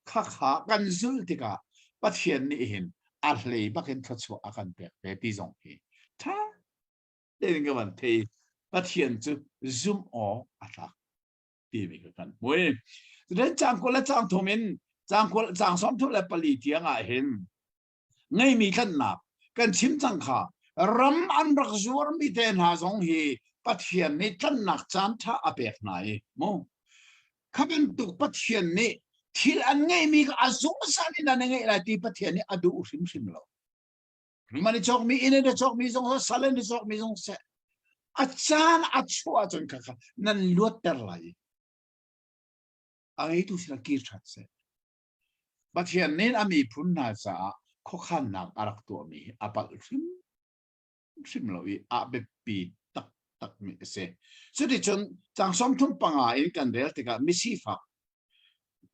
[SPEAKER 3] Khakha kan zulh tikah Pathian nih hin a hlei bakin thluachuah a kan pek ve ti zong hi ṭha tein ka van thei. Pathian cu zumh awk a tlak timi ka kan hmui. Cutin caang 20 le caang thum in caang 20 caang 34 tiang ah hin ngeimi tlanhnak kan chim cang kha ram an rak zuarmi te hna zong hi Pathian nih tlanhnak caan ṭha a pek hna i mu kha bantuk Pathian nih thil an ngeihmi kha a zungzal in an ngeih lai ti Pathian nih a duh hrimhrim lo. Man i cawkmi inn in a cawkmi zong seh sal in a cawkmi zong seh a caan a chuah ahcun kha kha nan luatter lai i a ngeitu sinah kir ṭhan seh. Pathian nih a miphun hna caah khuakhannak a rak tuahmi hi a palh hrimhrim lo i a biapi taktakmi a si. Cuticun caang 35 in kan rel tikah misifak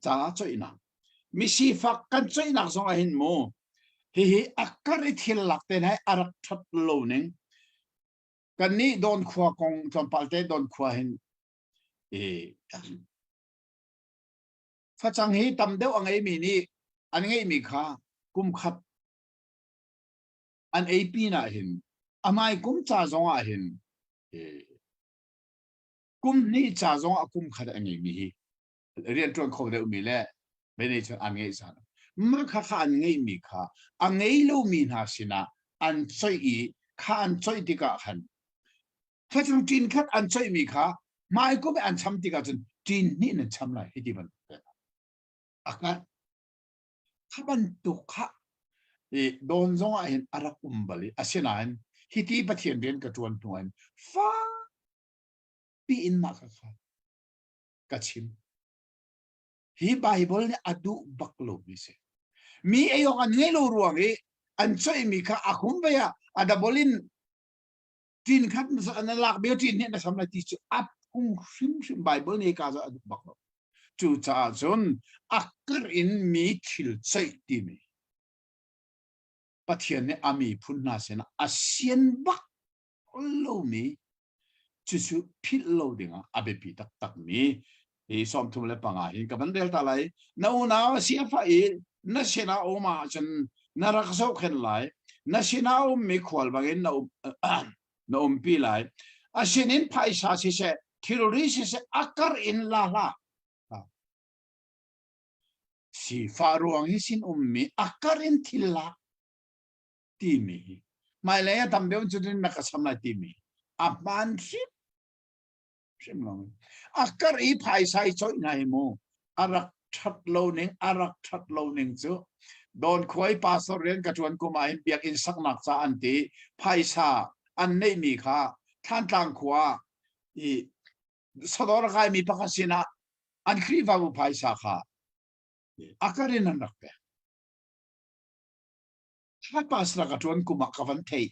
[SPEAKER 3] caah coihnak misifak kan coihnak zong ah hin mu hihi a kar i thil lak te hna a rak ṭhat lo ning kannih Dawn khua kong tlawmpal te Dawn khua hin i Facang hi tam deuh a ngeimi nih an ngeihmi kha kum khat an ei pin ah hin a hmai kum ca zong ah hin kum hnih ca zong ah kum khat a ngeimi hi rianṭuan kho deuhmi le mei cun an ngeih caan mah kha kha an ngeihmi kha a ngei lomi hna sinah an coih i kha an coih tikah khan Facang ṭin khat an coihmi kha hmaikum i an cham tikah cun ṭin hnih nan cham lai hiti bantuk a hngalh. Kha bantuk kha i dawn zong ah hin a rak um bal i asinain hiti Pathian rian ka ṭuan hnu in fakpi in mah kha kha ka chim. Hi Baibal nih a duh bak lomi si. Mi ei awk an ngei lo ruang i an coihmi kha a kum ve ah a double in Ṭin khat na lak bia ṭin nih na sam lai ti cu a phung hrimhrim Bible nih ka a duh bak lo. Cucaah cun a kar in mi thil ceih timi Pathian nih a miphun hna sinah a sian bak lomi cucu philh lo dingah a biapi taktakmi hi 35 hin ka van rel ta lai. Na unau a si a fah i na sinah um ahcun na rak zohkhenh lai. Na sinah a ummi khual bangin na um na umpi lai. A sinin phaisa siseh, thilri siseh, a kar in la hlah. Sifah ruang hi sin ummi a kar in thil lak timi hi hmailei a tam deuh cun na ka cham lai timi a hmaan hrim hrim lo a kar i phaisa i coih hna hi mu a rak that lo ning a rak that lo ning cu Don khuai pastor rian ka tuan kum ah hin biakinn saknak ca an ti phaisa an neihmi kha Thlantlang khua i sador kai mi pakhat sinah an Khrihfabu phaisa kha a kar in an rak pek. Thla pastor ka tuan kum ah ka van theih.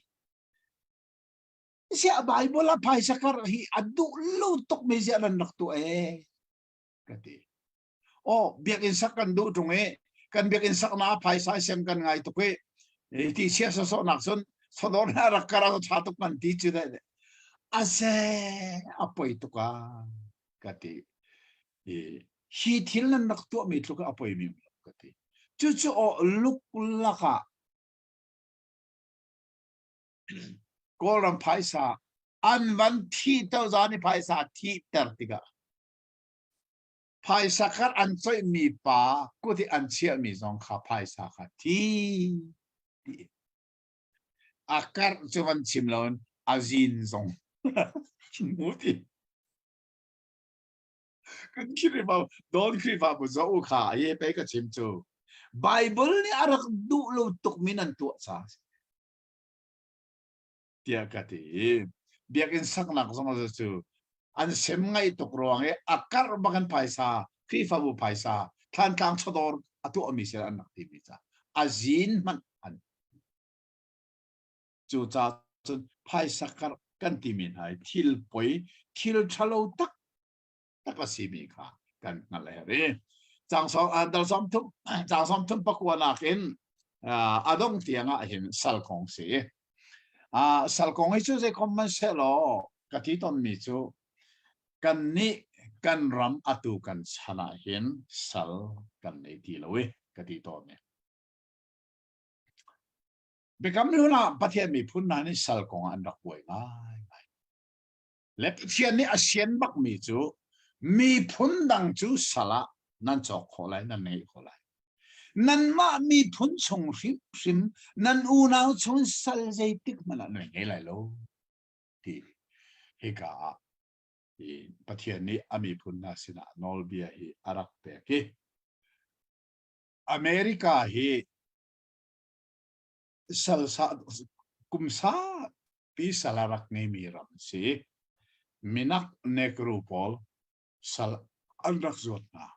[SPEAKER 3] Ziah Bible ah phaisa kar hi a duh lo tuk mi ziah nan rak tuah ee ka ti. Oh biakinn sak kan duh ṭung i kan biakinn sak na phaisa sem kan ngai tuk i ti chia sawsawh nak cun sodor na rak kar a ṭha tuk kan ti cu deh a ze a poi tuk a ka ti. I hi thil nan rak tuah mi tluk a poi mi ka ti. Cucu aw luk lakah Kawlram phaisa an van thi to zan i phaisa thi ter tikah phaisa kar an coih mi pa kut i an chiah mi zong kha phaisa kha thi ti a kar cu van chim loin a zin zong mu ti kan Khrihfa don Khrihfabu zo kha ye pe ka chim cu Bible nih a rak duh lo tuk mi nan tuah ca tiah ka ti. Biakinn saknak zong cu an sem ngai tuk ruang i a karh bak in phaisa Khrihfabu phaisa Thlantlang chawdawr a tuahmi sel an rak timi ca a zin hmanh an cu ca cun phaisa karh kan timi hna hi thil poi thil ṭhalo tak tak a simi kha kan hngalh a herh i caang dal 30 caang 39 nakin a dong tiang ah hin sal kong si. Sal kong hi cu zei kom man seh law ka ti tonmi cu kan nih Kan ram atu kan chan ah hin sal kan nei ti lo i ka ti tawn i. Biakam hlun ah Pathian miphun hna nih sal kong ah an rak buai ngaingai. Le Pathian nih a sian bakmi cu miphun dang cu sal ah nan cawk khawh lai, nan ngeih khawh lai. Nanmah miphun chung hrimhrim nan unau chung sal zeitik hmanh ah nan ngei lai lo ti hika ah Pathian nih a miphun hna sinah nawlbia hi a rak pek i America hi sal sa kum pi sal a rak ngeimi ram a si. Minak Negro pawl sal an rak zuat hna.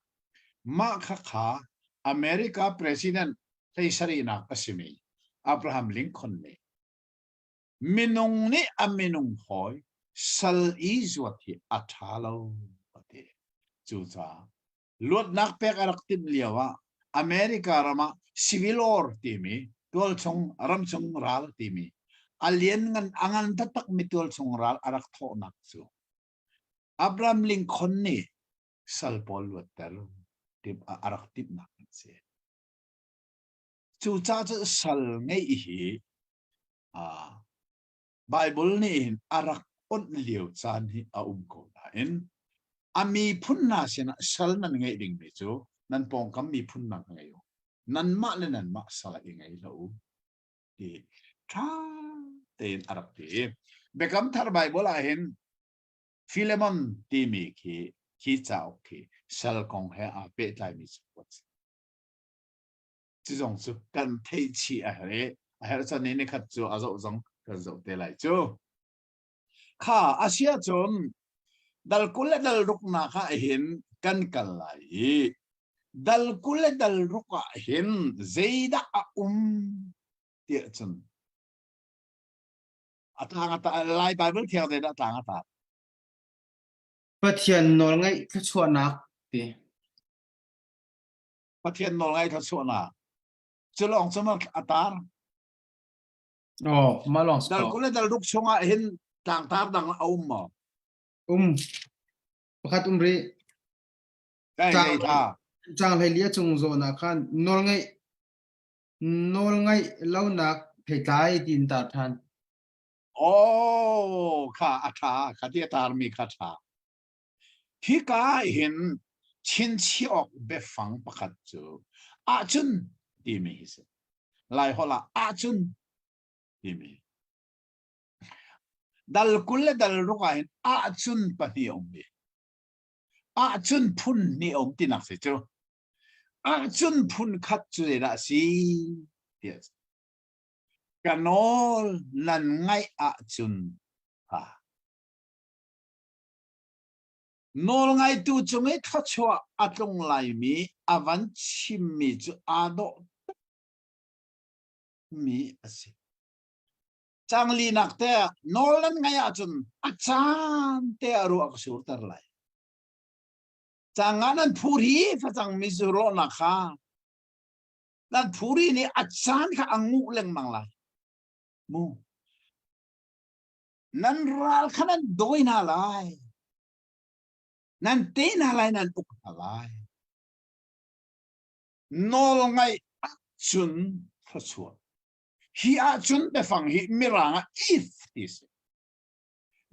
[SPEAKER 3] Mah khakha America President hleisarihnak a simi Abraham Lincoln nih minung nih a minung hawi sal i zuat hi a ṭha lo a ti. Cucaah luatnak pek a rak timh lio ah America ram ah Civil War timi tualchung ramchung ral timi a lianngan a ngan taktak mi tualchung ral a rak thawhnak cu Abraham Lincoln nih sal pawl luatter timh a rak timhnak an si. Cucaah cu sal ngeih hi Baibal nih hin a rak onh lio caan hi a um ko nain a miphun hna sinah sal nan ngeih dingmi cu nan pawngkam miphun hna kha ngei u. Nanmah le nanmah sal i ngei hlah u ti ṭha tein a rak ti. Biakam Thar Baibal ah hin Philemon timi khi khi cauk khi sal kong he aa pehtlaimi cauk a si. Cu zong cu kan theih chih a herh i a herh chan i nikhat cu a zoh zong kan zoh te lai cu. Kha a si ahcun dal 20 le dal ruknak ah hin kan kal lai i dal 20 le dal ruk ah hin zeidah a um tiah cun a tlang a ta Lai Bible thiang zeidah tlang a ta
[SPEAKER 6] Pathian nawlngaih thluachuahnak ti.
[SPEAKER 3] Pathian nawlngaih thluachuahnak cu lawng cu a tar.
[SPEAKER 6] Oh, mah lawng
[SPEAKER 3] Dal 20 le dal ruk chungah hin tlangtar dang a um maw?
[SPEAKER 6] Um. Pakhat um rih.
[SPEAKER 3] Kai
[SPEAKER 6] Cang-
[SPEAKER 3] tha.
[SPEAKER 6] Cang hlei li a cung zawn ah khan nawlngaih nawlngaih lonak theitlai tiin tar than.
[SPEAKER 3] Oh, kha a tha, kha ti a tarmi kha tha. Hika ah hin chinchiah awk biafang pakhat cu ahcun timi hi si. Laiholh ah ahcun timi. Dal 20 le dal ruk ah hin ahcun pahnih a um ve. Ahcun phun hnih a um tinak si cu. Ahcun phun khat cu zeidah a si tiah ka nawl nan ngaih ahcun ha Nawlngaitu cung i thluachuah a tlung laimi a van chimmi cu aa dawh tukmi a si. Caang linak te ah nawl nan ngaih ahcun a caan te ah ruah ka surter lai. Caang nga nan phuri facang mitsur lawhnak kha nan phuri nih a caan kha a nguh lengmang lai. Mu. Nan ral kha nan dawi hna lai. Nan te hna lai, nan uk hna lai. Nawl ngaih ahcun thluachuah. Hi ahcun biafang hi Mirang ah if ti si.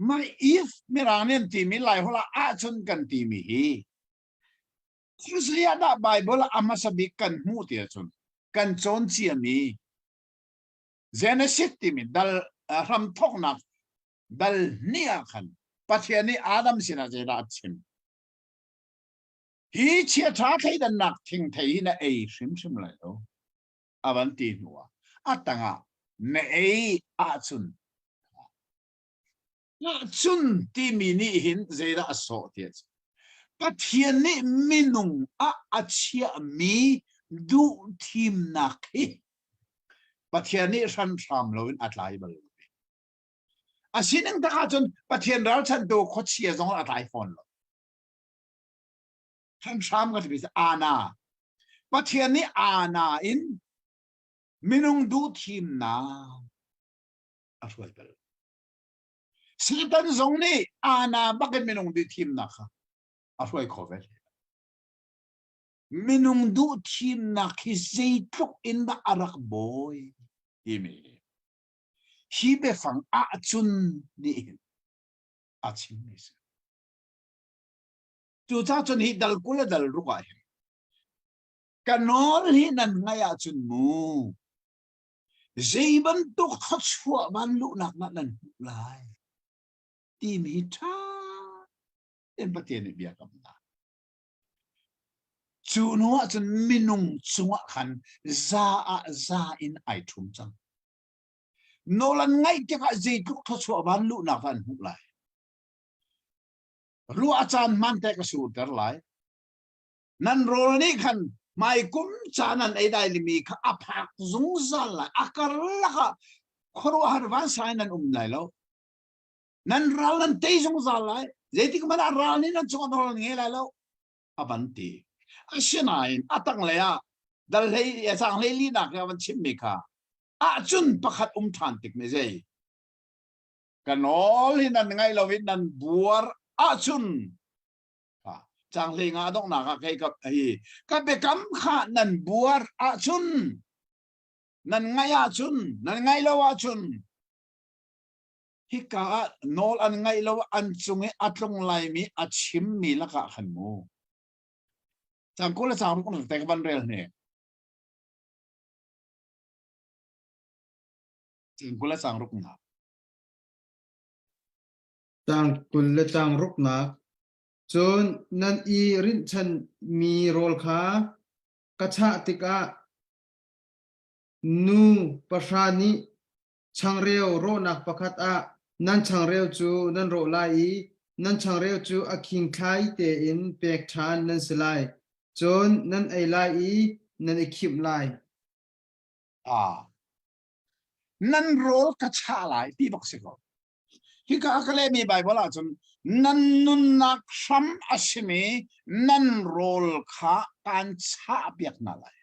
[SPEAKER 3] Mah if Mirang nih an timi Laiholh ah ahcun kan timi hi khuazei ah dah Bible ah a hmasa bik kan hmuh ti ahcun kan cawn ciami Genesis timi dal hramthawknak dal hnih ah khan Pathian nih Adam sinah zeidah a chim? Hi chiaṭha thleidannak thingthei hi na ei hrimhrim lai lo. A van ti hnuah a tangah na ei ahcun Ahcun timi nih hin zeidah a sawh ti a si. Pathian nih minung ah a chiahmi duhthimnak hi Pathian nih hranhram loin a tlai bal lo. A sining tak ahcun Pathian ralchantu khuachia zong a tlai fawn lo. Hranhram ka timi ana. Pathian nih ana in minung duhthimnak a hruai bal. Satan zong nih ana bak in minung duhthimnak kha. A hruai kho ve. Minung duh thimnak hi zeitluk in dah a rak bawi timi hi biafang ahcun nih hin a chimmi si. Cucaah cun hi dal 20 le dal ruk ah hin ka nawl hi nan ngaih ahcun mu zei bantuk thluachuah van luhnak dah nan hmuh lai timi ṭha tein Pathian nih bia kam hna. Cu hnu ah cun minung cungah khan za ah za in ai ṭhum cang. Nawl an ngaih tikah zeitluk thluachuah van luhnak dah an hmuh lai. Ruah caan hmaan te ka surter lai. Nan rawl nih khan hmaikum ca nan ei dai limi kha a phak zungzal lai. A karlak ah khuaruahhar vansang in nan um lai lo. Nan ral nan tei zungzal lai. Zeitik hmanh ah ral nih nan cungah nawl an ngei lai lo. A van ti. Asinain a tanglei ah dal hlei caang hlei linak i a van chimmi kha ahcun pakhat um ṭhan tik nih zei ka nawl hi nan ngaih lo in nan buar ahcun caang hlei nga donghnak ah kei ka hi ka biakam kha nan buar ahcun nan ngaih ahcun nan ngaih lo ahcun hika ah nawl an ngaih lo an cung i a tlung laimi a chimmi lakah khan mu cang 20 le cang ruk te ka van rel hne cang 20 le cang ruk nak
[SPEAKER 6] Caang 20 le caang ruknak. Cun nan i rinhchanmi rawl kha ka chah tikah nu pahra nih changreu rawhnak pakhat ah nan changreu cu nan rawh lai i nan changreu cu a khingthlai tein pek ṭhan nan si lai. Cun nan ei lai i nan i khimh lai.
[SPEAKER 3] Ah, nan rawl ka chah lai ti bak si ko. Hika a ka lehmi Baibal ahcun nan nunnak hram a simi nan rawl kha kaan chahpiak hna lai.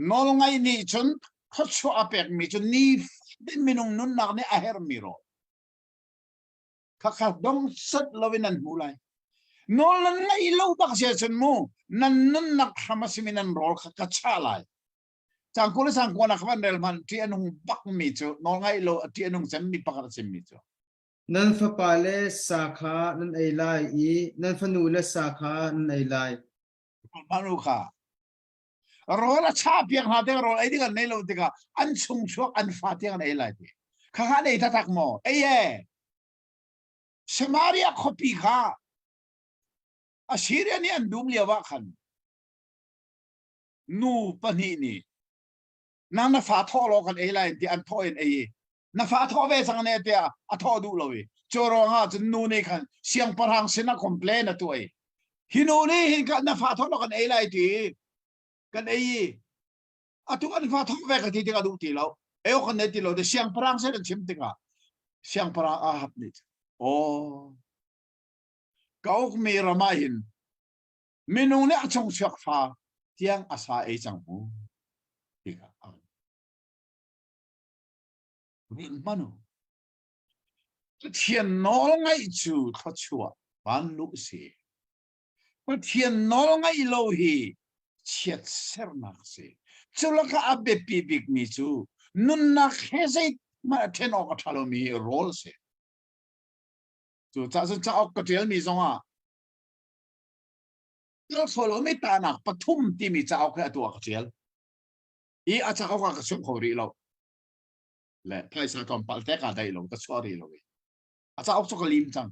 [SPEAKER 3] Nawlngaih nih cun thluachuah a pekmi cu nifatin minung nunnak nih a herhmi rawl. Khakha dong sat loin nan hmu lai. Nawl nan ngaih lo bak si ahcun mu nan nunnak hram a simi nan rawl kha ka chah lai. Cang 20 le cang kua nak van rel hmanh ṭih a nung bak mi cu nawl ngaih lo a ṭih a nung cemmi pakhat a chimmi cu.
[SPEAKER 6] Nan fapa le sa kha nan ei lai i nan fanu le sa kha nan ei lai.
[SPEAKER 3] Manu kha rawl a chah piak hna tiang rawl ei ding an nei lo tikah an chung chuak an fa tiang an ei lai ti. Kha kha an ei taktak maw? Ei e. Samaria khuapi kha Assyria nih an dum lio ah khan nu pahnih nih nang na fa thawh law kan ei lai ti an thawh in ei na fa thawh ve cang ne tiah a thawh duh lo i cu ruangah cun nu nih khan siangpahrang sinah complain a tuah i hi nu nih hin ka na fa thawh law kan ei lai ti kan ei i atu an fa thawh ve ka ti tikah duh ti lo ei awk kan nei ti lo ti siangpahrang sin an chim tikah siangpahrang Ahab nih aw ka ukmi ram ah hin Minung nih a chungchuak fa tiang a sa ei cang mu. Ti kha a Run hmanh u. Pathian nawl ngaih cu thluachuah van luh si. Pathian nawl ngaih lo hi chiatsernak si. Cu lakah a biapi bikmi cu nunnak he zeihmanh a ṭhen awk a ṭha lomi hi rawl si. Cucaah cun cauk ka ṭialmi zongah Tlawlmi tahnak pathum timi cauk hi atu ah ka ṭial. I a cauk ah ka chim kho rih lo. Le phaisa tlawmpal te kaa daih lo, ka chuah rih lo i. A cauk cu ka lim cang.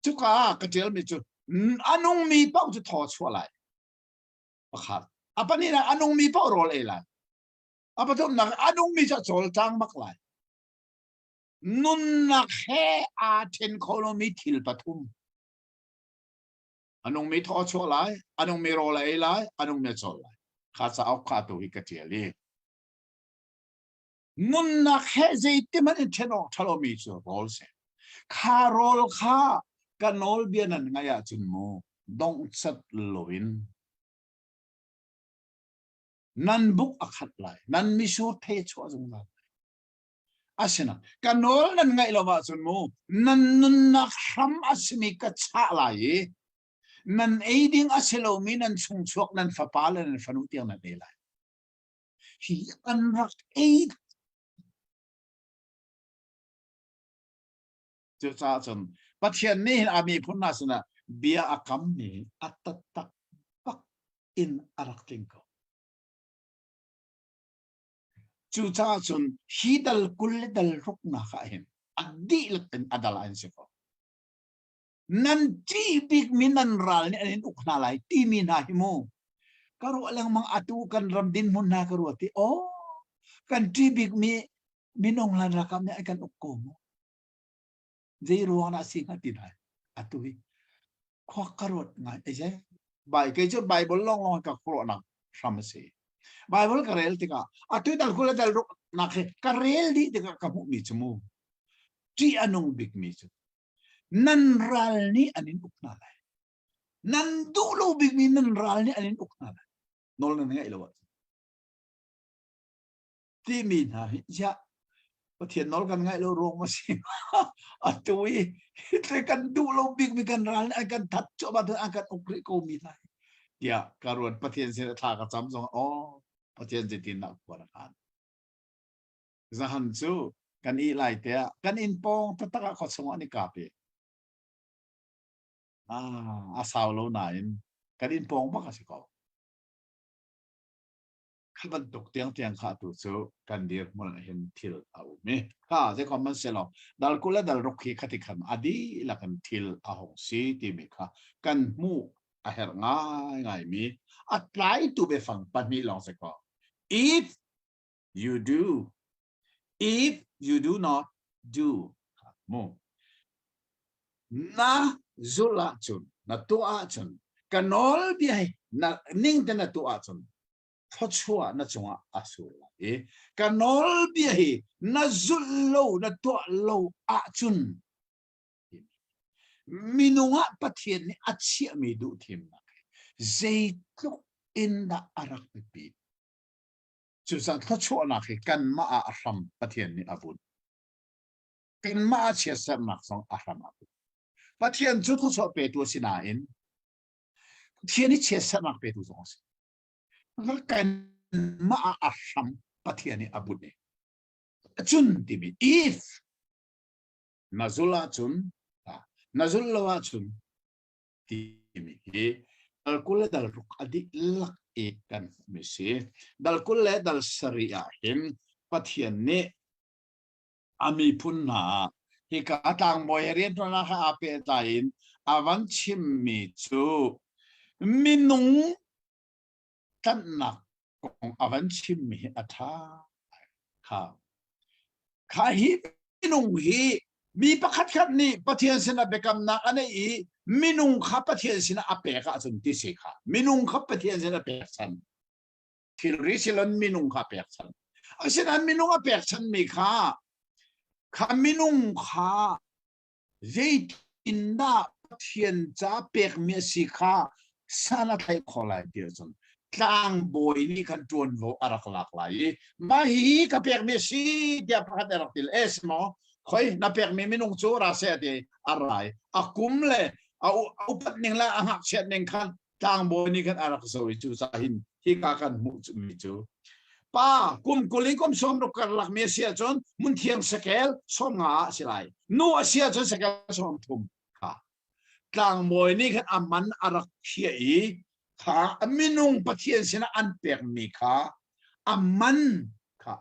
[SPEAKER 3] Cuka ah ka ṭialmi cu a nungmi paoh cu thaw chuah lai. Pakhat. A pahnihnak a nungmi paoh rawl ei lai. A pathumnak a nungmi cu a cawlcang bak lai. Nunnak he aa ṭhen kho lomi thil pathum. A nungmi thaw a chuah lai, a nungmi rawl a ei lai, a nungmi a cawl lai. Kha cauk kha atu hi ka ṭial i nunnak he zeitihmanh in ṭhen awk ṭha lomi cu rawl si. Kha rawl kha ka nawlbia nan ngaih ahcun mu donghcat loin nan buk a khat lai, nan misur thei a chuah zungzal lai. Asina ka nawl nan ngaih lo ahcun mu nan nunnak hram a simi ka chah lai i nan ei ding a si lomi nan chungchuak nan fapa le nan fanu tiang nan ei lai. Hi an rak ei Cucaah cun Pathian nih hin a miphun hna sinah bia a kammi a taktak bak in a rak tling ko. Cucaah cun hi dal 20 le dal ruknak ah hin a dihlak in a dal an si ko. Nan ṭih bikmi nan ral nih an in uk hna lai timi hna hi mu ka ruah lengmang atu kan ram dinhmun hna ka ruat i aw kan ṭih bikmi minung lan ralkap nih an kan uk ko mu zei ruang dah si hnga ti lai atu hi khua ka ruat ngai ai je bai kei cu bible lawng lawng ka khuaruahnak hram a si bible ka rel tikah atu dal 20 le dal ruk nak hi ka rel dih tikah ka hmuh mi cu mu ṭih a nung bik mi cu nan ral nih an in uk hna lai nan duh lo bik mi nan ral nih an in uk hna lai nawl nan ngaih lo ahcun timi hna hi ziah Pathian nawl kan ngaih lo ruang ma si atu i hitle kan duh lo bik mi kan ral nih an kan that cuahmah an kan uk rih ko mi hna hi tiah ka ruat Pathian sin thla ka cam zong oh Pathian zeitin dah khua na khan zahan cu kan i lai te ah kan inn pawng taktak ah khua chung ah an i kap i ah a sau lo nain kan inn pawng bak a si ko Kha bantuk tiangtiang kha tu cu kan dirhmun ah hin thil a um i kha zeikom man si lo dal 20 le dal ruk hi khati khan a dihlak in thil a hung si timi kha kan hmuh a herh ngaingaimi a tlaitu biafang pahnih lawng si ko. If you do, if you do not do, mu na zulh ahcun na tuah ahcun ka nawlbia hi na ning te na tuah ahcun thluachuah na cungah a sur lai i ka nawlbia hi na zulh lo na tuah lo ahcun minung ah Pathian nih a chiahmi duhthimnak hi zeitluk in dah a rak biapit cucaah thluachuahnak hi kanmah ah a hram Pathian nih a bunh kanmah a chiatsernak zong a hram a bunh Pathian cu thluachuah petu a si nain Pathian i chiatsernak petu zong a si kanmah ah a hram Pathian nih a bunh i cun timi if na zul ahcun na zul lo ahcun timi hi dal 20 le dal ruk a dihlak i kan hmuhmi si dal 20 le dal sarih ah hin Pathian nih a miphun hna ah hika tlangbawi rianṭuannak he aa pehtlai in a van chimmi cu minung tlanhnak kong a van chimmi hi a ṭha kha kha hi minung hi mi pakhat khat nih Pathian sinah biakamnak a neih i minung kha Pathian sinah a pek ahcun ti si kha minung kha Pathian sinah pek chan thilri silon minung kha pekchanh asinain minung a pekchanhmi kha kha minung kha zeitindah Pathian ca pekmi a si kha san a thlaih khawh lai ti ahcun tlangbawi nih khan ṭuanvo a rak lak lai i mah hi ka pekmi a si tiah pakhat a rak til es maw khoi na pekmi minung cu ra seh ti a rai a kum le a upat ning le a ngakchiat ning khan tlangbawi nih khan a rak zoh i cucaah hin hika kan hmuh mi cu pa kum 20 in kum 60 karlak mi a si ahcun hmunthiang sekel 50 ah a si lai nu a si ahcun sekel 30 kha tlangbawi nih khan a man a rak khiah i kha minung Pathian sinah an pekmi kha a man kha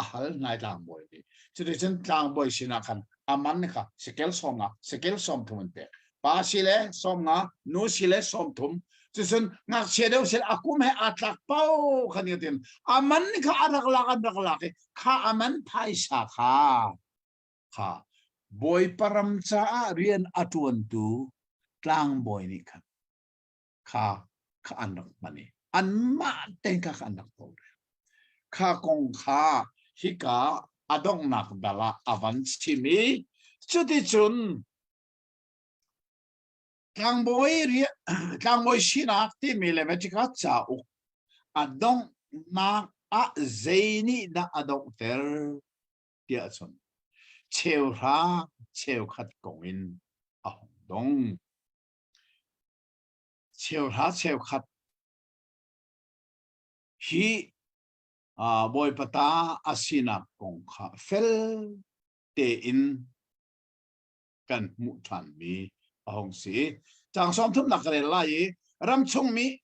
[SPEAKER 3] a hal nai tlangbawi nih cuticun tlangbawi sinah khan a man kha sekel 50 sekel 30 an pek pa si le 50 nu si le 30 cucun ngakchia deuh sin a kum he aa tlak pau khan tin a man kha a rak lak an rak lak i kha a man phaisa kha kha bawipa ram caah rian a ṭuantu tlangbawi nih khan kha kha an rak hman i anmah tein kha an rak tawlrel. Kha kong kha hika a donghnak dal ah a van chim i cuticun tlangbawi tlangbawi sinak timi Leviticus cauk a donghnak ah zei nih dah a donghter? tiah cun cheuhra cheukhat kong in a hung dong. Cheuhra cheukhat hi Bawipa ta a sinak kong kha fel tein kan hmuh ṭhanmi a hung si. Caang sawm thumnak ka rel lai i ramchungmi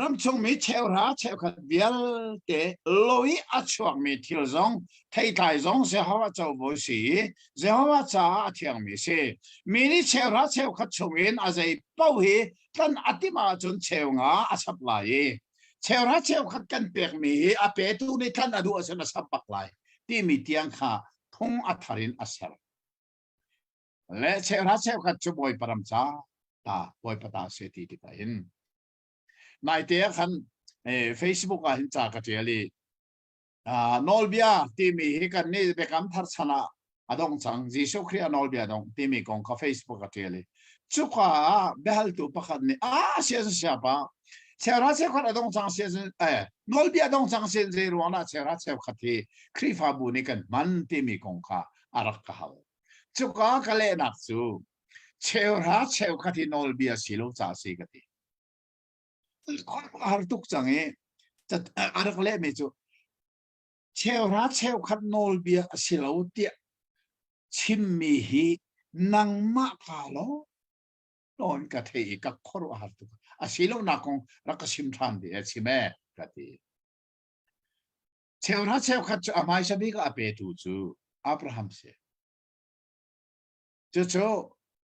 [SPEAKER 3] ramchungmi cheuhra cheukhat vialte lo i a chuakmi thil zong theitlai zong Jehovah covo si i Jehovah caah a thiangmi si. Mi nih cheuhra cheukhat chungin a zei paoh hi tlan a timh ahcun cheu nga a chap lai i cheuhra cheukhat kan pekmi hi a petu nih tlan a duh ahcun a chap bak lai timi tiang kha phung a thar in a ser. Le cheuhra cheukhat cu Bawipa ram ca ta Bawipa ta se ti tikah hin naite ah khan Facebook ah hin ca ka ṭial i nawlbia timi hi kan nih biakam thar chan ah a dong cang Jesuh Khrih a nawlbia dong timi kong kha Facebook a ṭial i cuka ah biahaltu pakhat nih a sia sia pa cheuhra cheukhat a dong cang sia eh nawlbia dong cang sia zei ruang dah cheuhra cheukhat hi Khrihfabu nih kan hman timi kong kha a rak ka hal cuka ka lehnak cu cheuhra cheukhat hi nawlbia si lo ca si ka ti har tuk cang i a rak lehmi cu cheuhra cheukhat nawlbia a si lo tiah chimmi hi nangmah ka lo lawn ka thei i ka khuaruah har tuk a si lo nak kong rak ka sim ṭhan ve a chim e ka ti cheuhra cheukhat cu a hmaisa bik ah a petu cu Abraham si cucu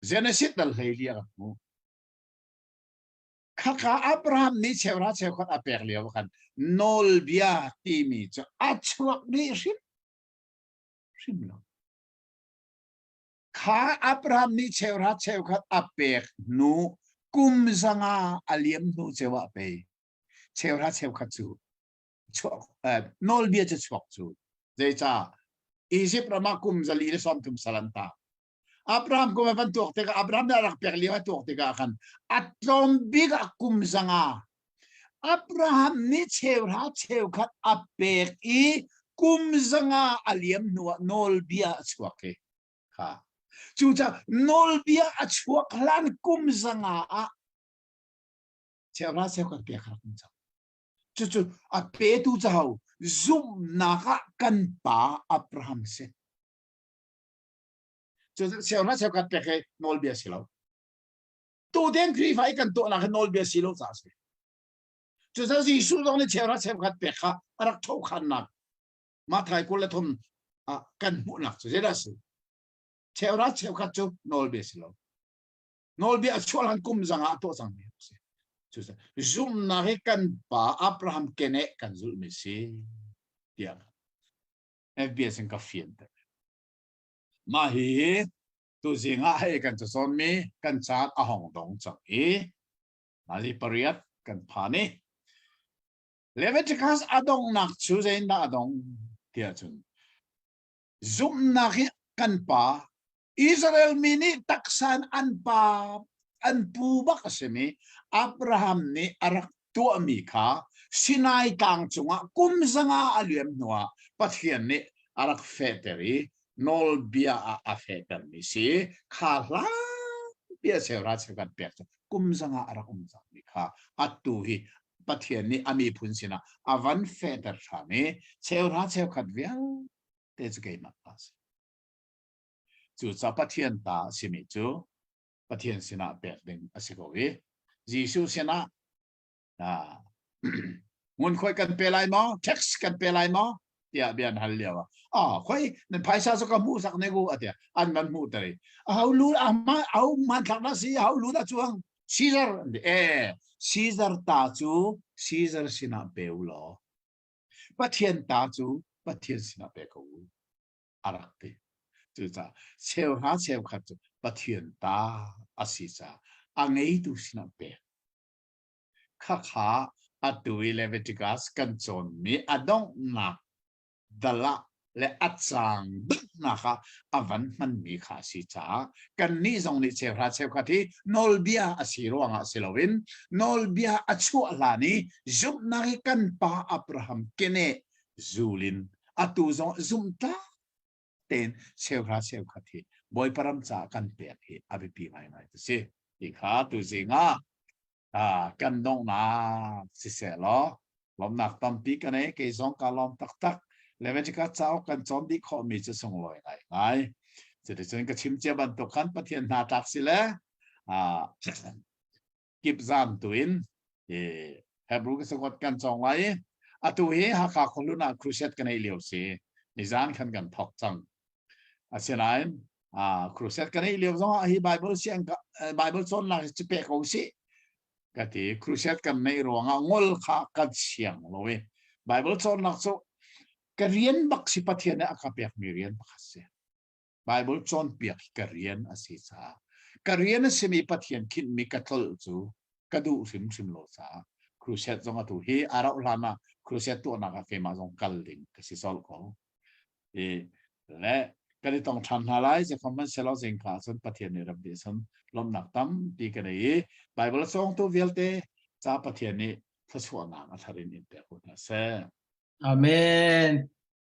[SPEAKER 3] Genesis dal hlei li a ka hmuh Khakha Abraham nih cheuhra cheukhat a pek lio khan nawlbia timi cu a chuak dih hrim hrim lo. Kha Abraham nih cheuhra cheukhat a pek hnu kum zanga a liam hnu ceu ah pei cheuhra cheukhat cu chuak nawlbia cu chuak cu zeicah Egypt ram ah kum zali le 30 sal an tang Abraham kum a van tuak tikah Abraham nih a rak pek lio a tuak tikah khan a tlawm bik ah kum zanga Abraham nih cheuhra cheukhat a pek i kum zanga a liam hnuah nawlbia a chuak hi kha cucaah nawlbia a chuak hlan kum zanga ah cheuhra cheukhat pek rak um cang cucu a petu cu ho zumhnak ah kan pa Abraham si Cu cheuhra cheukhat pek hi nawlbia si lo. Tuten Khrihfa i kan tuahnak hi nawlbia si lo caah a si. Cucaah Jesuh zong nih cheuhra cheukhat pek kha a rak thokhannak Matthai 23 ah kan hmuhnak cu zeidah a si? Cheuhra cheukhat cu nawlbia si lo. Nawlbia a chuah hlan kum zangah a tuah cangmi a si. Cucaah zumhnak hi kan pa Abraham keneh kan zulhmi si tiah FBS in ka fianter. Mah hi tuzing ah hei kan cacawnmi kan caan a hong dong cang i mali pariat kan phan i Leviticus a donghnak cu zeitindah a dong tiah cun zumhnak hi kan pa Israel mi nih taksa in an pa an pu bak a simi Abraham nih a rak tuahmi kha Sinai tlang cungah kum zanga a liam hnuah Pathian nih a rak fehter i nawlbia ah a fehtermi si kha hlan bia cheuhra cheu kan pek cu kum zanga a rak um cangmi kha atu hi Pathian nih a miphun sinah a van fehter ṭhan i cheuhra cheukhat vialte cu keimah ta si. Cucaah Pathian ta a simi cu Pathian sinah pek ding a si ko i Jesuh sinah ngunkhuai kan pe lai maw tax kan pe lai maw tiah bia an hal lio ah ah khoi nan phaisa cu ka hmuh sak ne ku atia an van hmuh ter i a ho lu a ma au hmanthlak na si a ho lu da chuang Caesar an ti eh Caesar ta cu Caesar sinah pe u law Pathian ta cu Pathian sinah pe ko u a rak ti. Cucaah cheuhra cheukhat cu Pathian ta a si caah a ngeitu sinah pek. Khakha atu i Leviticus kan cawnmi a donghnak dal ah le a caang donghnak ah a van hmanmi kha a si caah kannih zong nih cheuhra cheukhat hi nawlbia a si ruangah si loin nawlbia a chuah hlan i zumhnak i kan pa Abraham keneh zulin atu zong zumhtlak. tein cheuhra cheukhat hi Bawipa ram caah kan pek hi a biapi ngaingai ti si. Ti kha tuzing ah kan donghnak siseh law lawmnak tampi ka nei kei zong ka lawm taktak Leviticus cauk kan cawn dih khawhmi cu sunglawi ngai ngai cuticun ka chim cia bantuk khan Pathian hna tlak si le kip zan tu in Hebrew ka sangot kan cawng lai i atu hi Hakha khualun ah crusade kan ei lio si nizan khan kan thok cang asinain crusade kan ei lio zong ah hi Bible siang Bible cawnnak hi pe ko si ka ti crusade kan nei ruangah ngol kha kan siang lo i Bible cawnnak cu ka rian bak si Pathian nih a ka pekmi rian pakhat si Bible cawnpiak hi ka rian a si caah ka rian a simi Pathian khinhmi ka tlolh cu ka duh hrimhrim lo caah crusade zong atu hi a rauh hlan ah crusade tuahnak ah keimah zong kal ding ka si colh ko. I le kan i tong ṭhan hna lai zekhom hmanhsehlaw zingka cun Pathian nih ram dih sun lawmhnak tampi ka nei i Bible a cawngtu vialte ca Pathian nih thluachuahnak a thar in in pek ko hna seh.
[SPEAKER 6] Amen.